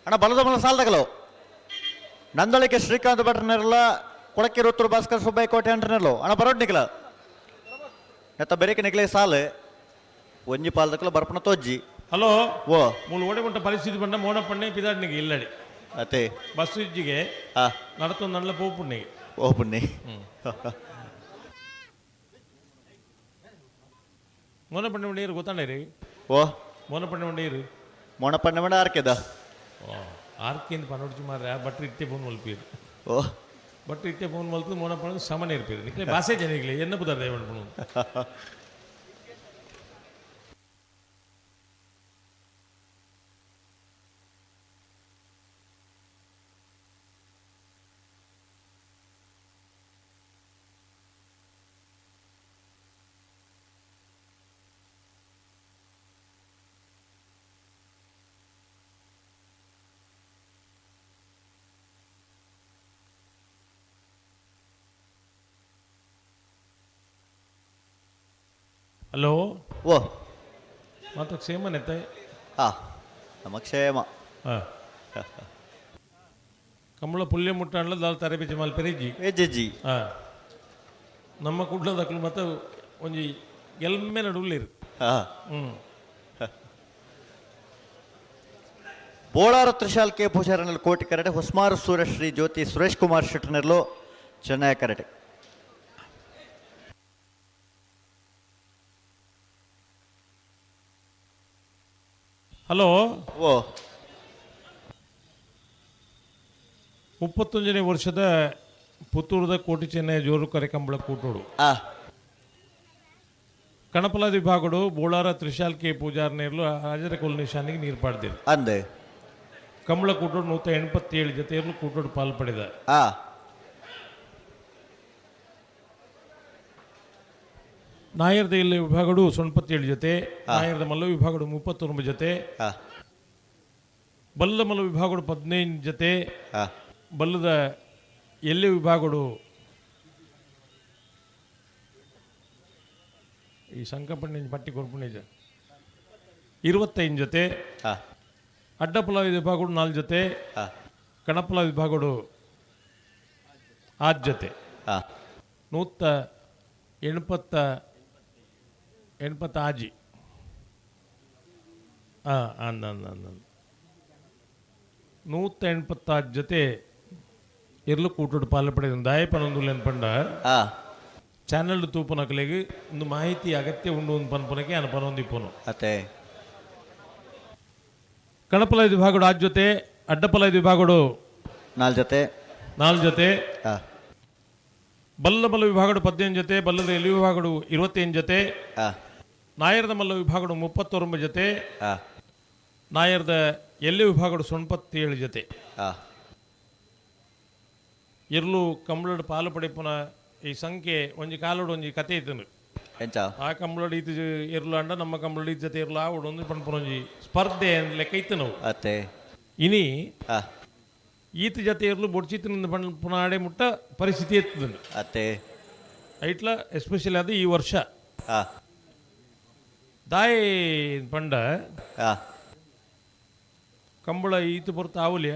ಅಣ್ಣ ಬಲದ ಮಲ ಸಾಲ್ದಗಲು ನಂದಳಿಕೆ ಶ್ರೀಕಾಂತ್ ಭಟ್ರನೆರಲ ಕೊಳಕ್ಕೆ ರುತ್ತೂರು ಭಾಸ್ಕರ್ ಸುಬ್ಬಯ್ಯ ಕೋಟೆ ಅಂಟ್ರನೆರ್ಲು ಅಣ್ಣ ಬರೋಡ್ ನಿಕ್ಲ ನೆತ್ತ ಬೆರಿಕೆ ನಿಕ್ಲೆ ಸಾಲು ಒಂಜಿ ಪಾಲ್ದಕಲ ಬರ್ಪಣ ತೋಜ್ಜಿ. ಹಲೋ. ಓ. ಮೂಲು ಓಡೆ ಮುಟ್ಟ ಪರಿಸ್ಥಿತಿ ಬಂಡ ಮೋಡ ಪಣ್ಣೆ ಪಿದಾಡ್ನಿಗೆ ಇಲ್ಲಡಿ. ಅತ್ತೆ. ಬಸ್ ಇಜ್ಜಿಗೆ ನಡತೊಂದು ನಲ್ಲ ಪೋಪುಣ್ಣಿಗೆ. ಓ ಪುಣ್ಯ. ಮೋನ ಪಣ್ಣೆ ಉಂಡೇರು ಗೊತ್ತಾಂಡೇರಿ. ಓ. ಮೋನ ಪಣ್ಣೆ ಉಂಡೇರು. ಮೋಣ ಪಣ್ಣೆ ಮಂಡ ಆರ್ಕೆದ. ಓ ಆರ್ಕೆಂದು ಪನೊಡ್ಚಿ ಮಾರ್ರೆ ಬಟ್ರ್ ಇತ್ತೆ ಫೋನ್ ಮಲ್ಪೀರು. ಓ. ಬಟ್ರ್ ಇತ್ತೆ ಫೋನ್ ಮಲ್ತು ಮೋನ ಪಣ್ಣೆ ಸಮನೆ ಇರ್ಪೀರು ನಿಕ್ಲೆ ಬಾಸೆ ಜನಿಗ್ಲೆ ಎನ್ನ ಬುದಾರ ದೇವಣ್ಣ ಪಣ್ಣು. ಹಲೋ. ಓ. ಮಾತ ಕ್ಷೇಮನೆತ್ತೆ. ನಮ್ಮ ಕ್ಷೇಮ. ಹಾಂ ಕಂಬಳ ಪುಲ್ಯ ಮುಟ್ಟಾಂಡ್ಲ ದಾಲ್ ತರಬೇತಿ ಮಾಲ್ ಪೆರಿಜಿ. ಎಜ್ಜಿ. ಹಾಂ ನಮ್ಮ ಕುಡ್ಲದಕ್ಲು ಮತ್ತು ಒಂಜಿ ಎಲ್ಮೆ ನಡುಲ್ಲೇರು. ಹ್ಞೂ. ಬೋಳಾರ ತ್ರಿಶಾಲ್ ಕೆ ಪೂಜಾರನಲ್ಲಿ ಕೋಟಿ ಕರಟೆ ಹೊಸ್ಮಾರು ಸೂರ್ಯಶ್ರೀ ಜ್ಯೋತಿ ಸುರೇಶ್ ಕುಮಾರ್ ಶೆಟ್ಟರ್ನೆರ್ಲು ಚೆನ್ನೈ ಕರಟೆ. ಹಲೋ. ಓ. 31ನೇ ವರ್ಷದ ಪುತ್ತೂರದ ಕೋಟಿ ಚೆನ್ನೈ ಜೋರು ಕರೆ ಕಂಬಳ ಕೂಟೋಡು. ಕಣಪಲ ವಿಭಾಗಡು ಬೋಳಾರ ತ್ರಿಶಾಲ್ ಕೆ ಪೂಜಾರ್ ನೇರ್ಲು ಹಾಜರ ಕೊಲ್ ನಿಶಾನಿಗೆ ನೀರು ಪಾಡ್ದಿರು. ಅಂದೆ. ಕಂಬಳ ಕೂಟೋಡು 187 ಜೊತೆ ಇರ್ಲು ಕೂಟೋಡು ಪಾಲು ಪಡೆದ. ನಾಯರ್ದ ಇಲ್ಲಿ ವಿಭಾಗಡು 87 ಜೊತೆ, ನಾಯರ್ದ ಮಲ್ಲ ವಿಭಾಗಡು 39 ಜೊತೆ, ಬಲ್ಲದ ಮಲ್ಲ ವಿಭಾಗಡು 15 ಜೊತೆ, ಬಲ್ಲದ ಎಲ್ಲಿ ವಿಭಾಗಡು ಈ ಸಂಕಪಣ್ಣ ಪಟ್ಟಿ ಕೊರ್ಪುಣಿಜ 25 ಜೊತೆ, ಅಡ್ಡಪುಲ ವಿಭಾಗಡು 4 ಜೊತೆ, ಕಣಪುಲ ವಿಭಾಗಡು 6 ಜೊತೆ, 186 ಹಾಂ ಅಂದ ಅಂದ ಅಂದ 186 ಜೊತೆ ಇರ್ಲು ಕೂಟೋಡು ಪಾಲು ಪಡೆದ ದಾಯ ಪನೊಂದುಲ್ಲೇನು ಪಂಡ ಚಾನಲ್ ತೂಪನಕಲೆಗ್ ಒಂದು ಮಾಹಿತಿ ಅಗತ್ಯ ಉಂಡು ಒಂದು ಪನ್ಪನಕ್ಕೆ ಅನ ಪನೊಂದಿಪ್ಪನು. ಅತ್ತೆ. ಕಣಪಲ ವಿಭಾಗಡು 6 ಜೊತೆ, ಅಡ್ಡಪಲ ವಿಭಾಗಡು 4 ಜೊತೆ, 4 ಜೊತೆ, ಬಲ್ಲ ಮಲ್ಲ ವಿಭಾಗಡು 15 ಜೊತೆ, ಬಲ್ಲದ ಎಲ್ಲಿ ವಿಭಾಗಡು 25 ಜೊತೆ, ನಾಯರ್ದ ಮಲ್ಲ ವಿಭಾಗಡು 39 ಜೊತೆ, ನಾಯರ್ದ ಎಲ್ಲಿ ವಿಭಾಗಡು 87 ಜೊತೆ. ಇರ್ಲು ಕಂಬಳಡು ಪಾಲು ಪಡೆಪುನ ಈ ಸಂಖ್ಯೆ ಒಂಜಿ ಕಾಲೋಡು ಒಂಜಿ ಕತೆ ಇತ್ತನು. ಎಂಚ? ಆ ಕಂಬಳಡು ಈತ ಇರ್ಲು ಅಂಡ ನಮ್ಮ ಕಂಬಳಡು ಈತ ಜೊತೆ ಇರ್ಲು ಆವಡು ಒಂದು ಪನ್ಪುನ ಒಂಜಿ ಸ್ಪರ್ಧೆ ಲೆಕ್ಕ ಇತ್ತು ನಾವು. ಅತ್ತೆ. ಇನಿ ಈತ ಜೊತೆ ಇರ್ಲು ಬೊಡ್ಚಿತ್ತಿನ ಪನ್ಪುನ ಆಡೆ ಮುಟ್ಟ ಪರಿಸ್ಥಿತಿ ಎತ್ತದನು. ಅತ್ತೆ. ಐಟ್ಲ ಎಸ್ಪೆಷಲಿ ಅದು ಈ ವರ್ಷ. ದಾಯಿ ಪಂಡ ಕಂಬಳ ಈತ ಪೊರ್ತು ಆವಲಿಯ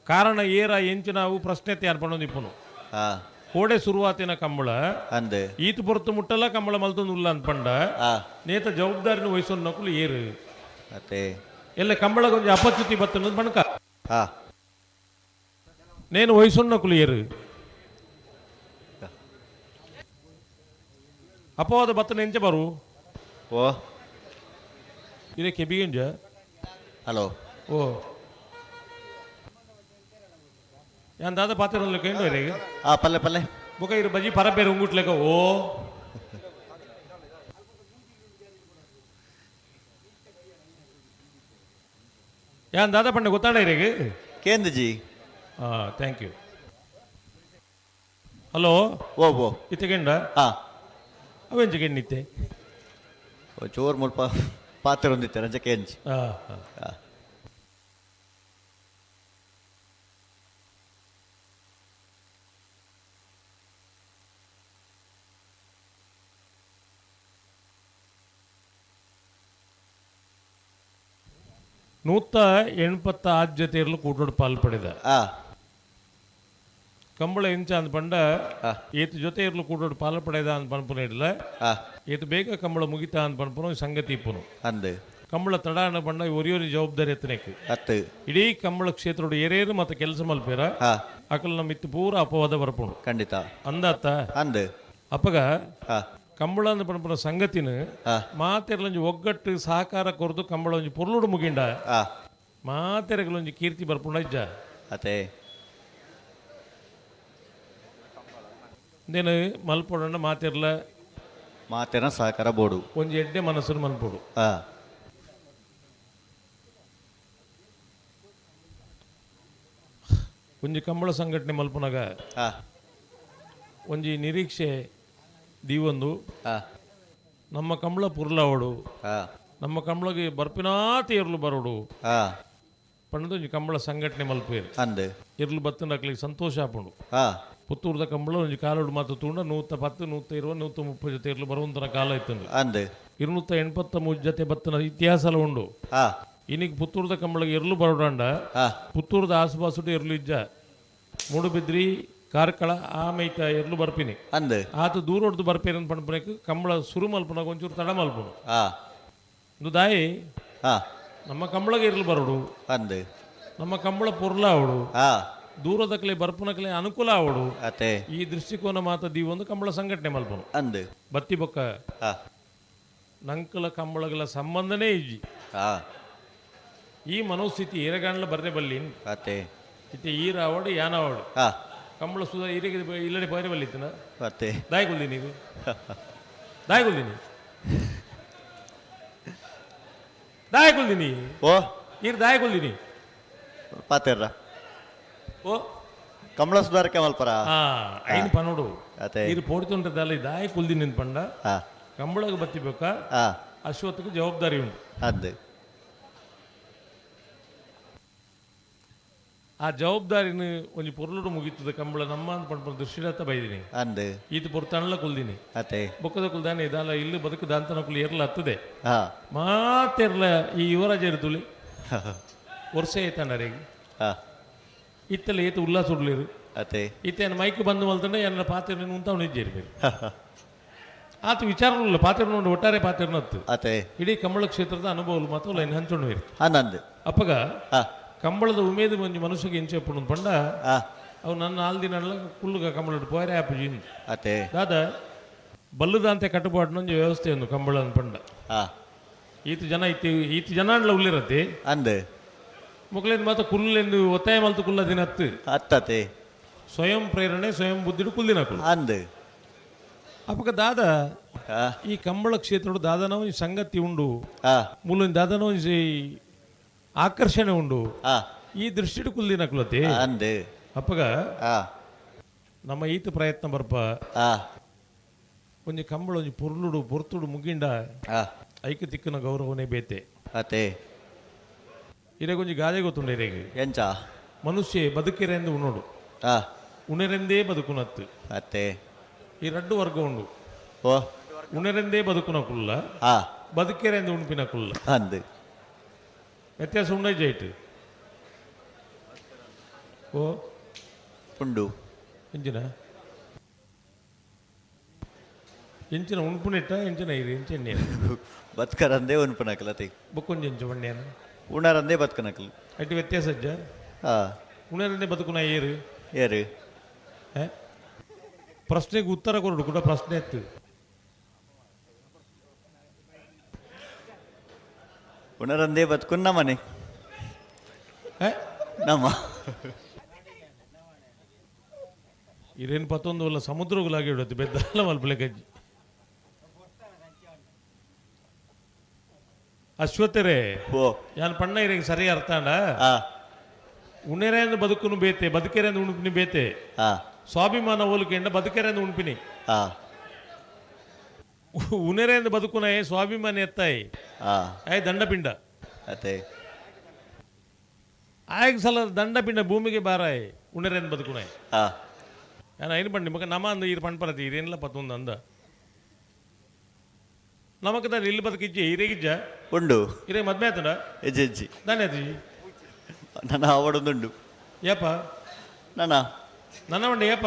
ಕಾರಣ ಏರ ಎಂಚಿನ ಅವು ಪ್ರಶ್ನೆ ತಯಾರು ಪಣ್ಣೊಂದಿಪ್ಪನು. ಕೋಡೆ ಶುರುವಾತಿನ ಕಂಬಳ ಅಂದ್ ಈತ ಪೊರ್ತು ಮುಟ್ಟಲ ಕಂಬಳ ಮಲ್ತೊಂದು ಉಲ್ಲ ಅಂತ ಪಂಡ ನೇತ ಜವಾಬ್ದಾರಿನ ವಹಿಸೊನ್ನಕುಲು ಏರು ಅತ್ತೆ ಎಲ್ಲ ಕಂಬಳ ಕೊಂಚ ಅಪಚ್ಯುತಿ ಬತ್ತನ ಬಣಕ ನೇನು ವಹಿಸೊನ್ನಕುಲು ಏರು ಅಪವಾದ ಬತ್ತನ ಎಂಚ ಬರು ಓ ಇದೇ ಕೆಬಿಗೆಂಜ ಹಲೋ ಓ ಯಾನ್ ದಾದ ಪಾತ್ರ ಕೇಂದ್ರ ಪಲ್ಲೆ ಪಲ್ಲೆ ಬೊಕ ಇರು ಬಜಿ ಪರಬೇರು ಉಂಗುಟ್ಲೆಕ ಓ ಯಾನ್ ದಾದ ಪಂಡೆ ಗೊತ್ತಾಡ ಇರೇಗ್ ಕೇಂದ್ರಜಿ thank you hello ಓ ಓ ಇತ್ತೆಗೆಂಡ ಅವೆಂಚ ಗೆಣ್ಣಿತ್ತೆ ಚೋರ್ ಮುಲ್ಪ ಪಾತ್ರ ಹೊಂದಿತ್ತೆ ರಂಜ ಕೇಂಜ್ ನೂತ ಎಣ್ಪತ್ತ ಆದ್ಯತೆಯರ್ಲು ಕೂಟೋಡು ಪಾಲ್ ಪಡೆದ ಕಂಬಳ ಎಂಚ ಅಂದ್ ಪಂಡ ಏತು ಜೊತೆ ಇರ್ಲು ಕೂಟೋಡು ಪಾಲ್ ಪಡೆದ ಅಂದ್ ಪನ್ಪುನ ಇಡ್ಲ ಏತು ಬೇಗ ಕಂಬಳ ಮುಗಿತಾ ಅಂದ್ ಪನ್ಪುನ ಸಂಗತಿ ಇಪ್ಪುನು ಅಂದ್ ಕಂಬಳ ತಡ ಪಂಡ ಒರಿಯೊರಿ ಜವಾಬ್ದಾರಿ ಎತ್ತನೇಕ್ ಅತ್ತು ಇಡೀ ಕಂಬಳ ಕ್ಷೇತ್ರೋಡು ಏರೇರು ಮತ್ತೆ ಕೆಲಸ ಮಲ್ಪೇರ ಅಕಲ್ ನಮ್ಮ ಇತ್ತು ಪೂರ ಅಪವಾದ ಬರ್ಪುಣು ಖಂಡಿತ ಅಂದಾತ ಅಂದ್ ಅಪ್ಪಗ ಕಂಬಳ ಅಂದ್ ಪನ್ಪುನ ಸಂಗತಿನ ಮಾತೆರ್ಲೊಂಜಿ ಒಗ್ಗಟ್ಟು ಸಹಕಾರ ಕೊರ್ದು ಕಂಬಳ ಒಂಜಿ ಪೊರ್ಲುಡು ಮುಗಿಂಡ ಮಾತೆರಗಲೊಂಜಿ ಕೀರ್ತಿ ಬರ್ಪುಂಡ ಇಜ್ಜ ಅತೆ ನೇನು ಮಲ್ಪೊಡಂಡ ಮಾತೆರ್ಲ ಮಾತೆನ ಸಹಕಾರ ಬೋಡು ಒಂಜಿ ಎಡ್ಡೆ ಮನಸ್ಸನ್ನು ಮನ್ಪೊಡು ಒಂಜಿ ಕಂಬಳ ಸಂಘಟನೆ ಮಲ್ಪುನಗ ಒಂಜಿ ನಿರೀಕ್ಷೆ ದೀವೊಂದು ನಮ್ಮ ಕಂಬಳ ಪುರ್ಲಾವಡು ನಮ್ಮ ಕಂಬಳಗೆ ಬರ್ಪಿನಾತಿ ಇರ್ಲು ಬರೋಡು ಪಂಡದ ಒಂಜಿ ಕಂಬಳ ಸಂಘಟನೆ ಮಲ್ಪೇರು ಅಂದ್ ಇರ್ಲು ಬತ್ತನ ಅಕ್ಲಿಗೆ ಸಂತೋಷ ಆಪುಂಡು ಪುತ್ತೂರ್ದ ಕಂಬಳ ಒಂಜಿ ಕಾಲೋಡು ಮಾತು ತೂಂಡ 110 120 130 ಜೊತೆ ಇರ್ಲು ಬರುವಂತನ ಕಾಲ ಇತ್ತು ಅಂದ್ 283 ಜೊತೆ ಬತ್ತನ ಇತಿಹಾಸ ಉಂಡು ಇನ್ನಿಗೆ ಪುತ್ತೂರ್ದ ಕಂಬಳಗೆ ಇರ್ಲು ಬರೋಡಂಡ ಪುತ್ತೂರ್ದ ಆಸುಪಾಸುಡು ಇರ್ಲು ಇಜ್ಜ ಮೂಡುಬಿದ್ರಿ ಕಾರ್ಕಳ ಆಮೈತ ಇರ್ಲು ಬರ್ಪಿನಿ ಅಂದ್ ಆತ ದೂರೊಡ್ದು ಬರ್ಪೇರು ಅಂತ ಪನ್ಪುನಕ್ ಕಂಬಳ ಸುರು ಮಲ್ಪುನಾಗ ಒಂಚೂರು ತಡ ಮಲ್ಪುನು ಇದು ದಾಯಿ ನಮ್ಮ ಕಂಬಳಗೆ ಇರ್ಲು ಬರೋಡು ಅಂದ್ ನಮ್ಮ ಕಂಬಳ ಪೊರ್ಲ ಅವಡು ದೂರದಕ್ಲೆ ಬರ್ಪುನಕ್ಲೆ ಅನುಕೂಲ ಅವಡು ಅತೆ ಈ ದೃಷ್ಟಿಕೋನ ಮಾತ ದೀವೊಂದು ಕಂಬಳ ಸಂಘಟನೆ ಮಲ್ಪುನು ಅಂದ್ ಬತ್ತಿ ಬೊಕ್ಕ ನಂಕಲ ಕಂಬಳಗಳ ಸಂಬಂಧನೇ ಇಜ್ಜಿ ಈ ಮನೋಸ್ಥಿತಿ ಏರಗಾಂಡ್ಲ ಬರ್ರೆ ಬಲ್ಲಿ ಅತೆ ಇತ್ತೆ ಈರ ಅವಡು ಯಾನ ಅವಡು ಕಂಬಳ ಸುಧಾ ಈರಿಗೆ ಇಲ್ಲಡೆ ಬೈರೆ ಬಲ್ಲಿತ್ತನ ಅತ್ತೆ ದಾಯಿ ಕೊಲ್ದಿ ನೀವು ದಾಯಿ ಕೊಲ್ದಿನಿ ದಾಯಿ ಕೊಲ್ದಿನಿ ಓ ಈರ್ ದಾಯಿ ಕೊಲ್ದಿನಿ ಪಾತೆರ್ರ ಓ ಕಮಲ ಸುಧಾರಕೆ ಮಲ್ಪರ ಐನ್ ಪನೋಡು ಅತೆ ಈರ್ ಪೋಡ್ತುಂಟದಲ್ಲ ದಾಯಿ ಕುಲ್ದಿನಿ ಪಂಡ ಕಂಬಳಗ ಬತ್ತಿ ಬೇಕಾ ಅಶ್ವತ್ಥಕ್ಕೆ ಜವಾಬ್ದಾರಿ ಉಂಟು ಅಂದ್ ಆ ಜವಾಬ್ದಾರಿನ ಒಂಜಿ ಪೊರ್ಲುಡು ಮುಗಿತದ ಕಂಬಳ ನಮ್ಮ ಅಂತ ಪಂಡ ದೃಷ್ಟಿಡತ್ತ ಬೈದಿನಿ ಅಂದ್ ಈತ ಪೊರ್ತಣ್ಲ ಕುಲ್ದಿನಿ ಅತೆ ಬೊಕ್ಕದ ಕುಲ್ದಾನೆ ಇದಾಲ ಇಲ್ಲಿ ಬದುಕು ದಾಂತನ ಕುಲ್ ಎರ್ಲ ಹತ್ತದೆ ಮಾತೆರ್ಲ ಈ ಯುವರಾಜ ಇರ್ತುಲಿ ವರ್ಷ ಐತಣ್ಣರಿಗೆ ಇತ್ತಲ್ಲ ಏತು ಉಲ್ಲಾಸ ಉಡ್ಲಿರು ಅತೆ ಇತ್ತೇನು ಮೈಕ್ ಬಂದು ಮಲ್ತಂಡೆ ಎನ್ನ ಪಾತ್ರ ಉಂತಾವ್ ನಿಜ್ಜೇರಿ ಬೇರೆ ಆತ ವಿಚಾರ ಉಲ್ಲ ಪಾತ್ರ ನೋಡಿ ಒಟ್ಟಾರೆ ಪಾತ್ರ ಹತ್ತು ಅತೆ ಇಡೀ ಕಂಬಳ ಕ್ಷೇತ್ರದ ಅನುಭವ ಮಾತ್ರ ಲೈನ್ ಹಂಚೊಂಡು ಬೇರೆ ಆನಂದ್ ಅಪ್ಪಗ ಕಂಬಳದ ಉಮೇದು ಒಂಜಿ ಮನುಷ್ಯಗೆ ಇಂಚೆಪ್ಪುಂಡು ಪಂಡ ಅವು ನನ್ನ ನಾಲ್ ದಿನ ಕುಲ್ಲುಗ ಕಂಬಳ ಪೋರೆ ಆಪುಜಿ ಅತೆ ದಾದ ಬಲ್ಲದಂತೆ ಕಟ್ಟುಪಾಟಿನ ಒಂಜಿ ವ್ಯವಸ್ಥೆ ಒಂದು ಕಂಬಳ ಪಂಡ ಈತ ಜನ ಇತ್ತಿ ಈತ ಜನ ಅಂಡ್ಲ ಉಳ್ಳಿರತ್ತೆ ಅಂದ್ ಮೊಕ್ಕಲೇನು ಮಾತ್ರ ಕುಲ್ಲೆಂದು ಒತ್ತಾಯ ಮಲ್ತು ಕುಲ್ಲ ದಿನ ಹತ್ತು ಅತ್ತತೆ ಸ್ವಯಂ ಪ್ರೇರಣೆ ಸ್ವಯಂ ಬುದ್ಧಿಡು ಕುಲ್ದಿನ ಕುಲ್ ಅಂದ್ ಅಪ್ಪಗ ದಾದ ಈ ಕಂಬಳ ಕ್ಷೇತ್ರದ ದಾದನ ಒಂಜಿ ಸಂಗತಿ ಉಂಡು ಮೂಲ ದಾದನ ಒಂಜಿ ಆಕರ್ಷಣೆ ಉಂಡು ಈ ದೃಷ್ಟಿಡು ಕುಲ್ದಿನ ಕುಲತೆ ಅಂದ್ ಅಪ್ಪಗ ನಮ್ಮ ಈತ ಪ್ರಯತ್ನ ಬರ್ಪ ಒಂಜಿ ಕಂಬಳ ಒಂಜಿ ಪೊರ್ಲುಡು ಪೊರ್ತುಡು ಮುಗಿಂಡ ಐಕ ತಿಕ್ಕನ ಗೌರವನೇ ಬೇತೆ ಅತೆ ಇರೆಗೊಂಜಿ ಗಾದೆ ಗೊತ್ತುಂಡು ಇರೆಗೆ ಎಂಚ ಮನುಷ್ಯ ಬದುಕಿರೆಂದು ಉಣೋಡು ಉಣರೆಂದೇ ಬದುಕುನತ್ತು ಅತ್ತೆ ಈ ರಡ್ಡು ವರ್ಗ ಉಂಡು ಓ ಉಣರೆಂದೇ ಬದುಕುನ ಕುಲ್ಲ ಬದುಕಿರೆಂದು ಉಣ್ಪಿನ ಕುಲ್ಲ ಅಂದ್ ವ್ಯತ್ಯಾಸ ಉಂಡೈ ಜೈಟ್ ಓ ಉಂಡು ಇಂಜಿನ ಎಂಚಿನ ಉಣ್ಪುನಿಟ್ಟ ಎಂಚಿನ ಇದು ಎಂಚೆಣ್ಣೆ ಬತ್ಕರಂದೇ ಉನ್ಪುನಕಲ್ ಅತಿ. ಬೊಕ್ಕೊಂಜಿ ಎಂಚ ಪಂಡ್ಯಾನ? ಉಣರಂದೇ ಬತ್ಕನಕಲ್. ಐಟ್ ವ್ಯತ್ಯಾಸ ಅಜ್ಜ. ಹಾ. ಉಣರಂದೇ ಬದುಕುನ ಏರು? ಏರು? ಏ? ಪ್ರಶ್ನೆಗೆ ಉತ್ತರ ಕೊರಡು ಕೂಡ ಪ್ರಶ್ನೆ ಎತ್ತು. ಉಣರಂದೇ ಬದುಕುನ್ನ ಮನೆ. ಏ? ನಮ್ಮ ಇರೇನು ಪತ್ತೊಂದು ಅಲ್ಲ ಸಮುದ್ರಗುಲಾಗಿ ಇಡುತ್ತೆ ಬೆದ್ದಲ್ಲ ಮಲ್ಪಲೆ ಕಜ್ಜಿ ಅಶ್ವತ್ಥರೇ. ಓ. ಯಾನ್ ಪಣ್ಣ ಇರೆಗ್ ಸರಿ ಅರ್ಥಾಂಡ? ಆ. ಉಣೆರೇಂದು ಬದುಕುನು ಬೇತೆ, ಬದುಕೆರೆಂದು ಉಣುಪಿನಿ ಬೇತೆ. ಆ. ಸ್ವಾಭಿಮಾನ ಹೋಲಿಕೆಂಡ ಬದುಕೆರೆಂದು ಉಣುಪಿನಿ. ಆ. ಉಣೆರೇಂದು ಬದುಕುನ ಸ್ವಾಭಿಮಾನ ಎತ್ತಾಯಿ. ಆ. ಆಯ್ ದಂಡಪಿಂಡ. ಅತೆ. ಆಯ್ ಸಲ ದಂಡಪಿಂಡ ಭೂಮಿಗೆ ಬಾರಾಯ್ ಉಣೆರೇಂದು ಬದುಕುನಾಯ್. ಆ. ಯಾನ್ ಐನು ಪಂಡಿ ಮಗ ನಮ ಅಂದ ಈರ್ ಪಣ್ಪರತಿ ಇರೇನ್ಲ ಪತ್ತೊಂದು ಅಂದ ನಮಕ್ ದಾದ ಇಲ್ಲಿ ಬದುಕಿಜ್ಜೆ ಇರೇಗಿಜ್ಜ? ಉಂಡು. ಇರೇ ಮದ್ಮೆ ಆತಂಡ? ಹೆಜ್ಜೆ ಹೆಜ್ಜಿ. ದಾನೆ ಆತಿ? ನನ್ನ ಆವಡೊಂದುಂಡು. ಏಪ? ನನ್ನ ನನ್ನ ಮಂಡೆ ಏಪ?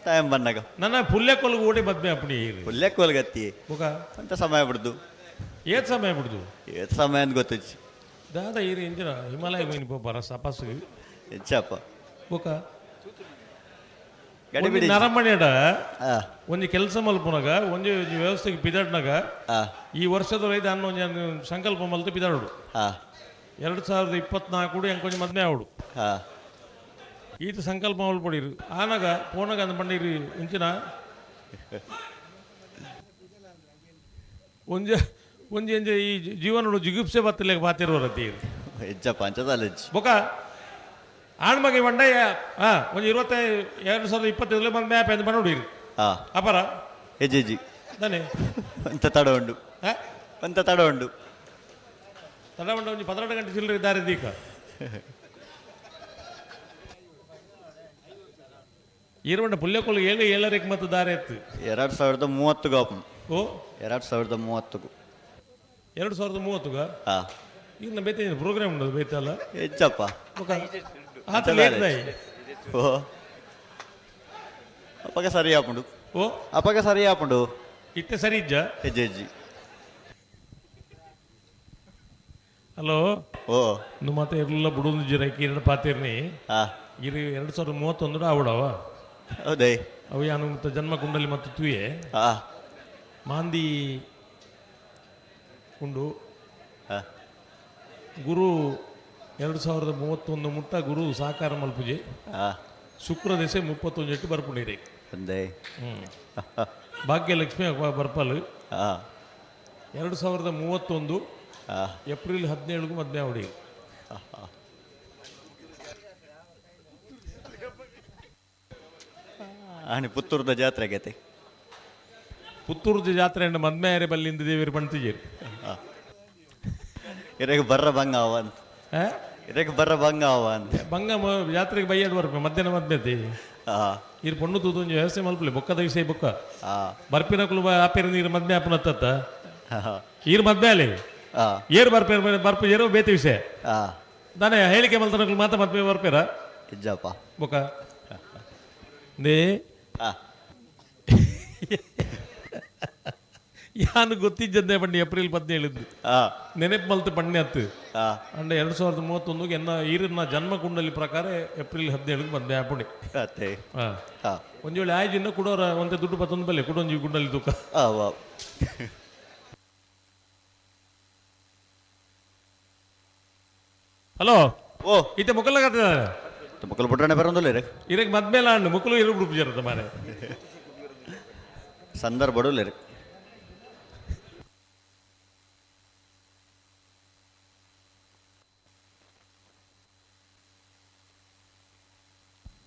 ಟೈಮ್ ಬಂದಾಗ. ನನ್ನ ಪುಲ್ಯ ಕೊಲ್ಗು ಓಡಿ ಮದ್ಮೆ ಅಪ್ಪಣಿ ಇರು. ಪುಲ್ಯ ಕೋಲ್ಗತ್ತಿ. ಬುಕ? ಅಂತ ಸಮಯ ಬಿಡ್ದು. ಏತ್ ಸಮಯ ಬಿಡ್ದು? ಏತ್ ಸಮಯ ಅಂತ ಗೊತ್ತಿಚ್ಚಿ. ದಾದ ಇರು ಇಂಜಿನ ಹಿಮಾಲಯ ಮೀನು ಪೋಪಾರ ಸಪಾಸು. ಹೆಚ್ಚಪ್ಪ. ಬುಕ? ಗಡಿ ಬಿಡಿ. ನರಮಣಿಯಡ. ಆ. ಒಂಜಿ ಕೆಲಸ ಮಲ್ಪುನಗ ಒಂಜಿ ಒಂಜಿ ವ್ಯವಸ್ಥೆಗೆ ಪಿದಾಡ್ನಾಗ ಆ. ಈ ವರ್ಷದ ರೈತ ಅನ್ನ ಒಂಜಿ ಸಂಕಲ್ಪ ಮಲ್ತು ಪಿದಾಡು. ಆ. 2024 ಎಂಕೊಂಜಿ ಮದ್ಮೆ ಆವಡು. ಆ. ಈತ ಸಂಕಲ್ಪ ಮಲ್ಪಡಿರು ಆನಾಗ ಪೋನಾಗ ಅಂದ ಪಂಡಿರಿ ಇಂಚಿನ ಒಂಜಿ ಒಂಜಿ ಒಂಜಿ ಈ ಜೀವನಡು ಜಿಗುಪ್ಸೆ ಬತ್ತಲೆ ಬಾತಿರುವರತಿ. ಹೆಚ್ಚಪ್ಪ ಅಂಚದಲ್ಲ ಹೆಚ್ಚು. ಬೊಕ ಆಣ್ಮಗೆ ಬಂಡ ಹಾ ಒಂಜಿ 25 2025 ಬಂದ ಮ್ಯಾಪ್ ಎಂದು ಬಂಡುಡಿರಿ. ಆ. ಅಪರ. ಹೆಜ್ಜೆ ಹೆಜ್ಜಿ. ದಾನೆ? ಅಂತ ತಡ ಉಂಡು. ಹಾ? ಅಂತ ತಡ ಉಂಡು. ತಡ ಉಂಡು ಒಂಜಿ 12 ಗಂಟೆ ಚಿಲ್ಲರೆ ದಾರಿ ದೀಕ ಈರುವಂಡ ಪುಲ್ಯಕೊಲ್ ಏಳು ಏಳರಕ್ಕೆ ಮತ್ತು ದಾರಿ ಎತ್ತು. 2030 ಗಾಪು. ಓ. 2030ಗೂ. 2030ಗ? ಹಾ. ಈಗ ಬೇತೆ ಪ್ರೋಗ್ರಾಮ್ ಉಂಟು ಬೇತಲ್ಲ. ಹೆಚ್ಚಪ್ಪ. ಆತ ಲೇಟ್ ದಾಯಿ. ಓ ಅಪ್ಪಗ ಸರಿ ಆಪುಂಡು. ಓ. ಅಪ್ಪಗ ಸರಿ ಆಪುಂಡು. ಇತ್ತೆ ಸರಿ ಇಜ್ಜ? ಹೆಜ್ಜೆ ಹೆಜ್ಜಿ. ಹಲೋ. ಓ. ನು ಮತ್ತೆ ಎಲ್ಲ ಬುಡೊಂದು ಜಿರಕಿ ಎರಡು ಪಾತಿರ್ನಿ. ಹಾ. ಇರು 2031 ಆವಡವ. ಹೌದೇ? ಅವು ಯಾನು ಮತ್ತು ಜನ್ಮ ಕುಂಡಲಿ ಮತ್ತು ತೂಯೆ. ಹಾ. ಮಾಂದಿ ಉಂಡು. ಹಾ. ಗುರು 2031 ಮುಟ್ಟ ಗುರು ಸಾಕಾರ ಮಲ್ಪುಜೆ. ಹಾ. ಶುಕ್ರ ದೆಸೆ 31 ಎಟ್ಟು ಬರ್ಪುಂಡಿರಿ. ಒಂದೇ. ಭಾಗ್ಯಲಕ್ಷ್ಮಿ ಬರ್ಪಲ್. ಹಾ. 2031 ಹಾ. ಏಪ್ರಿಲ್ 17ಗೂ ಮದ್ವೆ ಆವಡಿ. ಆಣಿ ಪುತ್ತೂರ್ದ ಜಾತ್ರೆ ಆಗೈತೆ. ಪುತ್ತೂರ್ದ ಜಾತ್ರೆ ಅಂಡ್ ಮದ್ಮೆ ಆರೆ ಬಲ್ಲಿಂದ ದೇವಿರು ಪಣ್ತಿಜೇರಿ. ಇರೆಗ್ ಬರ್ರ ಬಂಗ ಅವ ಅಂತ. ಇರೆಗ್ ಬರ್ರ ಬಂಗ ಅವ ಅಂತ. ಬಂಗ ಜಾತ್ರೆಗೆ ಬೈಯಾಡ್ ಬರ್ಪೆ ಮಧ್ಯಾಹ್ನ ಮದ್ಮೆ ಹಾ. ಇರು ಪೊಣ್ಣು ತೂತೊಂಜಿ ವ್ಯವಸ್ಥೆ ಮಲ್ಪಲೆ ಬೊಕ್ಕದ ವಿಷಯ ಬೊಕ್ಕ. ಹಾ. ಬರ್ಪಿನಕುಲು ಆಪೇರು ನೀರು ಮದ್ಮೆ ಆಪುನತ್ತ. ಹಾ. ಈರು ಮದ್ಮೆ ಅಲ್ಲಿ. ಹಾ. ಏರು ಬರ್ಪೇರು ಬರ್ಪು ಏರೋ ಬೇತೆ ವಿಷಯ. ಹಾ. ನಾನೇ ಹೇಳಿಕೆ ಮಲ್ತನಕುಲು ಮಾತ ಮದ್ಮೆ ಬರ್ಪೇರ. ಇಜ್ಜಪ್ಪ. ಬೊಕ್ಕ they ಹಾ. ಯಾನು ಗೊತ್ತಿದ್ದಂದೆ ಬಂಡಿ ಏಪ್ರಿಲ್ 17. ಹಾ. ನೆನಪು ಮಲ್ತು ಬಣ್ಣೆ ಹತ್ತು. ಹಾ. ಅಂಡ 2031ಕ್ಕೆ ಎನ್ನ ಈರಿನ ಜನ್ಮ ಕುಂಡಲಿ ಪ್ರಕಾರ ಏಪ್ರಿಲ್ 17ಕ್ಕೆ ಮದ್ಮೆ ಆಪುಣಿ. ಅತ್ತೆ. ಹಾ. ಹಾ. ಒಂಜಿ ವೇಳೆ ಆಯ್ಜಿನ್ನ ಕುಡೋರ ಒಂತೆ ದುಡ್ಡು ಪತ್ತೊಂದು ಬಲ್ಲೆ ಕುಡೊಂಜಿ ಕುಂಡಲಿ ತೂಕ. ಆ ವಾ. ಹಲೋ. ಓ. ಇತ್ತೆ ಮುಕ್ಕಲ ಕತ್ತದ. ಮುಕ್ಕಲು ಬುಟ್ರನೆ ಬರೋದಿಲ್ಲ ರೀ. ಇರಕ್ಕೆ ಮದ್ಮೇಲೆ ಹಣ್ಣು ಮುಕ್ಕಲು ಇರು ಗ್ರೂಪ್ ಜರತ ಮಾರೆ. ಸಂದರ್ಭ ರೀ.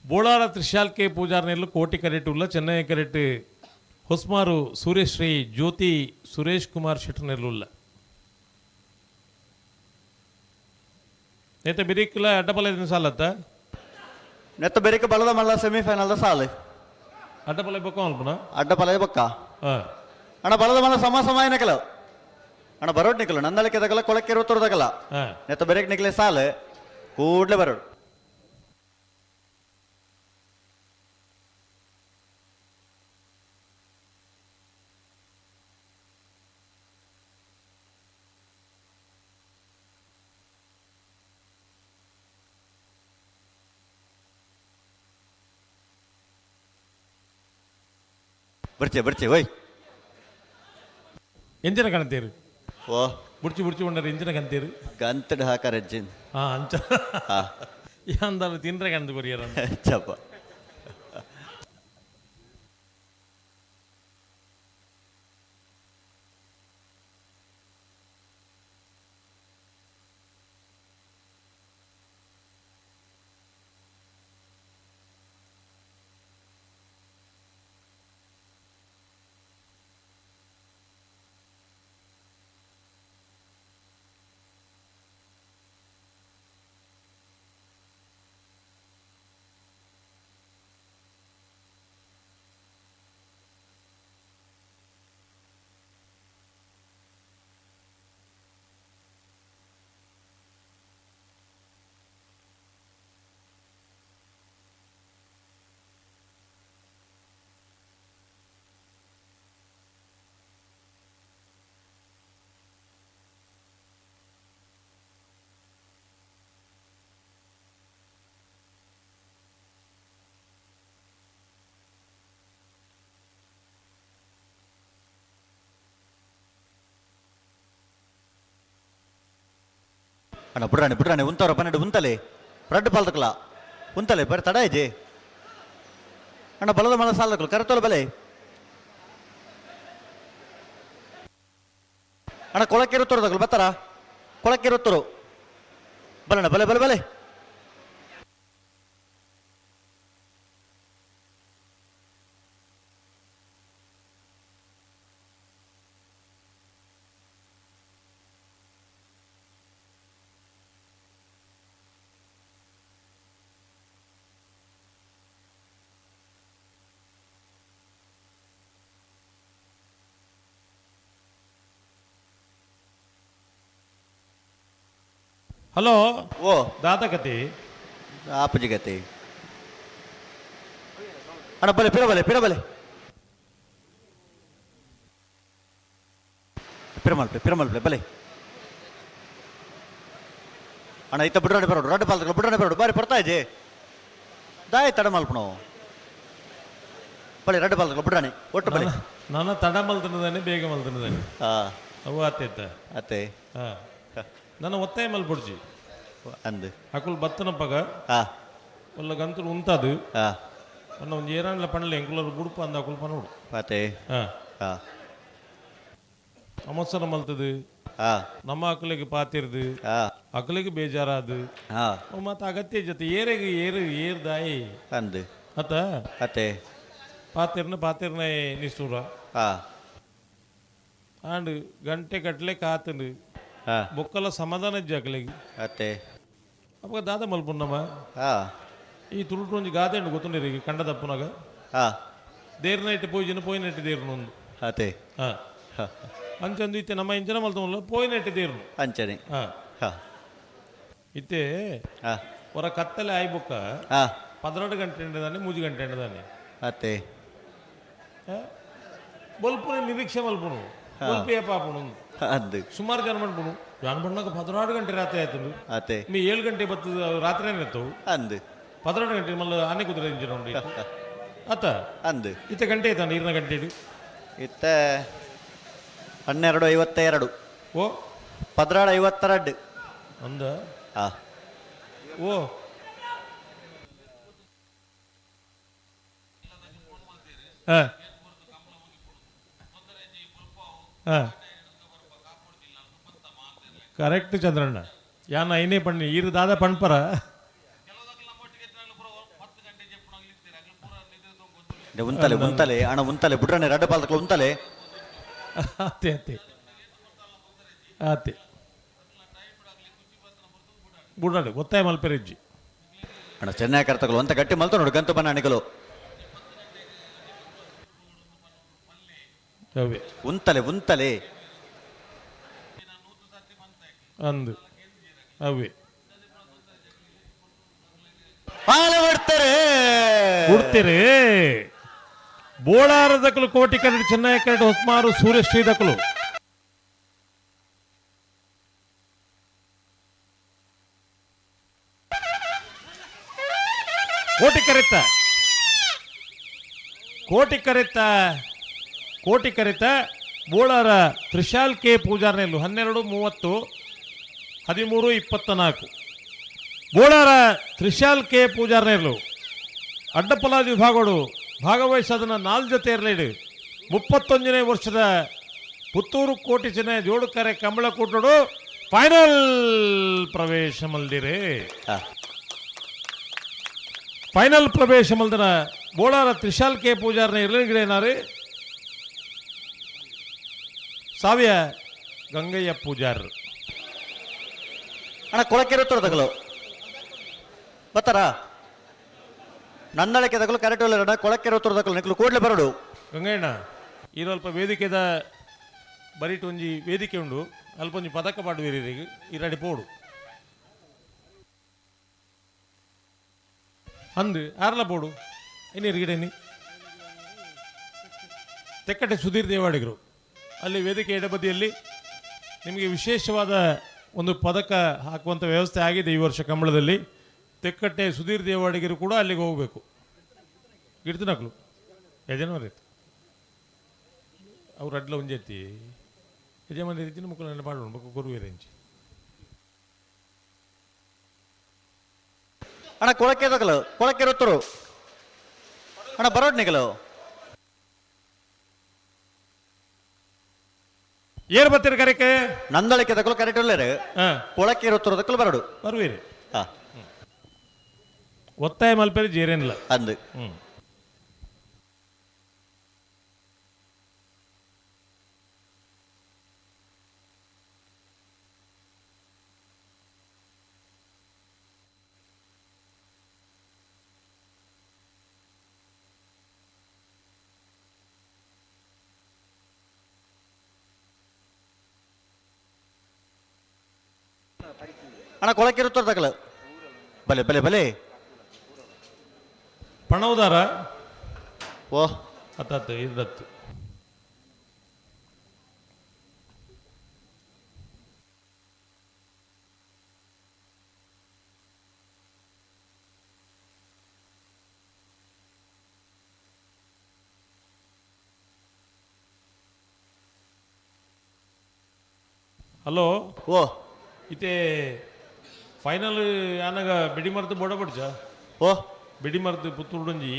ಬೋಳಾರ ತ್ರಿಶಾಲ್ಕೆ ಪೂಜಾರ್ನೆಲ್ಲು ಕೋಟಿ ಕರೆಟ್ ಉಲ್ಲ ಚೆನ್ನೈ ಕರೆಟ್ ಹೊಸ್ಮಾರು ಸೂರ್ಯಶ್ರೀ ಜ್ಯೋತಿ ಸುರೇಶ್ ಕುಮಾರ್ ಶೆಟ್ಟರ್ನೆಲ್ಲುಲ್ಲ ನೇತ ಬಿರಿಕ್ಲ ಅಡ್ಡಪಲ ಸಾಲತ್ತ. ನೆತ್ತ ಬೆರಿಕ ಬಲದ ಮಲ್ಲ ಸೆಮಿಫೈನಲ್ ಸಾಲು. ಅಡ್ಡಪಲ ಬೊಕ್ಕ ಅಲ್ಪನ. ಅಡ್ಡಪಲ ಬೊಕ್ಕ. ಹಾ. ಅಣ್ಣ ಬಲದ ಮಲ್ಲ ಸಮ ಸಮ ನಿಕಲ ಅಣ್ಣ ಬರೋಡ್ ನಿಕಲು ನಂದಳಿಕೆ ತಗಲ ಕೊಳಕ್ಕೆ ಇರುತ್ತರು ತಗಲ. ಹಾ. ನೆತ್ತ ಬೆರಿಕ್ ನಿಕಲೆ ಸಾಲು ಕೂಡ್ಲೆ ಬರೋಡು. ಬರ್ಚೆ ಬರ್ಚೆ ಓಯ್. ಎಂಚಿನ ಕಾಣ್ತೀರು? ಓ. ಬುಡ್ಚಿ ಬುಡ್ಚಿ ಉಂಡರು ಎಂಚಿನ ಕಂತೀರು? ಗಂತಡ್ ಹಾಕಾರ ಅಜ್ಜಿನ್. ಹಾ, ಅಂಚ. ಹಾ. ಅಂದಾಲು ತಿಂದ್ರೆ ಕಂದು ಕೊರಿಯರ. ಚಪ್ಪ. ಅಣ್ಣ ಬುಡ್ರಾಣಿ ಬುಡ್ರಾಣಿ ಉಂತವ್ರ 12 ಉಂತಲೆ ರಡ್ಡು ಪಾಲ್ದಕ್ಲ ಉಂತಲೆ ಬರ ತಡ ಇಜೆ ಅಣ್ಣ ಬಲದ ಮಲ ಸಾಲದಕ್ಲು ಕರೆತೋಲ ಬಲೆ ಅಣ್ಣ ಕೊಳಕ್ಕೆ ಇರುತ್ತರು ಬತ್ತಾರ ಕೊಳಕ್ಕೆ ಇರುತ್ತರು ಬಲಣ್ಣ ಬಲೆ ಬಲೆ ಬಲೆ. ಹಲೋ. ಓ. ದಾದಕತಿ. ಆಪುಜಿ ಗತಿ ಅಣ್ಣ ಬಲೆ ಪಿರ ಬಲೆ ಪಿರ ಬಲೆ ಪಿರ ಮಲ್ಪೆ ಪಿರ ಮಲ್ಪೆ ಬಲೆ ಅಣ್ಣ ಇತ್ತ ಬುಡ್ರಾಣಿ ಬರೋಡು ರಡ್ಡು ಪಾಲ್ದಕ್ಲು ಬುಡ್ರಾಣಿ ಬರೋಡು ಬಾರಿ ಬರ್ತಾ ಇದ್ದೆ ದಾಯ ತಡ ಮಲ್ಪಣು ಬಲೆ ರಡ್ಡು ಪಾಲ್ದಕ್ಲು ಬುಡ್ರಾಣಿ ಒಟ್ಟು ಬಲೆ. ನನ್ನ ತಡ ಮಲ್ತನದಾನೆ ಬೇಗ ಮಲ್ತನದಾನೆ. ಹಾ. ಅವು ಆತೈತ. ಅತ್ತೆ. ಹಾ, ನನ್ನ ಒತ್ತಾಯ ಮಲ್ಪೊಡ್ಚಿ. ಅಂದು. ಅಕುಲ್ ಬತ್ತನಪ್ಪಗ. ಹಾ. ಒಲ್ಲ ಗಂತರು ಉಂತಾದು. ಹಾ. ಒನ್ನ ಒಂಜಿ ಏರಾನ್ಲ ಪಣಲೆ ಎಂಕುಲರು ಬುಡುಪ ಅಂದ ಅಕುಲ್ ಪನೋಡು. ಅತ್ತೆ. ಹಾ. ಹಾ. ಅವಸರ ಮಲ್ತದು. ಹಾ. ನಮ್ಮ ಅಕಲಿಗೆ ಪಾತಿರ್ದು. ಹಾ. ಅಕಲಿಗೆ ಬೇಜಾರಾದು. ಹಾ. ಅವು ಮತ್ತೆ ಅಗತ್ಯ ಜೊತೆ ಏರೆಗೆ ಏರು ಏರ್ದಾಯಿ. ಅಂದು. ಅತ್ತ. ಅತ್ತೆ. ಪಾತಿರ್ನ ಪಾತಿರ್ನ ನಿಷ್ಠೂರ. ಹಾ. ಆಂಡ್ ಗಂಟೆ ಗಟ್ಟಲೆ ಕಾತಂಡು. ಹಾ. ಬೊಕ್ಕಲ ಸಮಾಧಾನ ಇಜ್ಜಿ ಅಕಲಿಗೆ. ಅತ್ತೆ. ಅವಾಗ ದಾದ ಮಲ್ಪುನ್ನಮ್ಮ. ಹಾ. ಈ ತುಳುಟು ಒಂಜಿ ಗಾದೆ ಉಂಡು ಗೊತ್ತುಂಡಿರಿ ಕಂಡ ತಪ್ಪುನಾಗ. ಹಾ. ದೇರ್ನೈಟ್ ಪೋಯಿಜಿನ ಪೋಯಿನೈಟ್ ದೇರ್ನು ಒಂದು. ಅತ್ತೆ. ಹಾ. ಹಾ. ಅಂಚಂದು ಇತ್ತೆ ನಮ್ಮ ಇಂಚನ ಮಲ್ತವಲ್ಲ ಪೋಯಿನೈಟ್ ದೇರ್ನು. ಅಂಚನೆ. ಹಾ. ಹಾ. ಇತ್ತೆ ಹಾ. ಹೊರ ಕತ್ತಲೆ ಆಯ್ ಬೊಕ್ಕ ಹಾ. 12 ಗಂಟೆ ಎಂಡದಾನೆ 3 ಗಂಟೆ ಎಂಡದಾನೆ. ಅತ್ತೆ. ಬೊಲ್ಪುನ ನಿರೀಕ್ಷೆ ಮಲ್ಪುನು ಬೊಲ್ಪು ಏಪಾಪುನು. ಅಂದು. ಸುಮಾರು ಜನ ಮನ್ಪುನು ಜಾನ್ ಬಣ್ಣಕ್ಕೆ 16 ಗಂಟೆ ರಾತ್ರಿ ಆಯ್ತು. ಅತ್ತೆ. ನೀ 7 ಗಂಟೆ ಬತ್ತದ ರಾತ್ರಿ ಇರ್ತವು. ಅಂದು. 12 ಗಂಟೆ ಮಲ್ಲ ಆನೆ ಕುದುರೆ ಇಂಜಿನ ಉಂಡು ಅತ್ತ. ಅಂದು. ಇತ್ತ ಗಂಟೆ ಆಯ್ತಾ ನೀರಿನ ಗಂಟೆ ಇಡು. ಇತ್ತ 12:52. ಓ. 12:52. ಅಂದ. ಹಾ. ಓ. ಹಾ ಹಾ ಕರೆಕ್ಟ್ ಚಂದ್ರಣ್ಣ ಯಾನ ಐನೇ ಪಣ್ಣಿ ಈರು ದಾದ ಪಣ್ಪರ. ಉಂತಲೆ ಉಂತಲೆ ಅಣ್ಣ ಉಂತಲೆ ಬುಡ್ರನೆ ರಡ್ಡು ಪಾಲ್ದಕ್ಲು ಉಂತಲೆ. ಅತ್ತೆ ಅತ್ತೆ ಅತ್ತೆ ಬುಡಾಡು ಒತ್ತಾಯ ಮಲ್ಪೆರಿಜ್ಜಿ. ಅಣ್ಣ ಚೆನ್ನೈ ಕರ್ತಕಲು ಅಂತ ಗಟ್ಟಿ ಮಲ್ತ ನೋಡು ಗಂತು ಬನ್ನ ಅಣಿಕಲು. ಅವೇ. ಉಂತಲೆ ಉಂತಲೆ. ಅಂದು ಅವೇ. ಹಾಲು ಬಿಡ್ತಾರೆ. ಬಿಡ್ತೀರಿ ಬೋಳಾರದಕಲು ಕೋಟಿ ಕರಡು ಚೆನ್ನೈ ಕರಡು ಹೊಸ್ಮಾರು ಸೂರ್ಯಶ್ರೀದಕಲು. ಕೋಟಿ ಕರೆತ್ತ ಕೋಟಿ ಕರೆತ್ತ ಕೋಟಿ ಕರಿತ ಬೋಳಾರ ತ್ರಿಶಾಲ್ ಕೆ ಪೂಜಾರ್ನೆಲ್ಲು 12:30 13:24. ಬೋಳಾರ ತ್ರಿಶಾಲ್ ಕೆ ಪೂಜಾರ್ನೆಲ್ಲು ಅಡ್ಡಪಲಾದ ವಿಭಾಗಗಳು ಭಾಗವಹಿಸೋದನ್ನ 4 ಜೊತೆ ಇರಲಿಡು 31ನೇ ವರ್ಷದ ಪುತ್ತೂರು ಕೋಟಿ ಚೆನ್ನ ಜೋಡುಕರೆ ಕಂಬಳ ಕೂಟಡು ಫೈನಲ್ ಪ್ರವೇಶ ಮಲ್ದಿರೆ. ಫೈನಲ್ ಪ್ರವೇಶ ಮಲ್ದನ ಬೋಳಾರ ತ್ರಿಶಾಲ್ ಕೆ ಪೂಜಾರ್ನ ಇರಲಿಗಿಡೇನಾರು ಸಾವಿಯ ಗಂಗಯ್ಯ ಪೂಜಾರ್. ಅಣ್ಣ ಕೊಳಕೆರೆ ತಗಲು ಬತ್ತಾರಾ? ನಂದಳಿಕೆ ತಗಲು ಕರೆಕ್ಟ್ ಇಲ್ಲ. ಕೊಳಕೆರೆ ತಗಲು ನಿಕ್ಲು ಕೂಡಲೇ ಬರಡು. ಗಂಗಯ್ಯಣ್ಣ ಈ ಅಲ್ಪ ವೇದಿಕೆದ ಬರಿಟ್ ಒಂಜಿ ವೇದಿಕೆ ಉಂಡು, ಅಲ್ಪ ಒಂಜಿ ಪದಕ ಪಾಡುವಿರಿ ಇರಡಿ ಪೋಡು ಅಂದು ಆರ್ಲ ಪೋಡು ಇನ್ನೀರು ಗಿಡನಿ ತೆಕ್ಕಟ್ಟೆ ಸುಧೀರ್ ದೇವಾಡಿಗರು ಅಲ್ಲಿ ವೇದಿಕೆ ಎಡಬದಿಯಲ್ಲಿ ನಿಮಗೆ ವಿಶೇಷವಾದ ಒಂದು ಪದಕ ಹಾಕುವಂಥ ವ್ಯವಸ್ಥೆ ಆಗಿದೆ ಈ ವರ್ಷ ಕಂಬಳದಲ್ಲಿ. ತೆಕ್ಕಟ್ಟೆ ಸುಧೀರ್ ದೇವಾಡಿಗರು ಕೂಡ ಅಲ್ಲಿಗೆ ಹೋಗಬೇಕು. ಗಿಡ್ತಿನಕ್ಲು ಯಜಮಾನ ಅವ್ರು ಅಡ್ಲ ಒಂಜೆತ್ತಿ ಯಜಮಾನ ರೀತಿ ಮುಕ್ಕುಲ ಪಾಡೋಣ ಬೊಕ್ಕ ಕೊರುವೇರೆಂಚಿ. ಅಣ್ಣ ಕೊಳಕೆ ತಗಲು ಕೊಳಕೆ ಉತ್ತರು ಅಣ್ಣ ಬರೋಡ್ ನಿಗಲು. ಏರ್ ಬತ್ತೀರಿ ಕರೆಕೆ? ನಂದಳಿಕೆ ತಗಲು ಕರೆಕ್ಟ್ ಇಲ್ಲ. ಕೊಳಕೆ ಉತ್ತರ ತಗಲು ಬರಡು ಬರುವಿರಿ. ಒತ್ತಾಯ ಮಲ್ಪೇರಿ ಜೇರೇನಿಲ್ಲ ಅಂದು. ಅಣ್ಣ ಕೊಳಕೆ ಉತ್ತರ ತಗಲು ಬಲೆ ಬಲೆ ಬಲೆ. ಪಣವುದಾರ ಓ ಹತ್ತತ್ತು ಇದತ್ತು ಹಲೋ. ಓ ಇತ್ತೆ ಫೈನಲ್ ಆನಗ ಬೆಡಿಮರ್ದು ಬೋಡ ಬಡ್ಜ. ಓ ಬೆಡಿಮರ್ದು ಪುತ್ತೂರುಡೊಂಜಿ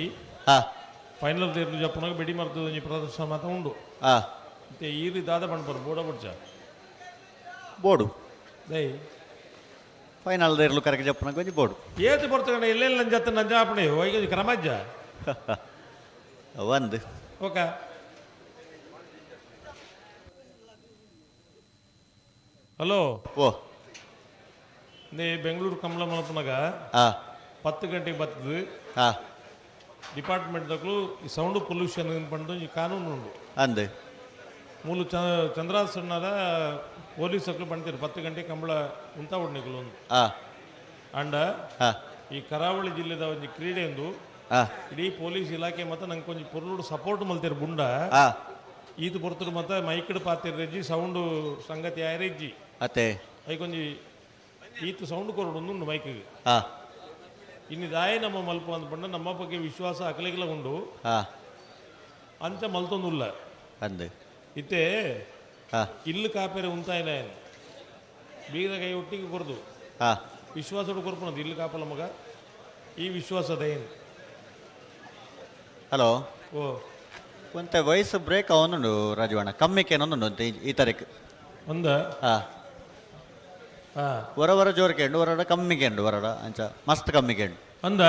ಫೈನಲ್ ತೇರ್ಲು ಜಪ್ಪುನಾಗ ಬೆಡಿಮರ್ದು ಒಂಜಿ ಪ್ರದರ್ಶನ ಮಾತ ಉಂಡು. ಇತ್ತೆ ಈರು ದಾದ ಪಣ್ಪರ್ ಬೋಡ ಬಡ್ಜ. ಬೋಡು ದೈ ಫೈನಲ್ ಇರ್ಲು ಕರೆಗೆ ಜಪ್ಪುನಾಗ ಒಂಜಿ ಬೋಡು. ಏತು ಬರ್ತಕಂಡ ಎಲ್ಲೆಲ್ಲ ಜತ್ತ ನಂಜಾಪಣೆ ಹೋಗಿ ಕ್ರಮಜ್ಜ. ಒಂದು ಓಕೆ ಹಲೋ. ಓ ನೇ ಬೆಂಗಳೂರು ಕಮಲ ಮಲಪನಾಗ 10 ಗಂಟೆಗೆ ಬರ್ತದೆ. ಡಿಪಾರ್ಟ್ಮೆಂಟ್ ದಕ್ಲು ಈ ಸೌಂಡ್ ಪೊಲ್ಯೂಷನ್ ಪಂಡು ಈ ಕಾನೂನು ಉಂಡು. ಅಂದು ಮೂಲು ಚಂದ್ರಾಸಣ್ಣದ ಪೊಲೀಸ್ ಅಕ್ಲು ಬಂತೀರು 10 ಗಂಟೆ ಕಂಬಳ ಉಂತ ಉಡ್ನಿಕ್ಲು ಒಂದು. ಅಂಡ ಈ ಕರಾವಳಿ ಜಿಲ್ಲೆದ ಒಂಜಿ ಕ್ರೀಡೆ ಎಂದು ಇಡೀ ಪೊಲೀಸ್ ಇಲಾಖೆ ಮತ್ತೆ ನಂಗೆ ಕೊಂಚ ಪೊರ್ಲುಡು ಸಪೋರ್ಟ್ ಮಲ್ತೀರು ಬುಂಡ. ಈತು ಪೊರ್ತುಡು ಮತ್ತೆ ಮೈಕ್ಡ್ ಪಾತಿರ್ರೆಜ್ಜಿ ಸೌಂಡು ಸಂಗತಿ ಆಯರೆಜ್ಜಿ. ಅತ್ತೆ ಐಕೊಂಜಿ ಈತು ಸೌಂಡ್ ಕೊರಡು ಉಂಡು ಮೈಕ್ಗೆ. ಇನ್ನು ದಾಯ ನಮ್ಮ ಮಲ್ಪ ಅಂದ್ಪಂಡ ನಮ್ಮ ಬಗ್ಗೆ ವಿಶ್ವಾಸ ಅಕಲಿಗೆಲ್ಲ ಉಂಡು. ಅಂಚ ಮಲ್ತೊಂದುಲ್ಲ. ಅಂದು ಇತ್ತೆ ಇಲ್ಲು ಕಾಪೇರೆ ಉಂತಾಯಿನ ಬೀಗದ ಕೈ ಒಟ್ಟಿಗೆ ಕೊರದು ವಿಶ್ವಾಸಡು ಕೊರ್ಪುನದು ಇಲ್ಲು ಕಾಪಲ ಮಗ ಈ ವಿಶ್ವಾಸ ದಯನ್. ಹಲೋ. ಓ ಒಂತೆ ವಯಸ್ಸು ಬ್ರೇಕ್ ಅವನುಂಡು ರಾಜವಣ್ಣ ಕಮ್ಮಿಕೇನೊಂದುಂಡು ಅಂತ ಈ ತಾರೀಕು. ಒಂದ ವರ ವರ ಜೋರ್ಕೆಂಡು ವರಡ ಕಮ್ಮಿಕೆಂಡು ವರಡ ಅಂಚ ಮಸ್ತ್ ಕಮ್ಮಿಕೆಂಡು. ಅಂದ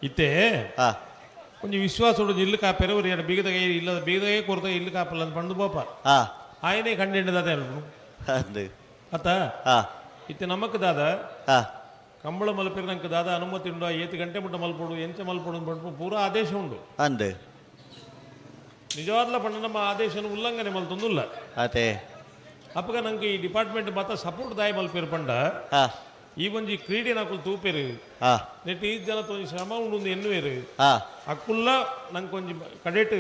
ಇತ್ತೆ ಒಂಜಿ ವಿಶ್ವಾಸ ಇಲ್ಲು ಕಾಪೇರೆ ஒரு ಬೀಗದ ಕೈ ಇಲ್ಲದ ಬೀಗದ ಕೈ ಕೊರತ ಇಲ್ಲು ಕಾಪಲ್ಲ ಅಂತ ಪಂಡು ಬೋಪ. ಆಯನೇ ಕಂಡೆಂಡು ದಾದ ಅಂದು ಅತ್ತ ಇತ್ತೆ ನಮಕ್ ದಾದ ಕಂಬಳ ಮಲ್ಪೇರು ನಂಗೆ ದಾದ ಅನುಮತಿ ಉಂಡು ಏತು ಗಂಟೆ ಮುಟ್ಟ ಮಲ್ಪೋಡು ಎಂಚ ಮಲ್ಪೋಡು ಪಂಡು ಪೂರಾ ಆದೇಶ ಉಂಡು. ಅಂದು ನಿಜವಾದ್ಲ ಪಂಡ ನಮ್ಮ ಆದೇಶನ ಉಲ್ಲಂಘನೆ ಮಲ್ತೊಂದುಲ್ಲ. ಅದೇ ಅಪ್ಪಗ ನಂಗೆ ಈ ಡಿಪಾರ್ಟ್ಮೆಂಟ್ ಮಾತ ಸಪೋರ್ಟ್ ದಾಯ ಮಲ್ಪೇರು ಪಂಡ ಈ ಒಂಜಿ ಕ್ರೀಡೆ ನಕುಲು ತೂಪೇರು ನೆಟ್ ಈ ಜನ ಒಂಜಿ ಶ್ರಮ ಉಂಡು ಎನ್ನುವೇರು ಅಕ್ಕುಲ್ಲ ನಂಗೆ ಒಂಜಿ ಕಡೆಟ್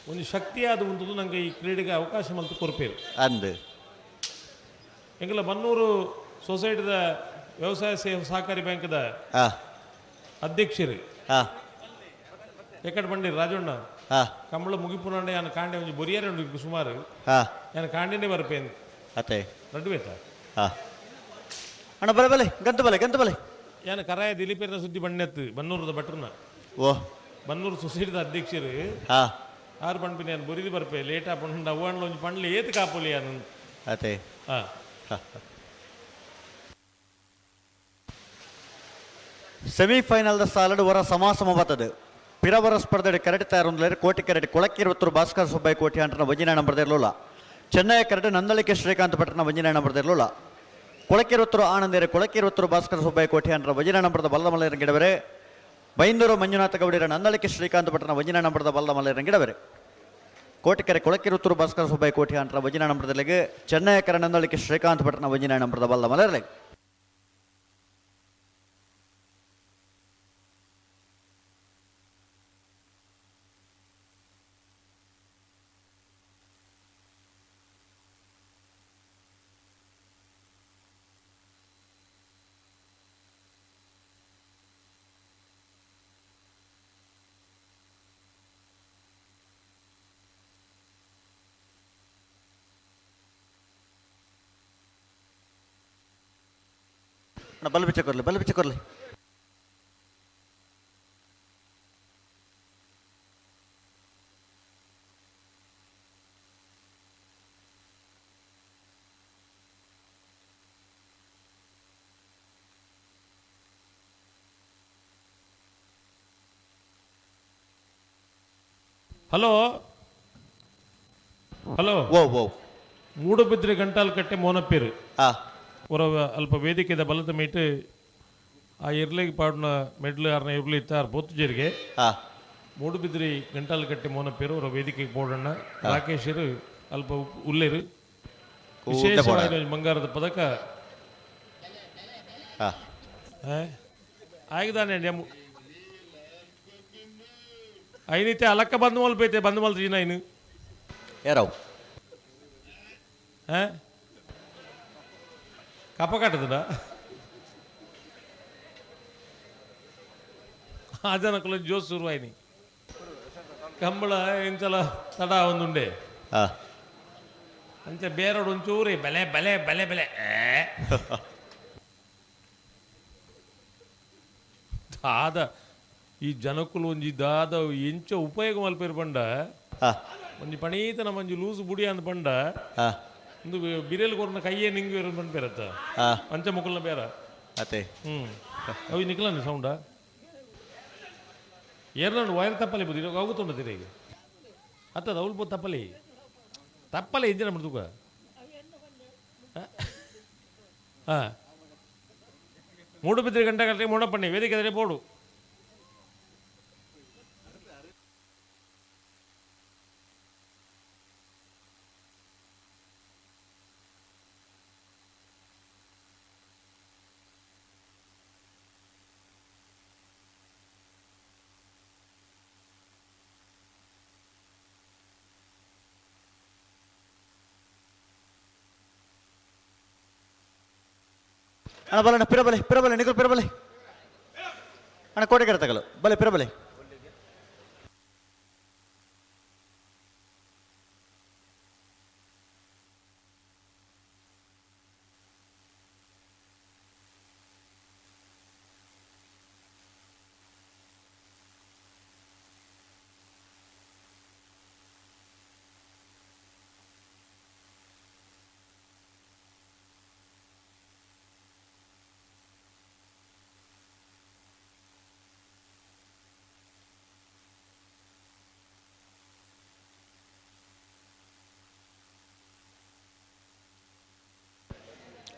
ಒಂಜಿ ಶಕ್ತಿಯಾದ ಉಂಟು ನಂಗೆ ಈ ಕ್ರೀಡೆಗೆ ಅವಕಾಶ ಮಲ್ತು ಕೊರ್ಪೇರು. ಅಂದು ಎಂಗಲ ಬನ್ನೂರು ಸೊಸೈಟಿದ ವ್ಯವಸಾಯ ಸೇವಾ ಸಹಕಾರಿ ಬ್ಯಾಂಕ್ದ ಅಧ್ಯಕ್ಷರು ಎಕ್ಕಡೆ ಬಂಡಿರು ರಾಜಣ್ಣ. ಕಂಬಳ ಮುಗಿಪುನಂಡೆ ಯಾನ್ ಕಾಂಡೆ ಒಂಜಿ ಬೊರಿಯರೆ ಉಂಡು ಸುಮಾರು. ಯಾನ್ ಕಾಂಡೆನೆ ಬರ್ಪೇನ್. ಅತ್ತೆ. ರಡ್ಡು ಬೇತ. ಅಣ್ಣ ಬಲೆ ಬಲೆ ಗಂತು ಬಲೆ ಗಂತು ಬಲೆ. ಯಾನ್ ಕರಾಯ ದಿಲೀಪೇರ್ನ ಸುದ್ದಿ ಬಣ್ಣೆತ್ತು ಬನ್ನೂರದ ಭಟ್ರನ. ಓ. ಬನ್ನೂರು ಸೊಸೈಟಿದ ಅಧ್ಯಕ್ಷರು. ಆರು ಪಣ್ಪಿನ ಯಾನ್ ಬೊರಿದು ಬರ್ಪೆ ಲೇಟ್ ಆಪುಂಡು ಅವ್ವಾಂಡ್ಲ ಒಂಜಿ ಪಂಡ್ಲೆ ಏತ್ ಕಾಪೊಲಿ ಯಾನ್. ಅತ್ತೆ. ಸೆಮಿಫೈನಲ್ದ ಸಾಲಡ್ ವರ ಸಮಾಸಮ ಬತ್ತದು ಪಿರವರ ಸ್ಪರ್ಧೆ ಕರೆಕ್ಟ್ ತಯಾರೊಂದುಲ್ಲೆರ್ ಕೋಟಿ ಕರೆಕ್ಟ್ ಕೊಳಕ್ಕಿರುವತ್ತೂರು ಭಾಸ್ಕರ್ ಸುಬ್ಬಯ್ಯ ಕೋಟಿ ಅಂಟನ ಒಂಜಿನ ನಂಬರ್ ಇರಲಿಲ್ಲ. ಚೆನ್ನೈ ಕರೆಕ್ಟ್ ನಂದಳಿಕೆ ಶ್ರೀಕಾಂತ್ ಭಟ್ರನ ಒಂಜಿನ ನಂಬರ್ ಇರಲಿಲ್ಲ. ಕೊಳಕ್ಕಿರುವತ್ತೂರು ಆನಂದೇರು ಕೊಳಕ್ಕಿರುವತ್ತೂರು ಭಾಸ್ಕರ್ ಸುಬ್ಬಯ್ಯ ಕೋಟಿ ಅಂಟನ ಒಂಜಿನ ನಂಬರ್ದ ಬಲದ ಮಲ್ಲರ ಗಿಡವರೆ. ಬೈಂದೂರು ಮಂಜುನಾಥ ಗೌಡಿರ ನಂದಳಿಕೆ ಶ್ರೀಕಾಂತ್ ಭಟ್ರನ ಒಂಜಿನ ನಂಬರ್ದ ಬಲದ ಮಲ್ಲರ ಗಿಡವರೆ. ಕೋಟಿಕೆರೆ ಕೊಳಕ್ಕಿರುತ್ತೂರು ಭಾಸ್ಕರ್ ಸುಬ್ಬಯ್ಯ ಕೋಟಿ ಅಂಟನ ಒಂಜಿನ ನಂಬರ್ದಲ್ಲಿಗೆ ಚೆನ್ನೈ ಕರ ನಂದಳಿಕೆ ಶ್ರೀಕಾಂತ್ ಭಟ್ರನ ಒಂಜಿನ ನಂಬರ್ದ ಬಲದ ಮಲ್ಲರಲಿಗೆ. ಬಲ್ ಬಿಚ್ಚ ಕೊರ್ಲಿ ಬಲ್ ಬಿಚ್ಚ ಕೊರ್ಲಿ. Hello hello. ಓ ಓ. ಮೂಡುಬಿದ್ರೆ ಗಂಟಾಲ್ ಕಟ್ಟೆ ಮೋನಪ್ಪೇರು. ಹೊರ ಅಲ್ಪ ವೇದಿಕೆದ ಬಲದ ಮೀಟ್ ಆ ಇರ್ಲಿಗೆ ಪಾಡುನ ಮೆಡ್ಲು ಆರ್ನ ಇರ್ಲಿ ಇತ್ತಾರ್ ಪೊತ್ತು ಜೀರಿಗೆ. ಮೂಡುಬಿದ್ರಿ ಗಂಟಾಲ್ ಕಟ್ಟೆ ಮೋನಪ್ಪೇರು ಅವರ ವೇದಿಕೆಗೆ ಪೋಡಣ್ಣ ರಾಕೇಶರು ಅಲ್ಪ ಉಲ್ಲೇರು. ವಿಶೇಷವಾಗಿ ಒಂಜಿ ಬಂಗಾರದ ಪದಕ. ಆಗಿದಾನೆ ಐನಿತೆ ಅಲಕ್ಕ ಬಂದ್ ಮಲ್ಪೈತೆ ಬಂದ್ ಮಲ್ತ ಐನು. ಏರವು. ಕಪ್ಪ ಕಟ್ಟದ ಆ ಜನಕ್ಕುಲ ಜೋಸ್ ಶುರುವಾಯ್ನಿ ಕಂಬಳ ಎಂಚಲ ತಡ ಒಂದುಂಡೆ. ಅಂಚೆ ಬೇರೋಡು ಒಂಚೂರಿ ಬಲೆ ಬಲೆ ಬಲೆ ಬಲೆ. ದಾದ ಈ ಜನಕ್ಕುಲು ಒಂಜಿ ದಾದ ಎಂಚ ಉಪಯೋಗ ಮಲ್ಪೇರು ಪಂಡ. ಒಂಜಿ ಪಣೀತನ ಒಂಜಿ ಲೂಸು ಬುಡಿ ಅಂದ್ ಪಂಡ. ಒಂದು ಬಿರೇಲ್ ಕೊರ್ನ ಕೈಯೇ ನಿಂಗೆ ಪಂಡ್ ಪಂಚ ಮುಕುಲ್ನ ಬೇರ. ಅತ್ತೆ. ಅವು ನಿಕ್ಲಂడి ಸೌಂಡ ಏರ್ನಂಡು ವೈರ್ ತಪ್ಪಲೆ ಬುದ್ಧಿ ಹೋಗುತ್ತುಂಡು ತಿರುಗಿ ಅತ್ತದ ಅವಳು ತಪ್ಪಲಿ ತಪ್ಪಲೆ ಇಂಜಿನ ಮೃದುಕ. ಹಾಂ ಮೂಡುಬಿದ್ರೆ ಗಂಟೆ ಗಂಟೆ ಮೂಡಪ್ಪಣ್ಣಿ ವೇದಿಕೆ ಎದುರೇ ಬೋಡು. ಅಣ್ಣ ಬಲಣ್ಣ ಪಿರಬಲೆ ಪಿರಬಲೆ ನಿಕಲ್ ಪಿರಬಲೆ ಅಣ್ಣ ಕೋಟೆಗೆರೆ ತಗಲು ಬಲೆ ಪಿರಬಲೆ.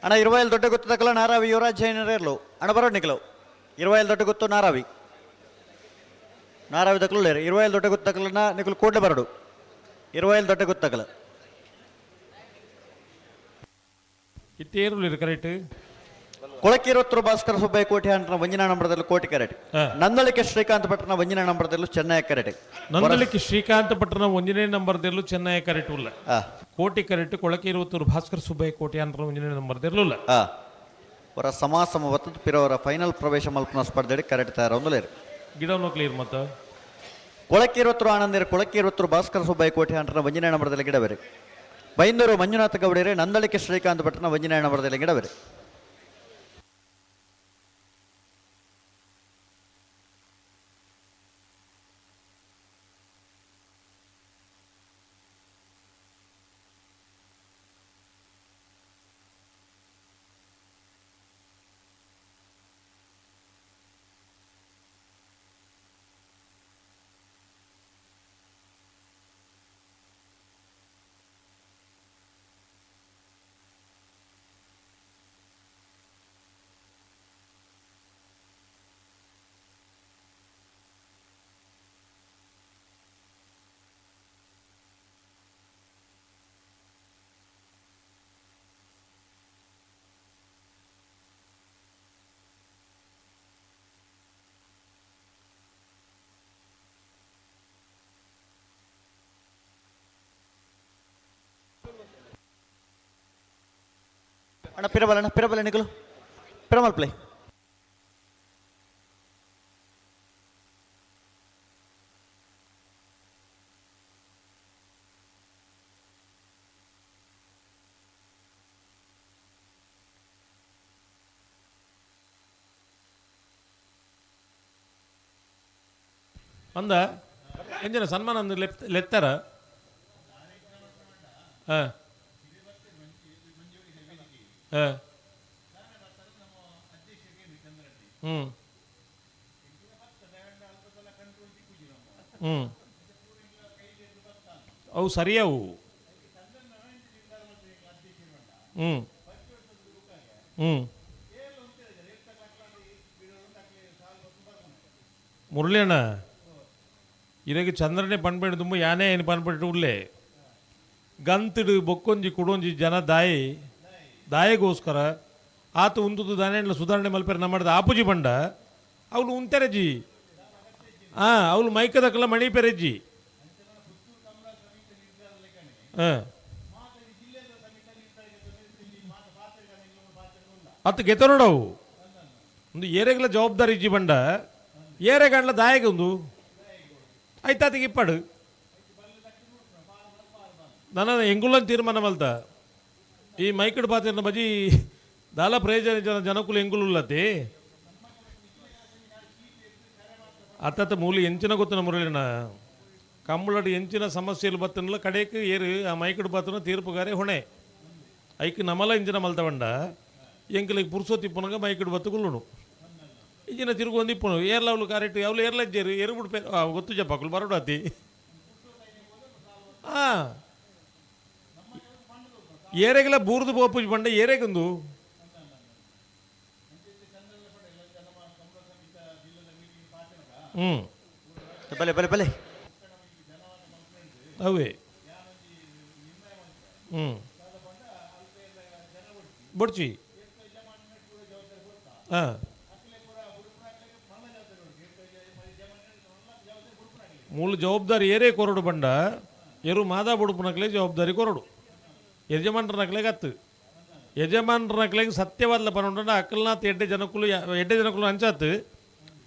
ಅಣ್ಣ ಇರುವೈಲ್ ದೊಡ್ಡ ಗುತ್ತು ತಕಲ ನಾರಾವಿ ಯುವರಾಜ್ ಜೈನರೇರ್ಲು ಅಣ್ಣ ಬರೋಡ್ ನಿಕಲು ಇರುವೈಲ್ ದೊಡ್ಡ ಗುತ್ತು ನಾರಾವಿ ನಾರಾವಿ ತಕಲು ಲೇರು ಇರುವೈಲ್ ದೊಡ್ಡ ಗುತ್ತು ತಕಲನ ನಿಕಲು ಕೂಡಲೇ ಬರಡು ಇರುವೈಲ್ ದೊಡ್ಡ ಗುತ್ತು ತಕಲು. ಇತ್ತೇರುಲಿರು ಕರೆಕ್ಟ್. ಕೊಳಕಿರುತ್ತರು ಭಾಸ್ಕರ ಸುಬ್ಬಯ್ಯ ಕೋಟಿ ಅಂಟನ ಒಂಜಿನ ನಂಬರದಲ್ಲಿ ಕೋಟಿ ಕರೆಟ್. ನಂದಳಿಕೆ ಶ್ರೀಕಾಂತ್ ಭಟ್ರನ ಒಂಜಿನ ನಂಬರದಲ್ಲೂ ಚೆನ್ನೈ ಕರೆಟ್. ನಂದಳಿಕೆ ಶ್ರೀಕಾಂತ್ ಭಟ್ರನ ಒಂಜನೇ ನಂಬರ್ದಲ್ಲೂ ಚೆನ್ನೈ ಕರೆಟ್ ಉಲ್ಲ. ಕೋಟಿ ಕರೆಟ್ ಕೊಳಕಿರುವತ್ತೂರು ಭಾಸ್ಕರ ಸುಬ್ಬಯ್ಯ ಕೋಟಿ ಅಂಟನ ಒಂಜನೇ ನಂಬರ್ದಿರಲಿಲ್ಲ. ಅವರ ಸಮಾಸಮ ಬತ್ತದ ಪಿರವರ ಫೈನಲ್ ಪ್ರವೇಶ ಮಲ್ಪನ ಸ್ಪರ್ಧೆ ಕರೆಕ್ಟ್ ತಯಾರೊಂದುಲೇರು. ಗಿಡ ಕ್ಲಿಯರ್ ಮತ್ತ. ಕೊಳಕ್ಕಿರುವತ್ರು ಆನಂದರ ಕೊಳಕ್ಕಿರುವತ್ರು ಭಾಸ್ಕರ ಸುಬ್ಬಯ್ಯ ಕೋಟೆ ಅಂಟನ ಒಂಜನೇ ನಂಬರದಲ್ಲಿ ಗಿಡವೆರೆ. ಬೈಂದೂರು ಮಂಜುನಾಥ ಗೌಡರೆ ನಂದಳಿಕೆ ಶ್ರೀಕಾಂತ್ ಭಟ್ನ ಒಂಜನೇ ನಂಬರದಲ್ಲಿ ಗಿಡವೆರೆ. ಅಣ್ಣ ಪಿರಬಲ, ಅಣ್ಣ ಪಿರಬಲ, ನಿಕಲು ಪಿರಮಲ್ ಪ್ಲೇ. ಅಂದ ಎಂಜನ ಸನ್ಮಾನ ಅಂದು ಲೆತ್ತಾರ. ಹಾಂ ಹಾಂ ಹ್ಞೂ ಹ್ಞೂ ಅವು ಸರಿಯವು. ಹ್ಞೂ ಹ್ಞೂ ಮುರಳಿಯಣ್ಣ ಇರಗೆ ಚಂದ್ರನೇ ಪನ್ಪೇಡು ತುಂಬ ಯಾನೇ ಏನು ಪನ್ಪೆಟ್ಟು ಉಳ್ಳೆ ಗಂತಿಡು ಬೊಕ್ಕೊಂಜಿ ಕುಡೊಂಜಿ ಜನ ದಾಯಿ ದಾಯಿಗೋಸ್ಕರ ಆತ ಉಂತುದು ದಾನೆಂಡ್ಲ ಸುಧಾರಣೆ ಮಲ್ಪೆರ ನಮ್ಮ ಆಪುಜಿ ಬಂಡ ಅವಳು ಉಂತೆರಜಿ ಹಾಂ ಅವಳು ಮೈಕದಕ್ಕಲ್ಲ ಮಣಿ ಪೆರೆಜ್ಜಿ ಹಾಂ ಅತ್ತು ಗೆತ ನೋಡವು ಒಂದು ಏರೆಗ್ಲ ಜವಾಬ್ದಾರಿ ಇಜ್ಜಿ ಬಂಡ ಏರೆಗಂಡ್ಲ ದಾಯಗ ಒಂದು ಆಯ್ತಾತಿಗೆ ಇಪ್ಪಾಡು ನನ್ನ ಎಂಗುಲನ್ ತೀರ್ಮಾನ ಮಲ್ತ ಈ ಮೈಕಡ್ ಪಾತಿರ್ನ ಬಜಿ ದಾಲ ಪ್ರಯೋಜನ ಜನ ಜನಕುಲು ಎಂಗುಲುಲ್ಲತಿ ಅತ್ತತ್ತ ಮೂಲಿ ಎಂಚಿನ ಗೊತ್ತಿನ ಮುರಳಿನ ಕಂಬಳಡು ಎಂಚಿನ ಸಮಸ್ಯೆలు ಬತ್ತನಲ್ಲ ಕಡೆಕ್ ಏರು ಆ ಮೈಕಡ್ ಪಾತ್ರನ ತೀರ್ಪುಗಾರೆ ಹೊಣೆ ಐಕ್ ನಮಲ ಇಂಚಿನ ಮಲ್ತ ಬಂಡ ಎಂಕಲಿಗೆ ಪುರ್ಸೊತ್ತು ಇಪ್ಪುನಗ ಮೈಕಡ್ ಬತ್ತು ಕುಲ್ಲುನು ಇಂಚಿನ ತಿರುಗೊಂದು ಇಪ್ಪುನು ಏರ್ಲ ಅವಳು ಕರೆಕ್ಟ್ ಅವಳು ಏರ್ಲಜ್ಜೇರು ಏರು ಬಿಡ್ಪೆ ಗೊತ್ತು ಜಪ್ಪಕುಲು ಬರೋಡು ಅತಿ ಹಾಂ ಏರೆಗೆಲ್ಲ ಬೂರ್ದು ಪೋಪುಜಿ ಬಂಡ ಏರೆಗೊಂದು ಹ್ಞೂ ಬಲೆ ಬಲೆ ಬಲೆ ಅವೇ ಹ್ಞೂ ಬೊಡ್ಚಿ ಹಾಂ ಮೂಲ ಜವಾಬ್ದಾರಿ ಏರೇ ಕೊರಡು ಬಂಡ ಎರು ಮಾದಾ ಬುಡುಪುನಕ್ಲೆ ಜವಾಬ್ದಾರಿ ಕೊರಡು ಯಜಮಾನ್ರನಕ್ಲೆ ಗತ್ತು ಯಜಮಾನ್ರನಕ್ಲೆಗೆ ಸತ್ಯವಾದ ಪನೊಂಡ ಅಕ್ಕಲ್ನಾಥ್ ಎಡ್ಡೆ ಜನಕುಲು ಎಡ್ಡೆ ಜನಕುಲು ಅಂಚಾತ್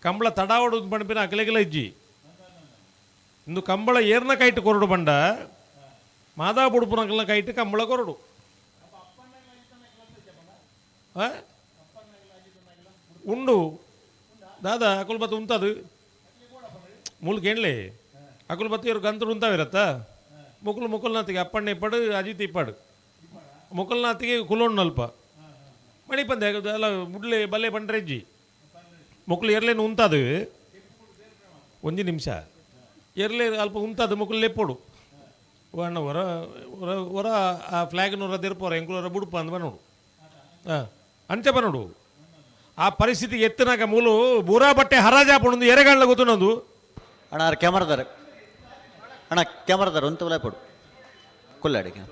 ಕಂಬಳ ತಡಾವಡು ಪಣಪಿನ ಅಕ್ಕಲೆಗೆಲ್ಲ ಇಜ್ಜಿ ಇಂದು ಕಂಬಳ ಏರ್ನ ಕೈಟ್ ಕೊರಡು ಬಂಡ ಮಾದಾ ಬುಡುಪುನಕ್ಲೆನ ಕೈಟ್ ಕಂಬಳ ಕೊರಡು ಆ? ಉಂಡು ದಾದಾ ಅಕುಲ್ ಬತ್ತು ಉಂತದು ಮೂಲ್ಕೇಣ್ಲೆ ಅಕುಲ್ ಬತ್ತು ಇವರು ಗಂತರು ಉಂತಾವಿರತ್ತ ಮುಕುಲು ಮುಕುಲ್ನಾಥಿಗೆ ಅಪ್ಪಣ್ಣ ಇಪ್ಪಾಡು ಅಜಿತ್ ಇಪ್ಪಾಡು ಮುಕುಲ್ನಾಥಿಗೆ ಕುಲೋಣ್ಣಲ್ಪ ಮಣಿಪಂದೆ ಅಲ್ಲ ಬುಡ್ಲೆ ಬಲ್ಲೆ ಬಂಡ್ರೆಜ್ಜಿ ಮುಕುಲು ಎರ್ಲೇನು ಉಂತಾದು ಒಂಜಿ ನಿಮಿಷ ಎರ್ಲೆ ಅಲ್ಪ ಉಂತಾದು ಮುಕುಲು ಲೆಪ್ಪೋಡು ಅಣ್ಣ ಹೊರ ಹೊರ ಹೊರ ಆ ಫ್ಲ್ಯಾಗ್ನೂರ ದೆರ್ಪೋರ ಎಂಕುಲರ ಬುಡುಪ ಅಂದ್ ಬನ್ನೋಡು ಹಾಂ ಅಂಚೆ ಬನ್ನೋಡು ಆ ಪರಿಸ್ಥಿತಿ ಎತ್ತನಾಗ ಮೂಲು ಬೂರಾ ಬಟ್ಟೆ ಹರಾಜಾಪುಂಡು ಎರೆಗಾಡ್ಲ ಗೊತ್ತುನದು ಅಣ್ಣ ಆರು ಕ್ಯಾಮರಾದಾರ ಅಣ್ಣ ಕ್ಯಾಮರಾದಾರ ಒಂದು ಪೋಡು ಕುಲ್ಲಾಡಿಗೆ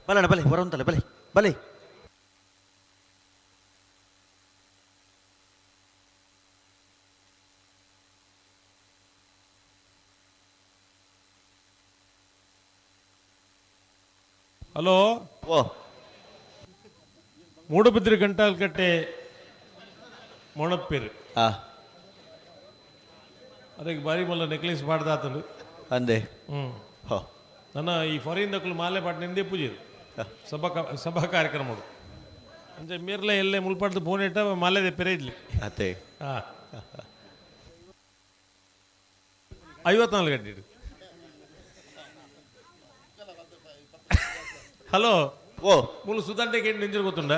ಬಲೆ ಅಣ್ಣ ಬಲೆ ಹೊರ ಉಂತಲೆ ಬಲೆ ಬಲೆ. ಹಲೋ. ಓ. ಮೂಡುಬಿದ್ರಿ ಗಂಟಾಲ್ಕಟ್ಟೆ ಮೊಣಪ್ಪೇರು. ಅದಕ್ಕೆ ಬಾರಿ ಮಲ್ಲ ನೆಕ್ಲೆಸ್ ಪಾಡ್ದಾತಂಡು. ಅಂದೆ. ಹ್ಞೂ. ಹೋ. ನನ್ನ ಈ ಫಾರಿನ್ ದಕ್ಕಲು ಮಾಲೆ ಪಾಟ್ ನಿಂದೇ ಪೂಜೆ ಸಭಾ ಸಭಾ ಕಾರ್ಯಕ್ರಮ ಅಂಚೆ ಮೇರ್ಲೆ ಎಲ್ಲೆ ಮುಲ್ಪಾಡ್ದು ಫೋನ್ ಇಟ್ಟ ಮಾಲೆ ದೆಪ್ಪೆರೆ ಇಡ್ಲಿ. ಅತ್ತೆ. ಹಾಂ, 54 ಗಂಟೆ ಇಡು. ಹಲೋ. ಓ. ಮೂಲು ಸುದಂಡೆಗೆ ಇಂಜಿನ್ ಗೊತ್ತುಂಡ?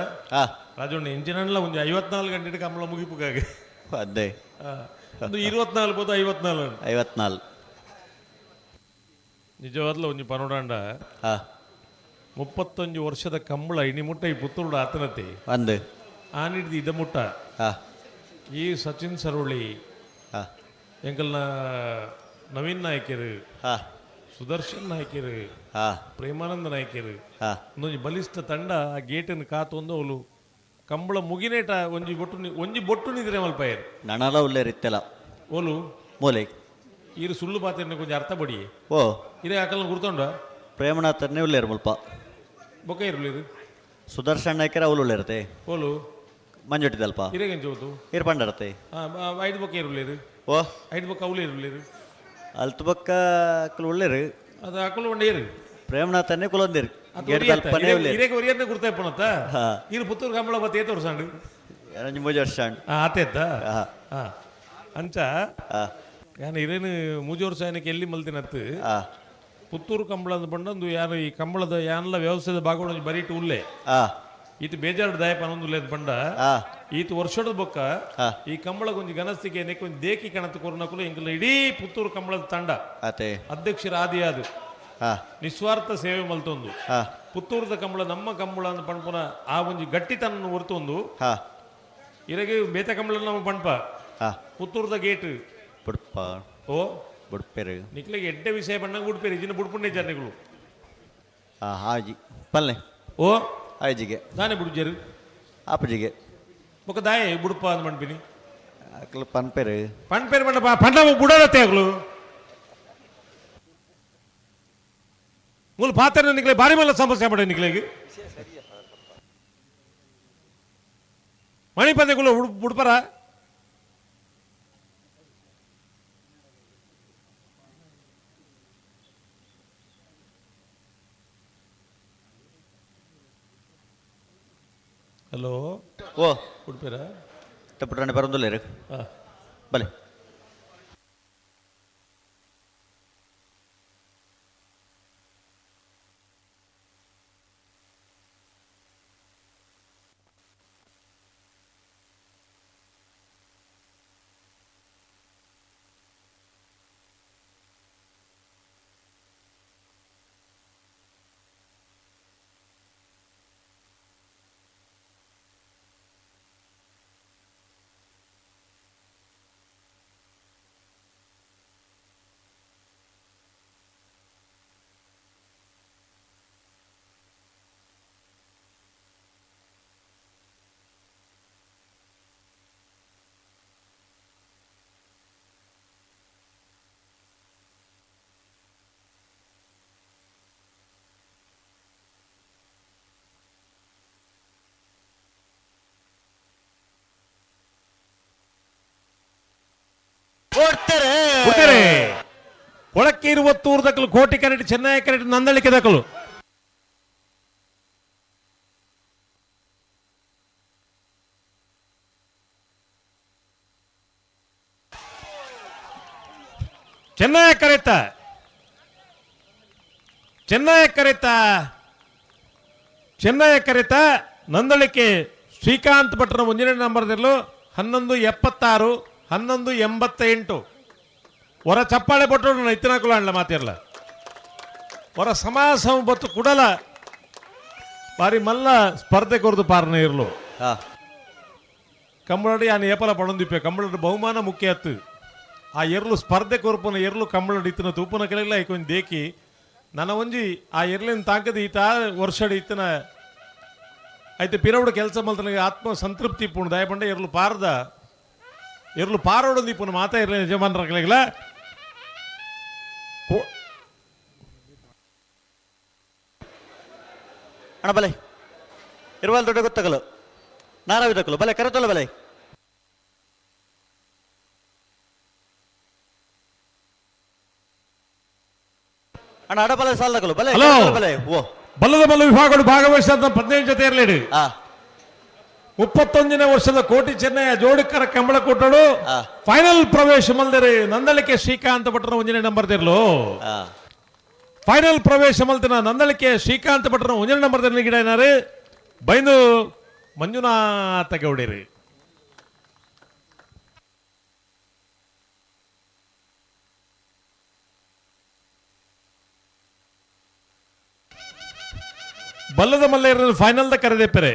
ರಾಜಣ್ಣ ಇಂಜಿನ್ ಅನ್ಲ ಒಂಜಿ 54 ಗಂಟೆ ಕಂಬಳ ಮುಗಿಪುಗಾಗೆ. ಅಂದೆ. ಒಂದು 24 ಪೋದು 54. 54. ನಿಜವಾದ್ಲ ಒಂಜಿ ಪನೋಡಾಂಡ 31 ವರ್ಷದ ಕಂಬಳ ಇನಿ ಮುಟ್ಟ ಈ ಪುತ್ತೂರುಡು ಆತನತೆ. ಅಂದೆ. ಆನಿಡ್ದು ಇದ ಮುಟ್ಟ. ಈ ಸಚಿನ್ ಸರೋಳಿ, ಎಂಕಲ್ನ ನವೀನ್ ನಾಯ್ಕರು, ಸುದರ್ಶನ್ ನಾಯ್ಕರು, ಪ್ರೇಮಾನಂದ ನಾಯ್ಕರು, ಒಂದೊಂಜಿ ಬಲಿಷ್ಠ ತಂಡ ಆ ಗೇಟನ್ನು ಕಾತೊಂದು ಅವಳು ಕಂಬಳ ಮುಗಿನೇಟ ಒಂಜಿ ಬೊಟ್ಟು ಒಂಜಿ ಬೊಟ್ಟು ನಿದ್ರೆ ಮಲ್ಪಾಯರು. ನನಲ ಉಲ್ಲೇರಿತ್ತೆಲ. ಓಲು. ಮೂಲೆ. ಈರು ಸುಳ್ಳು ಪಾತ್ರೆ ಕೊಂಚ ಅರ್ಥ ಬಡಿ. ಓ. ಇದೇ ಅಕಲ್ನ ಗುರ್ತೊಂಡ. ಪ್ರೇಮನಾಥರ್ನೇ ಉಲ್ಲೇರು ಮುಲ್ಪ. ಬೊಕ್ಕ ಇರುಳಿರು. ಸುದರ್ಶನ್ ನಾಯ್ಕರ ಅವಳು ಉಲ್ಲೇರತೆ. ಓಲು. ಮಂಜೊಟ್ಟಿದಲ್ಪ. ಇರೇಗೆಂಚ ಹೋತು? ಇರ್ ಪಂಡರತೆ. ಐದು ಬೊಕ್ಕ ಇರುಳಿರು. ಓ. ಐದು ಬೊಕ್ಕ ಅವಳು ಇರುಳಿರು. ಅಲ್ತು ಬೊಕ್ಕ ಅಕುಲು ಉಲ್ಲೇರು. ಅದು ಅಕಲು ಒಂಡೆ ಇರು. ಪ್ರೇಮನಾಥನ್ನೇ ಕುಲೊಂದಿರು ಗೇಟ್ ತಲ್ಪನೇ ಉಲ್ಲೇರು. ಇರೇಗೆ ಒರಿಯನ್ನೇ ಗುರ್ತಾಯ್ಪನತ್ತ. ಇರು ಪುತ್ತೂರು ಕಂಬಳ ಬತ್ತ ಏತ ವರ್ಷ ಅಂಡು? ಎರಂಜಿ ಮೂಜಿ ವರ್ಷ ಅಂಡು. ಆತೇತ್ತ. ಅಂಚ ಯಾನ್ ಇರೇನು ಮೂಜಿ ವರ್ಷ ಏನಕ್ಕೆ ಎಲ್ಲಿ ಮಲ್ತಿನತ್ತು. ಪುತ್ತೂರು ಕಂಬಳದ ಬಂಡಂದು ಯಾರು ಈ ಕಂಬಳದ ಯಾನ್ಲ ವ್ಯವಸಾಯದ ಭಾಗಗಳು ಬರೀಟು ಉಲ್ಲೆ. ಈತ ಬೇಜಾರು ದಾಯಪ ಉಲ್ಲೆ ಬಂಡ. ಈತ ವರ್ಷದ ಬೊಕ್ಕ ಈ ಕಂಬಳ ಒಂಜಿ ಗನಸ್ತಿಗೆ ಏನಕ್ಕೆ ಒಂಜಿ ದೇಕಿ ಕಣತ್ ಕೊರ್ನಕುಲು ಎಂಕಲ್ನ ಇಡೀ ಪುತ್ತೂರು ಕಂಬಳದ ತಂಡ. ಅಧ್ಯಕ್ಷರ ಆದಿ ಅದು ನಿಸ್ವಾರ್ಥ ಸೇವೆ ಮಲ್ತೊಂದು ಪುತ್ತೂರದ ಕಂಬಳ ನಮ್ಮ ಕಂಬಳ ಅಂತ ಪಣ್ಪುನ ಆ ಒಂಜಿ ಗಟ್ಟಿತನ ಹೊರ್ತೊಂದು ಇರಗೆ ಬೇತ ಕಂಬಳ ನಮ್ಮ ಪಣ್ಪ ಪುತ್ತೂರದ ಗೇಟ್. ಬುಡ್ಪ. ಓ. ಬುಡ್ಪೇರು. ನಿಕ್ಲೆಗೆ ಎಡ್ಡೆ ವಿಷಯ ಬಣ್ಣಂಗೆ ಬುಡ್ಪೇರು ಇಜಿನ ಬುಡ್ಪುಂಡೆ ಜರ್ನಿಗಳು. ಹಾಜಿ ಪಲ್ಲೆ. ಓ. ಆಯ್ಜಿಗೆ. ದಾನೆ ಬುಡ್ಜರು. ಆಪಜಿಗೆ. ಬೊಕ್ಕ ದಾಯೆ ಬುಡ್ಪ ಅಂದ್ ಮಣ್ಪಿನಿ. ಅಕ್ಲು ಪನ್ಪೇರು. ಪಣ್ಪೇರು ಪಂಡ ಪಂಡ ಬುಡರತ್ತೆ ಅಗ್ಲು ಮೂಲ ಪಾತ್ರ ನಿಕ್ಲೆ ಬಾರಿ ಮಲ್ಲ ಸಮಸ್ಯೆ ಪಡ ನಿಕ್ಲೆಗೆ ಮಣಿ ಪಂದ್ಯಗಳು ಬುಡ್ಪರ. ಹಲೋ. ಓ. ಉಡುಪಿರ. ತಪ್ಪು ಬರೋದಿಲ್ಲ. ಬಲೆ. ಕೊಡ್ತಾರೆ. ಕೊಳಕ್ಕೆ ಇರುವತ್ತೂರು ದಕ್ಕಲು ಕೋಟಿ ಕರೆಟ್ ಚೆನ್ನೈ ಕರೆಟ್ ನಂದಳಿಕೆ ದಕ್ಕಲು. ಚೆನ್ನೈ ಕರೆತ ಚೆನ್ನೈ ಕರೆತ ಚೆನ್ನೈ ಕರೆತ ನಂದಳಿಕೆ ಶ್ರೀಕಾಂತ್ ಭಟ್ರ ಮುಂದಿನ ನಂಬರ್ದಿರಲು 11.76 11.88. ಹೊರ ಚಪ್ಪಾಳೆ ಪಟ್ಟರು ಇತ್ತಿನಾಕುಲ ಅಣ್ಣ ಮಾತಿರಲ್ಲ ಹೊರ ಸಮಾಸ ಬತ್ತು ಕುಡಲ ಬಾರಿ ಮಲ್ಲ ಸ್ಪರ್ಧೆ ಕೊರದು ಪಾರನೆ ಇರಲು. ಕಂಬಳಡಿ ಆನೆ ಏಪಲ ಪಡೊಂದಿಪ್ಪೆ ಕಂಬಳಡಿ ಬಹುಮಾನ ಮುಖ್ಯ ಅತ್ತು ಆ ಎರ್ಲು ಸ್ಪರ್ಧೆ ಕೊರ್ಪುನ ಎರ್ಲು ಕಂಬಳಡಿ ಇತ್ತಿನ ತೂಪುನ ಕೆಳಗಿಲ್ಲ ಐಕೊಂಜಿ ದೇಕಿ ನನ್ನ ಒಂಜಿ ಆ ಎರ್ಲಿನ ತಾಕದ ಈತ ವರ್ಷಡಿ ಇತ್ತಿನ ಐತೆ ಪಿರವುಡು ಕೆಲಸ ಮಲ್ತನಿಗೆ ಆತ್ಮ ಸಂತೃಪ್ತಿ ಪೂರ್ಣ ದಯಪಂಡ ಎರ್ಲು ಪಾರದ ಎರ್ಲು ಪಾರೋಡು ದೀಪುನ ಮಾತಾ ಇರಲಿ ಯಜಮಾನರ ಕೆಳಗಿಲ್ಲ. ಅಣ್ಣ ಬಲೆ ಇರುವಲ್ ದೊಡ್ಡ ಗೊತ್ತಾಗಲ್ಲ. ನಾರಾವಿದಕ್ಕಲು ಬಲೆ ಕರೆತೊಲ್ಲ ಬಲೆ. ಅಣ್ಣ ಅಡಬಲ ಸಾಲದಕ್ಕಲು ಬಲೆ. ಹಲೋ. ಬಲೆ ಓ. ಬಲ್ಲದ ಬಲ್ಲ ವಿಭಾಗಗಳು ಭಾಗವಹಿಸಿದ 15 ಜೊತೆ ಇರಲಿಡಿ. 31ನೇ ವರ್ಷದ ಕೋಟಿ ಚೆನ್ನಯ್ಯ ಜೋಡಿಕರ ಕಂಬಳ ಕೊಟ್ಟಳು. ಫೈನಲ್ ಪ್ರವೇಶ ಮಲ್ದರೆ ನಂದಳಿಕೆ ಶ್ರೀಕಾಂತ ಭಟ್ರನ ಒಂಜನೇ ನಂಬರ್ ತಿರ್ಲು. ಫೈನಲ್ ಪ್ರವೇಶ ಮಲ್ತಿನ ನಂದಳಿಕೆ ಶ್ರೀಕಾಂತ ಭಟ್ರನ ಒಂಜನೇ ನಂಬರ್ ತಿರ್ಲಿ ಗಿಡ ಏನಾರು ಬೈಂದು ಮಂಜುನಾಥ ಗೌಡೇರಿ. ಬಲ್ಲದ ಮಲ್ಲೇರ ಫೈನಲ್ the ಕರೆದೆಪ್ಪರೆ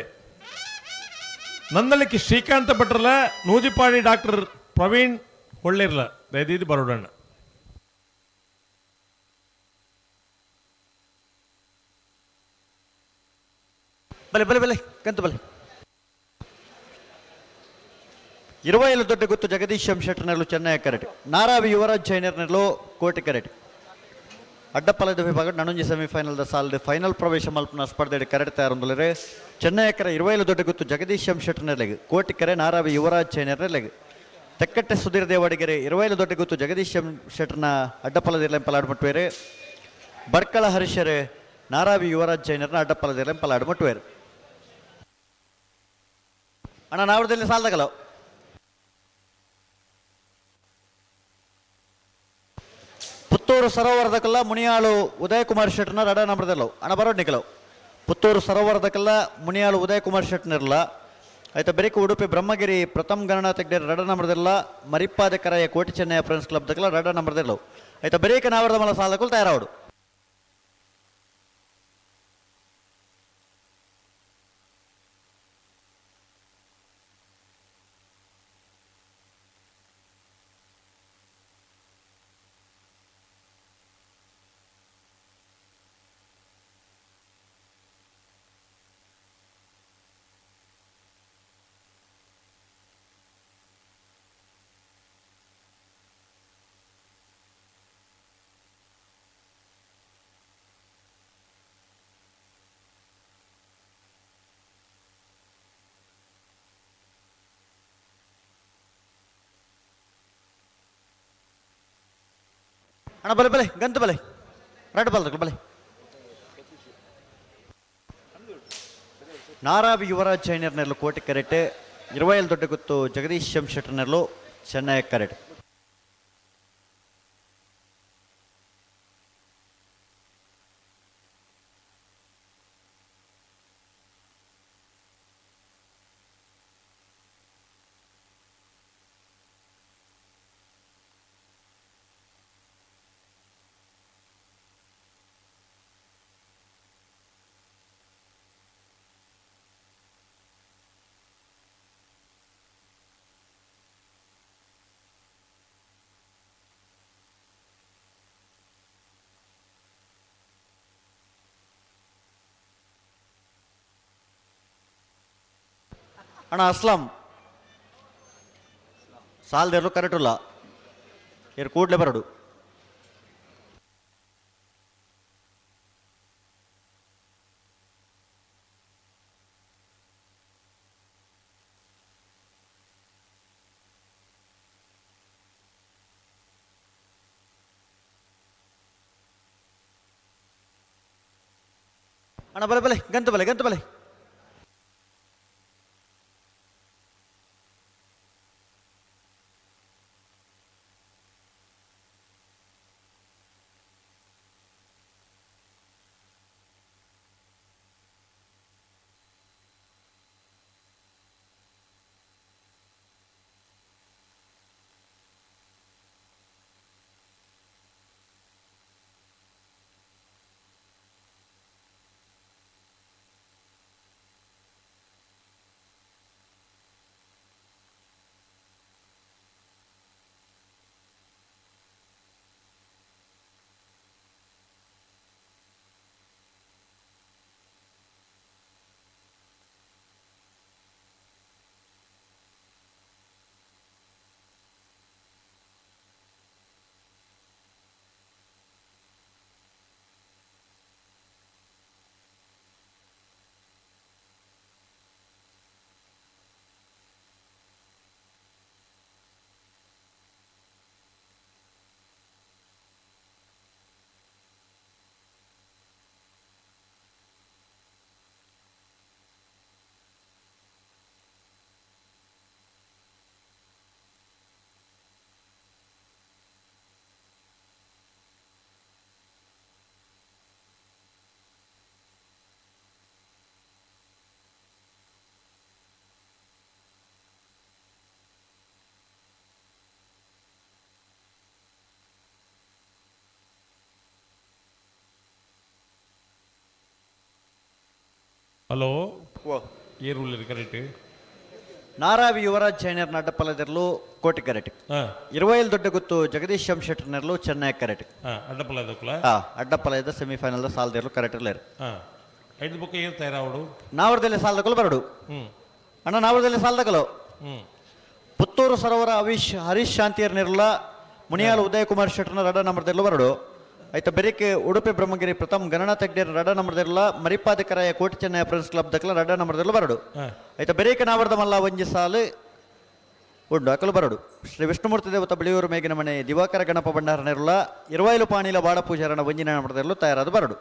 ನಂದಳಿಕೆ ಶ್ರೀಕಾಂತ ಭಟ್ರಲ ನೂಜಿಪಾಡಿ ಡಾಕ್ಟರ್ ಪ್ರವೀಣ್ ಹೊಳ್ಳಿರ್ಲ ದಯದೀದಿ ಬರೋಡಣ್ಣ. ಬಲೆ ಬಲೆ ಬಲೆ ಕಂತು ಬಲೆ. ಇರುವೈಲು ದೊಡ್ಡ ಗುತ್ತು ಜಗದೀಶ್ ಎಂ ಶೆಟ್ಟರ್ನಲ್ಲೂ ಚೆನ್ನೈ ಕರೆಟ್, ನಾರಾವಿ ಯುವರಾಜ್ ಜೈನರ್ನಲ್ಲೂ ಕೋಟಿ ಕರೆಟ್. ಅಡ್ಡಪ್ಪಲದ ವಿಭಾಗ ನನೊಂಜಿ ಸೆಮಿಫೈನಲ್ the ಸಾಲದ ಫೈನಲ್ ಪ್ರವೇಶ ಮಲ್ಪನ ಸ್ಪರ್ಧೆ ಕರೆಟ್ ತಯಾರೊಂದುಲ್ಲರೆ. ಚೆನ್ನೈ ಕರೆ ಇರುವೈಲು ದೊಡ್ಡ ಗುತ್ತು ಜಗದೀಶ್ ಎಂ ಶೆಟ್ಟರ್ನಲ್ಲಿಗೆ, ಕೋಟಿ ಕರೆ ನಾರಾವಿ ಯುವರಾಜ್ ಜೈನರ್ನಲ್ಲಿಗೆ. ತೆಕ್ಕಟ್ಟೆ ಸುಧೀರ್ ದೇವಾಡಿಗೆರೆ ಇರುವೈಲು ದೊಡ್ಡ ಗುತ್ತು ಜಗದೀಶ್ ಎಂ ಶೆಟ್ಟರ್ನ ಅಡ್ಡಪ್ಪಲದಿರ್ಲೆಂ ಪಲಾಡ್ ಮುಟ್ಟುವೇರು. ಬರ್ಕಳ ಹರೀಶರೇ ನಾರಾವಿ ಯುವರಾಜ್ ಜೈನರ್ನ ಅಡ್ಡಪ್ಪಲದಿರ್ಲೆಂ ಪಲಾಡ್ ಮುಟ್ಟುವೇರು. ಅಣ್ಣ ನಾವರದಲ್ಲಿ ಸಾಲದಗಲ. ಪುತ್ತೂರು ಸರೋವರದಕಲ್ಲ ಮುನಿಯಾಳು ಉದಯಕುಮಾರ್ ಶೆಟ್ಟರ್ನ ರಡ ನಂಬರ್ದಲ್ಲವು. ಅಣ್ಣ ಬರೋಡ್ ನಿಕಲವು. ಪುತ್ತೂರು ಸರೋವರದಕಲ್ಲ ಮುನಿಯಾಳು ಉದಯಕುಮಾರ್ ಶೆಟ್ಟರ್ನಿರಲ್ಲ. ಆಯ್ತಾ ಬೆರಿಕು ಉಡುಪಿ ಬ್ರಹ್ಮಗಿರಿ ಪ್ರಥಮ್ ಗಣನಾಥ ಹೆಗ್ಡೆ ರಡ ನಂಬರ್ದಿಲ್ಲ. ಮರಿಪಾದ ಕರೆಯ ಕೋಟಿ ಚೆನ್ನಯ್ಯ ಫ್ರೆಂಡ್ಸ್ ಕ್ಲಬ್ ದಕಲ ರಡ ನಂಬರ್ದಿಲ್ಲವು. ಆಯ್ತಾ ಬೆರಿಕ ನಾವರದ ಮಲ ಸಾಲಕುಲ್ ತಯಾರಾವಡು. ಅಣ್ಣ ಬಲೆ ಬಲೆ ಗಂತು ಬಲೆ ರಡ್ ಬಲ್ದಕ್ಲು ಬಲೆ. ನಾರಾವಿ ಯುವರಾಜ್ ಜೈನರ್ನೆಲ್ಲು ಕೋಟಿ ಕರೆಟ್, ಇರುವೈಲ್ ದೊಡ್ಡ ಗುತ್ತು ಜಗದೀಶ್ ಎಂ ಶೆಟ್ಟರ್ನೆಲ್ಲು ಚೆನ್ನೈ ಕರೆಟ್. ಅಣ್ಣ ಅಸ್ಲಾಂ ಸಾಲದೆರಡು ಕರೆಕ್ಟ್ ಇಲ್ಲ, ಇರು ಕೂಡಲೇ ಬರಡು. ಅಣ್ಣ ಬಲೆ ಬಲೆ ಗಂತು ಬಲೆ ಗಂತು ಬಲೆ. ಹಲೋ. ಓ. ಏರುಳ್ಳಿ ಕರೆಕ್ಟ್. ನಾರಾವಿ ಯುವರಾಜ್ ಜೈನರ್ ನಡ್ಡಪಲ್ಲದಿರಲು ಕೋಟಿ ಕರೆಟ್. ಇರುವೈಲ್ ದೊಡ್ಡ ಗುತ್ತು ಜಗದೀಶ್ ಎಂ ಶೆಟ್ಟರ್ನೆರ್ಲು ಚೆನ್ನೈ ಕರೆಟ್. ಅಡ್ಡಪಲ್ಲ ದಕ್ಕಲ. ಅಡ್ಡಪಲ್ಲದ ಸೆಮಿಫೈನಲ್ ಸಾಲದಿರಲು ಕರೆಟ್ ಇರ್ಲೇರು. ಐದು ಬುಕ್ಕ ಏರ್ ತಯಾರಾವಡು. ನಾವರದಲ್ಲಿ ಸಾಲದಕಲು ಬರಡು. ಅಣ್ಣ ನಾವರದಲ್ಲಿ ಸಾಲದಕಲು. ಪುತ್ತೂರು ಸರೋವರ ಅವಿಶ್ ಹರೀಶ್ ಶಾಂತಿಯರ್ ನಿರ್ಲ ಮುನಿಯಾಲ್ ಉದಯಕುಮಾರ್ ಶೆಟ್ಟರ್ನ ರಡ ನಂಬರ್ದಿರ್ಲು ಬರಡು. ಆಯ್ತ ಬೆರಿಕೆ ಉಡುಪಿ ಬ್ರಹ್ಮಗಿರಿ ಪ್ರಥಮ್ ಗಣನಾಥ ಹೆಗ್ಡೇರ್ ರಡ ನಂಬರ್ದಿರ್ಲ ಮರಿಪಾದಕರಾಯ ಕೋಟಿ ಚೆನ್ನಯ ಫ್ರೆಂಡ್ಸ್ ಕ್ಲಬ್ ದಕ್ಕಲ ರಡ ನಂಬರ್ದಿರ್ಲು ಬರಡು. ಆಯ್ತ ಬೆರಿಕೆ ನಾವರ್ದ ಮಲ್ಲ ಒಂಜಿ ಸಾಲು ಉಂಡು ಅಕಲು ಬರಡು. ಶ್ರೀ ವಿಷ್ಣುಮೂರ್ತಿ ದೇವತ ಬಿಳಿಯೂರು ಮೇಗಿನ ಮನೆ ದಿವಾಕರ ಗಣಪ ಭಂಡಾರ ನೆರಳ ಇರುವೈಲು ಪಾಣಿಲ ಬಾಡ ಪೂಜಾರನ ಒಂಜಿನ ನಂಬರ್ದಿರ್ಲು ತಯಾರಾದ ಬರಡು.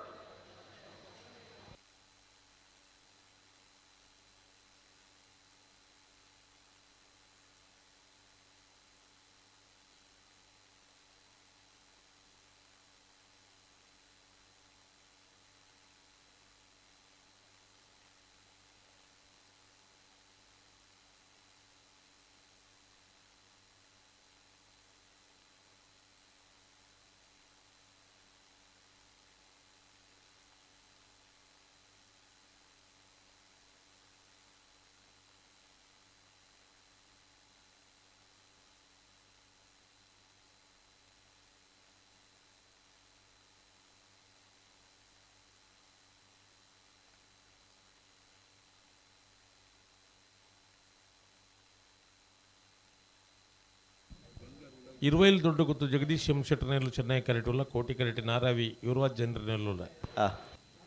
ಇರುವೈಲ್ ದೊಡ್ಡ ಗೊತ್ತು ಜಗದೀಶ್ ಎಂ ಶೆಟ್ಟರ್ನೆಲ್ಲು ಚೆನ್ನೈ ಕರೆಟುಲ್ಲ ಕೋಟಿ ಕರೆಟಿ ನಾರಾವಿ ಯುವರಾಜ್ ಜನರನೆಲ್ಲುಲ್ಲ.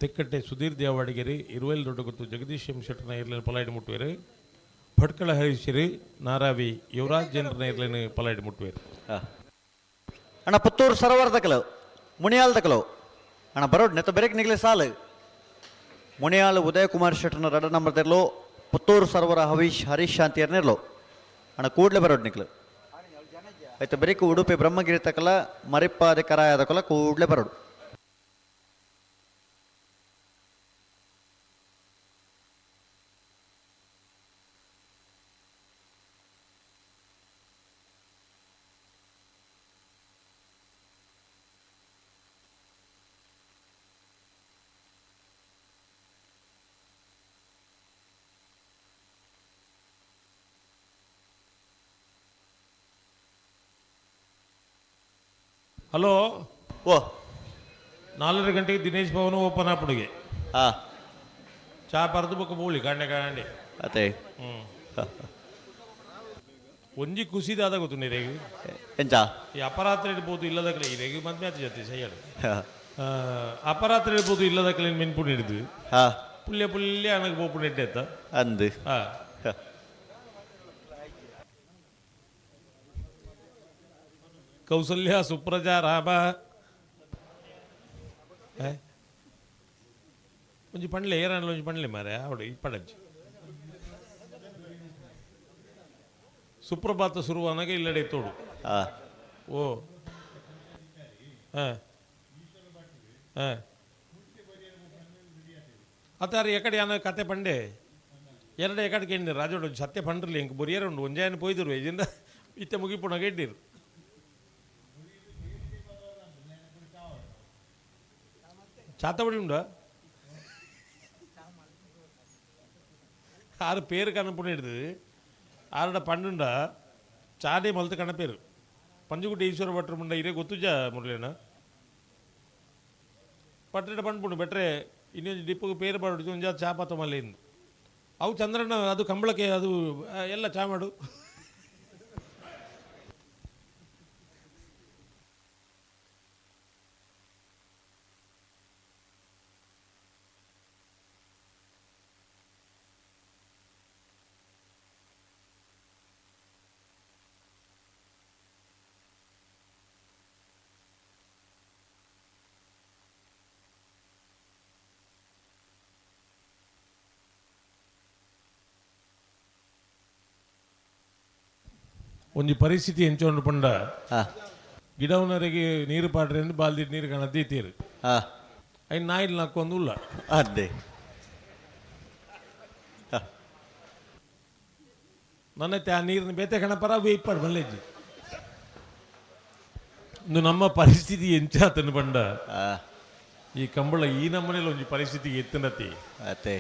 ತೆಕ್ಕಟ್ಟೆ ಸುಧೀರ್ ದೇವಾಡಿಗೆರಿ ಇರುವೈಲ್ ದೊಡ್ಡ ಗೊತ್ತು ಜಗದೀಶ್ ಎಂ ಶೆಟ್ಟರ್ನ ಇರ್ಲೇನು ಪಲಾಯಿಡ್ ಮುಟ್ಟುವೇರು. ಭಟ್ಕಳ ಹರೀಶರಿ ನಾರಾವಿ ಯುವರಾಜ್ ಜನರನ್ನ ಇರ್ಲೇನು ಪಲಾಯಿಡ್ ಮುಟ್ಟುವೇರು. ಅಣ್ಣ ಪುತ್ತೂರು ಸರೋವರ ದಕಲು ಮುನಿಯಾಲ್ ದಕಲು ಅಣ್ಣ ಬರೋಡ್ ನೆತ್ತ ಬೆರಕ್ ನಿಗಲಿ ಸಾಲು ಮುನಿಯಾಲ್ ಉದಯಕುಮಾರ್ ಶೆಟ್ಟರ್ನ ರಡ ನಂಬರ್ ತೆರ್ಲು ಪುತ್ತೂರು ಸರೋವರ ಹವೀಶ್ ಹರೀಶ್ ಶಾಂತಿಯರ್ನಿರ್ಲು ಅಣ್ಣ ಕೂಡಲೇ ಬರೋಡ್ ನಿಕ್ಲು. ಆಯ್ತು ಬೆರಿಕು ಉಡುಪಿ ಬ್ರಹ್ಮಗಿರಿ ತಕಲ ಮರಿಪ್ಪಾದಿ ಕರಾಯ ತಕಲ ಕೂಡಲೇ ಬರೋಡು. ಹಲೋ. ಓ. 4:30 ಗಂಟೆಗೆ ದಿನೇಶ್ ಭವನ ಓಪನ್ ಆಪುಡುಗೆ. ಚಾ ಪರ್ದು ಬೊಕ್ಕ ಬೋಳಿ ಕಾಂಡೆ ಕಾಂಡೆ. ಅದೇ. ಒಂಜಿ ಖುಷಿದಾದ ಗೊತ್ತು ನೀರೇಗ. ಎಂಚ? ಈ ಅಪರಾತ್ರಿ ಇರ್ಬೋದು ಇಲ್ಲದಕ್ಕಲೆ ಇರೇಗ ಮದ್ವೆ ಆತ ಜೊತೆ ಸೈಯಡು. ಅಪರಾತ್ರಿ ಇರ್ಬೋದು ಇಲ್ಲದಕ್ಕಲೆ ಮೆನ್ಪು ಹಿಡಿದು. ಪುಲ್ಯ ಪುಲ್ಯ ಅನಗ ಬೋಪು ನೆಟ್ಟೆ ಅಂದು. ಕೌಸಲ್ಯ ಸುಪ್ರಜಾ ರಾಮ ಒಂಜಿ ಪಂಡ್ಲೆ ಏರಾಣಲ ಒಂಜಿ ಪಂಡ್ಲೆ ಮಾರೆ ಅವಡು ಈ ಪಡಂಚಿ ಸುಪ್ರಭಾತ ಶುರುವಾನಾಗ ಇಲ್ಲಡೆ ತೋಡು. ಓ ಹಾಂ ಹಾಂ ಅತ್ತಾರ ಎಕಡೆ ಅನ್ನ ಕತೆ ಪಂಡೆ ಎರಡು ಎಕಡೆ ಕೇಂದ್ರ ರಾಜೋಡು ಸತ್ಯ ಪಂಡ್ರಲಿ ಇಂಕ ಬೊರಿಯರ್ ಉಂಡು ಒಂಜಾಯನ ಪೋಯ್ದರು ಇದಿಂದ ಇತ್ತೆ ಮುಗಿಪುಣಗ ಇಡ್ಡಿರು. ಚಾತವಡಿ ಉಂಡ ಆರು പേര് ಕನಪುಣ ಹಿಡ್ದು ಆರಡ ಪಂಡುಂಡ ಚಾಡೆ ಮಲ್ತು ಕಣಪೇರು ಪಂಜುಗುಡ್ಡೆ ಈಶ್ವರ ಭಟ್ರು ಮುಂಡ ಇರೇ ಗೊತ್ತುಜ ಮುರಳಿನ ಪಟ್ಟಣ ಪಂಡ್ಪುಂಡು ಬೆಟ್ರೆ ಇನ್ನೊಂದು ಡಿಪ್ಪುಗೆ ಪೇರು ಪಾಡು ಒಂಜಾತ್ ಚಾಪಾತ ಮಲ್ಲೇಂದು ಅವು ಚಂದ್ರಣ್ಣ ಅದು ಕಂಬಳಕ್ಕೆ ಅದು ಎಲ್ಲ ಚಾ ಮಾಡು. ಒಂಜಿ ಪರಿಸ್ಥಿತಿ ಎಂಚೊಂಡು ಪಂಡ ಗಿಡವನರಿಗೆ ನೀರು ಪಾಡ್ರೆ ಬಾಲ್ದಿ ನೀರು ಕಾಣದ್ದೀತೀರು ಐನ್ ನಾಯಿಲ್ ನಾಕೊಂದು ಉಲ್ಲ. ಅದೇ. ನನ್ನ ಆ ನೀರಿನ ಬೇತೆ ಕಣಪರ ವೇಯ್ಪಾಡು ಮಲ್ಲೆಜ್ಜಿ ಇಂದು ನಮ್ಮ ಪರಿಸ್ಥಿತಿ ಎಂಚಾತನು ಪಂಡ ಈ ಕಂಬಳ ಈ ನಮ್ಮನೇಲಿ ಒಂಜಿ ಪರಿಸ್ಥಿತಿ ಎತ್ತನತಿ. ಅತ್ತೆ.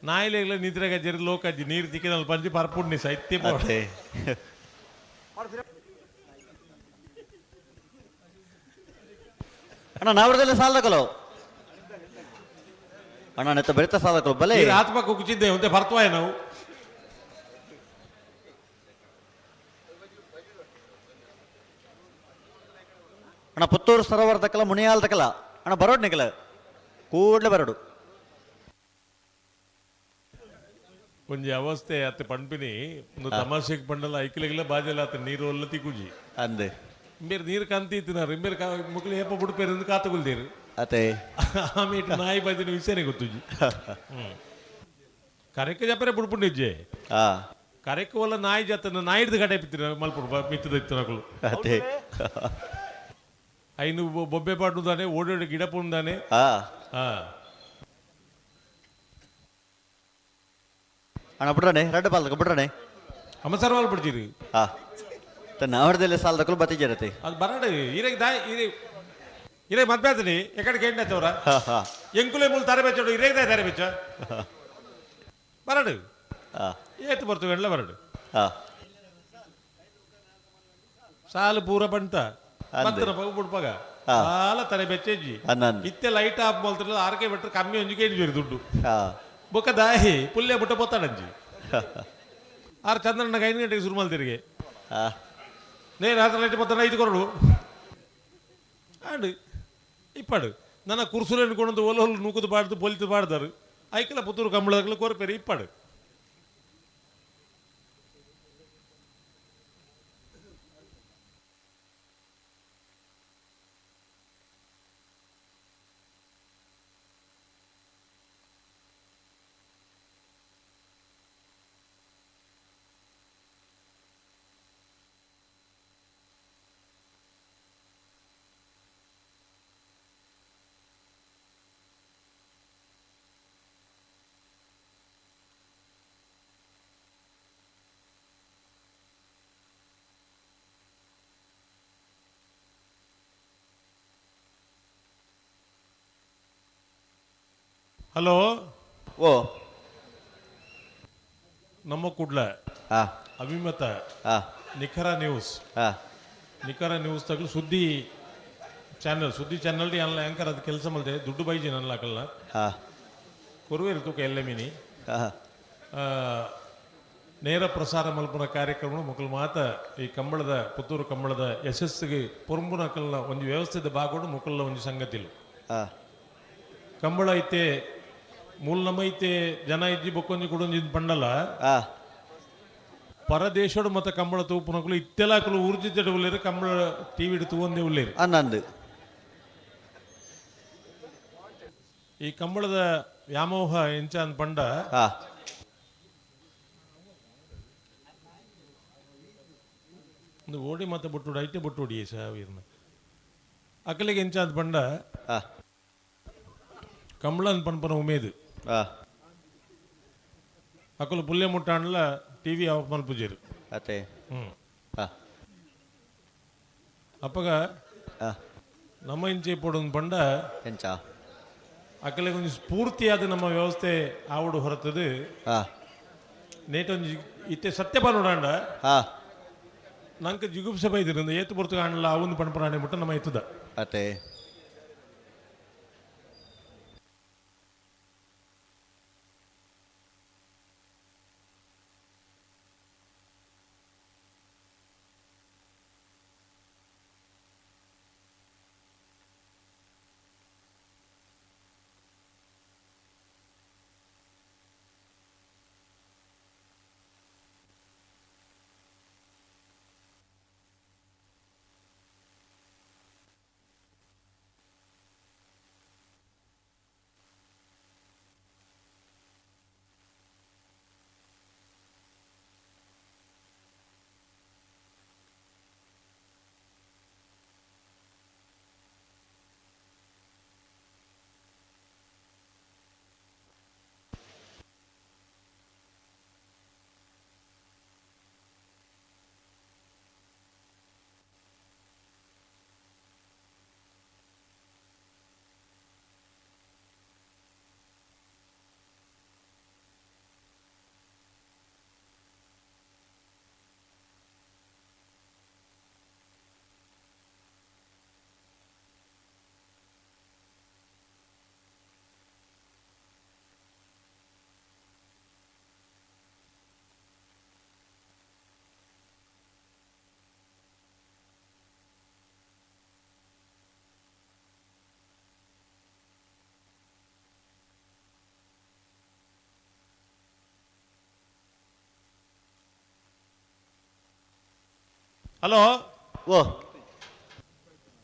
ನಾಯಿಲೆಗ್ಲ ನಿದ್ರೆ ಗಜ್ಜರಿ ಲೋಕಜ್ಜಿ ನೀರು ತಿಕ್ಕಿನಲ್ಲಿ ಪಂಚಿ ಪರ್ಪುಂಡಿ ಸೈತ್ಯ. ಅತ್ತೆ. ಅಣ್ಣ, ನಾವ್ರದಲ್ಲೇ ಸಾಲದಕಲು ಅಣ್ಣ, ನೆತ್ತ ಬೆಳಿತ ಸಾಲದಕಲು ಬಲೆ. ಆತ್ಮ ಕುಕ್ಚಿದ್ದೆ ಒಂತೆ ಬರ್ತವಾಯ ನಾವು. ಅಣ್ಣ, ಪುತ್ತೂರು ಸರೋವರ ತಕ್ಕಲ ಮುನಿಯಾಲ್ ತಕ್ಕಲ ಅಣ್ಣ, ಬರೋಡ್ ನಿಕಲ ಕೂಡ್ಲೆ ಬರೋಡು. ಒಂಜಿ ಅವಸ್ಥೆ ಅತ್ತ ಪಣ್ಪಿನಿ ಒಂದು ತಮಾಷೆಗೆ ಪಂಡಲ ಐಕ್ಲೆಗ್ಲ ಬಾಜೆಲ್ಲ ಆತ ನೀರು ಒಲ್ಲ ತಿಕ್ಕುಜಿ. ಅಂದೆ. ಇಂಬೇರು ನೀರು ಕಂತಿ ಇತ್ತಿನಾರು ಇಂಬೇರು ಮುಕ್ಲಿ ಹೇಪ ಬುಡ್ಪೇರು ಎಂದು ಕಾತುಗುಲ್ದೇರು. ಅತ್ತೆ. ಆಮೇಲೆ ನಾಯಿ ಬಾಜಿನ ವಿಷಯನೇ ಗೊತ್ತುಜಿ. ಕರೆಕ್ ಜಪರೆ ಬುಡ್ಪುಂಡಿಜ್ಜೆ. ಕರೆಕ್ ಒಲ್ಲ ನಾಯಿ ಜಾತನ ನಾಯಿಡ್ದು ಕಡೆ ಪಿತ್ತಿನ ಮಲ್ಪುಡು ಮಿತ್ತದ ಇತ್ತಿನಕುಲು. ಅತ್ತೆ. ಐನು ಬೊಬ್ಬೆ ಪಾಡುದಾನೆ ಓಡೋಡಿ ಗಿಡ ಪುಂದಾನೆ. ಅಣ್ಣ, ಬಿಡ್ರಣೆ ರಡ್ಡು ಪಾಲ್ದಕ ಬಿಡ್ರಣೆ. ಅಮಸರ್ವಾಲ್ ಬಿಡ್ತೀರಿ. ನಾವರದಲ್ಲೇ ಸಾಲದಕಲು ಬತ್ತಿಜರತೆ. ಅದು ಬರಡು ಇರೆಗ್ ದಾಯ್ ಇರೆ ಇರೆ ಮದ್ವೆ ಆತನಿ ಎಕಡೆ ಕೇಂದ್ರ ತವರ. ಹಾ ಹಾ. ಎಂಕುಲೆ ಮೂಲ ತಾರೆ ಬೆಚ್ಚೋಡು ಇರೇಗ್ ದಾಯ್ ತಾರೆ ಬೆಚ್ಚ ಬರಡು. ಏತು ಬರ್ತವೆ ಎಲ್ಲ ಬರಡು. ಸಾಲು ಪೂರ ಬಂತ. ಅಂದೆ. ಬತ್ತನ ಪಗ ಬುಡ್ಪಗ. ಸಾಲ ತಲೆ ಬೆಚ್ಚೆಜ್ಜಿ. ಅಂದಂದು. ಇತ್ತೆ ಲೈಟ್ ಆಫ್ ಮಲ್ತಿರಲ್ಲ ಆರ್ಕೆ ಬಿಟ್ರೆ ಕಮ್ಮಿ ಒಂಜಿ ಕೇಳಿ ದುಡ್ಡು. ಬೊಕ್ಕ ದಾಹಿ ಪುಲ್ಯ ಬುಟ್ಟ ಪೊತ್ತಾಡಂಜಿ ಆರು ಚಂದ್ರಣ್ಣ 5 ಗಂಟೆಗೆ ಶುರು ಮಲ್ತಿರಿಗೆ. ನೇ ರಾತ್ರಿ ಲೈಟ್ ಪೊತ್ತಾಡ 5 ಕೊರಡು ಆಂಡ್ ಇಪ್ಪಾಡು ನನ್ನ ಕುರ್ಸುలను ಕೊಂಡು ಒಲ ಹೊಲು ನೂಕುದು ಬಾಡ್ದು ಪೊಲಿತು ಬಾಡ್ದಾರು ಐಕಲ ಪುತ್ತೂರು ಕಂಬಳದಾಗಲ ಕೋರ್ಪೇರಿ ಇಪ್ಪಾಡು. ಹಲೋ. ಓ. ನಮ್ಮ ಕುಡ್ಲ ಅಭಿಮತ ನಿಖರ ನ್ಯೂಸ್. ನಿಖರ ನ್ಯೂಸ್ ತಗಲು ಸುದ್ದಿ ಚಾನಲ್ ಸುದ್ದಿ ಚಾನಲ್ ಅಲ್ಲ ಆಂಕರ್ ಅದು ಕೆಲಸ ಮಲ್ದೆ ದುಡ್ಡು ಬೈಜಿ ನನ್ನ ಹಾಕಲ್ಲ. ಕೊರುವೇರು ತೂಕ ಎಲ್ಲ ಮೀನಿ. ನೇರ ಪ್ರಸಾರ ಮಲ್ಪುನ ಕಾರ್ಯಕ್ರಮ ಮೊಕಲು ಮಾತ ಈ ಕಂಬಳದ ಪುತ್ತೂರು ಕಂಬಳದ ಯಶಸ್ಸಿಗೆ ಪೊರಂಬುನಕಲ್ನ ಒಂದು ವ್ಯವಸ್ಥೆದ ಬಾಗೋಡು ಮೊಕಲ್ನ ಒಂದು ಸಂಗತಿಲು. ಕಂಬಳ ಐತೆ ಮೂಲ ನಮ್ಮ ಐತೆ ಜನ ಇಜ್ಜಿ ಬೊಕ್ಕೊಂಜಿ ಕುಡೊಂಜಿ ಪಂಡಲ. ಪರದೇಶೋಡು ಮತ್ತೆ ಕಂಬಳ ತೂಪುನಕುಲು ಇತ್ತೆಲಾಕುಲು ಊರ್ಜಿತ ಉಲ್ಲೇರು ಕಂಬಳ ಟಿವಿ ತೂವಂದೇ ಉಲ್ಲೇರು. ಅನ್ನಂದು. ಈ ಕಂಬಳದ ವ್ಯಾಮೋಹ ಎಂಚ ಅಂದ್ ಪಂಡ. ಒಂದು ಓಡಿ ಮತ್ತೆ ಬುಟ್ಟುಡು ಐತೆ ಬುಟ್ಟುಡಿ ಸಾವಿರ್ನ ಅಕಲಿಗೆ ಎಂಚ ಅಂದ್ ಪಂಡ. ಕಂಬಳ ಅಂದ್ ಪನ್ಪನ ಉಮೇದು. ಅಕಲು ಪುಲ್ಯ ಮುಟ್ಟಾಂಡ್ಲ ಟಿವಿ ಆಫ್ ಮಲ್ಪುಜೇರು. ಅತ್ತೆ. ಅಪ್ಪಗ ನಮ್ಮ ಇಂಚೆ ಪೊಡೊಂದು ಪಂಡ. ಎಂಚ ಅಕಲಿಗೆ ಒಂಜಿ ಸ್ಫೂರ್ತಿಯಾದ ನಮ್ಮ ವ್ಯವಸ್ಥೆ ಆವಡು ಹೊರತದು. ನೇಟೊಂಜಿ ಇತ್ತೆ ಸತ್ಯ ಪನ್ನೋಡಾಂಡ. ನಂಗೆ ಜಿಗುಪ್ಸೆ ಬೈದಿರಂದ ಏತು ಬರ್ತು ಕಾಣಲ್ಲ ಅವನು ಪಣಪರಾಣಿ ಮುಟ್ಟ ನಮ್ಮ ಎತ್ತದ. ಅತ್ತೆ. ಹಲೋ. ಓ.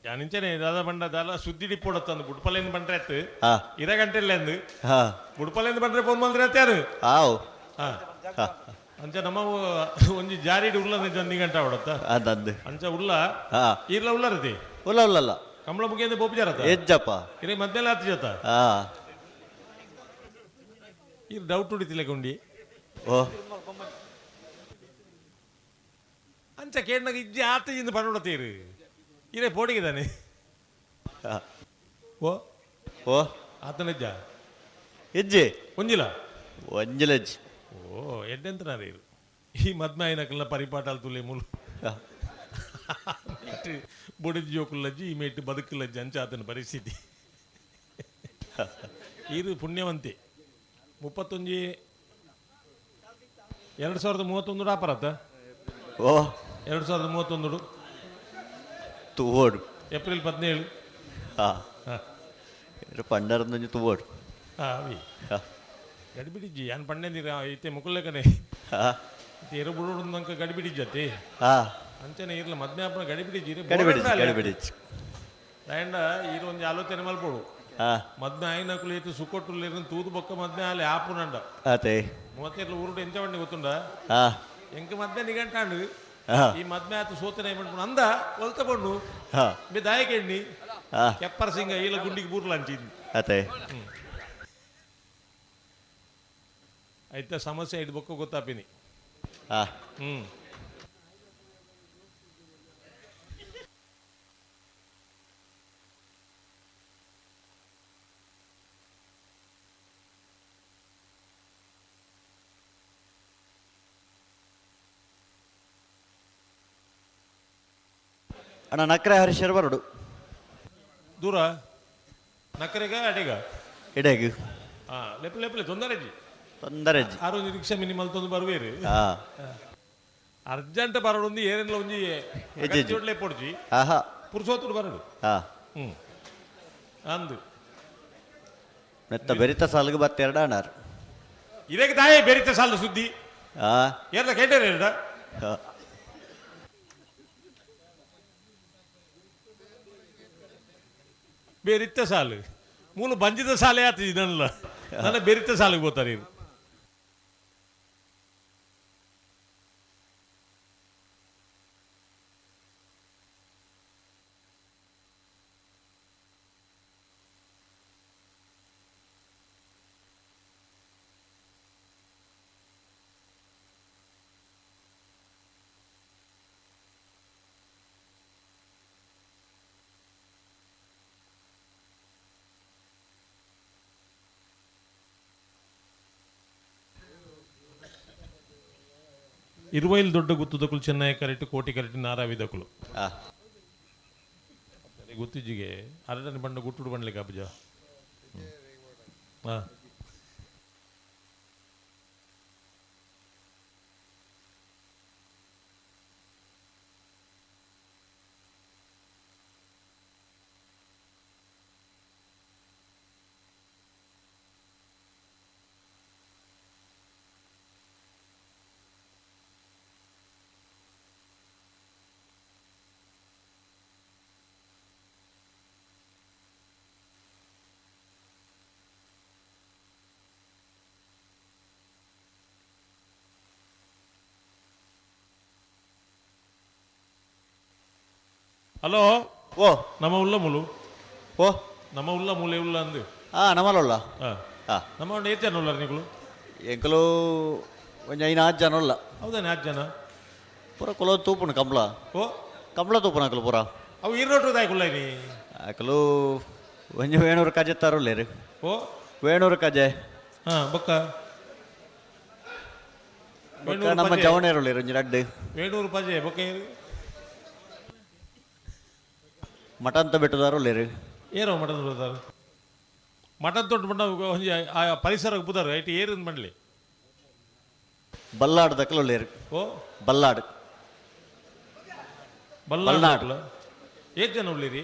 ಯಾನಿಂಚನೆ ದಾದಾ ಬಂಡ ದಾಲ ಸುದ್ದಿ ಡಿಪ್ಪೋಡತ್ತಂದು ಬುಡ್ಪಲೇನು ಬಂಡ್ರೆ ಆಯ್ತು. ಹಾ. ಇರ ಗಂಟೆ ಇಲ್ಲ ಅಂದು. ಹಾ. ಬುಡ್ಪಲೇನು ಬಂಡ್ರೆ ಫೋನ್ ಬಂದ್ರೆ ಆಯ್ತು. ಆವ್. ಹಾ. ಹಾ. ಅಂಚ ನಮ್ಮ ಒಂಜಿ ಜಾರಿ ಉಲ್ಲ ಒಂಜಿ ಗಂಟೆ ಅವಡತ್ತ. ಅಂದಂದು. ಅಂಚ ಉಲ್ಲ. ಹಾ. ಈರ್ಲ ಉಲ್ಲರತಿ. ಉಲ್ಲ ಉಲ್ಲಲ್ಲ. ಕಂಬಳ ಮುಗಿಯಿಂದ ಬೋಪುಜಾರತ್ತ. ಎಜ್ಜಪ್ಪ. ಇರೇ ಮಧ್ಯಾಹ್ನ ಆತು ಜೊತ. ಹಾ. ಈ ಡೌಟ್ ಉಡಿತಿಲ್ಲ ಗುಂಡಿ. ಓ. ಅಂಚ ಕೇಂದ್ರ ಇಜ್ಜಿ ಆತ ಇಂದು ಪಣ್ಣುಡತೀರು ಇರೇ ಪೋಡಿಗಿದ್ದಾನೆ. ಹಾ. ಓ. ಓ. ಆತನ ಇಜ್ಜ. ಇಜ್ಜಿ. ಒಂಜಿಲ. ಒಂಜಿಲ ಇಜ್ಜಿ. ಓ ಎಡ್ಡೆಂತ ಇರು ಈ ಮದ್ಮಾಯಿನಕಲ್ನ ಪರಿಪಾಟಾಲ್ ತುಲೆ ಮುಲು. ಹಾ. ಮೇಟ್ ಬೊಡಿದ ಜೋಕುಲ್ಲಜ್ಜಿ ಈ ಮೇಟ್ ಬದುಕುಲಜ್ಜಿ ಅಂಚ ಆತನ ಪರಿಸ್ಥಿತಿ. ಇದು ಪುಣ್ಯವಂತೆ 31 2031 ಆಪರತ್ತ. ಓ. 2031 ತೂವೋಡು. ಏಪ್ರಿಲ್ 17. ಹಾ. ಹಾ. ಪಂಡರೊಂದು ತೂವೋಡು. ಹಾ ಅವಿ. ಹಾ. ಗಡಿಬಿಡಿಜ್ಜಿ ಯಾನ್ ಪಂಡೆಂದಿರ ಇತ್ತೆ ಮುಕುಲ್ಲೆಕನೆ. ಹಾ. ಇತ್ತೆ ಎರು ಬುಡೋಡು ಗಡಿಬಿಡಿಜ್ಜತ್ತೆ. ಹಾ. ಅಂಚನೆ ಇರ್ಲ ಮದ್ಮೆ ಆಪನ ಗಡಿಬಿಡಿಜ್ಜಿ. ಗಡಿಬಿಡಿಜ್ಜಿ ಗಡಿಬಿಡಿಜ್ಜಿ. ದಾಯಂಡ ಈರು ಒಂಜಿ ಆಲೋಚನೆ ಮಲ್ಪೊಡು. ಹಾ. ಮದ್ಮೆ ಆಯ್ನಕುಲು ಏತು ಸುಕೊಟ್ಟುಲ್ಲೇರು ತೂದು ಬೊಕ್ಕ ಮದ್ಮೆ ಆಲೆ ಆಪುನಂಡ. ಆತೆ. ಮೂವತ್ತೆರ್ಲು ಊರುಡು ಎಂಚ ಬಂಡಿ ಗೊತ್ತುಂಡ. ಹಾ. ಎಂಕ ಮದ್ಮೆ ನಿಗಂಟಾಂಡು. ಹಾ. ಈ ಮದ್ಮೆ ಆತು ಸೋತನೆ ಪಂಡ್ಪುಂಡು ಅಂದ ಒಲ್ತ ಪಣ್ಣು. ಹಾ. ಬಿ ದಾಯಕೆಣ್ಣಿ. ಹಾ. ಕೆಪ್ಪರ ಸಿಂಗ ಈಲ ಗುಂಡಿಗೆ ಬೂರ್ಲ ಅಂಚಿದ್ದು. ಆತೆ. ಐತ ಸಮಸ್ಯೆ ಐದು ಬೊಕ್ಕ ಗೊತ್ತಾಪಿನಿ. ಹಾ. ಹ್ಮ್. ಅಣ್ಣ ನಕ್ರೆ ಹರೀಶರ್ ಬರಡು. ದೂರ ನಕ್ಕರೆಗ ಅಡಿಗ. ಇಡೇಗ್. ಹಾ ಲೆಪ್ ಲೆಪ್ಲೆ ತೊಂದರೆ ಅಜ್ಜಿ. ತೊಂದರೆ ಅಜ್ಜಿ. ಆರು ಒಂಜಿ ರಿಕ್ಷಾ ಮಿನಿಮಲ್ ತೊಂದು ಬರುವೇರು. ಹಾ. ಅರ್ಜೆಂಟ್ ಬರಡು ಒಂದು ಏನೆಲ್ಲ ಒಂಜಿ ಎಜ್ಜಿ. ಜೋಡ್ಲೆ ಪೊಡ್ಜಿ. ಆಹಾ. ಪುರುಷೋತ್ತುಡು ಬರಡು. ಹಾ. ಹ್ಮ್ ಅಂದು. ಮೆತ್ತ ಬೆರಿತ ಸಾಲಿಗೆ ಬತ್ತೆರಡ ಅಣ್ಣಾರು. ಇದಕ್ಕೆ ತಾಯೇ ಬೆರಿತ ಸಾಲು ಸುದ್ದಿ. ಹಾ. ಏರ್ಲ ಕೇಟೇರ ಎರಡ. ಹಾ. ಬೇರಿತ್ತ ಸಾಲು ಮೂಲ ಬಂಜಿದ ಸಾಲೆ ಆತು ಇದನ್ನಲ್ಲ ನನ್ನ ಬೆರಿತ ಸಾಲಿಗೆ ಹೋಗ್ತಾರೆ ಇದು. ಇರುವೈಲ್ ದೊಡ್ಡ ಗುತ್ತದಕುಲು ಚೆನ್ನೈ ಕರೆಕ್ಟ್ ಕೋಟಿ ಕರೆಕ್ಟ್ ನಾರಾವಿದಕುಲು. ಹಾ. ಗುತ್ತಿಜಿಗೆ ಅರಡನ ಬಣ್ಣ ಗುಟ್ಟುಡು ಬಣ್ಲಿಕ್ಕೆ ಅಬ್ಬುಜ. ಹಾ. ಹಲೋ. ಓ. ನಮ್ಮ ಉಲ್ಲ ಮುಲು. ಓ. ನಮ್ಮ ಉಲ್ಲ ಮೂಲೆ ಉಲ್ಲ ಅಂದು. ಹಾ ನಮ್ಮಲ್ಲ. ಹಾ. ಹಾ. ನಮ್ಮ ಒಂದು ಏತ್ ಜನ ಉಲ್ಲಾರ ನಿಕುಲು? ಎಂಕಲು ಒಂಜಿ ಐನು ಆರು ಜನ ಉಲ್ಲ. ಹೌದಾನೆ ಆರು ಜನ? ಪೂರ ಕುಲ ತೂಪುಂಡು ಕಂಬ್ಳ. ಓ. ಕಂಬ್ಳ ತೂಪುನ ಅಕಲು ಪೂರ. ಅವು ಈರೋಟು ದಾಯಕುಲ್ಲ ನೀ. ಅಕಲು ಒಂಜಿ ವೇಣೂರು ಕಜೆ ತರುಲ್ಲೇರು. ಓ. ವೇಣೂರು ಕಜೆ. ಹಾ ಬೊಕ್ಕ. ಬೊಕ್ಕ ನಮ್ಮ ಜವಣೇರುಲ್ಲೇರು ಒಂಜಿ ರಡ್ಡು. ವೇಣೂರು ಪಜೆ ಬೊಕ್ಕ ಏರು? ಮಟನ್ ಬೆಟ್ಟದಾರು ಉಲ್ಲೇರು. ಏರೋ ಮಟನ್ ಬರ್ತಾರೆ ಮಟನ್ ತೊಟ್ಟು ಬಣ್ಣ ಒಂಜಿ ಆ ಪರಿಸರ ಬುದಾರ ಐಟ್ ಏರಿಂದ ಮಾಡಲಿ. ಬಲ್ಲಾಡು ದಕ್ಕಲು ಉಲ್ಲೇರು. ಓ. ಬಲ್ಲಾಡು. ಬಲ್ನಾಡು ಏತ್ ಜನ ಉಳ್ಳೀರಿ?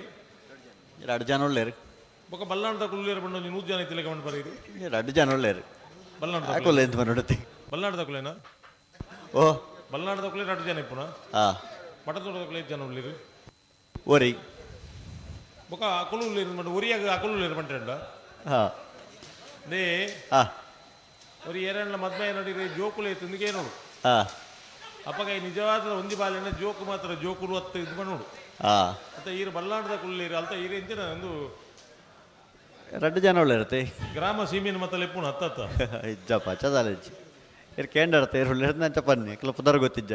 ರಡ್ಡು ಜನ ಉಳ್ಳೇರು. ಬೊಕ್ಕ ಬಲ್ನಾಡು ದಕ್ಕಲು ಉಳ್ಳೇರು ಬಣ್ಣ ಒಂಜಿ 100 ಜನ ಇತ್ತಿಲೆಕ್ಕ ಮಣ್ಣು ಬರೀರಿ. ರಡ್ಡು ಜನ ಉಳ್ಳೇರು. ಬಲ್ನಾಡು ಆಕುಲ್ಲ ಎಂತ ನೋಡುತ್ತಿ. ಬಲ್ನಾಡು ದಕ್ಕಲೇನಾ? ಓ. ಬಲ್ನಾಡು ದಕ್ಕಲೆ ರಡ್ಡು ಜನ ಇಪ್ಪುನ? ಹಾ. ಬಡತೋಟದಕುಲು ಜನ ಉಳ್ಳಿರು. ಒರಿ. ಬೊಕ ಅಕುಲು ಉಳ್ಳಿರು ಮಂಡ ಒರಿಯಾಗ ಅಕುಲು ಉಳ್ಳಿರು ಬಂಟೆಂಡ. ಹಾ. They. ಹಾ. ಒರಿ ಏರಣ್ಣ ಮದ್ಮೆ ನಡಿರಿ ಜೋಕುಲು ತಿಂದಿಗೆ ನೋಡು. ಹಾ. ಅಪ್ಪಗ ಈ ನಿಜವಾದ ಒಂಜಿ ಬಾಲೆನ ಜೋಕು ಮಾತ್ರ ಜೋಕುಲು ಅತ್ತ ಇದು ನೋಡು. ಹಾ. ಅತ್ತ ಈರು ಬಲ್ಲಾಂಡದ ಕುಳ್ಳಿರು ಅಲ್ತ ಈರು ಎಂಚಿನ ಒಂದು ರಡ್ಡು ಜನ ಉಳ್ಳಿರತ್ತೆ. ಗ್ರಾಮ ಸೀಮೆನ ಮತ್ತ ಲೆಪ್ಪುನು ಅತ್ತ ಅತ್ತ. ಇಜ್ಜಪ್ಪ ಚದಾಲಜ್ಜಿ ಇರ್ ಕೇಂಡರ್ತೆ ಇರ್ ಉಳ್ಳಿರ್ತ ನಂಚ ಪನ್ನಿ ಕೆಲ ಪುದರ್ ಗೊತ್ತಿಜ್ಜ.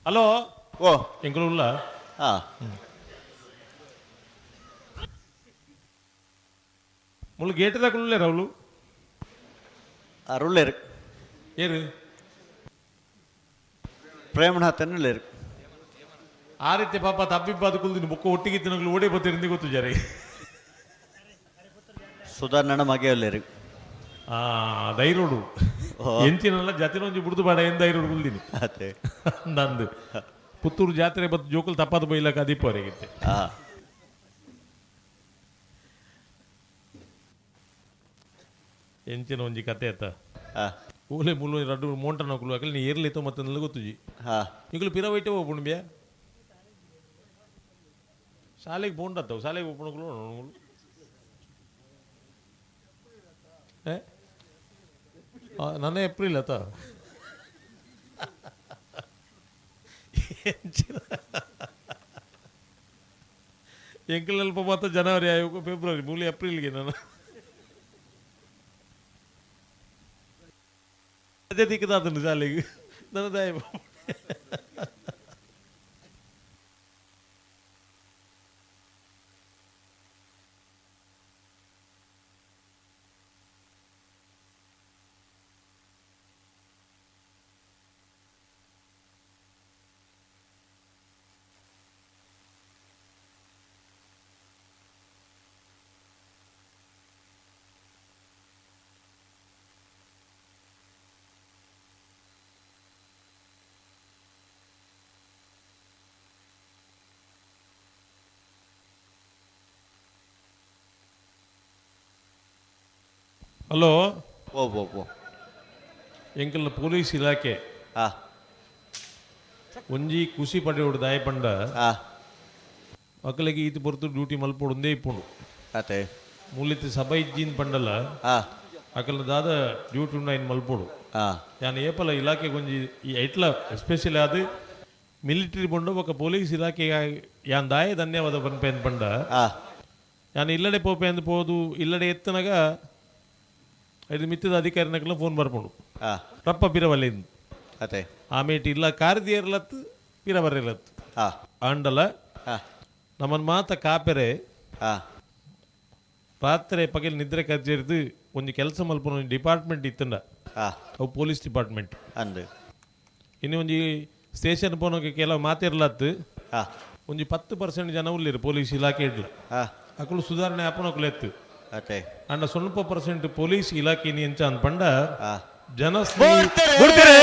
ಹಲೋ. ಓ. ಎಂಕುಲು ಉಲ್ಲ. ಹಾ. ಮುಳ್ಳು ಗೇಟ್ ದಾಕುಲ್ಲೇರು ಅವಳು. ಅರುಳ್ಳೇರು. ಏರು. ಪ್ರೇಮನಾಥನ್ ಉಳ್ಳೇರು. ಆ ರೀತಿ ಪಾಪ ತಬ್ಬಿಬ್ಬಾದ ಕುಲ್ದಿನ ಬೊಕ್ಕ ಒಟ್ಟಿಗೆ ತಿನ್ನಗಳು ಓಡಿ ಬತ್ತಿರಿಂದ ಗೊತ್ತು ಜರಿ. ಸುಧಾರಣ ಮಗೆ ಉಳ್ಳೇರು. ಆ ದೈರೋಡು ಎಂಚಿನಲ್ಲ ಜತಿನೊಂಜಿ ಬುಡ್ದು ಬಾಡ ಎಂದ ದೈರೋಡು ಕುಲ್ದಿನಿ. ಅದೇ. ನಂದು ಪುತ್ತೂರು ಜಾತ್ರೆ ಬತ್ತು ಜೋಕುಲು ತಪ್ಪಾದ ಬೈಲಕ ದೀಪ ಅವರಿಗೆ. ಹಾ. ಎಂಚಿನ ಒಂಜಿ ಕತೆ ಆತ. ಹಾ. ಊಲೆ ಮುಳ್ಳು ರಡ್ಡು ಮೋಂಟನ ನಕುಲು ಅಕಲ್ ನೀ ಏರ್ಲಿತ್ತು ಮತ್ತೆ ಗೊತ್ತುಜಿ. ಹಾ. ನಿಕುಲು ಪಿರವೈಟೆ ಹೋಗ್ಬುಂಡು ಬಿಯಾ ಶಾಲೆಗೆ ಬೋಂಡತ್ತವು ಶಾಲೆಗೆ ಹೋಗ್ಬುಣకుಲು ಏ ನನ್ನ ಏಪ್ರಿಲ್ ಆತ. ಎಂಕಲ್ ಮಾತ್ರ ಜನವರಿ ಆಯ್ತು ಫೆಬ್ರವರಿ ಮೂಲಿ ಏಪ್ರಿಲ್ಗೆ ನಾನು ಅದೇ ದಿಕ್ಕದಾತನು ಶಾಲೆಗೆ ನನ್ನ ದಾಯ. ಹಲೋ. ಓ ಓ ಓ. ಎಂಕಲ್ನ ಪೊಲೀಸ್ ಇಲಾಖೆ. ಹಾ. ಒಂಜಿ ಖುಷಿ ಪಡೆಯೋಡು ದಾಯ ಪಂಡ. ಹಾ. ಅಕಲಿಗೆ ಈತ ಪೊರ್ತು ಡ್ಯೂಟಿ ಮಲ್ಪೊಡು ಒಂದೇ ಇಪ್ಪುಂಡು. ಅತೆ. ಮೂಲಿತ್ ಸಭೆ ಇಜ್ಜಿನ್ ಪಂಡಲ. ಹಾ. ಅಕಲ್ನ ದಾದ ಡ್ಯೂಟಿ ಉಂಡು ಐನ್ ಮಲ್ಪೊಡು. ಹಾ. ಯಾನ್ ಏಪಲ ಇಲಾಖೆ ಒಂಜಿ ಈ ಐಟ್ಲ ಎಸ್ಪೆಷಲಿ ಅದು ಮಿಲಿಟರಿ ಬೊಂಡು ಬೊಕ ಪೊಲೀಸ್ ಇಲಾಖೆ ಯಾನ್ ದಾಯ ಧನ್ಯವಾದ ಪನ್ಪೇನ್ ಪಂಡ. ಹಾ. ಯಾನ್ ಇಲ್ಲಡೆ ಪೋಪೆ ಅಂದ್ ಪೋದು ಇಲ್ಲಡೆ ಎತ್ತನಗ ಐದು ಮಿತ್ತದ ಅಧಿಕಾರಿನಕಲ ಫೋನ್ ಬರ್ಪುಂಡು. ಹಾ. ರಪ್ಪ ಪಿರವಲ್ಲಿಂದು. ಅತೆ. ಆಮೇಟ್ ಇಲ್ಲ ಕಾರ್ದಿಯರ್ಲತ್ತು ಪಿರವರೆಲತ್ತು. ಹಾ. ಆಂಡಲ ಹಾ. ನಮ್ಮನ್ ಮಾತ ಕಾಪೆರೆ. ಹಾ. ರಾತ್ರಿ ಪಗಲ್ ನಿದ್ರೆ ಕಜ್ಜೇರಿದು ಒಂಜಿ ಕೆಲಸ ಮಲ್ಪುನ ಒಂಜಿ ಡಿಪಾರ್ಟ್ಮೆಂಟ್ ಇತ್ತಂಡ. ಹಾ. ಅವು ಪೊಲೀಸ್ ಡಿಪಾರ್ಟ್ಮೆಂಟ್. ಅಂದು. ಇನ್ನು ಒಂಜಿ ಸ್ಟೇಷನ್ ಪೋನಕ್ಕೆ ಕೆಲವು ಮಾತಿರ್ಲತ್ತು. ಹಾ. ಒಂಜಿ 10% ಜನ ಉಲ್ಲಿರು ಪೊಲೀಸ್ ಇಲಾಖೆ ಇಡ್ಲ. ಹಾ. ಅಕುಲು ಸುಧಾರಣೆ ಆಪನಕುಲು ಎತ್ತು. ಅತೆ. ಅಂಡ ಸ್ವಲ್ಪ ಪರ್ಸೆಂಟ್ ಪೊಲೀಸ್ ಇಲಾಖೆ ಎಂಚ ಅಂದ್ ಪಂಡ ಹಾ. ಜನ ಬುಡ್ತೆರೆ.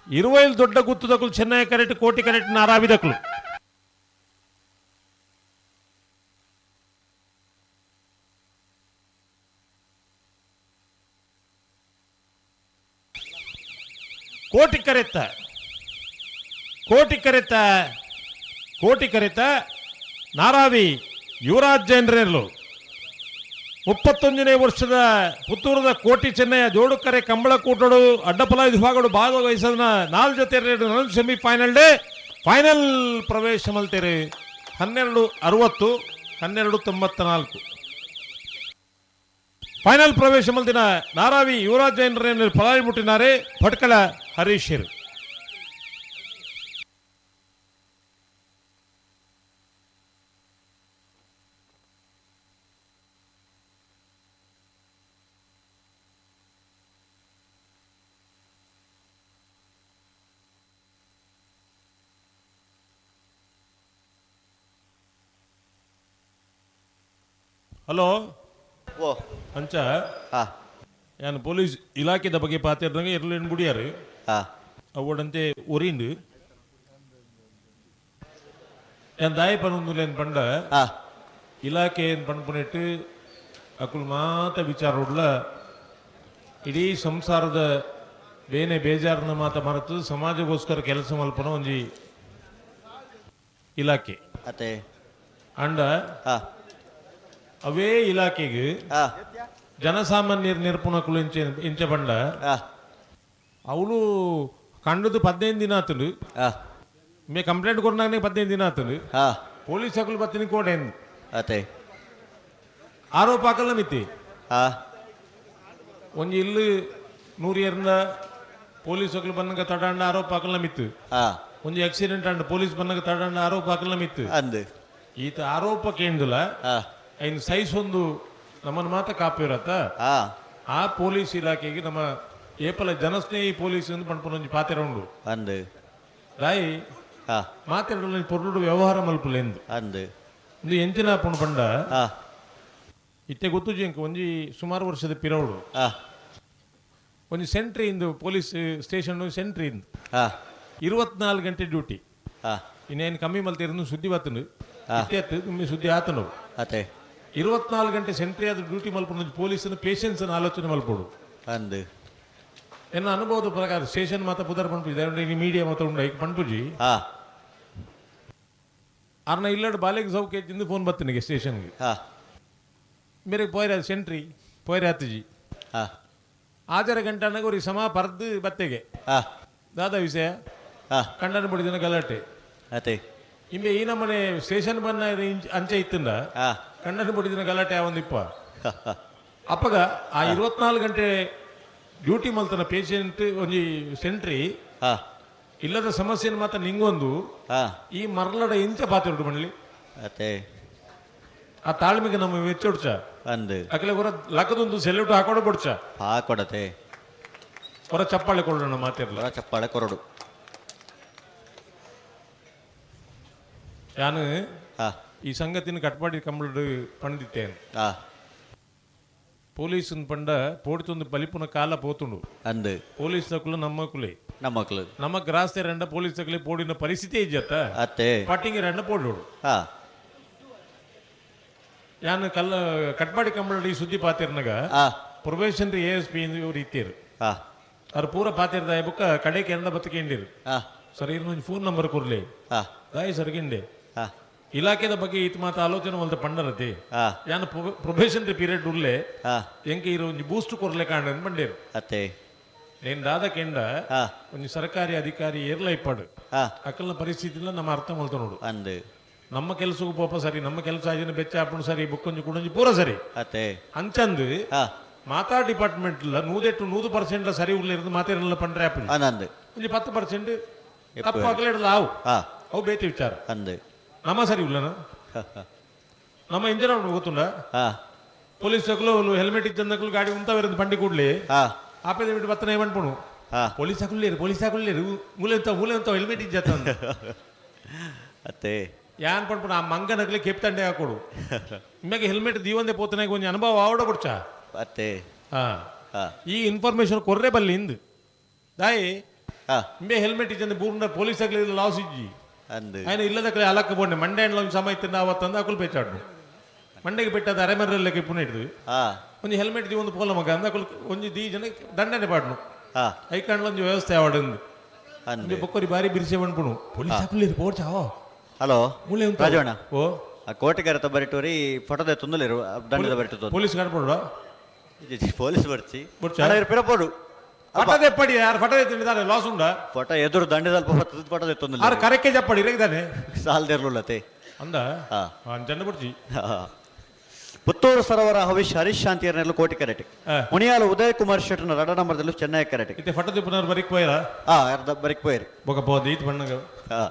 ಇರುವೈಲ್ ದೊಡ್ಡ ಗುತ್ತುದಕುಲು ಚೆನ್ನೈ ಕರೆಕ್ಟ್ ಕೋಟಿ ಕರೆಕ್ಟ್ ನಾರಾವಿದಕುಲು. ಕೋಟಿ ಕರೆತ್ತ ಕೋಟಿ ಕರೆತ್ತ ಕೋಟಿ ಕರೆತ್ತ ನಾರಾವಿ ಯುವರಾಜ್ ಜೈನ್ರೇರ್ಲು. 31ನೇ ವರ್ಷದ ಪುತ್ತೂರದ ಕೋಟಿ ಚೆನ್ನಯ್ಯ ಜೋಡುಕರೆ ಕಂಬಳಕೂಟಡು ಅಡ್ಡಪಲ ವಿಭಾಗಡು ಭಾಗವಹಿಸೋದನ್ನ 4 ಜೊತೆ ಸೆಮಿಫೈನಲ್ ಡೇ ಫೈನಲ್ ಪ್ರವೇಶ ಮಲ್ತೇರಿ. 12:60, 12:94 ಫೈನಲ್ ಪ್ರವೇಶ ಮಲ್ತಿನ ನಾರಾವಿ ಯುವರಾಜ್ ಜೈನರ ಫಲಾರಿ ಮುಟ್ಟಿನಾರೆ ಭಟ್ಕಳ ಹರೀಶರು. ಹಲೋ ಓ ಅಂಚ ಹಾ ನಾನು ಪೊಲೀಸ್ ಇಲಾಖೆದ ಬಗ್ಗೆ ಪಾತಿರ್ದಂಗೆ ಇರ್ಲೇನು ಬುಡಿಯಾರು ಹಾ ಅವಡಂತೆ ಒರಿಂಡು ഞാൻ ದಾಯ ಪನೊಂದುಲೇನ್ ಪಂಡ ಹಾ ಇಲಾಖೆ ಏನು ಪನ್ಪುನೆಟ್ಟು ಅಕುಲ್ ಮಾತ ವಿಚಾರ ಉಡ್ಲ ಇಡೀ ಸಂಸಾರದ ಬೇನೆ ಬೇಜಾರನ ಮಾತ ಮರೆತು ಸಮಾಜಕ್ಕೋಸ್ಕರ ಕೆಲಸ ಮಲ್ಪನ ಒಂಜಿ ಇಲಾಖೆ ಅತ್ತೆ ಅಂಡ ಹಾ ಅವೇ ಇಲಾಖೆಗೆ ಹಾ ಜನಸಾಮಾನ್ಯರ ನಿರ್ಪುಣಕುಲು ಇಂಚೆ ಇಂಚೆ ಪಂಡ ಹಾ ಅವಳು ಕಂಡದು 15 ದಿನ ಆತಲು ಹಾ ಮೇ ಕಂಪ್ಲೇಂಟ್ ಕೊಡ್ನಾಗನೆ 15 ದಿನ ಆತಲು ಹಾ ಪೊಲೀಸ್ ಅಕುಲು ಬತ್ತಿನ ಕೋಡೆ ಅತ್ತೆ ಆರೋಪ ಹಾಕಲ್ಲ ಮಿತಿ ಹಾ ಒಂಜಿ ಇಲ್ಲು ನೂರು ಪೊಲೀಸ್ ಅಕುಲು ಬನ್ನಗ ತಡಾಂಡ ಆರೋಪ ಹಾಕಲ್ಲ ಮಿತ್ತು ಹಾ ಒಂಜಿ ಆಕ್ಸಿಡೆಂಟ್ ಅಂಡ್ ಪೊಲೀಸ್ ಬನ್ನಗ ತಡಾಂಡ ಆರೋಪ ಹಾಕಲ್ಲ ಮಿತ್ತು ಅಂದು ಈತ ಆರೋಪ ಕೇಂದ್ರಲ ಹಾ ಐನ್ ಸೈಜ್ ಒಂದು ನಮ್ಮನ್ನ ಮಾತ ಕಾಪಿರತ್ತ ಹಾ ಆ ಪೊಲೀಸ್ ಇಲಾಖೆಗೆ ನಮ್ಮ ಏಪಲ ಜನಸ್ನೇಹಿ ಪೊಲೀಸ್ ಎಂದು ಪಣ್ಪುನ ಒಂಜಿ ಪಾತೆರ ಉಂಡು ಅಂದು ದಾಯಿ ಹಾ ಮಾತೆರಡು ಪೊರ್ಲುಡು ವ್ಯವಹಾರ ಮಲ್ಪುಲೆಂದು ಅಂದು ಒಂದು ಎಂಚಿನ ಪುಣ್ ಪಂಡ ಹಾ ಇತ್ತೆ ಗೊತ್ತುಜಿ ಅಂಕ ಒಂಜಿ ಸುಮಾರು ವರ್ಷದ ಪಿರವಡು ಹಾ ಒಂಜಿ ಸೆಂಟ್ರಿ ಇಂದು ಪೊಲೀಸ್ ಸ್ಟೇಷನ್ ಸೆಂಟ್ರಿ ಇಂದು ಹಾ 24 ಗಂಟೆ ಡ್ಯೂಟಿ ಹಾ ಇನ್ನೇನು ಕಮ್ಮಿ ಮಲ್ತಿರೋದು ಸುದ್ದಿ ಬತ್ತನು ಹಾ. ಇತ್ತೆ ಅತ್ತು ಒಮ್ಮೆ ಸುದ್ದಿ ಆತನು ಅತ್ತೆ 24 ಗಂಟೆ ಸೆಂಟ್ರಿ ಆದ ಡ್ಯೂಟಿ ಮಲ್ಪುನ ಪೊಲೀಸನ ಪೇಷನ್ಸ್ ಆಲೋಚನೆ ಮಲ್ಪಡು ಅಂದು ಎನ್ನ ಅನುಭವದ ಪ್ರಕಾರ ಸ್ಟೇಷನ್ ಮಾತ ಪುದರ್ ಪನ್ಪುಜಿ ದಯವಿಟ್ಟು ಮೀಡಿಯಾ ಮಾತ ಉಂಡು ಐಕ್ ಪನ್ಪುಜಿ ಹಾ ಅರ್ನ ಇಲ್ಲಡು ಬಾಲೆಗೆ ಸೌಖ್ಯ ತಿಂದು ಫೋನ್ ಬತ್ತನಿಗೆ ಸ್ಟೇಷನ್ಗೆ ಹಾ ಮೇರೆ ಪೋಯ್ರ ಸೆಂಟ್ರಿ ಪೋಯ್ರ ಆತಜಿ ಹಾ ಆಜರ ಗಂಟೆ ಅನ್ನಗ ಅವ್ರಿಗೆ ಸಮ ಪರ್ದು ಬತ್ತೆಗೆ ಹಾ ದಾದಾ ವಿಷಯ ಹಾ ಕಂಡನ ಬಿಡಿದಿನ ಗಲಾಟೆ ಅತ್ತೆ ಇಂಬೆ ಈ ನಮ್ಮನೆ ಸ್ಟೇಷನ್ ಬನ್ನ ಅಂಚೆ ಇತ್ತಂದ ಹಾ ಕಂಡನ ಬಿಡಿದಿನ ಗಲಾಟೆ ಒಂದಿಪ್ಪ ಅಪ್ಪಗ ಆ 24 ಗಂಟೆ ಡ್ಯೂಟಿ ಮಲ್ತನ ಪೇಷಂಟ್ ಒಂಜಿ ಸೆಂಟ್ರಿ ಹಾ ಇಲ್ಲದ ಸಮಸ್ಯೆನ ಮಾತ್ರ ನಿಂಗೊಂದು ಹಾ ಈ ಮರಳಡ ಇಂಚ ಪಾತಿರುಡು ಮಣ್ಲಿ ಅತ್ತೆ ಆ ತಾಳ್ಮೆಗೆ ನಮ್ಮ ಮೆಚ್ಚೊಡ್ಚ ಅಂದು ಅಕಲೆ ಹೊರ ಲಕ್ಕದೊಂದು ಸೆಲ್ಯೂಟ್ ಹಾಕೊಡ ಬೊಡ್ಚ ಹಾ ಕೊಡತೆ ಹೊರ ಚಪ್ಪಾಳೆ ಕೊಡೋಣ ಮಾತಿರ್ಲ ಹೊರ ಚಪ್ಪಾಳೆ ಕೊರಡು ನಾನು ಹಾ ಈ ಸಂಗತಿನ ಕಟ್ಪಾಡಿ ಕಂಬಳಡು ಪಣದಿತ್ತೇನೆ ಹಾ ಪೊಲೀಸ್ ಪಂಡ ಪೋಡಿತೊಂದು ಬಲಿಪುನ ಕಾಲ ಪೋತುಂಡು ಅಂದು ಪೊಲೀಸ್ ತಕುಲು ನಮ್ಮ ಕುಲೆ ನಮ್ಮ ಮಕ್ಕಳು ನಮ್ಮ ಗ್ರಾಸ್ತೆ ರಂಡ ಪೊಲೀಸ್ ತಕಲೆ ಪೋಡಿನ ಪರಿಸ್ಥಿತಿ ಇಜ್ಜತ್ತ ಅತ್ತೆ ಪಟ್ಟಿಂಗ್ ರಂಡ ಪೋಡೋಡು ಹಾ ಯಾನು ಕಲ್ಲ ಕಟ್ಪಾಡಿ ಕಂಬಳಡಿ ಸುದ್ದಿ ಪಾತಿರ್ನಗ ಹಾ ಪ್ರೊಬೇಷನ್ ಎ ಎಸ್ ಪಿ ಇವ್ರು ಇತ್ತೀರು ಹಾ ಅವ್ರು ಪೂರ ಪಾತಿರ್ದ ಬುಕ್ಕ ಕಡೆಗೆ ಎಂಡ ಬತ್ತಕೇಂಡಿರು ಹಾ ಸರ್ ಇನ್ನೊಂದು ಫೋನ್ ನಂಬರ್ ಕೊರ್ಲಿ ಹಾ ದಾಯಿ ಸರ್ಗಿಂಡೆ ಹಾ ಇಲಾಖೆದ ಬಗ್ಗೆ ಈತ ಮಾತ ಆಲೋಚನೆ ಮಲ್ತ ಪಂಡರತಿ ಹಾ ಯಾನು ಪ್ರೊಬೇಷನರಿ ಪೀರಿಯಡ್ ಉರ್ಲೆ ಹಾ ಎಂಕೆ ಇರೋ ಒಂಜಿ ಬೂಸ್ಟ್ ಕೊರ್ಲೆ ಕಾಂಡ ಬಂಡೇರು ಅತ್ತೆ ನೇನ್ ದಾದ ಕೆಂಡ ಹಾ ಒಂಜಿ ಸರ್ಕಾರಿ ಅಧಿಕಾರಿ ಏರ್ಲ ಇಪ್ಪಾಡು ಹಾ ಅಕಲ್ನ ಪರಿಸ್ಥಿತಿನ ನಮ್ಮ ಅರ್ಥ ಮಲ್ತ ನೋಡು ಅಂದು ನಮ್ಮ ಕೆಲಸಕ್ಕೂ ಪೋಪ ಸರಿ ನಮ್ಮ ಕೆಲಸ ಆಜಿನ ಬೆಚ್ಚ ಹಾಪುಣು ಸರಿ ಬುಕ್ಕೊಂಜಿ ಕುಡೊಂಜಿ ಪೂರ ಸರಿ ಅತ್ತೆ ಅಂಚಂದು ಹಾ ಮಾತಾ ಡಿಪಾರ್ಟ್ಮೆಂಟ್ ನೂದೆಟ್ಟು 100% ಸರಿ ಉಳ್ಳ ಮಾತೇರಲ್ಲ ಪಂಡ್ರೆ ಆಪುಜಿ ಅಂದು ಒಂಜಿ 10% ತಪ್ಪು ಹಾಕಲೇಡಲ್ಲ ಆವು ಹಾ ಅವು ಬೇತಿ ವಿಚಾರ ಅಂದು ನಮ್ಮ ಸರಿ ಉಳ್ಳನ ನಮ್ಮ ಇಂಜಿನ್ ಗೊತ್ತುಂಡ ಹಾ ಪೊಲೀಸ್ ತಕಲು ಹೆಲ್ಮೆಟ್ ಇದ್ದಂದಕಲು ಗಾಡಿ ಉಂತಾವಿರೋದು ಬಂಡಿ ಕೂಡ್ಲಿ ಹಾ ಆಪೇದ ಬಿಟ್ಟು ಬತ್ತನೆ ಬಂದ್ಪುಣು ಹಾ ಪೊಲೀಸ್ ಹಾಕುಲ್ಲೇರು ಪೊಲೀಸ್ ಹಾಕುಲ್ಲೇರು ಮೂಲೆ ಅಂತ ಮೂಲೆ ಅಂತ ಹೆಲ್ಮೆಟ್ ಇಜ್ಜತ್ತ ಅತ್ತೆ ಯಾನ್ ಪಡ್ಪುಣ ಆ ಮಂಗನಗ್ಲಿ ಕೆಪ್ ತಂಡೆ ಹಾಕೊಡು ನಿಮಗೆ ಹೆಲ್ಮೆಟ್ ದೀವಂದೆ ಪೋತನಾಗ ಒಂಜಿ ಅನುಭವ ಆವಡ ಕೊಡ್ಚ ಅತ್ತೆ ಹಾ ಹಾ ಈ ಇನ್ಫಾರ್ಮೇಶನ್ ಕೊರ್ರೆ ಬಲ್ಲಿ ಇಂದು ದಾಯಿ ಹಾ ಇಂಬೆ ಹೆಲ್ಮೆಟ್ ಇಜ್ಜಂದೆ ಬೂರ್ನ ಪೊಲೀಸ್ ಆಗಲಿ ಲಾಸ್ ಇಜ್ಜಿ ಅಂದು ఆయన ಇಲ್ಲದ ಅಲಕ್ಕ ಬೋಂಡೆ ಮಂಡೆ ಒಂದು ಸಮಯ ತಿಂದ ಅವತ್ತಂದು ಅಕುಲು ಪೇಚಾಡ್ನು ಮಂಡೆಗೆ ಪೆಟ್ಟದ ಅರೆಮರಲ್ಲಕ್ಕೆ ಇಪ್ಪುನ ಹಿಡಿದು ಹಾ ಒಂಜಿ ಹೆಲ್ಮೆಟ್ the ಒಂದು ಪೋಲ ಮಗ ಅಂದ ಅಕುಲು ಒಂಜಿ ದೀ ಜನ ದಂಡನೆ ಪಾಡ್ನು ಹಾ ಐಕಾಂಡ್ಲ ಒಂಜಿ ವ್ಯವಸ್ಥೆ ಆವಡಂದು ಅಂದು ಬೊಕ್ಕೊರಿ ಬಾರಿ ಬಿರಿಸೆ ಬಂದ್ಪುಣು ಪೊಲೀಸ್ ಹಾಕುಲ್ಲೇರು ಪೋಡ್ಚಾವೋ ಹಲೋ ಮೂಲೆ ಉಂಟು. ರಾಜಣ್ಣ ಓ ಆ ಕೋಟೆಗಾರ ಬರಿಟೋರಿ ಫೋಟೋದ ತುಂದಲೇರು ದಂಡದ ಬರಿಟು ಪೊಲೀಸ್ ಕಡ್ಪೊಡು ಪೊಲೀಸ್ ಬರ್ಚಿ. ಬೊಡ್ಚಾ? ಅಣ್ಣ, ಇರ್ ಪಿರಪೋಡು. ಫಟದೆ ಪಡಿ ಯಾರು ಫಟದೆ ತಿಂಡಿದಾನೆ ಲಾಸ್ ಉಂಡ. ಫೋಟೋ ಎದುರು ದಂಡದಲ್ಪ ಹೊತ್ತದ ಫೋಟೋ ತೊಂದರೆ. ಆರು ಕರೆಕ್ಕೆ ಜಪ್ಪಡಿ ಇರಗಿದಾನೆ. ಸಾಲದಿರ್ಲುಲ್ಲತೆ. ಅಂದ. ಹಾ. ಜನ ಬಿಡ್ಚಿ. ಪುತ್ತೂರು ಸರೋವರ ಹವಿಶ್ ಹರೀಶ್ ಶಾಂತಿಯರ್ನೆಲ್ಲ ಕೋಟಿ ಕರೆಟ್. ಹಾ. ಮುನಿಯಾಲ ಉದಯ್ ಕುಮಾರ್ ಶೆಟ್ಟರ್ನ ರಡ ನಂಬರ್ದಲ್ಲೂ ಚೆನ್ನೈ ಕರೆಟ್. ಇತ್ತೆ ಫಟದೆ ಪುನರ್ ಬರಿಕ್ ಪೋಯರ? ಆ ಅರ್ಧ ಬರಿಕ್ ಪೋಯರ್. ಬೊಕ ಪೋದು ಈತ್ ಬಣ್ಣಗ. ಹಾ.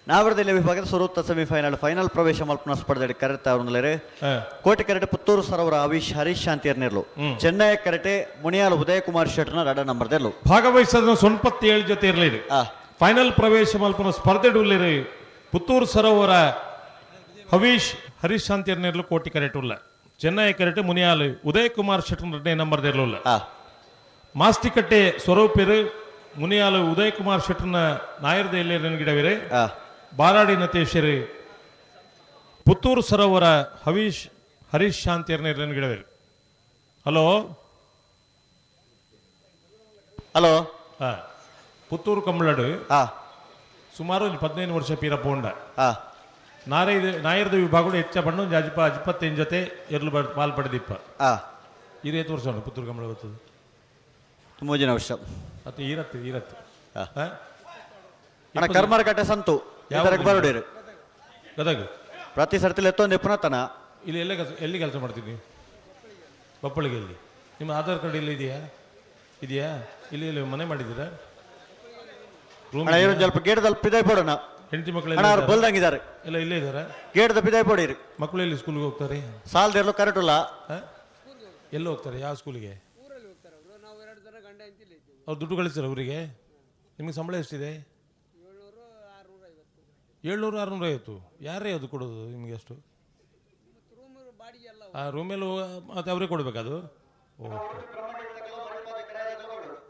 ನಾವರದಲ್ಲಿ ವಿಭಾಗದ ಸುರೂತ ಸೆಮಿಫೈನಲ್ ಫೈನಲ್ ಪ್ರವೇಶ ಮಲ್ಪನ ಸ್ಪರ್ಧೆ ಕರೆತ ಅವರೇ. ಹಾ. ಕೋಟಿ ಕರೆಟೆ ಪುತ್ತೂರು ಸರೋವರ ಹವೀಶ್ ಹರೀಶ್ ಶಾಂತಿಯರ್ನೆರ್ಲು, ಚೆನ್ನೈ ಕರೆಟೆ ಮುನಿಯಾಲ ಉದಯ್ ಕುಮಾರ್ ಶೆಟ್ಟರ್ನ ರಡ ನಂಬರ್ದಲ್ಲೂ. ಭಾಗವಹಿಸದ 97 ಜೊತೆ ಇರಲಿದೆ. ಆ. ಫೈನಲ್ ಪ್ರವೇಶ ಮಲ್ಪನ ಸ್ಪರ್ಧೆ ಉಲ್ಲೇರು ಪುತ್ತೂರು ಸರೋವರ ಹವೀಶ್ ಹರೀಶ್ ಶಾಂತಿಯರ್ನೆರ್ಲು ಕೋಟಿ ಕರೆಟ್ ಉಲ್ಲ, ಚೆನ್ನೈ ಕರೆಟೆ ಮುನಿಯಾಲ್ ಉದಯ್ ಕುಮಾರ್ ಶೆಟ್ಟರ್ ರಡ್ಡೆ ನಂಬರ್ ಉಲ್ಲ. ಆ. ಮಾಸ್ತಿಕಟ್ಟೆ ಸ್ವರೂಪಿರು ಮುನಿಯಾಲು ಉದಯ್ ಕುಮಾರ್ ಶೆಟ್ಟರ್ನ ನಾಯರ್ದ ಗಿಡವಿರೆ. ಆ. ಬಾರಾಡಿ ನತೇಶರು ಪುತ್ತೂರು ಸರೋವರ ಹವೀಶ್ ಹರೀಶ್ ಶಾಂತಿಯರ್ನ ಗಿಡವಿರು. ಹಲೋ. ಹಲೋ. ಹಾ, ಪುತ್ತೂರು ಕಂಬಳಡು. ಆ. ಸುಮಾರು ಒಂದು 15 ವರ್ಷ ಪೀರ ಪೋಂಡ. ಆ. ನಾರೈದು ನಾಯರ್ದ ವಿಭಾಗ ಹೆಚ್ಚ ಬಣ್ಣ ಒಂದು ಅಜಿಪ ಅಜಿಪತ್ತೈದು ಜೊತೆ ಎರ್ಲು ಪಾಲ್ ಪಡೆದಿಪ್ಪ. ಆ. ಇರೇತು ವರ್ಷ ಉಂಟು ಪುತ್ತೂರು ಕಂಬಳ ಬರ್ತದೆ? ಮೂಜಿನ ವರ್ಷ. ಅದು ಈರತ್ತು ಈರತ್ತು. ಹಾ. ಹಾ? ಅಣ್ಣ, ಕರ್ಮರಕಟ್ಟೆ ಸಂತು. ಯಾವ ಇದಕ್ಕೆ ಬರೋಡಿರು. ಗದಗ. ಪ್ರತಿ ಸರ್ತಿ ಎತ್ತೊಂದು ಎಪ್ಪನತನ. ಇಲ್ಲಿ ಎಲ್ಲೇ ಕೆಲಸ, ಎಲ್ಲಿ ಕೆಲಸ ಮಾಡ್ತೀನಿ ನೀವು? ಬಪ್ಪಳಿಗೆ. ಎಲ್ಲಿ? ನಿಮ್ಮ ಆಧಾರ್ ಕಾರ್ಡ್ ಇಲ್ಲಿ ಇದೆಯಾ? ಇದೆಯಾ? ಇಲ್ಲಿ ಇಲ್ಲಿ ಮನೆ ಮಾಡಿದ್ದೀರಾ? ರೂಮ್? ಅಣ್ಣ, ಇವ್ರು ಸ್ವಲ್ಪ ಗೇಟ್ದಲ್ಲಿ ಪಿದಾಯ್ ಪೋಡೋಣ. ಹೆಂಡತಿ ಮಕ್ಕಳು? ಅಣ್ಣ, ಅವ್ರು ಬಲ್ದಂಗಿದ್ದಾರೆ. ಎಲ್ಲ ಇಲ್ಲೇ ಇದ್ದಾರಾ? ಗೇಟ್ದ ಪಿದಾಯ್ ಪೋಡಿರಿ. ಮಕ್ಕಳು ಎಲ್ಲಿ ಸ್ಕೂಲ್ಗೆ ಹೋಗ್ತಾರೆ? ಸಾಲದಿರ್ಲು ಕರೆಕ್ಟ್ ಇಲ್ಲ. ಹಾ? ಎಲ್ಲಿ ಹೋಗ್ತಾರೆ, ಯಾವ ಸ್ಕೂಲಿಗೆ? ಅವ್ರು ದುಡ್ಡು ಕಳಿಸ್ತಾರೆ ಅವರಿಗೆ. ನಿಮಗೆ ಸಂಬಳ ಎಷ್ಟಿದೆ? 700 650. ಯಾರೇ ಅದು ಕೊಡೋದು ನಿಮಗೆ ಅಷ್ಟು? ಆ ರೂಮಲ್ಲಿ ಮತ್ತೆ ಅವರೇ ಕೊಡಬೇಕದು. ಓ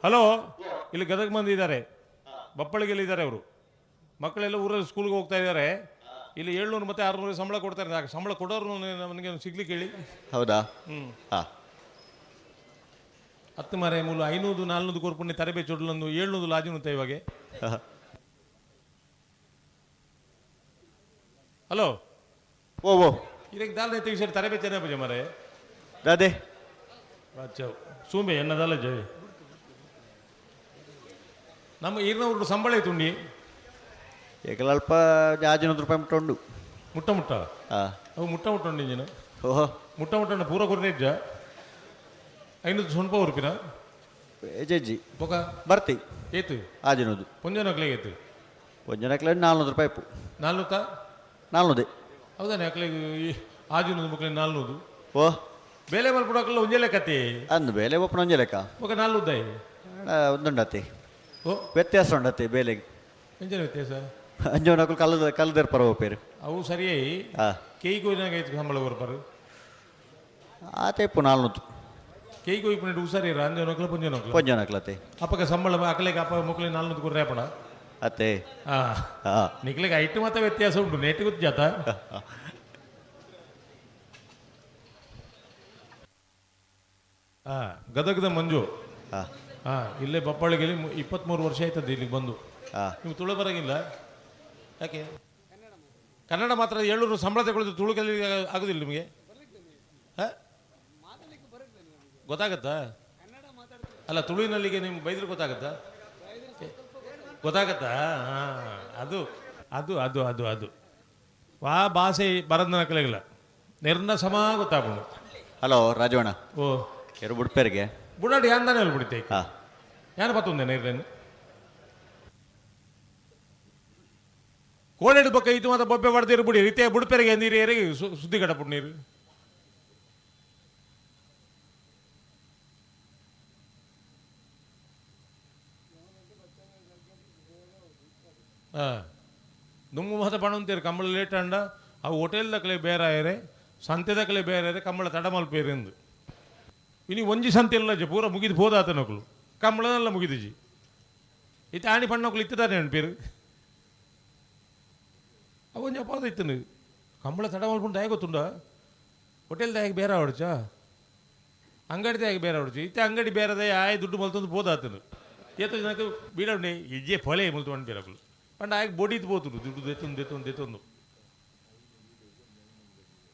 ಹಲೋ, ಇಲ್ಲಿ ಗದಗ ಮಂದಿ ಇದ್ದಾರೆ, ಬಪ್ಪಳಿಗೆಲ್ಲಿ ಇದ್ದಾರೆ ಅವರು. ಮಕ್ಕಳೆಲ್ಲ ಊರಲ್ಲಿ ಸ್ಕೂಲ್ಗೆ ಹೋಗ್ತಾ ಇದ್ದಾರೆ. ಇಲ್ಲಿ 700 ಮತ್ತು 600 ಸಂಬಳ ಕೊಡ್ತಾರೆ. ಯಾಕೆ ಸಂಬಳ ಕೊಡೋರು ನನಗೆ ಸಿಗ್ಲಿಕ್ಕೆ ಹೇಳಿ. ಹೌದಾ? ಹ್ಞೂ. ಹಾ. ಹತ್ತು ಮಾರೆ ಮೂಲ 500 400 ಕೊರ್ಪುಣ್ಣೆ ತರಬೇ ಚೊಡ್ಲೊಂದು 700 ಲಾಜಿನುತ್ತೆ ಇವಾಗ. ಹಲೋ. ಓ ಓ. ಇದಕ್ಕೆ ದಾಲ್ ತೆಗಿಸಿ ತರಬೇ ಚೆನ್ನ ಪೂಜೆ ಮಾರೆ. ದಾದೆ. ಅಚ್ಚ ಸೂಂಬೆ ಎನ್ನದಾಲ ಜಯ ನಮ್ಮ ಈರ್ನವ್ರು ಸಂಬಳ ಐತುಂಡಿ. ಏಕಲ ಅಲ್ಪ 500 ರೂಪಾಯಿ ಮುಟ್ಟ ಉಂಡು. ಮುಟ್ಟ ಮುಟ್ಟ? ಹಾ. ಅವು ಮುಟ್ಟ ಮುಟ್ಟ ಉಂಡು ಇಂಜಿನ. ಓಹೋ. ಮುಟ್ಟ ಮುಟ್ಟ ಪೂರ ಕೊರ್ನೇಜ್ಜ 500 ಸೊನ್ಪ ಉರುಪಿನ. ಜಜ್ಜಿ. ಬೊಕ? ಬರ್ತಿ. ಏತು? ಆಜಿನೂರು. ಪೊಂಜನಕ್ಲೆಗೆ ಏತು? ಒಂಜನಕ್ಲೆ 400 ರೂಪಾಯಿ ಇಪ್ಪು. ನಾಲ್ನೂತ? ನಾಲ್ನೂದೆ. ಹೌದಾನೆ ಅಕ್ಲೆಗೆ ಆಜಿನೂರು ಮಕ್ಳಿಗೆ 400. ಓ. ಬೇಲೆ ಮಲ್ಪಡಕ್ಲ ಒಂಜೆ ಲೆಕ್ಕತಿ. ಅಂದು ಬೇಲೆ ಒಪ್ಪನ ಒಂಜೆ ಲೆಕ್ಕ. ಬೊಕ ನಾಲ್ನೂದ್ದಾಯಿ. ಒಂದುಂಡತಿ. ಓ. ವ್ಯತ್ಯಾಸ ಉಂಡತಿ ಬೇಲೆಗೆ. ಎಂಚನ ವ್ಯತ್ಯಾಸ? ಅಂಜೋನಕುಲು ಕಲ್ಲದ ಕಲ್ಲದೇರ್ ಪರವ ಪೇರು. ಅವು ಸರಿಯಾಯಿ. ಹಾ. ಕೇಯ್ಗೆ ಹೋಗಿನಾಗ ಐತು ಸಂಬಳ ಕೊರ್ಪಾರು? ಆತ ಇಪ್ಪು 400. ಕೇಯ್ಗೆ ಹೋಗಿ ಪುನಃ ಹುಷಾರಿರ ಅಂಜನಕ್ಲ ಪುಂಜನಕ್ಲ. ಪೊಂಜನಕ್ಲತೆ. ಅಪ್ಪಗ ಸಂಬಳ ಅಕಲೆಗೆ ಅಪ್ಪ ಮಕ್ಕಳಿಗೆ 400 ಕೊರ್ರೆ ಅಪ್ಪಣ. ಅತ್ತೆ. ಹಾ. ಹಾ. ನಿಕ್ಲೆಗೆ ಐಟು ಮಾತ್ರ ವ್ಯತ್ಯಾಸ ಉಂಟು ನೇಟ್ ಗೊತ್ತಾತ. ಹಾ, ಗದಗದ ಮಂಜು. ಹಾ. ಹಾ, ಇಲ್ಲೇ ಬಪ್ಪಾಳಿಗೆ 23 ವರ್ಷ ಆಯ್ತದ್ದು ಇಲ್ಲಿಗೆ ಬಂದು. ಹಾ. ನೀವು ತುಳು ಬರಂಗಿಲ್ಲ ಯಾಕೆ? ಕನ್ನಡ ಮಾತ್ರ 700 ಸಂಬಳ ತಗೊಳ್ಳೋದು, ತುಳು ಕಲಿ ಆಗೋದಿಲ್ಲ ನಿಮಗೆ? ಹಾ, ಗೊತ್ತಾಗತ್ತಾ? ಅಲ್ಲ, ತುಳುವಿನಲ್ಲಿಗೆ ನಿಮ್ಗೆ ಬೈದ್ರೆ ಗೊತ್ತಾಗತ್ತಾ? ಗೊತ್ತಾಗತ್ತಾ? ಹಾಂ, ಅದು ಅದು ಅದು ಅದು ಅದು ವಾ ಭಾಷೆ ಬರದ ನಕಲಿಲ್ಲ ನಿರ್ನ ಸಮ ಗೊತ್ತಾಗ್ಬೋದು. ಹಲೋ ರಾಜವಣ್ಣ. ಓ. ಎರು ಬುಡ್ಪೇರಿಗೆ. ಬುಡಾಡಿ ಅಂದಾನೆ ಅಲ್ಲಿ ಬಿಡುತ್ತೆ. ಹಾ. ಯಾರು ಬತ್ತೊಂದೆ ನೀರ್ಲೇನು ಕೋಡೆಡ್ ಬೊಕ್ಕ ಇದು ಮಾತ್ರ ಬೊಬ್ಬೆ ಬಡ್ದಿರು ಬಿಡಿ ರೀತಿಯ ಬುಡ್ಪೆರಿಗೆ ನೀರು ಏರಿಗೆ ಸುದ್ದಿ ಕಡಪುಡ್ ನೀರು. ಹಾಂ, ದುಮ್ಮು ಮಾತ ಪಣಂತೀರು ಕಂಬಳ ಲೇಟ್ ಅಂಡ ಅವು ಹೋಟೆಲ್ ದಕಲೆ ಬೇರೆ ಆಯರೆ, ಸಂತೆ ದಕಲೆ ಬೇರೆ ಆಯರೆ, ಕಂಬಳ ತಡ ಮಲ್ಪೇರು ಎಂದು. ಇನಿ ಒಂಜಿ ಸಂತೆ ಇಲ್ಲ ಜ, ಪೂರ ಮುಗಿದು ಹೋದಾತನಕುಲು ಕಂಬಳನೆಲ್ಲ ಮುಗಿದಿಜಿ. ಇತ್ತೆ ಆಣಿ ಪಣ್ಣೊಕ್ಲು ಇತ್ತದಾನೆ ನೆನಪೇರು. ಅವು ಒಂಜಿ ಅಪಾದ ಇತ್ತು ಕಂಬಳ ತಡ ಮಲ್ಪುಂಡು ದಾಯ ಗೊತ್ತುಂಡ? ಹೋಟೆಲ್ ದಾಯಗೆ ಬೇರೆ ಅವಡ್ಚ, ಅಂಗಡಿ ದಾಯಗೆ ಬೇರೆ ಅವಡ್ಚು. ಇತ್ತೆ ಅಂಗಡಿ ಬೇರೆದೇ ಆಯ್ ದುಡ್ಡು ಮಲ್ತೊಂದು ಪೋದಾತನು. ಏತೋ ಜನಕ್ಕೆ ಬೀಡಂಡೆ ಇಜ್ಜೆ ಫೊಲೆ ಮುಲ್ತು ಪಂಡ ಆಯ್ಕೆ ಬೊಡಿತು ಪೋತುಂಡು ದುಡ್ಡು ದೆತ್ತೊಂದು ದೆತ್ತೊಂದು ದೆತ್ತೊಂದು.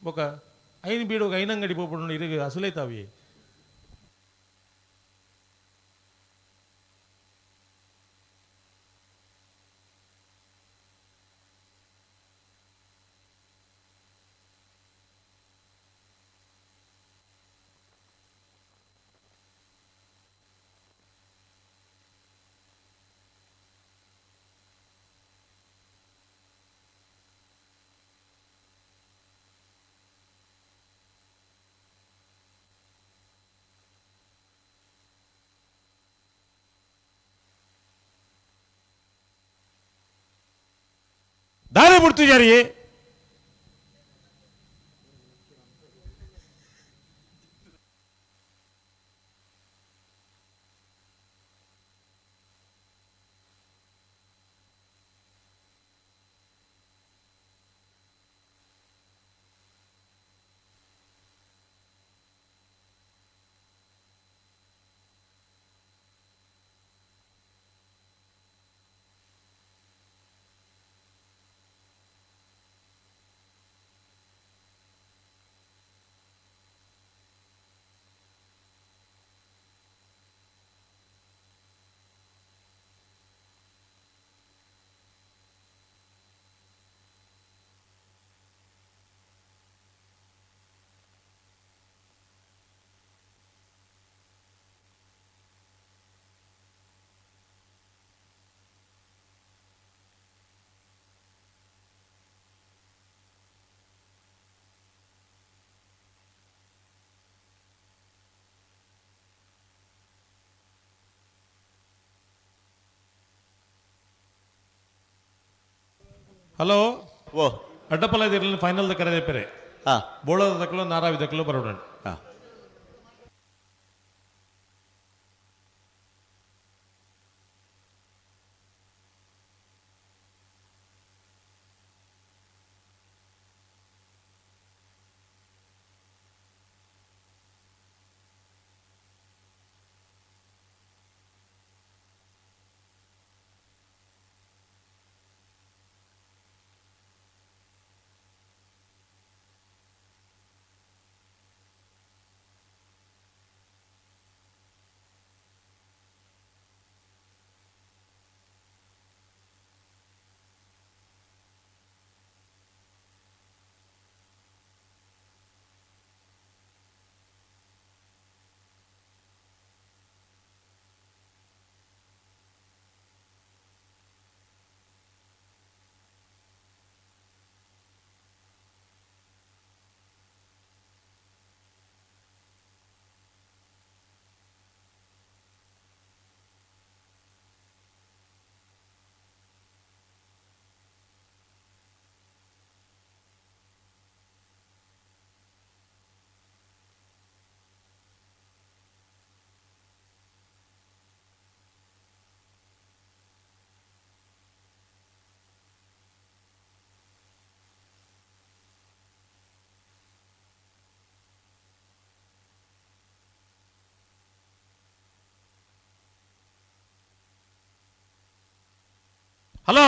ಬೊಕ ಐನ್ ಬೀಡುಗ ಐನಂಗಡಿ ಪೋಪುಂಡು ಇರುಗ ಅಸುಲೈತಾವಿ. ದಾರಿ ಬಿಡ್ತಿದ್ದಾರೆ. ಹಲೋ. ಓ. ಅಡ್ಡಪಲ್ಲ ಇದಿರಲಿ ಫೈನಲ್ the ಕರೆದೆ ಪೆರೆ. ಹಾ. ಬೋಳದ ದಕ್ಕಲು ನಾರಾವಿ ದಕ್ಕಲು ಬರೋಣ. ಹಾ. ಹಲೋ.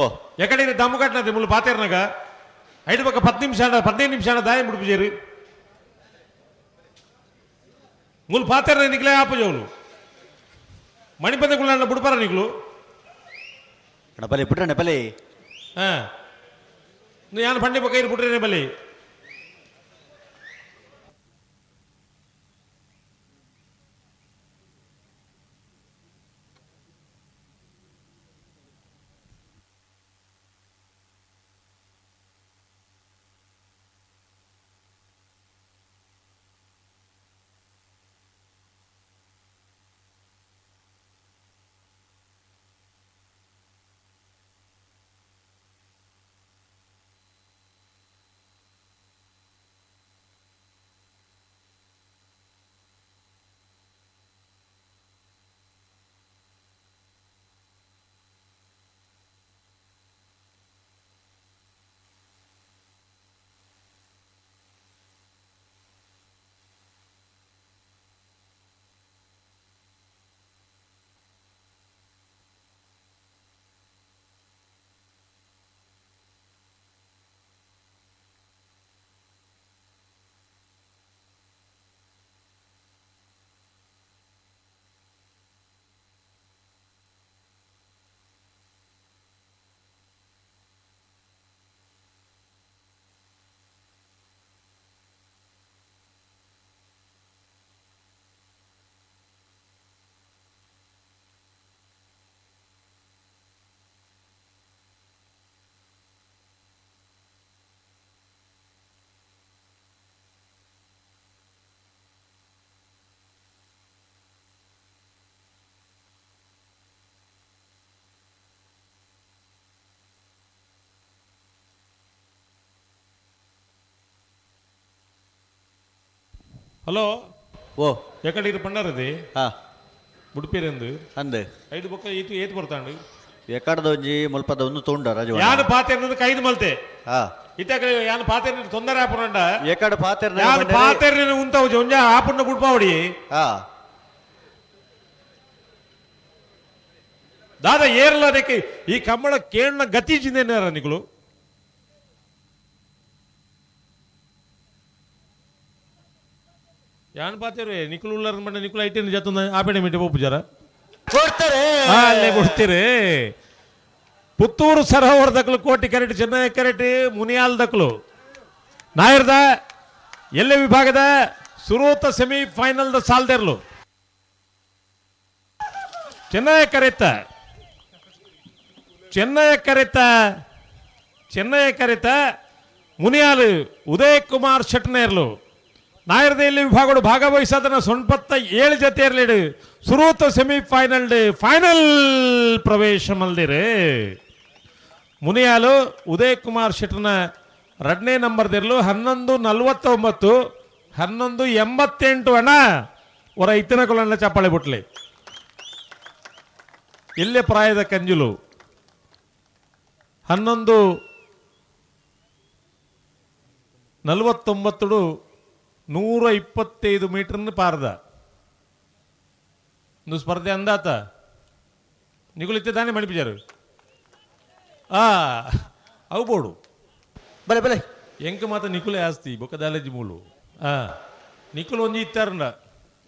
ಓ. ಎಕಡೆ ದಮ್ಮು ಕಟ್ಟನది ಮುಳ್ಳು ಪಾತೇರ್ನಾಗ ಐದು ಪಕ್ಕ 10 ನಿಮಿಷ 15 ನಿಮಿಷ ದಾಯ ಮುಡುಪುಜೇರು ಮುಳ್ಳು ಪಾತೇರ್ನ ನಿಕ್ಲೆ ಆಪಜೋಲು ಮಣಿಪಂದ ಕುಳ್ಳಾಣ ಬುಡ್ಪಾರ ನಿಕ್ಲು. ಅಣ್ಣ ಬಲಿ ಬಿಟ್ರಣ್ಣ ಬಲಿ. ಹಾ ಯಾನ್ ಪಂಡಿ ಪಕ್ಕ ಇರು ಬಿಟ್ರೇನೆ ಬಲಿ. ಹಲೋ. ಓ. ಎಕಡೆ ಇದು ಪಂಡಾರದಿ? ಹಾ. ಉಡುಪಿರಂದು. ಅಂದ್. ಐದು ಬೊಕ್ಕ ಈತು ಏತ್ ಬರ್ತಾಂಡು? ಎಕಡದ ಒಂಜಿ ಮುಲ್ಪದ ಒಂದು ತೋಂಡ ರಾಜು. ಯಾನ್ ಪಾತೆರ್ನದು ಕೈದು ಮಲ್ತೆ. ಹಾ. ಇತ್ತಾಕ ಯಾನ್ ಪಾತೆರ್ನ ತೊಂದರೆ ಆಪುನಂಡ. ಎಕಡ ಪಾತೆರ್ನ? ಯಾನ್ ಪಾತೆರ್ನ ಉಂತಾವುಜಿ ಒಂಜ ಆಪುಂಡ ಬುಡ್ಪಾವಡಿ. ಹಾ. ದಾದ ಏರ್ಲ ಅದಕ್ಕೆ ಈ ಕಂಬಳ ಕೇಳನ ಗತಿ ಜಿಂದೇನಾರ ನಿಕುಲು. ಯಾನ್ ಪಾತೆರು ನಿಕುಲು ಉಳ್ಳಾರ ಮಂಡ ನಿಕುಲು ಐಟೇನು ಜತ್ತೊಂದು ಆಪೆಡೆ ಮಿಟ್ಟೆ ಪೋಪುಜಾರ. ಕೊಡ್ತಾರೆ. ಅಲ್ಲೇ ಕೊಡ್ತೀರಿ. ಪುತ್ತೂರು ಸರೋವರ ದಕ್ಕಲು ಕೋಟಿ ಕರೆಟ್, ಚೆನ್ನೈ ಕರೆಟ್, ಮುನಿಯಾಲ್ ದಕ್ಕಲು ನಾಯರ್ದ ಎಲ್ಲೆ ವಿಭಾಗದ ಸುರೂತ ಸೆಮಿ ಫೈನಲ್ the ಸಾಲ್ದೆರ್ಲು. ಚೆನ್ನೈ ಕರೆತ, ಚೆನ್ನೈ ಕರೆತ, ಚೆನ್ನೈ ಕರೆತ ಮುನಿಯಾಲು ಉದಯ್ ಕುಮಾರ್ ಶೆಟ್ನೇರ್ಲು. ನಾಯರ್ದ ಎಲ್ಲಿ ವಿಭಾಗಡು ಭಾಗವಹಿಸದನ ಸೊನ್ಪತ್ತ 7 ಜತೆಯರ್ಲಿಡು ಸುರೂತ ಸೆಮಿಫೈನಲ್ ಫೈನಲ್ ಪ್ರವೇಶ ಮಲ್ದಿರು. ಮುನಿಯಾಲು ಉದಯ್ ಕುಮಾರ್ ಶೆಟ್ಟರ್ನ ಎರಡನೇ ನಂಬರ್ದಿರ್ಲು 11:49, 11:88. ಅಣ್ಣ ಹೊರ ಇತ್ತಿನ ಕೊಲಣ್ಣ ಚಪ್ಪಾಳೆ ಬುಟ್ಲಿ. ಎಲ್ಲೆ ಪ್ರಾಯದ ಕಂಜುಲು 11:49 125 ಮೀಟರ್ನ ಪಾರ್ದ. ಒಂದು ಸ್ಪರ್ಧೆ ಅಂದಾತ ನಿಗುಲಿತ್ತಿದ್ದಾನೆ ಮಣಿಪಿಜಾರು ಆ ಅವು ಬೋಡು. ಬಲೆ ಬಲೆ. ಎಂಕ್ ಮಾತ ನಿಕುಲೆ ಆಸ್ತಿ ಬೊಕ್ಕ ದಾಲೇಜಿ ಮೂಲು. ಆ ನಿಕುಲು ಒಂಜಿ ಇತ್ತಾರಂಡ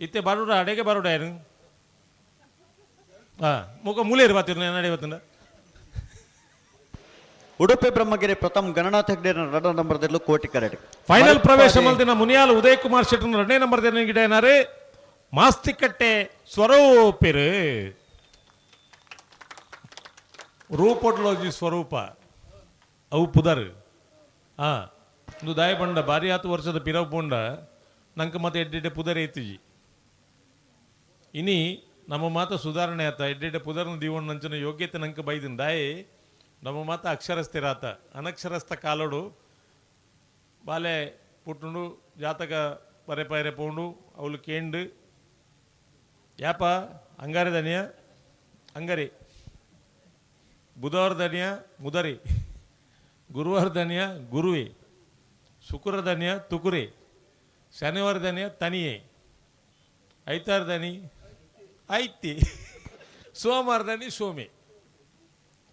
ಇತ್ತೆ ಬರೋಡ ಅಡೆಗೆ ಬರೋಡ ಏನು. ಆ ಮುಖ ಮೂಲೇರು ಬಾತಿರು ನಾನು ಅಡೆ ಬತ್ತಂಡ. ಉಡುಪಿ ಬ್ರಹ್ಮಗಿರಿ ಪ್ರಥಮ್ ಗಣನಾಥ ಹೆಗ್ಡೆ ರಡ ನಂಬರ್ ದೆರ್ಲು ಕೋಟಿ ಕರೆಟ್. ಫೈನಲ್ ಪ್ರವೇಶ ಮಲ್ದಿನ ಮುನಿಯಾಲ್ ಉದಯ್ ಕುಮಾರ್ ಶೆಟ್ಟರ್ ಎರಡನೇ ನಂಬರ್ ಗಿಡ ಏನಾರು ಮಾಸ್ತಿಕಟ್ಟೆ ಸ್ವರೂಪಿರು ರೂಪೊಡ್ಲೋಜಿ ಸ್ವರೂಪ ಅವು ಪುದರ್. ಆ ಒಂದು ದಾಯ ಪಂಡ ಬಾರಿ ಆತು ವರ್ಷದ ಪಿರವು ಪೋಂಡ ನಂಗೆ ಮತ್ತೆ ಎಡ್ಡೆಡ್ಡೆ ಪುದರ್ ಐತಿಜಿ. ಇನಿ ನಮ್ಮ ಮಾತ ಸುಧಾರಣೆ ಆತ ಎಡ್ಡೆಡ್ಡೆ ಪುದರ್ನ ದೀವಣ್ಣಂಚಿನ ಯೋಗ್ಯತೆ ನಂಗೆ ಬೈದಿನ ದಾಯಿ ನಮ್ಮ ಮಾತ ಅಕ್ಷರಸ್ಥಿರಾತ ಅನಕ್ಷರಸ್ಥ ಕಾಲೋಡು ಬಾಲೆ ಪುಟ್ಟುಂಡು ಜಾತಕ ಬರೆ ಪೈರೆ ಪೋಂಡು ಅವಳು ಕೇಂಡು ಯಾಪ ಅಂಗಾರೆ ದನಿಯ ಅಂಗರಿ, ಬುಧವಾರ ದನಿಯ ಮುದರಿ, ಗುರುವಾರ ದನಿಯ ಗುರುವೆ, ಶುಕ್ರ ದನಿಯ ತುಕುರೆ, ಶನಿವಾರ ದನಿಯ ತನಿಯೆ, ಐತಾರ ದನಿ ಐತಿ, ಸೋಮವಾರ ದನಿ ಸೋಮೆ.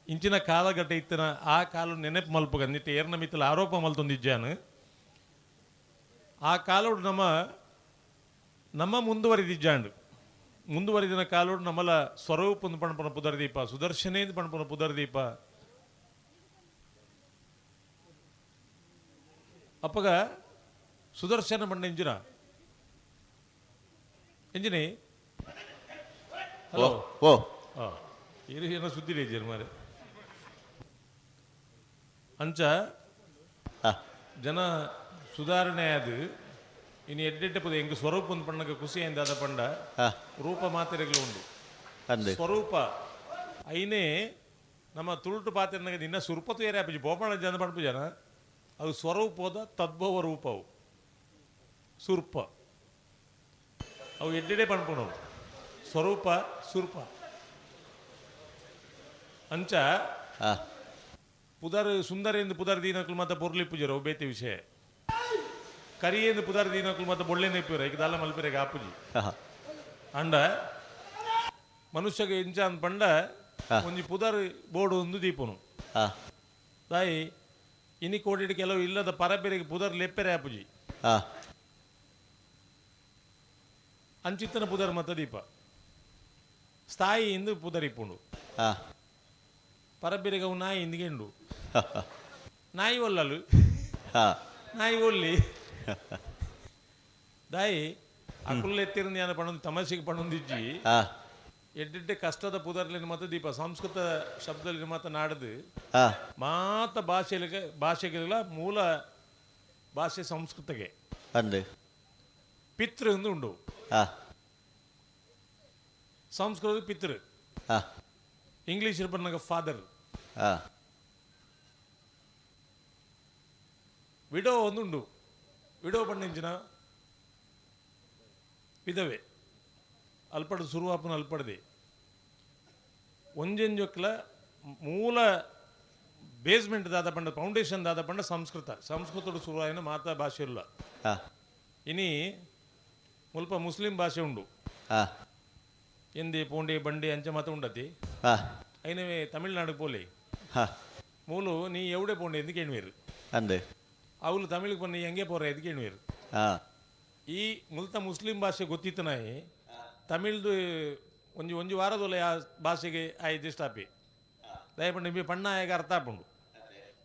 ಇಂಚಿನ ಕಾಲಘಟ್ಟ ಇತ್ತಿನ ಆ ಕಾಲ ನೆನಪು ಮಲ್ಪಗ ನಿಟ್ಟ ಏರ್ನ ಮಿತ್ತಲ ಆರೋಪ ಮಲ್ತೊಂದಿಜ್ಜಾನು. ಆ ಕಾಲೋಡು ನಮ್ಮ ನಮ್ಮ ಮುಂದುವರಿದಿಜ್ಜಾಂಡು ಮುಂದುವರಿದಿನ ಕಾಲೋಡು ನಮ್ಮಲ ಸ್ವರೂಪ ಒಂದು ಪಣಪನ ಪುದರ್ದೀಪ, ಸುದರ್ಶನೇಂದು ಪಣಪನ ಪುದರ್ದೀಪ. ಅಪ್ಪಗ ಸುದರ್ಶನ ಬಣ್ಣ ಇಂಜಿನ ಇಂಜಿನಿ. ಹಲೋ. ಓ. ಏನು ಏನೋ ಸುದ್ದಿ ಇಜ್ಜೇನು ಮಾರೆ ಅಂಚ. ಜನ ಸುಧಾರಣೆ ಅದು ಇನ್ನು ಎಡ್ಡೆಡ್ಡೆ ಪದ ಎಂಕ್ ಸ್ವರೂಪ ಒಂದು ಪಣ್ಣಗ ಖುಷಿ ಆದ ಪಂಡ. ರೂಪ ಮಾತೆರೆಗಳು ಉಂಡು. ಅಂದ್. ಸ್ವರೂಪ ಐನೇ ನಮ್ಮ ತುಳುಟು ಪಾತೆರ್ನಗ ನಿನ್ನ ಸುರ್ಪತು ಏರೆ ಆಪುಜಿ ಬೋಪಣ ಜನ ಪಣ್ಪು ಜನ ಅದು ಸ್ವರೂಪದ ತದ್ಭವ ರೂಪವು ಸುರ್ಪ ಅವು ಎಡ್ಡೆಡೆ ಪಣ್ಪುಣವು ಸ್ವರೂಪ ಸುರ್ಪ ಅಂಚ. ಪುದರ್ ಸುಂದರ ಎಂದು ಪುದರ್ ದೀನಕ್ಲು ಮಾತ ಪೊರ್ಲಿ ಪೂಜರು ಬೇತೆ ವಿಷಯ. ಕರಿಯೇಂದು ಪುದರ್ ದೀನಕ್ಲು ಮಾತ ಬೊಳ್ಳೆ ನೆಪ್ಪಿರ ಈಗ ದಾಲ ಮಲ್ಪಿರೆಗೆ ಆಪುಜಿ. ಅಂಡ ಮನುಷ್ಯಗೆ ಇಂಚ ಅಂದ್ ಪಂಡ ಒಂಜಿ ಪುದರ್ ಬೋರ್ಡು ಒಂದು ದೀಪನು. ತಾಯಿ ಇನಿ ಕೋಟಿಡ್ ಕೆಲವು ಇಲ್ಲದ ಪರಬೆರೆಗೆ ಪುದರ್ ಲೆಪ್ಪೆರೆ ಆಪುಜಿ. ಅಂಚಿತ್ತನ ಪುದರ್ ಮತ್ತ ದೀಪ ಸ್ಥಾಯಿ ಇಂದು ಪುದರ್ ಇಪ್ಪುಂಡು. ಪರಬೆರೆಗೆ ಅವು ನಾಯಿ ಇಂದಿಗೆಂಡು ನಾಯಿ ಒಲ್ಲಲು ನಾಯಿ ಒಲ್ಲಿ ದಾಯಿ ಅಕುಲ್ ಎತ್ತಿರಂದು ಯಾನ ಪಣೊಂದು ತಮಾಷೆಗೆ ಪಣೊಂದಿಜ್ಜಿ. ಎಡ್ಡೆಡ್ಡೆ ಕಷ್ಟದ ಪುದರ್ಲಿನ ಮತ್ತು ದೀಪ ಸಂಸ್ಕೃತ ಶಬ್ದಲಿನ ಮಾತ ನಾಡದು. ಮಾತ ಭಾಷೆಲಿಗೆ ಭಾಷೆಗೆಲ್ಲ ಮೂಲ ಭಾಷೆ ಸಂಸ್ಕೃತಗೆ. ಅಂದ್. ಪಿತೃ ಎಂದು ಉಂಡು. ಸಂಸ್ಕೃತ ಪಿತೃ. ಇಂಗ್ಲೀಷ್ ಪನ್ನಗ ಫಾದರ್. ವಿಡೋ ಒಂದುಂಡು. ವಿಡೋ ಪಂಡ ಇಂಚಿನ ವಿಧವೆ ಅಲ್ಪಡು ಸುರುವಾಪನ ಅಲ್ಪಡದೆ ಒಂಜೊಂಜೊಕ್ಲ ಮೂಲ ಬೇಸ್ಮೆಂಟ್ ದಾದ ಪಂಡ ಫೌಂಡೇಶನ್ ದಾದ ಪಂಡ ಸಂಸ್ಕೃತ ಸಂಸ್ಕೃತಡು ಸುರುವಾಯಿನ ಮಾತಾ ಭಾಷೆ ಇಲ್ಲ. ಇನಿ ಮುಲ್ಪ ಮುಸ್ಲಿಂ ಭಾಷೆ ಉಂಡು. ಎಂದಿ ಪೋಂಡಿ ಬಂಡಿ ಅಂಚೆ ಮಾತ ಉಂಡತಿ. ಐನವೇ ತಮಿಳ್ನಾಡು ಪೋಲಿ. ಮೂಲು ನೀ ಎವಡೆ ಪೋಂಡಿ ಎಂದು ಕೇಳುವೇರು. ಅಂದೆ ಅವಳು ತಮಿಳಿಗೆ ಬನ್ನಿ ಹೆಂಗೆ ಪೋರ ಎಂದು ಕೇಳುವೇರು. ಈ ಮುಲ್ತ ಮುಸ್ಲಿಂ ಭಾಷೆ ಗೊತ್ತಿತ್ತು ನಾಯಿ ತಮಿಳ್ದು ಒಂಜಿ ಒಂಜಿ ವಾರದೊಲೆ ಆ ಭಾಷೆಗೆ ಆಯ್ದು ಸ್ಟಾಪಿ ದಯಪಂಡ ನಿಮಗೆ ಪಣ್ಣ ಆಗ ಅರ್ಥ ಆಪುಂಡು.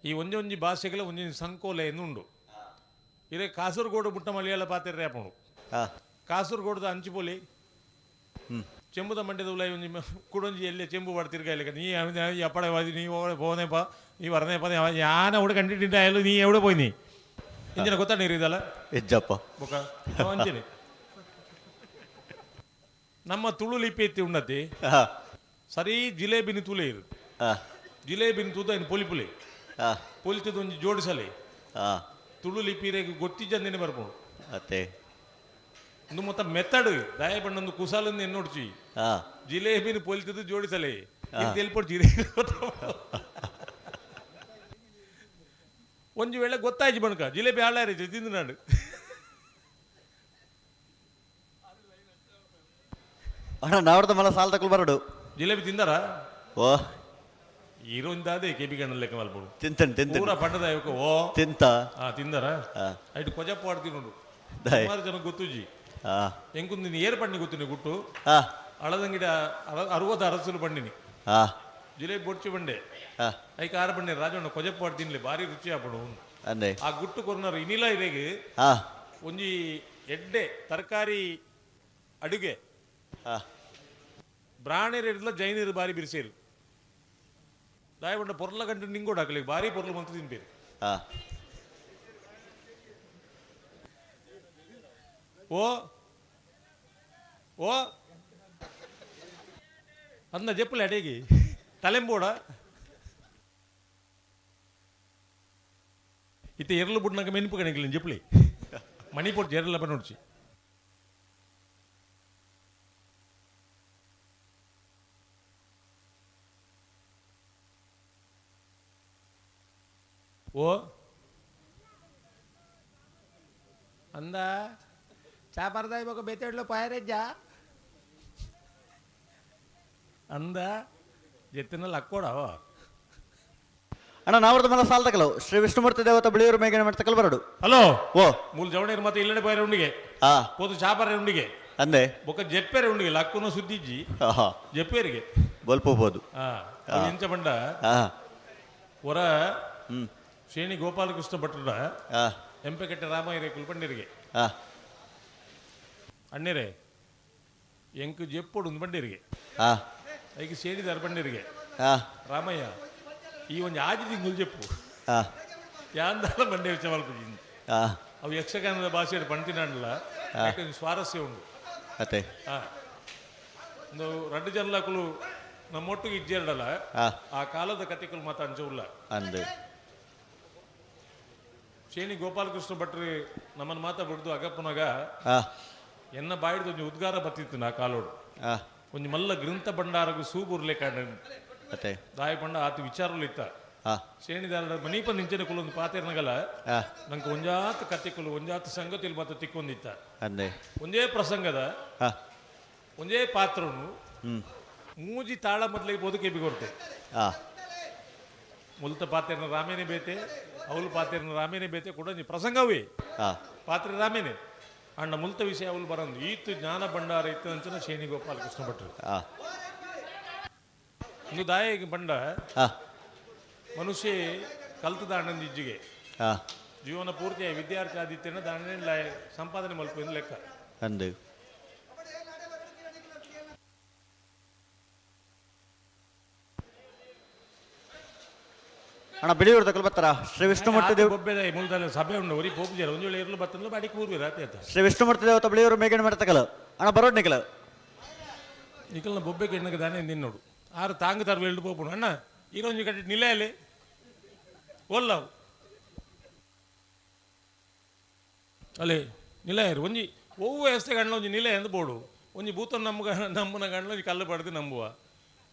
ಈ ಒಂಜಿ ಒಂಜಿ ಭಾಷೆಗಳ ಒಂಜೊಂಜಿ ಸಂಕೋಲೆ ಎಂದು ಉಂಡು. ಇದೇ ಕಾಸರಗೋಡು ಬುಟ್ಟ ಮಲಯಾಳ ಪಾತಿರ್ರೆ ಆಪುಂಡು. ಕಾಸರಗೋಡುದ ಅಂಚುಪೊಲಿ ಚೆಂಬುದ ಮಂಡ್ಯದ ಉಲೈ ಒಂಜಿ ಕುಡೊಂಜಿ ಎಲ್ಲೆ ಚೆಂಬು ಪಡ್ತಿರ್ಕ ನೀ ಎಪ್ಪಡೆ ನೀ പോന്നേപ്പ നീ പറഞ്ഞേപ്പ ഞാൻ അവിടെ കണ്ടിട്ടുണ്ടായാലും നീ എവിടെ പോയി നീ ಇಂಜಿನ ಗೊತ್ತಾ ನೀರು ಇದಲ್ಲ ಇಜ್ಜಪ್ಪ ಬೊಕ ಅಂಚನೆ ನಮ್ಮ ತುಳು ಲಿಪಿ ಎತ್ತಿ ಉನ್ನತಿ ಸರಿ ಜಿಲೇಬಿನ ತುಲೆ ಇರು. ಜಿಲೇಬಿನ ತೂದ ಇನ್ನು ಪೊಲಿ ಪುಲಿ ಪೊಲಿತದ ಒಂಜಿ ಜೋಡಿಸಲೆ ತುಳು ಲಿಪಿ ಗೊತ್ತಿಜ್ಜಂದೇನೆ ಬರ್ಪುಂಡು. ಅತ್ತೆ ಒಂದು ಮೊತ್ತ ಮೆತ್ತಡು ದಾಯ ಬಣ್ಣೊಂದು ಕುಸಾಲಂದು ಎನ್ನೋಡ್ಚಿ ಜಿಲೇಬಿನ ಪೊಲಿತದ್ದು ಜೋಡಿಸಲೆ ತೆಲ್ಪೊಡು ಜಿಲೇಬಿ ಒಂಜಿ ವೇಳೆ ಗೊತ್ತಾಯ್ತು ಬಣಕ ಜಿಲೇಬಿ ಹಾಳಾರಿ ತಿಂದು ನಾಡು. ಅಣ್ಣ ನಾವರ್ದ ಮಲ ಸಾಲ ತಕೊಲ್ ಬರಡು. ಜಿಲೇಬಿ ತಿಂದಾರ? ಓ ಹೀರೋಯಿನ್ ಕೆಬಿ ಗಣ್ಣ ಲೆಕ್ಕ ಮಲ್ಪಡು. ತಿಂತೇನೆ ತಿಂತೇನೆ. ಪೂರ ಪಂಡದ ಓ ತಿಂತ. ಹಾ ತಿಂದಾರ? ಐಟು ಕೊಜಪ್ಪ ಆಡ್ತಿನುಂಡು ಸುಮಾರು ಜನ ಗೊತ್ತುಜಿ. ಎಂಕುಂದು ನೀನು ಏರ್ ಪಣ್ಣಿ ಗೊತ್ತಿನಿ ಗುಟ್ಟು. ಅಳದಂಗಿಡ 60 ಅರಸುಲು ಪಂಡಿನಿ. ಜಿಲೇಬಿ ಬೊಡ್ಚಿ ಬಂಡೆ. ಐಕ ಆರ ಬಂಡೆ ರಾಜಣ್ಣ ಕೊಜಪ್ಪ ತಿನ್ಲಿ ಭಾರಿ ರುಚಿ ಆಪಡು. ಅಂದೆ ಆ ಗುಟ್ಟು ಕೊರ್ನರು ಇನಿಲ ಇರೆಗ್ ಒಂಜಿ ಎಡ್ಡೆ ತರಕಾರಿ ಅಡುಗೆ. ಬ್ರಾಣೇರ್ ಹಿಡ್ದಲ ಜೈನರು ಬಾರಿ ಬಿರ್ಸೇರು ದಾಯಬಂಡ ಪೊರ್ಲ ಗಂಟು ನಿಂಗೋಡು ಹಾಕಲಿ ಭಾರಿ ಪೊರ್ಲು ಮಂತು ತಿನ್ಪೇರು. ಓ ಓ ಅಂದ ಜಪ್ಪಲೆ ಅಡೇಗಿ ತಲೆಂಬೋಡ ಇತ್ತೆ ಎರ್ಲು ಬುಡ್ನಾಗ ಮೆನ್ಪು ಕಣಗಿಲ್ಲ ಜಪ್ಪಲಿ ಮಣಿಪೋಟ್ ಜೆರ್ಲ ಬನ್ನೋಡ್ಚಿ. ಓ ಅಂದ ಚಾಪರ್ದ ಇವಾಗ ಬೇತೆಡ್ಲು ಪಾಯರೆಜ್ಜ ಅಂದ ಜೆತ್ತಿನಲ್ಲಿ ಅಕ್ಕೋಡವ. ಅಣ್ಣ ನಾವರ್ದ ಮಲ ಸಾಲ ತಕಲು ಶ್ರೀ ವಿಷ್ಣುಮೂರ್ತಿ ದೇವತ ಬಿಳಿಯೂರು ಮೇಘನ ಮಾಡಿ ತಕಲ್ ಬರಡು. ಹಲೋ ಓ ಮೂಲ ಜವಣೇರು ಮತ್ತೆ ಇಲ್ಲಡೆ ಪೈರೆ ಉಂಡಿಗೆ ಪೋದು ಚಾಪರೆ ಉಂಡಿಗೆ ಬೊಕ್ಕ ಜೆಪ್ಪೆರೆ ಉಂಡಿಗೆ ಲಕ್ಕುನ ಸುದ್ದಿಜ್ಜಿ ಜೆಪ್ಪೇರಿಗೆ ಬಲ್ಪೋಬೋದು. ಎಂಚ ಬಂಡ ಹೊರ ಶ್ರೇಣಿ ಗೋಪಾಲಕೃಷ್ಣ ಭಟ್ರ ಎಂಪೆಕಟ್ಟೆ ರಾಮಯ್ಯರೆ ಕುಲ್ಪಂಡಿರಿಗೆ ಅಣ್ಣರೇ ಎಂಕು ಜೆಪ್ಪೊಡು ಒಂದು ಬಂಡಿರಿಗೆ ಐಕ್ ಸೇರಿದಾರ ಬಂಡಿರಿಗೆ ರಾಮಯ್ಯ ಈ ಒಂದು ಆಜಿ ತಿಂಗಳು ಜೆಪ್ಪು ಯಾಂದಾಲ ಬಂಡೆ ವಿಚಾರ ಮಲ್ಪುಜಿ. ಅವು ಯಕ್ಷಗಾನದ ಭಾಷೆಯಲ್ಲಿ ಪಂತಿನಲ್ಲ ಸ್ವಾರಸ್ಯ ಉಂಡು. ಅತ್ತೆ ಒಂದು ರಡ್ಡು ಜನಲಕುಲು ನಮ್ಮೊಟ್ಟಿಗೆ ಇಜ್ಜೇರಡಲ್ಲ ಆ ಕಾಲದ ಕತೆಗಳು ಮಾತ ಅಂಚವುಲ್ಲ. ಅಂದೆ ಶೇಣಿ ಗೋಪಾಲಕೃಷ್ಣ ಭಟ್ರು ನಮ್ಮನ್ನು ಮಾತಾ ಬಿಡ್ದು ಅಗಪ್ಪನಾಗ ಎನ್ನ ಬಾಯಿಡ್ದು ಒಂಜಿ ಉದ್ಗಾರ ಬತ್ತಿತ್ತು ನಾ ಕಾಲೋಡು. ಒಂಜಿ ಮಲ್ಲ ಗ್ರಂಥ ಭಂಡಾರಗು ಸೂಬುರ್ಲೆ ಕಾಂಡ ಅತ್ತೆ ದಾಯ ಪಂಡ ಆತ ವಿಚಾರలు ಇತ್ತ. ಶೇಣಿದಾರ ಮನೀಪ ನಿಂಚನೆ ಕುಲೊಂದು ಪಾತೇರ್ನಗಲ ನಂಗೆ ಒಂಜಾತ ಕತೆಕುಲು ಒಂಜಾತ ಸಂಗತಿಲು ಮಾತ ತಿಕ್ಕೊಂದಿತ್ತ. ಅಂದೆ ಒಂದೇ ಪ್ರಸಂಗದ ಒಂದೇ ಪಾತ್ರನು ಮೂಜಿ ತಾಳ ಮೊದಲಿಗೆ ಬೋಧಕೆ ಬಿಗೊರ್ತೆ. ಮುಲ್ತ ಪಾತ್ರೆನ ರಾಮೇನೆ ಬೇತೆ ಅವಳು ಪಾತ್ರೆನ ರಾಮೇನೆ ಬೇತೆ ಕೂಡ ಪ್ರಸಂಗವೇ ಪಾತ್ರೆ ರಾಮೇನೆ ಅಣ್ಣ ಮುಲ್ತ ವಿಷಯ ಅವಳು ಬರಂದು ಈತು ಜ್ಞಾನ ಭಂಡಾರ ಇತ್ತು ಅಂಚನ ಶೇಣಿ ಗೋಪಾಲಕೃಷ್ಣ ಭಟ್ರು. ಒಂದು ದಾಯಿಗೆ ಬಂಡ ಮನುಷ್ಯ ಕಲ್ತದ ಅಣ್ಣನ ಇಜ್ಜಿಗೆ ಜೀವನ ಪೂರ್ತಿ ವಿದ್ಯಾರ್ಥಿ ಆದಿತ್ಯನ ದಾಂಡ ಸಂಪಾದನೆ ಮಲ್ಪು ಲೆಕ್ಕ. ಅಂದು ಅಣ್ಣ ಬಿಳಿಯೂರು ತಕಲ್ ಬರ್ತಾರ ಶ್ರೀ ವಿಷ್ಣುಮೂರ್ತಿ ದೇವ್ ಬೊಬ್ಬೆದ ಮೂಲದಲ್ಲಿ ಸಭೆ ಉಂಡು ಒರಿ ಪೋಪುಜಾರ ಒಂದು ವೇಳೆ ಇರಲು ಬತ್ತಂದ್ರೆ ಬಾಡಿಗೆ ಕೂರ್ವಿರ ಆತ. ಶ್ರೀ ವಿಷ್ಣುಮೂರ್ತಿ ದೇವತ ಬಿಳಿಯೂರು ಮೇಘನ ಮಾಡಿ ತಕಲ್ ಅಣ್ಣ ಬರೋಡ್ ನಿಕಲ ನಿಕಲ್ನ ಬೊಬ್ಬೆ ಕೆಣ್ಣಗೆ ದಾನೆ ನಿನ್ನೋಡು ಆರು ತಾಂಗ್ ತರು ಎಳ್ದು ಪೋಪುಂಡು ಅಣ್ಣ ಈರೊಂಜಿ ಕಟ್ಟಿ ನಿಲ್ಲೆ ಒಲ್ಲವು ಅಲ್ಲೇ ನಿಲ್ಲಯಾರು ಒಂಜಿ ಒವ್ವು ವ್ಯವಸ್ಥೆ ಗಂಡ್ಲ ಒಂಜಿ ನಿಲೆ ಎಂದು ಬೋಡು ಒಂಜಿ ಭೂತ ನಮ್ಗ ನಮ್ಮನ ಗಂಡ್ಲ ಒಂಜಿ ಕಲ್ಲು ಪಡೆದು ನಂಬುವ.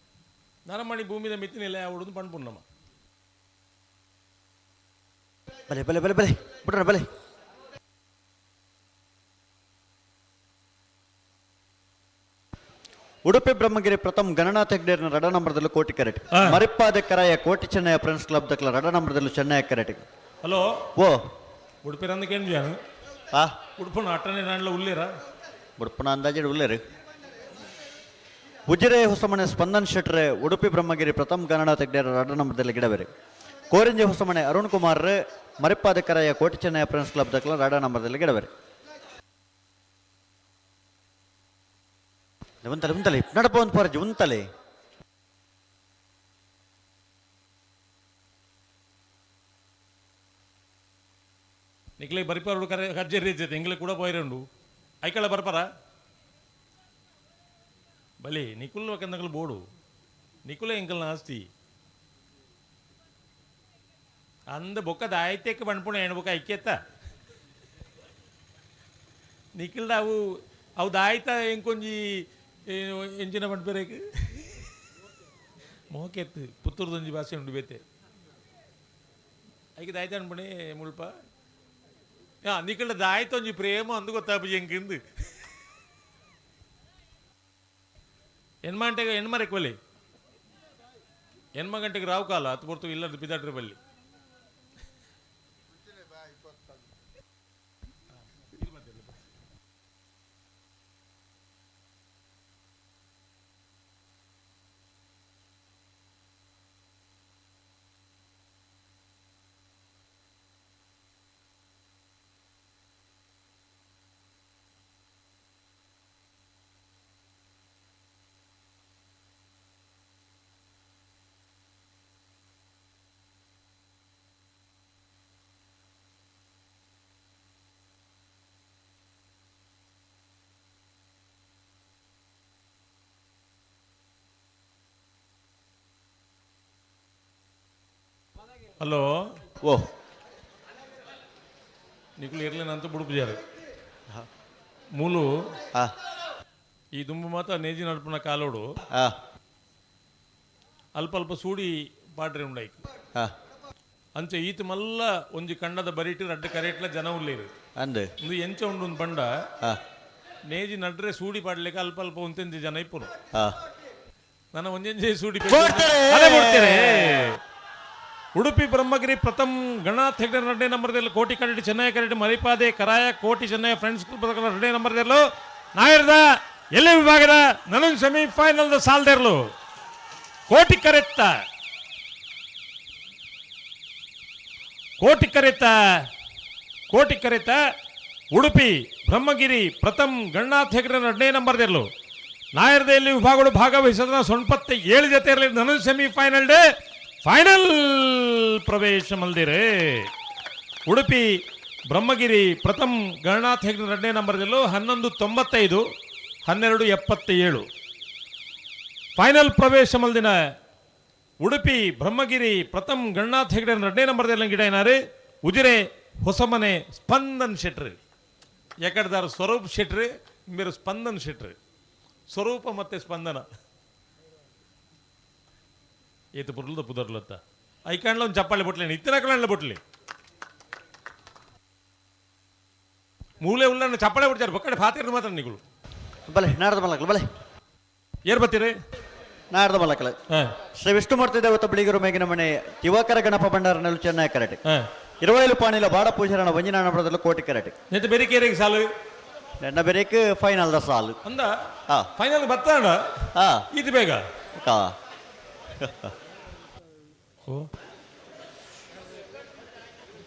ನರಮಣಿ ಭೂಮಿದ ಮಿತ್ತಿ ನಿಲೆ ಆವಡುದು ಪಣ್ಪುಣ್ಣಮ್ಮ. ಬಲೆ ಬಲೆ ಬಲೆ ಬಲೆ ಬಿಡ್ರ ಬಲೆ. ಉಡುಪಿ ಬ್ರಹ್ಮಗಿರಿ ಪ್ರಥಮ ಗಣನಾಥ ಹೆಗ್ಡೇರ್ನ ರಡ ನಂಬರ್ದಲ್ಲೂ ಕೋಟಿ ಕರೆಟ್. ಮರಿಪ್ಪಾದ ಕರಾಯ ಕೋಟಿ ಚೆನ್ನಯ ಫ್ರೆಂಡ್ಸ್ ಕ್ಲಬ್ ದಕ್ಲ ರಡ ನಂಬರ್ದಲ್ಲೂ ಚೆನ್ನಯ ಕರೆಟ್. ಹಲೋ. ಓ. ಉಡುಪಿ ರಂದಕೇನು ಜಾನು? ಆ. ಉಡುಪನ ಅಟ್ಟನೆ ನಾಣ್ಲ ಉಲ್ಲೇರ? ಉಡುಪನ ಅಂದಾಜು ಉಲ್ಲೇರು. ಉಜಿರೆ ಹೊಸಮನೆ ಸ್ಪಂದನ್ ಶೆಟ್ರೆ ಉಡುಪಿ ಬ್ರಹ್ಮಗಿರಿ ಪ್ರಥಮ ಗಣನಾಥ ಹೆಗ್ಡೇರ ರಡ ನಂಬರ್ದಲ್ಲಿ ಗಿಡಬೇರೆ. ಕೋರಿಂಜಿ ಹೊಸಮನೆ ಅರುಣ್ ಕುಮಾರ್ ಮರಿಪ್ಪಾದ ಕರಾಯ ಕೋಟಿ ಚೆನ್ನಯ ಫ್ರೆಂಡ್ಸ್ ಕ್ಲಬ್ ದಕ್ಲ ರಡ ನಂಬರ್ದಲ್ಲಿ ಗಿಡಬೇರೆ. ಉಂತಲೆ ಉಂತಲೆ ನಡಪ ಒಂದು ಪರಜಿ ಉಂತಲೆ. ನಿಕ್ಲೆ ಬರಿಪಾರು ಕರೆ ಕಜ್ಜೇರಿ ಇಜ್ಜತೆ ಎಂಗ್ಲೆ ಕೂಡ ಪೋಯಿರಂಡು ಐಕಳ ಬರ್ಪಾರ ಬಲಿ ನಿಕುಲ್ ಒಕ್ಕಂದಕಲ್ ಬೋಡು ನಿಕುಲೆ ಎಂಕಲ್ನ ಆಸ್ತಿ ಅಂದ ಬೊಕ್ಕ ದಾಯ್ತೆಕ್ ಪಣ್ಪುಣ ಹೆಣ್ಣು ಬೊಕ್ಕ ಐಕ್ಯತ್ತ ನಿಖಿಲ್ದ ಅವು ಅವು ದಾಯ್ತ ಎಂಕೊಂಜಿ ಎಂಚಿನ ಪಣ್ಪೆರೇಕ್ ಮೋಕೆತ್ತು ಪುತ್ತೂರ್ದೊಂಜಿ ಭಾಷೆ ಉಂಡು ಬೇತೆ ಐಕೆ ದಾಯ್ತ ಅನ್ಪಣೆ ಮುಲ್ಪ. ನಿಖಿಲ್ಡ ದಾಯ್ತ ಒಂಜಿ ಪ್ರೇಮ ಅಂದು ಗೊತ್ತಾಪು ಎಂಕಿಂದು ಎನ್ಮಾಂಟೆಗೆ ಎಣ್ಮರೆಕ್ ಬಲ್ಲಿ ಎನ್ಮ ಗಂಟೆಗೆ ರಾವು ಕಾಲ ಹತ್ತು ಪೊರ್ತು ಇಲ್ಲದ ಪಿದಾಟ್ರೆ ಬಲ್ಲಿ. ಹಲೋ. ಓ. ನಿಕುಲು ಇರ್ಲೇನಂತ ಬುಡುಪುಜಾರು ಮೂಲು. ಈ ದುಂಬು ಮಾತ ನೇಜಿ ನಡ್ಪುನ ಕಾಲೋಡು. ಅಲ್ಪ ಅಲ್ಪ ಸೂಡಿ ಪಾಡ್ರೆ ಉಂಡಾಯ್ತು. ಅಂಚೆ ಈತ ಮಲ್ಲ ಒಂಜಿ ಕಂಡದ ಬರಿಟ್ ರಡ್ಡ್ ಕರೆಟ್ಲ ಜನ ಉಲ್ಲೇರು. ಅಂದ್. ಇಂದು ಎಂಚ ಉಂಡು ಒಂದು ಬಂಡ ನೇಜಿ ನಡ್ರೆ ಸೂಡಿ ಪಾಡ್ಲಿಕ್ಕೆ ಅಲ್ಪ ಅಲ್ಪ ಒಂತೆಂಜಿ ಜನ ಇಪ್ಪುನು. ನನ್ನ ಒಂಜೆಂಜೆ ಸೂಡಿ ಕೊಡ್ತಾರೆ. ಅದೇ ಕೊಡ್ತಾರೆ. ಉಡುಪಿ ಬ್ರಹ್ಮಗಿರಿ ಪ್ರಥಮ್ ಗಣನಾಥ್ ಹೆಗ್ಡೆ ಎರಡನೇ ನಂಬರ್ದಲ್ಲಿ ಕೋಟಿ ಕರಡಿ ಚೆನ್ನೈ ಕರಡಿ ಮರಿಪಾದೆ ಕರಾಯ ಕೋಟಿ ಚೆನ್ನೈ ಫ್ರೆಂಡ್ಸ್ ಎರಡನೇ ನಂಬರ್ದಲ್ಲೂ ನಾಯರ್ದ ಎಲ್ಲಿ ವಿಭಾಗದ ನನಗೆ ಸೆಮಿಫೈನಲ್ ಸಾಲ್ದೇರ್ಲು ಕೋಟಿ ಕರೆತ್ತ ಕೋಟಿ ಕರೆತ್ತ ಕೋಟಿ ಕರೆತ ಉಡುಪಿ ಬ್ರಹ್ಮಗಿರಿ ಪ್ರಥಮ್ ಗಣನಾಥ್ ಹೆಗ್ಡೆ ಎರಡನೇ ನಂಬರ್ದಿರ್ಲು ನಾಯರ್ದ ಎಲ್ಲಿ ವಿಭಾಗಗಳು ಭಾಗವಹಿಸಿದ ಸೊಣ್ಪತ್ತೆ 7 ಜೊತೆ ಇರಲಿ ನನಗೆ ಸೆಮಿಫೈನಲ್ ಡೇ ಫೈನಲ್ ಪ್ರವೇಶ ಮಲ್ದಿರೆ. ಉಡುಪಿ ಬ್ರಹ್ಮಗಿರಿ ಪ್ರಥಮ್ ಗಣನಾಥ್ ಹೆಗ್ಡೆ ಎರಡನೇ ನಂಬರ್ದಲ್ಲೂ 11.95 12.77 ಫೈನಲ್ ಪ್ರವೇಶ ಮಲ್ದಿನ ಉಡುಪಿ ಬ್ರಹ್ಮಗಿರಿ ಪ್ರಥಮ್ ಗಣನಾಥ್ ಹೆಗ್ಡೆ ಎರಡನೇ ನಂಬರ್ದಲ್ಲಿ ಗಿಡ ಏನಾರು ಉಜಿರೆ ಹೊಸಮನೆ ಸ್ಪಂದನ್ ಶೆಟ್ರು ಎಕಡ್ದಾರು ಸ್ವರೂಪ್ ಶೆಟ್ರು ಮೇರು ಸ್ಪಂದನ್ ಶೆಟ್ರು ಸ್ವರೂಪ ಮತ್ತೆ ಸ್ಪಂದನ ಏತು ಪುರ್ಲದ ಪುದರ್ಲತ್ತ ಐಕಾಂಡ್ಲ ಒಂದು ಚಪ್ಪಾಳೆ ಬೊಟ್ಲಿ ಇತ್ತಿನ ಕಣ್ಣಲ್ಲ ಬೊಟ್ಲಿ ಮೂಲೆ ಉಳ್ಳ ಚಪ್ಪಾಳೆ ಬಿಡ್ತಾರೆ ಬೊಕ್ಕಡೆ ಫಾತಿರ್ ಮಾತ್ರ ನಿಗಳು. ಬಲೆ ನಾಡ್ದ ಮಲಕಲ ಬಲೆ. ಏರ್ ಬತ್ತೀರಿ? ನಾಡ್ದ ಮಲಕಲ. ಶ್ರೀ ವಿಷ್ಣುಮೂರ್ತಿ ದೇವತ ಬಿಳಿಗರು ಮೇಗಿನ ಮನೆ ದಿವಾಕರ ಗಣಪ ಭಂಡಾರ ನೆಲು ಚೆನ್ನೈ ಕರಟೆ. ಇರುವೈಲು ಪಾಣಿಲ ಬಾಡ ಪೂಜಾರಣ ವಂಜಿನಾಣ ಕೋಟಿ ಕರಟೆ. ನೆತ್ತ ಬೆರಿಕೇರಿಗೆ ಸಾಲು. ನನ್ನ ಬೆರೇಕ್ ಫೈನಲ್ the ಸಾಲು. ಅಂದ ಫೈನಲ್ ಬತ್ತಾಣ. ಇದು ಬೇಗ. ಕಾ.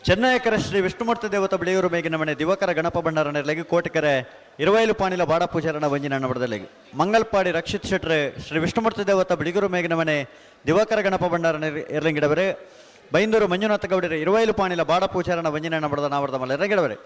ಚೆನ್ನಯಕರ ಶ್ರೀ ವಿಷ್ಣುಮೂರ್ತಿ ದೇವತ ಬಿಳಿಯೂರು ಮೇಗಿನ ಮನೆ ದಿವಾಕರ ಗಣಪ ಭಂಡಾರ ನೆರಳಿಗೆ ಕೋಟಿಕರೆ ಇರುವೈಲು ಪಾಣಿಲ ಬಾಡ ಪೂಜಾರಣ ವಂಜಿನ ಬಡದಲೆಗೆ ಮಂಗಲ್ಪಾಡಿ ರಕ್ಷಿತ್ ಶೆಟ್ರೆ ಶ್ರೀ ವಿಷ್ಣುಮೂರ್ತಿ ದೇವತ ಬಿಳಿಗೂರು ಮೇಗಿನ ಮನೆ ದಿವಾಕರ ಗಣಪ ಭಂಡಾರ ಎರ್ಲಿಂಗಿಡವರೆ ಬೈಂದೂರು ಮಂಜುನಾಥ ಗೌಡರ ಇರುವೈಲು ಪಾಣಿಲ ಬಾಡ ಪೂಜಾರಣ ವಂಜಿನ ಬಡದ ನಾವರದ ಮಲೆ ಗಿಡವರೆ.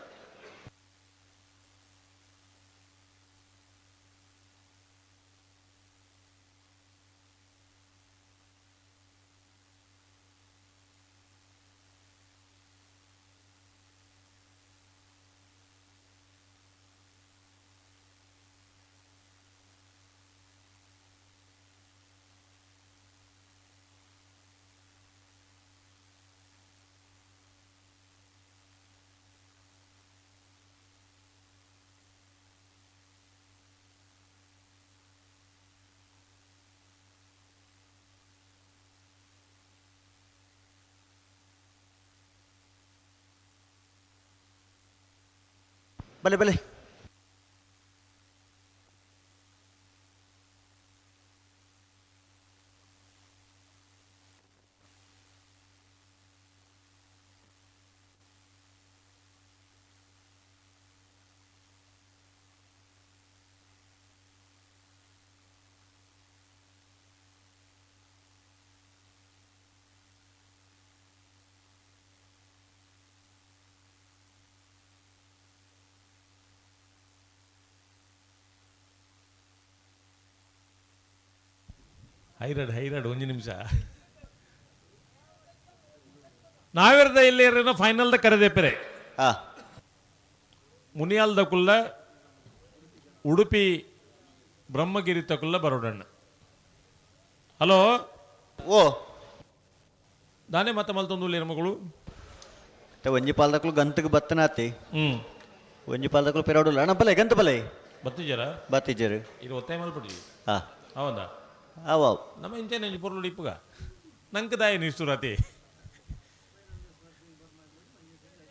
ಬಲೆ ಬಲೆ. ಹೈರಾಡ್ ಹೈರಾಡ್ ಒಂಜಿ ನಿಮಿಷ. ನಾವಿರದ ಇಲ್ಲಿ ಫೈನಲ್ದ ಕರೆದೇಪೆರೆ. ಮುನಿಯಾಲ್ದ ಕುಲ್ಲ ಉಡುಪಿ ಬ್ರಹ್ಮಗಿರಿ ತಕುಲ್ಲ ಬರೋಡಣ್ಣ. ಹಲೋ. ಓ ದಾನೆ ಮತ್ತೆ ಮಲ್ತೊಂದು ಮಗಳು. ಒಂಜಿ ಪಾಲ್ದಕ್ಲು ಗಂತಕ್ಕೆ ಬತ್ತನಾತಿ. ಒಂಜಿ ಪಾಲ್ದಕ್ಲು ಪೆರೋಡುಲ್ಲ ಅಣ್ಣ. ಬಲೆ ಗಂತ ಬಲೆ ಬತ್ತಿಜರ ಬತ್ತಿಜರು ಇದು ಒತ್ತಾಯ ಮಲ್ಪಡಿ. ಹಾ ಹೌದಾ? ಅವ್ ನಮ್ಮ ಇಂಚೆ ಒಂಜಿ ಪೊರ್ಲು ಇಪ್ಪುಗ ನಂಗೆ ದಾಯ ನಿಷ್ಠುರತಿ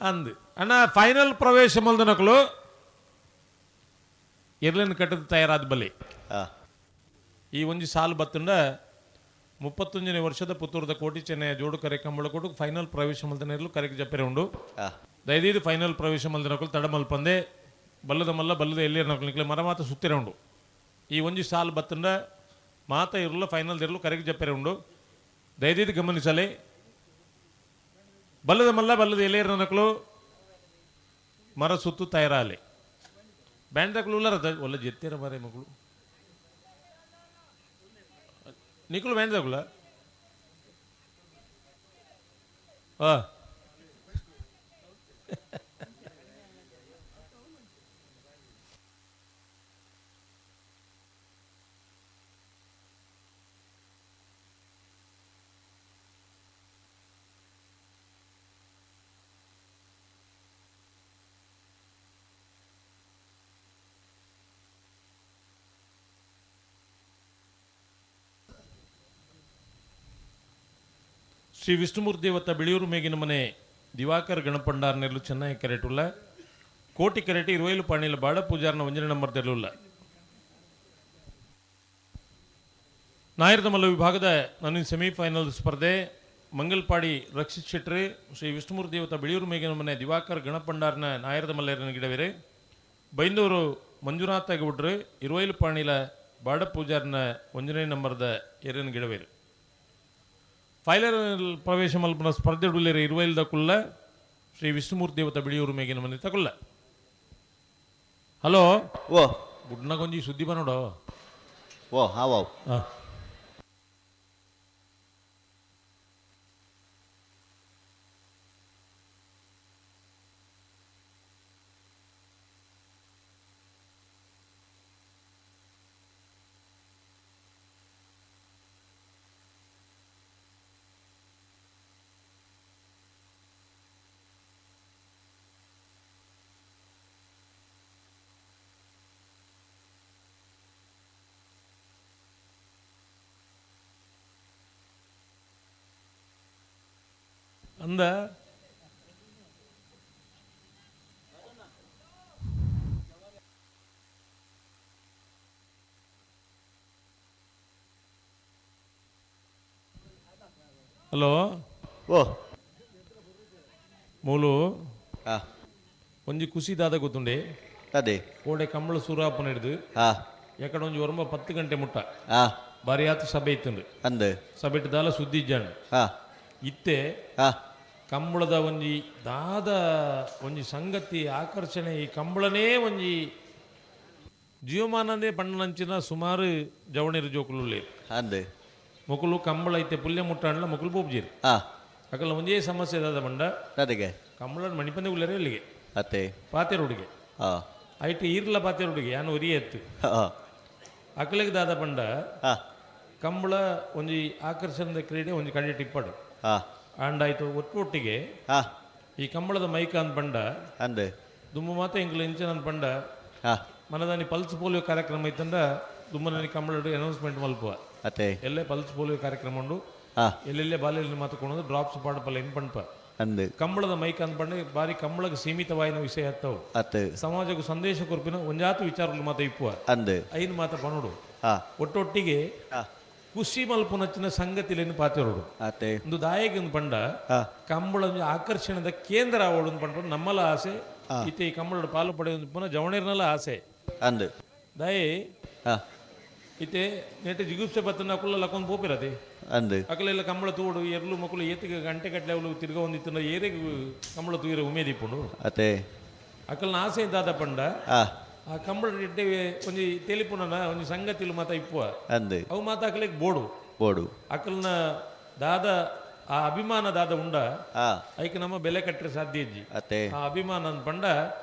ಅಂದ್ ಅಣ್ಣ. ಫೈನಲ್ ಪ್ರವೇಶ ಮಲ್ದನಕಲು ಎರ್ಲೆನ್ ಕಟ್ಟದ ತಯಾರಾದ ಬಲಿ. ಈ ಒಂಜಿ ಸಾಲು ಬತ್ತುಂಡ 31ನೇ ವರ್ಷದ ಪುತ್ತೂರದ ಕೋಟಿ ಚೆನ್ನಯ ಜೋಡು ಕರೆ ಕಂಬಳಕೋಟು ಫೈನಲ್ ಪ್ರವೇಶ ಮಲ್ದನೆರ್ಲು ಕರೆಗೆ ಜಪ್ಪೆರೆ ಉಂಡು. ದಯದೀದು ಫೈನಲ್ ಪ್ರವೇಶ ಮಲ್ದನಕಲು ತಡ ಮಲ್ಪಂದೆ ಬಲ್ಲದ ಮಲ್ಲ ಬಲ್ಲದ ಎಲ್ಲಿ ನಕಲು ನಿಕ್ಲೆ ಮರ ಮಾತ ಸುತ್ತಿರ ಉಂಡು. ಈ ಒಂಜಿ ಸಾಲು ಬತ್ತುಂಡ ಮಾತ ಇರಲು ಫೈನಲ್ ಇರಲು ಕರೆಗೆ ಜಪ್ಪೆರೆ ಉಂಡು. ದಯದೀದು ಗಮನಿಸಲೆ ಬಲ್ಲದ ಮಲ್ಲ ಬಲ್ಲದ ಎಲೆಯರ ನಕಲು ಮರ ಸುತ್ತು ತಯಾರಾಲೆ ಬ್ಯಾಂಡ್ ದಕ್ಲು ಉಲ್ಲರ ಒಲ್ಲ ಜೆತ್ತೀರ ಮರೆ ಮಗಳು ನಿಕುಲು ಬ್ಯಾಂಡ್ ದಕ್ಲ ಆ ಶ್ರೀ ವಿಷ್ಣುಮೂರ್ತಿ ದೇವತ ಬಿಳಿಯೂರು ಮೇಗಿನ ಮನೆ ದಿವಾಕರ್ ಗಣಪಂಡಾರ್ನೆರ್ಲು ಚೆನ್ನಾಗಿ ಕರೆಟುಲ್ಲ ಕೋಟಿ ಕರೆಟಿ ಇರುವೈಲು ಪಾಣಿಲ ಬಾಡ ಪೂಜಾರ್ನ ಒಂಜನೆ ನಂಬರ್ ತೆರಳುಲ್ಲ. ನಾಯರದ ಮಲ್ಲ ವಿಭಾಗದ ನನ್ನ ಸೆಮಿಫೈನಲ್ ಸ್ಪರ್ಧೆ ಮಂಗಲ್ಪಾಡಿ ರಕ್ಷಿತ್ ಶೆಟ್ರಿ ಶ್ರೀ ವಿಷ್ಣುಮೂರ್ತಿ ದೇವತ ಬಿಳಿಯೂರು ಮೇಗಿನ ಮನೆ ದಿವಾಕರ್ ಗಣಪಂಡಾರ್ನ ನಾಯರದ ಮಲ್ಲೇರನ ಗಿಡವೇರೆ ಬೈಂದೂರು ಮಂಜುನಾಥ ಗೌಡ್ರು ಇರುವೈಲು ಪಾಣಿಲ ಬಾಡ ಪೂಜಾರ್ನ ಒಂಜನೇ ನಂಬರ್ದ ಎರನ ಗಿಡವೇರು. ಫೈನಲ್ ಪ್ರವೇಶ ಮಲ್ಪನ ಸ್ಪರ್ಧೆ ಉಳ್ಳೇರು ಇರುವೈಲ್ದ ಕುಲ್ಲ ಶ್ರೀ ವಿಷ್ಣುಮೂರ್ತಿ ದೇವತ ಬಿಳಿಯೂರು ಮೇಗಿನ ಮನೆ ತಕುಲ್ಲ. ಹಲೋ. ಓ ಬುಡ್ನಗೊಂಜಿ ಸುದ್ದಿ ಬನ್ನೋಡು. ಓ ಹಾ ವಾವ್. ಅಂದ ಹಲೋ. ಓ ಮೂಲು ಒಂಜಿ ಖುಷಿ ದಾದ ಗೊತ್ತುಂಡೆ. ಅದೇ ಕೋಡೆ ಕಂಬಳ ಸೂರಾಪನ ಹಿಡಿದು ಎಕಡೆ ಒಂಜಿ ಒರಂಬ 10 ಗಂಟೆ ಮುಟ್ಟ ಬಾರಿ ಆತು ಸಭೆ ಇತ್ತುಂಡು. ಅಂದು ಸಭೆ ದಾಲ ಸುದ್ದಿ ಇಜ್ಜಾಂಡ್. ಇತ್ತೆ ಕಂಬಳದ ಒಂಜಿ ದಾದ ಒಂಜಿ ಸಂಗತಿ ಆಕರ್ಷಣೆ ಈ ಕಂಬಳನೇ ಒಂಜಿ ಜೀವಮಾನದೇ ಪಣ್ಣನಂಚಿನ ಸುಮಾರು ಜವಣಿರು ಜೋಕುಲು ಅಂದು ಮೊಕಲು ಕಂಬಳ ಐತೆ ಪುಲ್ಯ ಮುಟ್ಟಾಂಡ್ಲ ಮೊಕಲು ಪೋಪ್ಜೀರು. ಅಕಲ ಒಂಜೇ ಸಮಸ್ಯೆ ದಾದ ಬಂಡ ಅದಕ್ಕೆ ಕಂಬಳ ಮಣಿಪಂದೆ ಉಳ್ಳರೆ ಅಲ್ಲಿಗೆ ಅತ್ತೆ ಪಾತೆರುಡಿಗೆ ಐಟ್ ಈರ್ಲ ಪಾತೆರುಡಿಗೆ ಯಾನು ಒರಿಯೇ ಎತ್ತು ಅಕಲಿಗೆ ದಾದ ಬಂಡ ಕಂಬಳ ಒಂಜಿ ಆಕರ್ಷಣದ ಕ್ರೀಡೆ ಒಂಜಿ ಕಡೆ ಟಿಪ್ಪಡು ಆಂಡಾಯ್ತು ಒಟ್ಟು ಒಟ್ಟಿಗೆ ಈ ಕಂಬಳದ ಮೈಕ ಅಂದ್ ಬಂಡ ಅಂದು ದುಮ್ಮ ಮಾತ ಎಂಕ್ಲು ಇಂಚಿನ ಅಂದ್ ಬಂಡ ಮನದಾನಿ ಪಲ್ಸ್ ಪೋಲಿಯೋ ಕಾರ್ಯಕ್ರಮ ಇತ್ತಂದ ದುಮ್ಮನಿ ಕಂಬಳ ಅನೌನ್ಸ್ಮೆಂಟ್ ಮಲ್ಪುವ. ಅತ್ತೆ ಎಲ್ಲೇ ಪಲ್ಸ್ ಪೋಲಿಯೋ ಕಾರ್ಯಕ್ರಮ ಉಂಡು. ಎಲ್ಲೆಲ್ಲೇ ಬಾಲ್ಯಲ್ಲಿ ಮಾತುಕೊಂಡು ಡ್ರಾಪ್ಸ್ ಪಾಡಪಲ್ಲ ಇನ್ ಪಣ್ಪ. ಅಂದ್. ಕಂಬಳದ ಮೈಕ್ ಅಂದ್ ಬಾರಿ ಕಂಬಳಕ್ಕೆ ಸೀಮಿತವಾಯಿನ ವಿಷಯ ಅತ್ತವು. ಅತ್. ಸಮಾಜಕ್ಕೆ ಸಂದೇಶ ಕೊರ್ಪಿನ ಒಂಜಾತ ವಿಚಾರಗಳು ಮಾತ ಇಪ್ಪುವ. ಅಂದ್. ಐನ್ ಮಾತ ಪನೋಡು. ಒಟ್ಟೊಟ್ಟಿಗೆ ಖುಷಿ ಮಲ್ಪುನಚ್ಚಿನ ಸಂಗತಿಲೇನು ಪಾತೆರೋಡು. ಅತ್ತೆ. ಒಂದು ದಾಯಕ ಪಂಡ ಕಂಬಳ ಒಂಜಿ ಆಕರ್ಷಣೆದ ಕೇಂದ್ರ ಆವೊಡು ಪಂಡ ನಮ್ಮಲ ಆಸೆ. ಇತ್ತೆ ಈ ಕಂಬಳದ ಪಾಲು ಪಡೆಯೊಂದು ಪುನಃ ಜವಣೇರ್ನಲ ಆಸೆ. ಅಂದ್. ದಾಯೆ ಇತ್ತೆ ನೆಟ್ ಜಿಗುಪ್ಸೆ ಬತ್ತನ ಅಕುಲ ಲಕೊಂದು ಪೋಪಿರತೆ. ಅಂದ್. ಅಕಲೆಲ್ಲ ಕಂಬಳ ತೂಡು ಎರ್ಲು ಮಕ್ಕಳು ಏತಿಗೆ ಗಂಟೆ ಗಟ್ಟಲೆ ಅವಳು ತಿರ್ಗ ಒಂದಿತ್ತನ ಏರೆಗ್ ಕಂಬಳ ತೂಯಿರ ಉಮೇದಿಪ್ಪುಂಡು. ಅತ್ತೆ. ಅಕಲ್ನ ಆಸೆ ದಾದ ಪಂಡ ಆ ಕಂಬಳ ಎಡ್ಡೆ ಒಂಜಿ ತೆಲಿಪುನನ ಒಂಜಿ ಸಂಗತಿಲು ಮಾತ ಇಪ್ಪುವ. ಅಂದ್. ಅವು ಮಾತ ಅಕಲೆಗ್ ಬೋಡು. ಬೋಡು. ಅಕಲ್ನ ದಾದ ಆ ಅಭಿಮಾನ ದಾದ ಉಂಡ ಐಕ್ ನಮ್ಮ ಬೆಲೆ ಕಟ್ಟರೆ ಸಾಧ್ಯ ಇಜ್ಜಿ. ಅತ್ತೆ. ಆ ಅಭಿಮಾನ ಅಂದ್ ಪಂಡ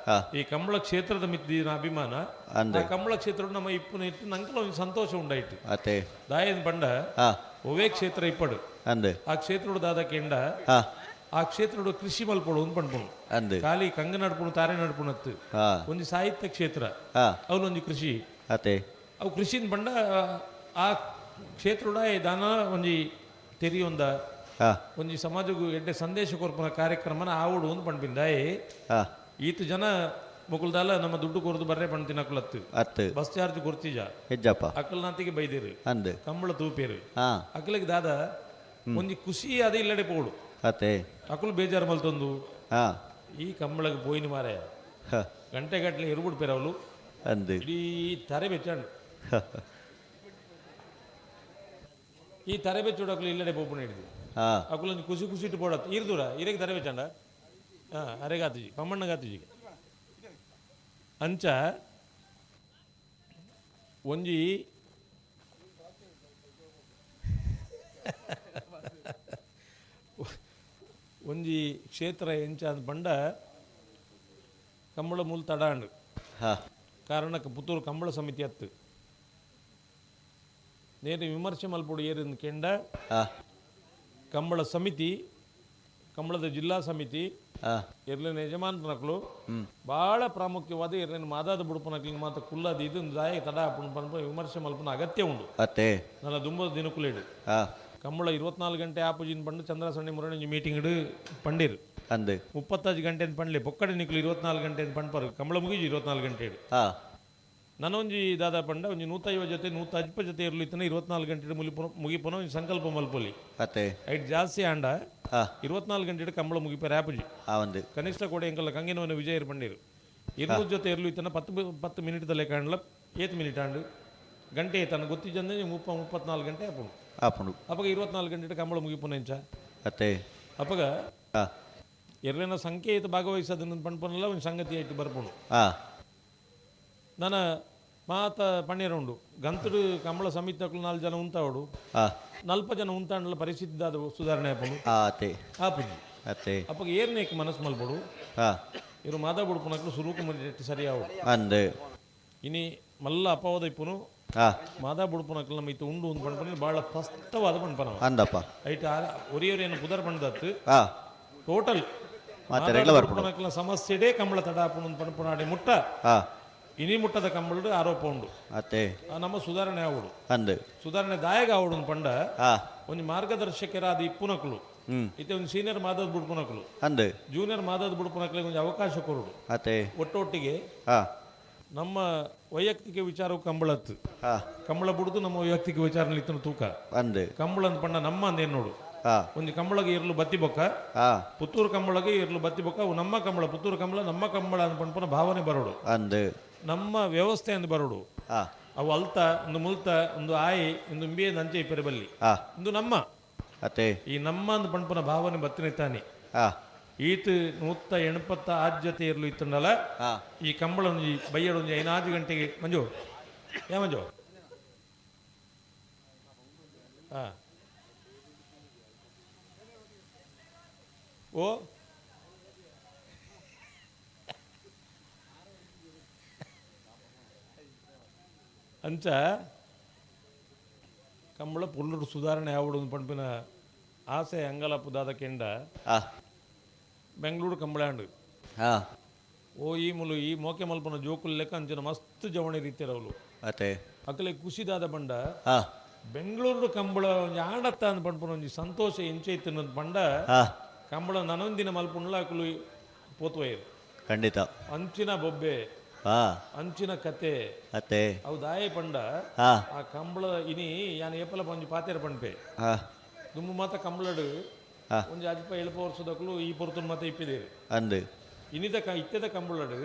ಈ ಕಂಬಳ ಕ್ಷೇತ್ರದ ಮಿತ್ತಿನ ಅಭಿಮಾನ. ಅಂದ್. ಆ ಕಂಬಳ ಕ್ಷೇತ್ರ ನಮ್ಮ ಇಪ್ಪುನ ಇಟ್ಟು ನಂಕಲ ಒಂಜಿ ಸಂತೋಷ ಉಂಡಾಯ್ತು. ಅತ್ತೆ. ದಾಯನ್ ಪಂಡ ಒವೇ ಕ್ಷೇತ್ರ ಇಪ್ಪಡು. ಅಂದ್. ಆ ಕ್ಷೇತ್ರೋಡು ದಾದ ಕೆಂಡ ಆ ಕ್ಷೇತ್ರೋಡು ಕೃಷಿ ಮಲ್ಪೊಡು ಅಂದ್ ಪನ್ಪುನು. ಅಂದ್. ಖಾಲಿ ಕಂಗ ನಡ್ಪುನು ತಾರೆ ನಡ್ಪುನತ್ತು. ಒಂಜಿ ಸಾಹಿತ್ಯ ಕ್ಷೇತ್ರ. ಅವನೊಂಜಿ ಕೃಷಿ. ಅತ್ತೆ. ಅವು ಕೃಷಿನ್ ಪಂಡ ಆ ಕ್ಷೇತ್ರೋಡ ದಾನ ಒಂಜಿ ತೆರಿಯೊಂದ ಒಂಜಿ ಸಮಾಜಕ್ಕೂ ಎಡ್ಡೆ ಸಂದೇಶ ಕೊರ್ಪುನ ಕಾರ್ಯಕ್ರಮನ ಆವಡು ಒಂದು ಪಣ್ಪಿಂದಾಯೆ. ಈತ ಜನ ಮುಕುಲ್ದಾಲ ನಮ್ಮ ದುಡ್ಡು ಕೊರ್ದು ಬರ್ರೆ ಪಣ್ತಿನ ಅಕುಲತ್ತು. ಅತ್ತು. ಬಸ್ ಚಾರ್ಜ್ ಕೊರ್ತಿಜ. ಹೆಜ್ಜಪ್ಪ. ಅಕಲ್ನಾತಿಗೆ ಬೈದೇರು. ಅಂದ್. ಕಂಬಳ ತೂಪೇರು. ಅಕಲಿಗೆ ದಾದ ಒಂಜಿ ಖುಷಿ ಅದೇ ಇಲ್ಲಡೆ ಪೋಡು. ಅತ್ತೆ. ಅಕುಲು ಬೇಜಾರು ಮಲ್ತೊಂದು ಈ ಕಂಬಳಗೆ ಪೋಯಿನ ಮಾರೆ ಗಂಟೆ ಗಟ್ಟಲೆ ಎರುಬಿಡ್ ಪೇರವಲು. ಅಂದ್. ಇಡೀ ತರೆ ಬೆಚ್ಚಾಂಡು. ಈ ತರೆ ಬೆಚ್ಚೋಡು ಅಕುಲು ಇಲ್ಲಡೆ ಪೋಪುನ ಹಿಡಿದು. ಅಕುಲೊಂಜಿ ಖುಷಿ ಖುಷಿ ಇಟ್ಟು ಪೋಡತ್ತು ಇರ್ದೂರ ಇರೆಗೆ ತರೆ ಬೆಚ್ಚಾಂಡ ಅರೆಗಾತುಜಿ ಪಮ್ಮಣ್ಣಗಾತುಜಿ ಅಂಚ ಒಂಜಿ ಒಂಜಿ ಕ್ಷೇತ್ರ ಎಂಚ ಅಂದ್ ಪಂಡ ಕಂಬಳ ಮೂಲ ತಡಾಂಡು. ಕಾರಣಕ್ಕೆ ಪುತ್ತೂರು ಕಂಬಳ ಸಮಿತಿ ಅತ್ತು ನೇರ ವಿಮರ್ಶೆ ಮಲ್ಪೊಡು ಏರಿಂದ ಕೆಂಡ ಕಂಬಳ ಸಮಿತಿ ಕಂಬಳದ ಜಿಲ್ಲಾ ಸಮಿತಿ ಎರ್ಲಿನ ಯಜಮಾನ್ರನಕ್ಲು ಭಾಳ ಪ್ರಾಮುಖ್ಯವಾದ ಎರ್ಲಿನ ಮಾದಾದ ಬುಡುಪನಕ್ಲಿಗೆ ಮಾತ್ರ ಕುಲ್ಲದ ಇದೊಂದು ದಾಯ ತಡ ಪನ್ಪ ವಿಮರ್ಶೆ ಮಲ್ಪನ ಅಗತ್ಯ ಉಂಡು. ಅತ್ತೆ. ನನ್ನ ದುಂಬದ ದಿನಕುಲೇಡು ಕಂಬಳ 24 ಗಂಟೆ ಆಪೋಜಿನ್ ಪಂಡು ಚಂದ್ರಸಣ್ಣಿ ಮುರಣಿ ಮೀಟಿಂಗ್ ಪಂಡೀರು. ಅಂದ್. 35 ಗಂಟೆ ಪಂಡ್ಲೆ ಪೊಕ್ಕಡೆ ನಿಕ್ಲು 24 ಗಂಟೆ ಪಂಡ್ಪರು ಕಂಬಳ ಮುಗಿಜು 24 ಗಂಟೆ. ನನೊಂಜಿ ದಾದಾ ಪಂಡ ಒಂಜಿ 150 ಜೊತೆ 150 ಜೊತೆ ಇರಲು ಇತ್ತನ 24 ಗಂಟೆ ಮುಗಿಪುನ ಒಂಜಿ ಸಂಕಲ್ಪ ಮಲ್ಪೊಲಿ. ಅತ್ತೆ. ಐಟ್ ಜಾಸ್ತಿ ಆಂಡ 24 ಗಂಟೆ ಕಂಬಳ ಮುಗಿಪರ ಆಪುಜಿ. ಒಂದು. ಕನಿಷ್ಠ ಕೂಡ ಎಂಕಲ್ಲ ಕಂಗಿನವನ ವಿಜಯರ್ ಪಂಡೀರು 200 ಜೊತೆ ಇರಲು ಇತ್ತನ 10 ಮಿನಿಟ್ ಲೆಕ್ಕ ಕಾಂಡ್ಲ ಏತ್ ಮಿನಿಟ್ ಆಂಡು ಗಂಟೆ ಏತನ ಗೊತ್ತಿಜ್ಜಂದ್ರೆ 34 ಗಂಟೆ ಆಪುಂಡು. ಆಪುಂಡು. ಅಪಗ 24 ಗಂಟೆ ಕಂಬಳ ಮುಗಿಪುನ ಎಂಚ. ಅತ್ತೆ. ಅಪಗ ಎರ್ಲೆನ ಸಂಖ್ಯೆ ಏತ್ ಭಾಗವಹಿಸೋದನ್ನ ಪಣ್ಪುನಲ್ಲ ಒಂದು ಸಂಗತಿ ಆಯ್ತು ಬರ್ಪುಂಡು. ನನ್ನ ಮಾತ ಪಣ್ಣೀರ ಉಂಡು ಗಂತಡು ಕಂಬಳ ಸಮಿತಿ 4 ಜನ ಉಂತಾವಡು 40 ಜನ ಉಂತಾಂಡಲ ಪರಿಸ್ಥಿತಿ ದಾದ ಸುಧಾರಣೆ ಆಪುಂಡು. ಆಪುಜಿ. ಅತ್ತೆ. ಅಪಗ ಏರ್ನೇಕ್ ಮನಸ್ಸು ಮಲ್ಪೊಡು. ಇವರು ಮಾದ ಬುಡ್ಪುನಕ್ಲು ಸುರುಕು ಸರಿ ಆವಡು. ಅಂದ್. ಇನಿ ಮಲ್ಲ ಅಪವಾದ ಇಪ್ಪುನು ಮಾದಾ ಬುಡ್ಪುನಕ್ಲು ನಮ್ಮ ಇತ್ತು ಉಂಡು ಒಂದು ಪಣ್ಪನ ಭಾಳ ಸ್ಪಷ್ಟವಾದ ಪಣ್ಪನ. ಅಂದಪ್ಪ. ಐಟ್ ಒರಿಯೊರಿ ಏನು ಪುದರ್ ಪಂಡದತ್ತು ಟೋಟಲ್ ಮಾತ ಸಮಸ್ಯೆಡೇ ಕಂಬಳ ತಡ ಆಪುಂಡು ಪಣ್ಪುನಾಡಿ ಮುಟ್ಟ ಇನಿ ಮುಟ್ಟದ ಕಂಬಳಡು ಆರೋಪ ಉಂಡು. ಅತ್ತೆ. ನಮ್ಮ ಸುಧಾರಣೆ ಆವಡು. ಅಂದ್. ಸುಧಾರಣೆ ದಾಯಕ ಆವಡು ಪಂಡ ಒಂಜಿ ಮಾರ್ಗದರ್ಶಕರಾದ ಇಪ್ಪುನಕ್ಲು ಇತ್ತೆ ಒಂದು ಸೀನಿಯರ್ ಮಾದದ್ ಬುಡ್ಪುನಕ್ಲು ಅಂದ್. ಜೂನಿಯರ್ ಮಾದದ್ ಬುಡ್ಪುನಕ್ಲಿಗೆ ಒಂಜಿ ಅವಕಾಶ ಕೊರಡು. ಅತ್ತೆ. ಒಟ್ಟೊಟ್ಟಿಗೆ ನಮ್ಮ ವೈಯಕ್ತಿಕ ವಿಚಾರವು ಕಂಬಳತ್ತು. ಕಂಬಳ ಬುಡ್ದು ನಮ್ಮ ವೈಯಕ್ತಿಕ ವಿಚಾರ ಇತ್ತನ ತೂಕ. ಅಂದ್. ಕಂಬಳ ಅಂದ್ ಪಂಡ ನಮ್ಮ ಅಂದೇನು ನೋಡು. ಒಂಜಿ ಕಂಬಳಗೆ ಇರ್ಲು ಬತ್ತಿ ಬೊಕ್ಕ ಪುತ್ತೂರು ಕಂಬಳಗೆ ಇರ್ಲು ಬತ್ತಿ ಬೊಕ್ಕ ಅವು ನಮ್ಮ ಕಂಬಳ ಪುತ್ತೂರು ಕಂಬಳ ನಮ್ಮ ಕಂಬಳ ಅಂದ್ ಪಣ್ಪುನ ಭಾವನೆ ಬರೋಡು. ಅಂದ್. ನಮ್ಮ ವ್ಯವಸ್ಥೆ ಅಂದ್ ಬರೋಡು. ಅವು ಅಲ್ತ ಒಂದು ಮುಲ್ತ ಒಂದು ಆಯಿ ಒಂದು ಇಂಬಿಯೇ ನಂಚೆ ಇಪ್ಪರೆ ಬಲ್ಲಿ ಒಂದು ನಮ್ಮ ಅತ್ತೆ. ಈ ನಮ್ಮ ಅಂದ್ ಪಣ್ಪುನ ಭಾವನೆ ಬತ್ತಿನ ತಾನೆ. ಈತ 186 ಜೊತೆ ಇರ್ಲು ಇತ್ತಂಡಲ ಈ ಕಂಬಳ ಒಂಜಿ ಬೈಯಡ ಒಂಜಿ 5 ಗಂಟೆಗೆ ಮಂಜು ಯಾ ಮಂಜು ಓ ಅಂಚ ಕಂಬಳ ಪೊಲ್ಲುಡು ಸುಧಾರಣೆ ಆವಡು ಪಣ್ಪಿನ ಆಸೆ ಅಂಗಲಪ್ಪು ದಾದ ಕೆಂಡ ಬೆಂಗಳೂರು ಕಂಬಳಾಂಡು ಓ ಈ ಮುಲು ಈ ಮೋಕೆ ಮಲ್ಪನ ಜೋಕುಲ್ ಲೆಕ್ಕ ಅಂಚಿನ ಮಸ್ತ್ ಜವಣಿ ರೀತಿಯರವಲು. ಅತ್ತೆ. ಅಕಲೆ ಖುಷಿದಾದ ಬಂಡ ಬೆಂಗಳೂರು ಕಂಬಳ ಒಂಜಿ ಆಡತ್ತ ಅಂದ್ ಪಣ್ಪುನ ಒಂಜಿ ಸಂತೋಷ ಎಂಚೈತಿನ ಪಂಡ ಕಂಬಳ ನನೊಂದಿನ ಮಲ್ಪುಂಡ್ಲ ಅಕುಲು ಪೋತುವೈರು. ಖಂಡಿತ. ಅಂಚಿನ ಬೊಬ್ಬೆ, ಅಂಚಿನ ಕತೆ ಅತ್ತೆ ಅವು ದಾಯೆ ಪಂಡ ಆ ಕಂಬಳ ಇನಿ ಯಾನ್ ಏಪಲ ಒಂಜಿ ಪಾತೆರ ಪನ್ಪೆ. ದುಂಬು ಮಾತ ಕಂಬಳಡು ಒಂಜಿ ಅಲ್ಪ ಎಲ್ಪ ವರ್ಷದಕುಲು ಈ ಪೊರ್ತುನು ಮಾತ ಇಪ್ಪಿದೇರು. ಅಂದು ಇನಿದ ಇತ್ತೆದ ಕಂಬಳಡು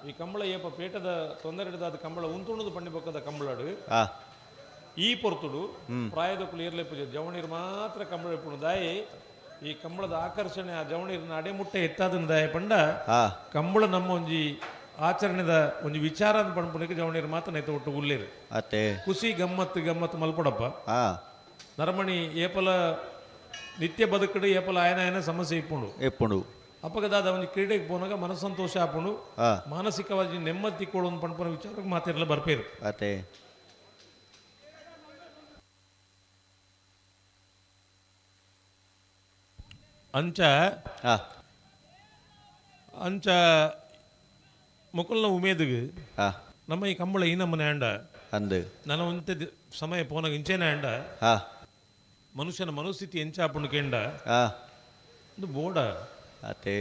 ಈ ಕಂಬಳ ಏಪ ಪೇಟದ ತೊಂದರೆ ಹಿಡಿದಾದ ಕಂಬಳ ಉಂತುಣದು ಪಂಡಿ ಬೊಕ್ಕದ ಕಂಬಳಡು ಈ ಪೊರ್ತುಡು ಪ್ರಾಯದಕುಲು ಏರ್ಲೆ ಪೂಜೆ ಜವಣೀರು ಮಾತ್ರ ಕಂಬಳ ಇಪ್ಪುನು ದಾಯೆ ಈ ಕಂಬಳದ ಆಕರ್ಷಣೆ ಆ ಜವಣೀರಿನ ಅಡೆಮುಟ್ಟೆ ಎತ್ತಾದನ ದಾಯೆ ಪಂಡ ಕಂಬಳ ನಮ್ಮ ಒಂಜಿ ಆಚರಣೆದ ಒಂಜಿ ವಿಚಾರ ಅಂತ ಪನ್ಪುನಕ್ಕೆ ಜವಣೀರು ಮಾತ್ರ ನೈತ ಒಟ್ಟು ಉಲ್ಲೇರು. ಅತ್ತೆ ಖುಷಿ ಗಮ್ಮತ್ತು ಗಮ್ಮತ್ತು ಮಲ್ಪಡಪ್ಪ. ನರಮಣಿ ಏಪಲ ನಿತ್ಯ ಬದುಕಡು ಏಪಲ ಆಯನ ಆಯನ ಸಮಸ್ಯೆ ಇಪ್ಪುಂಡು ಇಪ್ಪುಂಡು. ಅಪಗದಾದ ಒಂಜಿ ಕ್ರೀಡೆಗೆ ಪೋನಾಗ ಮನಸ್ಸಂತೋಷ ಆಪುಂಡು, ಮಾನಸಿಕವಾಗಿ ನೆಮ್ಮದಿ ತಿಕ್ಕೋಡು ಒಂದು ಪನ್ಪುನ ವಿಚಾರಕ್ಕೆ ಮಾತಿರಲ್ಲ ಬರ್ಪೇರು. ಅತ್ತೆ ಅಂಚ ಅಂಚ ಮುಕುಲ್ನ ಉಮೇದಿಗೆ ನಮ್ಮ ಈ ಕಂಬಳ ಈ ನಮ್ಮನೆ ಅಂಡ ಅಂದು ನನ್ನ ಒಂತೆ ಸಮಯ ಪೋನಾಗ ಇಂಚೇನೆ ಅಂಡ ಮನುಷ್ಯನ ಮನಸ್ಥಿತಿ ಎಂಚಾಪುಂಡು ಕೇಂಡ ಒಂದು ಬೋಡ ಅತ್ತೆ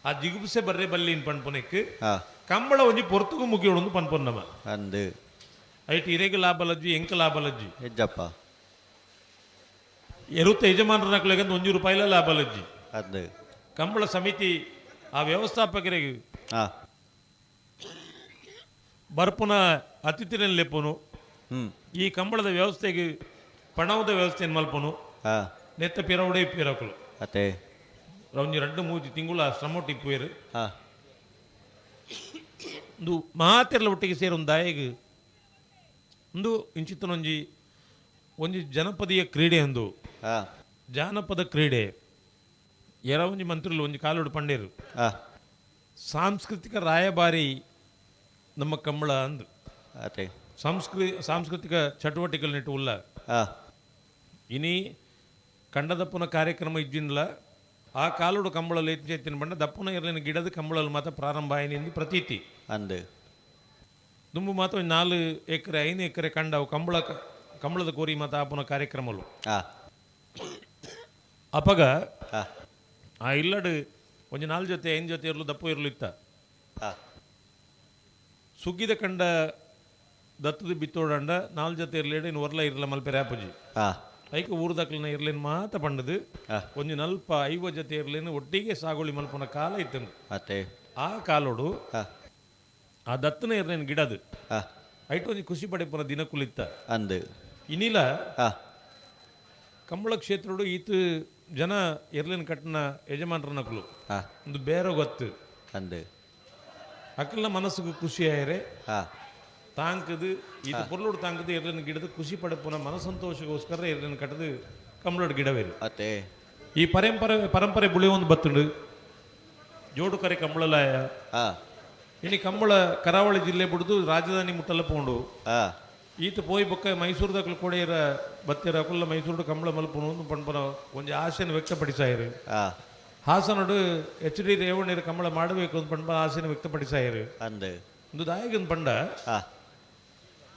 ಆ ಜಿಗುಪ್ಸೆ ಬರ್ರೆ ಬಲ್ಲಿನ್ ಪನ್ಪುನೆಕ್ ಕಂಬಳ ಒಂಜಿ ಪೊರ್ತುಗು ಮುಗಿಯೋಡು ಪನ್ಪೊನ್ ನಮ್ಮ ಅಂದು ಐಟ್ ಇರೆಗ್ ಲಾಭಲಜ್ಜಿ ಎಂಕ ಲಾಭಲಜ್ಜಿ ಹೆಜ್ಜಪ್ಪ ಎರುತ್ತ ಯಜಮಾನರನಕ್ಲೆಗಂದು 1 ರೂಪಾಯಿಲ ಲಾಭಲಜ್ಜಿ ಅಂದು ಕಂಬಳ ಸಮಿತಿ ಆ ವ್ಯವಸ್ಥಾಪಕರಿಗೆ ಬರ್ಪುನ ಅತಿಥಿನ ಲೆಪ್ಪುನು ಈ ಕಂಬಳದ ವ್ಯವಸ್ಥೆಗೆ ಪಣವದ ವ್ಯವಸ್ಥೆಯನ್ನು ಮಲ್ಪನು ನೆತ್ತ ಪಿರವುಡೇ ಪಿರಕುಲು ಅತ್ತೆ ಒಂಜಿ 2-3 ತಿಂಗಳ ಶ್ರಮೊಟ್ಟು ಇಪ್ಪುವೇರು. ಒಂದು ಮಾತೆಲ್ಲ ಒಟ್ಟಿಗೆ ಸೇರೊಂದು ದಾಯಗ್ ಒಂದು ಇಂಚಿತ್ತನೊಂಜಿ ಒಂಜಿ ಜನಪದೀಯ ಕ್ರೀಡೆ ಅಂದು ಜಾನಪದ ಕ್ರೀಡೆ ಎರ ಒಂಜಿ ಮಂತ್ರಿಲು ಒಂಜಿ ಕಾಲೋಡು ಪಂಡೇರು ಸಾಂಸ್ಕೃತಿಕ ರಾಯಭಾರಿ ನಮ್ಮ ಕಂಬಳ ಅಂದು ಅತ್ತೆ ಸಾಂಸ್ಕೃತಿಕ ಚಟುವಟಿಕೆಗಳು ನೆಟ್ಟು ಉಲ್ಲ. ಇನಿ ಕಂಡದಪ್ಪನ ಕಾರ್ಯಕ್ರಮ ಇಜ್ಜಿನ್ಲ ಆ ಕಾಲೋಡು ಕಂಬಳಲ್ಲಿ ಎತ್ತಿನ ಬಣ್ಣ ದಪ್ಪನ ಇರಲಿನ ಗಿಡದ ಕಂಬಳಲ್ಲಿ ಮಾತ್ರ ಪ್ರಾರಂಭ ಆಯ್ನಿಂದು ಪ್ರತೀತಿ ಅಂದು ದುಂಬು ಮಾತ್ರ ಒಂದು 4 ಎಕರೆ 5 ಎಕರೆ ಕಂಡವು ಕಂಬಳ ಕಂಬಳದ ಕೋರಿ ಮಾತ್ರ ಆಪುನ ಕಾರ್ಯಕ್ರಮಲು. ಅಪಗ ಆ ಇಲ್ಲಡು ಒಂಜಿ 4 ಜೊತೆ 5 ಜೊತೆ ಇರಲು ದಪ್ಪ ಇರಲು ಇತ್ತ ಸುಗ್ಗಿದ ಕಂಡ ದತ್ತದ ಬಿತ್ತೋಡಂಡ 4 ಜೊತೆ ಇರಲೇಡು ಇನ್ನು ಒರ್ಲ ಇರಲ ಮಲ್ಪೆರೆ ಆಪುಜಿ. ಐಕ ಊರುದಕ್ಲಿನ ಇರ್ಲೇನು ಮಾತ ಪಂಡದು ಒಂಜಿ ನಲ್ಪ 50 ಜೊತೆ ಇರ್ಲೇನು ಒಟ್ಟಿಗೆ ಸಾಗುಳಿ ಮಲ್ಪನ ಕಾಲ ಇತ್ತನು. ಅತ್ತೆ ಆ ಕಾಲೋಡು ಆ ದತ್ತನ ಇರ್ಲೇನು ಗಿಡದು ಐಟ್ ಒಂಜಿ ಖುಷಿ ಪಡೆಪುನ ದಿನಕುಲಿತ್ತ ಅಂದು ಇನಿಲ ಕಂಬಳ ಕ್ಷೇತ್ರಡು ಈತ ಜನ ಎರ್ಲೇನು ಕಟ್ಟನ ಯಜಮಾನರನಕುಲು ಒಂದು ಬೇರೆ ಗೊತ್ತು ಅಂದು ಅಕ್ಕಲ್ನ ಮನಸ್ಸಿಗೆ ಖುಷಿ ಆಯರೆ ತಾಂಕದು ಇದು ಪೊರ್ಲೋಡು ತಾಂಕದು ಎರ್ಲೇನು ಗಿಡದ ಖುಷಿ ಪಡೆಪುನ ಮನಸಂತೋಷಗೋಸ್ಕರ ಎರ್ಲೇನು ಕಟ್ಟದು ಕಂಬಳೋಡು ಗಿಡವೇರು. ಅತ್ತೆ ಈ ಪರಂಪರೆ ಪರಂಪರೆ ಬುಳಿ ಒಂದು ಬತ್ತುಂಡು ಜೋಡು ಕರೆ ಕಂಬಳಲಾಯ ಇನಿ ಕಂಬಳ ಕರಾವಳಿ ಜಿಲ್ಲೆ ಬಿಡುದು ರಾಜಧಾನಿ ಮುಟ್ಟಲ್ಲ ಪೋಂಡು ಈತ ಪೋಯಿ ಬೊಕ್ಕ ಮೈಸೂರುದಕ್ಲು ಕೂಡ ಇರ ಬತ್ತಿರ ಅಕುಲ್ಲ ಮೈಸೂರು ಕಂಬಳ ಮಲ್ಪುನು ಪನ್ಪನ ಒಂಜಿ ಆಸೆಯನ್ನು ವ್ಯಕ್ತಪಡಿಸಾಯಿರು. ಹಾಸನಡು ಎಚ್ ಡಿ ರೇವಣ್ಣರು ಕಂಬಳ ಮಾಡಬೇಕು ಅಂತ ಪನ್ಪನ ಆಸೆಯನ್ನು ವ್ಯಕ್ತಪಡಿಸಾಯಿರು. ಅಂದು ಒಂದು ದಾಯಗನ್ ಪಂಡ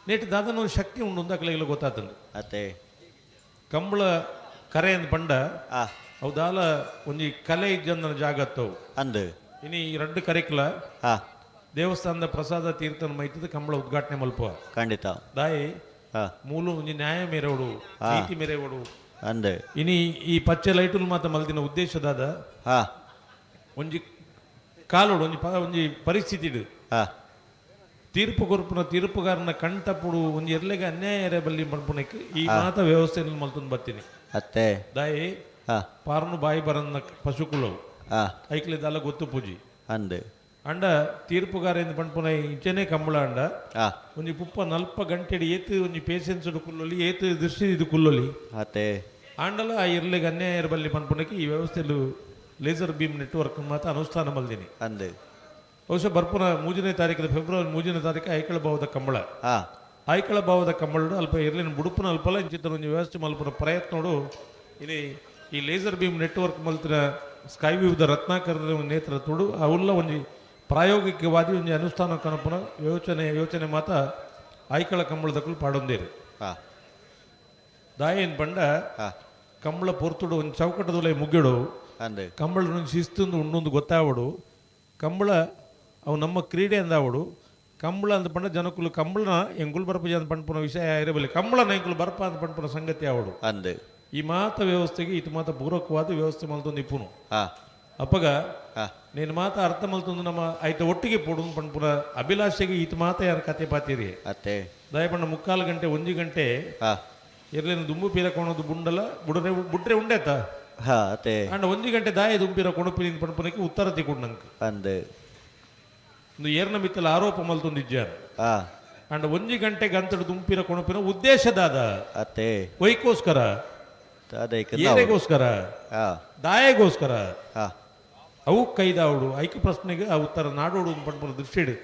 ನೇಟ್ ದಾದನ ಒಂದು ಶಕ್ತಿ ಉಂಡು ಅಂತ ಅಕ್ಲೆಗೆಲ್ಲ ಗೊತ್ತಾತಂದು. ಅತ್ತೆ ಕಂಬಳ ಕರೆ ಅಂದ್ ಪಂಡ ಅವು ದಾಲ ಒಂಜಿ ಕಲೆ ಇಜ್ಜಂದನ ಜಾಗತ್ತವು ಅಂದು ಇನಿ ಈ 2 ಕರೆಕ್ಲ ದೇವಸ್ಥಾನದ ಪ್ರಸಾದ ತೀರ್ಥನ ಮೈತದ ಕಂಬಳ ಉದ್ಘಾಟನೆ ಮಲ್ಪ ಖಂಡಿತ ದಾಯಿ ಮೂಲ ಒಂಜಿ ನ್ಯಾಯ ಮೇರೆವಡು ನೀತಿ ಮೇರೆವಡು ಅಂದು ಇನಿ ಈ ಪಚ್ಚೆ ಲೈಟುಲ್ ಮಾತ ಮಲ್ದಿನ ಉದ್ದೇಶದಾದ ಒಂಜಿ ಕಾಲೋಡು ಒಂಜಿ ಒಂಜಿ ಪರಿಸ್ಥಿತಿ ತೀರ್ಪು ಕೊರ್ಪುನ ತೀರ್ಪುಗಾರನ ಕಣ್ತಪ್ಪುಡು ಒಂಜಿ ಎರ್ಲೆಗೆ ಅನ್ಯಾಯ ಎರೆ ಬಲ್ಲಿ ಮಲ್ಪುನಕ್ಕೆ ಈ ಮಾತ ವ್ಯವಸ್ಥೆಯನ್ನು ಮಲ್ತೊಂದು ಬರ್ತೀನಿ. ಅತ್ತೆ ದಾಯಿ ಪಾರನು ಬಾಯಿ ಬರನ್ನ ಪಶುಕುಲವು ಐಕ್ಲೆ ದಾಲ ಗೊತ್ತು ಪೂಜಿ ಅಂದು ಅಂಡ ತೀರ್ಪುಗಾರ ಎಂದು ಪನ್ಪುನ ಇಂಚೆನೆ ಕಂಬಳ ಅಂಡ ಒಂಜಿ ಪುಪ್ಪ ನಲ್ಪ ಗಂಟೆಡ್ ಏತು ಒಂಜಿ ಪೇಷನ್ಸ್ ಕುಲ್ಲೊಲಿ ಏತು ದೃಷ್ಟಿ ಇದು ಕುಲ್ಲೊಲಿ ಅತ್ತೆ ಆಂಡಲ ಆ ಎರ್ಲೆಗೆ ಅನ್ಯಾಯ ಬಲ್ಲಿ ಪನ್ಪುನಕ್ಕೆ ಈ ವ್ಯವಸ್ಥೆಲು ಲೇಸರ್ ಬೀಮ್ ನೆಟ್ವರ್ಕ್ ಮಾತ್ರ ಅನುಷ್ಠಾನ ಮಲ್ದಿನಿ. ಅಂದು ಬಹುಶಃ ಬರ್ಪುನ 3ನೇ ತಾರೀಕು ಫೆಬ್ರವರಿ 3ನೇ ತಾರೀಕು ಐಕಳ ಭಾವದ ಕಂಬಳ ಐಕಳ ಭಾವದ ಕಂಬಳಡು ಅಲ್ಪ ಇರ್ಲಿನ ಬುಡುಪುನ ಅಲ್ಪಲ ಇಂಚಿತ್ತ ಒಂಜಿ ವ್ಯವಸ್ಥೆ ಮಲ್ಪುನ ಪ್ರಯತ್ನೋಡು ಇಲ್ಲಿ ಈ ಲೇಸರ್ ಬೀಮ್ ನೆಟ್ವರ್ಕ್ ಮಲ್ತಿನ ಸ್ಕೈ ವ್ಯೂದ ರತ್ನಾಕರ ನೇತೃತ್ವಡು ಅವುಲ್ಲ ಒಂಜಿ ಪ್ರಾಯೋಗಿಕವಾದಿ ಒಂಜಿ ಅನುಷ್ಠಾನ ಕನಪುನ ಯೋಚನೆ ಯೋಚನೆ ಮಾತ ಐಕಳ ಕಂಬಳದಕ್ಕಲು ಪಾಡೊಂದೇರು. ದಾಯೇನ್ ಪಂಡ ಕಂಬಳ ಪೊರ್ತುಡು ಒಂದು ಚೌಕಟ್ಟದೊಲೆ ಮುಗ್ಗಿಡು ಅಂದ್. ಕಂಬಳ ಶಿಸ್ತುಂದು ಉಂಡೊಂದು ಗೊತ್ತಾವಡು. ಕಂಬಳ ಅವು ನಮ್ಮ ಕ್ರೀಡೆ ಅಂದಾವಡು. ಕಂಬಳ ಅಂದ ಪಂಡ ಜನಕುಲು ಕಂಬಳನ ಎಂಕುಲು ಬರ್ಪುಜ ಅಂದ್ ಪನ್ಪುನ ವಿಷಯ ಇರಬಲ್ಲಿ, ಕಂಬಳನ ಎಂಕುಲು ಬರ್ಪ ಅಂದ್ ಪನ್ಪುನ ಸಂಗತಿ ಆವಡು. ಅಂದ್. ಈ ಮಾತ ವ್ಯವಸ್ಥೆಗೆ ಇತು ಮಾತ ಪೂರಕವಾದ ವ್ಯವಸ್ಥೆ ಮಲ್ತೊಂದು ಇಪ್ಪುನು. ಅಪಗ ನೀನು ಮಾತ ಅರ್ಥ ಮಲ್ತೊಂದು ನಮ್ಮ ಐತ ಒಟ್ಟಿಗೆ ಪೋಡು ಪನ್ಪುನ ಅಭಿಲಾಷೆಗೆ ಈತ ಮಾತ ಯಾರು ಕತೆ ಪಾತಿರಿ. ಅತ್ತೆ. ದಯಪಂಡ ಮುಕ್ಕಾಲು ಗಂಟೆ ಒಂಜಿ ಗಂಟೆ ಎರ್ಲೇನು ದುಂಬು ಪೀರ ಕೊಣದು ಬುಂಡಲ ಬುಡ್ರೆ ಬುಡ್ರೆ ಉಂಡೇತ. ಅತ್ತೆ. ಅಂಡ ಒಂಜಿ ಗಂಟೆ ದಾಯ ದುಂಪಿರ ಕೊಣಪಿನ ಪನ್ಪುನಕ್ಕೆ ಉತ್ತರ ತಿಕ್ಕೊಂಡು ನಂಗೆ. ಅಂದ್. ಒಂದು ಏರ್ನ ಮಿತ್ತಲ ಆರೋಪ ಮಲ್ತೊಂದಿಜ್ಜಾರ. ಅಂಡ ಒಂಜಿ ಗಂಟೆ ಗಂತಡು ದುಂಪಿರ ಕೊಣಪಿನ ಉದ್ದೇಶದಾದ. ಅತ್ತೆ. ಒಯ್ಕೋಸ್ಕರ, ಏರೆಗೋಸ್ಕರ, ದಾಯಗೋಸ್ಕರ ಅವು ಕೈದಾವಡು ಐಕ ಪ್ರಶ್ನೆಗೆ ಆ ಉತ್ತರ ನಾಡೋಡು ಪನ್ಪುನ ದೃಷ್ಟಿಡು.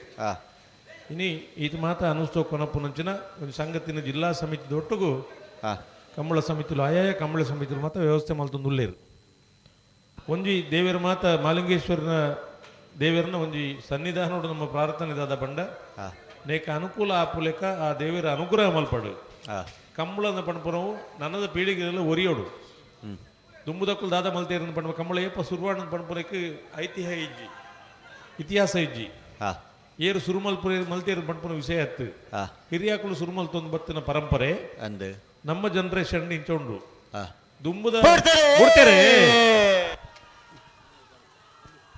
ಇನಿ ಈತ ಮಾತ ಅನುಸ್ತೋ ಕೊನಪ್ಪುನಂಚಿನ ಒಂದು ಸಂಗತಿನ ಜಿಲ್ಲಾ ಸಮಿತಿ ದೊಟ್ಟುಗು ಕಂಬಳ ಸಮಿತಿಲು ಆಯಾಯ ಕಂಬಳ ಸಮಿತಿಲು ಮಾತ ವ್ಯವಸ್ಥೆ ಮಲ್ತೊಂದು ಉಲ್ಲೇರು. ಒಂಜಿ ದೇವರ ಮಾತ ಮಾಲಿಂಗೇಶ್ವರನ ದೇವರನ ಒಂಜಿ ಸನ್ನಿಧಾನೋಡು ನಮ್ಮ ಪ್ರಾರ್ಥನೆ ದಾದ ಬಂಡ ನೇಕ ಅನುಕೂಲ ಆಪುಲೆಕ ಆ ದೇವರ ಅನುಗ್ರಹ ಮಲ್ಪಡು. ಕಂಬಳನ ಪನ್ಪುನವು ನನ್ನದ ಪೀಳಿಗೆಲ್ಲ ಒರಿಯೋಡು. ದುಂಬುದಕ್ಕುಲು ದಾದ ಮಲ್ತೇರನ್ನು ಪನ್ಪ ಕಂಬಳ ಏಪ ಸುರ್ವಾಣ ಪನ್ಪುನಕ್ಕೆ ಐತಿಹ್ಯ ಇಜ್ಜಿ, ಇತಿಹಾಸ ಇಜ್ಜಿ. ಏರು ಸುರುಮಲ್ಪುರ ಮಲ್ತೇರು ಪನ್ಪುನ ವಿಷಯ ಅತ್ತು. ಹಿರಿಯಾಕುಲು ಸುರುಮಲ್ತೊಂದು ಬತ್ತಿನ ಪರಂಪರೆ ಅಂದ್. ನಮ್ಮ ಜನರೇಷನ್ ಇಂಚ ಉಂಡು. ದುಂಬುದ ಬುಡ್ತೇರೆ.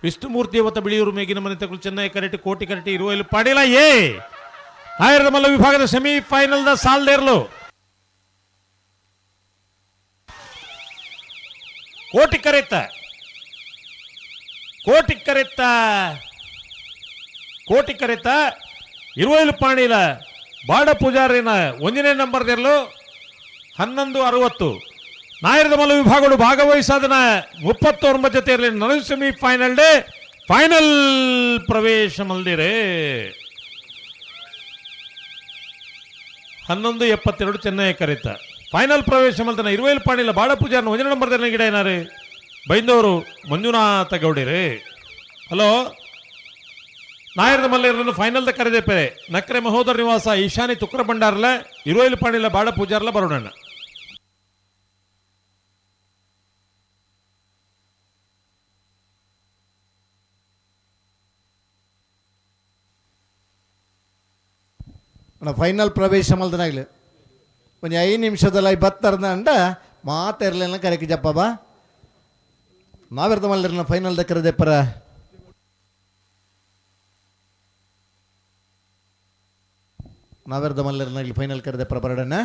ವಿಷ್ಣುಮೂರ್ತಿ ಅವತ್ತ ಬಿಳಿಯೂರು ಮೇಗಿನ ಮನೆ ತಗುಲು ಚೆನ್ನೈ ಕರೆಟ್ ಕೋಟಿ ಕರೆಟ್ ಇರುವಲ್ಲಿ ಪಡಿಲ ಏ ಆಯಿರದ ಮಲ್ಲ ವಿಭಾಗದ ಸೆಮಿ ಫೈನಲ್ the ಸಾಲ್ದೇರ್ಲು ಕೋಟಿ ಕರೆತ್ತ ಕೋಟಿ ಕರೆತ್ತ ಕೋಟಿ ಕರೆತ್ತ ಇರುವೈಲು ಪಾಣಿಲ ಬಾಡ ಪೂಜಾರಿನ ಒಂದನೇ ನಂಬರ್ ದೆರ್ಲು 11:60 ನಾಯರದ ಮಲ್ಲ ವಿಭಾಗಗಳು ಭಾಗವಹಿಸಾದನ 39 ಜೊತೆಯಲ್ಲಿ ನಡು ಸೆಮಿ ಫೈನಲ್ ಡೇ ಫೈನಲ್ ಪ್ರವೇಶ ಮಲ್ದಿರೆ. 11:72 ಚೆನ್ನೈ ಕರೆತ ಫೈನಲ್ ಪ್ರವೇಶ ಮಲ್ತನ ಇರುವೈಲು ಪಾಣಿಲ ಬಾಡ ಪೂಜಾರಿನ ಒಂದನೇ ನಂಬರ್ ದೆರ್ಲ ಗಿಡ ಏನಾರು ಬೈಂದವರು ಮಂಜುನಾಥ ಗೌಡಿರಿ. ಹಲೋ ನಾಯರದ ಮಲ್ಲೇರನ್ನು ಫೈನಲ್ the ಕರೆದೆ ನಕ್ರೆ ಮಹೋದರ ನಿವಾಸ ಈಶಾನಿ ತುಕ್ರ ಭಂಡಾರ್ಲ ಇರುವೈಲು ಪಾಣಿಲ ಬಾಡ ಪೂಜಾರ್ಲ ಬರೋಣ. ಫೈನಲ್ ಪ್ರವೇಶ ಮಲ್ದನಾಗ್ಲಿ ಒಂಜಿ 5 ನಿಮಿಷದಲ್ಲಿ ಬತ್ತರ್ದ ಅಂಡ ಮಾತಾರ್ಲಿಲ್ಲ ಕರೆಕಿ ಜಪ್ಪ ಬಾ ನಾವೆರ್ದ ಮಲ್ದಿರಲ್ಲ ಫೈನಲ್ the ಕರೆದೆಪ್ಪರ ನಾವೆರ್ದ ಮಲ್ಲರ್ನ ಇಲ್ಲಿ ಫೈನಲ್ ಕರೆದೆಪ್ಪರ ಬರಡಣ್ಣ.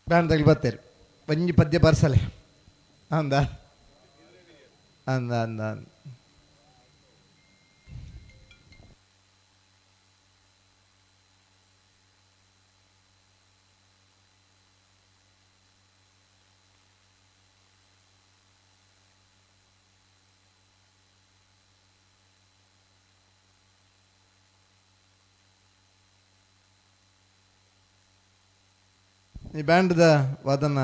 ಬ್ಯಾಂಡ್ ತಗಲಿ ಬತ್ತೇರಿ ಒಂಜಿ ಪದ್ಯ ಬರ್ಸಲೆ ಅಂದ ಅಂದ ಅಂದ ಅಂದ. ಈ ಬ್ಯಾಂಡ್ದ ವಾದನ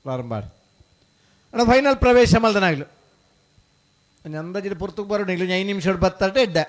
ಪ್ರಾರಂಭ ಮಾಡಿ ಅಣ್ಣ ಫೈನಲ್ ಪ್ರವೇಶ ಮಲ್ದನಾಗ್ಲು ಅಂದಾಜಿನ ಪುರ್ತಕ್ಕೆ ಬರೋಣ ಇಲ್ಲಿ 5 ನಿಮಿಷ ಬತ್ತಾಟೆ ಇದ್ದೆ.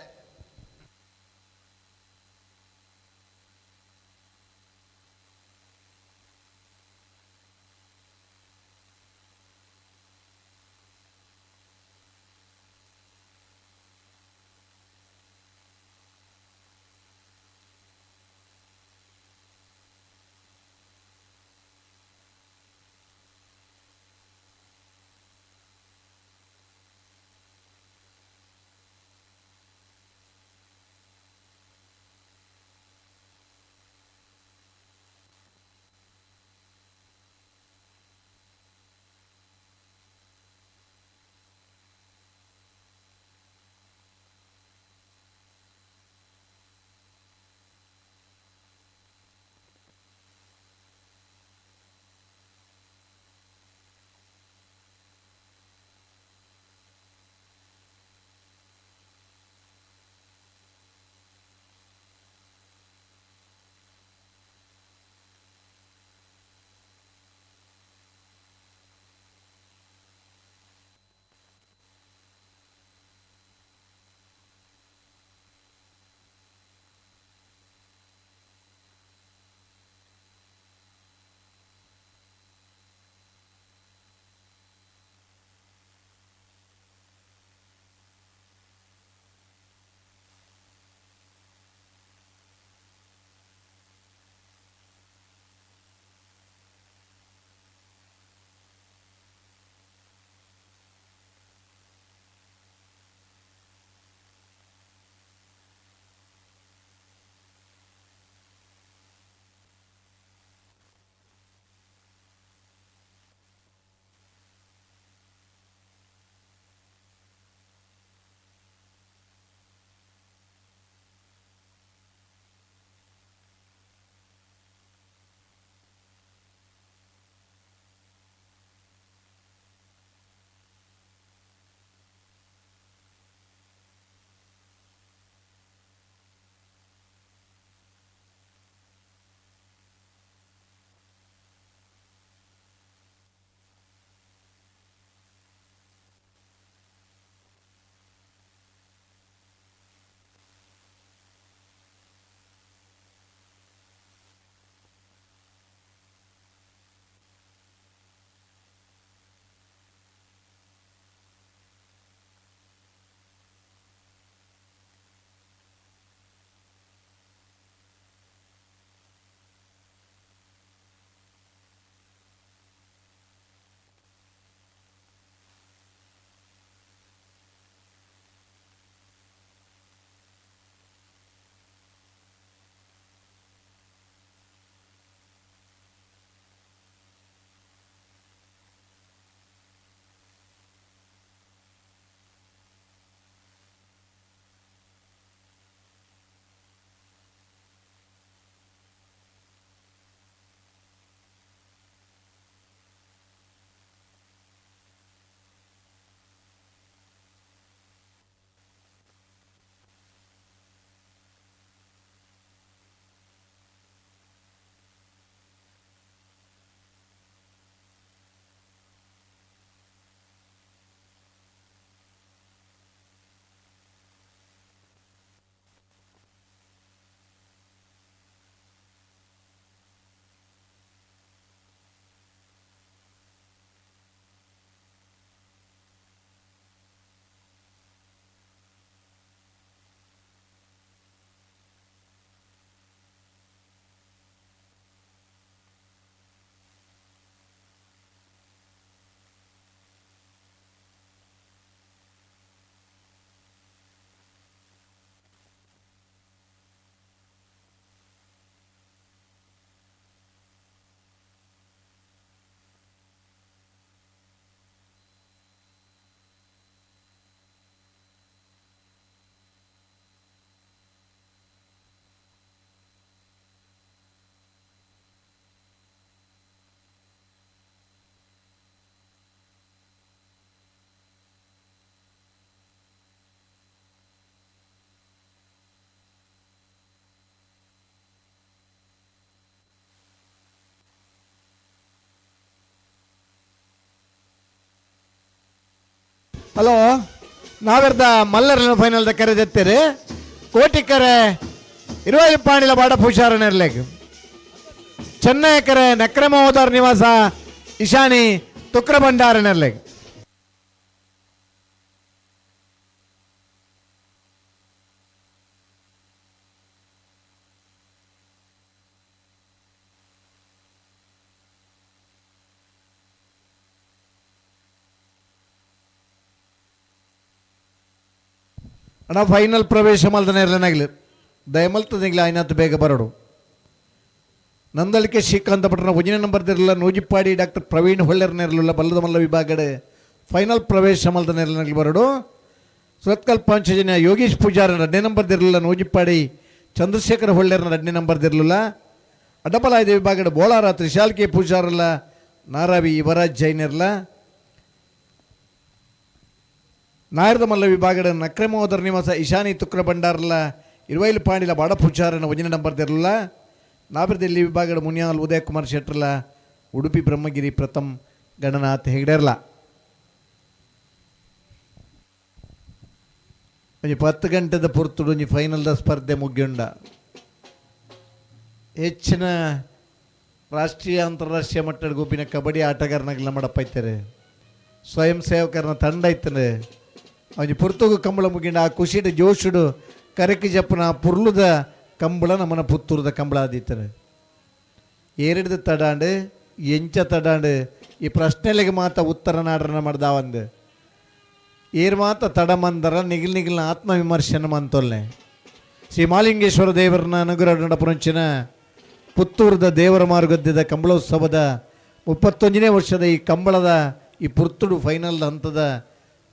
ಹಲೋ, ನಾವೆರ್ದ ಮಲ್ಲರ್ನ ಫೈನಲ್ದ ಕರೆ ದೆತ್ತೇರು. ಕೋಟಿಕರೆ ಇರುವೈಲ್ ಪಾಣಿಲ ಬಾಡ ಪೂಜಾರನೆರ್ಲೆಗ್. ಚೆನ್ನೈ ಕರೆ ನಕ್ರಮೋದರ್ ನಿವಾಸ ಇಶಾನಿ ತುಕ್ರ ಭಂಡಾರನೆರ್ಲೆಗ್. ಅಣ್ಣ ಫೈನಲ್ ಪ್ರವೇಶ ಮಲ್ದನೇರ್ಲೆನಾಗ್ಲಿ ದಯಮಲ್ತದಿಗ್ಲ ಐನಾತ್ ಬೇಗ ಬರಡು. ನಂದಳಿಕೆ ಶ್ರೀಕಾಂತ ಪಟ್ಟಣ ಒಂಜನೇ ನಂಬರ್ ದಿರಲ್ಲ ನೂಜಿಪ್ಪಾಡಿ ಡಾಕ್ಟರ್ ಪ್ರವೀಣ್ ಹೊಳ್ಳೆರ್ನೇರ್ಲುಲ್ಲ ಬಲ್ಲದ ಮಲ್ಲ ವಿಭಾಗಡೆ ಫೈನಲ್ ಪ್ರವೇಶ ಮಲ್ದನೇರ್ಲನಾಗ್ಲಿ ಬರಡು. ಸುರತ್ಕಲ್ ಪಾಂಚಜನ್ಯ ಯೋಗೀಶ್ ಪೂಜಾರನ ಎರಡನೇ ನಂಬರ್ ದಿರಲಿಲ್ಲ ನೂಜಿಪ್ಪಾಡಿ ಚಂದ್ರಶೇಖರ ಹೊಳ್ಳೆರ್ನ ಎರಡನೇ ನಂಬರ್ ದಿರಲಿಲ್ಲ. ಅಡ್ಡಬಲಾಯ್ದ ವಿಭಾಗಡೆ ಬೋಳಾರ ತ್ರಿಶಾಲ್ಕೆ ಪೂಜಾರಲ್ಲ ನಾರಾವಿ ಯುವರಾಜ್ ಜೈನರ್ಲ. ನಾಯರದ ಮಲ್ಲ ವಿಭಾಗದ ನಕ್ರಮೋದರ ನಿವಾಸ ಇಶಾನಿ ತುಕ್ರ ಭಂಡಾರಲ್ಲ ಇರುವೈಲು ಪಾಂಡಿಲ ಬಾಡ ಪೂಜಾರನ ಒಂಜನೇ ನಂಬರ್ ದಿರಲಿಲ್ಲ. ನಾಬಿರದಲ್ಲಿ ವಿಭಾಗದ ಮುನಿಯಾಲ್ ಉದಯ ಕುಮಾರ್ ಶೆಟ್ಟರ್ಲ ಉಡುಪಿ ಬ್ರಹ್ಮಗಿರಿ ಪ್ರಥಮ್ ಗಣನಾಥ್ ಹೆಗ್ಡೆರ್ಲ. ಒಂಜಿ 10 ಗಂಟೆದ ಪೊರ್ತುಡು ಒಂಜಿ ಫೈನಲ್ದ ಸ್ಪರ್ಧೆ ಮುಗ್ಯುಂಡ. ಹೆಚ್ಚಿನ ರಾಷ್ಟ್ರೀಯ ಅಂತಾರಾಷ್ಟ್ರೀಯ ಮಟ್ಟದ ಗುಂಪಿನ ಕಬಡ್ಡಿ ಆಟಗಾರನಾಗಲ ಮಾಡಪ್ಪೈತಾರೆ. ಸ್ವಯಂ ಸೇವಕರನ ತಂಡ ಐತನೆ. ಒಂಜಿ ಪುರ್ತುಗು ಕಂಬಳ ಮುಗಿಂಡ ಆ ಖುಷಿಡು ಜೋಶುಡು ಕರಕಿ ಜಪ್ಪನ ಪುರ್ಲುದ ಕಂಬಳ ನಮ್ಮನ ಪುತ್ತೂರದ ಕಂಬಳ ಆದಿತ್ತನೆ. ಏರಿಡ್ದು ತಡಾಂಡು ಎಂಚ ತಡಾಂಡು ಈ ಪ್ರಶ್ನೆಲೆಗೆ ಮಾತ ಉತ್ತರ ನಾಡ್ರನ ಮಾಡ್ದಾವಂದು. ಏರ್ ಮಾತ ತಡಮಂದರ ನಿಗಿಲ್ ನಿಗಿಲ್ನ ಆತ್ಮವಿಮರ್ಶನ ಮಂತೊಲ್ನೆ. ಶ್ರೀ ಮಾಲಿಂಗೇಶ್ವರ ದೇವರನ ಅನುಗ್ರಹ ನಡಪುರಂಚಿನ ಪುತ್ತೂರದ ದೇವರ ಮಾರುಗದ್ದದ ಕಂಬಳೋತ್ಸವದ 31ನೇ ವರ್ಷದ ಈ ಕಂಬಳದ ಈ ಪುರ್ತುಡು ಫೈನಲ್ ಹಂತದ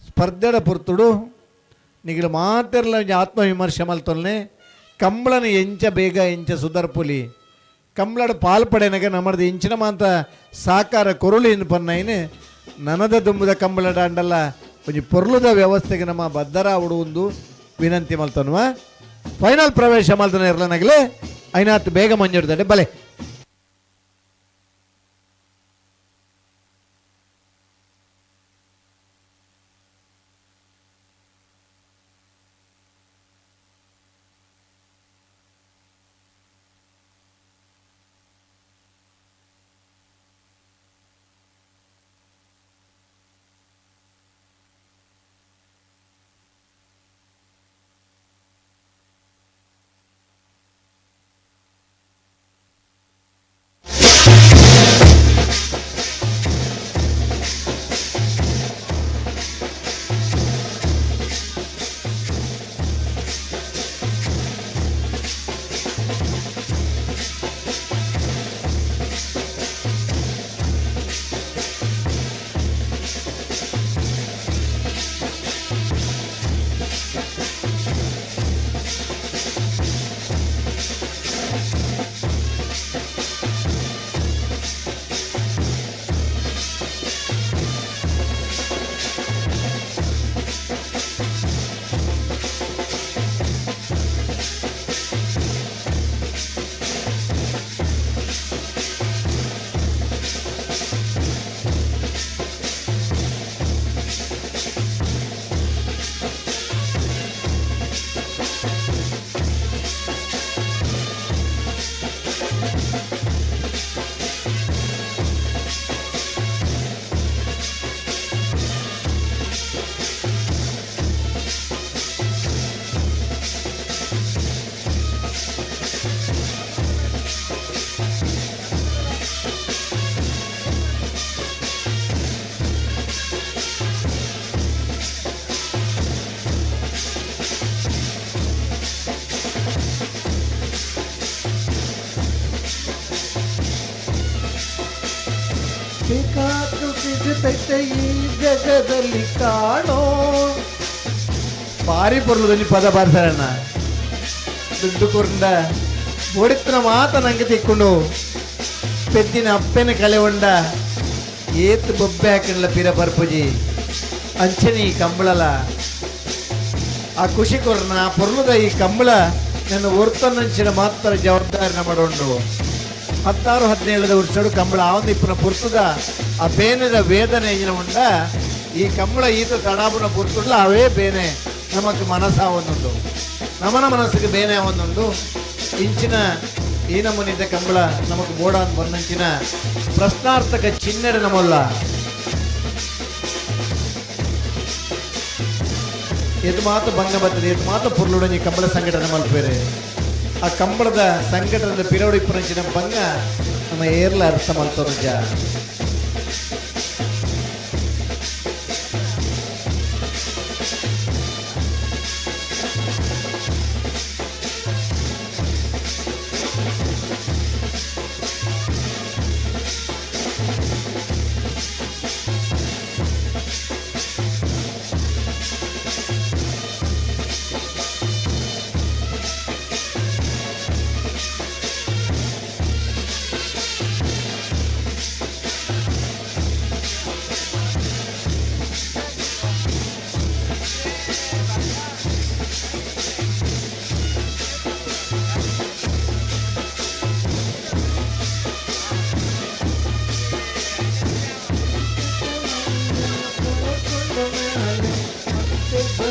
ಸ್ಪರ್ಧೆಡ ಪುರ್ತುಡು ನಿಗಿಲು ಮಾತೆರ್ಲ ಒಂಜಿ ಆತ್ಮವಿಮರ್ಶೆ ಮಲ್ತೊಲ್ನೆ. ಕಂಬಳನ ಎಂಚ ಬೇಗ ಎಂಚ ಸುದರ್ಪುಲಿ ಕಂಬಳಡ ಪಾಲ್ಪಡೆನಗ ನಮ್ಮದು ಇಂಚಿನ ಮಾಂತ ಸಾಕಾರ ಕೊರುಳಿ ಪನ್ನೈನ್ ನನದ ದುಂಬುದ ಕಂಬಳಡ ಅಂಡಲ್ಲ ಒಂಜಿ ಪೊರ್ಲುದ ವ್ಯವಸ್ಥೆಗೆ ನಮ್ಮ ಬದ್ದರ ಒಂದು ವಿನಂತಿ ಮಲ್ತನ್ವ. ಫೈನಲ್ ಪ್ರವೇಶ ಮಲ್ತನ ಇರ್ಲನಾಗಲೇ ಐನಾತ್ ಬೇಗ ಮಂಜೂರ್ದಡೆ ಬಲೆ. ಬೇಕಾದ್ರೂ ಸಿಗುತ್ತೈತೆ ಈ ಜಗದಲ್ಲಿ ಕಾಣೋ. ಭಾರಿ ಪೊರ್ಲುದಲ್ಲಿ ಪದ ಬಾರಿಸಾರಣ್ಣ. ದುಡ್ಡು ಕೊರಂಡ ಬೋಡಿತ್ತಿನ ಮಾತ ನಂಗೆ ತಿಕ್ಕೊಂಡು ಪೆದ್ದಿನ ಅಪ್ಪೆನ ಕಳೆವಂಡ ಏತ್ ಬೊಬ್ಬೆ ಹಾಕಿಲ್ಲ ಪಿರ ಬರ್ಪುಜಿ ಅಂಚನೆ ಈ ಕಂಬಳಲ ಆ ಖುಷಿ ಕೊರ್ನ ಆ ಪೊರ್ಲುದ ಈ ಕಂಬಳ ನನ್ನ ಒರ್ತನಂಚಿನ ಮಾತ್ರ ಜವಾಬ್ದಾರಿನ ಮಾಡೋಂಡು. 16 17 ವರ್ಷಡು ಕಂಬಳ ಆವಂದು ಇಪ್ಪನ ಪುರ್ತದ ಆ ಬೇನದ ವೇದನೆ ಇಂಜಿನ ಉಂಡ. ಈ ಕಂಬಳ ಈತ ತಡಾಬುನ ಪುರ್ತುಡ್ಲ ಅವೇ ಬೇನೆ ನಮಕ್ ಮನಸ್ಸಾವೊಂದುಂಡು ನಮನ ಮನಸ್ಸಿಗೆ ಬೇನೆ ಒಂದುಂಡು ಇಂಚಿನ ಈ ನಮೂನಿದ ಕಂಬಳ ನಮಕ್ ಬೋಡಾನ್ ಬನ್ನಂಚಿನ ಪ್ರಶ್ನಾರ್ಥಕ ಚಿಹ್ನೆಡ್ ನಮಲ್ಲ. ಎದು ಮಾತು ಭಂಗ ಬರ್ತದೆ, ಎದು ಮಾತು ಪುರ್ಲುಡಂಜಿ ಕಂಬಳ ಸಂಘಟನೆ ಮಲ್ಪೇರೆ. ಆ ಕಂಬಳದ ಸಂಘಟನೆದ ಪಿರವಡಿ ಪುರಂಚಿನ ಭಂಗ ನಮ್ಮ ಏರ್ಲ ಅರ್ಥ ಮಲ್ತೊನುಜ.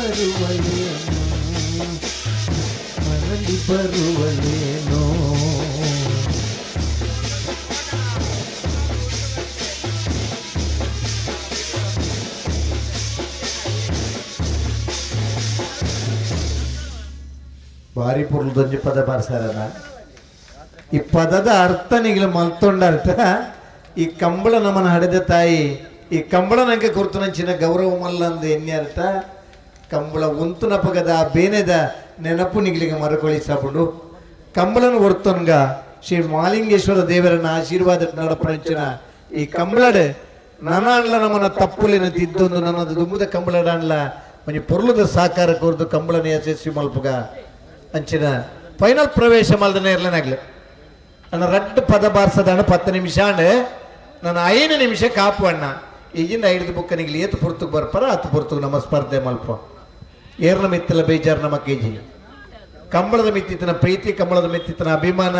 ಬರುವಳೇನೋ, ಮರಳಿ ಬರುವಳೇನೋ. ಬಾರಿ ಪೊರ್ಲುದೊಂಜಿ ಪದ ಬಾರ್ಸಾರನ. ಈ ಪದದ ಅರ್ಥ ನಿಗಲು ಮಲ್ತೊಂಡರ್ಥ ಈ ಕಂಬಳ ನಮನ ಹಡೆದ ತಾಯಿ, ಈ ಕಂಬಳ ನಂಗೆ ಕುರ್ತುನಂಚಿನ ಗೌರವ ಮಲ್ಲಂದು ಎನ್ನಿ ಅರ್ಥ. ಕಂಬಳ ಉಂತುನಪಗದ ಬೇನೆದ ನೆನಪು ನಿಗಲಿಗೆ ಮರುಕಳಿಸಬುಡು. ಕಂಬಳನ ಒರ್ತೊನ್ಗ ಶ್ರೀ ಮಾಲಿಂಗೇಶ್ವರ ದೇವರನ್ನ ಆಶೀರ್ವಾದ ನಡಪಂಚಿನ ಈ ಕಂಬಳಡ್ ನನಾಂಡ್ಲ ನಮನ ತಪ್ಪುಲಿನ ತಿದ್ದೊಂದು ನನ್ನದು ದುಂಬುದ ಕಂಬಳಡಾಂಡ್ಲ ಒಂಜಿ ಪೊರ್ಲುದ ಸಾಕಾರ ಕೊರ್ದು ಕಂಬಳನ ಯಶಸ್ವಿ ಮಲ್ಪುಗ. ಅಂಚಿನ ಫೈನಲ್ ಪ್ರವೇಶ ಮಲ್ದನ ಇರ್ಲನಾಗ್ಲಿ ನನ್ನ ರಡ್ಡು ಪದ ಬಾರ್ಸದಾಣ 10 ನಿಮಿಷ ಅಂಡ್ ನಾನು 5 ನಿಮಿಷ ಕಾಪು ಅಣ್ಣ. ಈಗಿಂದ ಐದು ಬುಕ್ಕನಿಗೆ ಏತು ಪುರ್ತುಗ್ ಬರ್ಪಾರ ಹತ್ತು ಪುರ್ತುಗ್ ನಮ್ಮ ಸ್ಪರ್ಧೆ ಮಲ್ಪ. ಏರ್ನ ಮಿತ್ತಲ ಬೇಜಾರ್ ನಮ್ಮ ಕೆಜಿ. ಕಂಬಳದ ಮಿತ್ತಿತನ ಪ್ರೀತಿ, ಕಂಬಳದ ಮಿತ್ತಿತನ ಅಭಿಮಾನ,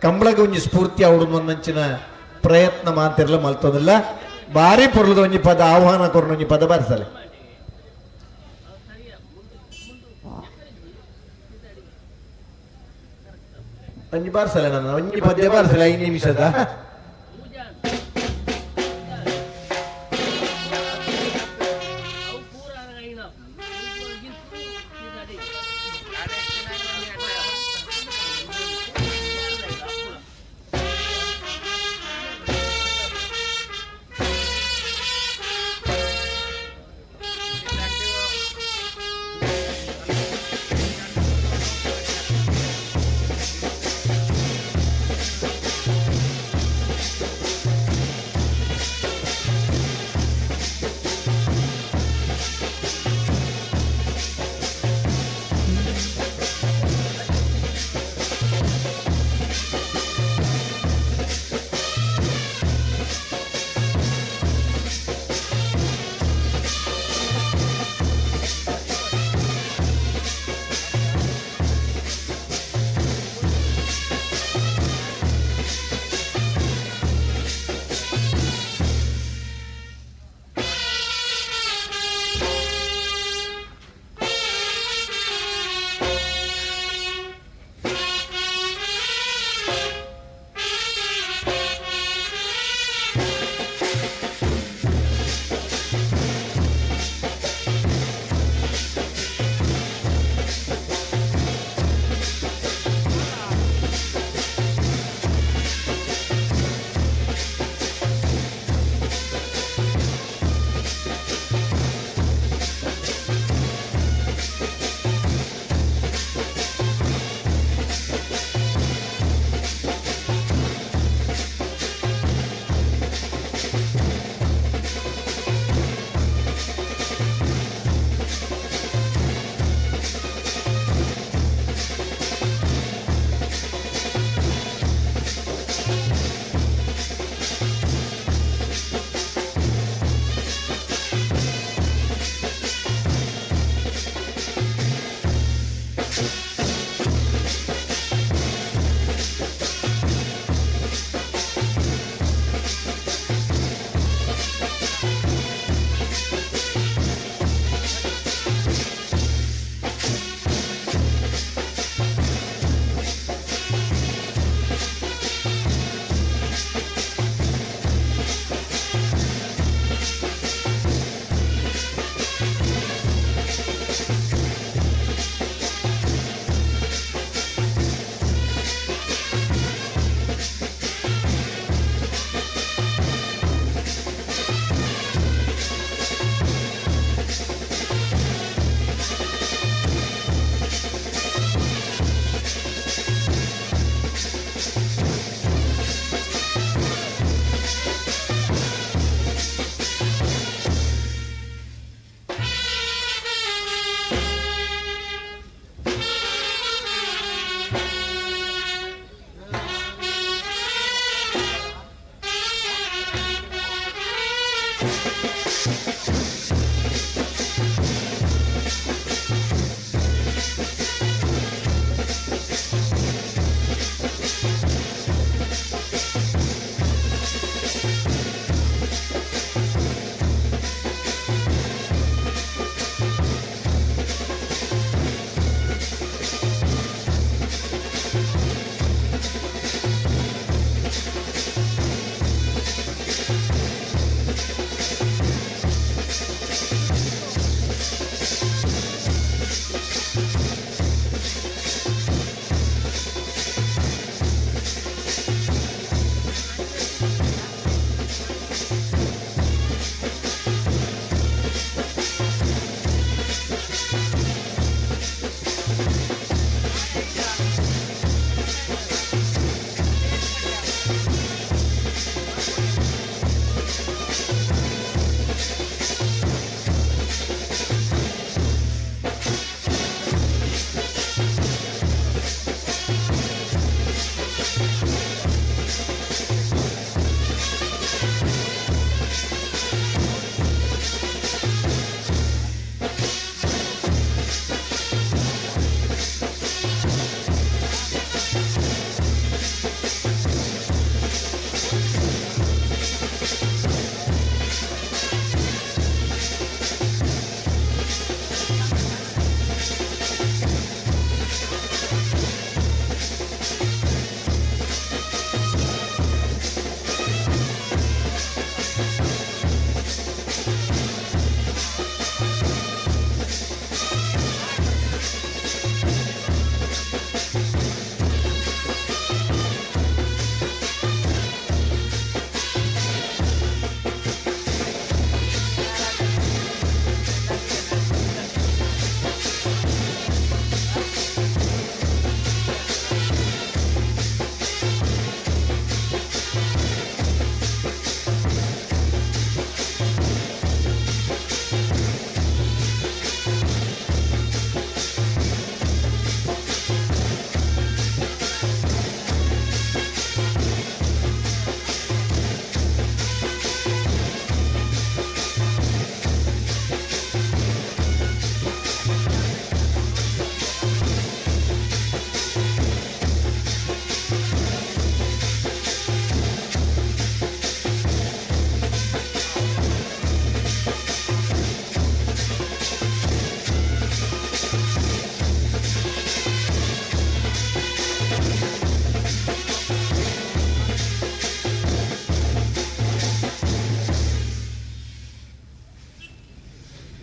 ಕಂಬಳಗ ಒಂಜಿ ಸ್ಫೂರ್ತಿ ಅವಡು ಒಂದಂಚಿನ ಪ್ರಯತ್ನ ಮಾತಿರಲ ಮಲ್ತೋದಿಲ್ಲ. ಭಾರಿ ಪೊರ್ಲದ ಒಂಜಿ ಪದ ಆಹ್ವಾನ ಕೊರ್ನ ಒಂಜಿ ಪದ ಬಾರಿಸಲೆ. ಒಂಜಿ ಬಾರಿಸಲೆ ನಾನು ಒಂಜಿ ಪದ್ಯ ಬಾರಿಸಲೆ 5 ನಿಮಿಷದ.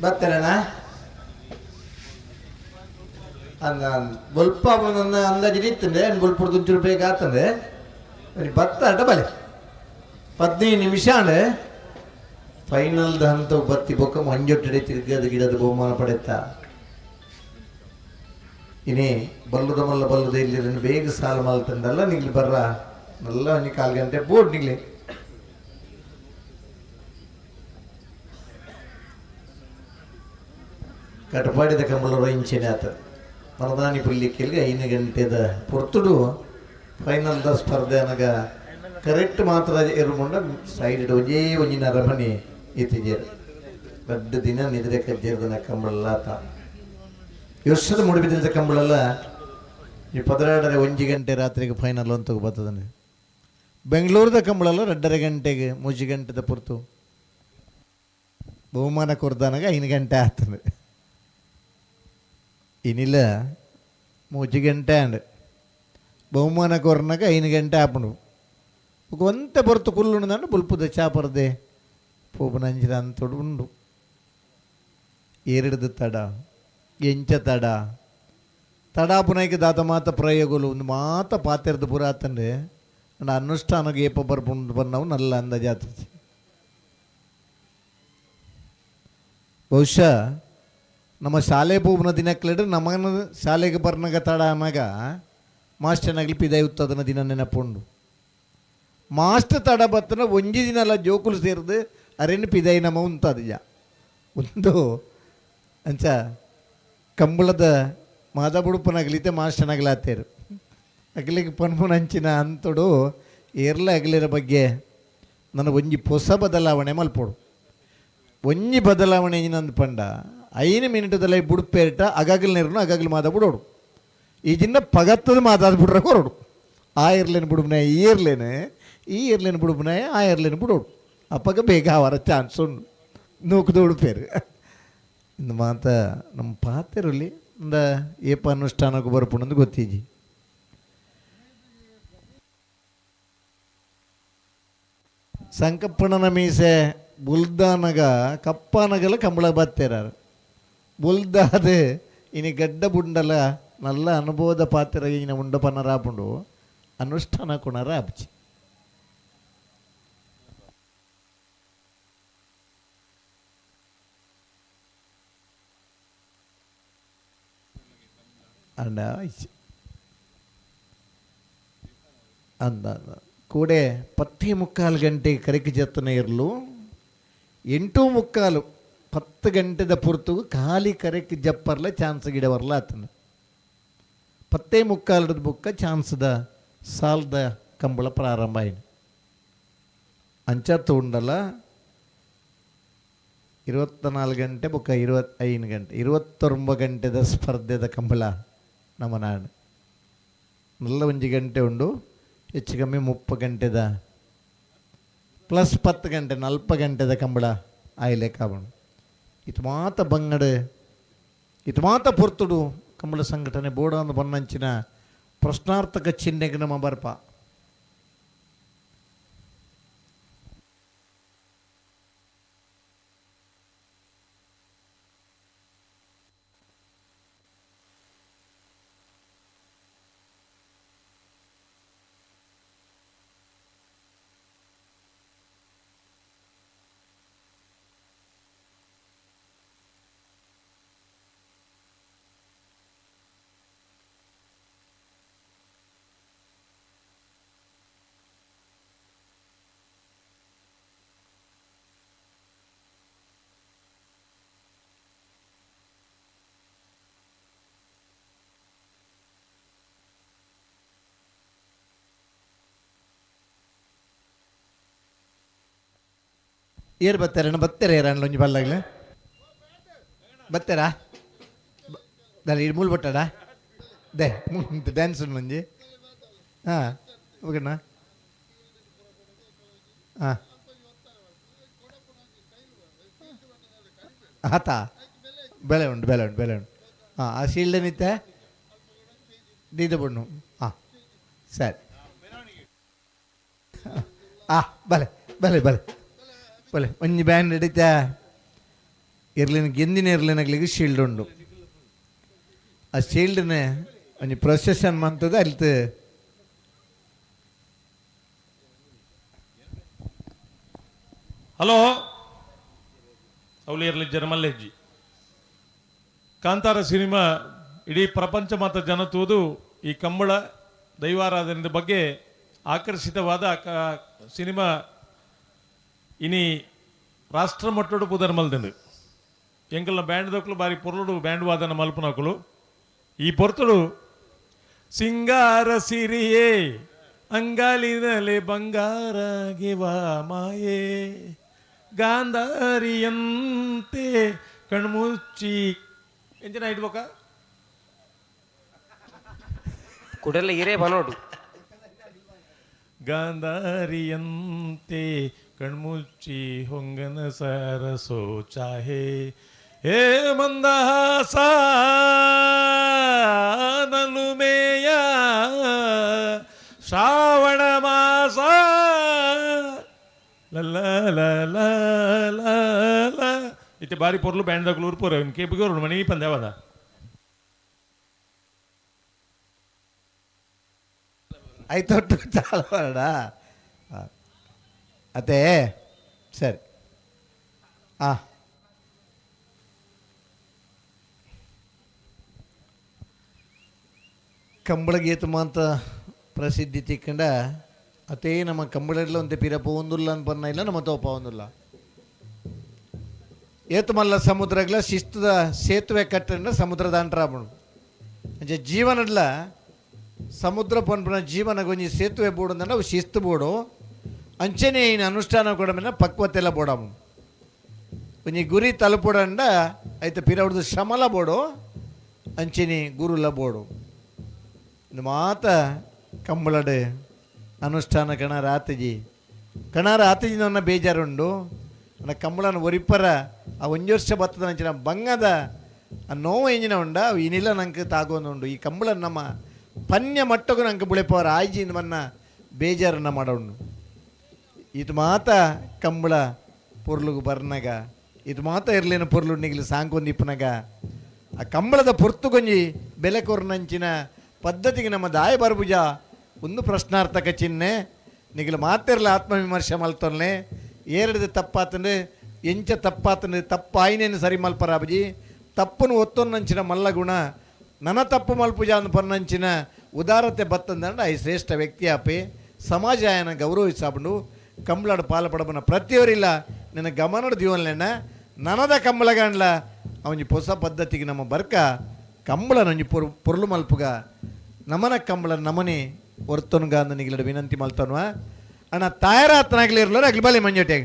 ಬತ್ತೇರಣ್ಣ ಅಂದ ಬೊಲ್ಪ ನನ್ನ ಅಂದಾಜು ಇತ್ತಂದೆ ಬೊಲ್ಪುಡ್ದು ಒಂಚೂರು ಬೇಗ ಆತಂದೆ ಬತ್ತ ಅಡ್ಡ ಬಲೆ 15 ನಿಮಿಷ ಅಂಡೆ ಫೈನಲ್ದ ಹಂತ ಬತ್ತಿ ಬೊಕ್ಕ ಮಂಜೊಟ್ಟಡೆ ತಿರ್ಗದ ಗಿಡದ ಬಹುಮಾನ ಪಡೆತ. ಇನಿ ಬಲ್ಲುದ ಮಲ್ಲ ಬಲ್ಲುದ ಇಲ್ಲಿ ಬೇಗ ಸಾಲ ಮಲ್ತಂದಲ್ಲ ನಿಗ್ಲಿ ಬರ್ರ ನಲ್ಲ ಒಂಜಿ ಕಾಲು ಗಂಟೆ ಬೋರ್ಡ್ ನಿಗ್ಲಿ. ಕಟಪಾಡಿದ ಕಂಬಳರ ಇಂಚೆನೆ ಆತ ಮರದಾನಿ ಪುಲ್ಲಿಕ್ಕೆಲ್ಲಿ 5 ಗಂಟೆದ ಪೊರ್ತುಡು ಫೈನಲ್ದ ಸ್ಪರ್ಧೆ ಅನಗ ಕರೆಕ್ಟ್ ಮಾತ್ರ ಎರುಮುಂಡ ಸೈಡ್ ಒಂಜೇ ಒಂಜಿನ ಅರಮನೆ ಇತ್ತಿಜೇರು ದೊಡ್ಡ ದಿನ ನಿದ್ರೆ ಕಜ್ಜೇರ್ದನ ಕಂಬಳಲ್ಲ ಆತ ವರ್ಷದ ಮುಡಿಬಿದ್ದ ಕಂಬಳಲ್ಲ ಈ 12:30 1 ಗಂಟೆ ರಾತ್ರಿಗೆ ಫೈನಲ್ ಅಂತ ಬರ್ತದನೆ. ಬೆಂಗಳೂರದ ಕಂಬಳಲ್ಲ 2.5 ಗಂಟೆಗೆ 3 ಗಂಟೆದ ಪುರ್ತು ಬಹುಮಾನ ಕೊರ್ದಾನಾಗ 5 ಗಂಟೆ ಆಗ್ತದೆ. ಇನಿಲ್ಲ 3 ಗಂಟೆ ಅಂಡ್ ಬಹುಮಾನ ಕೊರ್ನಾಗ 5 ಗಂಟೆ ಆಪುಂಡು. ಒಂತೆ ಪೊರ್ತು ಕುಲ್ಲುಂಡು ಬುಲ್ಪುದ ಚಾಪರ್ದೆ ಪೋಪುನ ಅಂಚಿನ ಅಂತೊಡು ಉಂಡು. ಏರಿಡ್ದು ತಡ ಎಂಚ ತಡ ತಡಾಪುನೈಕ್ ದಾತ ಮಾತ ಪ್ರಯೋಗలు ಒಂದು ಮಾತ ಪಾತೆರ್ದು ಪೂರ ಆತಂಡೆ ಅಂಡ ಅನುಷ್ಠಾನಕ್ಕೆ ಏಪ ಬರ್ಪುಂಡು ಬನ್ನವು ನಲ್ಲ ಅಂದಾಜಾತತಿ. ಬಹುಶಃ ನಮ್ಮ ಶಾಲೆ ಪೋಪುನ ದಿನಕ್ಲೆಡ್ ನಮಗನ ಶಾಲೆಗೆ ಬರ್ನಾಗ ತಡ ಅನ್ನಾಗ ಮಾಸ್ಟರ್ನಾಗಲಿ ಪಿದಾಯಿ ಉತ್ತದನ ದಿನ ನೆನಪುಂಡು. ಮಾಸ್ಟರ್ ತಡ ಬತ್ತನ ಒಂಜಿ ದಿನ ಅಲ್ಲ ಜೋಕುಲು ಸೇರ್ದು ಅರೆನ್ ಪಿದಾಯಿ ನಮ್ಮ ಉಂತದಿಜ ಒಂದು ಅಂಚ ಕಂಬಳದ ಮಾದ ಬುಡುಪನಾಗಲಿತೆ ಮಾಸ್ಟರ್ನಾಗಲಾತೇರು ಅಗಲಿಗೆ ಪನ್ಪುನ ಅಂಚಿನ ಅಂತೊಡು ಏರ್ಲ ಅಗಲಿರ ಬಗ್ಗೆ ನನ್ನ ಒಂಜಿ ಹೊಸ ಬದಲಾವಣೆ ಮಲ್ಪೋಡು. ಒಂಜಿ ಬದಲಾವಣೆ ಏನಂದು ಪಂಡ 5 ಮಿನಿಟದಲ್ಲ ಬುಡುಪೇರಿಟ ಅಗಾಗಲ್ ನೀರನ್ನು ಅಗಾಗಲ್ ಮಾದ ಬಿಡೋಡು. ಈ ಜಿನ್ನ ಪಗತ್ತದ ಮಾತಾದ ಬಿಡ್ರೆ ಕೊರೋಡು. ಆ ಏರ್ಲೇನು ಬುಡುಪನ ಈ ಏರ್ಲೇನೆ ಈ ಏರ್ಲೇನು ಬುಡುಪನ ಆ ಏರ್ಲೇನು ಬಿಡೋಡು. ಅಪ್ಪಗ ಬೇಗ ಅವರ ಚಾನ್ಸ್ ಉಂಡು ನೂಕುದು ಉಡುಪೇರು. ಇಂದು ಮಾತ ನಮ್ಮ ಪಾತೆರಲ್ಲಿ ಇಂದ ಏಪ ಅನುಷ್ಠಾನಕ್ಕೆ ಬರ್ಪುಂಡು ಗೊತ್ತಿಜಿ. ಸಂಕಪ್ಪಣ್ಣನ ಮೀಸೆ ಬುಲ್ದಾನಗ ಕಪ್ಪನಗಲ ಕಂಬಳ ಬತ್ತೇರಾರು ಬುಲ್ದಾದೆ ಇನಿ ಗಡ್ಡ ಬುಂಡಲ ನಲ್ಲ ಅನುಭವದ ಪಾತ್ರ ಈಗಿನ ಉಂಡ ಪನ್ನರಾಪುಂಡು ಅನುಷ್ಠಾನ ಕುಣರ ಅಬ್ಚಿ. ಅಂಡ ಅಂದ ಕೂಡೆ 10:45 ಗಂಟೆಗೆ ಕರೆಕ್ ಜತ್ತನ ಇರಲು 8:45 10 ಗಂಟೆದ ಪುರ್ತು ಖಾಲಿ ಕರೆಕ್ ಜಪ್ಪರ್ಲ ಚಾನ್ಸ್ ಗಿಡ ಬರಲ ಆತನ 10:45 ಬುಕ್ಕ ಚಾನ್ಸ್ದ ಸಾಲ್ದ ಕಂಬಳ ಪ್ರಾರಂಭ ಆಯ್ತು. ಅಂಚತ್ತು ಉಂಡಲ್ಲ 24 ಗಂಟೆ ಬುಕ್ಕ 25 ಗಂಟೆ 29 ಗಂಟೆದ ಸ್ಪರ್ಧೆದ ಕಂಬಳ ನಮ್ಮ ನಾಡು ನಲ್ಲ 1 ಗಂಟೆ ಉಂಡು ಹೆಚ್ಚು ಕಮ್ಮಿ 30 ಗಂಟೆದ ಪ್ಲಸ್ 10 ಗಂಟೆ 40 ಗಂಟೆದ ಕಂಬಳ ಆಯ್ಲೆ ಕಾಬಣ. ಇತು ಮಾತ ಬಂಗಡೆ ಇತು ಮಾತ ಪೊರ್ತುಡು ಕಂಬಳ ಸಂಘಟನೆ ಬೋಡಂದು ಬನ್ನಂಚಿನ ಪ್ರಶ್ನಾರ್ಥಕ ಚಿಹ್ನೆಗೆ ನಮ್ಮ ಬರ್ಪ. ಏರು ಬತ್ತಾರೆ ಬತ್ತಾರೆ ಏರಣ್ಣ ಒಂಜಿ ಬಲ್ಲಾಗ್ಲೆ ಬತ್ತೆರಾ ದಾಲ ಇಡು ಮೂಲು ಬಟ್ಟಡ they dance ಉಂಡು ಒಂಜಿ ಹಾಂ ಓಕೆನಾ ಹಾಂ ಆತಾ ಬೆಳೆ ಉಂಟು ಬೆಳೆ ಉಂಟು ಬೆಳೆ ಉಂಟು ಹಾಂ ಆ ಶೀಲ್ಡ್ ನಿತ್ತೆ ದೀದ ಬಣ್ಣು ಹಾಂ ಸರಿ ಆ ಬಲೆ ಬಲೆ ಬಲೆ ಬಲೆ ಒಂಜಿ ಬ್ಯಾಂಡ್ ಹಿಡಿತ ಎರ್ಲಿನ ಗೆಂದಿನ ಎರ್ಲಿನಗಳಿಗೆ ಶೀಲ್ಡ್ ಉಂಡು. ಆ ಶೀಲ್ಡ್ನ ಒಂಜಿ ಪ್ರೊಸೆಷನ್ ಮಂತದ ಅಲ್ತ್. ಹಲೋ, ಅವಲಿಯರ್ಲಿ ಜರ್ಮಲ್ಲೆಜ್ಜಿ ಕಾಂತಾರ ಸಿನಿಮಾ ಇಡೀ ಪ್ರಪಂಚ ಮಾತ ಜನತೂದು ಈ ಕಂಬಳ ದೈವಾರಾಧನೆ ಬಗ್ಗೆ ಆಕರ್ಷಿತವಾದ ಸಿನಿಮಾ ಇನಿ ರಾಷ್ಟ್ರ ಮಟ್ಟಡು ಪುದರ್ ಮಲ್ದಿಂದು. ಎಂಕಲ್ನ ಬ್ಯಾಂಡ್ ದಕ್ಕಲು ಬಾರಿ ಪೊರ್ಲುಡು ಬ್ಯಾಂಡ್ ವಾದನ ಮಲ್ಪನಕುಲು. ಈ ಪೊರ್ತುಡು ಸಿಂಗಾರ ಸಿರಿಯೇ ಅಂಗಾಲಿನಲೆ ಬಂಗಾರಗಿವ ಮಾಯೇ ಗಾಂಧಾರಿಯಂತೆ ಕಣ್ಮುಚ್ಚಿ ಎಂಜಿನ ಇಡ್ಬೋಕ ಕುಡಲ್ಲ ಇರೇ ಬನೋಡು. ಗಾಂಧಾರಿಯಂತೆ ಕಣ್ಮುಚ್ಚಿ ಹೊಂಗನ ಸರಸೋ ಚಾಹೆ ಹೇ ಮಂದಹಾಸ ನಲುಮೇಯ ಶ್ರಾವಣ ಮಾಸ ಲಲ್ಲ ಲ ಲ. ಇತ್ತೆ ಬಾರಿ ಪೊರ್ಲು ಬ್ಯಾಂಡ್ ದಕ್ಲು ಪೋರೆ ಕೇಪಿಗೆ ಮಣಿ ಪಂದ್ಯಾವದ. ಐತೊಟ್ಟು ಚಾಲು ಬೇಡ ಅದೇ ಸರಿ. ಆ ಕಂಬಳಗೀತ ಮಾಂತ ಪ್ರಸಿದ್ಧಿ ತಿಕ್ಕಂಡ ಅತೇ ನಮ್ಮ ಕಂಬಳಡ್ಲ ಒಂತೆ ಪಿರ ಪೋವೊಂದುಲ್ಲ ಅಂತ ಬನ್ನ ಇಲ್ಲ ನಮ್ಮ ತೋಪ ಒಂದುಲ್ಲ. ಏತು ಮಲ್ಲ ಸಮುದ್ರಗ್ಲ ಶಿಸ್ತುದ ಸೇತುವೆ ಕಟ್ಟಂಡ ಸಮುದ್ರ ದಾಂಟ್ರಾಬಣು. ಅಂಚೆ ಜೀವನಡ್ಲ ಸಮುದ್ರ ಪನ್ಪುನ ಜೀವನ ಒಂಜಿ ಸೇತುವೆ ಬೋಡು ಅವು ಶಿಸ್ತು ಬೋಡು. ಅಂಚನೆ ಇನ್ ಅನುಷ್ಠಾನ ಕೂಡ ಪಕ್ವತೆಲ್ಲ ಬೋಡಾಮು. ಒಂಜಿ ಗುರಿ ತಲುಪುಡಂಡ ಐತ ಪಿರವುಡ್ದು ಶ್ರಮಲ ಬೋಡು, ಅಂಚನೆ ಗುರುಲ ಬೋಡು. ಇದು ಮಾತ ಕಂಬಳಡ್ ಅನುಷ್ಠಾನ ಕಣ ರಾತಜಿ ಕಣ ರಾತಜಿ ನನ್ನ ಬೇಜಾರುಂಡು. ನನ್ನ ಕಂಬಳನ ಒರಿಪರ ಆ ಒಂಜಿ ವರ್ಷ ಬತ್ತದ ಅಂಚಿನ ಬಂಗದ ಆ ನೋವು ಎಂಜಿನ ಉಂಡ ಅವು ಇನಿಲ ನಂಗೆ ತಾಗೊಂದುಂಡು. ಈ ಕಂಬಳ ನಮ್ಮ ಪನ್ಯ ಮಟ್ಟಗೂ ನಂಗೆ ಬುಳೆಪವರ ಆಯ್ಜಿ ಮನ್ನ ಬೇಜಾರನ್ನ ಮಾಡೋಣ. ಇದು ಮಾತ ಕಂಬಳ ಪೊರ್ಲುಗು ಬರ್ನಗ ಇದು ಮಾತ ಇರ್ಲಿನ ಪೊರ್ಲು ನಿಗ್ಲು ಸಾಂಕೊಂದು ಇಪ್ಪನಗ ಆ ಕಂಬಳದ ಪೊರ್ತುಗೊಂಜಿ ಬೆಲೆ ಕೊರ್ನಂಚಿನ ಪದ್ಧತಿಗೆ ನಮ್ಮ ದಾಯ ಬರ್ಬುಜ ಒಂದು ಪ್ರಶ್ನಾರ್ಥಕ ಚಿಹ್ನೆ. ನಿಗಲು ಮಾತಿರ್ಲ ಆತ್ಮವಿಮರ್ಶೆ ಮಲ್ತೊನ್ಲೆ ಏರಡ್ದು ತಪ್ಪಾತಂದ್ರೆ ಎಂಚ ತಪ್ಪಾತಂದ್ರೆ ತಪ್ಪಾಯಿನೇನು ಸರಿ ಮಲ್ಪರಾಬಜಿ ತಪ್ಪನು ಒತ್ತೊನ್ನಂಚಿನ ಮಲ್ಲ ಗುಣ ನನ ತಪ್ಪು ಮಲ್ಪುಜ ಅಂದ್ ಪನ್ನಂಚಿನ ಉದಾರತೆ ಬತ್ತಂದಂಡ I ಶ್ರೇಷ್ಠ ವ್ಯಕ್ತಿ ಆಪೆ ಸಮಾಜ ಆಯನ ಗೌರವಿಸಾಬಂಡು ಕಂಬಳಾಡು ಪಾಲಪಡಬನ ಪ್ರತಿಯವರಿಲ್ಲ ನಿನ್ನ ಗಮನಡು ದಿವನ್ಲೇನ ನನದ ಕಂಬಳಗಂಡ್ಲ ಅವನಿ ಹೊಸ ಪದ್ಧತಿಗೆ ನಮ್ಮ ಬರ್ಕ ಕಂಬಳ ನಂಜಿ ಪೊರ್ಲು ಮಲ್ಪುಗ ನಮನ ಕಂಬಳ ನಮನೆ ಒರ್ತನುಗ ಅಂದ ನಿಗಲಡು ವಿನಂತಿ ಮಲ್ತನ್ವ. ಅಣ್ಣ ತಾಯರಾತನಾಗ್ಲಿ ಇರ್ಲೋ ಅಗ್ಲಿ ಬಲಿ ಮಂಜೋಟಿಯಾಗ.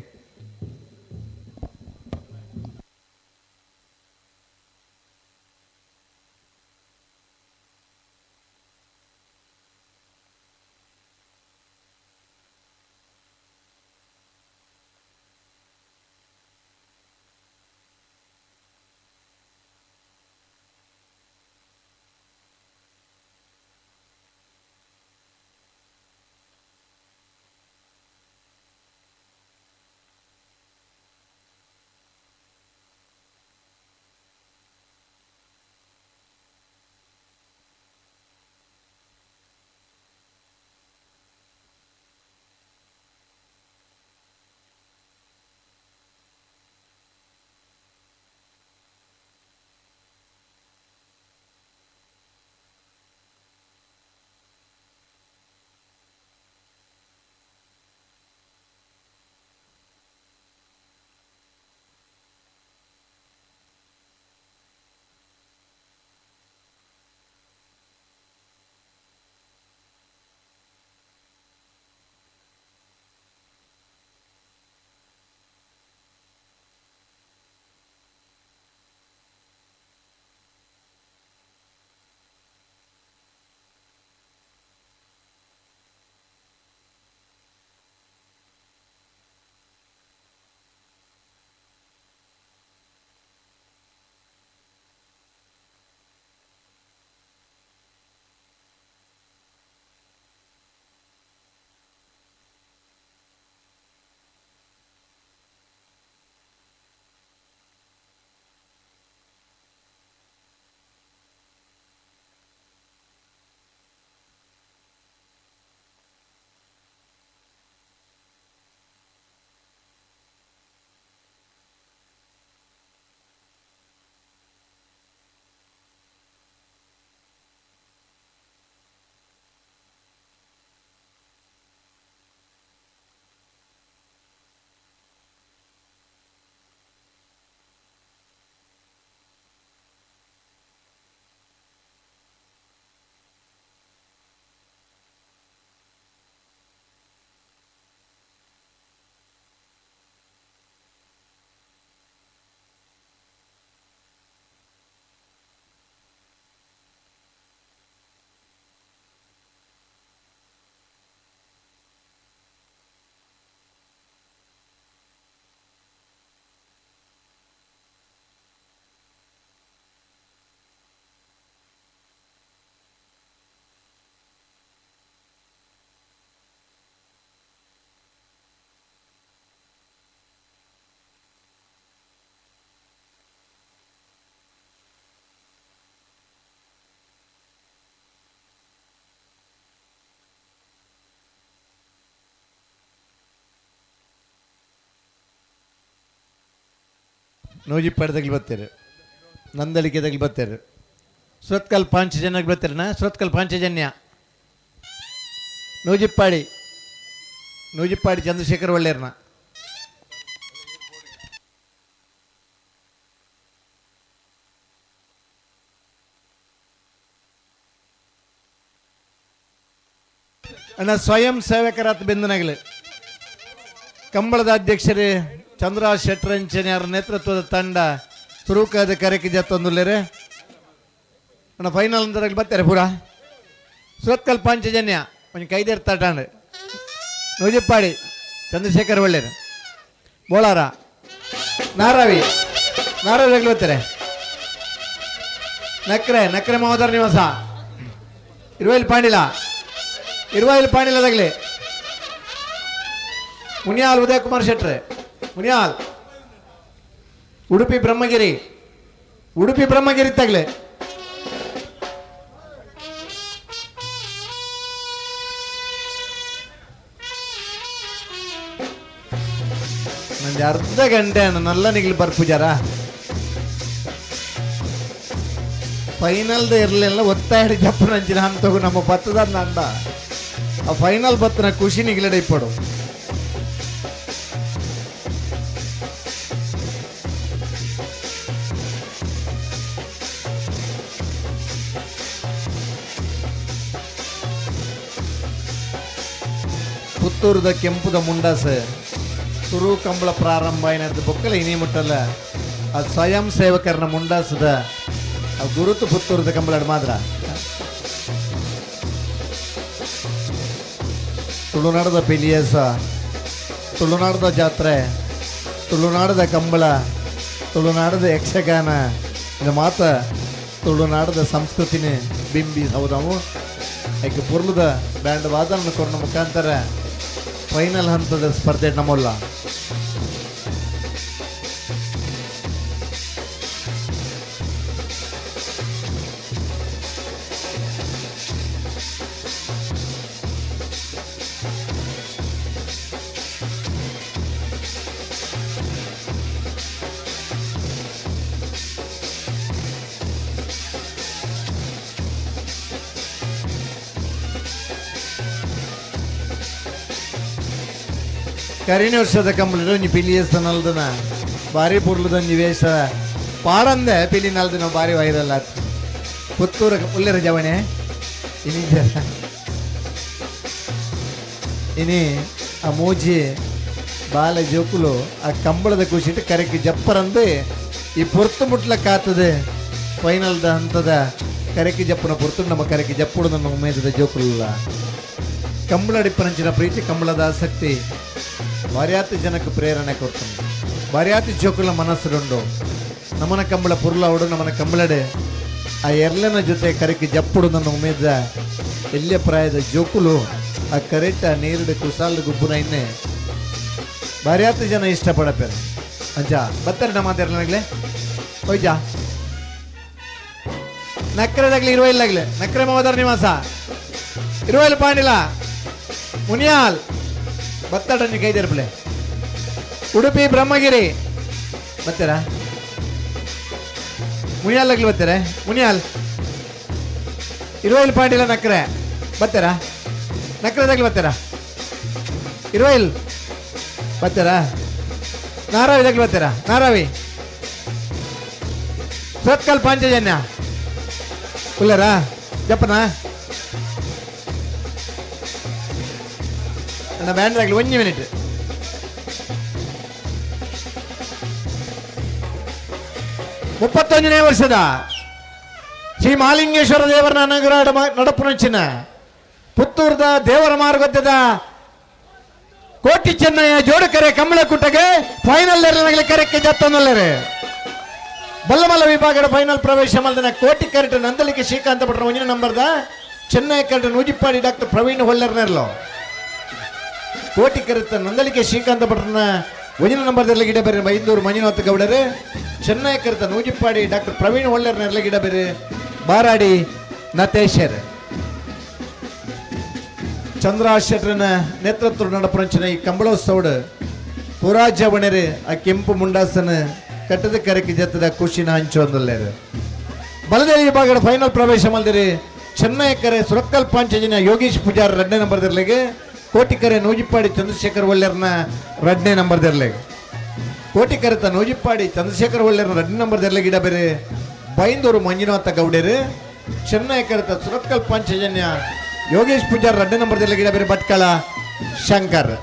ನೂಜಿಪ್ಪಾಡ್ದಾಗ್ಲಿ ಬರ್ತಾರೆ, ನಂದಳಿಕೆದಾಗ್ಲಿ ಬರ್ತಾರೆ, ಸುರತ್ಕಲ್ ಪಾಂಚಜನ್ಯಕ್ಕೆ ಬರ್ತಾರಣ್ಣ. ಸುರತ್ಕಲ್ ಪಾಂಚಜನ್ಯ, ನೂಜಿಪ್ಪಾಡಿ, ನೂಜಿಪ್ಪಾಡಿ ಚಂದ್ರಶೇಖರ್ ಒಳ್ಳೇರ್ನ. ಅಣ್ಣ ಸ್ವಯಂ ಸೇವಕರಾತ್ ಬೆಂದನಗಲು ಕಂಬಳದ ಅಧ್ಯಕ್ಷರೇ ಚಂದ್ರ ಶೆಟ್ಟರಂಚನೆಯವರ ನೇತೃತ್ವದ ತಂಡ ತುರುಕಾದ ಕರೆಕ್ಕೆ ಜತ್ತೊಂದುಲ್ಲೇರೆ. ಅಣ್ಣ ಫೈನಲ್ ಅಂದ್ರೆ ಬರ್ತಾರೆ ಪೂರ. ಸುರತ್ಕಲ್ ಪಾಂಚಜನ್ಯ ಒಂದು ಕೈದೇರ್ ತಟಾಂಡ್, ನೂಜಿಪ್ಪಾಡಿ ಚಂದ್ರಶೇಖರ್ ಒಳ್ಳೇರು, ಬೋಳಾರ ನಾರಾವಿ, ನಾರಾವಿ ಬರ್ತಾರೆ, ನಕ್ರೆ, ನಕ್ರೆ ಮಹೋದರ ನಿವಾಸ, ಇರುವೈಲ್ ಪಾಂಡಿಲ, ಇರುವೈಲ್ ಪಾಂಡಿಲದಾಗಲಿ, ಮುನಿಯಾಲ್ ಉದಯ್ ಕುಮಾರ್ ಶೆಟ್ರೆ, ಮುನಿಯಾಲ್, ಉಡುಪಿ ಬ್ರಹ್ಮಗಿರಿ, ಉಡುಪಿ ಬ್ರಹ್ಮಗಿರಿ ತಗಲೆ. ನಂಗೆ ಅರ್ಧ ಗಂಟೆ ನಲ್ಲ ನಿಗ್ಲು ಬರ್ಪುಜಾರ ಫೈನಲ್ದ ಇರಲಿಲ್ಲ, ಒತ್ತಾಯ ಜಪ್ಪು ನಂಚಿನ ಅಂತಗು ನಮ್ಮ ಬತ್ತದ ಅಂಡ ಆ ಫೈನಲ್ ಬತ್ತನ ಖುಷಿ ನಿಗ್ಲಡೆ ಇಪ್ಪಡು. ಪುತ್ತೂರುದ ಕೆಂಪುದ ಮುಂಡಾಸ ಸುರು ಕಂಬಳ ಪ್ರಾರಂಭ ಏನಾಯ್ತು ಬೊಕ್ಕಲ ಇನಿ ಮುಟ್ಟಲ್ಲ ಆ ಸ್ವಯಂ ಸೇವಕರನ್ನ ಮುಂಡಾಸದ ಆ ಗುರುತು ಪುತ್ತೂರದ ಕಂಬಳ ಮಾತ್ರ. ತುಳುನಾಡದ ಪಿಲಿಯಸ, ತುಳುನಾಡದ ಜಾತ್ರೆ, ತುಳುನಾಡದ ಕಂಬಳ, ತುಳುನಾಡದ ಯಕ್ಷಗಾನ, ಇದು ಮಾತ ತುಳುನಾಡದ ಸಂಸ್ಕೃತಿನೇ ಬಿಂಬಿ ಹೌದವು. ಐಕೆ ಪುರ್ಲದ ಬ್ಯಾಂಡ್ ವಾದನ ಕೊರನ ಮುಖಾಂತರ ಫೈನಲ್ ಹಂತದ ಸ್ಪರ್ಧೆ ನಮ್ಮಲ್ಲ. ಕರಿನ ವರ್ಷದ ಕಂಬಳ ಒಂಜಿ ಪಿಲಿಯಸ ನಲ್ದನ ಬಾರಿ ಪುರ್ಲದೊಂಜಿ ವೇಷ ಪಾಡಂದೆ ಪಿಲಿ ನಲ್ದನ ಬಾರಿ ವೈರಲ್ ಆತು. ಪುತ್ತೂರ ಉಲ್ಲೆರ ಜವಣೆ ಇನಿ ಇನಿ ಆ ಮೂಜಿ ಬಾಲ ಜೋಕುಲು ಆ ಕಂಬಳದ ಖುಷಿಟ್ ಕರೆಕ್ ಜಪ್ಪರಂದು ಈ ಪೊರ್ತು ಮುಟ್ಲ ಕಾತದೆ ಫೈನಲ್ದ ಹಂತದ ಕರೆಕಿ ಜಪ್ಪನ ಪೊರ್ತು ನಮ್ಮ ಕರೆಕಿ ಜಪ್ಪುಡು ನಮ್ಮ ಉಮೇದದ ಜೋಕುಲಲ್ಲ. ಕಂಬಳಡಿಪ್ಪನಂಚಿನ ಪ್ರೀತಿ, ಕಂಬಳದ ಆಸಕ್ತಿ ಬಾರ್ಯಾತಿ ಜನಕ್ಕೆ ಪ್ರೇರಣೆ ಕೊಡ್ತಾನೆ. ಬಾರ್ಯಾತಿ ಜೋಕುಲ ಮನಸ್ಸುಂಡು ನಮನ ಕಂಬಳ ಪುರ್ಲಾವಡು ನಮನ ಕಂಬಳಡೆ ಆ ಎರ್ಲನ ಜೊತೆ ಕರೆಕಿ ಜಪ್ಪುಡು ನನ್ನ ಉಮೇದ ಎಲ್ಲಿಯ ಪ್ರಾಯದ ಜೋಕುಲು ಆ ಕರೆಕ್ಟ್ ಆ ನೀರುಡು ಕುಸಾಲ್ದ ಗುಬ್ಬುನ ಇನ್ನೆ ಬಾರ್ಯಾತಿ ಜನ ಇಷ್ಟಪಡಪೇರು. ಅಂಚ ಬತ್ತಾರೆ ನಮ್ಮ ಮಾತಾಡ್ಲಾಗ್ಲೆ ಹೋಯ್ಜಾ ನಕ್ರೆದಾಗ್ಲಿ ಇರುವ ಇಲ್ಲಾಗ್ಲೆ ನಕ್ರೆ ಮೋದರ ನಿವಾಸ ಇರುವ ಇಲ್ಲ ಪಾಂಡಿಲ ಮುನಿಯಾಲ್ ಬತ್ತಾಡಂಜಿ ಕೈದೇರ್ಪಲೆ ಉಡುಪಿ ಬ್ರಹ್ಮಗಿರಿ ಬರ್ತೀರಾ? ಮುನಿಯಾಲ್ ಆಗ್ಲಿ ಬರ್ತಾರೆ? ಮುನಿಯಾಲ್ ಇರುವೈಲ್ ಪಾಂಡಿಲ ನಕ್ರೆ ಬರ್ತೀರಾ? ನಕ್ರೆದಾಗ್ಲಿ ಬರ್ತೀರಾ? ಇರುವೈಲ್ ಬರ್ತೀರಾ? ನಾರಾವಿದಾಗ್ಲಿ ಬರ್ತೀರಾ? ನಾರಾವಿ ಸುರತ್ಕಲ್ ಪಾಂಚಜನ್ಯ ಉಲ್ಲರಾ ಜಪ್ಪನ ಅಣ್ಣ ಬ್ಯಾಂಡ್ ಆಗಲಿ ಒಂಜಿ ಮಿನಿಟ್. 31ನೇ ವರ್ಷದ ಶ್ರೀ ಮಾಲಿಂಗೇಶ್ವರ ದೇವರ ಅನುಗ್ರಹ ನಡಪುನಂಚಿನ ಪುತ್ತೂರದ ದೇವರ ಮಾರ್ಗದ ಕೋಟಿ ಚೆನ್ನಯ್ಯ ಜೋಡುಕರೆ ಕಮ್ಮಳಕೂಟಗೆ ಫೈನಲ್ ಕರೆಕ್ಕೆ ಜತ್ತೊಂದಲ್ಲರೆ ಬಲ್ಲಮಲ್ಲ ವಿಭಾಗದ ಫೈನಲ್ ಪ್ರವೇಶ ಮಲ್ದನ ಕೋಟಿ ಕರೆಟ್ ನಂದಲಿಕೆ ಶ್ರೀಕಾಂತ ಭಟ್ರ ಒಂಜಿನ ನಂಬರ್ದ ಚೆನ್ನೈ ಕರೆಟ್ ನೂಜಿಪ್ಪಾಡಿ ಡಾಕ್ಟರ್ ಪ್ರವೀಣ್ ಹೊಳ್ಳರ್ನೆರ್ಲೋ ಕೋಟಿ ಕರೆತ ನಂದಲಿಕೆ ಶ್ರೀಕಾಂತ ಭಟ್ರನ ಒಂಜಿನ ನಂಬರ್ದಲ್ಲಿ ಗಿಡ ಬೇರೆ ಬೈಂದೂರು ಮಂಜುನಾಥ ಗೌಡರು ಚೆನ್ನೈ ಕರೆತ ನೂಜಿಪ್ಪಾಡಿ ಡಾಕ್ಟರ್ ಪ್ರವೀಣ್ ಹೊಳ್ಳರ್ನೆರ್ಲ ಗಿಡ ಬೇರೆ ಬಾರಾಡಿ ನತೇಶರ್ ಚಂದ್ರ ಶೆಟ್ರನ ನೇತೃತ್ವ ನಡಪುರಂಚಿನ ಈ ಕಂಬಳೋತ್ಸವಡು ಪುರಾಜ ಬಣೆರು ಆ ಕೆಂಪು ಮುಂಡಾಸನ ಕಟ್ಟದ ಕರೆಕ್ ಜತ್ತದ ಖುಷಿನ ಹಂಚೊಂದುಲ್ಲೇರು. ಬಲದೇ ವಿಭಾಗದ ಫೈನಲ್ ಪ್ರವೇಶ ಮಲ್ದಿರಿ ಚೆನ್ನೈ ಕರೆ ಸುರಕ್ಕಲ್ ಪಾಂಚಜನ ಯೋಗೀಶ್ ಪೂಜಾರ್ ರಡ್ಡನೇ ನಂಬರ್ ದಿರ್ಲಿಗೆ, ಕೋಟಿಕರೆ ನೂಜಿಪ್ಪಾಡಿ ಚಂದ್ರಶೇಖರ್ ಒಳ್ಳೆರ್ನ ರಡ್ಡನೇ ನಂಬರ್ ದಿರ್ಲಿಗೆ, ಕೋಟಿಕರೆತ ನೂಜಿಪ್ಪಾಡಿ ಚಂದ್ರಶೇಖರ್ ಒಳ್ಳೆರ್ನ ರಡ್ಡನೇ ನಂಬರ್ ದಿರ್ಲಿಗೆ ಗಿಡ ಬೇರೆ ಬೈಂದೂರು ಮಂಜುನಾಥ ಗೌಡೇರು. ಚೆನ್ನೈ ಕರೆತ ಸುರತ್ಕಲ್ ಪಾಂಚಜನ್ಯ ಯೋಗೇಶ್ ಪೂಜಾರ್ ರಡ್ಡನೇ ನಂಬರ್ ದಿರ್ಲಿಗೆ ಗಿಡ ಬೇರೆ ಭಟ್ಕಳ ಶಂಕರ್.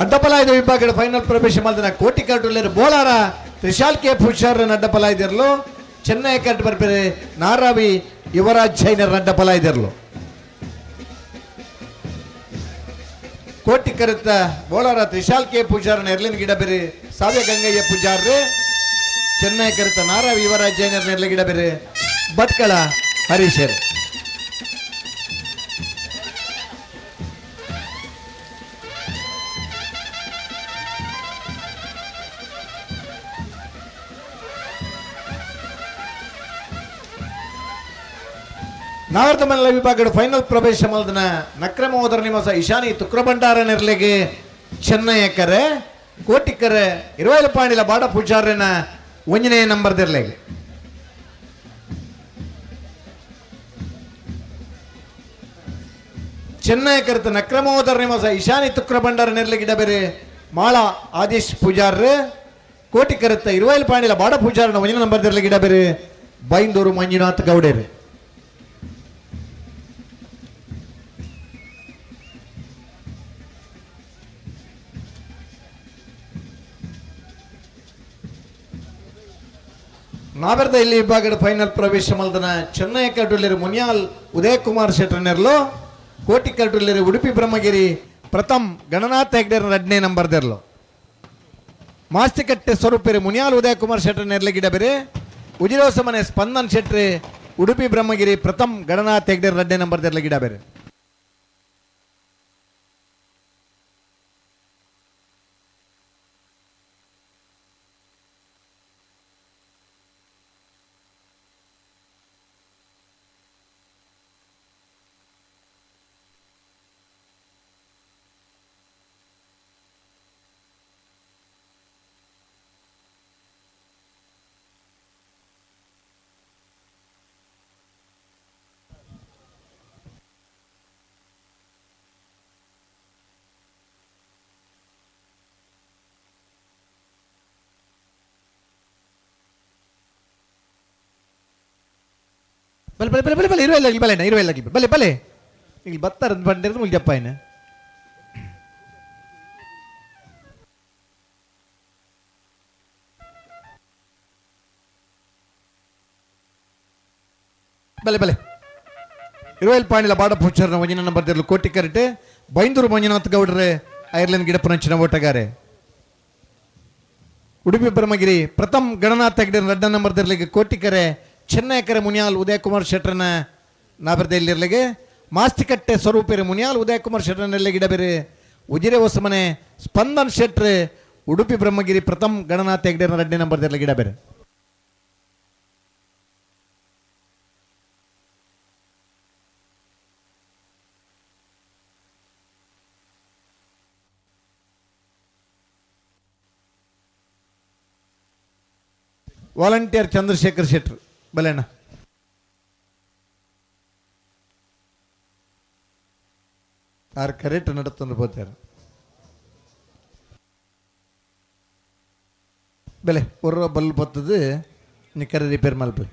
ಅಡ್ಡಪಲಾಯ್ದ ವಿಭಾಗದ ಫೈನಲ್ ಪ್ರವೇಶ ಮಾಡಿದ ಕೋಟಿ ಕಟ್ಟುಲ್ಲೇರು ಬೋಲಾರ ತ್ರಿಶಾಲ್ ಕೆ ಪುಷಾರ್ ಅಡ್ಡಪಲಾಯ್ದಿರಲು, ಚೆನ್ನೈ ಕಟ್ಟು ಬರ್ಪೇರೆ ನಾರಾವಿ ಯುವರಾಜ್ ಜೈನರ್ ಅಡ್ಡಪಲಾಯ್ದಿರಲು. ಕೋಟಿ ಕರೆತ ಬೋಲಾರ ತ್ರಿಶಾಲ್ ಕೆ ಪೂಜಾರನ ಎರ್ಲಿನ ಗಿಡ ಬೇರೆ ಸಾವ್ಯ ಗಂಗಯ್ಯ ಪೂಜಾರ್ರು, ಚೆನ್ನೈ ಕರೆತ ನಾರಾವಿ ಯುವರಾಜ್ ಜೈನರ್ ಎರ್ಲಿ ಗಿಡ ಬೇರೆ ಭಟ್ಕಳ ಹರೀಶರ್. ನಾವರ್ತಮಲ್ಲ ವಿಭಾಗದ ಫೈನಲ್ ಪ್ರವೇಶ ಮಲ್ದನ ನಕ್ರಮೋದರ ನಿವಾಸ ಇಶಾನಿ ತುಕ್ರಭಂಡಾರ ನೆರ್ಲೆಗೆ ಚೆನ್ನಯ್ಯಕರೆ, ಕೋಟಿಕರೆ ಇರುವೈಲ ಪಾಂಡಿಲ ಬಾಡ ಪೂಜಾರನ ಒಂಜನೇ ನಂಬರ್ ದಿರ್ಲೆಗೆ. ಚೆನ್ನೈ ಕರೆತ ನಕ್ರಮೋದರ ನಿವಾಸ ಇಶಾನಿ ತುಕ್ರಭಂಡಾರ ನೆರ್ಲೆಗೆ ಬೇರೆ ಮಾಳ ಆದೇಶ್ ಪೂಜಾರ್, ಕೋಟಿ ಕರೆತ ಇರುವೈಲ ಪಾಂಡಿಲ ಬಾಡ ಪೂಜಾರನ ಒಂಜನೇ ನಂಬರ್ ದಿರ್ಲೆಗೆ ಬೇರೆ ಬೈಂದೂರು ಮಂಜುನಾಥ್ ಗೌಡೇರು. ನಾವೆರ್ದ ಇಲ್ಲಿ ವಿಭಾಗದ ಫೈನಲ್ ಪ್ರವೇಶ ಮಲ್ದನ ಚೆನ್ನೈ ಕಟುಲೇರು ಮುನಿಯಾಲ್ ಉದಯ್ ಕುಮಾರ್ ಶೆಟ್ಟರ್ನೆರ್ಲು, ಕೋಟಿ ಕಟುಲೇರು ಉಡುಪಿ ಬ್ರಹ್ಮಗಿರಿ ಪ್ರಥಮ್ ಗಣನಾಥ್ ಹೆಗ್ಡೆರ್ ಎರಡನೇ ನಂಬರ್ ದೆರ್ಲು. ಮಾಸ್ತಿಕಟ್ಟೆ ಸ್ವರೂಪೇರಿ ಮುನಿಯಾಲ್ ಉದಯ್ ಕುಮಾರ್ ಶೆಟ್ಟರ್ ಗಿಡ ಬೇರೆ ಉಜಿರೋಸಮನೆ ಸ್ಪಂದನ್ ಶೆಟ್ರಿ ಉಡುಪಿ ಬ್ರಹ್ಮಗಿರಿ ಪ್ರಥಮ್ ಗಣನಾಥ್ ಹೆಗ್ಡೆರ್ ಎರಡನೇ ನಂಬರ್ ದೆರ್ಲ ಗಿಡ ಬೇರೆ. ಬಲೆ ಬಲೆ ಬಲೆ ಬಲೆ ಬಲೆ ಇರುವ ಇಲ್ಲ ಬಲೆ ಇರುವ ಇಲ್ಲ ಬಲೆ ಬಲೆ ಇಲ್ಲಿ ಬತ್ತಾರ ಬಂಡಿರೋದು ಮುಲ್ಜಪ್ಪ ಏನ. ಬಲೆ ಬಲೆ ಇರುವೈಲ್ ಪಾಣಿಲ ಬಾಡ ಪೂಚರ್ನ ಒಂಜಿನ ನಂಬರ್ ದಿರ್ಲು ಕೋಟಿ ಕರೆಟೆ ಬೈಂದೂರು ಮಂಜುನಾಥ್ ಗೌಡ್ರೆ ಐರ್ಲೆಂಡ್ ಗಿಡಪನಂಚಿನ ಓಟಗಾರೆ. ಉಡುಪಿ ಬ್ರಹ್ಮಗಿರಿ ಪ್ರಥಮ್ ಗಣನಾಥ್ ಹೆಗ್ಡೆ ರಡ್ಡ ನಂಬರ್ ದಿರ್ಲಿಗೆ ಕೋಟಿಕರೆ ಚೆನ್ನೈಕರೆ ಮುನಿಯಾಲ್ ಉದಯಕುಮಾರ್ ಶೆಟ್ಟರ್ನ ನಾಬರ್ದೆಲ್ಲಿರ್ಲಿಗೆ, ಮಾಸ್ತಿಕಟ್ಟೆ ಸ್ವರೂಪೇರಿ ಮುನಿಯಾಲ್ ಉದಯಕುಮಾರ್ ಶೆಟ್ಟರ್ನೆಲ್ಲ ಗಿಡ ಬೇರೆ ಉಜಿರೆ ಹೊಸಮನೆ ಸ್ಪಂದನ್ ಶೆಟ್ರೆ ಉಡುಪಿ ಬ್ರಹ್ಮಗಿರಿ ಪ್ರಥಮ್ ಗಣನಾಥ್ ಹೆಗ್ಡೆ ರಡ್ಡನೇ ನಂಬರ್ ದಿರ್ಲಿಗೆ ಗಿಡ ಬೇರೆ. ವಾಲಂಟಿಯರ್ ಚಂದ್ರಶೇಖರ್ ಶೆಟ್ರು ಬಲೆಣ್ಣ. ಆರ್ ಕರೆಕ್ಟ್ ನಡತ್ತಂದು ಪೋತಾರೆ ಬೆಲೆ ಒರ್ರ ಬಲ್ ಬತ್ತದು ನಿಕ್ಕರೆ ರಿಪೇರ್ ಮಲ್ಪಿ.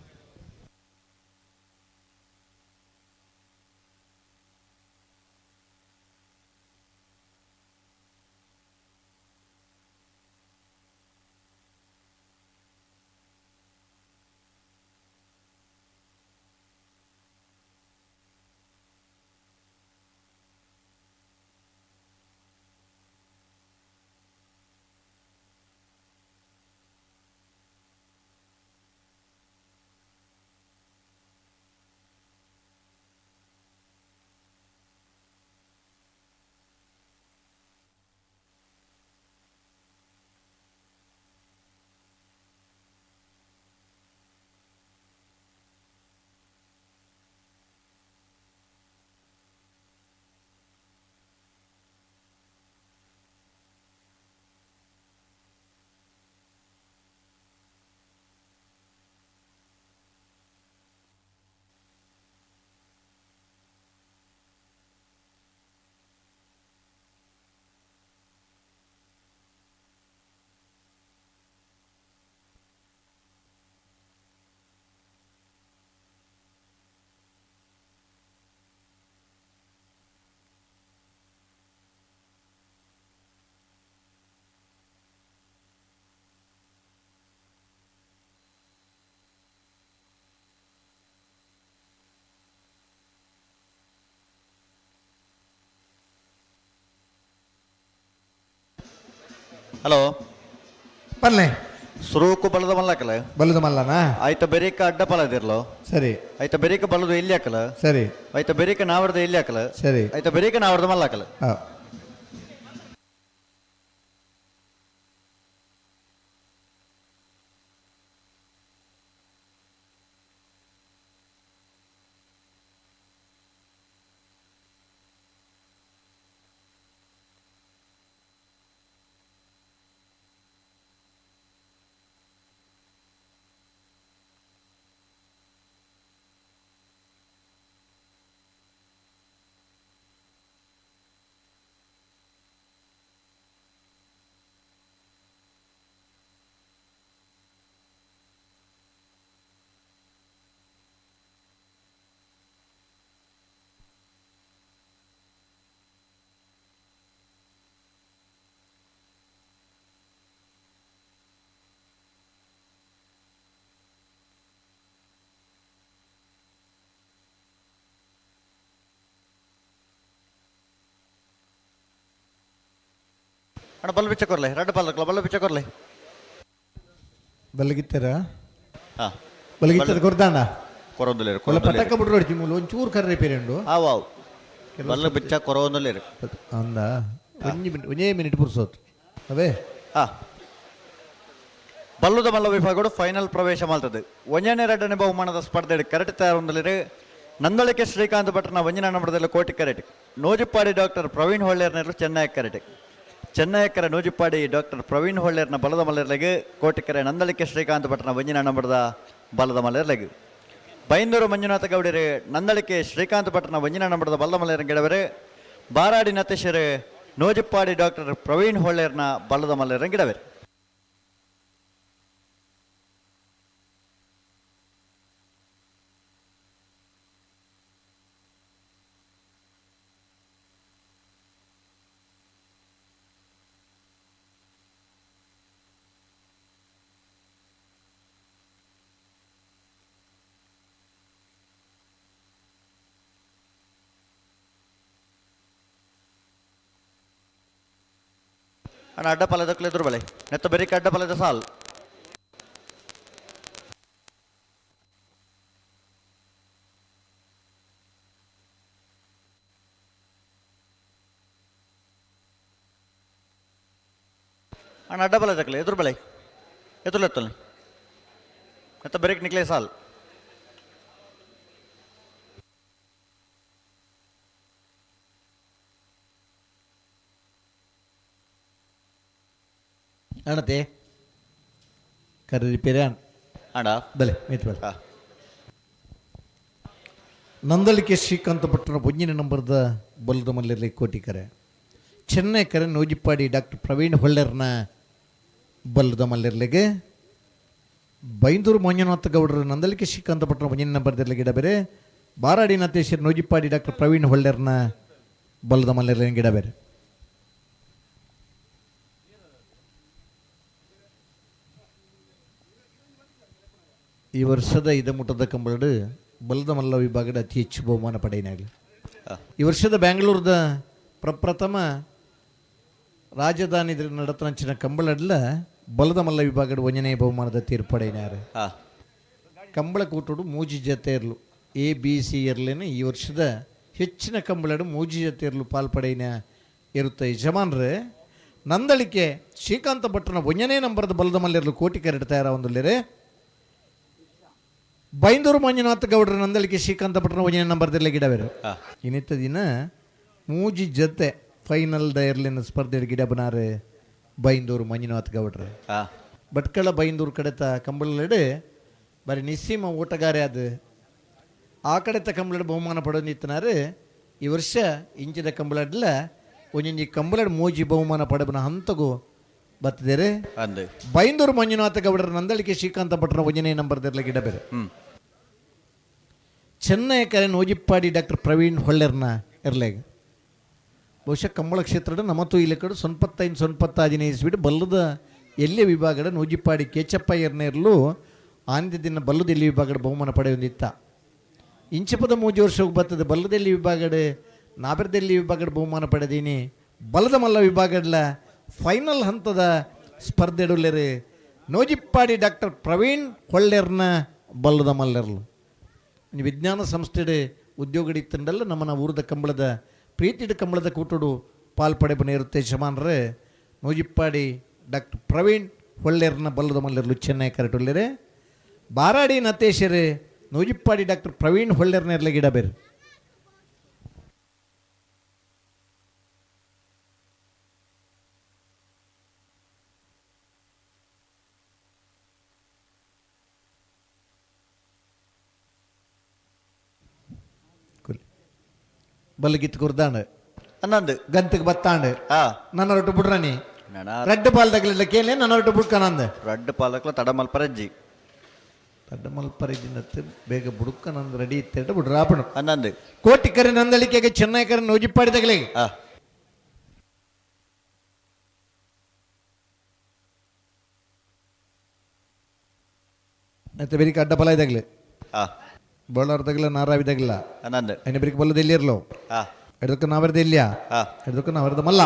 ಹಲೋ. ಪನ್ಲೆ. ಸುರೂಕು ಬಲದ ಮಲ್ಲಕಲ. ಬಲ್ಲದ ಮಲ್ಲನಾ? ಆಯ್ತ ಬೆರಿಕ ಅಡ್ಡ ಪಲದಿರ್ಲು. ಸರಿ. ಆಯ್ತ ಬೆರಿಕ ಬಲದು ಎಲ್ಲಿ ಹಾಕಲ. ಸರಿ. ಆಯ್ತ ಬೆರಿಕ ನಾವರ್ದ ಎಲ್ಲಿ ಹಾಕಲ. ಸರಿ. ಆಯ್ತ ಬೆರಿಕ ನಾವರ್ದ ಮಲ್ಲಕಲ. ಅಣ್ಣ ಬಲ್ಲ ಬಿಚ್ಚ ಕೊರ್ಲೆ, ರಡ್ಡು ಪಲ್ಲಕ್ಲ ಬಲ್ಲ ಬಿಚ್ಚ ಕೊರ್ಲೆ. ಬಲಗಿತ್ತರ? ಹಾ. ಬಲಗಿತ್ತರ ಕೊರ್ದಾಂಡ. ಕೊರೊಂದುಲೇರು. ಒಲ್ಲ ಪಟಕ ಬಿಡ್ರು ಹೊಡ್ತಿ ಮೂಲು ಒಂಚೂರು ಕರ್ರೆ ಪೇರೆಂಡು. ಆ ವಾವ್ ಬಲ್ಲ ಬಿಚ್ಚ ಕೊರೊಂದುಲೇರು. ಅಂದ ಒಂಜಿ ಮಿನಿಟ್, ಒಂಜೇ ಮಿನಿಟ್ ಪುರ್ಸೋತ್ ಅವೇ. ಹಾ, ಬಲ್ಲುದ ಮಲ್ಲ ವಿಭಾಗಡು ಫೈನಲ್ ಪ್ರವೇಶ ಮಾಡ್ತದೆ. ಒಂಜನೇ ಎರಡನೇ ಬಹುಮಾನದ ಸ್ಪರ್ಧೆ ಕರೆಕ್ಟ್ ತಯಾರೊಂದಲಿರು. ನಂದಳಿಕೆ ಶ್ರೀಕಾಂತ್ ಭಟ್ರನ ಒಂಜನ ನಂಬರದಲ್ಲಿ ಕೋಟಿ ಕರೆಟ್, ನೂಜಿಪ್ಪಾಡಿ ಡಾಕ್ಟರ್ ಪ್ರವೀಣ್ ಹೊಳ್ಳೇರ್ನರು ಚೆನ್ನೈ ಕರೆಟ್, ಚೆನ್ನೈಕರ ನೂಜಿಪ್ಪಾಡಿ ಡಾಕ್ಟರ್ ಪ್ರವೀಣ್ ಹೊಳ್ಳೇರ್ನ ಬಲದ ಮಲ್ಲರ್ಲೆಗ್, ಕೋಟಿಕರೆ ನಂದಳಿಕೆ ಶ್ರೀಕಾಂತ್ ಭಟ್ರನ ಒಂಜಿನ ನಂಬರದ ಬಲದ ಮಲ್ಲರ್ಲೆಗ್, ಬೈಂದೂರು ಮಂಜುನಾಥ ಗೌಡರು ನಂದಳಿಕೆ ಶ್ರೀಕಾಂತ್ ಭಟ್ರನ ಒಂಜಿನ ನಂಬರದ ಬಲದ ಮಲ್ಲರ ಗಿಡವರು, ಬಾರಾಡಿ ನತೇಶರು ನೂಜಿಪ್ಪಾಡಿ ಡಾಕ್ಟರ್ ಪ್ರವೀಣ್ ಹೊಳ್ಳೇರ್ನ ಬಲದ ಮಲ್ಲರ ಗಿಡವರು. ಅಣ್ಣ ಅಡ್ಡ ಪಲದಕ್ಲೆ ಎದುರು ಬಳೆ ನೆತ್ತ ಬೆರಿಕ ಅಡ್ಡ ಪಲದ ಸಾಲ್. ಅಣ್ಣ ಅಡ್ಡ ಪಲದಕ್ಲೆ ಎದುರು ಬಳೆ ಎದುರು ನೆತ್ತ ಬೆರಿಕ್ ನಿಕ್ಲೆ ಸಾಲ್. ಅಣತೆ ಕರ್ರಿ ಪೇರೆ. ಅಣ್ಣ ಬಲೆ ಮೇತ್ ಬಲೆ. ನಂದಳಿಕೆ ಶ್ರೀಕಾಂತ ಭಟ್ರನ ಒಂಜಿನ ನಂಬರ್ದ ಬಲದ ಮಲ್ಲಿರಲಿ ಕೋಟಿಕರೆ, ಚೆನ್ನೈ ಕರೆ ನೂಜಿಪ್ಪಾಡಿ ಡಾಕ್ಟರ್ ಪ್ರವೀಣ್ ಹೊಳ್ಳರ್ನ ಬಲ್ಲದ ಮಲ್ಲಿರ್ಲಿಗೆ, ಬೈಂದೂರು ಮಂಜುನಾಥ ಗೌಡರ ನಂದಳಿಕೆ ಶ್ರೀಕಾಂತ ಭಟ್ರನ ಒಂಜಿನ ನಂಬರ್ದಿರ್ಲಿಗೆ ಗಿಡ ಬೇರೆ, ಬಾರಾಡಿ ನತೇಶ್ವರ ನೂಜಿಪ್ಪಾಡಿ ಡಾಕ್ಟರ್ ಪ್ರವೀಣ್ ಹೊಳ್ಳರ್ನ ಬಲ್ಲದ ಮಲ್ಲಿರ್ಲಿಗೆ ಗಿಡ ಬೇರೆ. ಈ ವರ್ಷದ ಇದಮುಟ್ಟದ ಕಂಬಳಡು ಬಲದ ಮಲ್ಲ ವಿಭಾಗದ ಅತಿ ಹೆಚ್ಚು ಬಹುಮಾನ ಪಡೆಯನಾಗಲಿ. ಈ ವರ್ಷದ ಬ್ಯಾಂಗ್ಳೂರ್ದ ಪ್ರಪ್ರಥಮ ರಾಜಧಾನಿ ನಡತನಂಚಿನ ಕಂಬಳಡ್ಲ ಬಲದ ಮಲ್ಲ ವಿಭಾಗದ ಒಂಜನೇ ಬಹುಮಾನದ ತೀರ್ಪಡೆಯಿನಾರು. ಕಂಬಳ ಕೂಟೋಡು ಮೂಜಿ ಜತೆ ಇರಲು ಎ ಬಿ ಸಿ ಇರಲೇನು ಈ ವರ್ಷದ ಹೆಚ್ಚಿನ ಕಂಬಳಡು ಮೂಜಿ ಜತೆ ಇರಲು ಪಾಲ್ಪಡೆಯಿನ ಇರುತ್ತೆ. ಯಜಮಾನ್ರೆ ನಂದಳಿಕೆ ಶ್ರೀಕಾಂತ ಭಟ್ರನ ಒಂಜನೇ ನಂಬರ್ದ ಬಲದ ಮಲ್ಲಿರಲು ಕೋಟಿ ಕರೆಡ್ ತಯಾರ ಒಂದುಲ್ಲೇರೆ. ಬೈಂದೂರು ಮಂಜುನಾಥ ಗೌಡರ ನಂದಳಿಕೆ ಶ್ರೀಕಾಂತ ಭಟ್ರನ ಒಂಜನೇ ನಂಬರ್ದಿರಲಿ ಗಿಡವೇರು. ಇನ್ನಿತ್ತ ದಿನ ಮೂಜಿ ಜೊತೆ ಫೈನಲ್ ದಯರ್ಲಿನ ಸ್ಪರ್ಧೆ ಗಿಡ ಬನಾರೆ ಬೈಂದೂರು ಮಂಜುನಾಥ್ ಗೌಡ್ರು. ಭಟ್ಕಳ ಬೈಂದೂರು ಕಡೆತ ಕಂಬಳಲೆಡೆ ಬರೀ ನಿಸ್ಸೀಮ ಓಟಗಾರೆ ಅದು ಆ ಕಡೆತ ಕಂಬಳಡ್ ಬಹುಮಾನ ಪಡೆದಿತ್ತನಾರು. ಈ ವರ್ಷ ಇಂಚಿದ ಕಂಬಳಡ್ಲ ಒಂಜೊಂಜಿ ಕಂಬಳಡ್ ಮೂಜಿ ಬಹುಮಾನ ಪಡೆಬನ ಹಂತಗೂ ಬತ್ತಿದ್ದೇರೆ. ಬೈಂದೂರು ಮಂಜುನಾಥ ಗೌಡರ ನಂದಳಿಕೆ ಶ್ರೀಕಾಂತ ಭಟ್ರನ ಒಂಜನೇ ನಂಬರ್ದಿರಲಿ ಗಿಡ ಬೇರೆ. ಚೆನ್ನೈ ಕರೆ ನೂಜಿಪ್ಪಾಡಿ ಡಾಕ್ಟರ್ ಪ್ರವೀಣ್ ಹೊಳ್ಳೆರ್ನ ಇರ್ಲೇಗ. ಬಹುಶಃ ಕಂಬಳ ಕ್ಷೇತ್ರದ ನಮತು ಇಲಕಡು ಸೊನ್ಪತ್ತೈದು ಸೊನ್ಪತ್ತಾಜಿನ ಇಸ್ಬಿಟ್ಟು ಬಲ್ಲದ ಎಲ್ಲಿ ವಿಭಾಗದ ನೂಜಿಪ್ಪಾಡಿ ಕೇಚಪ್ಪ ಇರ್ನೇರ್ಲು ಆಂದ್ಯ ದಿನ ಬಲ್ಲದ ಎಲ್ಲಿ ವಿಭಾಗದ ಬಹುಮಾನ ಪಡೆಯೊಂದಿತ್ತ. ಇಂಚಪದ ಮೂಜಿ ವರ್ಷ ಬರ್ತದೆ ಬಲ್ಲದೆಲ್ಲಿ ವಿಭಾಗಡೆ ನಾಬೆರದೆಲ್ಲಿ ವಿಭಾಗದ ಬಹುಮಾನ ಪಡೆದೀನಿ. ಬಲದ ಮಲ್ಲ ವಿಭಾಗಡ್ಲ ಫೈನಲ್ ಹಂತದ ಸ್ಪರ್ಧೆಡುಲ್ಲೆರು ನೋಜಿಪ್ಪಾಡಿ ಡಾಕ್ಟರ್ ಪ್ರವೀಣ್ ಹೊಳ್ಳೆರ್ನ ಬಲ್ಲದ ಮಲ್ಲೆರ್ಲು. ವಿಜ್ಞಾನ ಸಂಸ್ಥೆಡೆ ಉದ್ಯೋಗಡಿತ್ತಂಡಲ್ಲ ನಮ್ಮನ ಊರದ ಕಂಬಳದ ಪ್ರೀತಿಡ ಕಂಬಳದ ಕೂಟಡು ಪಾಲ್ಪಡೆ ಬನ್ನಿರುತ್ತೆ ಯಜಮಾನ್ರೆ. ನೋಜಿಪ್ಪಾಡಿ ಡಾಕ್ಟರ್ ಪ್ರವೀಣ್ ಹೊಳ್ಳೆರ್ನ ಬಲ್ಲದ ಮಲ್ಲೆರ್ಲು ಚೆನ್ನೈ ಕರೆಟುಲ್ಲೆರೆ. ಬಾರಾಡಿ ನತೇಶರೇ ನೂಜಿಪ್ಪಾಡಿ ಡಾಕ್ಟರ್ ಪ್ರವೀಣ್ ಹೊಳ್ಳೆರ್ನೆರ್ಲೆ ಗಿಡ ಬೇರೆ. ಬಲ್ಲಗಿತ್ತು ಕುರ್ದಾಂಡ್ ಅನ್ನಂದು ಗಂತಕ್ಕೆ ಬತ್ತಾಂಡ್ ನನ್ನ ರೊಟ್ಟು ಬುಡ್ರನಿ ರಡ್ಡು ಪಾಲ್ದಾಗಲಿಲ್ಲ ಕೇಳಿ ನನ್ನ ರೊಟ್ಟು ಬುಡ್ಕನಂದ ರಡ್ಡು ಪಾಲಕ್ಲ ತಡಮಲ್ ಪರಜ್ಜಿ ತಡಮಲ್ ಪರಜ್ಜಿನತ್ತು ಬೇಗ ಬುಡುಕನಂದು ರೆಡಿ ಇತ್ತೆರಡು ಬುಡ್ರಾಪಣ ಅನ್ನಂದು ಕೋಟಿಕರೆ ನಂದಳಿಕೆಗೆ ಚೆನ್ನೈಕರೆ ನೋಜಿಪ್ಪಾಡಿದಾಗಲೇ ಮತ್ತೆ ಬೆರಿಕ ಅಡ್ಡ ಫಲ ಇದಾಗಲಿ ಬೋಳಾರ್ದಾಗಲ ನಾರಾವಿದಾಗಲ ಅನ್ನಂದು ಅಯ್ಯ ಬೆರಿಕ ಬಲ್ಲದ ಎಲ್ಲಿರ್ಲೋ ಎಡದಕ್ಕ ನಾವರ್ದ ಇಲ್ಲಿಯಾ ಎಡದಕ್ಕ ನಾವರ್ದ ಮಲ್ಲ.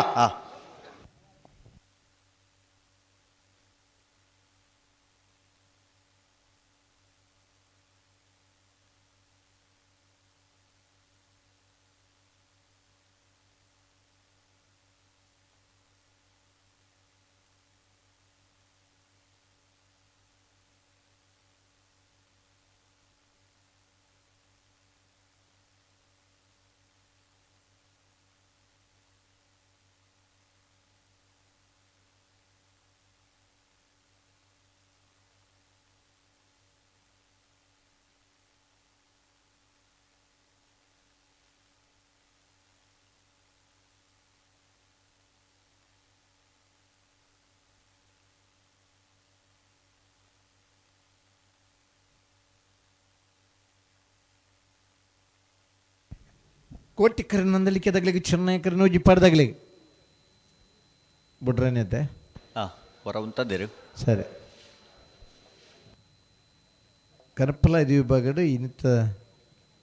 ಕೋಟಿಕರ ನಂದಲಿಕೆ ದಗ್ಲಿಗೆ ಚೆನ್ನೈಕರ ನೂಜಿ ಪಡ್ದಾಗ್ಲಿಗೆ ಬುಡ್ರನೇತೆ. ಹೊರ ಉಂತದಿರು. ಸರಿ ಕನಪಲ ಇದು ವಿಭಾಗಡು ಇನ್ನಿತ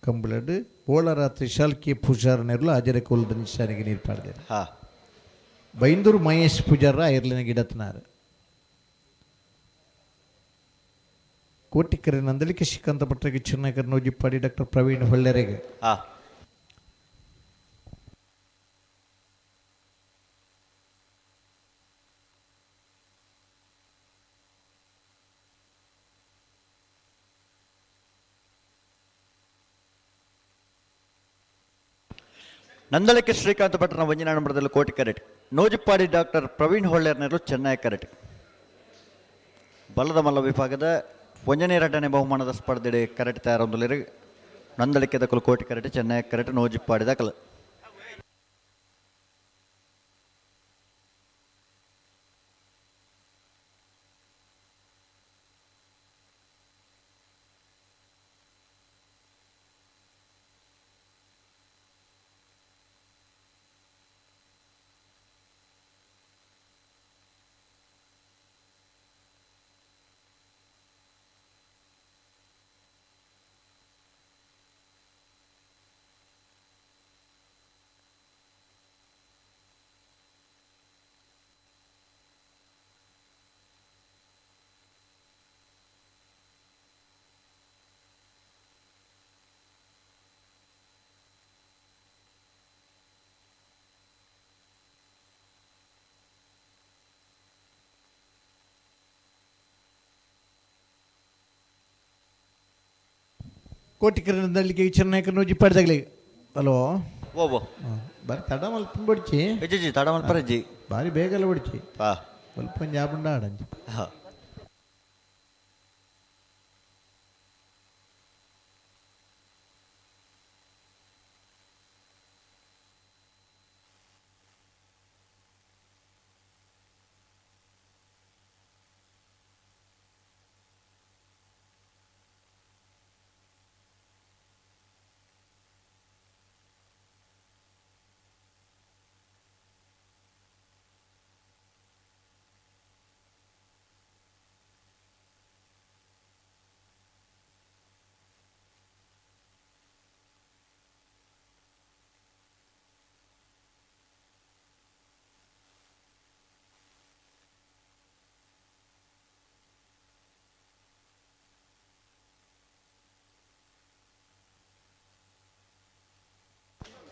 ಕಂಬಳಡು ಓಳರಾತ್ರಿ ಶಾಲ್ಕಿ ಪೂಜಾರ ನೆರಳು ಆಜರೆ ಕೋಲ್ದ ನಿಶಾನಿಗೆ ನೀರು ಪಾಡ್ದೆ. ಬೈಂದೂರು ಮಹೇಶ್ ಪೂಜಾರ ಐರ್ಲಿನ ಗಿಡತ್ನಾರು. ಕೋಟಿಕರೆ ನಂದಲಿಕೆ ಶ್ರೀಕಾಂತ ಭಟ್ರಿಗೆ ಚೆನ್ನೈಕರ ನೂಜಿಪ್ಪಾಡಿ ಡಾಕ್ಟರ್ ಪ್ರವೀಣ್ ಹೊಳ್ಳೆರೆಗೆ. ನಂದಳಿಕೆ ಶ್ರೀಕಾಂತ ಭಟ್ರನ ಒಂಜಿನ ನಂಬರದಲ್ಲಿ ಕೋಟಿ ಕರೆಟ್ ನೋಜಿಪ್ಪಾಡಿ ಡಾಕ್ಟರ್ ಪ್ರವೀಣ್ ಹೊಳ್ಳೆರ್ನರು ಚೆನ್ನೈ ಕರೆಟ್ ಬಲದ ಮಲ್ಲ ವಿಭಾಗದ ಒಂಜನೇ ಎರಡನೇ ಬಹುಮಾನದ ಸ್ಪರ್ಧೆಡೆ ಕರೆಟ್ ತಯಾರೊಂದುಲಿರು ನಂದಳಿಕೆ ದಕಲು ಕೋಟಿ ಕರೆಟ್ ಚೆನ್ನೈ ಕರೆಟ್ ನೋಜಿಪ್ಪಾಡಿ ದಾಖಲು. ಕೋಟಿಕರ ನಂದಳಿಕೆ ಚೆನ್ನೈಕರ ನೂಜಿಪ್ಪಾಡಿ ಹಲೋ. ಓ ಓ. ಬಾರಿ ತಡ ಮಲ್ಪ ಬಡಿಚಿ. ಇಜ್ಜಿ ತಡ ಮಲ್ಪರಜ್ಜಿ. ಬಾರಿ ಬೇಗಲ ಬಡಿಚಿ. ಸ್ವಲ್ಪ ಜಾಬುಂಡ ಆಡಂಜಿ.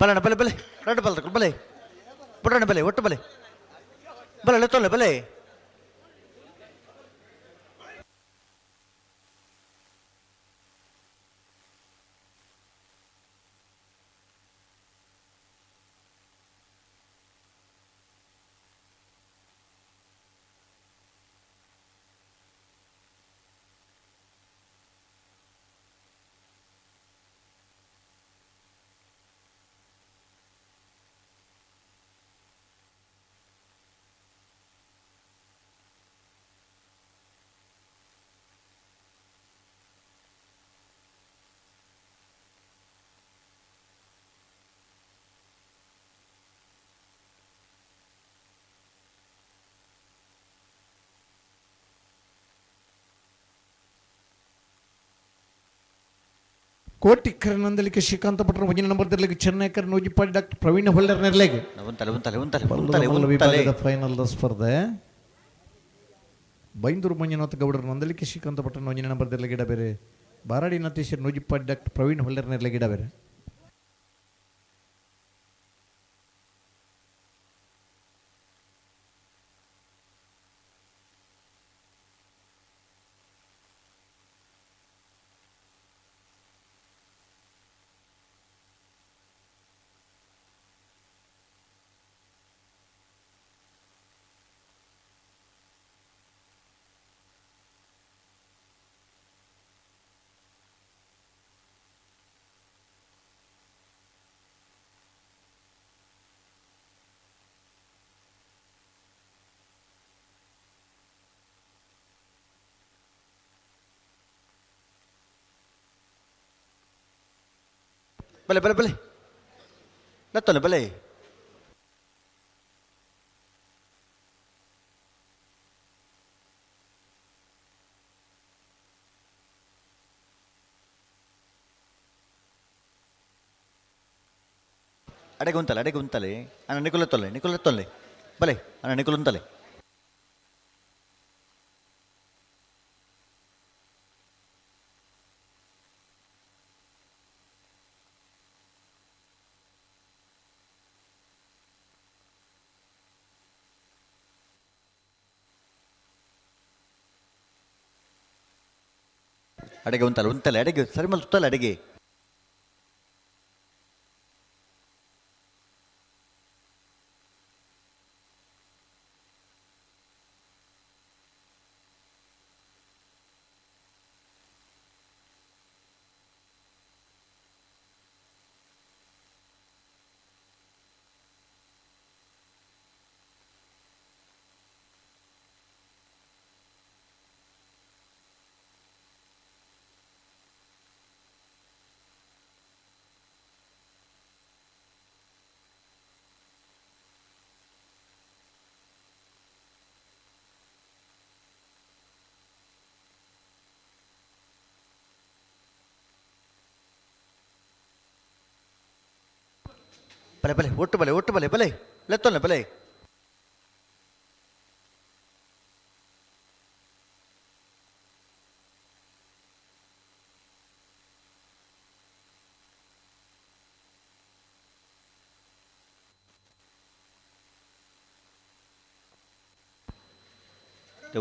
ಬಲಣ ಬಲೆ ಬಲೆ ರಡ್ಡು ಬಲ ಬಲೆ ಬುಡಣ ಬಲೆ ಒಟ್ಟು ಬಲೆ ಬಲೆ ಲೆತ್ತೊಲ್ಲೆ ಬಲೆ. ಕೋಟಿಕರ ನಂದಲಿಕೆ ಶ್ರೀಕಾಂತ ಭಟ್ರು ಒಂಜಿ ನಂಬರ್ ದಿರ್ಲಿಗೆ ಚೆನ್ನೈಕರ್ ನೂಜಿಪಾಡಿ ಡಾಕ್ಟರ್ ಪ್ರವೀಣ್ ಹೊಳ್ಳರ್ ನೆರ್ಲೆಗೆ. ಉಂತಲೆ ಉಂತಲೆ ಉಂತಲೆ ಪಲ್ಲದ ಉಂತಲೆ ಮಲ್ಲ ಉಂತಲೆ. ವಿಭಾಗದ ಫೈನಲ್ ಸ್ಪರ್ಧೆ. ಬೈಂದೂರು ಮಂಜುನಾಥ ಗೌಡರು ನಂದಲಿಕೆ ಶ್ರೀಕಾಂತ ಭಟ್ರು ಒಂಜಿನ ನಂಬರ್ ದಿರ್ಲಿಗೆ ಗಿಡ ಬೇರೆ. ಬಾರಾಡಿ ನತೇಶ್ವರ್ ನೂಜಿಪಾಡಿ ಡಾಕ್ಟರ್ ಪ್ರವೀಣ್ ಹೊಳ್ಳರ್ ನೆರ್ಲೆಗೆ ಗಿಡ ಬೇರೆ. ಬಲೆ ಬಲೆ ಬಲೆ ಲೆತ್ತೊಲ್ಲೆ ಬಲೆ. ಅಡೆಗೆ ಉಂತಲೆ ಅಡೆಗೆ ಉಂತಲೆ ಅಣ್ಣ ನಿಕುಲ ತೊಲ್ಲೆ ನಿಕುಲ ತೊಲ್ಲೆ ಬಲೆ ಅಣ್ಣ ನಿಕುಲ ಉಂತಲೆ. ಅಡೆಗೆ ಉಂತಲೆ ಉಂತಲೆ ಅಡೆಗೆ ಸರಿ ಮಲ್ ತುತ್ತಲೆ ಅಡೆಗೆ. ಬಲೆ ಬಲೆ ಒಟ್ಟು ಬಲೆ ಒಟ್ಟು ಬಲೆ ಬಲೆ ಲೆತ್ತೊಲ್ಲೆ ಬಲೆ.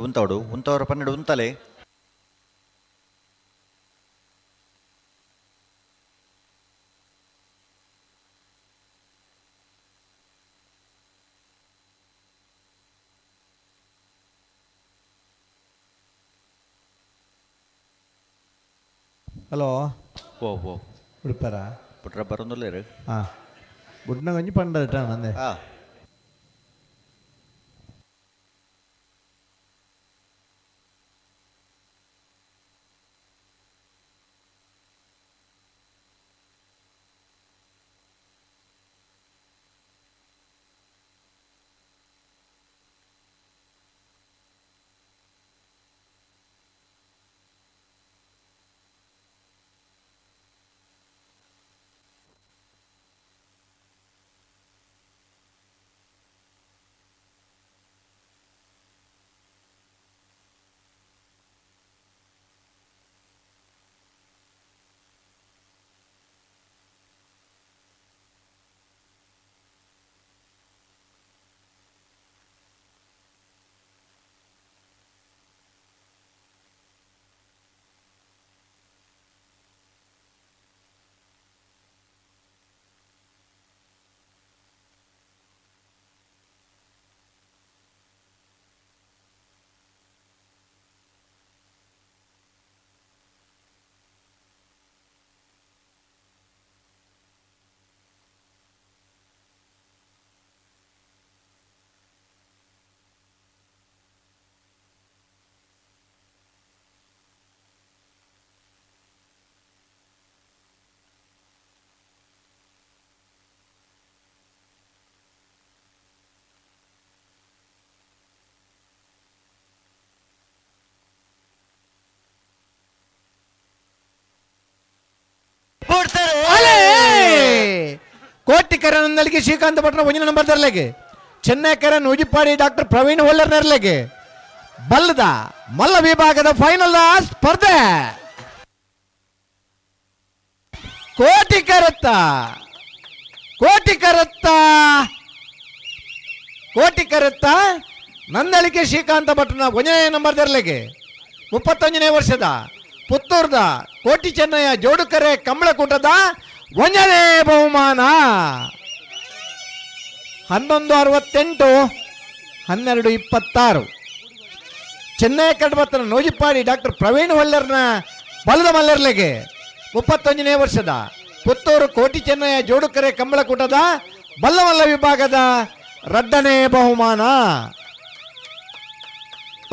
ಉಂತಾವಡು ಉಂತವರ 12 ಉಂತಲೆ. ಹಲೋ ಓ ಓ ಉಡುಪರ ಪುಟ್ರ ಬರೋದಿಲ್ಲ. ಹಾಂ ಬುಡ್ನ ಒಂಜಿ ಪಂಡ ಅಂದೆ. ಹಾ. ಬುಡ್ತಾರೆ. ಅಲೇ! ಕೋಟಿಕರ ನಂದಳಿಗೆ ಶ್ರೀಕಾಂತ ಭಟ್ರ ಒಂದಿನ ನಂಬರ್ ತರಲೆಗೆ, ಚೆನ್ನೈಕರ ನೂಜಿಪಾಡಿ ಡಾಕ್ಟರ್ ಪ್ರವೀಣ್ ಹೊಲ್ಲರ್ ನೆರಲೆಗೆ ಬಲ್ಲದ ಮಲ್ಲ ವಿಭಾಗದ ಫೈನಲ್ ಸ್ಪರ್ಧೆ. ಕೋಟಿ ಕರತ್ತ, ಕೋಟಿ ಕರತ್ತ, ಕೋಟಿ ಕರತ್ತ ನಂದಳಿಕೆ ಶ್ರೀಕಾಂತ ಭಟ್ರನ ಒಂದನೇ ನಂಬರ್ ದರ್ಲೆಗೆ 31ನೇ ವರ್ಷದ ಪುತ್ತೂರ್ದ ಕೋಟಿ ಚೆನ್ನಯ್ಯ ಜೋಡುಕರೆ ಕಂಬಳಕೂಟದ ಒಂದನೇ ಬಹುಮಾನ. 11:68, 12:26. ಚೆನ್ನೈ ಕಡಬತ್ತನ ನೋಜಿಪಾಡಿ ಡಾಕ್ಟರ್ ಪ್ರವೀಣ್ ಹೊಲ್ಲರ್ನ ಬಲದ ಮಲ್ಲರ್ಲೆಗೆ 31ನೇ ವರ್ಷದ ಪುತ್ತೂರು ಕೋಟಿ ಚೆನ್ನಯ್ಯ ಜೋಡುಕರೆ ಕಂಬಳಕೂಟದ ಬಲ್ಲಮಲ್ಲ ವಿಭಾಗದ ರಡ್ಡನೇ ಬಹುಮಾನ.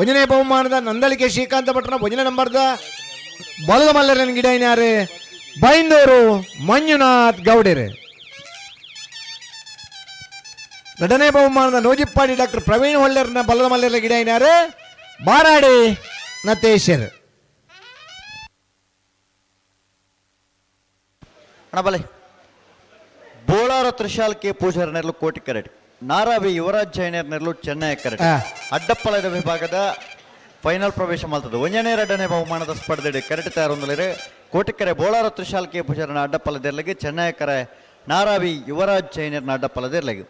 ಒಂದನೇ ಬಹುಮಾನದ ನಂದಳಿಕೆ ಶ್ರೀಕಾಂತ ಭಟ್ರನ ಒಂದನೇ ನಂಬರ್ದ ಬಲದ ಮಲ್ಲರನ ಗಿಡ ಯಾರು? ಬೈಂದೂರು ಮಂಜುನಾಥ್ ಗೌಡರು. ಎರಡನೇ ಬಹುಮಾನದ ನೋಜಿಪ್ಪಾಡಿ ಡಾಕ್ಟರ್ ಪ್ರವೀಣ್ ಹೊಳ್ಳರ್ನ ಬಲದ ಮಲ್ಲರ ಗಿಡ ಯಾರು? ಬಾರಾಡಿ ನತೇಶರ್. ಅಣ್ಣ ಬಲೆ. ಬೋಳಾರ ತ್ರಿಶಾಲ್ ಕೆ ಪೂಜಾರ ನೆರಳು ಕೋಟಿ ಕರೆಟ್, ನಾರಾವಿ ಯುವರಾಜ್ ಜೈನರ್ ನೆರಳು ಚೆನ್ನೈ ಕರೆಟ್. ಅಡ್ಡಪ್ಪಳದ ವಿಭಾಗದ ಫೈನಲ್ ಪ್ರವೇಶ ಮಾಡ್ತದೆ. ಒಂದನೇ ಎರಡನೇ ಬಹುಮಾನದ ಸ್ಪರ್ಧೆ ಕರೆಟ್ ತಯಾರೊಂದಲಿರೆ. ಕೋಟಿಕೆರೆ ಬೋಳಾರ ತ್ರಿಶಾಲ್ ಕೆ ಪೂಜಾರನ ಅಡ್ಡಪ್ಪಲದೆರ್ಲಗೆ, ಚೆನ್ನೈ ಕರೆ ನಾರಾವಿ ಯುವರಾಜ್ ಜೈನರ್ನ ಅಡ್ಡಪ್ಪಲದೆರ್ಲಗೆ.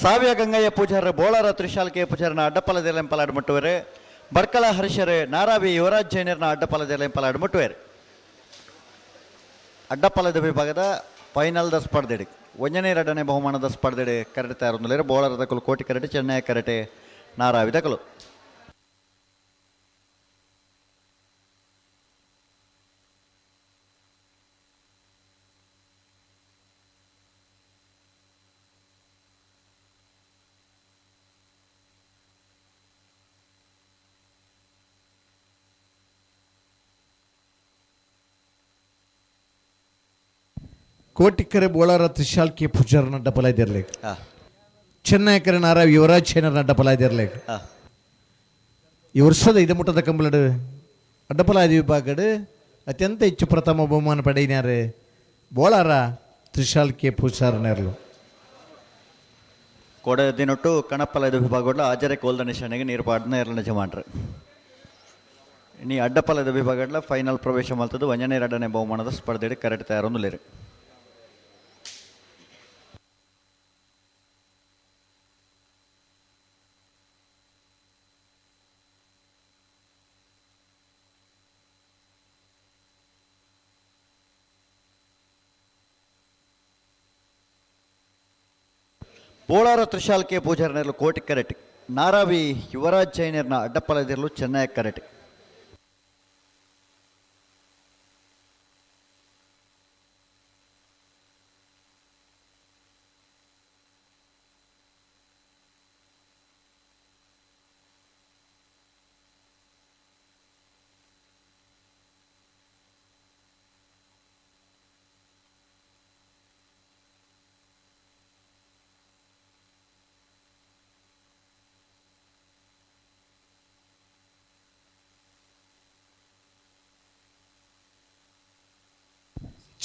ಸಾವಿಯ ಗಂಗಯ್ಯ ಪೂಜಾರ ಬೋಳಾರ ತ್ರಿಶಾಲ್ ಕೆ ಪೂಜಾರನ ಅಡ್ಡಪ್ಪಲದೆರ್ಲೆಂಪಲಾಡ್ ಮುಟ್ಟುವರೆ. ಬರ್ಕಳ ಹರ್ಷರೆ ನಾರಾವಿ ಯುವರಾಜ್ ಜೈನರ್ನ ಅಡ್ಡಪ್ಪಲದೆರ್ಲೆಂಪಲಾಡ್ ಮುಟ್ಟುವೆರೆ. ಅಡ್ಡಪ್ಪಲದ ವಿಭಾಗದ ಫೈನಲ್ದ ಸ್ಪರ್ಧೆ ಒಂದನೇ ಎರಡನೇ ಬಹುಮಾನದ ಸ್ಪರ್ಧೆ ಕರೆಟ್ ತಯಾರೊಂದಲಿರೆ. ಬೋಳಾರ ದಕಲು ಕೋಟಿ ಕರೆಟೆ, ಚೆನ್ನೈ ಕರೆಟೆ ನಾರಾವಿ ದಕಲು. ಕೋಟಿಕರೆ ಬೋಳಾರ ತ್ರಿಶಾಲ್ ಕೆ ಪೂಜಾರನ ಅಡ್ಡಪಲ ಇದಿರ್ಲಿಕ್ಕೆ, ಚೆನ್ನೈಕರೆ ನಾರ ಯುವರಾಜ್ ಚೈನರ್ನ ಅಡ್ಡಪಲ ಇದಿರ್ಲಿಕ್ಕೆ. ಈ ವರ್ಷದ ಇದು ಮುಟ್ಟದ ಕಂಬಳಡು ಅಡ್ಡಪಲಾದಿ ವಿಭಾಗಡು ಅತ್ಯಂತ ಹೆಚ್ಚು ಪ್ರಥಮ ಬಹುಮಾನ ಪಡೆಯಿನಾರು ಬೋಳಾರ ತ್ರಿಶಾಲ್ ಕೆ ಪೂಜಾರನೆರ್ಲು. ಕೋಡೆ ದಿನೊಟ್ಟು ಕಣಪ್ಪಲದ ವಿಭಾಗಡ್ಲ ಆಜರೆ ಕೋಲ್ದ ನಿಶಾನೆಗೆ ನೀರು ಪಾಡ್ನ ಎರಡನೇ ಜಮಾನ್ರು. ಇನಿ ಅಡ್ಡಪಲದ ವಿಭಾಗಡ್ಲ ಫೈನಲ್ ಪ್ರವೇಶ ಮಲ್ತದ್ದು ಒಂದನೇ ಎರಡನೇ ಬಹುಮಾನದ ಸ್ಪರ್ಧೆ ಕರೆಕ್ಟ್ ತಯಾರೊಂದುಲೇರು. ಬೋಳಾರ ತ್ರಿಶಾಲ್ ಕೆ ಪೂಜಾರನೆರ್ಲು ಕೋಟಿ ಕರೆಟ್, ನಾರಾವಿ ಯುವರಾಜ್ ಜೈನರ್ನ ಅಡ್ಡಪ್ಪಲದಿರಲು ಚೆನ್ನೈ ಕರೆಟ್.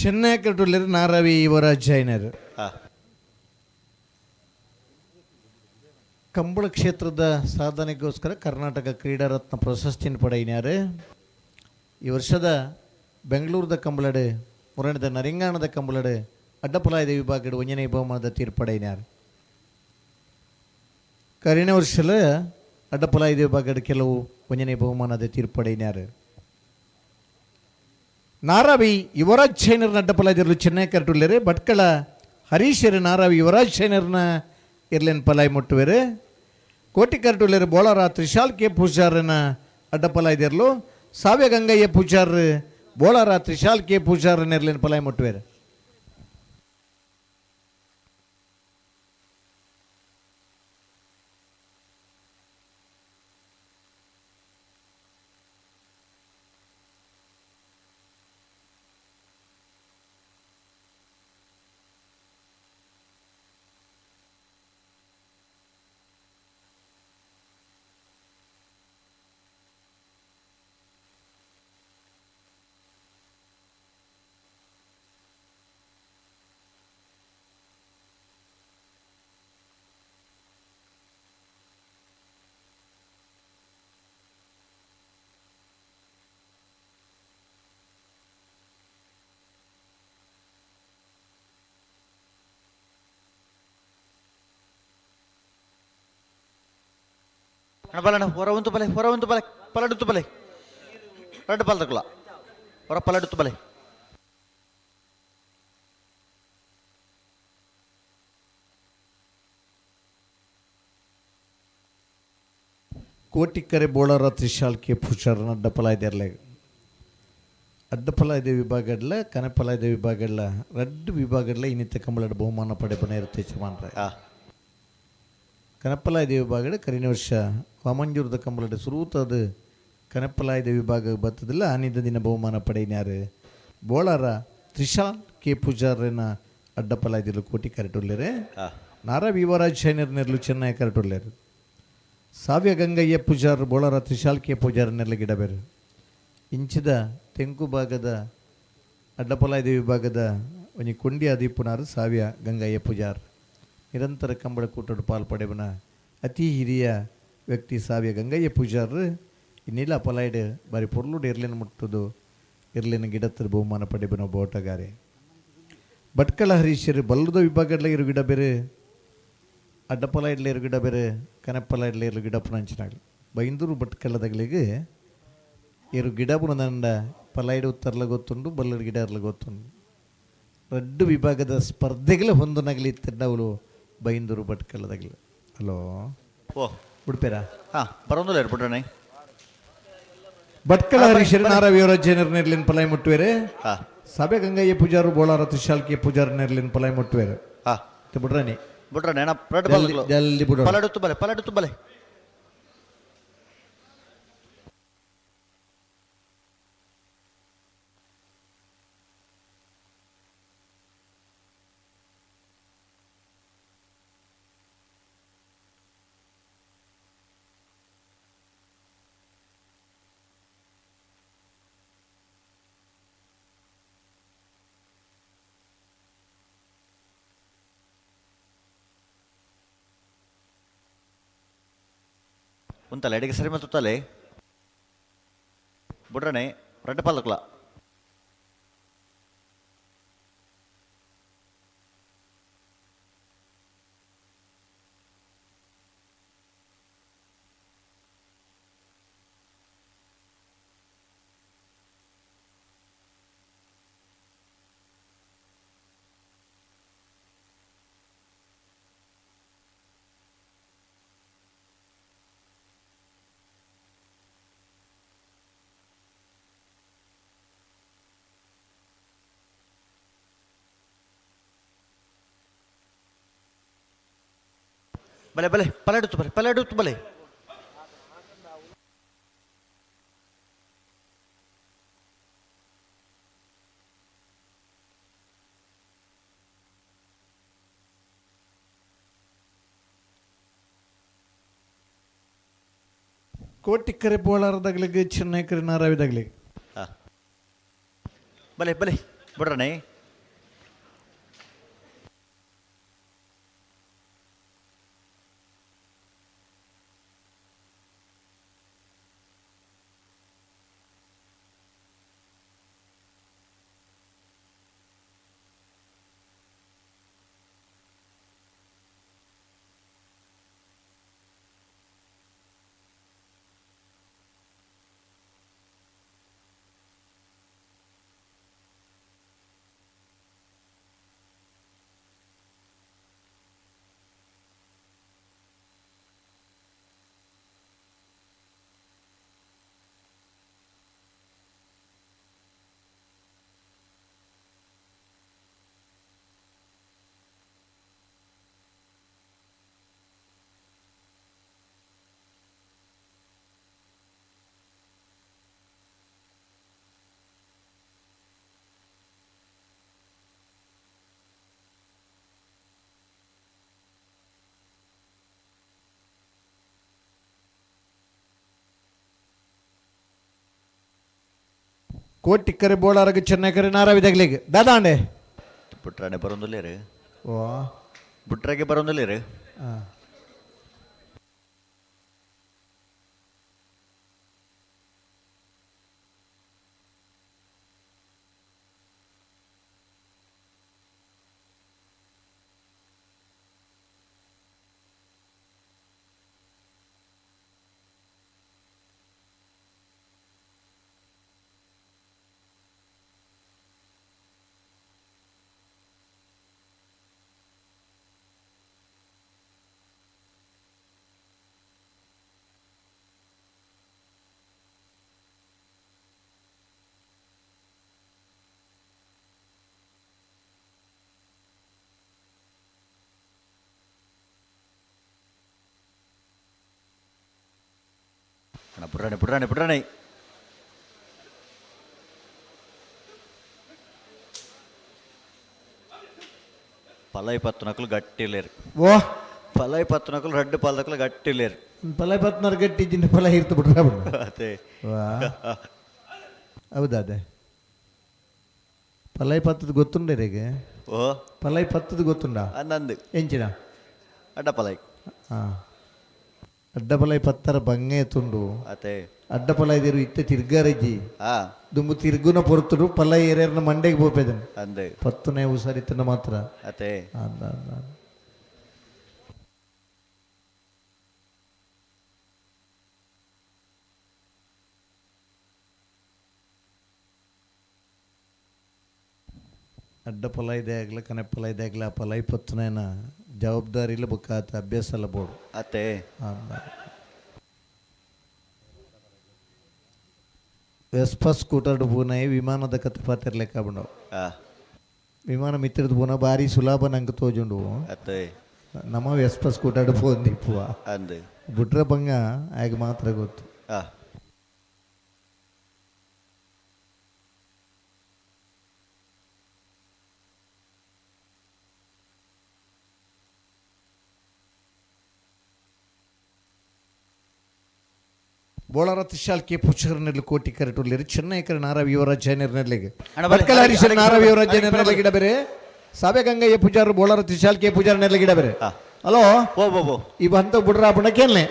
ಚೆನ್ನೈ ಕರೆಟುಲ್ಲೇರು ನಾರಾವಿ ಯುವರಾಜ್ ಜೈನರ್. ಕಂಬಳ ಕ್ಷೇತ್ರದ ಸಾಧನೆಗೋಸ್ಕರ ಕರ್ನಾಟಕ ಕ್ರೀಡಾರತ್ನ ಪ್ರಶಸ್ತಿಯನ್ನು ಪಡೆಯಿನಾರು. ಈ ವರ್ಷದ ಬೆಂಗಳೂರದ ಕಂಬಳಡು ಮುರಣಿದ ನರಿಂಗಾಣದ ಕಂಬಳಡು ಅಡ್ಡಪಲಾಯದ ವಿಭಾಗಡು ಒಂಜನೇ ಬಹುಮಾನದ ತೀರ್ಪಡೆಯಿನಾರು. ಕರಿನ ವರ್ಷಲ ಅಡ್ಡಪಲಾಯದ ವಿಭಾಗಡು ಕೆಲವು ಒಂಜನೇ ಬಹುಮಾನದ ತೀರ್ಪಡೆಯಿನಾರು. ನಾರಾವಿ ಯುವರಾಜ್ ಶೈನರ್ನ ಅಡ್ಡಪಲಾಯದಿರಲು ಚೆನ್ನೈ ಕರೆಟುಲ್ಲೇರು. ಭಟ್ಕಳ ಹರೀಶರು ನಾರಾವಿ ಯುವರಾಜ್ ಶೈನರ್ನ ಇರ್ಲೇನ್ ಪಲಾಯ್ ಮುಟ್ಟುವೆರು. ಕೋಟಿ ಕರೆಟುಲ್ಲೇರು ಬೋಳಾರ ತ್ರಿಶಾಲ್ ಕೆ ಪೂಜಾರನ ಅಡ್ಡಪಲಾಯ್ದಿರಲು. ಸಾವ್ಯ ಗಂಗಯ್ಯ ಪೂಜಾರ್ ಬೋಳಾರ ತ್ರಿಶಾಲ್ ಕೆ ಪೂಜಾರನ ಇರ್ಲೇನ್ ಪಲಾಯ್ ಮುಟ್ಟುವೆರು. ಬಲಣ ಹೊರ ಉಂತು ಬಲೆ, ಹೊರ ಉಂತು ಬಲೆ, ಪಲಡುತ್ತು ಬಲೆ, ರಡ್ಡು ಪಾಲ್ದಕುಲ ಹೊರ ಪಲಡುತ್ತು ಬಲೆ. ಕೋಟಿಕ್ಕರೆ ಬೋಳಾರ ತ್ರಿಶಾಲ್ ಕೆ ಪುಷಾರನ ಅಡ್ಡಪಲಾಯ್ದೆರ್ಲೆ ಅಡ್ಡಪಲಾಯ್ದೆ ವಿಭಾಗಡ್ಲ ಕನಪಲಾಯ್ದೆ ವಿಭಾಗಡ್ಲ ರಡ್ಡು ವಿಭಾಗಡ್ಲ ಇನ್ನಿತ್ತ ಕಂಬಳಡ್ ಬಹುಮಾನ ಪಡೆಪನ ಇರುತ್ತೆ ಚಮಾನ್ರೆ. ಕನಪಲಾಯ್ದೆ ವಿಭಾಗಡ ಕರಿನ ವರ್ಷ ವಾಮಂಜೂರದ ಕಂಬಳಡ್ ಸುರೂತದ ಕನಪಲಾಯ್ದೆ ವಿಭಾಗ ಬತ್ತದಿಲ್ಲ ಆನಿದ ದಿನ ಬಹುಮಾನ ಪಡೆಯಿನಾರು ಬೋಳಾರ ತ್ರಿಶಾಲ್ ಕೆ ಪೂಜಾರನ ಅಡ್ಡಪಲಾಯ್ದಿಲು ಕೋಟಿ ಕರೆಟುಲ್ಲೇರೆ. ನಾರಾ ವಿವರಾಜ್ ಶೈನರ್ ನೆರ್ಲು ಚೆನ್ನೈ ಕರೆಟುಲ್ಲೇರು. ಸಾವ್ಯ ಗಂಗಯ್ಯ ಪೂಜಾರ್ ಬೋಳಾರ ತ್ರಿಶಾಲ್ ಕೆ ಪೂಜಾರ್ ನೆರ್ಲು ಗಿಡಬೇರು. ಇಂಚಿದ ತೆಂಕು ಭಾಗದ ಅಡ್ಡಪಲಾಯ್ದೆ ವಿಭಾಗದ ಒಂಜಿ ಕೊಂಡಿ ಆದಿಪ್ಪುನಾರು ಸಾವ್ಯ ಗಂಗಯ್ಯ ಪೂಜಾರ್. ನಿರಂತರ ಕಂಬಳ ಕೂಟಡು ಪಾಲ್ ಪಡೆವನ ಅತಿ ಹಿರಿಯ ವ್ಯಕ್ತಿ ಸಾವ್ಯ ಗಂಗಯ್ಯ ಪೂಜಾರ್. ಇನ್ನಿಲ್ಲ ಪಲಾಯ್ಡ್ ಬಾರಿ ಪೊರ್ಲುಡು ಎರ್ಲಿನ ಮುಟ್ಟುದು ಎರ್ಲಿನ ಗಿಡತ್ತರ ಬಹುಮಾನ ಪಡೆಬನ ಬೋಟಗಾರೆ. ಭಟ್ಕಳ ಹರೀಶರು ಬಲ್ಲದ ವಿಭಾಗಡ್ಲ ಇರು ಗಿಡ ಬೇರೆ, ಅಡ್ಡಪಲ ಇಡ್ಲ ಇರು ಗಿಡ ಬೇರೆ, ಕನಪ್ಪಲ ಇಡ್ಲ ಇರು ಗಿಡ ಪುನಂಚಿನಾಗಲಿ ಬೈಂದೂರು ಭಟ್ಕಳದಗಳಿಗೆ ಇರು ಗಿಡ ಪುನದಂಡ ಪಲಾಯ್ಡು ಉತ್ತರ್ಲ ಗೊತ್ತುಂಡು, ಬಲ್ಲದ ಗಿಡ ಇರ್ಲ ಗೊತ್ತುಂಡು. ರಡ್ಡು ವಿಭಾಗದ ಸ್ಪರ್ಧೆಗಳ ಹೊಂದನಗಲಿ ಇತ್ತಿದ್ದವಳು ಬೈಂದೂರು ಭಟ್ಕಳದಗಲಿ. ಹಲೋ. ಓ. ಉಡುಪೇರಾ? ಹಾ, ಬರೋದಿಲ್ಲ ಬಿಡ್ರಣೆ. ಭಟ್ಕಳ ಹರೀಶರು ನಾರ ವೀರಜ್ಜನರ್ ನೆರ್ಲಿನ ಪಲಾಯ್ ಮುಟ್ಟುವೇರೆ. ಸಭೆ ಗಂಗಯ್ಯ ಪೂಜಾರು ಬೋಳಾರ ತ್ರಿಶಾಲ್ಕಿ ಪೂಜಾರ ನೆರ್ಲಿನ ಪಲಾಯ್ ಮುಟ್ಟುವೇರೆ. ಬಿಡ್ರಣಿ. ಬಿಡ್ರಣೆ ಅಣ್ಣ, ರಡ್ಡು ಜಲ್ದಿ ಜಲ್ದಿ ಬಿಡೋಣ. ಪಲಡುತ್ತು ಬಲೆ, ಪಲಡುತ್ತು ಬಲೆ. ಉಂತಲೆ ಅಡಿಗೆ ಸರಿ ಮತ್ತು ಬುಡ್ರಣೆ ರಡ್ಡು ಪಾಲಕ್ಲ. ಬಲೆ ಬಲೆ, ಪಲಡುತ್ತು ಬಲೆ, ಪಲಡುತ್ತು ಬಲೆ. ಕೋಟಿಕ್ಕರೆ ಬೋಳಾರದಾಗ್ಲಿಗೆ ಚೆನ್ನೈಕರೆ ನಾರಾವಿದಾಗ್ಲಿ. ಬಲೆ ಬಲೆ ಬಿಡ್ರಣೆ. ಕೋಟಿಕ್ಕರೆ ಬೋಳಾರಗ ಚೆನ್ನೈಕರೆ ನಾರಾವಿದಾಗ್ಲಿಗೆ ದಾದಾಂಡೆ. ಬುಟ್ರಾಣೆ ಬರೋದಿಲ್ಲ. ಓ. ಬುಟ್ರಾಗೆ ಬರೋದಿಲ್ಲ. ಹಾಂ. ಅಣ್ಣ ಬುಡ್ರಾಣಿ ಬುಡ್ರಾಣಿ ಬುಡ್ರಾಣಿ. ಪಲೈ ಪತ್ತು ನಕಲು ಗಟ್ಟಿ ಲೇರು. ಓ. ಪಲೈ ಪತ್ತು ನಕಲು ರಡ್ಡು ಪಾಲ್ದಕಲು ಗಟ್ಟಿ ಲೇರು. ಪಲೈ ಪತ್ನರ್ ಗಟ್ಟಿ ಜಿಂದ ಫಲ ಇರ್ತು ಬಿಡ್ರ. ಅದೇ. ವಾ, ಹೌದಾ? ಅದೇ ಪಲೈ ಪತ್ತದ ಗೊತ್ತುಂಡೆ ರೇಗೆ? ಓ. ಪಲೈ ಪತ್ತದ ಗೊತ್ತುಂಡ? ನಂದು. ಎಂಚಿನ? ಅಡ್ಡ ಪಲೈ. ಹಾಂ, ಅಡ್ಡ ಪಲೈ ಪತ್ತರ ಬಂಗೆ ತುಂಡು. ಅದೇ. ಅಡ್ಡ ಪಲೈ ದಿರು ಇತ್ತೆ ತಿರ್ಗಾರಜ್ಜಿ. ಹಾ. ದುಂಬು ತಿರ್ಗುನ ಪೊರ್ತುಡು ಪಲೈ ಏರೇರ್ನ ಮಂಡೆಗೆ ಪೋಪೆದನು. ಅಂದೆ. ಪತ್ತುನೇ ಹುಷಾರಿತ್ತನ ಮಾತ್ರ. ಅದೇ. ಅಂದ ಅಂದ. ಅಡ್ಡ ಫಲ ಇದೆ ಆಗಲ, ಕನೆ ಫಲ ಇದೆ ಆಗಲ, ಆ ಫಲ ಪತ್ತನೇನ ಜವಾಬ್ದಾರಿ ಇಲ್ಲ ಬುಕ್ಕಾತ ಅಭ್ಯಾಸ ಎಲ್ಲ ಬೋಡು. ಅತ್ತೆ. ವೆಸ್ಪಾ ಸ್ಕೂಟರ್ ಪೂನೈ ವಿಮಾನದ ಕತೆ ಪಾತಿರ್ಲೆಕ್ಕ ಬಂಡವು. ವಿಮಾನ ಮಿತ್ರದ ಪೂನ ಭಾರಿ ಸುಲಭ ನಂಗೆ ತೋಜುಂಡು. ಅತ್ತೆ. ನಮ್ಮ ವೆಸ್ಪಾ ಸ್ಕೂಟರ್ ಪೋಂದಿಪ್ಪುವ. ಅಂದು. ಬುಟ್ರ ಬಂಗ ಆಗ ಮಾತ್ರ ಗೊತ್ತು. ಬೋಳಾರ ಕೆ ಪುಷ್ಕರನಲ್ಲಿ ಕೋಟಿ ಕರೆಟುಲ್ಲೇರು ಚೆನ್ನೈ ಕರೆ ನಾರಾ ಯುವರಾಜ್ ಜೈನರ್ನಲ್ಲಿಗೆ. ಅಣ್ಣ, ಬನ್ನಿ. ಭಟ್ಕಳ ಹರೀಶ್ ನಾರಾ ಯುವರಾಜ್ ಅಡಿಗೆ ಜೈನರ್ನಲ್ಲಿ ಗಿಡ ಬೇರೆ. ಸಾಬೆ ಗಂಗಯ್ಯ ಪೂಜಾರು ಬೋಳಾರ ಕೆ ಪೂಜಾರ್ ನೆಲ್ಲ ಗಿಡ ಬೇರೆ. ಹಲೋ. ಓ ಓ ಓ. ಈ ಬಂತ ಬುಡ್ರ ಬುಣ ಕೇಳ್ನೆ.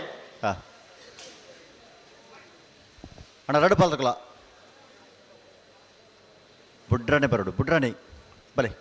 ಅಣ್ಣ ರಡ್ಡು ಪಾಲ್ದಕಲ ಬುಡ್ರಾಣಿ ಬರಡು ಬುಡ್ರಾಣಿ ಬಲೆ.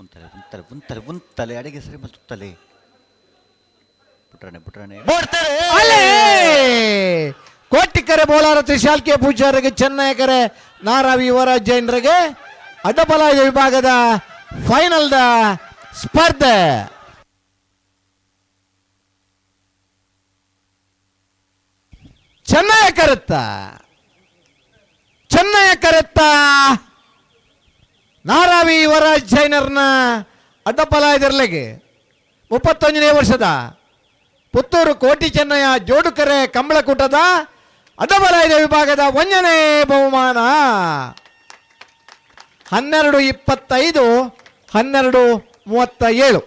ಉಂತಲೆ ಉಂತಲೆ ಉಂತಲೆ ಉಂತಲೆ ಅಡಿಗೆ ಸರಿ ಮಲ್ತುತ್ತಲೆ ಬುಡ್ರಾಣಿ ಬುಡ್ರಾಣಿ. ಅಲೆ ಕೋಟಿಕರೆ ಬೋಳಾರ ತ್ರಿಶಾಲ್ ಕೆ ಪೂಜಾರಿಗೆ ಚೆನ್ನೈಕರೆ ನಾರಾವಿ ಯುವರಾಜ್ ಜೈನರಿಗೆ ಅಡ್ಡಬಲ ವಿಭಾಗದ ಫೈನಲ್ದ ಸ್ಪರ್ಧೆ. ಚೆನ್ನೈ ಕರೆತ್ತ, ಚೆನ್ನೈ ಕರೆತ್ತ ನಾರಾವಿ ಯುವರಾಜ್ ಜೈನರ್ನ ಅಡ್ಡಬಲ ಇದರ್ಲೆಗೆ 31ನೇ ವರ್ಷದ ಪುತ್ತೂರು ಕೋಟಿ ಚೆನ್ನಯ್ಯ ಜೋಡುಕರೆ ಕಂಬಳಕೂಟದ ಅಡ್ಡಬಲಾಯದ ವಿಭಾಗದ 1ನೇ ಬಹುಮಾನ. 12:25, 12:37.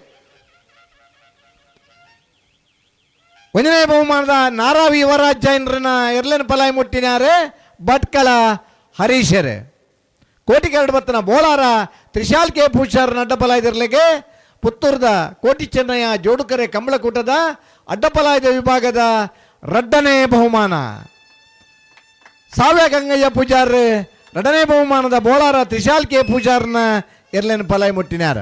1ನೇ ಬಹುಮಾನದ ನಾರಾವಿ ಯುವರಾಜ್ ಜೈನರನ್ನ ಎರ್ಲೆನ್ ಪಲಾಯ್ ಮುಟ್ಟಿನಾರೆ ಭಟ್ಕಳ ಹರೀಶರೇ. ಕೋಟಿಗೆರಡು ಬತ್ತನ ಬೋಳಾರ ತ್ರಿಶಾಲ್ ಕೆ ಪೂಜಾರ್ ಅಡ್ಡಪಲಾಯ್ದಿರ್ಲಿಗೆ ಪುತ್ತೂರದ ಕೋಟಿ ಚೆನ್ನಯ್ಯ ಜೋಡುಕರೆ ಕಂಬಳಕೂಟದ ಅಡ್ಡಪಲಾಯದ ವಿಭಾಗದ 2ನೇ ಬಹುಮಾನ. ಸಾವ್ಯ ಗಂಗಯ್ಯ ಪೂಜಾರ್ 2ನೇ ಬಹುಮಾನದ ಬೋಳಾರ ತ್ರಿಶಾಲ್ ಕೆ ಪೂಜಾರ್ನ ಎರ್ಲೆನ್ ಪಲಾಯ್ ಮುಟ್ಟಿನಾರ.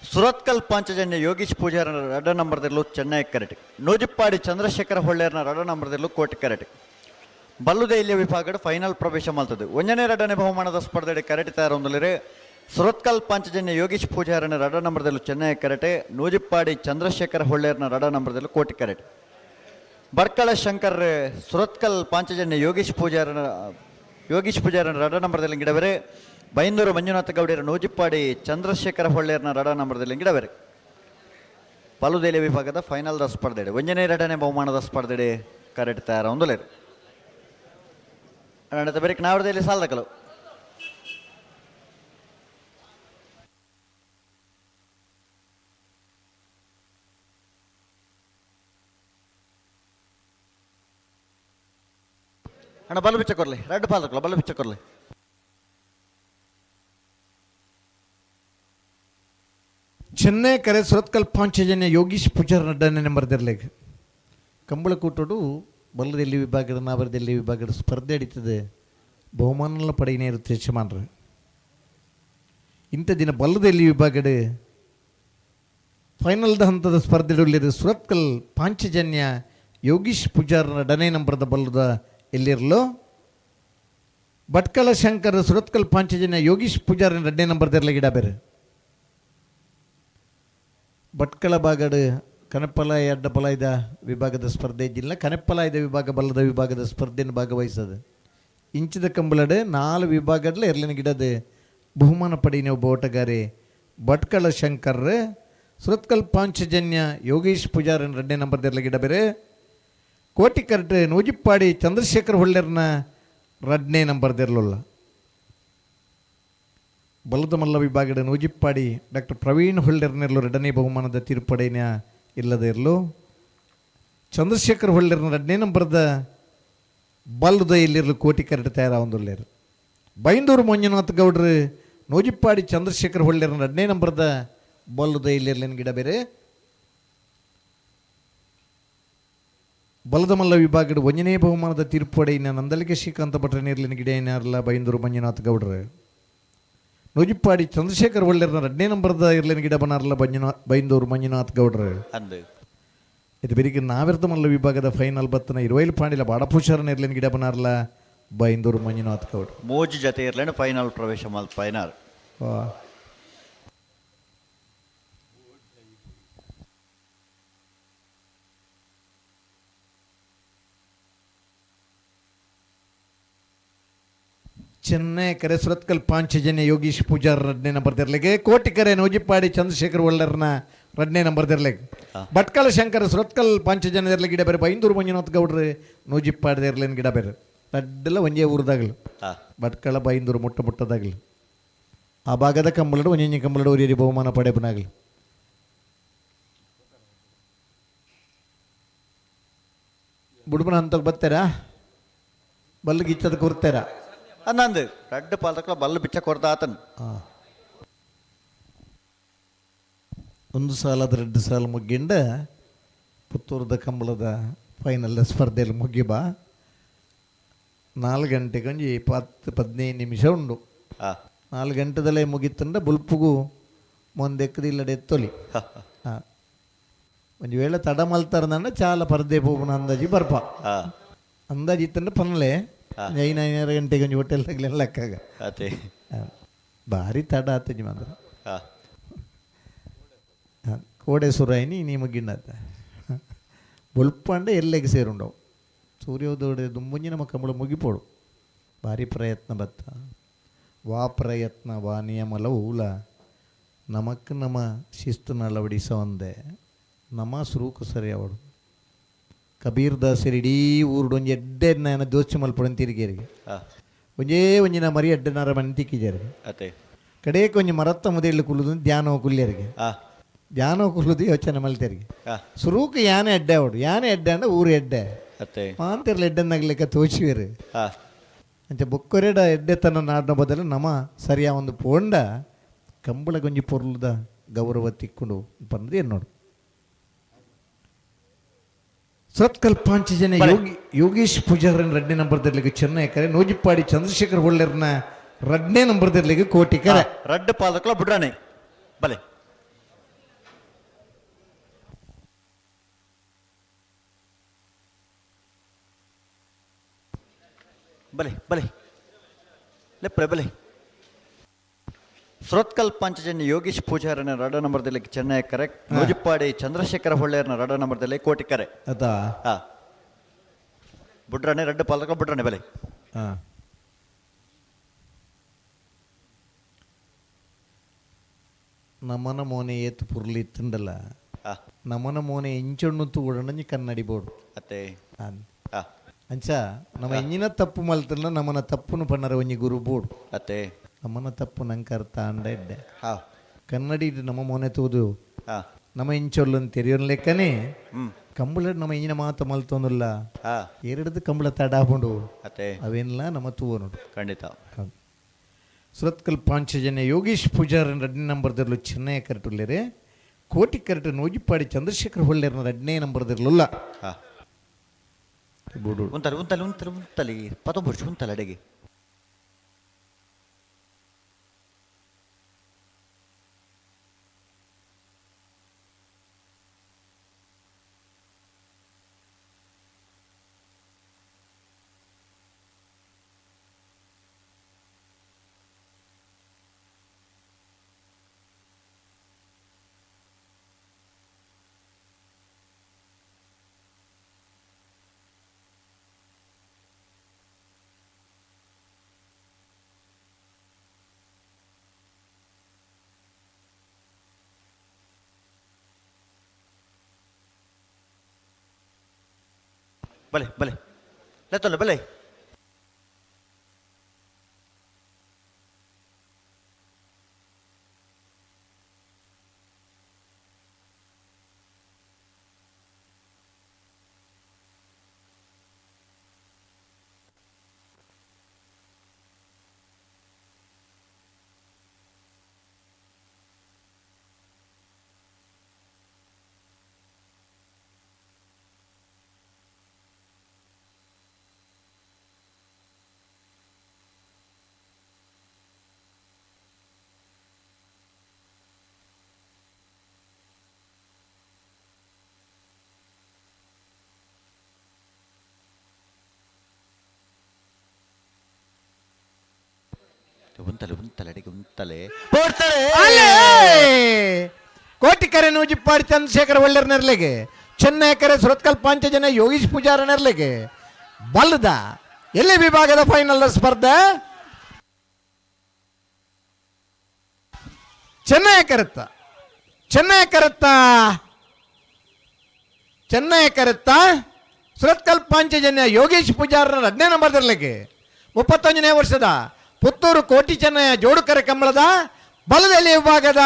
ಸುರತ್ಕಲ್ ಪಾಂಚಜನ್ಯ ಯೋಗೀಶ್ ಪೂಜಾರನ ರಡ ನಂಬರ್ದಿರಲು ಚೆನ್ನೈ ಕರೆಟ್. ನೂಜಿಪ್ಪಾಡಿ ಚಂದ್ರಶೇಖರ ಹೊಳ್ಳೇರ್ನ ರಡ ನಂಬರ್ದಿರಲು ಕೋಟಿ ಕರೆಟ್. ಬಲ್ಲುದೈಲ್ಯ ವಿಭಾಗದ ಫೈನಲ್ ಪ್ರವೇಶ ಮಲ್ತದೆ. 1ನೇ 2ನೇ ಬಹುಮಾನದ ಸ್ಪರ್ಧೆ ಕರೆಟ್ ತಯಾರೊಂದಲಿರೆ ಸುರತ್ಕಲ್ ಪಾಂಚಜನ್ಯ ಯೋಗೀಶ್ ಪೂಜಾರನ ರಡ ನಂಬರ್ದಲ್ಲೂ ಚೆನ್ನೈ ಕರೆಟೆ. ನೂಜಿಪ್ಪಾಡಿ ಚಂದ್ರಶೇಖರ ಹೊಳ್ಳೇರ್ನ ರಡ ನಂಬರ್ದಲ್ಲೂ ಕೋಟಿ ಕರೆಟ್. ಬರ್ಕಳ ಶಂಕರ್ ಸುರತ್ಕಲ್ ಪಾಂಚಜನ್ಯ ಯೋಗೀಶ್ ಪೂಜಾರನ ರಡ ನಂಬರ್ದಲ್ಲಿ ಗಿಡವರೆ. ಬೈಂದೂರು ಮಂಜುನಾಥ ಗೌಡಿಯರ ನೂಜಿಪ್ಪಾಡಿ ಚಂದ್ರಶೇಖರ ಹೊಳ್ಳೇರ್ನ ರಡ ನಂಬರ್ದಲ್ಲಿ ಗಿಡವರೆ. ಪಲುದೇಲೆ ವಿಭಾಗದ ಫೈನಲ್ the ಸ್ಪರ್ಧೆ 1ನೇ 2ನೇ ಬಹುಮಾನದ ಸ್ಪರ್ಧೆ ಕರೆಕ್ಟ್ ತಯಾರ ಒಂದುಲೇರು. ಬೇರೆ ನಾವರದಲ್ಲಿ ಸಾಲದಕಲು. ಅಣ್ಣ ಬಲ್ಲು ಬಿಚ್ಚ ಕೊರ್ಲಿ, ರಡ್ಡ್ ಪಾಲ್ದಕ್ಲ ಬಲ್ಲು ಬಿಚ್ಚ ಕೊರ್ಲಿ. ಚೆನ್ನೈ ಕರೆ ಸುರತ್ಕಲ್ ಪಾಂಚಜನ್ಯ ಯೋಗೀಶ್ ಪೂಜಾರ್ ನಡ್ಡನೆ ನಂಬರ್ದಿರ್ಲೇಗ್ ಕಂಬಳಕೂಟೋಡು ಬಲ್ಲದೆಲ್ಲಿ ವಿಭಾಗದ ನಾವರದೆಲ್ಲಿ ವಿಭಾಗದ ಸ್ಪರ್ಧೆ ನಡೀತದೆ. ಬಹುಮಾನಲ ಪಡೆಯನೇ ಇರುತ್ತೆ ಯಜಮಾನ್ರು. ಇಂಥ ದಿನ ಬಲ್ಲದೆಲ್ಲಿ ವಿಭಾಗದ ಫೈನಲ್ದ ಹಂತದ ಸ್ಪರ್ಧೆಗಳಲ್ಲಿ ಸುರತ್ಕಲ್ ಪಾಂಚಜನ್ಯ ಯೋಗೀಶ್ ಪೂಜಾರ್ ಡನೆ ನಂಬರದ ಬಲ್ಲದ ಎಲ್ಲಿರಲು ಭಟ್ಕಳ ಶಂಕರ್ ಸುರತ್ಕಲ್ ಪಾಂಚಜನ್ಯ ಯೋಗೀಶ್ ಪೂಜಾರ್ ರಡ್ಡನೇ ನಂಬರ್ದಿರಲಿ ಗಿಡ ಬೇರೆ. ಭಟ್ಕಳ ಭಾಗಡು ಕನಪಲ ಎಡ್ಡಪಲಾಯ್ದ ವಿಭಾಗದ ಸ್ಪರ್ಧೆ ಜಿಲ್ಲ ಕನಪಲಾಯ್ದ ವಿಭಾಗ ಬಲ್ಲದ ವಿಭಾಗದ ಸ್ಪರ್ಧೆಯನ್ನು ಭಾಗವಹಿಸದು. ಇಂಚಿದ ಕಂಬಳಡು 4 ವಿಭಾಗಡ್ಲ ಎರ್ಲಿನ ಗಿಡದ ಬಹುಮಾನ ಪಡೆಯಿನ ಒಬ್ಬ ಓಟಗಾರಿ ಭಟ್ಕಳ ಶಂಕರ್ ಸುರತ್ಕಲ್ ಪಾಂಚಜನ್ಯ ಯೋಗೇಶ್ ಪೂಜಾರನ್ ರಡ್ಡನೇ ನಂಬರ್ದಿರ್ಲ ಗಿಡ ಬೇರೆ. ಕೋಟಿ ಕರೆಟ್ ನೂಜಿಪ್ಪಾಡಿ ಚಂದ್ರಶೇಖರ್ ಹೊಳ್ಳೆರ್ನ ರಡ್ಡನೇ ನಂಬರ್ದಿರ್ಲುಲ್ಲ. ಬಲದ ಮಲ್ಲ ವಿಭಾಗದ ನೂಜಿಪ್ಪಾಡಿ ಡಾಕ್ಟರ್ ಪ್ರವೀಣ್ ಹೊಳ್ಳೆರ್ನೆರ್ಲು ಎರಡನೇ ಬಹುಮಾನದ ತೀರ್ಪಡೆಯ ಇಲ್ಲದೆ ಇರಲು ಚಂದ್ರಶೇಖರ್ ಹೊಳ್ಳೆರ್ನ ಎರಡನೇ ನಂಬರ್ದ ಬಲ್ಲದ ಇಲ್ಲಿರಲು ಕೋಟಿ ಕರೆಟ್ ತಯಾರಾವೊಂದುಲ್ಲೇರು. ಬೈಂದೂರು ಮಂಜುನಾಥ್ ಗೌಡ್ರು ನೂಜಿಪ್ಪಾಡಿ ಚಂದ್ರಶೇಖರ್ ಹೊಳ್ಳೆರ್ನ ಎರಡನೇ ನಂಬರ್ದ ಬಲ್ಲದ ಇಲ್ಲಿರ್ಲಿನ ಗಿಡ ಬೇರೆ. ಬಲದ ಮಲ್ಲ ವಿಭಾಗದ ಒಂದನೇ ಬಹುಮಾನದ ತೀರ್ಪಡೆಯಿನ ನಂದಲಿಕೆ ಶ್ರೀಕಾಂತ ಭಟ್ರ ನೀರ್ಲಿನ ಗಿಡ ಏನಾರಲ್ಲ ಬೈಂದೂರು ಮಂಜುನಾಥ್ ಗೌಡ್ರು. ನೂಜಿಪ್ಪಾಡಿ ಚಂದ್ರಶೇಖರ್ ಒಳ್ಳೆರ್ನ ಎರಡನೇ ನಂಬರ್ದ ಇರ್ಲಿನ ಗಿಡ ಬನಾರಲ್ಲ ಬೈಂದೂರು ಮಂಜುನಾಥ್ ಗೌಡ್ರು. ಅಂದು ಇದು ಬೆರಿಗೆ ನಾವಿರ್ದ ಮಲ್ಲ ವಿಭಾಗದ ಫೈನಲ್ ಬತ್ತನ ಇರುವೈಲು ಪಾಂಡಿಲ ಬಾಡಪೂಷಾರನ ಇರ್ಲಿನ ಗಿಡ ಬನಾರಲ್ಲ ಬೈಂದೂರು ಮಂಜುನಾಥ್ ಗೌಡ್ರು. ಮೋಜಿ ಜತೆ ಇರ್ಲೇನು ಫೈನಲ್ ಪ್ರವೇಶ ಮಲ್ ಫೈನಲ್. ಚೆನ್ನೈ ಕರೆ ಸುರತ್ಕಲ್ ಪಾಂಚಜನ್ಯ ಯೋಗೀಶ್ ಪೂಜಾರ್ ರಡ್ನೇ ನಂಬರ್ ದಿರ್ಲಿಗೆ. ಕೋಟಿ ಕರೆ ನೂಜಿಪ್ಪಾಡಿ ಚಂದ್ರಶೇಖರ್ ಒಳ್ಳರ್ನ ರಡ್ನೇ ನಂಬರ್ ದಿರ್ಲಿಗೆ. ಭಟ್ಕಳ ಶಂಕರ್ ಸುರತ್ಕಲ್ ಪಾಂಚಜನ್ಯ ಇರ್ಲಿ ಗಿಡ ಬೇರೆ. ಬೈಂದೂರು ಮಂಜುನಾಥ್ ಗೌಡ್ರು ನೂಜಿಪ್ಪಾಡಿ ಇರ್ಲಿನ ಗಿಡ ಬೇರೆ. ರಡ್ಡೆಲ್ಲ ಒಂಜೇ ಊರ್ದಾಗಲು. ಭಟ್ಕಳ ಬೈಂದೂರು ಮುಟ್ಟ ಮುಟ್ಟದಾಗಲು. ಆ ಭಾಗದ ಕಂಬಳಡು ಒಂಜಿ ಕಂಬಳಡು ಒರಿಯರಿ ಬಹುಮಾನ ಪಡೆಪನಾಗಲು. ಬುಡುಬನ ಹಂತಕ್ಕೆ ಬರ್ತಾರಾ ಬಲ್ಲು ಗಿಚ್ಚದ ಕೊರ್ತಾರ ಅಂದಂದು ರಡ್ಡ್ ಪಾಲ್ದಕ್ಲ ಬಲ್ಲು ಬಿಚ್ಚ ಕೊರ್ದ ಆತನ್. ಒಂದು ಸಾಲದ 2 ಸಾಲ ಮುಗ್ಗಿಂಡ ಪುತ್ತೂರದ ಕಂಬಳದ ಫೈನಲ್ ಸ್ಪರ್ಧೆಯಲ್ಲಿ ಮುಗಿಬಾ. 4 ಗಂಟೆಗೆ ಒಂಜಿ 10-15 ನಿಮಿಷ ಉಂಡು. 4 ಗಂಟೆದಲ್ಲೇ ಮುಗಿತಂಡ ಬುಲ್ಪುಗು ಮುಂದೆಕ್ಕದ ಇಲ್ಲಡೆ ಎತ್ತೊಲಿ. ಒಂದು ವೇಳೆ ತಡ ಮಲ್ತಾರಂದ ಚಾಲ ಪರ್ದೆ ಪೋಪುನ ಅಂದಾಜಿ ಬರ್ಪ. ಅಂದಾಜಿ ಇತ್ತಂಡ ಪನ್ಲೆ 5 ಗಂಟೆಗೆ ಒಂಜಿ ಹೋಟೆಲ್ ತಗ್ಲೆಲ್ಲ ಲೆಕ್ಕಾಗ. ಅತೆ. ಭಾರಿ ತಡ ಆತಜಿ ಮಾತ್ರ. ಕೋಡೆ ಸುರಾಯಿನಿ ನೀ ಮುಗಿಂಡತ್ತ ಬೊಲ್ಪಂಡ ಎಲ್ಲೆಗೆ ಸೇರುಂಡವು ಸೂರ್ಯೋದಯ ದುಂಬುಂಜಿ ನಮ್ಮ ಕಂಬಳ ಮುಗಿಪೋಡು. ಭಾರಿ ಪ್ರಯತ್ನ ಬತ್ತ ವಾ ಪ್ರಯತ್ನ ವಾ ನಿಯಮಲ ಊಲ ನಮಕ್ ನಮ್ಮ ಶಿಸ್ತುನ ಅಳವಡಿಸವಂದೆ ನಮ್ಮ ಸುರೂಕು ಸರಿ ಅವಡು. ಕಬೀರ್ ದಾಸರು ಇಡೀ ಊರುಡು ಒಂಜಿ ಎಡ್ಡೆ ನಾನು ದೋಚೆ ಮಲ್ಪೊಡು ತಿರುಗೇರಿಗೆ ಒಂಜೇ ಒಂಜಿನ ಮರಿ ಎಡ್ಡೆ ನಾರ ಮನೆ ತಿಕ್ಕಿಜಾರೆ. ಅತೆ. ಕಡೆಗೆ ಒಂಜಿ ಮರತ್ತ ಮುದೇಳು ಕುಲ್ಲುದು ಧ್ಯಾನ ಕುಲ್ಯರಿಗೆ. ಧ್ಯಾನ ಕುಲ್ಲುದು ಯೋಚನೆ ಮಲ್ತೆರಿಗೆ. ಸುರೂಕು ಯಾನೆ ಎಡ್ಡೆ ಅವಡು ಯಾನೆ ಎಡ್ಡೆ ಅಂಡ ಊರು ಎಡ್ಡೆ. ಅತೆ. ಮಾಂತಿರ್ಲ ಎಡ್ಡೆನ್ನಾಗ್ಲಿಕ್ಕ ತೋಚಿವೇರು. ಅಂಚ ಬೊಕ್ಕೊರೆಡ ಎಡ್ಡೆತನ ನಾಡಿನ ಬದಲು ನಮ ಸರಿಯಾ ಒಂದು ಪೋಂಡ ಕಂಬಳ ಗೊಂಜಿ ಪೊರ್ಲುದ ಗೌರವ ತಿಕ್ಕೊಂಡು ಪನ್ನದು ಎನ್ನೋಡು. ಸುರತ್ಕಲ್ ಪಾಂಚಜನ ಯೋಗೀಶ್ ಪೂಜಾರನ್ ರಡ್ನೇ ನಂಬರ್ ದಿರ್ಲಿಗೆ ಚೆನ್ನೈ ಕರೆ ನೂಜಿಪ್ಪಾಡಿ ಚಂದ್ರಶೇಖರ್ ಹೊಳ್ಳೆರ್ನ ರಡ್ನೇ ನಂಬರ್ ದಿರ್ಲಿಗೆ ಕೋಟಿ ಕರೆ. ರಡ್ಡ್ ಪಾಲ್ದಕ್ಲ ಬುಡ್ರಾನೆ ಬಲೆ. ಬಲೆ ಬಲೆ ಲೆಪ್ರೆ ಬಲೆ. ಸುರತ್ಕಲ್ ಪಾಂಚಜನ್ಯ ಯೋಗೀಶ್ ಪೂಜಾರನ ರಡ ನಂಬರ್ದಲ್ಲಿ ಚೆನ್ನೈ ಕರೆ ನೂಜಿಪ್ಪಾಡಿ ಚಂದ್ರಶೇಖರ ಹೊಳ್ಳೆಯರ್ನ ರಡ ನಂಬರ್ದಲ್ಲಿ ಕೋಟಿ ಕರೆ. ಅದಾ ಹಾ ಬುಡ್ರಾಣೆ ರಡ್ಡು ಪಾಲಕ ಬುಡ್ರಾಣೆ ಬಲೆ. ನಮನ ಮೋನೆ ಏತು ಪುರ್ಲಿ ಇತ್ತುಂಡಲ್ಲ. ನಮನ ಮೋನೆ ಎಂಚೊಣ್ಣು ತೂಡಣಂಜಿ ಕನ್ನಡಿ ಬೋಡು. ಅತ್ತೆ. ಅಂಚ ನಮ್ಮ ಎಂಜಿನ ತಪ್ಪು ಮಲ್ತಲ್ಲ ನಮನ ತಪ್ಪುನು ಪನ್ನರ ಒಂಜಿ ಗುರು ಬೋಡು. ಅತ್ತೆ. ನಮ್ಮನ ತಪ್ಪು ನಂಗೆ ಅರ್ಥ ಅಂಡ ಇದ್ದೆ. ಕನ್ನಡಿ ಇದು ನಮ್ಮ ಮೋನೆ ತೂದು ನಮ್ಮ ಇಂಚೊಲ್ಲನ್ನು ತೆರೆಯೋನ್ ಲೆಕ್ಕನೆ. ಕಂಬಳ ನಮ್ಮ ಇಂಜಿನ ಮಾತು ಮಲ್ತೊಂದುಲ್ಲ. ಎರಡದು ಕಂಬಳ ತಡಾಪುಂಡು. ಅತ್ತೆ. ಅವೇನ್ಲ ನಮ್ಮ ತೂವನುಡು. ಖಂಡಿತ. ಸುರತ್ಕಲ್ ಪಾಂಚಜನ್ಯ ಯೋಗೀಶ್ ಪೂಜಾರನ್ ಎರಡನೇ ನಂಬರ್ದಿರ್ಲು ಚೆನ್ನೈ ಕರೆಟುಲ್ಲೇರೆ. ಕೋಟಿ ಕರೆಟು ನೂಜಿಪ್ಪಾಡಿ ಚಂದ್ರಶೇಖರ್ ಹೊಳ್ಳೇರ್ನ ಎರಡನೇ ನಂಬರ್ದಿರ್ಲುಲ್ಲ. ಬುಡು. ಉಂತಲೆ ಉಂತಲೆ ಉಂತಲೆ ಉಂತಲೆ ಪತೊಂಬುಡ್ಚಿ ಉಂತಲೆ ಅಡೆಗೆ. ಬಲೆ ಬಲೆ ಲೆತ್ತಲ್ಲ ಬಲೆ. ಉಂತಲೆ ಉಂತಲೆ ಅಡಿಗೆ ಉಂತಲೆ. ಅಲ್ಲೇ! ಕೋಟಿಕರೆ ನೂಜಿಪ್ಪಾಡಿ ಚಂದ್ರಶೇಖರ ಒಳ್ಳೆರ್ ನೆರ್ಲೆಗೆ, ಚೆನ್ನೈ ಕರೆ ಸುರತ್ಕಲ್ ಪಾಂಚಜನ ಯೋಗೀಶ್ ಪೂಜಾರ ನೆರ್ಲೆಗೆ ಬಲ್ಲದ ಎಲ್ಲಿ ವಿಭಾಗದ ಫೈನಲ್ ಸ್ಪರ್ಧೆ ಚೆನ್ನೈ ಕರೆತ್ತ ಚೆನ್ನೈ ಕರೆತ್ತ ಚೆನ್ನೈ ಕರೆತ್ತ ಸುರತ್ಕಲ್ ಪಾಂಚಜನ್ಯ ಯೋಗೇಶ್ ಪೂಜಾರನ 2ನೇ ನಂಬರ್ ದರ್ಲೆಗೆ 31ನೇ ವರ್ಷದ ಪುತ್ತೂರು ಕೋಟಿ ಚೆನ್ನಯ್ಯ ಜೋಡುಕರೆ ಕಂಬಳದ ಬಲದಲ್ಲಿ ವಿಭಾಗದ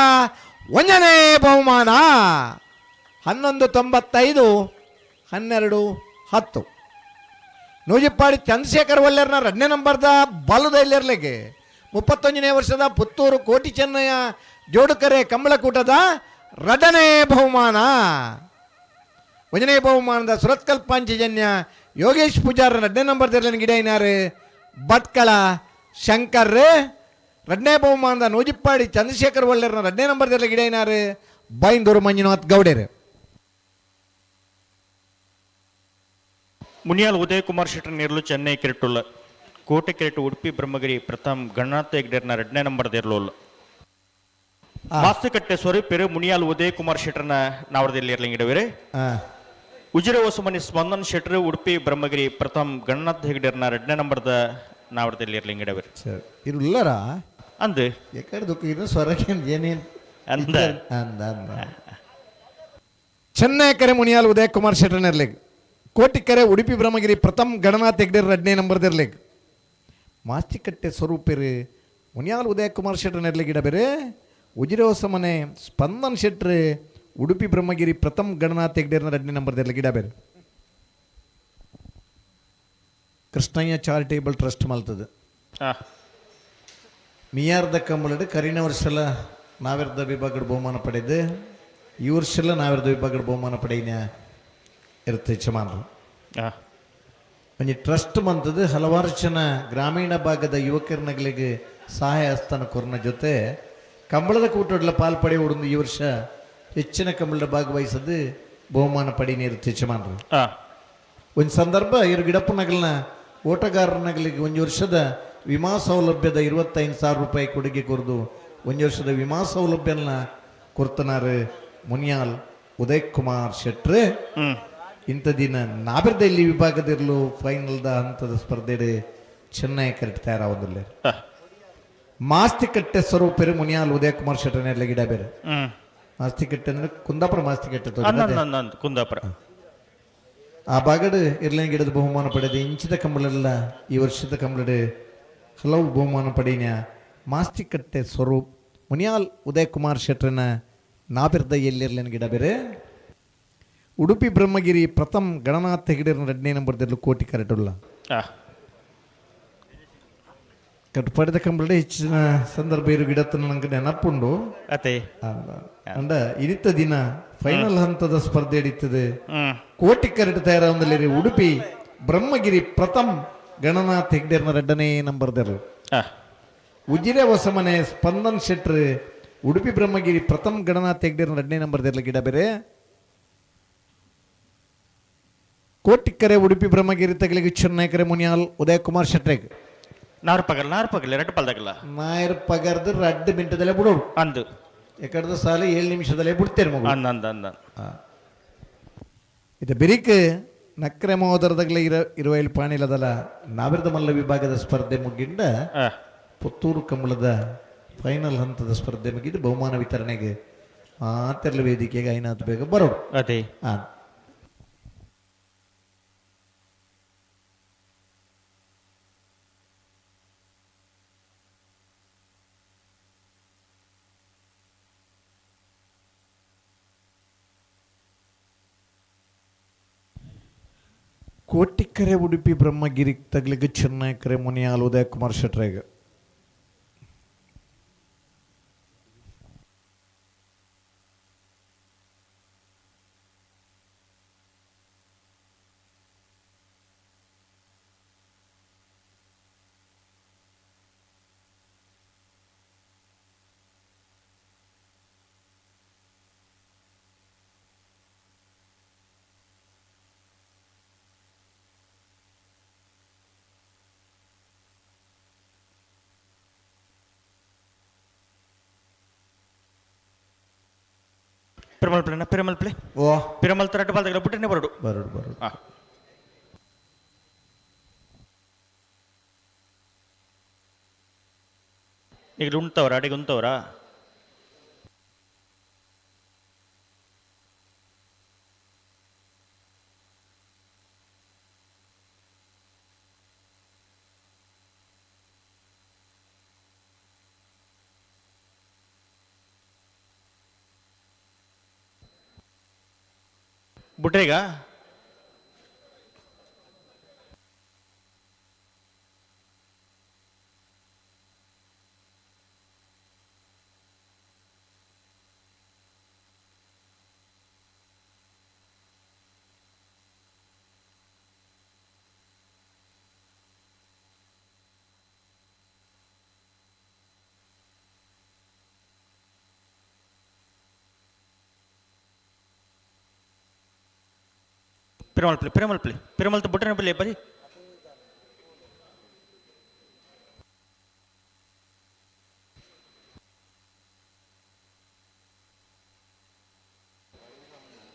1ನೇ ಬಹುಮಾನ 11.95 12.10. ನೂಜಿಪ್ಪಾಡಿ ಚಂದ್ರಶೇಖರ್ ಒಲ್ಲೇರ್ನ 2ನೇ ನಂಬರ್ದ ಬಲದ ಎಲ್ಲಿರ್ಲಿಕ್ಕೆ 31ನೇ ವರ್ಷದ ಪುತ್ತೂರು ಕೋಟಿ ಚೆನ್ನಯ್ಯ ಜೋಡುಕರೆ ಕಂಬಳಕೂಟದ 2ನೇ ಬಹುಮಾನ. 1ನೇ ಬಹುಮಾನದ ಸುರತ್ಕಲ್ ಪಾಂಚಜನ್ಯ ಯೋಗೇಶ್ ಪೂಜಾರ 2ನೇ ನಂಬರ್ ಗಿಡೈನಾರು ಭಟ್ಕಳ ಶಂಕರ್. 2ನೇ ಬಹುಮಾನದ ನೂಜಿಪ್ಪಾಡಿ ಚಂದ್ರಶೇಖರ್ ಒಳ್ಳೆರ್ನ 2ನೇ ನಂಬರ್ ಗಿಡೈನಾರು ಬೈಂದೂರು ಮಂಜುನಾಥ್ ಗೌಡೇರು. ಮುನಿಯಾಲ್ ಉದಯಕುಮಾರ್ ಶೆಟ್ಟರ್ ನೇರ್ಲು ಚೆನ್ನೈ ಕ್ರಿಕೆಟುಲ್ಲ. ಕೋಟೆ ಕ್ರಿಕೆಟ್ ಉಡುಪಿ ಬ್ರಹ್ಮಗಿರಿ ಪ್ರಥಮ್ ಗಣನಾಥ ಹೆಗ್ಡೇರ್ನ 2ನೇ ನಂಬರ್ ದೇರ್ಲೋಲ್. ಮಾಸ್ತುಕಟ್ಟೆ ಸ್ವರೂಪರು ಮುನಿಯಾಲ್ ಉದಯಕುಮಾರ್ ಶೆಟ್ಟರ್ನ ನಾವರದಲ್ಲಿ ಇರ್ಲಿಂಗಿಡವಿರೆ. ಉಜಿರೆ ಹೊಸಮನಿ ಸ್ಪಂದನ್ ಶೆಟ್ಟರ್ ಉಡುಪಿ ಬ್ರಹ್ಮಗಿರಿ ಪ್ರಥಮ್ ಗಣನಾಥ ಹೆಗ್ಡೇರ್ನ 2ನೇ ನಂಬರ್ದ ನಾವರದಲ್ಲಿ ಇರ್ಲಿಂಗಿಡವಿರೆ. ಸರಿ ಇರುಲ್ಲರ ಅಂದು ಎಕಡೆ ದುಃಖ ಇರು ಸ್ವರಕ್ಕೆ ಏನೇನು ಅಂದ ಅಂದ ಅಂದ. ಚೆನ್ನೈ ಕರೆ ಮುನಿಯಾಲ್ ಉದಯಕುಮಾರ್ ಶೆಟ್ಟರ್ ನೆರ್ಲಿಗ್, ಕೋಟಿಕೆರೆ ಉಡುಪಿ ಬ್ರಹ್ಮಗಿರಿ ಪ್ರಥಮ್ ಗಣನಾಥ್ ಹೆಗ್ಡೇರ್ 2ನೇ ನಂಬರ್ ದೆರ್ಲಿಗ್, ಮಾಸ್ತಿಕಟ್ಟೆ ಸ್ವರೂಪಿರು ಮುನಿಯಾಲ್ ಉದಯಕುಮಾರ್ ಶೆಟ್ಟರ್ ನೆರ್ಲಿಗ್ ಇಡಬೇರೆ, ಉಜಿರೆ ಹೊಸಮನೆ ಸ್ಪಂದನ್ ಶೆಟ್ರ್ ಉಡುಪಿ ಬ್ರಹ್ಮಗಿರಿ ಪ್ರಥಮ್ ಗಣನಾಥ್ ಹೆಗ್ಡೇರ್ನ 2ನೇ ನಂಬರ್ ದೆರ್ಲಿಗ್ ಇಡಬೇರೆ. ಕೃಷ್ಣಯ್ಯ ಚಾರಿಟೇಬಲ್ ಟ್ರಸ್ಟ್ ಮಲ್ತದೆ. ಮಿಯಾರ್ದ ಕಂಬಳಡು ಕರಿನ ವರ್ಷಲ ನಾವೆರ್ದ ವಿಭಾಗದ ಬಹುಮಾನ ಪಡೆದು ಈ ವರ್ಷಲ ನಾವೆರ್ದ ವಿಭಾಗದ ಬಹುಮಾನ ಪಡೆಯಿನ ಇರುತ್ತೆ ಯಜಮಾನರು. ಒಂಜಿ ಟ್ರಸ್ಟ್ ಮಂತದ್ದು ಹಲವಾರು ಜನ ಗ್ರಾಮೀಣ ಭಾಗದ ಯುವಕರನಗಳಿಗೆ ಸಹಾಯ ಹಸ್ತನ ಕೊರನ ಜೊತೆ ಕಂಬಳದ ಕೂಟಡ್ಲ ಪಾಲ್ ಪಡೆಯುವುದು ಈ ವರ್ಷ ಹೆಚ್ಚಿನ ಕಂಬಳದ ಭಾಗವಹಿಸೋದು ಬಹುಮಾನ ಪಡೀನಿ ಇರುತ್ತೆ ಯಜಮಾನರು. ಒಂದು ಸಂದರ್ಭ ಇವರು ಗಿಡಪ್ಪನಗಲ್ನ ಓಟಗಾರನಗಳಿಗೆ ಒಂದು ವರ್ಷದ ವಿಮಾ ಸೌಲಭ್ಯದ 25,000 ರೂಪಾಯಿ ಕೊಡುಗೆ ಕೊರದು ಒಂದು ವರ್ಷದ ವಿಮಾ ಸೌಲಭ್ಯನ ಕೊರ್ತನಾರು ಮುನಿಯಾಲ್ ಉದಯ್ ಕುಮಾರ್ ಶೆಟ್ರು. ಇಂಥ ದಿನ ನಾಬಿರ್ದ ಇಲ್ಲಿ ವಿಭಾಗದಿರಲು ಫೈನಲ್ದ ಹಂತದ ಸ್ಪರ್ಧೆ ಚೆನ್ನೈ ಕರೆಕ್ಟ್ ತಯಾರಾಗೋದಿಲ್ಲ. ಮಾಸ್ತಿಕಟ್ಟೆ ಸ್ವರೂಪರು ಮುನಿಯಾಲ್ ಉದಯ್ ಕುಮಾರ್ ಶೆಟ್ಟರ್ನೆಲ್ಲ ಗಿಡ ಬೇರೆ. ಮಾಸ್ತಿಕಟ್ಟೆ ಅಂದ್ರೆ ಕುಂದಾಪುರ ಮಾಸ್ತಿಕಟ್ಟೆ, ಕುಂದಾಪುರ ಆ ಭಾಗದ ಇರ್ಲಿನ ಗಿಡದ ಬಹುಮಾನ ಪಡೆದ ಇಂಚಿದ ಕಂಬಳೆಲ್ಲ ಈ ವರ್ಷದ ಕಂಬಳಡು ಹಲವು ಬಹುಮಾನ ಪಡೀನ ಮಾಸ್ತಿಕಟ್ಟೆ ಸ್ವರೂಪ್ ಮುನಿಯಾಲ್ ಉದಯ್ ಕುಮಾರ್ ಶೆಟ್ಟರ್ನ ನಾಬಿರ್ದ ಎಲ್ಲಿರ್ಲಿನ ಗಿಡ ಬೇರೆ. ಉಡುಪಿ ಬ್ರಹ್ಮಗಿರಿ ಪ್ರಥಮ್ ಗಣನಾಥ್ ಹೆಗಡೆ ರಡ್ನೇ ನಂಬರ್ ದೆರ್ಲು ಕೋಟಿ ಕರೆಟುಲ್ಲ. ಕಟ್ಪಾಡಿದ ಕಂಬಳಡೆ ಹೆಚ್ಚಿನ ಸಂದರ್ಭ ಇರು ಗಿಡತನ ನಂಗೆ ನೆನಪುಂಡು. ಅತೆ. ಅಂಡ ಇನಿತ ದಿನ ಫೈನಲ್ ಹಂತದ ಸ್ಪರ್ಧೆ ಹಿಡಿತದೆ. ಕೋಟಿ ಕರೆಟ್ ತಯಾರಾದಲ್ಲಿ ಉಡುಪಿ ಬ್ರಹ್ಮಗಿರಿ ಪ್ರಥಮ್ ಗಣನಾಥ್ ಹೆಗ್ಡೆರ್ನ ಎರಡನೇ ನಂಬರ್ ದೆರ್ಲು. ಉಜಿರೆ ಹೊಸಮನೆ ಸ್ಪಂದನ್ ಶೆಟ್ರ್ ಉಡುಪಿ ಬ್ರಹ್ಮಗಿರಿ ಪ್ರಥಮ್ ಗಣನಾಥ್ ಹೆಗ್ಡೆರ್ನ ಎರಡನೇ ನಂಬರ್ ದೆರ್ಲು ಗಿಡ ಬೇರೆ. ಕೋಟಿಕ್ಕರೆ ಉಡುಪಿ ಬ್ರಹ್ಮಗಿರಿ ತಗಲಿಗೆ ಚೆನ್ನೈಕರೆ ಮುನಿಯಾಲ್ ಉದಯ್ ಕುಮಾರ್ ಶೆಟ್ರೆಗ್. ನಾರು ಪಗಲ್ ನಾರು ಪಗಲ್ ಎರಡು ಪಲ್ದಾಗಲ್ಲ. ನಾಯರ್ ಪಗರ್ದು ರಡ್ಡು ಮಿಂಟದಲ್ಲೇ ಬಿಡೋರು. ಅಂದು. ಎಕಡ್ದ ಸಾಲ 7 ನಿಮಿಷದಲ್ಲೇ ಬಿಡ್ತೇನೆ ಮಗು. ಅಂದ ಅಂದ ಅಂದ. ಇದು ಬಿರಿಕ್ ನಕ್ರೆ ಮಹೋದರದಾಗಲೇ ಇರುವೈಲ್ ಪಾಣಿಲದಲ್ಲ ನಾವಿರದ ಮಲ್ಲ ವಿಭಾಗದ ಸ್ಪರ್ಧೆ ಮುಗಿಂಡ ಪುತ್ತೂರು ಕಂಬಳದ ಫೈನಲ್ ಹಂತದ ಸ್ಪರ್ಧೆ ಮುಗಿದು ಬಹುಮಾನ ವಿತರಣೆಗೆ ಮಾತೆಲ್ಲ ವೇದಿಕೆಗೆ ಐನಾತ್ ಬೇಗ ಬರೋಡು. ಅದೇ. ಕೋಟಿಕ್ಕರೆ ಉಡುಪಿ ಬ್ರಹ್ಮಗಿರಿ ತಗ್ಲಿಗೆ ಚೆನ್ನೈಕರೆ ಮುನಿಯಾಲ್ ಉದಯ ಕುಮಾರ್ ಶೆಟ್ರೆಗ್. ಪಿರಮಲ್ ಪ್ಲೇನ ಪಿರಮಲ್ ಪ್ಲೇ. ಓ. ಪಿರಮಲ್ ತರಟ ಬಾಲ್ದಾಗಲ ಬಿಟ್ಟನೆ ಬರೋಡು. ಬರೋಡು ಬರೋಡು. ಈಗ ಉಂಟವರ ಅಡಿಗೆ ಉಂಟವರ? ಬುಟ್ರೇಗ ಪಿರಮಲ್ ಪ್ಲೇ ಪಿರಮಲ್ ಪ್ಲೇ ಪಿರಮಲ್ ಬುಟ್ರನೆ ಪ್ಲೇ ಬರಿ.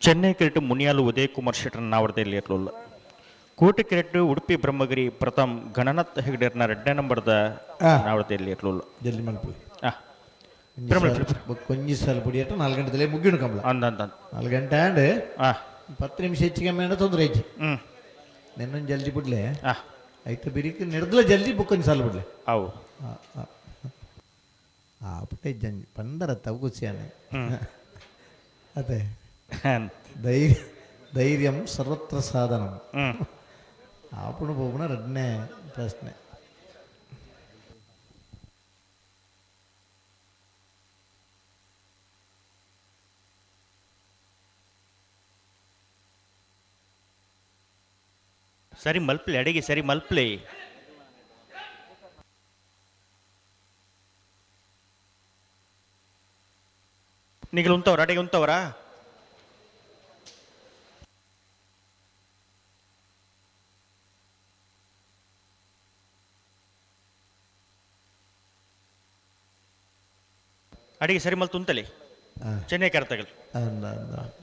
ಚೆನ್ನೈ ಕ್ರಿಕೆಟ್ ಮುನಿಯಾಲು ಉದಯ್ ಕುಮಾರ್ ಶೆಟ್ಟರ್ ನಾವರ್ದಲ್ಲಿ ಇರಲಿಲ್ಲ. ಕೋಟೆ ಕ್ರಿಕೆಟ್ ಉಡುಪಿ ಬ್ರಹ್ಮಗಿರಿ ಪ್ರಥಮ್ ಗಣನಾಥ್ ಹೆಗ್ಡೆರ್ನ ಎರಡನೇ ನಂಬರ್ದ ನಾವರ್ದಲ್ಲಿ ಇರಲಿಲ್ಲ. ಜಲ್ದಿ ಮಲ್ಪಿ. ಕೊಂಜಿ ಸಾಲ ಪುಡಿಯಟ 4 ಗಂಟೆದಲ್ಲೇ ಮುಗಿಣು ಕಂಬಳ. ಅಂದ ಅಂದ. 4 ಗಂಟೆ ಆಂಡ್ 10 ನಿಮಿಷ ಹೆಚ್ಚಿಗೆ ಮೇಡ ತೊಂದರೆ ಹೆಚ್ಚು. ನಿನ್ನೊಂದು ಜಲ್ದಿ ಬಿಡ್ಲೆ. ಆಯ್ತು ಬಿರಿಕ್ ನಡೆದಲ ಜಲ್ದಿ ಬುಕ್ಕೊಂದು ಸಾಲ ಬಿಡ್ಲೆ. ಅವು. ಆ ಪುಟ್ಟೆ ಜಂಜಿ ಪಂದರ ತಗುಸಿಯಾನೆ. ಅದೇ ಧೈರ್ಯ ಧೈರ್ಯಂ ಸರ್ವತ್ರ ಸಾಧನಂ. ಆಪುಣ ಬೋಪುಣ ರಡ್ನೇ ಪ್ರಶ್ನೆ. ಸರಿ ಮಲ್ಪ್ಲೆ ಅಡಿಗೆ ಸರಿ ಮಲ್ಪ್ಲೆ. ನಿಗಲು ಉಂತವರ ಅಡಿಗೆ ಉಂತವರ? ಅಡಿಗೆ ಸರಿ ಮಲ್ತು ಉಂತಲೆ ಚೆನ್ನೈ ಕರ್ತಗಲ್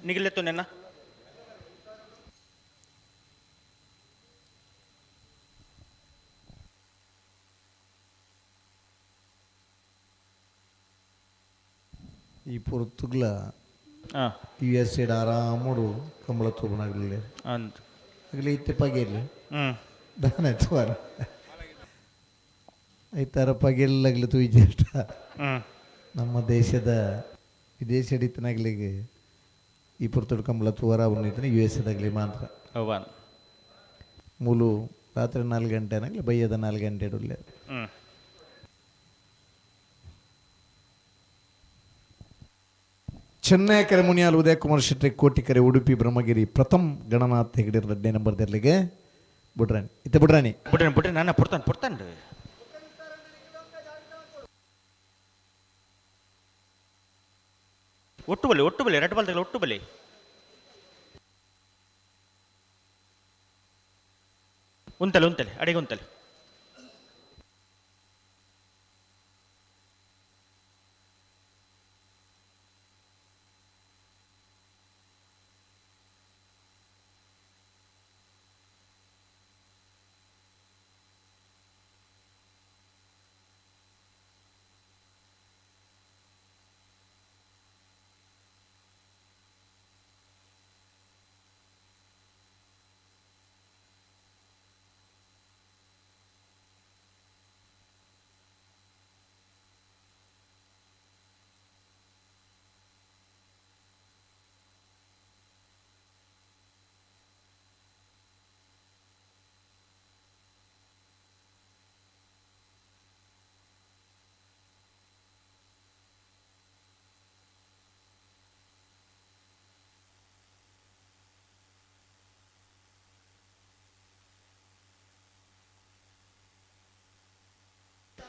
ನಿಗಲೆತ್ತು ನೆನ್ನ. ಈ ಪೊರ್ತುಗ್ಲ ಯು ಎಸ್ ಎಡ್ ಆರಾಮುಡು ಕಂಬಳ ತೂಪನಾಗಲಿಲ್ಲ. ಅಂದ್ ಆಗಲಿ ಇತ್ತೆ ಪಗೆಲ್ ದಾನ ತೂವರ ಐತಾರ ಪಗೆಲ್ಲಾಗಲಿ ತೂಯಿಜಿ. ನಮ್ಮ ದೇಶದ ವಿದೇಶ ಹಿಡಿತನಾಗ್ಲಿಗೆ ಈ ಪುರ್ತುಡು ಕಂಬಳ ತೂವರ ಉನ್ನಿದ್ದೀನಿ ಯು ಎಸ್ ಎದಾಗಲಿ ಮಾತ್ರ. ಅವನ್ ಮೂಲು ರಾತ್ರಿ 4 ಗಂಟೆ ಏನಾಗಲಿ ಬಯ್ಯದ 4 ಗಂಟೆ ಉಲ್ಲೆ. ಚೆನ್ನೈ ಕರೆ ಮುನಿಯಾಲ್ ಉದಯ ಕುಮಾರ್ ಶೆಟ್ಟಿ ಕೋಟಿಕರೆ ಉಡುಪಿ ಬ್ರಹ್ಮಗಿರಿ ಪ್ರಥಮ್ ಗಣನಾಥ್ ಹೆಗಡೆ ರಡ್ಡೆ ನಂಬರ್ ದೆರ್ಲಿಗೆ ಬುಡ್ರಾಣಿ ಇತ್ತೆ ಬುಡ್ರಾಣಿ. ಬುಡ್ರಾಣಿ ಬುಡ್ರಾಣಿ ನನ್ನ ಪುಡ್ತಾನೆ ಪುಡ್ತಾನೆ. ಒಟ್ಟು ಬಲಿ ಒಟ್ಟು ಬಲಿ ರೆಡ್ ಬಾಲ್ ತಗಲ ಒಟ್ಟು ಬಲಿ. ಉಂತಲೆ ಉಂತಲೆ ಅಡಿಗೆ ಉಂತಲೆ.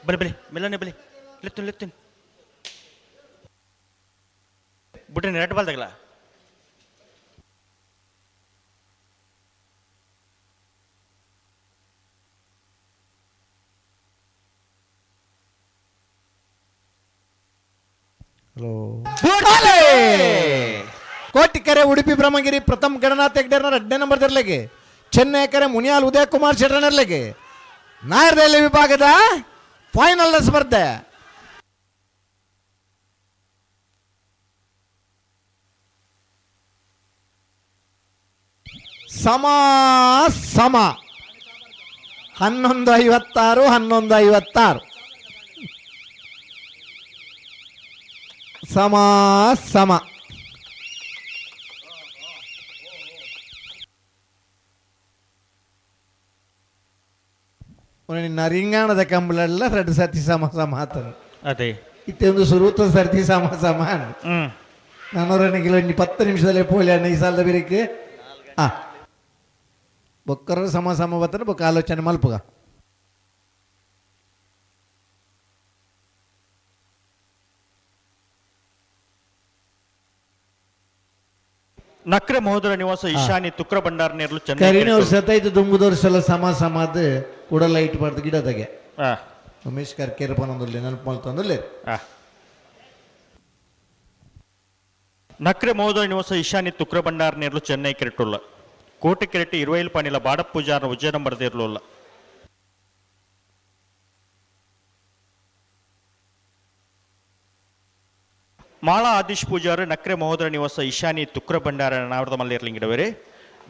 ಬಲಿ ಬಲಿ ಮೆಲ್ಲನೆ ಬಲಿ ಲೆತ್ತುನ್ ಲೆತ್ತುನ್ ಬುಡ್ರಿ ರೆಡ್ ಬಾಲ್ ತಗಲ. ಹಲೋ ಕೋಟಿಕೆರೆ ಉಡುಪಿ ಬ್ರಹ್ಮಗಿರಿ ಪ್ರಥಮ್ ಗಣನಾಥ್ ಹೆಗ್ಡೆರ್ನ ಎರಡನೇ ನಂಬರ್ ದರ್ಲೆಗೆ ಚೆನ್ನೈ ಕೆರೆ ಮುನಿಯಾಲ್ ಉದಯ ಕುಮಾರ್ ಶೆಟ್ಟರ್ನರ್ಲೆಗೆ ನಾಯರ್ದೆಲೆ ವಿಭಾಗದ ಫೈನಲ್ ಸ್ಪರ್ಧೆ. ಸಮ ಸಮ 11:56 11:56 ಸಮ ಸಮ. ನಿನ್ನ ರಿಂಗಾಣದ ಕಂಬಳೆಲ್ಲ ಎರಡು ಸರ್ತಿ ಸಮ ಸಮ ಆತನು. ಅದೇ ಇತ್ತೊಂದು ಸುರೂತ ಸರ್ತಿ ಸಮ ಸಮ. ನಾನೂರನಿಗೆ ಒಂಜಿ 10 ನಿಮಿಷದಲ್ಲಿ ಪೋಲಿ ಅಣ್ಣ ಈ ಸಾಲದ ಬಿರಿಕ್ ಆ ಬೊಕ್ಕರ ಸಮ ಸಮ ಬತ್ತನ ಬೊಕ್ಕ ಆಲೋಚನೆ ಮಲ್ಪುಗ. ನಕ್ರೆ ಮಹೋದರ ನಿವಾಸ ಈಶಾನಿ ತುಕ್ರ ಭಂಡಾರ ನೇರ್ಲು ಚೆನ್ನೈ ಕರಿನ ವರ್ಷ ಸತೈತು ದುಂಬುದ ವರ್ಷ ಎಲ್ಲ ಸಮ ಸಮಾದ ಕೂಡ ಲೈಟ್ ಬಾರ್ದು ಗಿಡದಾಗೆ. ಉಮೇಶ್ ಕರ್ಕೇರ ಪನೊಂದುಲ್ಲೆ ನೆನಪು ಮಲ್ತೊಂದುಲ್ಲೆ. ನಕ್ರೆ ಮಹೋದರ ನಿವಾಸ ಈಶಾನಿ ತುಕ್ರ ಭಂಡಾರ ನೇರ್ಲು ಚೆನ್ನೈ ಕೆರೆಟುಲ್ಲ ಕೋಟೆ ಕೆರೆಟ್ ಇರುವೈಲ್ ಪಾಣಿಲ ಬಾಡ ಪೂಜಾರನ ಉಜ್ಜಯ ನಂಬರ್ ದೇರ್ಲುಲ್ಲ. ಮಾಳಾ ಆದೀಶ್ ಪೂಜಾರು ನಕ್ರೆ ಮಹೋದರ ನಿವಾಸ ಈಶಾನಿ ತುಕ್ರ ಭಂಡಾರ ನಾವರದ ಮಲ್ಲೇರ್ಲಿಂಗಿಡವೇರಿ.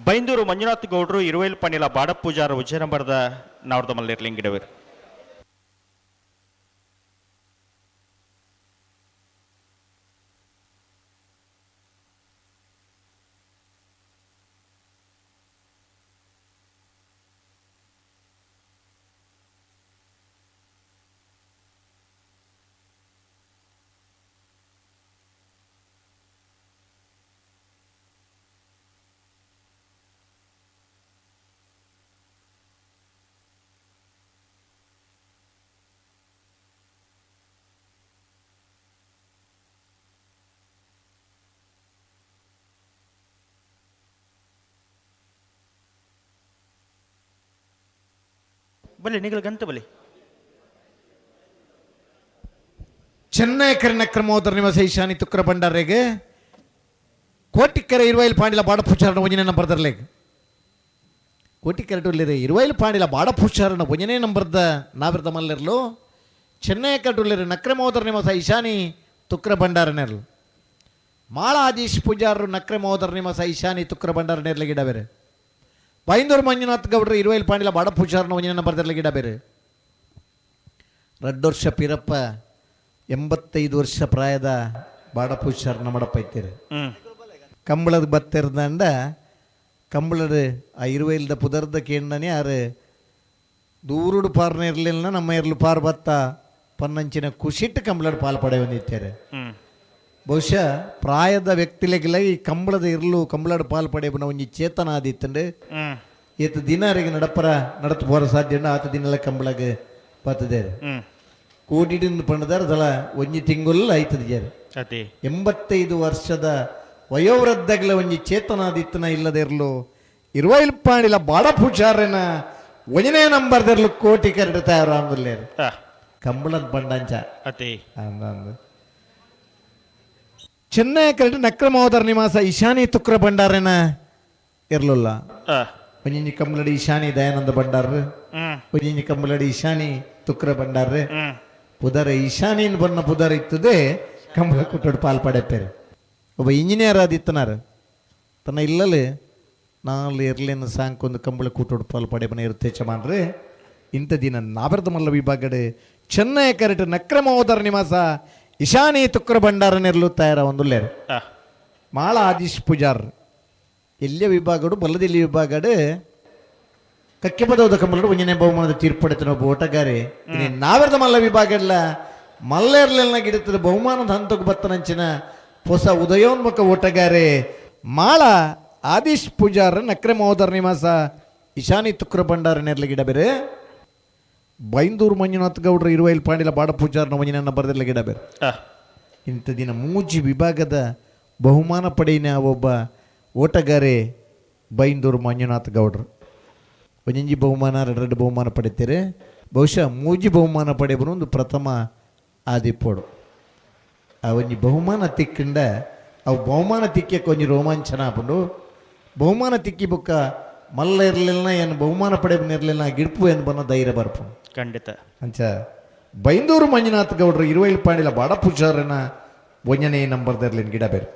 ಬೈಂದೂರು ಮಂಜುನಾಥ್ ಗೌಡ್ರು ಇರುವೈಲ್ ಪಾಣಿಲ ಬಾಡ ಪೂಜಾರ ಉಜ್ಜಯ ನಂಬರ್ದ ನಾವರದ ಮಲ್ಲೇರ್ಲಿಂಗಿಡವೇರಿ. ಬಲಿ ನಿಗಲ್ ಗಂತ ಬಲಿ. ಚೆನ್ನೈ ಕರಿನ ಕ್ರಮೋದರ ನಿವಾಸ ಈಶಾನಿ ತುಕ್ರ ಭಂಡಾರೆಗೆ ಕೋಟಿಕೆರೆ ಇರುವೈಲ್ ಪಾಂಡಿಲ ಬಾಡಪೂಚಾರನ ಒಂಜನೇ ನಂಬರ್ ದರ್ಲೆಗ್ ಕೋಟಿಕೆರೆ ಟುಲ್ಲಿರೆ ಇರುವೈಲ್ ಪಾಂಡಿಲ ಬಾಡಪೂಚಾರನ ಒಂಜನೇ ನಂಬರ್ದ ನಾವಿರ್ದ ಮಲ್ಲೆರ್ಲು ಚೆನ್ನೈ ಕಟುಲ್ಲಿರೆ ನಕ್ರೆ ಮಹೋದರ ನಿವಾಸ ಈಶಾನಿ ತುಕ್ರ ಭಂಡಾರನೆರ್ಲು ಮಾಳ ಆದೀಶ್ ಪೂಜಾರರು ನಕ್ರೆ ಮಹೋದರ ನಿವಾಸ ಈಶಾನಿ ತುಕ್ರ ಭಂಡಾರ ನೇರ್ಲೆ ಗಿಡ ಬೇರೆ ಬೈಂದೂರು ಮಂಜುನಾಥ್ ಗೌಡ್ರು ಇರುವೈಲ್ ಪಾಂಡಿಲ ಬಾಡಪೂಚಾರನ ಒಂಜನೇ ನಂಬರ್ ದರ್ಲೆ ಗಿಡ ಬೇರೆ ರಡ್ಡು ವರ್ಷ ಪೀರಪ್ಪ 85 ವರ್ಷ ಪ್ರಾಯದ ಬಾಡಪೂಚಾರನ ಮಡಪೈತೀರಿ. ಕಂಬಳದ ಬತ್ತಿರ್ದಂಡ ಕಂಬಳದ ಆ ಇರುವೈಲ್ದ ಪುದರ್ದ ಕೇಂಡನೆ ಆರು ದೂರುಡು ಪಾರ್ನ ಇರಲಿಲ್ಲ ನಮ್ಮ ಇರ್ಲು ಪಾರ್ ಬತ್ತ ಪನ್ನಂಚಿನ ಖುಷಿಟ್ಟು ಕಂಬಳದ ಪಾಲ್ ಪಡೆ ಬಂದಿತ್ತಾರೆ. ಬಹುಶಃ ಪ್ರಾಯದ ವ್ಯಕ್ತಿಲೆಗೆಲ್ಲ ಈ ಕಂಬಳದ ಇರ್ಲು ಕಂಬಳದ ಪಾಲ್ ಪಡೆಯಬನ ಒಂಜಿ ಚೇತನ ಆದಿತ್ತಂಡು. ಏತ ದಿನ ಅರಿಗೆ ನಡಪರ ನಡತು ಪೋರ ಸಾಧ್ಯ ಆತ ದಿನಲ ಕಂಬಳಗ ಬರ್ತದೆ. ಕೋಟಿಡಿಂದ ಪಂಡದಾರ ದಳ ಒಂಜಿ ತಿಂಗುಲ್ಲ ಆಯ್ತದ ಜಾರು. 85 ವರ್ಷದ ವಯೋವೃದ್ಧಗಳ ಒಂಜಿ ಚೇತನಾದಿತ್ತನ ಇಲ್ಲದೆ ಇರಲು ಇರುವೈಲ್ ಪಾಣಿಲ ಬಾಡ ಪೂಜಾರನ ಒಂಜನೇ ನಂಬರ್ದಿರ್ಲು ಕೋಟಿ ಕರಡು ತಯಾರು ಕಂಬಳದ ಬಂಡಂಚ. ಅಂದಂದು ಚೆನ್ನೈ ಕರಡು ನಕ್ರಮೋದರ ನಿವಾಸ ಈಶಾನಿ ತುಕ್ರ ಭಂಡಾರನ ಇರ್ಲಿಲ್ಲ. ಒಂಜಿಂಜಿ ಕಂಬಳಡಿ ಈಶಾನಿ ದಯಾನಂದ ಭಂಡಾರ, ಒಂಜಿಂಜಿ ಕಂಬಳಡಿ ಈಶಾನಿ ತುಕ್ರ ಭಂಡಾರ. ಪುದರ ಈಶಾನಿನ್ ಬಣ್ಣ ಪುದರ ಇತ್ತದೆ ಕಂಬಳ ಕುಟ್ಟೋಡು ಪಾಲ್ ಪಡೆಪೇರು. ಒಬ್ಬ ಇಂಜಿನಿಯರ್ ಆದಿತ್ತನಾರ ತನ್ನ ಇಲ್ಲಲ್ಲಿ ನಾಲ್ ಎರ್ಲೇನ ಸಾಂಕೊಂದು ಕಂಬಳ ಕೂಟೋಡು ಪಾಲ್ ಪಡೆಪನ ಇರುತ್ತೆ ಚಮಾನ್ರಿ. ಇಂಥ ದಿನ ನಾಬರದ ಮಲ್ಲ ವಿಭಾಗಡೆ ಚೆನ್ನೈ ಕರೆಟ್ ನಕ್ರಮೋದರ ನಿವಾಸ ಇಶಾನಿ ತುಕ್ರ ಭಂಡಾರ ನೆರಳು ತಯಾರ ಒಂದು ಲೇರು. ಮಾಳ ಆದೀಶ್ ಪೂಜಾರ್ ಎಲ್ಲಿಯ ವಿಭಾಗಡು ಬಲ್ಲದೆಲ್ಲಿ ವಿಭಾಗಡು ಕಕ್ಕೆಪದವದ ಕಂಬಳಡು ಒಂಜನೇ ಬಹುಮಾನದ ತೀರ್ಪಡೆತನ ಒಬ್ಬ ಓಟಗಾರಿ. ನಾವೆರದ ಮಲ್ಲ ವಿಭಾಗ ಇಲ್ಲ ಮಲ್ಲೇರ್ಲೆಲ್ಲ ಗಿಡತದ ಬಹುಮಾನದ ಹಂತಕ್ಕೆ ಬತ್ತನಂಚಿನ ಹೊಸ ಉದಯೋನ್ಮುಖ ಓಟಗಾರೆ ಮಾಳ ಆದೀಶ್ ಪೂಜಾರ್ ನಕ್ರಮೋದರ ನಿವಾಸ ಇಶಾನಿ ತುಕ್ರ ಭಂಡಾರ ನೆರ್ಲ ಗಿಡ ಬೇರೆ. ಬೈಂದೂರು ಮಂಜುನಾಥ್ ಗೌಡ್ರು ಇರುವೈಲ್ ಪಾಂಡಿಲ ಬಾಡ ಪೂಜಾರ್ನ ಒಂಜಿನ ಬರೆದಿಲ್ಲ ಗಿಡ ಬೇರೆ. ಇಂಥ ದಿನ ಮೂಜಿ ವಿಭಾಗದ ಬಹುಮಾನ ಪಡೆಯಿನ ಒಬ್ಬ ಓಟಗಾರೆ ಬೈಂದೂರು ಮಂಜುನಾಥ್ ಗೌಡ್ರು. ಒಂಜೊಂಜಿ ಬಹುಮಾನ ಎರಡು ಬಹುಮಾನ ಪಡಿತೀರಿ. ಬಹುಶಃ ಮೂಜಿ ಬಹುಮಾನ ಪಡೆಯಬರು ಒಂದು ಪ್ರಥಮ ಆದಿಪ್ಪೋಡು. ಆ ಒಂಜಿ ಬಹುಮಾನ ತಿಕ್ಕಿಂಡ ಅವು ಬಹುಮಾನ ತಿಕ್ಕಕ್ಕೆ ಒಂಜಿ ರೋಮಾಂಚನ ಆಪುಂಡು. ಬಹುಮಾನ ತಿಕ್ಕಿ ಬುಕ್ಕ ಮಲ್ಲ ಇರಲಿಲ್ಲ ಏನು ಬಹುಮಾನ ಪಡೆಯಬನ ಇರಲಿಲ್ಲ ಗಿಡ್ಪು ಏನು ಬನ್ನ ಧೈರ್ಯ ಬರ್ಪು ಖಂಡಿತ. ಅಂಚ ಬೈಂದೂರು ಮಂಜುನಾಥ್ ಗೌಡ್ರು ಇರುವೈಲ್ ಪಾಂಡಿಲ ಬಾಡ ಪೂಜಾರನ ಒಂಜನೇ ನಂಬರ್ದಿರ್ಲಿನ ಗಿಡ ಬೇರೆ.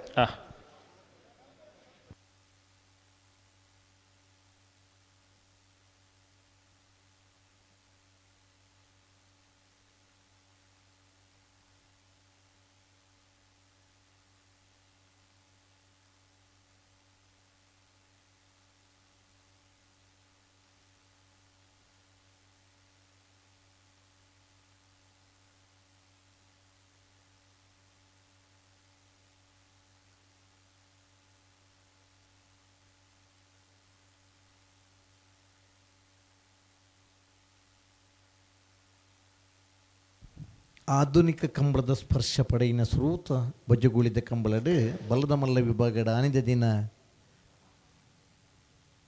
ಆಧುನಿಕ ಕಂಬಳದ ಸ್ಪರ್ಶ ಪಡೆಯಿನ ಸುರೂತ ಬೊಜ್ಜುಗುಳಿದ ಕಂಬಳಡು ಬಲದ ಮಲ್ಲ ವಿಭಾಗದ ಆನಿದ ದಿನ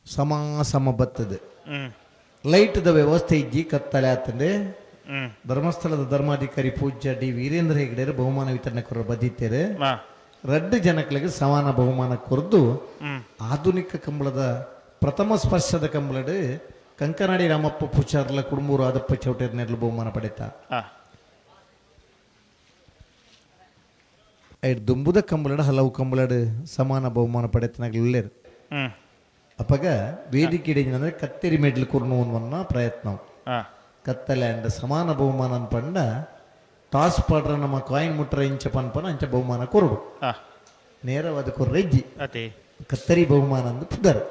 ಸಮ ಸಮ ಬತ್ತದ. ಲೈಟ್ದ ವ್ಯವಸ್ಥೆ ಇಜ್ಜಿ ಕತ್ತಲೆ ಆತಂದೆ. ಧರ್ಮಸ್ಥಳದ ಧರ್ಮಾಧಿಕಾರಿ ಪೂಜ್ಯ ಡಿ ವೀರೇಂದ್ರ ಹೆಗ್ಡೆರು ಬಹುಮಾನ ವಿತರಣೆ ಕೊರ ಬದ್ದಿತ್ತೇರೆ. ರಡ್ಡು ಜನಗಳಿಗೆ ಸಮಾನ ಬಹುಮಾನ ಕೊರದು ಆಧುನಿಕ ಕಂಬಳದ ಪ್ರಥಮ ಸ್ಪರ್ಶದ ಕಂಬಳಡು ಕಂಕನಾಡಿ ರಾಮಪ್ಪ ಪೂಜಾರ್ಲ ಕುಡುಂಬೂರು ಆದಪ್ಪ ಚೌಟೇರ್ ನೆರಳು ಬಹುಮಾನ ಪಡೆತ. ದುಂಬುದ ಕಂಬಳಡು ಹಲವು ಕಂಬಳಡು ಸಮಾನ ಬಹುಮಾನ ಪಡೆತನಾಗಲಿಲ್ಲೇರು. ಅಪ್ಪಗ ವೇದಿಕೆ ಅಂದರೆ ಕತ್ತೆರಿ ಮೆಡ್ಲು ಕೊರ್ನು ಅನ್ನೋ ಪ್ರಯತ್ನ. ಕತ್ತಲೆ ಅಂಡ್ ಸಮಾನ ಬಹುಮಾನ ಅನ್ಪಂಡ ಟಾಸ್ ಪಾಡ್ರ ನಮ್ಮ ಕಾಯಿನ್ ಮುಟ್ರ ಇಂಚ ಪನ್ಪನ ಅಂಚ ಬಹುಮಾನ ಕೊರಡು. ನೇರವಾದ ಕೊರ್ರೆಜ್ಜಿ ಕತ್ತರಿ ಬಹುಮಾನ ಅಂದು ಪುದರ್.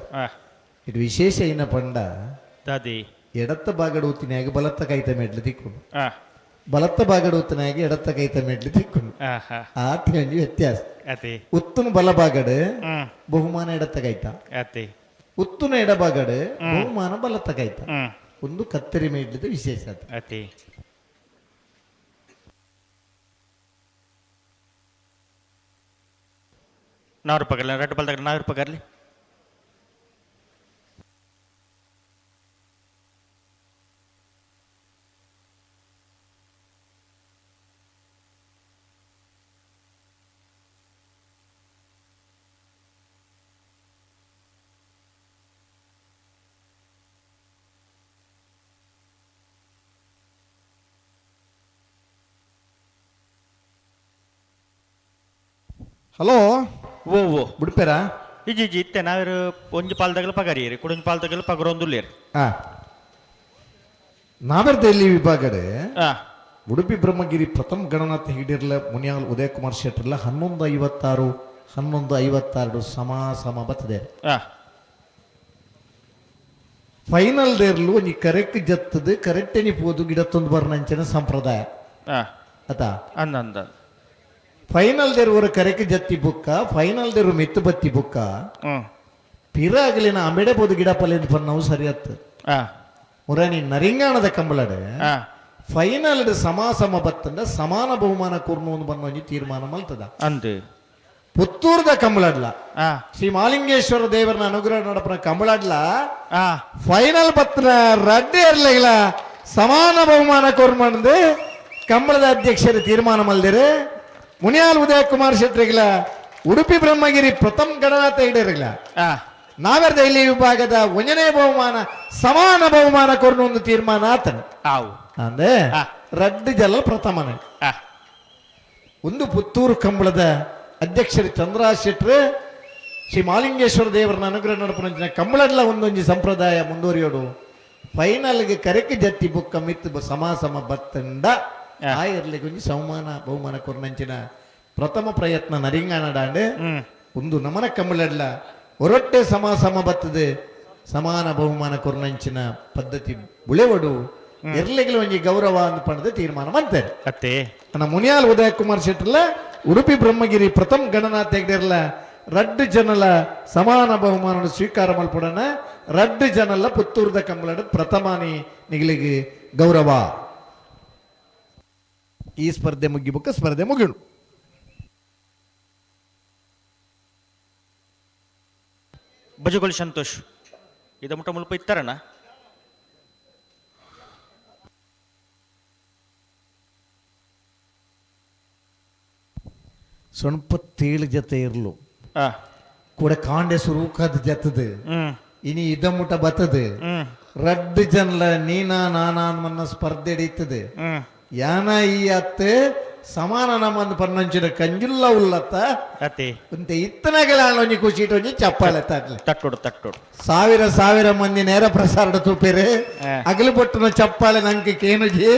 ಇದು ವಿಶೇಷ ಏನ ಪಂಡ ಎಡತ್ತ ಬಾಗಡು ಊತಿನಾಗ ಬಲತ್ತ ಕೈತ ಮೆಡ್ಲು ತಿಕ್ಕೊಂಡು, ಬಲತ್ತ ಬಾಗಡು ಊತಿನಾಗ ಎಡತ್ತ ಕೈತ ಮೆಡ್ಲು ತಿಕ್ಕೊಂಡು ಆತಿ ಒಂಜಿ ವ್ಯತ್ಯಾಸ. ಉತ್ತನ ಬಲ ಬಾಗಡು ಬಹುಮಾನ ಎಡತ್ತ ಕೈತ, ಉತ್ತನ ಎಡಬಾಗಡು ಬಹುಮಾನ ಬಲತ್ತ ಕೈತ. ಒಂದು ಕತ್ತರಿ ಮೇಡ್ಲಿದ ವಿಶೇಷ ಅತಿ. ನಾರು ಪಗರ್ಲಿ ರೆಡ್ ಬಲ್ದಾಗ ನಾರು ಪಗರ್ಲಿ. ಹಲೋ ಓ ಓ ಬಿಡ್ಪೇರಾ? ಇಜ್ಜಿ ಇಜ್ಜಿ ಇತ್ತೆ ನಾವೇರು ಒಂಜಿ ಪಾಲ್ದಾಗಲ ಪಗರಿಯರಿ ಕುಡೊಂಜಿ ಪಾಲ್ದಾಗಲ ಪಗರೊಂದುಲ್ಲೇರು. ನಾವೆರ್ದೆಲ್ಲಿ ವಿಭಾಗಡೆ ಉಡುಪಿ ಬ್ರಹ್ಮಗಿರಿ ಪ್ರಥಮ ಗಣನಾಥ ಹಿಡಿರ್ಲ ಮುನಿಯಾಲ್ ಉದಯಕುಮಾರ್ ಶೆಟ್ಟರ್ಲ 11:56 11:56 ಸಮ ಸಮ ಬತ್ತದೆ. ಫೈನಲ್ ದೇರ್ಲು ಒಂಜಿ ಕರೆಕ್ಟ್ ಜತ್ತದು ಕರೆಕ್ಟ್ ಪೋದು ಗಿಡತ್ತೊಂದು ಬರ್ನಂಚಿನ ಸಂಪ್ರದಾಯ ಅತ. ಅಂದ ಫೈನಲ್ ದೇರ್ ಕರೆಕ್ ಜತ್ತಿ ಬುಕ್ಕ ಫೈನಲ್ ದೇರು ಮೆತ್ತು ಬತ್ತಿ ಬುಕ್ಕ ಪಿರಾಗಲಿನ ಅಂಬೆಡೆ ಪೋದು ಗಿಡ ಪಲ್ಲೇಂದು ಪನ್ನವು ಸರಿಯತ್ತು. ಮುರಾನಿ ನರಿಂಗಾಣದ ಕಂಬಳಡೆ ಫೈನಲ್ ಸಮ ಸಮ ಬತ್ತಂಡ ಸಮಾನ ಬಹುಮಾನ ಕೂರ್ನು ಒಂದು ಬನ್ನ ಒಂಜಿ ತೀರ್ಮಾನ ಮಲ್ತದ. ಅಂದು ಪುತ್ತೂರ್ದ ಕಂಬಳಡ್ಲ ಶ್ರೀ ಮಾಲಿಂಗೇಶ್ವರ ದೇವರನ ಅನುಗ್ರಹ ನಡಪನ ಕಂಬಳಡ್ಲ ಫೈನಲ್ ಬತ್ತನ ರಡ್ಡೆ ಇರ್ಲಿಲ್ಲ ಸಮಾನ ಬಹುಮಾನ ಕೋರ್ಮಂದು ಕಂಬಳದ ಅಧ್ಯಕ್ಷರು ತೀರ್ಮಾನ ಮಲ್ದಿರು. ಮುನಿಯಾಲ್ ಉದಯ ಕುಮಾರ್ ಶೆಟ್ಟರಿಗಿಲ ಉಡುಪಿ ಬ್ರಹ್ಮಗಿರಿ ಪ್ರಥಮ ಗಣನಾಥ ಹೆಗಡೆರಿಗಿಲ ನಾವೆರ್ದ ಇಲ್ಲಿ ವಿಭಾಗದ ಒಂಜನೇ ಬಹುಮಾನ ಸಮಾನ ಬಹುಮಾನ ಕೊರ್ನು ಒಂದು ತೀರ್ಮಾನ ಆತನ. ಅಂದ್ರೆ ರಡ್ಡು ಜಲ ಪ್ರಥಮನ. ಒಂದು ಪುತ್ತೂರು ಕಂಬಳದ ಅಧ್ಯಕ್ಷರು ಚಂದ್ರ ಶೆಟ್ರು ಶ್ರೀ ಮಾಲಿಂಗೇಶ್ವರ ದೇವರನ್ನ ಅನುಗ್ರಹ ನಡಪನ ಕಂಬಳಡ್ಲ ಒಂದೊಂಜಿ ಸಂಪ್ರದಾಯ ಮುಂದುವರಿಯೋಡು. ಫೈನಲ್ಗೆ ಕರೆಕ್ ಜತ್ತಿ ಬುಕ್ಕ ಮಿತ್ತು ಸಮ ಸಮ ಬತ್ತಂಡ ಆ ಇರ್ಲಿಕ್ಕೆ ಒಂಜಿ ಸಮಾನ ಬಹುಮಾನ ಕೊರ್ನಂಚಿನ ಪ್ರಥಮ ಪ್ರಯತ್ನ ನರಿಂಗಾನಡಾಂಡ್. ಒಂದು ನಮನ ಕಂಬಳಡ್ಲ ಒರೊಟ್ಟೆ ಸಮ ಸಮ ಬತ್ತದೆ ಸಮಾನ ಬಹುಮಾನ ಕೊರ್ನಂಚಿನ ಪದ್ಧತಿ ಬುಳೆವಡು ಎರ್ಲಿಗೆ ಒಂಜಿ ಗೌರವ ಅಂತ ಪಡೆದು ತೀರ್ಮಾನ ಮಾಡ್ತಾರೆ. ಅತ್ತೆ ನನ್ನ ಮುನಿಯಾಲ್ ಉದಯ ಕುಮಾರ್ ಶೆಟ್ಟರ್ಲ ಉಡುಪಿ ಬ್ರಹ್ಮಗಿರಿ ಪ್ರಥಮ ಗಣನಾಥ ಹೆಗ್ಡೆರ್ಲ ರಡ್ಡು ಜನಲ ಸಮಾನ ಬಹುಮಾನ ಸ್ವೀಕಾರ ಮಲ್ಪಡನ ರಡ್ಡು ಜನಲ ಪುತ್ತೂರ್ದ ಕಂಬಳಡ್ ಪ್ರಥಮಾನಿ ನಿಗಲಿಗೆ ಗೌರವ. ಈ ಸ್ಪರ್ಧೆ ಮುಗಿಬುಕ್ಕ ಸ್ಪರ್ಧೆ ಮುಗಿಳು. ಬಜುಗೊಳಿ ಸಂತೋಷ್ ಇದ ಮುಟ್ಟ ಮುಲ್ಪ ಇತ್ತಾರಣ. ಸೊಣಪತ್ತೇಳು ಜೊತೆ ಇರ್ಲು ಕೂಡ ಕಾಂಡೆ ಸುರೂಕದ ಜತದು ಇನಿ ಇದ ಮುಟ ಬತ್ತದು ರಡ್ಡು ಜನಲ ನೀನಾ ನಾನಾ ಮನ್ನ ಸ್ಪರ್ಧೆ ಹಿಡಿತದೆ. ಯಾನ ಈ ಅತ್ತೆ ಸಮಾನ ನಮ್ಮನ್ನು ಪನ್ನಂಚಿನ ಕಂಜುಲ್ಲ ಉಲ್ಲತ್ತ ಅಂತೆ ಇತ್ತನಗಲ ಒಂಜಿ ಖುಷಿ ಒಂಜಿ ಚಪ್ಪಾಳೆ ತಟ್ಲೆ ತಟ್ಟೋಡು ತಟ್ಟೋಡು. ಸಾವಿರ ಸಾವಿರ ಮಂದಿ ನೇರ ಪ್ರಸಾರ ತೂಪೇರೆ ಅಗಲು ಬೊಟ್ಟಿನ ಚಪ್ಪಾಳೆ ನಂಗೆ ಕೇನುಜಿ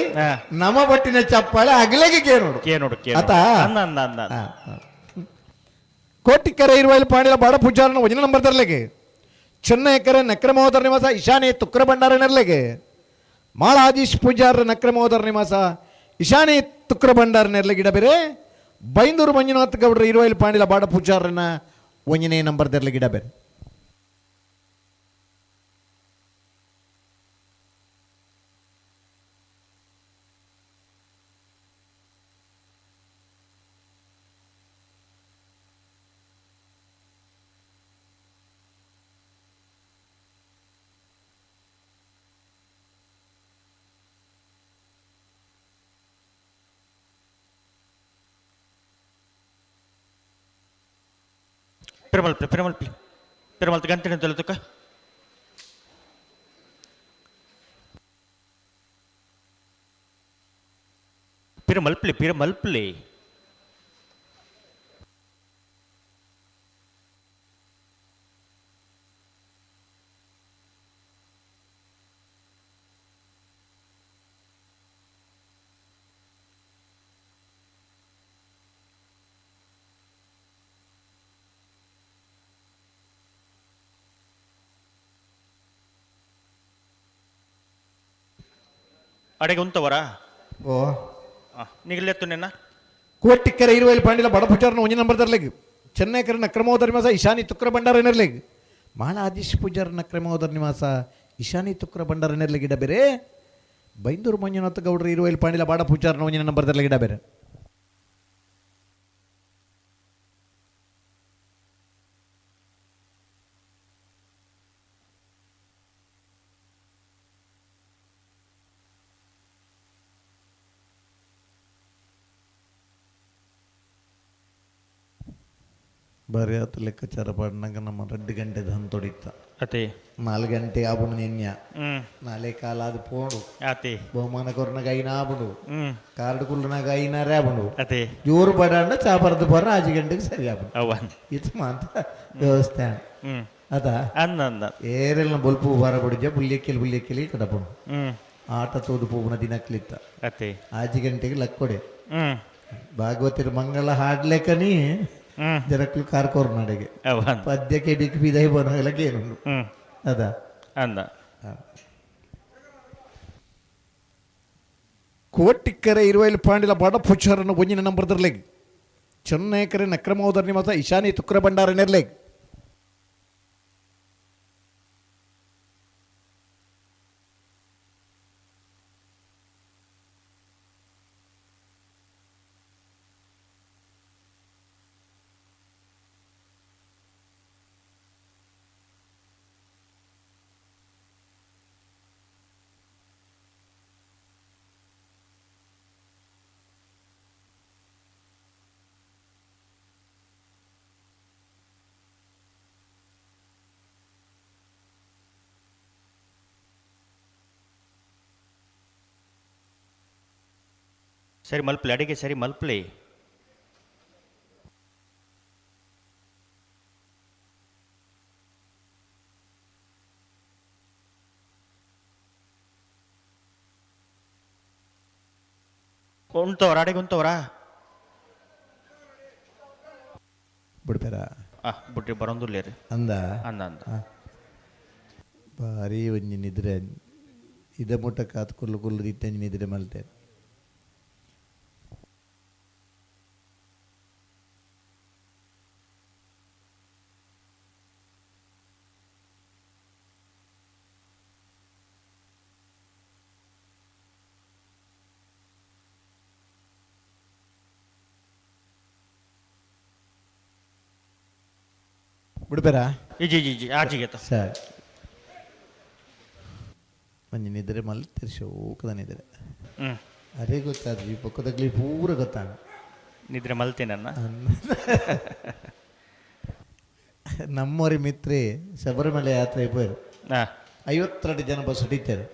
ನಮ ಬಟ್ಟಿನ ಚಪ್ಪಾಳೆ ಅಗಲಿಗೆ ಕೇನೋಡು ಕೇನೋಡು. ಆತ ಕೋಟಿಕರೆ ಇರುವಲ್ಲಿ ಪಾಂಡಿಲ ಬಾಡ ಪೂಜಾರನ ವಜನ ನಂಬರ್ ತರಲಿಗೆ ಚೆನ್ನೈಕರೆ ನಕ್ರಮೋದರ ನಿವಾಸ ಇಶಾನಿ ತುಕ್ರ ಭಂಡಾರ ನೆರಲಿಗೆ ಮಾಳಾಧೀಶ್ ಪೂಜಾರ ನಕ್ರಮೋದರ ನಿವಾಸ ಇಶಾನಿ ತುಕ್ರ ಭಂಡಾರ ನೆರಲಿಗೆ ಗಿಡ ಬೇರೆ ಬೈಂದೂರು ಮಂಜುನಾಥ್ ಗೌಡ್ರ ಇರುವಲ್ಲಿ ಪಾಂಡಿಲ ಬಾಡ ಪೂಜಾರನ ಒಂಜನೇ ನಂಬರ್ ದರ್ಲೆ ಗಿಡ ಬೇರೆ. ಪಿರಮಲ್ಪಿ ಪಿರಮಲ್ಪಿ ಪಿರಮಲ್ತಿ ಗಂಟಿನ ತೊಲೆತುಕ ಪಿರಮಲ್ಪ್ಲಿ ಪಿರಮಲ್ಪ್ಲಿ. ಅಡೆಗೆ ಉಂತವರ ಓ ನಿಗಲೆತ್ತು ನಿನ್ನ ಕೋಟಿಕ್ಕರೆ ಇರುವಲ್ಲಿ ಪಾಂಡಿಲ ಬಡ ಪೂಜಾರನ ಒಂಜಿ ನಂಬರ್ ತರಲಿಗೆ ಚೆನ್ನೈಕರ ನಕ್ರಮೋದರ ನಿವಾಸ ಇಶಾನಿ ತುಕ್ರ ಭಂಡಾರ ನೆರಲಿಗೆ ಮಾಳ ಆದೀಶ್ ಪೂಜಾರ ನಕ್ರಮೋದರ ನಿವಾಸ ಇಶಾನಿ ತುಕ್ರ ಭಂಡಾರ ನೆರಲಿಗೆ ಗಿಡ ಬೇರೆ ಬೈಂದೂರು ಮಂಜುನಾಥ ಗೌಡ್ರು ಇರುವಲ್ಲಿ ಪಾಂಡಿಲ ಬಾಡ ಪೂಜಾರನ ಒಂಜಿನ ನಂಬರ್ ತರಲಿಗೆ ಗಿಡ ಬೇರೆ. ಬರೀ ಆತು ಲೆಕ್ಕಾಚಾರ ಪಾಡ್ನಾಗ ನಮ್ಮ 2 ಗಂಟೆದ ಹಂತೊಡಿತ್ತ ಅತಿ 4 ಗಂಟೆ ಆಬುಣು ನಿನ್ಯ ನಾಳೆ ಕಾಲ ಅದು ಪೋಡು ಅತಿ ಬಹುಮಾನ ಕೊರ್ನಾಗ ಐನ ಆಬುಂಡು ಕಾರ್ಡ್ ಕುಲ್ಲನಾಗ ಐನಾರೇ ಆಬುಂಡು ಅತಿ ಜೋರು ಬಡಾಂಡ ಚಾಪರ್ದು ಪೋರ 5 ಗಂಟೆಗೆ ಸರಿ ಆಬುಂಡು ಅವ ಇದು ಮಾಂತ ವ್ಯವಸ್ಥೆ ಅದ ಅಂದ ಅಂದ ಏರೆಲ್ಲ ಬೊಲ್ಪು ಬಾರ ಬಡಿಜ ಬುಲ್ಯಕ್ಕೆಲಿ ಬುಲ್ಯಕ್ಕೆಲಿ ಕಡಪುಂಡು ಆಟ ತೋದು ಪೋಪುನ ದಿನಕ್ಲಿತ್ತ ಅತಿ 5 ಗಂಟೆಗೆ ಲಕ್ಕೊಡೆ ಭಾಗವತಿರ ಮಂಗಳ ಹಾಡ್ಲೇಕನಿ. ಜನಕ್ಕಲು ಕಾರ್ ಕೋರ್ನಾಡೆಗೆ ಪದ್ಯಕ್ಕೆ ಬಿಕ್ ಬಿದೈ ಬೋನಾಗಲಕ್ಕೆ ಏನುಂಡು ಅದ ಅಂದ. ಕೋಟಿಕ್ಕರೆ ಇರುವೈಲ್ ಪಾಂಡಿಲ ಬಡ ಪುಚ್ಚಾರನ್ನು ಒಂಜಿನ ನಂಬರ್ ದರ್ಲೆಗ್ ಚೆನ್ನೈಕರೆ ನಕ್ರಮೋದರ್ ನಿಮತ ಇಶಾನಿ ತುಕ್ರ ಭಂಡಾರ ನೆರ್ಲೆಗ್. ಸರಿ ಮಲ್ಪಲಿ ಅಡಿಗೆ ಸರಿ ಮಲ್ಪಲಿ. ಉಂಟವರ ಅಡಿಗೆ ಉಂಟವರ? ಬಿಡ್ಪೇರ ಆ ಬಿಟ್ರಿ ಬರೋದಿಲ್ಲ ರೀ. ಅಂದ ಅಂದ ಅಂದ. ಭಾರಿ ಒಂಜಿ ನಿದ್ರೆ ಇದ ಮುಟ್ಟ ಕಾತ್ ಕುಲ್ಲು ಕುಲ್ಲು ದಿತ್ತಂಜಿ ನಿದ್ರೆ ಮಲ್ತೆ. ಬಿಡ್ಪೇರಾ? ಇಜಿ ಇಜಿ ಇಜಿ ಆಚಿಗೆ. ಸರಿ ಒಂಜಿ ನಿದ್ರೆ ಮಲ್ತಿರ್ ಶೋಕದ ನಿದ್ರೆ. ಅದೇ ಗೊತ್ತಾದ್ವಿ ಪಕ್ಕದಾಗ್ಲಿ ಪೂರ ಗೊತ್ತಾಗ ನಿದ್ರೆ ಮಲ್ತೇನನ್ನ. ನಮ್ಮೋರಿ ಮಿತ್ರಿ ಶಬರಿಮಲೆ ಯಾತ್ರೆ ಪೋಯರು. 52 ಜನ ಬಸ್ ಹಿಡಿತಾರೆ.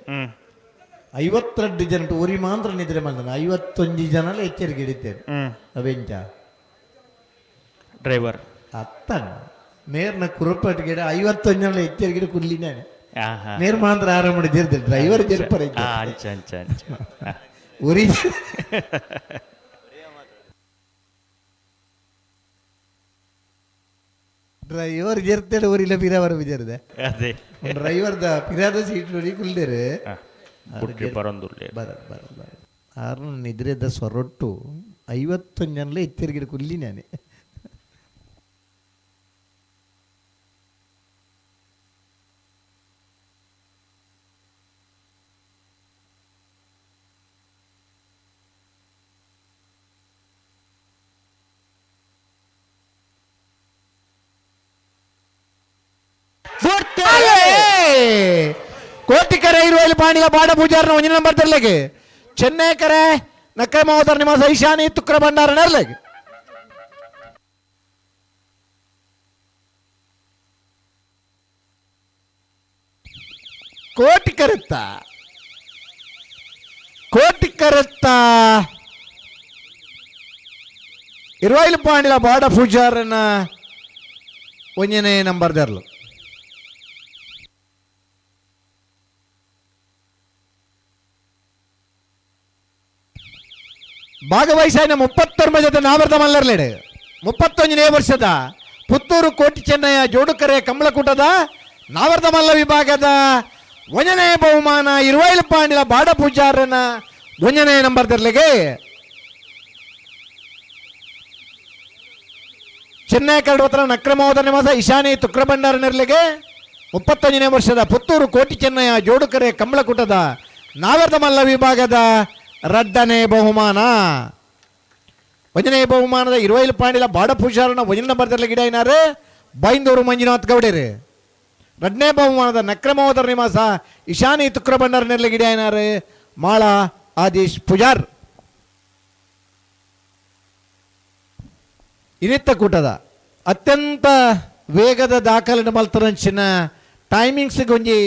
52 ಜನ ಊರಿ ಮಾತ್ರ ನಿದ್ರೆ ಮಲ್ದನ 51 ಜನ ಎಚ್ಚರಿಕೆ ಹಿಡಿತಾರೆ. ಅವೆಂಚ ಡ್ರೈವರ್ ಅತ್ತಣ್ಣ ನೇರ್ನ ಕುರುಪಟ್ಟಿಗೆ 51 ಜನ ಎಚ್ಚರಿಕೆ ಕುಲ್ಲಿ ನಾನು ನೇರ್ ಮಾತ್ರ ಆರಾಮ ಮಾಡಿದ್ದೆ ಡ್ರೈವರ್ ಜರ್ಪರ ಅಂಚ ಅಂಚ ಅಂಚ. ಉರಿ ಡ್ರೈವರ್ ಜರ್ತೇడు ಊರಿಲ್ಲ ಪಿರಾವರ ಬಿಜರ್ದೆ. ಅದೇ ಡ್ರೈವರ್ದ ಪಿರಾದ ಸೀಟ್ ನೋಡಿ ಕುಲ್ದೇರು. ಬರೋಂದುರ್ಲಿ ಬರ ಬರ ಬರ ಆರು ನಿದ್ರೆದ ಸೊರೊಟ್ಟು 51 ಜನಲೇ ಎಚ್ಚರಿಕೆ ಕುಲ್ಲಿ ನಾನು. ಕೋಟಿಕರೆ ಇರುವಲ್ಲಿ ಪಾಣಿಲ ಬಾಡ ಪೂಜಾರನ ಒಂಜಿನ ನಂಬರ್ ತರ್ಲೆಗೆ ಚೆನ್ನೈ ಕರೆ ನಕ್ರಮೋದರ್ ನಿವಾಸ ಈಶಾನಿ ತುಕ್ರ ಭಂಡಾರ ನೆರ್ಲೆಗೆ. ಕೋಟಿ ಕರೆತ್ತ ಕೋಟಿ ಕರೆತ್ತ ಇರುವೈಲು ಪಾಂಡಿಲ ಬಾಡ ಪೂಜಾರನ ಒಂಜನೇ ನಂಬರ್ ದರ್ಲು. ಭಾಗವಹಿಸಾಯಿನ 39 ಜೊತೆ ನಾವರ್ದ ಮಲ್ಲರ್ಲೇಡು 31ನೇ ವರ್ಷದ ಪುತ್ತೂರು ಕೋಟಿ ಚೆನ್ನಯ್ಯ ಜೋಡುಕರೆ ಕಮಲಕೂಟದ ನಾವರ್ದ ಮಲ್ಲ ವಿಭಾಗದ ಒಂಜನೇ ಬಹುಮಾನ ಇರುವೈಲು ಪಾಂಡಿಲ ಬಾಡ ಪೂಜಾರನ ಒಂಜನೇ ನಂಬರ್ ದರ್ಲೆಗೆ. ಚೆನ್ನೈ ಕರಡುವತ್ರ ನಕ್ರಮೋದರ ನಿವಾಸ ಇಶಾನಿ ತುಕ್ರಭಂಡಾರ ನೆರಳಿಗೆ 31ನೇ ವರ್ಷದ ಪುತ್ತೂರು ಕೋಟಿ ಚೆನ್ನಯ್ಯ ಜೋಡುಕರೆ ಕಮಲಕೂಟದ ನಾವರ್ದ ಮಲ್ಲ ವಿಭಾಗದ ರಡ್ಡನೇ ಬಹುಮಾನ. ಒಂದನೇ ಬಹುಮಾನದ ಇರುವೈಲು ಪಾಂಡಿಲ ಬಾಡ ಪೂಜಾರನ ಒಂಜನ ನಂಬರ್ ಗಿಡ ಏನಾರು ಬೈಂದೂರು ಮಂಜುನಾಥ್ ಗೌಡರು. ರಡ್ಡನೇ ಬಹುಮಾನದ ನಕ್ರಮೋದರ ನಿವಾಸ ಇಶಾನಿ ತುಕ್ರಭಂಡಾರ ನೆರಳಿ ಗಿಡ ಏನಾರು ಮಾಳ ಆದೀಶ್ ಪೂಜಾರ್. ಇನಿತ್ತ ಕೂಟದ ಅತ್ಯಂತ ವೇಗದ ದಾಖಲಿನ ಮಲ್ತರಂಚಿನ ಟೈಮಿಂಗ್ಸ್ ಒಂಜಿ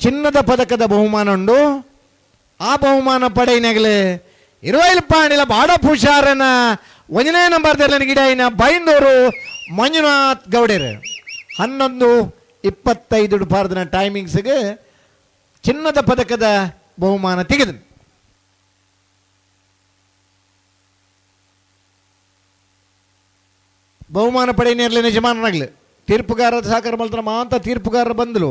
ಚಿನ್ನದ ಪದಕದ ಬಹುಮಾನ ಉಂಡು. ಆ ಬಹುಮಾನ ಪಡೆಯಿನಗಲೆ ಇರುವೈಲು ಪಾಂಡಿಲ ಬಾಡ ಪೂಜಾರನ ಒಂದನೇ ನಂಬರ್ ಗಿಡ ಬೈಂದೂರು ಮಂಜುನಾಥ್ ಗೌಡರು 11:25 ಪಾರ್ದನ ಟೈಮಿಂಗ್ಸ್ಗೆ ಚಿನ್ನದ ಪದಕದ ಬಹುಮಾನ ತೆಗೆದು. ಬಹುಮಾನ ಪಡೆಯನೇರ್ಲೆ ಯಜಮಾನನಾಗ್ಲಿ ತೀರ್ಪುಗಾರರ ಸಹಕಾರ ಮಲ್ತನ ಮಾಂತ ತೀರ್ಪುಗಾರರ ಬಂದಲು.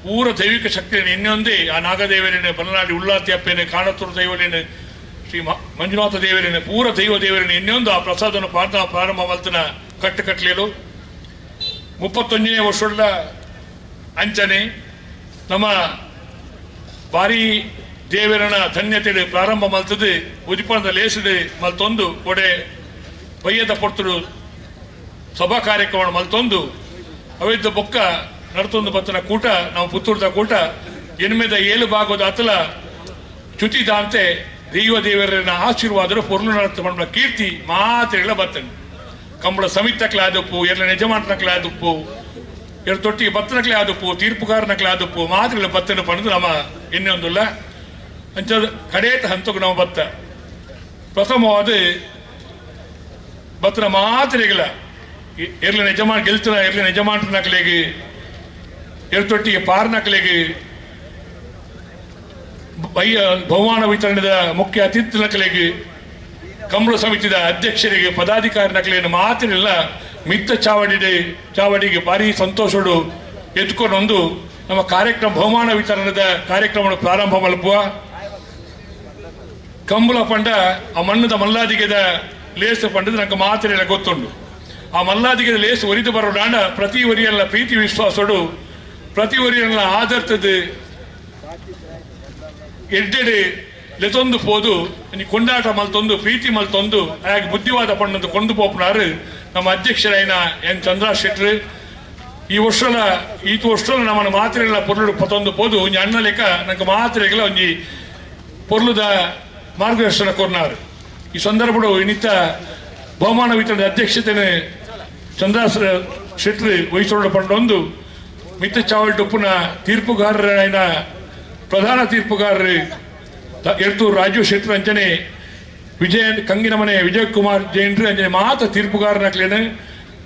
ಪೂರ ದೈವಿಕ ಶಕ್ತಿಯನ್ನು ಇನ್ನೊಂದೇ ಆ ನಾಗದೇವರೇನು ಬಲನಾಡಿ ಉಳ್ಳಾತಿ ಅಪ್ಪೇನೆ ಕಾಣತೂರು ದೈವಲೇನು ಶ್ರೀ ಮಂಜುನಾಥ ದೇವರೇನು ಪೂರ ದೈವ ದೇವರೇನು ಇನ್ನೊಂದು ಆ ಪ್ರಸಾದವನ್ನು ಪ್ರಾರ್ಥನಾ ಪ್ರಾರಂಭ ಮಲ್ತನ ಕಟ್ಟು ಕಟ್ಟಲೇಲು 31ನೇ ವರ್ಷದ ಅಂಚನೆ ನಮ್ಮ ಭಾರಿ ದೇವರನ ಧನ್ಯತೆ ಪ್ರಾರಂಭ ಮಲ್ತದೆ ಉದಿಪನದ ಲೇಸದೆ ಮಲ್ತೊಂದು ಕೊಡೆ ಬಯ್ಯದ ಪೊರ್ತುಡು ಸಭಾ ಕಾರ್ಯಕ್ರಮ ಮಲ್ತೊಂದು ಅವಿದ್ದ ಬೊಕ್ಕ ನಡ್ತೊಂದು ಬತ್ತನ ಕೂಟ ನಾವು ಪುತ್ತೂರ್ದ ಕೂಟ ಎನ್ಮೆದ 7 ಭಾಗದ ಅತಲ ಚ್ಯುತಿದಾಂತೆ ದೈವ ದೇವರನ್ನ ಆಶೀರ್ವಾದರು ಪೊರ್ಲು ನಡತ ಪಂಡ ಕೀರ್ತಿ ಮಾತ್ರೆಗಳ ಬತ್ತನು ಕಂಬಳ ಸಮಿತಕ್ಲೆ ಆದಪ್ಪು ಎಲ್ಲ ಯಜಮಾನಕ್ಲೆ ಆದಪ್ಪು ಎರಡು ತೊಟ್ಟಿಗೆ ಬತ್ತನಕ್ಲೆ ಆದಪ್ಪು ತೀರ್ಪುಗಾರನಕ್ಲೆ ಆದಪ್ಪು ಮಾತ್ರೆಗಳ ಬತ್ತನು ಪಂಡದು ನಮ್ಮ ಇನ್ನೊಂದುಲ್ಲ ಅಂಚ ಕಡೇತ ಹಂತಕ್ಕೂ ನಾವು ಬತ್ತ ಪ್ರಥಮವಾದ ಬತ್ತನ ಮಾತ್ರೆಗಳ ಎರ್ಲಿನ ಯಜಮಾನ್ ಗೆಲ್ತನ ಎರ್ಲಿನ ಯಜಮಾನಕ್ಲೆಗೆ ಎರಡು ತೊಟ್ಟಿಗೆ ಪಾರ್ನಕ್ಲೆಗೆ ಬಯ್ಯ ಬಹುಮಾನ ವಿತರಣೆದ ಮುಖ್ಯ ಅತಿಥಿನಕಲೆಗೆ ಕಂಬಳ ಸಮಿತಿದ ಅಧ್ಯಕ್ಷರಿಗೆ ಪದಾಧಿಕಾರಿ ನಕಲೆಯನ್ನು ಮಾತಿನಿಲ್ಲ ಮಿತ್ತ ಚಾವಡಿಗೆ ಭಾರಿ ಸಂತೋಷಡು ಎತ್ಕೊಂಡೊಂದು ನಮ್ಮ ಕಾರ್ಯಕ್ರಮ ಬಹುಮಾನ ವಿತರಣದ ಕಾರ್ಯಕ್ರಮ ಪ್ರಾರಂಭ ಮಲ್ಪುವ ಕಂಬಳ ಪಂಡ ಆ ಮಣ್ಣದ ಮಲ್ಲಾದಿಗೆದ ಲೇಸು ಪಂಡದ ನಂಗೆ ಮಾತಿನೆಲ್ಲ ಗೊತ್ತುಂಡು. ಆ ಮಲ್ಲಾದಿಗೆದ ಲೇಸು ಒರಿದು ಬರೋಡಾಂಡ ಪ್ರತಿ ಒರಿಯಲ್ಲ ಪ್ರೀತಿ ವಿಶ್ವಾಸಡು ಪ್ರತಿ ಒರಿಯಲ್ಲ ಆದರ್ತದ ಎಡ್ಡೆಡೆ ಲೆತೊಂದು ಪೋದು ಕೊಂಡಾಟ ಮಲ್ತೊಂದು ಪ್ರೀತಿ ಮಲ್ತೊಂದು ಹಾಗೆ ಬುದ್ಧಿವಾದ ಪಣ್ಣಂದು ಕೊಂಡು ಪೋಪನಾರು ನಮ್ಮ ಅಧ್ಯಕ್ಷರಾಯಿನ ಎನ್ ಚಂದ್ರ ಶೆಟ್ರು. ಈ ವರ್ಷಲ ಈತ ವರ್ಷಲ ನಮ್ಮನ್ನ ಮಾತ್ರೆಗಳ ಪೊರ್ಲು ಪತ್ತೊಂದು ಪೋದು ಒಂಜಿ ಅಣ್ಣ ಲೆಕ್ಕ ನಂಗೆ ಮಾತ್ರೆಗಳ ಒಂಜಿ ಪೊರ್ಲುದ ಮಾರ್ಗದರ್ಶನ ಕೊರ್ನಾರು. ಈ ಸಂದರ್ಭಡು ಇನ್ನಿತ್ತ ಬಹುಮಾನ ವಿತರಣೆ ಅಧ್ಯಕ್ಷತೆನೆ ಚಂದ್ರ ಶೆಟ್ರು ವಹಿಸೋಡ ಪಂಡೊಂದು ಮಿತ್ತ ಚಾವಲ್ ಟೊಪ್ಪುನ ತೀರ್ಪುಗಾರರಾಯಿನ ಪ್ರಧಾನ ತೀರ್ಪುಗಾರರು ಎರ್ತೂರು ರಾಜೀವ್ ಶೆಟ್ಟರ್ ಅಂಚನೆ ವಿಜಯ ಕಂಗಿನಮನೆ ವಿಜಯ್ ಕುಮಾರ್ ಜೈನ್ರು ಅಂಚನೆ ಮಾತ ತೀರ್ಪುಗಾರನಕ್ಲೇನು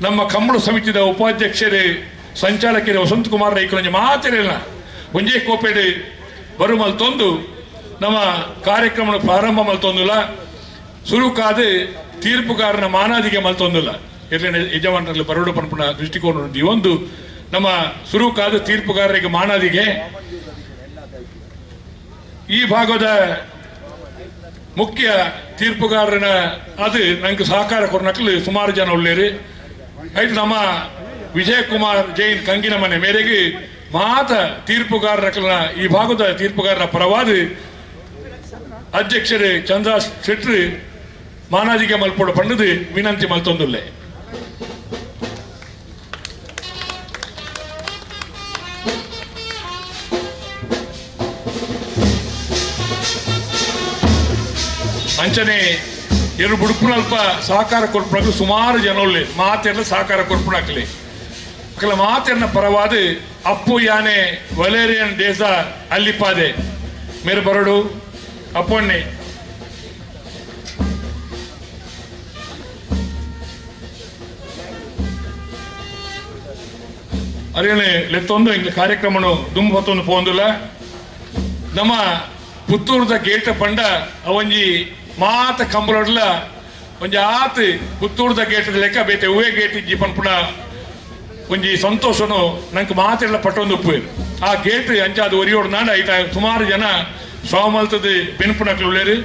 ನಮ್ಮ ಕಂಬಳ ಸಮಿತಿದ ಉಪಾಧ್ಯಕ್ಷರು ಸಂಚಾಲಕರು ವಸಂತ ಕುಮಾರ್ ರೈಕುಲಂಜೆ ಮಾತಿರಲ್ಲ ಒಂಜೇ ಕೋಪೇಡು ಬರು ಮಲ್ತೊಂದು ನಮ್ಮ ಕಾರ್ಯಕ್ರಮ ಪ್ರಾರಂಭ ಮಲ್ತೊಂದುಲ್ಲ ಸುರುಕಾದ ತೀರ್ಪುಗಾರನ ಮಾನಾದಿಗೆ ಮಲ್ತೊಂದಿಲ್ಲ ಎರ್ಲಿನ ಯಜಮಾನರಲ್ಲಿ ಬರಡು ಪನ್ಪುನ ದೃಷ್ಟಿಕೋನ ಈ ಒಂದು ನಮ್ಮ ಸುರುಕಾದ ತೀರ್ಪುಗಾರರಿಗೆ ಮಾನಾದಿಗೆ ಈ ಭಾಗದ ಮುಖ್ಯ ತೀರ್ಪುಗಾರನ ಅದು ನಂಗೆ ಸಹಕಾರ ಕೊರ್ನಕ್ಲು ಸುಮಾರು ಜನ ಉಳ್ಳೇರು. ಆಯ್ತು ನಮ್ಮ ವಿಜಯ್ ಕುಮಾರ್ ಜೈನ್ ಕಂಗಿನ ಮನೆ ಮೇರೆಗೆ ಮಾತ ತೀರ್ಪುಗಾರರ ಈ ಭಾಗದ ತೀರ್ಪುಗಾರರ ಪರವಾದ ಅಧ್ಯಕ್ಷರು ಚಂದ್ರ ಶೆಟ್ರು ಮಾನಾದಿಗೆ ಮಲ್ಪೋಡು ಪಂಡದು ವಿನಂತಿ ಮಲ್ತೊಂದುಲ್ಲೆ. ಅಂಚನೆ ಎರಡು ಬುಡುಪುನಲ್ಪ ಸಹಕಾರ ಕೊರ್ಪುನಕ್ಲು ಸುಮಾರು ಜನ ಉಳ್ಳೆ ಮಾತೆಲ್ಲ ಸಹಕಾರ ಕೊರ್ಪುನಕ್ಲೆ ಅಕಲ ಮಾತೆರ್ನ ಪರವಾದ ಅಪ್ಪು ಯಾನೆ ವಲೇರಿಯನ್ ದೇಶ ಅಲ್ಲಿಪಾದೆ ಮೇರೆ ಬರಡು ಅಪ್ಪಣ್ಣೆ ಅರೇನೆ ಲೆತ್ತೊಂದು ಇಂಗ್ಲ ಕಾರ್ಯಕ್ರಮನು ದುಂಬು ಹೊತ್ತೊಂದು ಪೋಂದುಲ್ಲ. ನಮ್ಮ ಪುತ್ತೂರ್ದ ಗೇಟ ಪಂಡ ಅವಂಜಿ ಮಾತ ಕಂಬಳೊಡ್ಲ ಒಂಜಿ ಆತ್ ಪುತ್ತೂರ್ದ ಗೇಟ್ ಲೆಕ್ಕ ಬೇತೆ ಹೂವೆ ಗೇಟ್ ಇಜ್ಜಿ ಪನ್ಪುನ ಒಂಜಿ ಸಂತೋಷನು ನಂಗೆ ಮಾತೆಲ್ಲ ಪಟ್ಟೊಂದು ಉಪ್ಪು. ಆ ಗೇಟ್ ಅಂಚಾದ ಒರಿಯೋಡು ನಾಡ ಐಟ ಸುಮಾರು ಜನ ಶ್ರಮ ಬೆನ್ಪುನಕ್ಲು ಉಳ್ಳೇರು.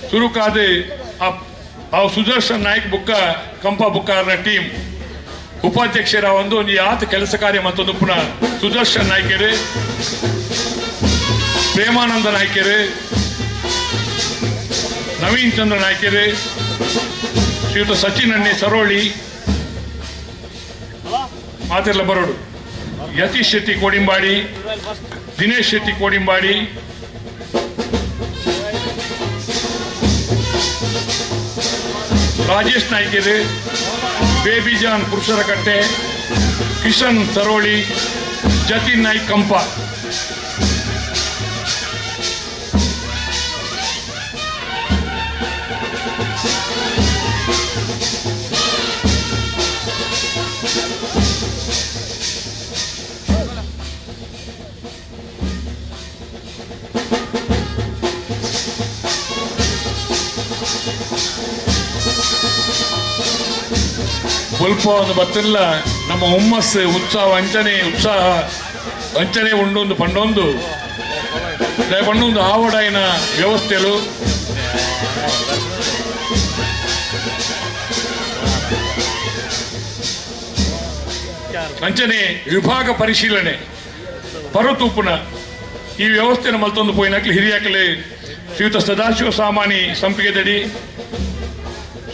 ಸುರುಕಾದ ಆ ಸುದರ್ಶನ್ ನಾಯ್ಕ್ ಬುಕ್ಕ ಕಂಪ ಬುಕ್ಕಾರನ ಟೀಮ್ ಉಪಾಧ್ಯಕ್ಷರ ಒಂದು ಒಂಜಿ ಆತ ಕೆಲಸ ಕಾರ್ಯ ಮತ್ತೊಂದು ಪುನಃ ಸುದರ್ಶನ್ ನಾಯ್ಕರು, ಪ್ರೇಮಾನಂದ ನಾಯ್ಕರು, ನವೀನ್ ಚಂದ್ರ ನಾಯ್ಕರು, ಶ್ರೀಯುತ ಸಚಿನ್ ಅಣ್ಣೆ ಸರೋಳಿ ಮಾತೆಲ್ಲ ಬರೋಡು, ಯತೀಶ್ ಶೆಟ್ಟಿ ಕೋಡಿಂಬಾಡಿ, ದಿನೇಶ್ ಶೆಟ್ಟಿ ಕೋಡಿಂಬಾಡಿ, ರಾಜೇಶ್ ನಾಯ್ಕರು, ಬೇಬಿ ಜಾನ್ ಪುರುಷರಕಟ್ಟೆ, ಕಿಶನ್ ಸರೋಳಿ, ಜತಿನ್ ನಾಯ್ಕ್ ಕಂಪ. ಒಂದು ಬತ್ತಿಲ್ಲ ನಮ್ಮ ಹುಮ್ಮಸ್ಸು ಉತ್ಸಾಹ ಅಂಚನೆ ಉತ್ಸಾಹ ಅಂಚನೆ ಉಂಡೊಂದು ಪಂಡೊಂದು ಪಂಡೊಂದು ಆವಡಾಯಿನ ವ್ಯವಸ್ಥೆಲು ಅಂಚನೆ ವಿಭಾಗ ಪರಿಶೀಲನೆ ಪರತೂಪುನ ಈ ವ್ಯವಸ್ಥೆನ ಮಲ್ತೊಂದು ಪೋಯಿನಕ್ಲು ಹಿರಿಯಾಕಲೆ ಶ್ರೀಯುತ ಸದಾಶಿವ ಸಾಮಾನಿ ಸಂಪಿಗೆದಡಿ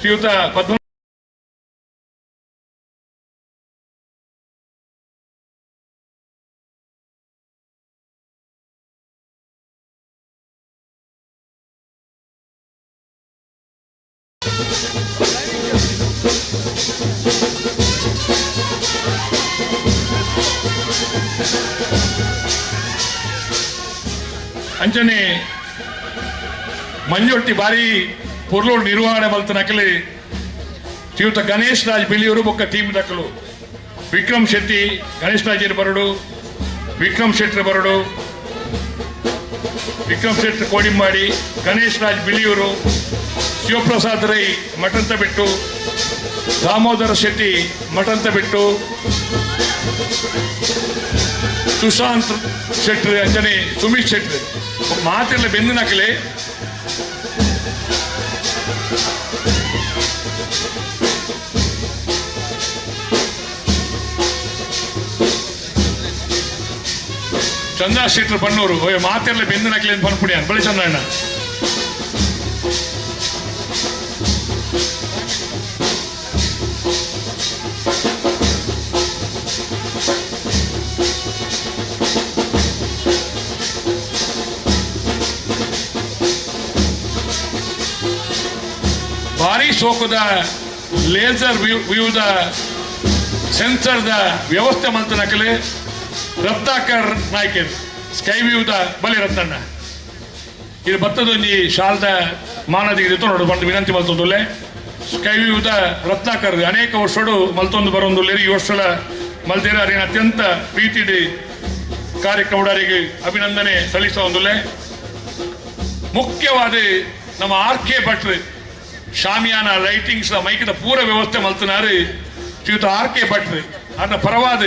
ಶ್ರೀಯುತ ಪದ್ಮ ಅಂಚನೆ ಮಂಜೊಟ್ಟಿ ಬಾರಿ ಪೊರ್ಲೋಡು ನಿರ್ವಹಣೆ ಮಲ್ತನಕಲಿ ಶ್ರೀಯುತ ಗಣೇಶ್ ರಾಜ್ ಬಿಳಿಯೂರು ಬೊಕ್ಕ ಟೀಮ್ ದಕ್ಕಲು ವಿಕ್ರಮ್ ಶೆಟ್ಟಿ ಗಣೇಶ್ ರಾಜ್ ಬರಡು ವಿಕ್ರಮ್ ಶೆಟ್ಟಿ ಬರಡು ವಿಕ್ರಮ್ ಶೆಟ್ಟಿ ಕೋಡಿಂಬಾಡಿ ಗಣೇಶ್ ರಾಜ್ ಬಿಳಿಯೂರು ಶಿವಪ್ರಸಾದ್ ರೈ ಮಠಂತ ಬಿಟ್ಟು ದಾಮೋದರ ಶೆಟ್ಟಿ ಮಠಂತ ಬಿಟ್ಟು ಸುಶಾಂತ್ ಶೆಟ್ಟಿ ಅಂಚನೆ ಸುಮಿತ್ ಶೆಟ್ಟಿ ಮಾತೆಲ್ಲ ಬೆಂದು ನಕಲೆ ಚಂದ್ರ ಶೆಟ್ರು ಬಣ್ಣೂರು ಮಾತೆಲ್ಲ ಬೆಂದು ನಕಲೆ ಅಂತ ಪನ್ಪುಡಿ ಬಳಿ ಚಂದ್ರಣ್ಣ. ಭಾರಿ ಸೋಕುದ ಲೇಸರ್ ವ್ಯೂದ ಸೆನ್ಸರ್ದ ವ್ಯವಸ್ಥೆ ಮಲ್ತನಕಲೆ ರತ್ನಾಕರ್ ನಾಯ್ಕರ್ ಸ್ಕೈ ವ್ಯೂದ ಬಲಿ ರತ್ನಣ್ಣ. ಇದು ಬತ್ತದೊಂಜಿ ಶಾಲ್ದ ಮಾನದಿಗೆ ನೋಡು ಬಂದು ವಿನಂತಿ ಮಲ್ತೊಂದುಲ್ಲೆ. ಸ್ಕೈ ವ್ಯೂದ ರತ್ನಾಕರ್ ಅನೇಕ ವರ್ಷಡು ಮಲ್ತೊಂದು ಬರೊಂದುಲ್ಲೇರಿ. ಈ ವರ್ಷದ ಮಲ್ತೇರ ಅರಿನ ಅತ್ಯಂತ ಪ್ರೀತಿಡಿ ಕಾರ್ಯಕ್ರಮದಾರಿಗೆ ಅಭಿನಂದನೆ ಸಲ್ಲಿಸೊಂದುಲ್ಲೆ. ಮುಖ್ಯವಾದ ನಮ್ಮ ಆರ್ ಕೆ ಭಟ್ರು ಶಾಮಿಯಾನ ಲೈಟಿಂಗ್ಸ್ ಮೈಕದ ಪೂರ ವ್ಯವಸ್ಥೆ ಮಲ್ತನಾರು ಶ್ರೀಯುತ ಆರ್ ಕೆ ಭಟ್ರು ಅನ್ನ ಪರವಾದ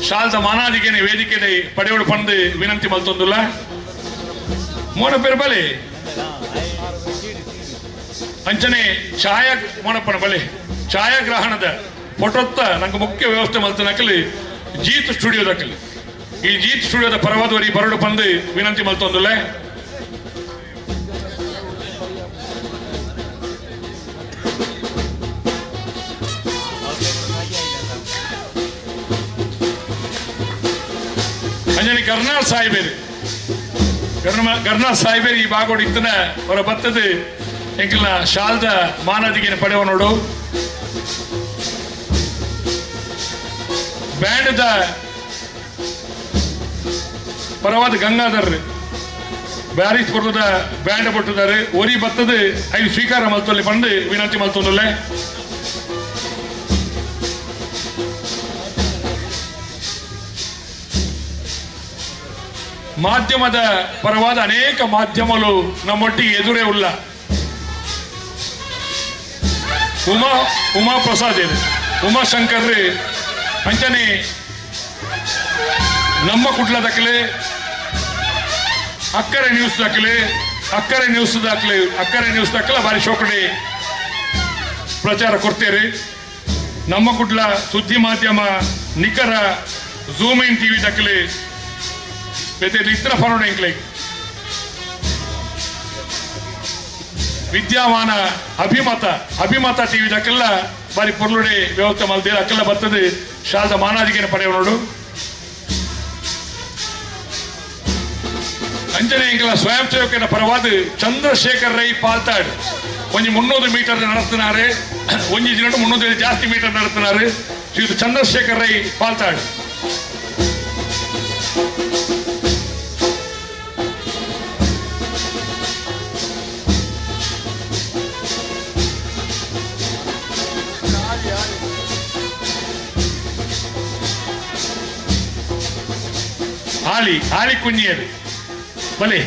ಶಾಲ್ದ ಮಾನಾದಿಗೆನೆ ವೇದಿಕೆ ಪಡೆಯೋಡು ಪಂದು ವಿನಂತಿ ಮಲ್ತೊಂದುಲ್ಲ. ಮೋನ ಪೇರು ಬಲೆ ಅಂಚನೆ ಛಾಯಾ ಮೋನಪ್ಪನ ಬಲೆ ಛಾಯಾಗ್ರಹಣದ ಫೋಟೋತ್ತ ನಂಗೆ ಮುಖ್ಯ ವ್ಯವಸ್ಥೆ ಮಲ್ತನಕಲಿ ಜೀತ್ ಸ್ಟುಡಿಯೋದಕಲಿ. ಈ ಜೀತ್ ಸ್ಟುಡಿಯೋದ ಪರವಾದವರಿ ಬರಡು ಪಂದು ವಿನಂತಿ ಮಲ್ತೊಂದುಲ್ಲ. ಅಂಜನಿ ಕರ್ನಾಳ್ ಸಾಹೇಬೇರು ಕರ್ನಾಳ್ ಸಾಹೇಬೇರು ಈ ಬಾಗೋಡು ಇತ್ತನ ಅವರ ಬತ್ತದ ಎಂಕಲ್ನ ಶಾಲ್ದ ಮಾನದಿಗೆನ ಪಡೆವ ನೋಡು. ಬ್ಯಾಂಡ್ದ ಪರವಾದ ಗಂಗಾಧರ್ ಬ್ಯಾರಿಸ್ ಕೊಟ್ಟದ ಬ್ಯಾಂಡ್ ಕೊಟ್ಟಿದ್ದಾರೆ. ಒರಿ ಬತ್ತದ ಐದು ಸ್ವೀಕಾರ ಮಲ್ತೊಲ್ಲಿ ಬಂದು ವಿನಂತಿ ಮಲ್ತೊಂದುಲ್ಲೆ. ಮಾಧ್ಯಮದ ಪರವಾದ ಅನೇಕ ಮಾಧ್ಯಮಗಳು ನಮ್ಮೊಟ್ಟಿಗೆ ಎದುರೇ ಉಲ್ಲ. ಉಮಾ ಉಮಾ ಪ್ರಸಾದ್ ಇದೆ, ಉಮಾಶಂಕರ್ ಅಂಚನೆ ನಮ್ಮ ಕುಟ್ಲ ದಾಖಲೆ, ಅಕ್ಕರೆ ನ್ಯೂಸ್ ದಾಖಲೆ, ಅಕ್ಕರೆ ನ್ಯೂಸ್ ದಾಖಲೆ, ಅಕ್ಕರೆ ನ್ಯೂಸ್ ದಾಖಲೆ ಭಾರಿ ಶೋಕಡೆ ಪ್ರಚಾರ ಕೊಡ್ತೇವೆ. ನಮ್ಮ ಕುಟ್ಲ ಸುದ್ದಿ ಮಾಧ್ಯಮ ನಿಖರ ಝೂಮ್ ಇನ್ ಟಿವಿ ದಾಖಲೆ ಇತರ ಫಾರ್ವರ್ಡ್ ಎಂಕ್ಲೆ ವಿದ್ಯಾಮಾನ ಅಭಿಮತ ಅಭಿಮತ ಟಿವಿ ದಕ್ಕೆಲ್ಲ ಬಾರಿ ಪೊರ್ಲುಡೆ ವ್ಯವಸ್ಥೆ ಮಲ್ದೇರು ಅಕ್ಕೆಲ್ಲ ಬರ್ತದೆ ಶಾಲದ ಮಾನಾದಿಗೆನ ಪಡೆಯ ನೋಡು. ಅಂಜನೆ ಎಂಕಲ ಸ್ವಯಂ ಸೇವಕನ ಪರವಾದ ಚಂದ್ರಶೇಖರ್ ರೈ ಪಾಲ್ತಾಡ್ ಒಂಜಿ 300 ಮೀಟರ್ நடத்தினாரு. ಒಂಜಿ ದಿನ 300 ಜಾಸ್ತಿ ಮೀಟರ್ நடத்தினாரு ಶ್ರೀ ಚಂದ್ರಶೇಖರ್ ರೈ ಪಾಲ್ತಾಡ್. ಆಲಿ ಆಲಿ ಕುഞ്ഞಿಯರು ಬಲೆ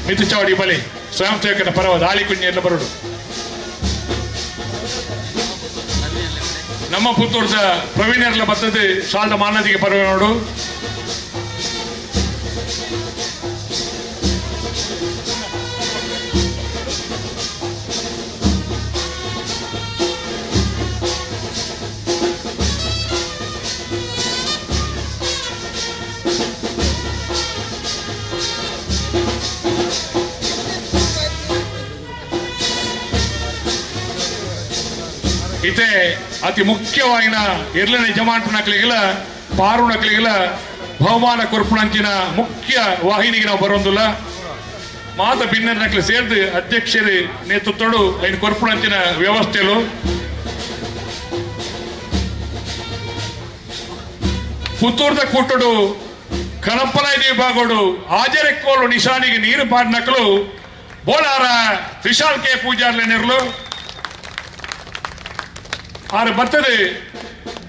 ಮಿತು ಚಾವಡಿ ಬಲೆ ಸ್ವಯಂ ಸೇವಕನ ಪರವಾದ ಆಲಿ ಕುഞ്ഞಿಯರ್ಲ ಬರೋಡು. ನಮ್ಮ ಪುತ್ತೂರ್ದ ಪ್ರವೀಣರ್ಲ ಬತ್ತದ ಶಾಲ್ದ ಮಾನದಿಗೆ ಪರವ ನೋಡು. ಇತ್ತೆ ಅತಿ ಮುಖ್ಯವಾಗಿನ ಎರ್ಲನೆ ಜಮಾಂಟನಕ್ಲಿಗೆಲ್ಲ ಪಾರುಣಕ್ಲಿಗೆಲ್ಲ ಬಹುಮಾನ ಕೊರ್ಪುಣಂಚಿನ ಮುಖ್ಯ ವಾಹಿನಿಗೆ ನಾವು ಬರೋದಿಲ್ಲ. ಮಾತ ಭಿನ್ನರ್ನಕ್ಲಿ ಸೇರ್ದು ಅಧ್ಯಕ್ಷರು ನೇತೃತ್ವಡು ಐನು ಕೊರ್ಪುಣಂಚಿನ ವ್ಯವಸ್ಥೆಲು. ಪುತ್ತೂರ್ದ ಕೂಟಡು ಕನಪ್ಪನ ವಿಭಾಗಡು ಆಜರೆಕ್ಕೋಲು ನಿಶಾನಿಗೆ ನೀರು ಪಾಡ್ನಕ್ಲು ಬೋಳಾರ ವಿಶಾಲ್ ಕೆ ಪೂಜಾರ್ಲೆ ನೆರ್ಲು ಆರು ಬರ್ತದೆ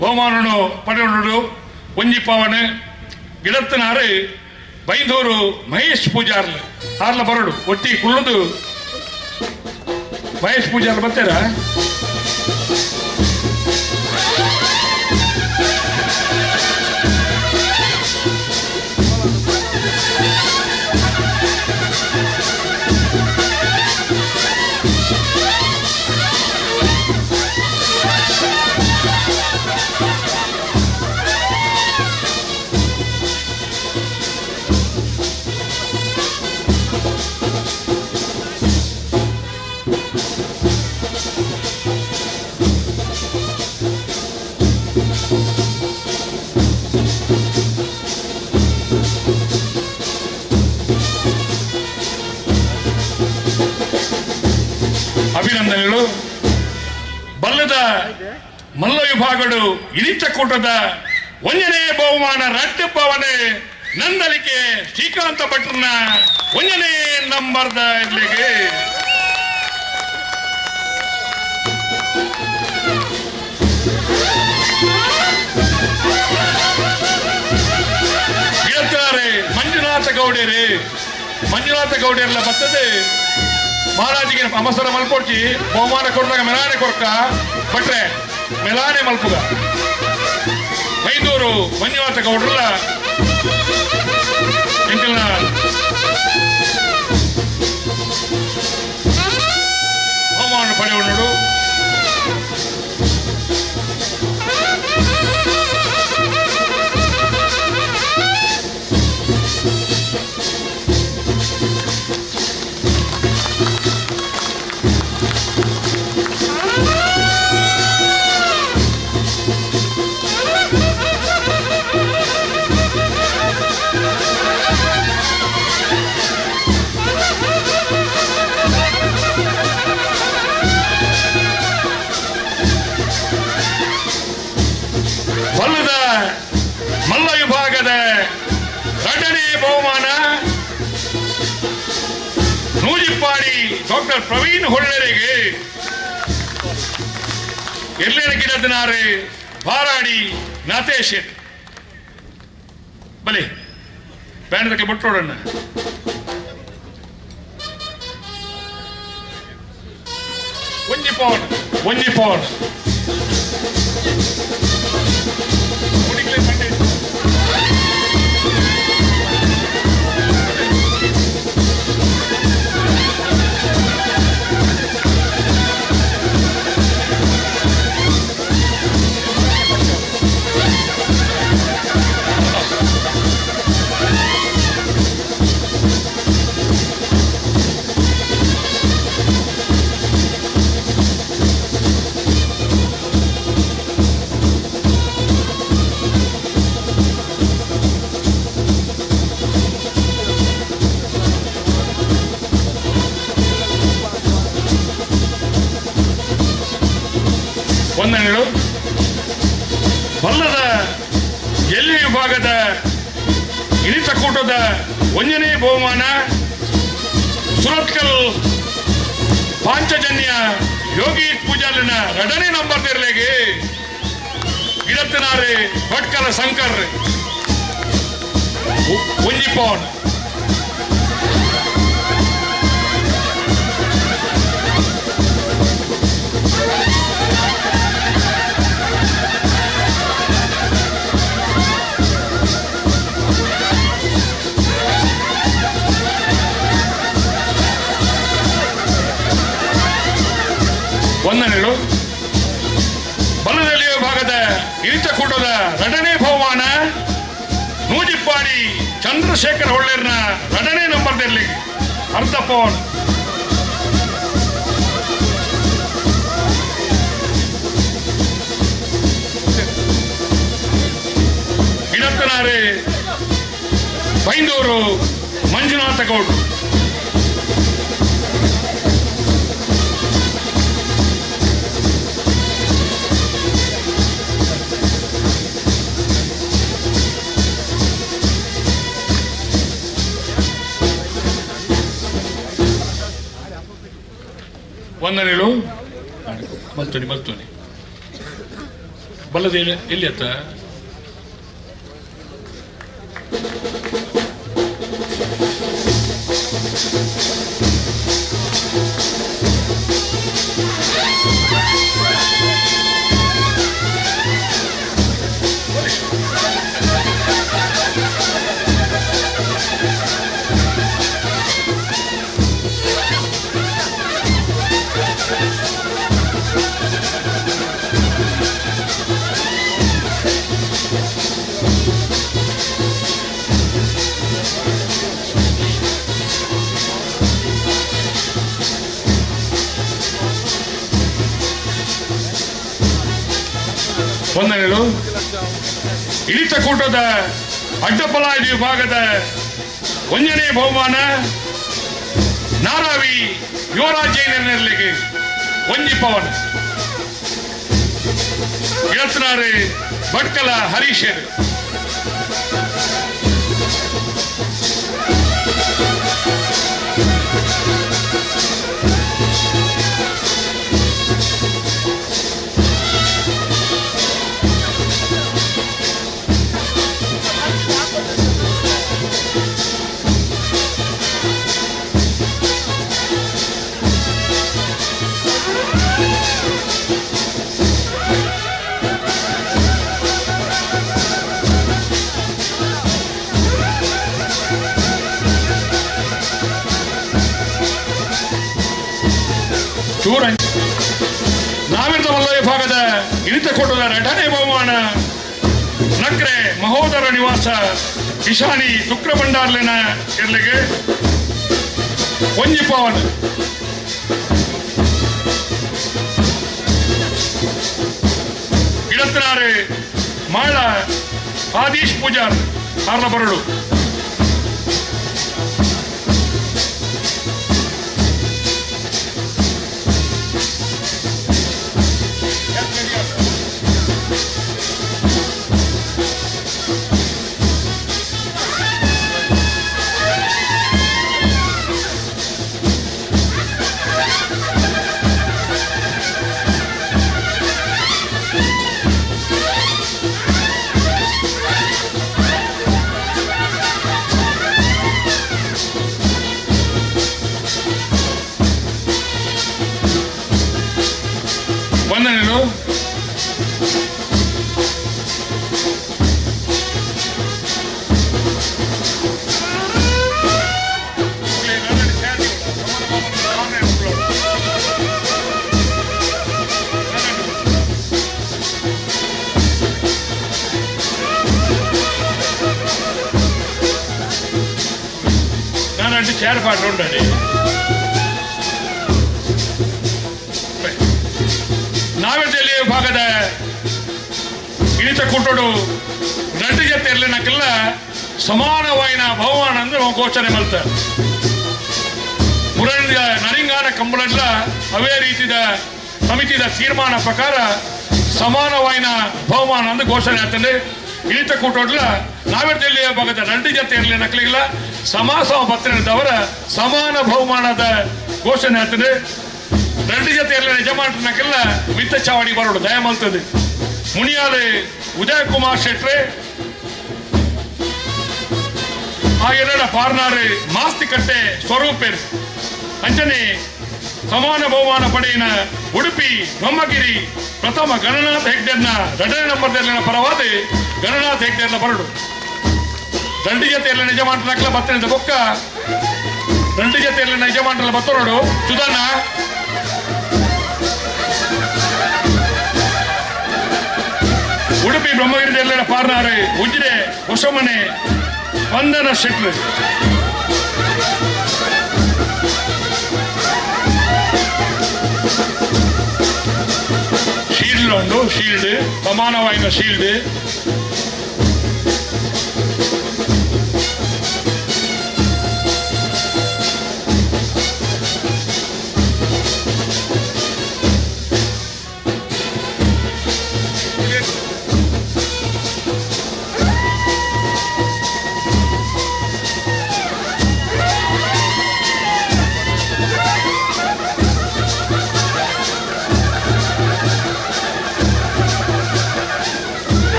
ಬಹುಮಾನನು ಪಡೆಯುಂಡು. ಒಂಜಿ ಪವನ್ ಗಿಡತ್ತನಾರು ಬೈಂದೂರು ಮಹೇಶ್ ಪೂಜಾರ್ಲು ಆರ್ಲ ಬರಡು ಒಟ್ಟಿ ಕುಳ್ಳುದು ಮಹೇಶ್ ಪೂಜಾರ್ಲು ಬರ್ತಾರ. ಅಭಿನಂದನೆಗಳು. ಬಲ್ಲದ ಮಲ್ಲ ವಿಭಾಗಡು ಇರಿತ ಕೂಟದ ಒಂಜನೇ ಬಹುಮಾನ ರಡ್ಡು ಪವನೆ ನಂದಲಿಕೆ ಶ್ರೀಕಾಂತ ಭಟ್ರನ ಒಂಜನೇ ನಂಬರ್ದ ಇಲ್ಲಿಗೆ. ಗೆಲ್ತಾರೆ ಮಂಜುನಾಥ ಗೌಡೇರಿ. ಮಂಜುನಾಥ ಗೌಡೇರ್ಲ ಬರ್ತದೆ ಮಹಾರಾಜಿಗೆ ಅವಸರ ಮಲ್ಪೊಡ್ಚಿ ಬಹುಮಾನ ಕೊಡ್ದಾಗ ಮೆಲಾನೆ ಕೊರ್ಕ ಭಟ್ರೆ ಮೆಲಾನೆ ಮಲ್ಪುಗ. ಬೈಂದೂರು ಮಂಜುನಾಥ ಗೌಡ್ರಲ್ಲ ಎಂಕಲ್ನ ಬಹುಮಾನ ಪಡೆಯುವನು. ಬಲ್ಲದ ಮಲ್ಲ ವಿಭಾಗದ ಎರಡನೇ ಬಹುಮಾನ ನೂಜಿಪ್ಪಾಡಿ ಡಾಕ್ಟರ್ ಪ್ರವೀಣ್ ಹೊಳ್ಳರಿಗೆ. ಎಲ್ಲೆರ ಗಿಡದಿನಾರೆ ಬಾರಾಡಿ ನಾತೇಶ್ ಬಲಿ ಬ್ಯಾಂಡ್ದಕ್ಕೆ ಬಿಟ್ಟೋಡಣ್ಣ. ಒಂಜಿ ಪೌಂಡ್ ಒಂಜಿ ಪೌಂಡ್ ವಂದನೆಗಳು. ಬಲ್ಲದ ಎಲ್ಲಿ ವಿಭಾಗದ ಇಳಿತ ಕೂಟದ ಒಂದನೇ ಬಹುಮಾನ ಸುರತ್ಕಲ್ ಪಾಂಚಜನ್ಯ ಯೋಗೀಶ್ ಪೂಜಾರಿನ ಎರಡನೇ ನಂಬರ್ ತಿರ್ಲೆಗೆ ಗಿಡತ್ತನಾರೆ ಭಟ್ಕಲ ಶಂಕರ್ ಒಂಜಿ ಪೌಂಡ್. ವಂದನೆಗಳು. ಬಲದಲ್ಲಿ ವಿಭಾಗದ ಇಳಿತಕೂಟದ ಎರಡನೇ ಬಹುಮಾನ ನೂಜಿಪ್ಪಾಡಿ ಚಂದ್ರಶೇಖರ್ ಹೊಳ್ಳೇರ್ನ ಎರಡನೇ ನಂಬರ್ದಲ್ಲಿ ಅರ್ಧ ಪವನ್. ಇಡತ್ತನಾರೆ ಬೈಂದೂರು ಮಂಜುನಾಥ ಗೌಡ್. ವಂದನೆಗಳು. ಮಲ್ತೋನಿ ಮಲ್ತೋನಿ ಬಲ್ಲದ ಎಲ್ಲಿ ಅತ್ತ? ವಂದನೆಗಳು. ಇಳಿತಕೂಟದ ಅಡ್ಡಪಲಾಯ ವಿಭಾಗದ ಒಂದನೇ ಬಹುಮಾನ ನಾರಾವಿ ಯುವರಾಜ್ ಜೈನರ್ನೆರ್ಲಿಗೆ ಒಂಜಿ ಪವನ್. ಇಳತ್ನಾರು ಭಟ್ಕಲ ಹರೀಶರ್. ಚೂರ ನಾವಿರದ ಮಲ್ಲ ವಿಭಾಗದ ಇಳಿತಕೂಟದ ಎರಡನೇ ಬಹುಮಾನ ನಕ್ರೆ ಮಹೋದರ ನಿವಾಸ ಇಶಾನಿ ತುಕ್ರ ಭಂಡಾರ್ಲಿನ ಇರ್ಲಿಗೆ ಒಂಜಿ ಪವನ್. ಇಡತ್ನಾರು ಮಾಳ ಆದೀಶ್ ಪೂಜಾರ್ ಆರ್ಲ ಬರಡು. ವಂದನೆಗಳು. ನಾನಂటే ಚೇರ್ ಪಾಠ ఉండండి. ನಾವೆದಲ್ಲಿ ವಿಭಾಗದ ಇಳಿತ ಕೂಟೋಡು ರಡ್ಡು ಜೊತೆ ಇರ್ಲಿನಕ್ಕೆಲ್ಲ ಸಮಾನವಾಯಿನ ಬಹುಮಾನ ಅಂದ್ರೆ ಘೋಷಣೆ ಮಲ್ತ ಮುರಳಿದ ನರಿಂಗಾನ ಕಂಬಳಡ್ಲ ಅವೇ ರೀತಿದ ಸಮಿತಿದ ತೀರ್ಮಾನ ಪ್ರಕಾರ ಸಮಾನವಾಯಿನ ಬಹುಮಾನ ಅಂದ್ರೆ ಘೋಷಣೆ ಆಗ್ತದೆ. ಇಳಿತ ಕೂಟೋಡ್ಲ ನಾವೆದಲ್ಲಿ ವಿಭಾಗದ ರಡ್ಡು ಜೊತೆ ಇರ್ಲಿನಕ್ಲಿಲ್ಲ ಸಮಾಸಮ ಪತ್ರ ಸಮಾನ ಬಹುಮಾನದ ಘೋಷಣೆ ಆಗ್ತದೆ. రెండు ಜೊತೆ ಎಲ್ಲ ಯಜಮಾನನಕ್ಕೆಲ್ಲ ಮಿತ್ತ ಚಾವಡಿ ಬರೋಡು ದಯಮಲ್ತದೆ. ಮುನಿಯಾಲೆ ಉದಯ ಕುಮಾರ್ ಶೆಟ್ರೆ ಆ ಎರಡ ಪಾರ್ನಾರು ಮಾಸ್ತಿಕಟ್ಟೆ ಸ್ವರೂಪೇರ್ ಅಂಜನೆ ಸಮಾನ ಬಹುಮಾನ ಪಡೆಯಿನ ಉಡುಪಿ ಬ್ರಹ್ಮಗಿರಿ ಪ್ರಥಮ ಗಣನಾಥ ಹೆಗ್ಡೆರ್ನ ಎರಡನೇ ನಂಬರ್ದಲ್ಲಿನ ಪರವಾದ ಗಣನಾಥ ಹೆಗ್ಡೆರ್ನ ಬರಡು. ದಂಡಿ ಜೊತೆಯಲ್ಲಿ ಯಜಮಾನರಕ್ಲ ಬತ್ತನಿಂದ ಬೊಕ್ಕ ದಂಡಿ ಜೊತೆಯಲ್ಲಿ ಯಜಮಾನರಲ್ಲ ಬತ್ತರೋಡು ಸುಧಾನ. ಬ್ರಹ್ಮಗಿರಿ ಪಾರ್ನಾರು ಉಜಿರೆ ಹೊಸಮನೆ ವಂದನ ಶೆಟ್ರು. ಶೀಲ್ಡ್ ಉಂಡು, ಶೀಲ್ಡ್ ಸಮಾನವಾಯಿನ ಶೀಲ್ಡ್.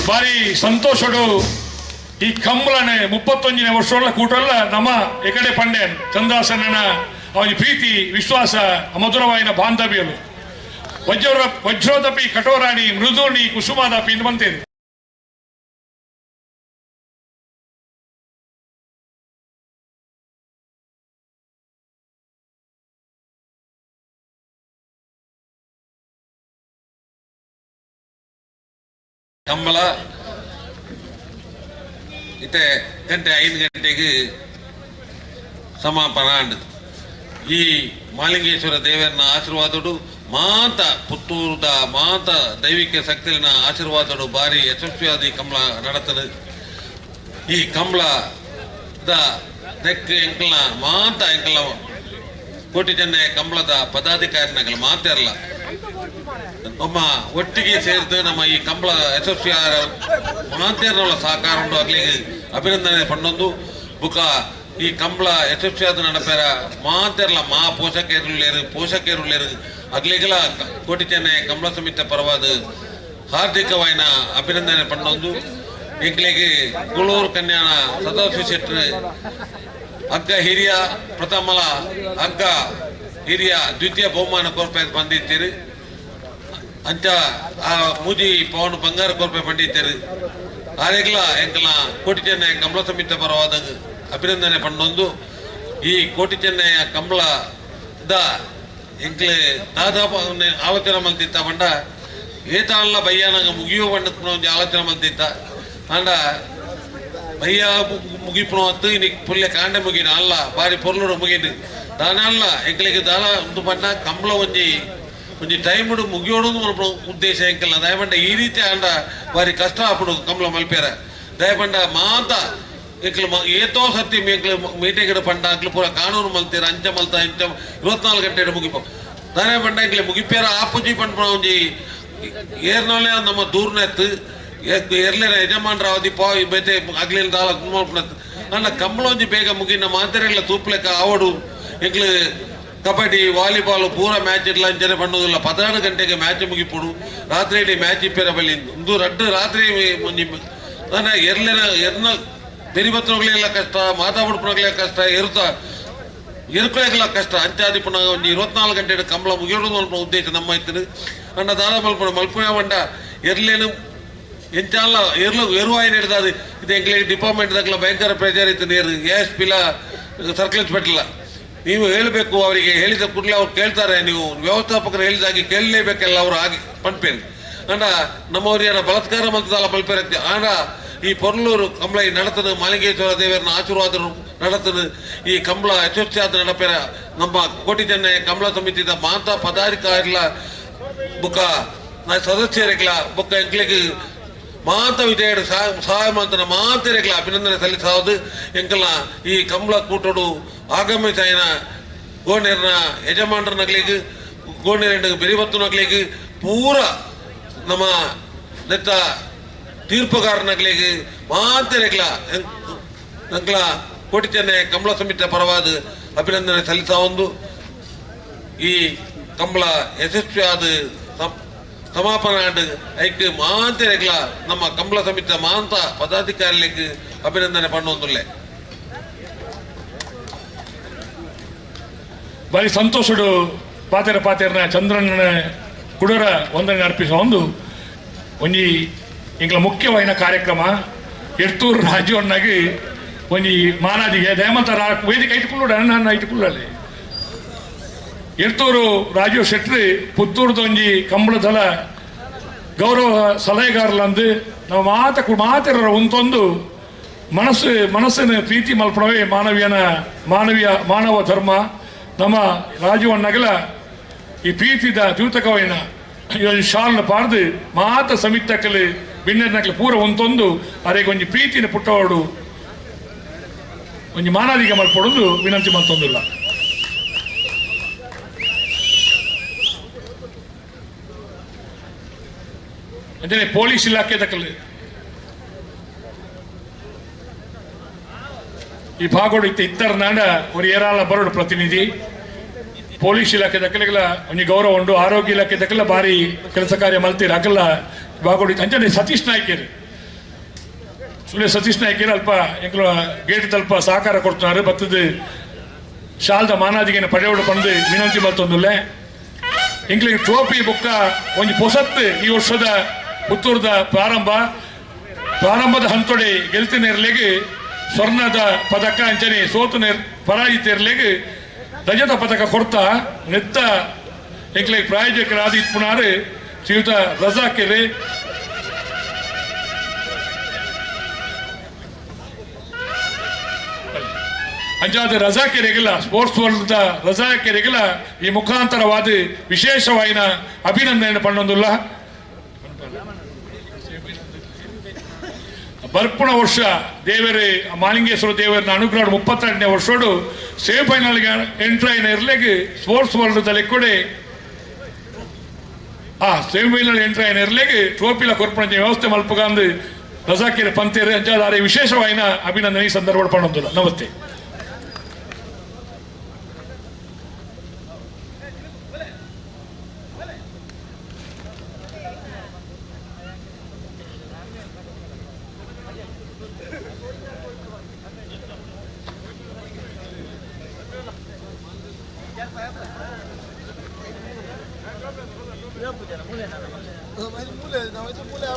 ಬಾರಿ ಸಂತೋಷಡು ಈ ಕಂಬಳನೆ 31ನೇ ವರ್ಷ ಕೂಟಲ್ಲ ನಮ್ಮ ಎಕಡೆ ಪಂಡ್ಯನ್ ಚಂದ್ರಾಸನ ಅವನ ಪ್ರೀತಿ ವಿಶ್ವಾಸ ಮಧುರವಾಯಿನ ಬಾಂಧವ್ಯಲು ವಜ್ರೋದಪಿ ಕಠೋರಾಣಿ ಮೃದುಣಿ ಕುಸುಮಾದಪಿ ಎಂದು ಬಂತೇನೆ. ಕಂಬಳ ಇತ್ತೆ ಗಂಟೆ 5 ಗಂಟೆಗೆ ಸಮಾಪನ ಆಂಡ್. ಈ ಮಾಲಿಂಗೇಶ್ವರ ದೇವರನ ಆಶೀರ್ವಾದಡು ಮಾತ ಪುತ್ತೂರುದ ಮಾತ ದೈವಿಕ ಶಕ್ತಿನ ಆಶೀರ್ವಾದಡು ಭಾರಿ ಯಶಸ್ವಿಯಾದ ಈ ಕಂಬಳ ನಡತದೆ. ಈ ಕಂಬಳದ ನೆಕ್ ಎಂಕಲ್ನ ಮಾತ ಎಂಕಲ್ನ ಕೋಟಿ ಚೆನ್ನೈ ಕಂಬಳದ ಪದಾಧಿಕಾರಿನಗಲ ಮಾತಿರಲ್ಲ ನಮ್ಮ ಒಟ್ಟಿಗೆ ಸೇರಿದು ನಮ್ಮ ಈ ಕಂಬಳ ಯಶಸ್ವಿ ಮಾತೇರ್ನವಳ ಸಹಕಾರ ಉಂಡು. ಅಗ್ಲಿಗೆ ಅಭಿನಂದನೆ ಪಂಡೊಂದು ಬುಕ ಈ ಕಂಬಳ ಯಶಸ್ವಿಯಾದ ನಡಪೇರ ಮಾತೆರ್ಲ ಮಾ ಪೋಷಕರುಳ್ಳೇರು ಪೋಷಕರುಳ್ಳೇರು ಅಗ್ಲಿಗೆಲ ಕೋಟಿ ಚೆನ್ನೈ ಕಂಬಳ ಸಮಿತಿ ಪರವಾದ ಹಾರ್ದಿಕವಾಯಿನ ಅಭಿನಂದನೆ ಪಂಡೊಂದು ಎಂಕ್ಲೆಗೆ ಕುಳೂರು ಕನ್ಯಾಣ ಸದಾಶಿವ ಶೆಟ್ಟರ್ ಅಗ್ಗ ಹಿರಿಯ ಪ್ರಥಮಲ ಅಗ್ಗ ಹಿರಿಯ ದ್ವಿತೀಯ ಬಹುಮಾನ ಕೊರ್ಪೆ ಬಂದಿತ್ತೀರಿ. ಅಂಚ ಆ ಮೂಜಿ ಪವನ್ ಬಂಗಾರ ಕೊರ್ಪೆ ಪಂಡಿತ್ತೇರು. ಆರೆಗ್ಲ ಎಂಕಲ್ನ ಕೋಟಿ ಚೆನ್ನೈ ಕಂಬಳ ಸಮಿತಿ ಪರವಾದ ಅಭಿನಂದನೆ ಪಂಡೊಂದು ಈ ಕೋಟಿ ಚೆನ್ನೈಯ ಕಂಬಳದ ಎಂಕ್ಲೆ ದಾದಾಪ ಆಲೋಚನೆ ಮಲ್ತಿತ್ತ ಪಂಡ ಏತಾಳ ಬಯ್ಯಾನಾಗ ಮುಗಿಯೋ ಪಂಡ ಒಂಜಿ ಆಲೋಚನೆ ಮಲ್ತಿತ್ತ. ಆಂಡ ಬಯ್ಯ ಮುಗಿಪುಣ ಹೊತ್ತು ಇನಿ ಪುಲ್ಯ ಕಾಂಡೆ ಮುಗಿನ ಅಲ್ಲ ಬಾರಿ ಪೊರ್ಲುಡು ಮುಗಿಂಡು ದಾನಲ್ಲ ಎಂಕ್ಲೆಗ್ ದಾಲ ಉಂದು ಪಂಡ ಕಂಬಳ ಒಂಜಿ ಒಂಜಿ ಟೈಮ್ಡು ಮುಗಿಯೋಡು ಉದ್ದೇಶ ಎಂಕಲ್ನ. ದಯಪಂಡ ಈ ರೀತಿ ಆಂಡ ಬಾರಿ ಕಷ್ಟ ಆಪುಂಡು ಕಂಬಳ ಮಲ್ಪೇರ. ದಯಪಂಡ ಮಾತ ಎಂಕ್ಲು ಏತೋ ಸತಿ ಎಂಕ್ಲು ಮೀಟಿಂಗ್ ಪಂಡ ಅಂಕ್ಲು ಪೂರ ಕಾನೂನು ಮಲ್ತೀರ ಅಂಚ ಮಲ್ತ ಇಂಚ 24 ಗಂಟೆ ಮುಗಿಪ ದಾನೆ ಪಂಡ ಎಂಕ್ಲೆ ಮುಗಿಪೇರ ಆಪುಜಿ ಪನ್ಪುನ ಒಂಜಿ ಏರ್ನೋಲೆ ನಮ್ಮ ದೂರ್ನೆತ್ತು ಎರ್ಲೆನ ಯಜಮಾನ್ರ ಅವಧಿ ಪಾ ಬೇತೆ ಅಗ್ಲಿನ ದಾಲ ಮಲ್ಪುನತ್ತು. ಅಂಡ ಕಂಬಳ ಒಂಜಿ ಬೇಗ ಮುಗಿನ ಮಾತೆರೆಗ್ಲ ತೂಪ್ಲೆಕ್ಕ ಆವಡು. ಎಂಕ್ಲು ಕಬಡ್ಡಿ ವಾಲಿಬಾಲ್ ಪೂರ ಮ್ಯಾಚ್ ಇಡ್ಲ ಅಂಚನೆ ಪಣ್ಣುದಿಲ್ಲ. 16 ಗಂಟೆಗೆ ಮ್ಯಾಚ್ ಮುಗಿಪುಡು ರಾತ್ರಿ ಇಡೀ ಮ್ಯಾಚ್ ಇಪ್ಪೆರ ಬಲ್ಲಿ ಇಂದು ರಡ್ಡು ರಾತ್ರಿ ಒಂಜಿ ನನ್ನ ಎರ್ಲೆನ ಎರ್ನ ಬೆರಿಬತ್ತನಗ್ಲೆಲ್ಲ ಕಷ್ಟ, ಮಾತಾ ಬುಡ್ಪುನಗ್ಲೆ ಕಷ್ಟ, ಎರುತ ಎರುಕುಲೆಗ್ಲ ಕಷ್ಟ. ಅಂಚಾದಿ ಪುನಃ ಒಂಜಿ 24 ಗಂಟೆ ಕಂಬಳ ಮುಗಿಯೋಡು ಮಲ್ಪುನ ಉದ್ದೇಶ ನಮ್ಮ ಇತ್ತು. ಅಂಡ ದಾದ ಮಲ್ಪುನ ಮಲ್ಪುನ ಪಂಡ ಎರ್ಲೇನು ಎಂಚಾಲ ಎರ್ಲು ಎರುವಾಯಿ ಹಿಡ್ದಾದು ಇದು ಎಂಕ್ಲೆ ಡಿಪಾರ್ಟ್ಮೆಂಟ್ ದಾಗಲ ಭಯಂಕರ ಪ್ರೆಷರ್ ಇತ್ತು. ನೀರು ಎಸ್ ಪಿಲ ಸರ್ಕಲ್ ಇನ್ಸ್ಪೆಕ್ಟರ್ಲ ನೀವು ಹೇಳಬೇಕು, ಅವರಿಗೆ ಹೇಳಿದ ಕೂಡಲೇ ಅವ್ರು ಕೇಳ್ತಾರೆ. ನೀವು ವ್ಯವಸ್ಥಾಪಕರು ಹೇಳಿದಾಗೆ ಕೇಳಲೇಬೇಕಲ್ಲ ಅವರು ಆಗಿ ಪಂಪೇರು. ಅಂಡ ನಮ್ಮವ್ರು ಬಲಾತ್ಕಾರ ಮಂತದಲ್ಲ ಮಲ್ಪೇರ. ಆಂಡ ಈ ಪೊರ್ಲೂರು ಕಂಬಳ ಈ ನಡತನ ಮಾಲಿಂಗೇಶ್ವರ ದೇವರನ್ನ ಆಶೀರ್ವಾದ ನಡತನ ಈ ಕಂಬಳ ಯಶಸ್ವಿಯಾದ ನಡಪೇರ ನಮ್ಮ ಕೋಟಿ ಚೆನ್ನೈ ಕಂಬಳ ಸಮಿತಿದ ಮಾತಾ ಪದಾಧಿಕಾರಿಲ ಬುಕ್ಕ ಸದಸ್ಯರಿಗ್ಲ ಬುಕ್ಕ ಎಂಕ್ಲೆಗ್ ಮಾತ ವಿಜಯಡು ಸಹಾಯ ಮಂತನ ಮಾತೆರೆಗ್ಲ ಅಭಿನಂದನೆ ಸಲ್ಲಿಸಾವುದು. ಎಂಕಲ್ನ ಈ ಕಂಬಳ ಕೂಟೋಡು ಆಗಮಿಸಾಯಿನ ಗೋಣೇರ್ನ ಯಜಮಾನರನಗ್ಲಿಗ್ ಗೋಣೇರ್ ಬೆರಿಬತ್ತುನಗ್ಲಿಗ್ ಪೂರ ನಮ್ಮ ನೆತ್ತ ತೀರ್ಪುಗಾರನಗಳಿಗೆ ಮಾತೆರೆಗ್ಲ ನಂಕ್ಲ ಕೋಟಿ ಚೆನ್ನೈ ಕಂಬಳ ಸಮಿತಿಯ ಪರವಾದ ಅಭಿನಂದನೆ ಸಲ್ಲಿಸ ಒಂದು ಈ ಕಂಬಳ ಯಶಸ್ವಿಯಾದ ಸಮಾಪನ ಆಂಡ್ ಐಕ್ ಮಾತೆರೆಗ್ಲ ನಮ್ಮ ಕಂಬಳ ಸಮಿತಿಯ ಮಾಂತ ಪದಾಧಿಕಾರಿಗಳಿಗೆ ಅಭಿನಂದನೆ ಪಣ್ಣೊಂದುಲ್ಲೆ. ಬಾರಿ ಸಂತೋಷಡು ಪಾತೆರ ಪಾತೆರ್ನ ಚಂದ್ರನ ಕುಡರ ವಂದನೆ ಅರ್ಪಿಸುವ ಒಂದು ಒಂಜಿ ಎಂಕ್ಲ ಮುಖ್ಯವಾಯಿನ ಕಾರ್ಯಕ್ರಮ ಎರ್ತೂರು ರಾಜ್ಯವನ್ನಾಗಿ ಒಂಜಿ ಮಾನಾದಿಗೆ ದಯಮಂತ ವೇದಿಕೆ ಐತುಕೊಳ್ಳೋಡ ನನ್ನ ಐತುಕೊಳ್ಳಲಿ ಎರ್ತೂರು ರಾಜೀವ್ ಶೆಟ್ಟಿ ಪುತ್ತೂರ್ದ ಒಂಜಿ ಕಂಬಳದಲ ಗೌರವ ಸಲಹೆಗಾರಲಂದು ನಾವು ಮಾತ ಮಾತೆರ ಉಂತೊಂದು ಮನಸ್ಸು ಮನಸ್ಸಿನ ಪ್ರೀತಿ ಮಲ್ಪಡವೇ ಮಾನವೀಯನ ಮಾನವೀಯ ಮಾನವ ಧರ್ಮ. ನಮ್ಮ ರಾಜೀವಣ್ಣಗಲ ಈ ಪ್ರೀತಿದ ದ್ಯೂತಕವೈನ ಈ ಶಾಲ್ನ ಪಾರ್ದು ಮಾತ ಸಮಿತಕ್ಕಲಿ ಬಿನ್ನೆರ್ನಕಲಿ ಪೂರ ಒಂತೊಂದು ಅರೆಗೆ ಒಂಜಿ ಪ್ರೀತಿನ ಪುಟ್ಟವಾಡು ಒಂಜಿ ಮಾನಾದಿಗೆ ಮಲ್ಪಡೋದು ವಿನಂತಿ ಮಲ್ತೊಂದಿಲ್ಲ. ಅಂಚನೆ ಪೊಲೀಸ್ ಇಲಾಖೆ ದಕ್ಕಲಿ ಈ ಭಾಗೋಡು ಇತ್ತ ಇತ್ತರ ನಾಡ ಒಂದು ಏರಾಳ ಬರೋಡು ಪ್ರತಿನಿಧಿ ಪೊಲೀಸ್ ಇಲಾಖೆ ದಕ್ಕಲಿಗೆಲ್ಲ ಒಂಜಿ ಗೌರವ ಉಂಡು, ಆರೋಗ್ಯ ಇಲಾಖೆ ದಕ್ಕಲ ಭಾರಿ ಕೆಲಸ ಕಾರ್ಯ ಮಲ್ತೀರ ಅಕಲ್ಲ ಭಾಗೋಡು ಅಂಚನೆ ಸತೀಶ್ ನಾಯ್ಕರು ಸುಳ್ಳೆ ಸತೀಶ್ ನಾಯ್ಕರು ಅಲ್ಪ ಎಂಕ್ಲ ಗೇಟ್ ತಲ್ಪ ಸಹಕಾರ ಕೊಡ್ತಾರೆ ಬತ್ತದ ಶಾಲ್ದ ಮಾನಾದಿಗೆನ ಪಡೆಯೋಡು ಪಂದು ವಿನಂತಿ ಮಲ್ತೊಂದುಲ್ಲೆ. ಎಂಕ್ಲಿಗೆ ಟ್ರೋಫಿ ಬೊಕ್ಕ ಒಂಜಿ ಪೊಸತ್ತು ಈ ವರ್ಷದ ಪುತ್ತೂರ್ದ ಪ್ರಾರಂಭದ ಹಂತೊಡೆ ಗೆಲ್ತಿನ ಸ್ವರ್ಣದ ಪದಕ ಅಂಚನೆ ಸೋತು ನೇರ್ ಪರಾಜಿತ ಇರ್ಲಿಗೆ ರಜತ ಪದಕ ಕೊಡ್ತಾ ನೆತ್ತ ಎಂಕ್ಲಿಗೆ ಪ್ರಾಯೋಜಕರಾದ ಇಪ್ಪುನಾರು ಶ್ರೀಯುತ ರಜಾಕೆರೆ ಅಂಚಾದ ರಜಾಕೆರೆಗಿಲ್ಲ ಸ್ಪೋರ್ಟ್ಸ್ ವರ್ಲ್ಡ್ ರಜಾಕೆರೆಗಿಲ್ಲ ಈ ಮುಖಾಂತರವಾದ ವಿಶೇಷವಾಯಿನ ಅಭಿನಂದನೆ ಪಣ್ಣೊಂದುಲ್ಲ. ಬರ್ಪುಣ ವರ್ಷ ದೇವರೇ ಮಾಲಿಂಗೇಶ್ವರ ದೇವರನ್ನ ಅನುಗ್ರಹ 32ನೇ ವರ್ಷೋಡು ಸೆಮಿಫೈನಲ್ಗೆ ಎಂಟ್ರ್ ಆಯಿನ ಇರ್ಲೆಗ್ ಸ್ಪೋರ್ಟ್ಸ್ ವರ್ಲ್ಡ್ ಲೆಕ್ಕಡೆ ಆ ಸೆಮಿಫೈನಲ್ ಎಂಟ್ರ್ ಆಯಿನ ಇರ್ಲೆಗ್ ಟ್ರೋಫಿಲ ಕೊರ್ಪಣ ವ್ಯವಸ್ಥೆ ಮಲ್ಪುಗಂದು ರಜಾಕಿರ ಪಂತೇರು ಅಂಚಾದಾರೆ ವಿಶೇಷವಾಯಿನ ಅಭಿನಂದನೆ ಈ ಸಂದರ್ಭ ಪಣ್ಣೊಂದುಲ್ಲ. ನಮಸ್ತೆ. ಮೂಲೆ ಮೂಲೆ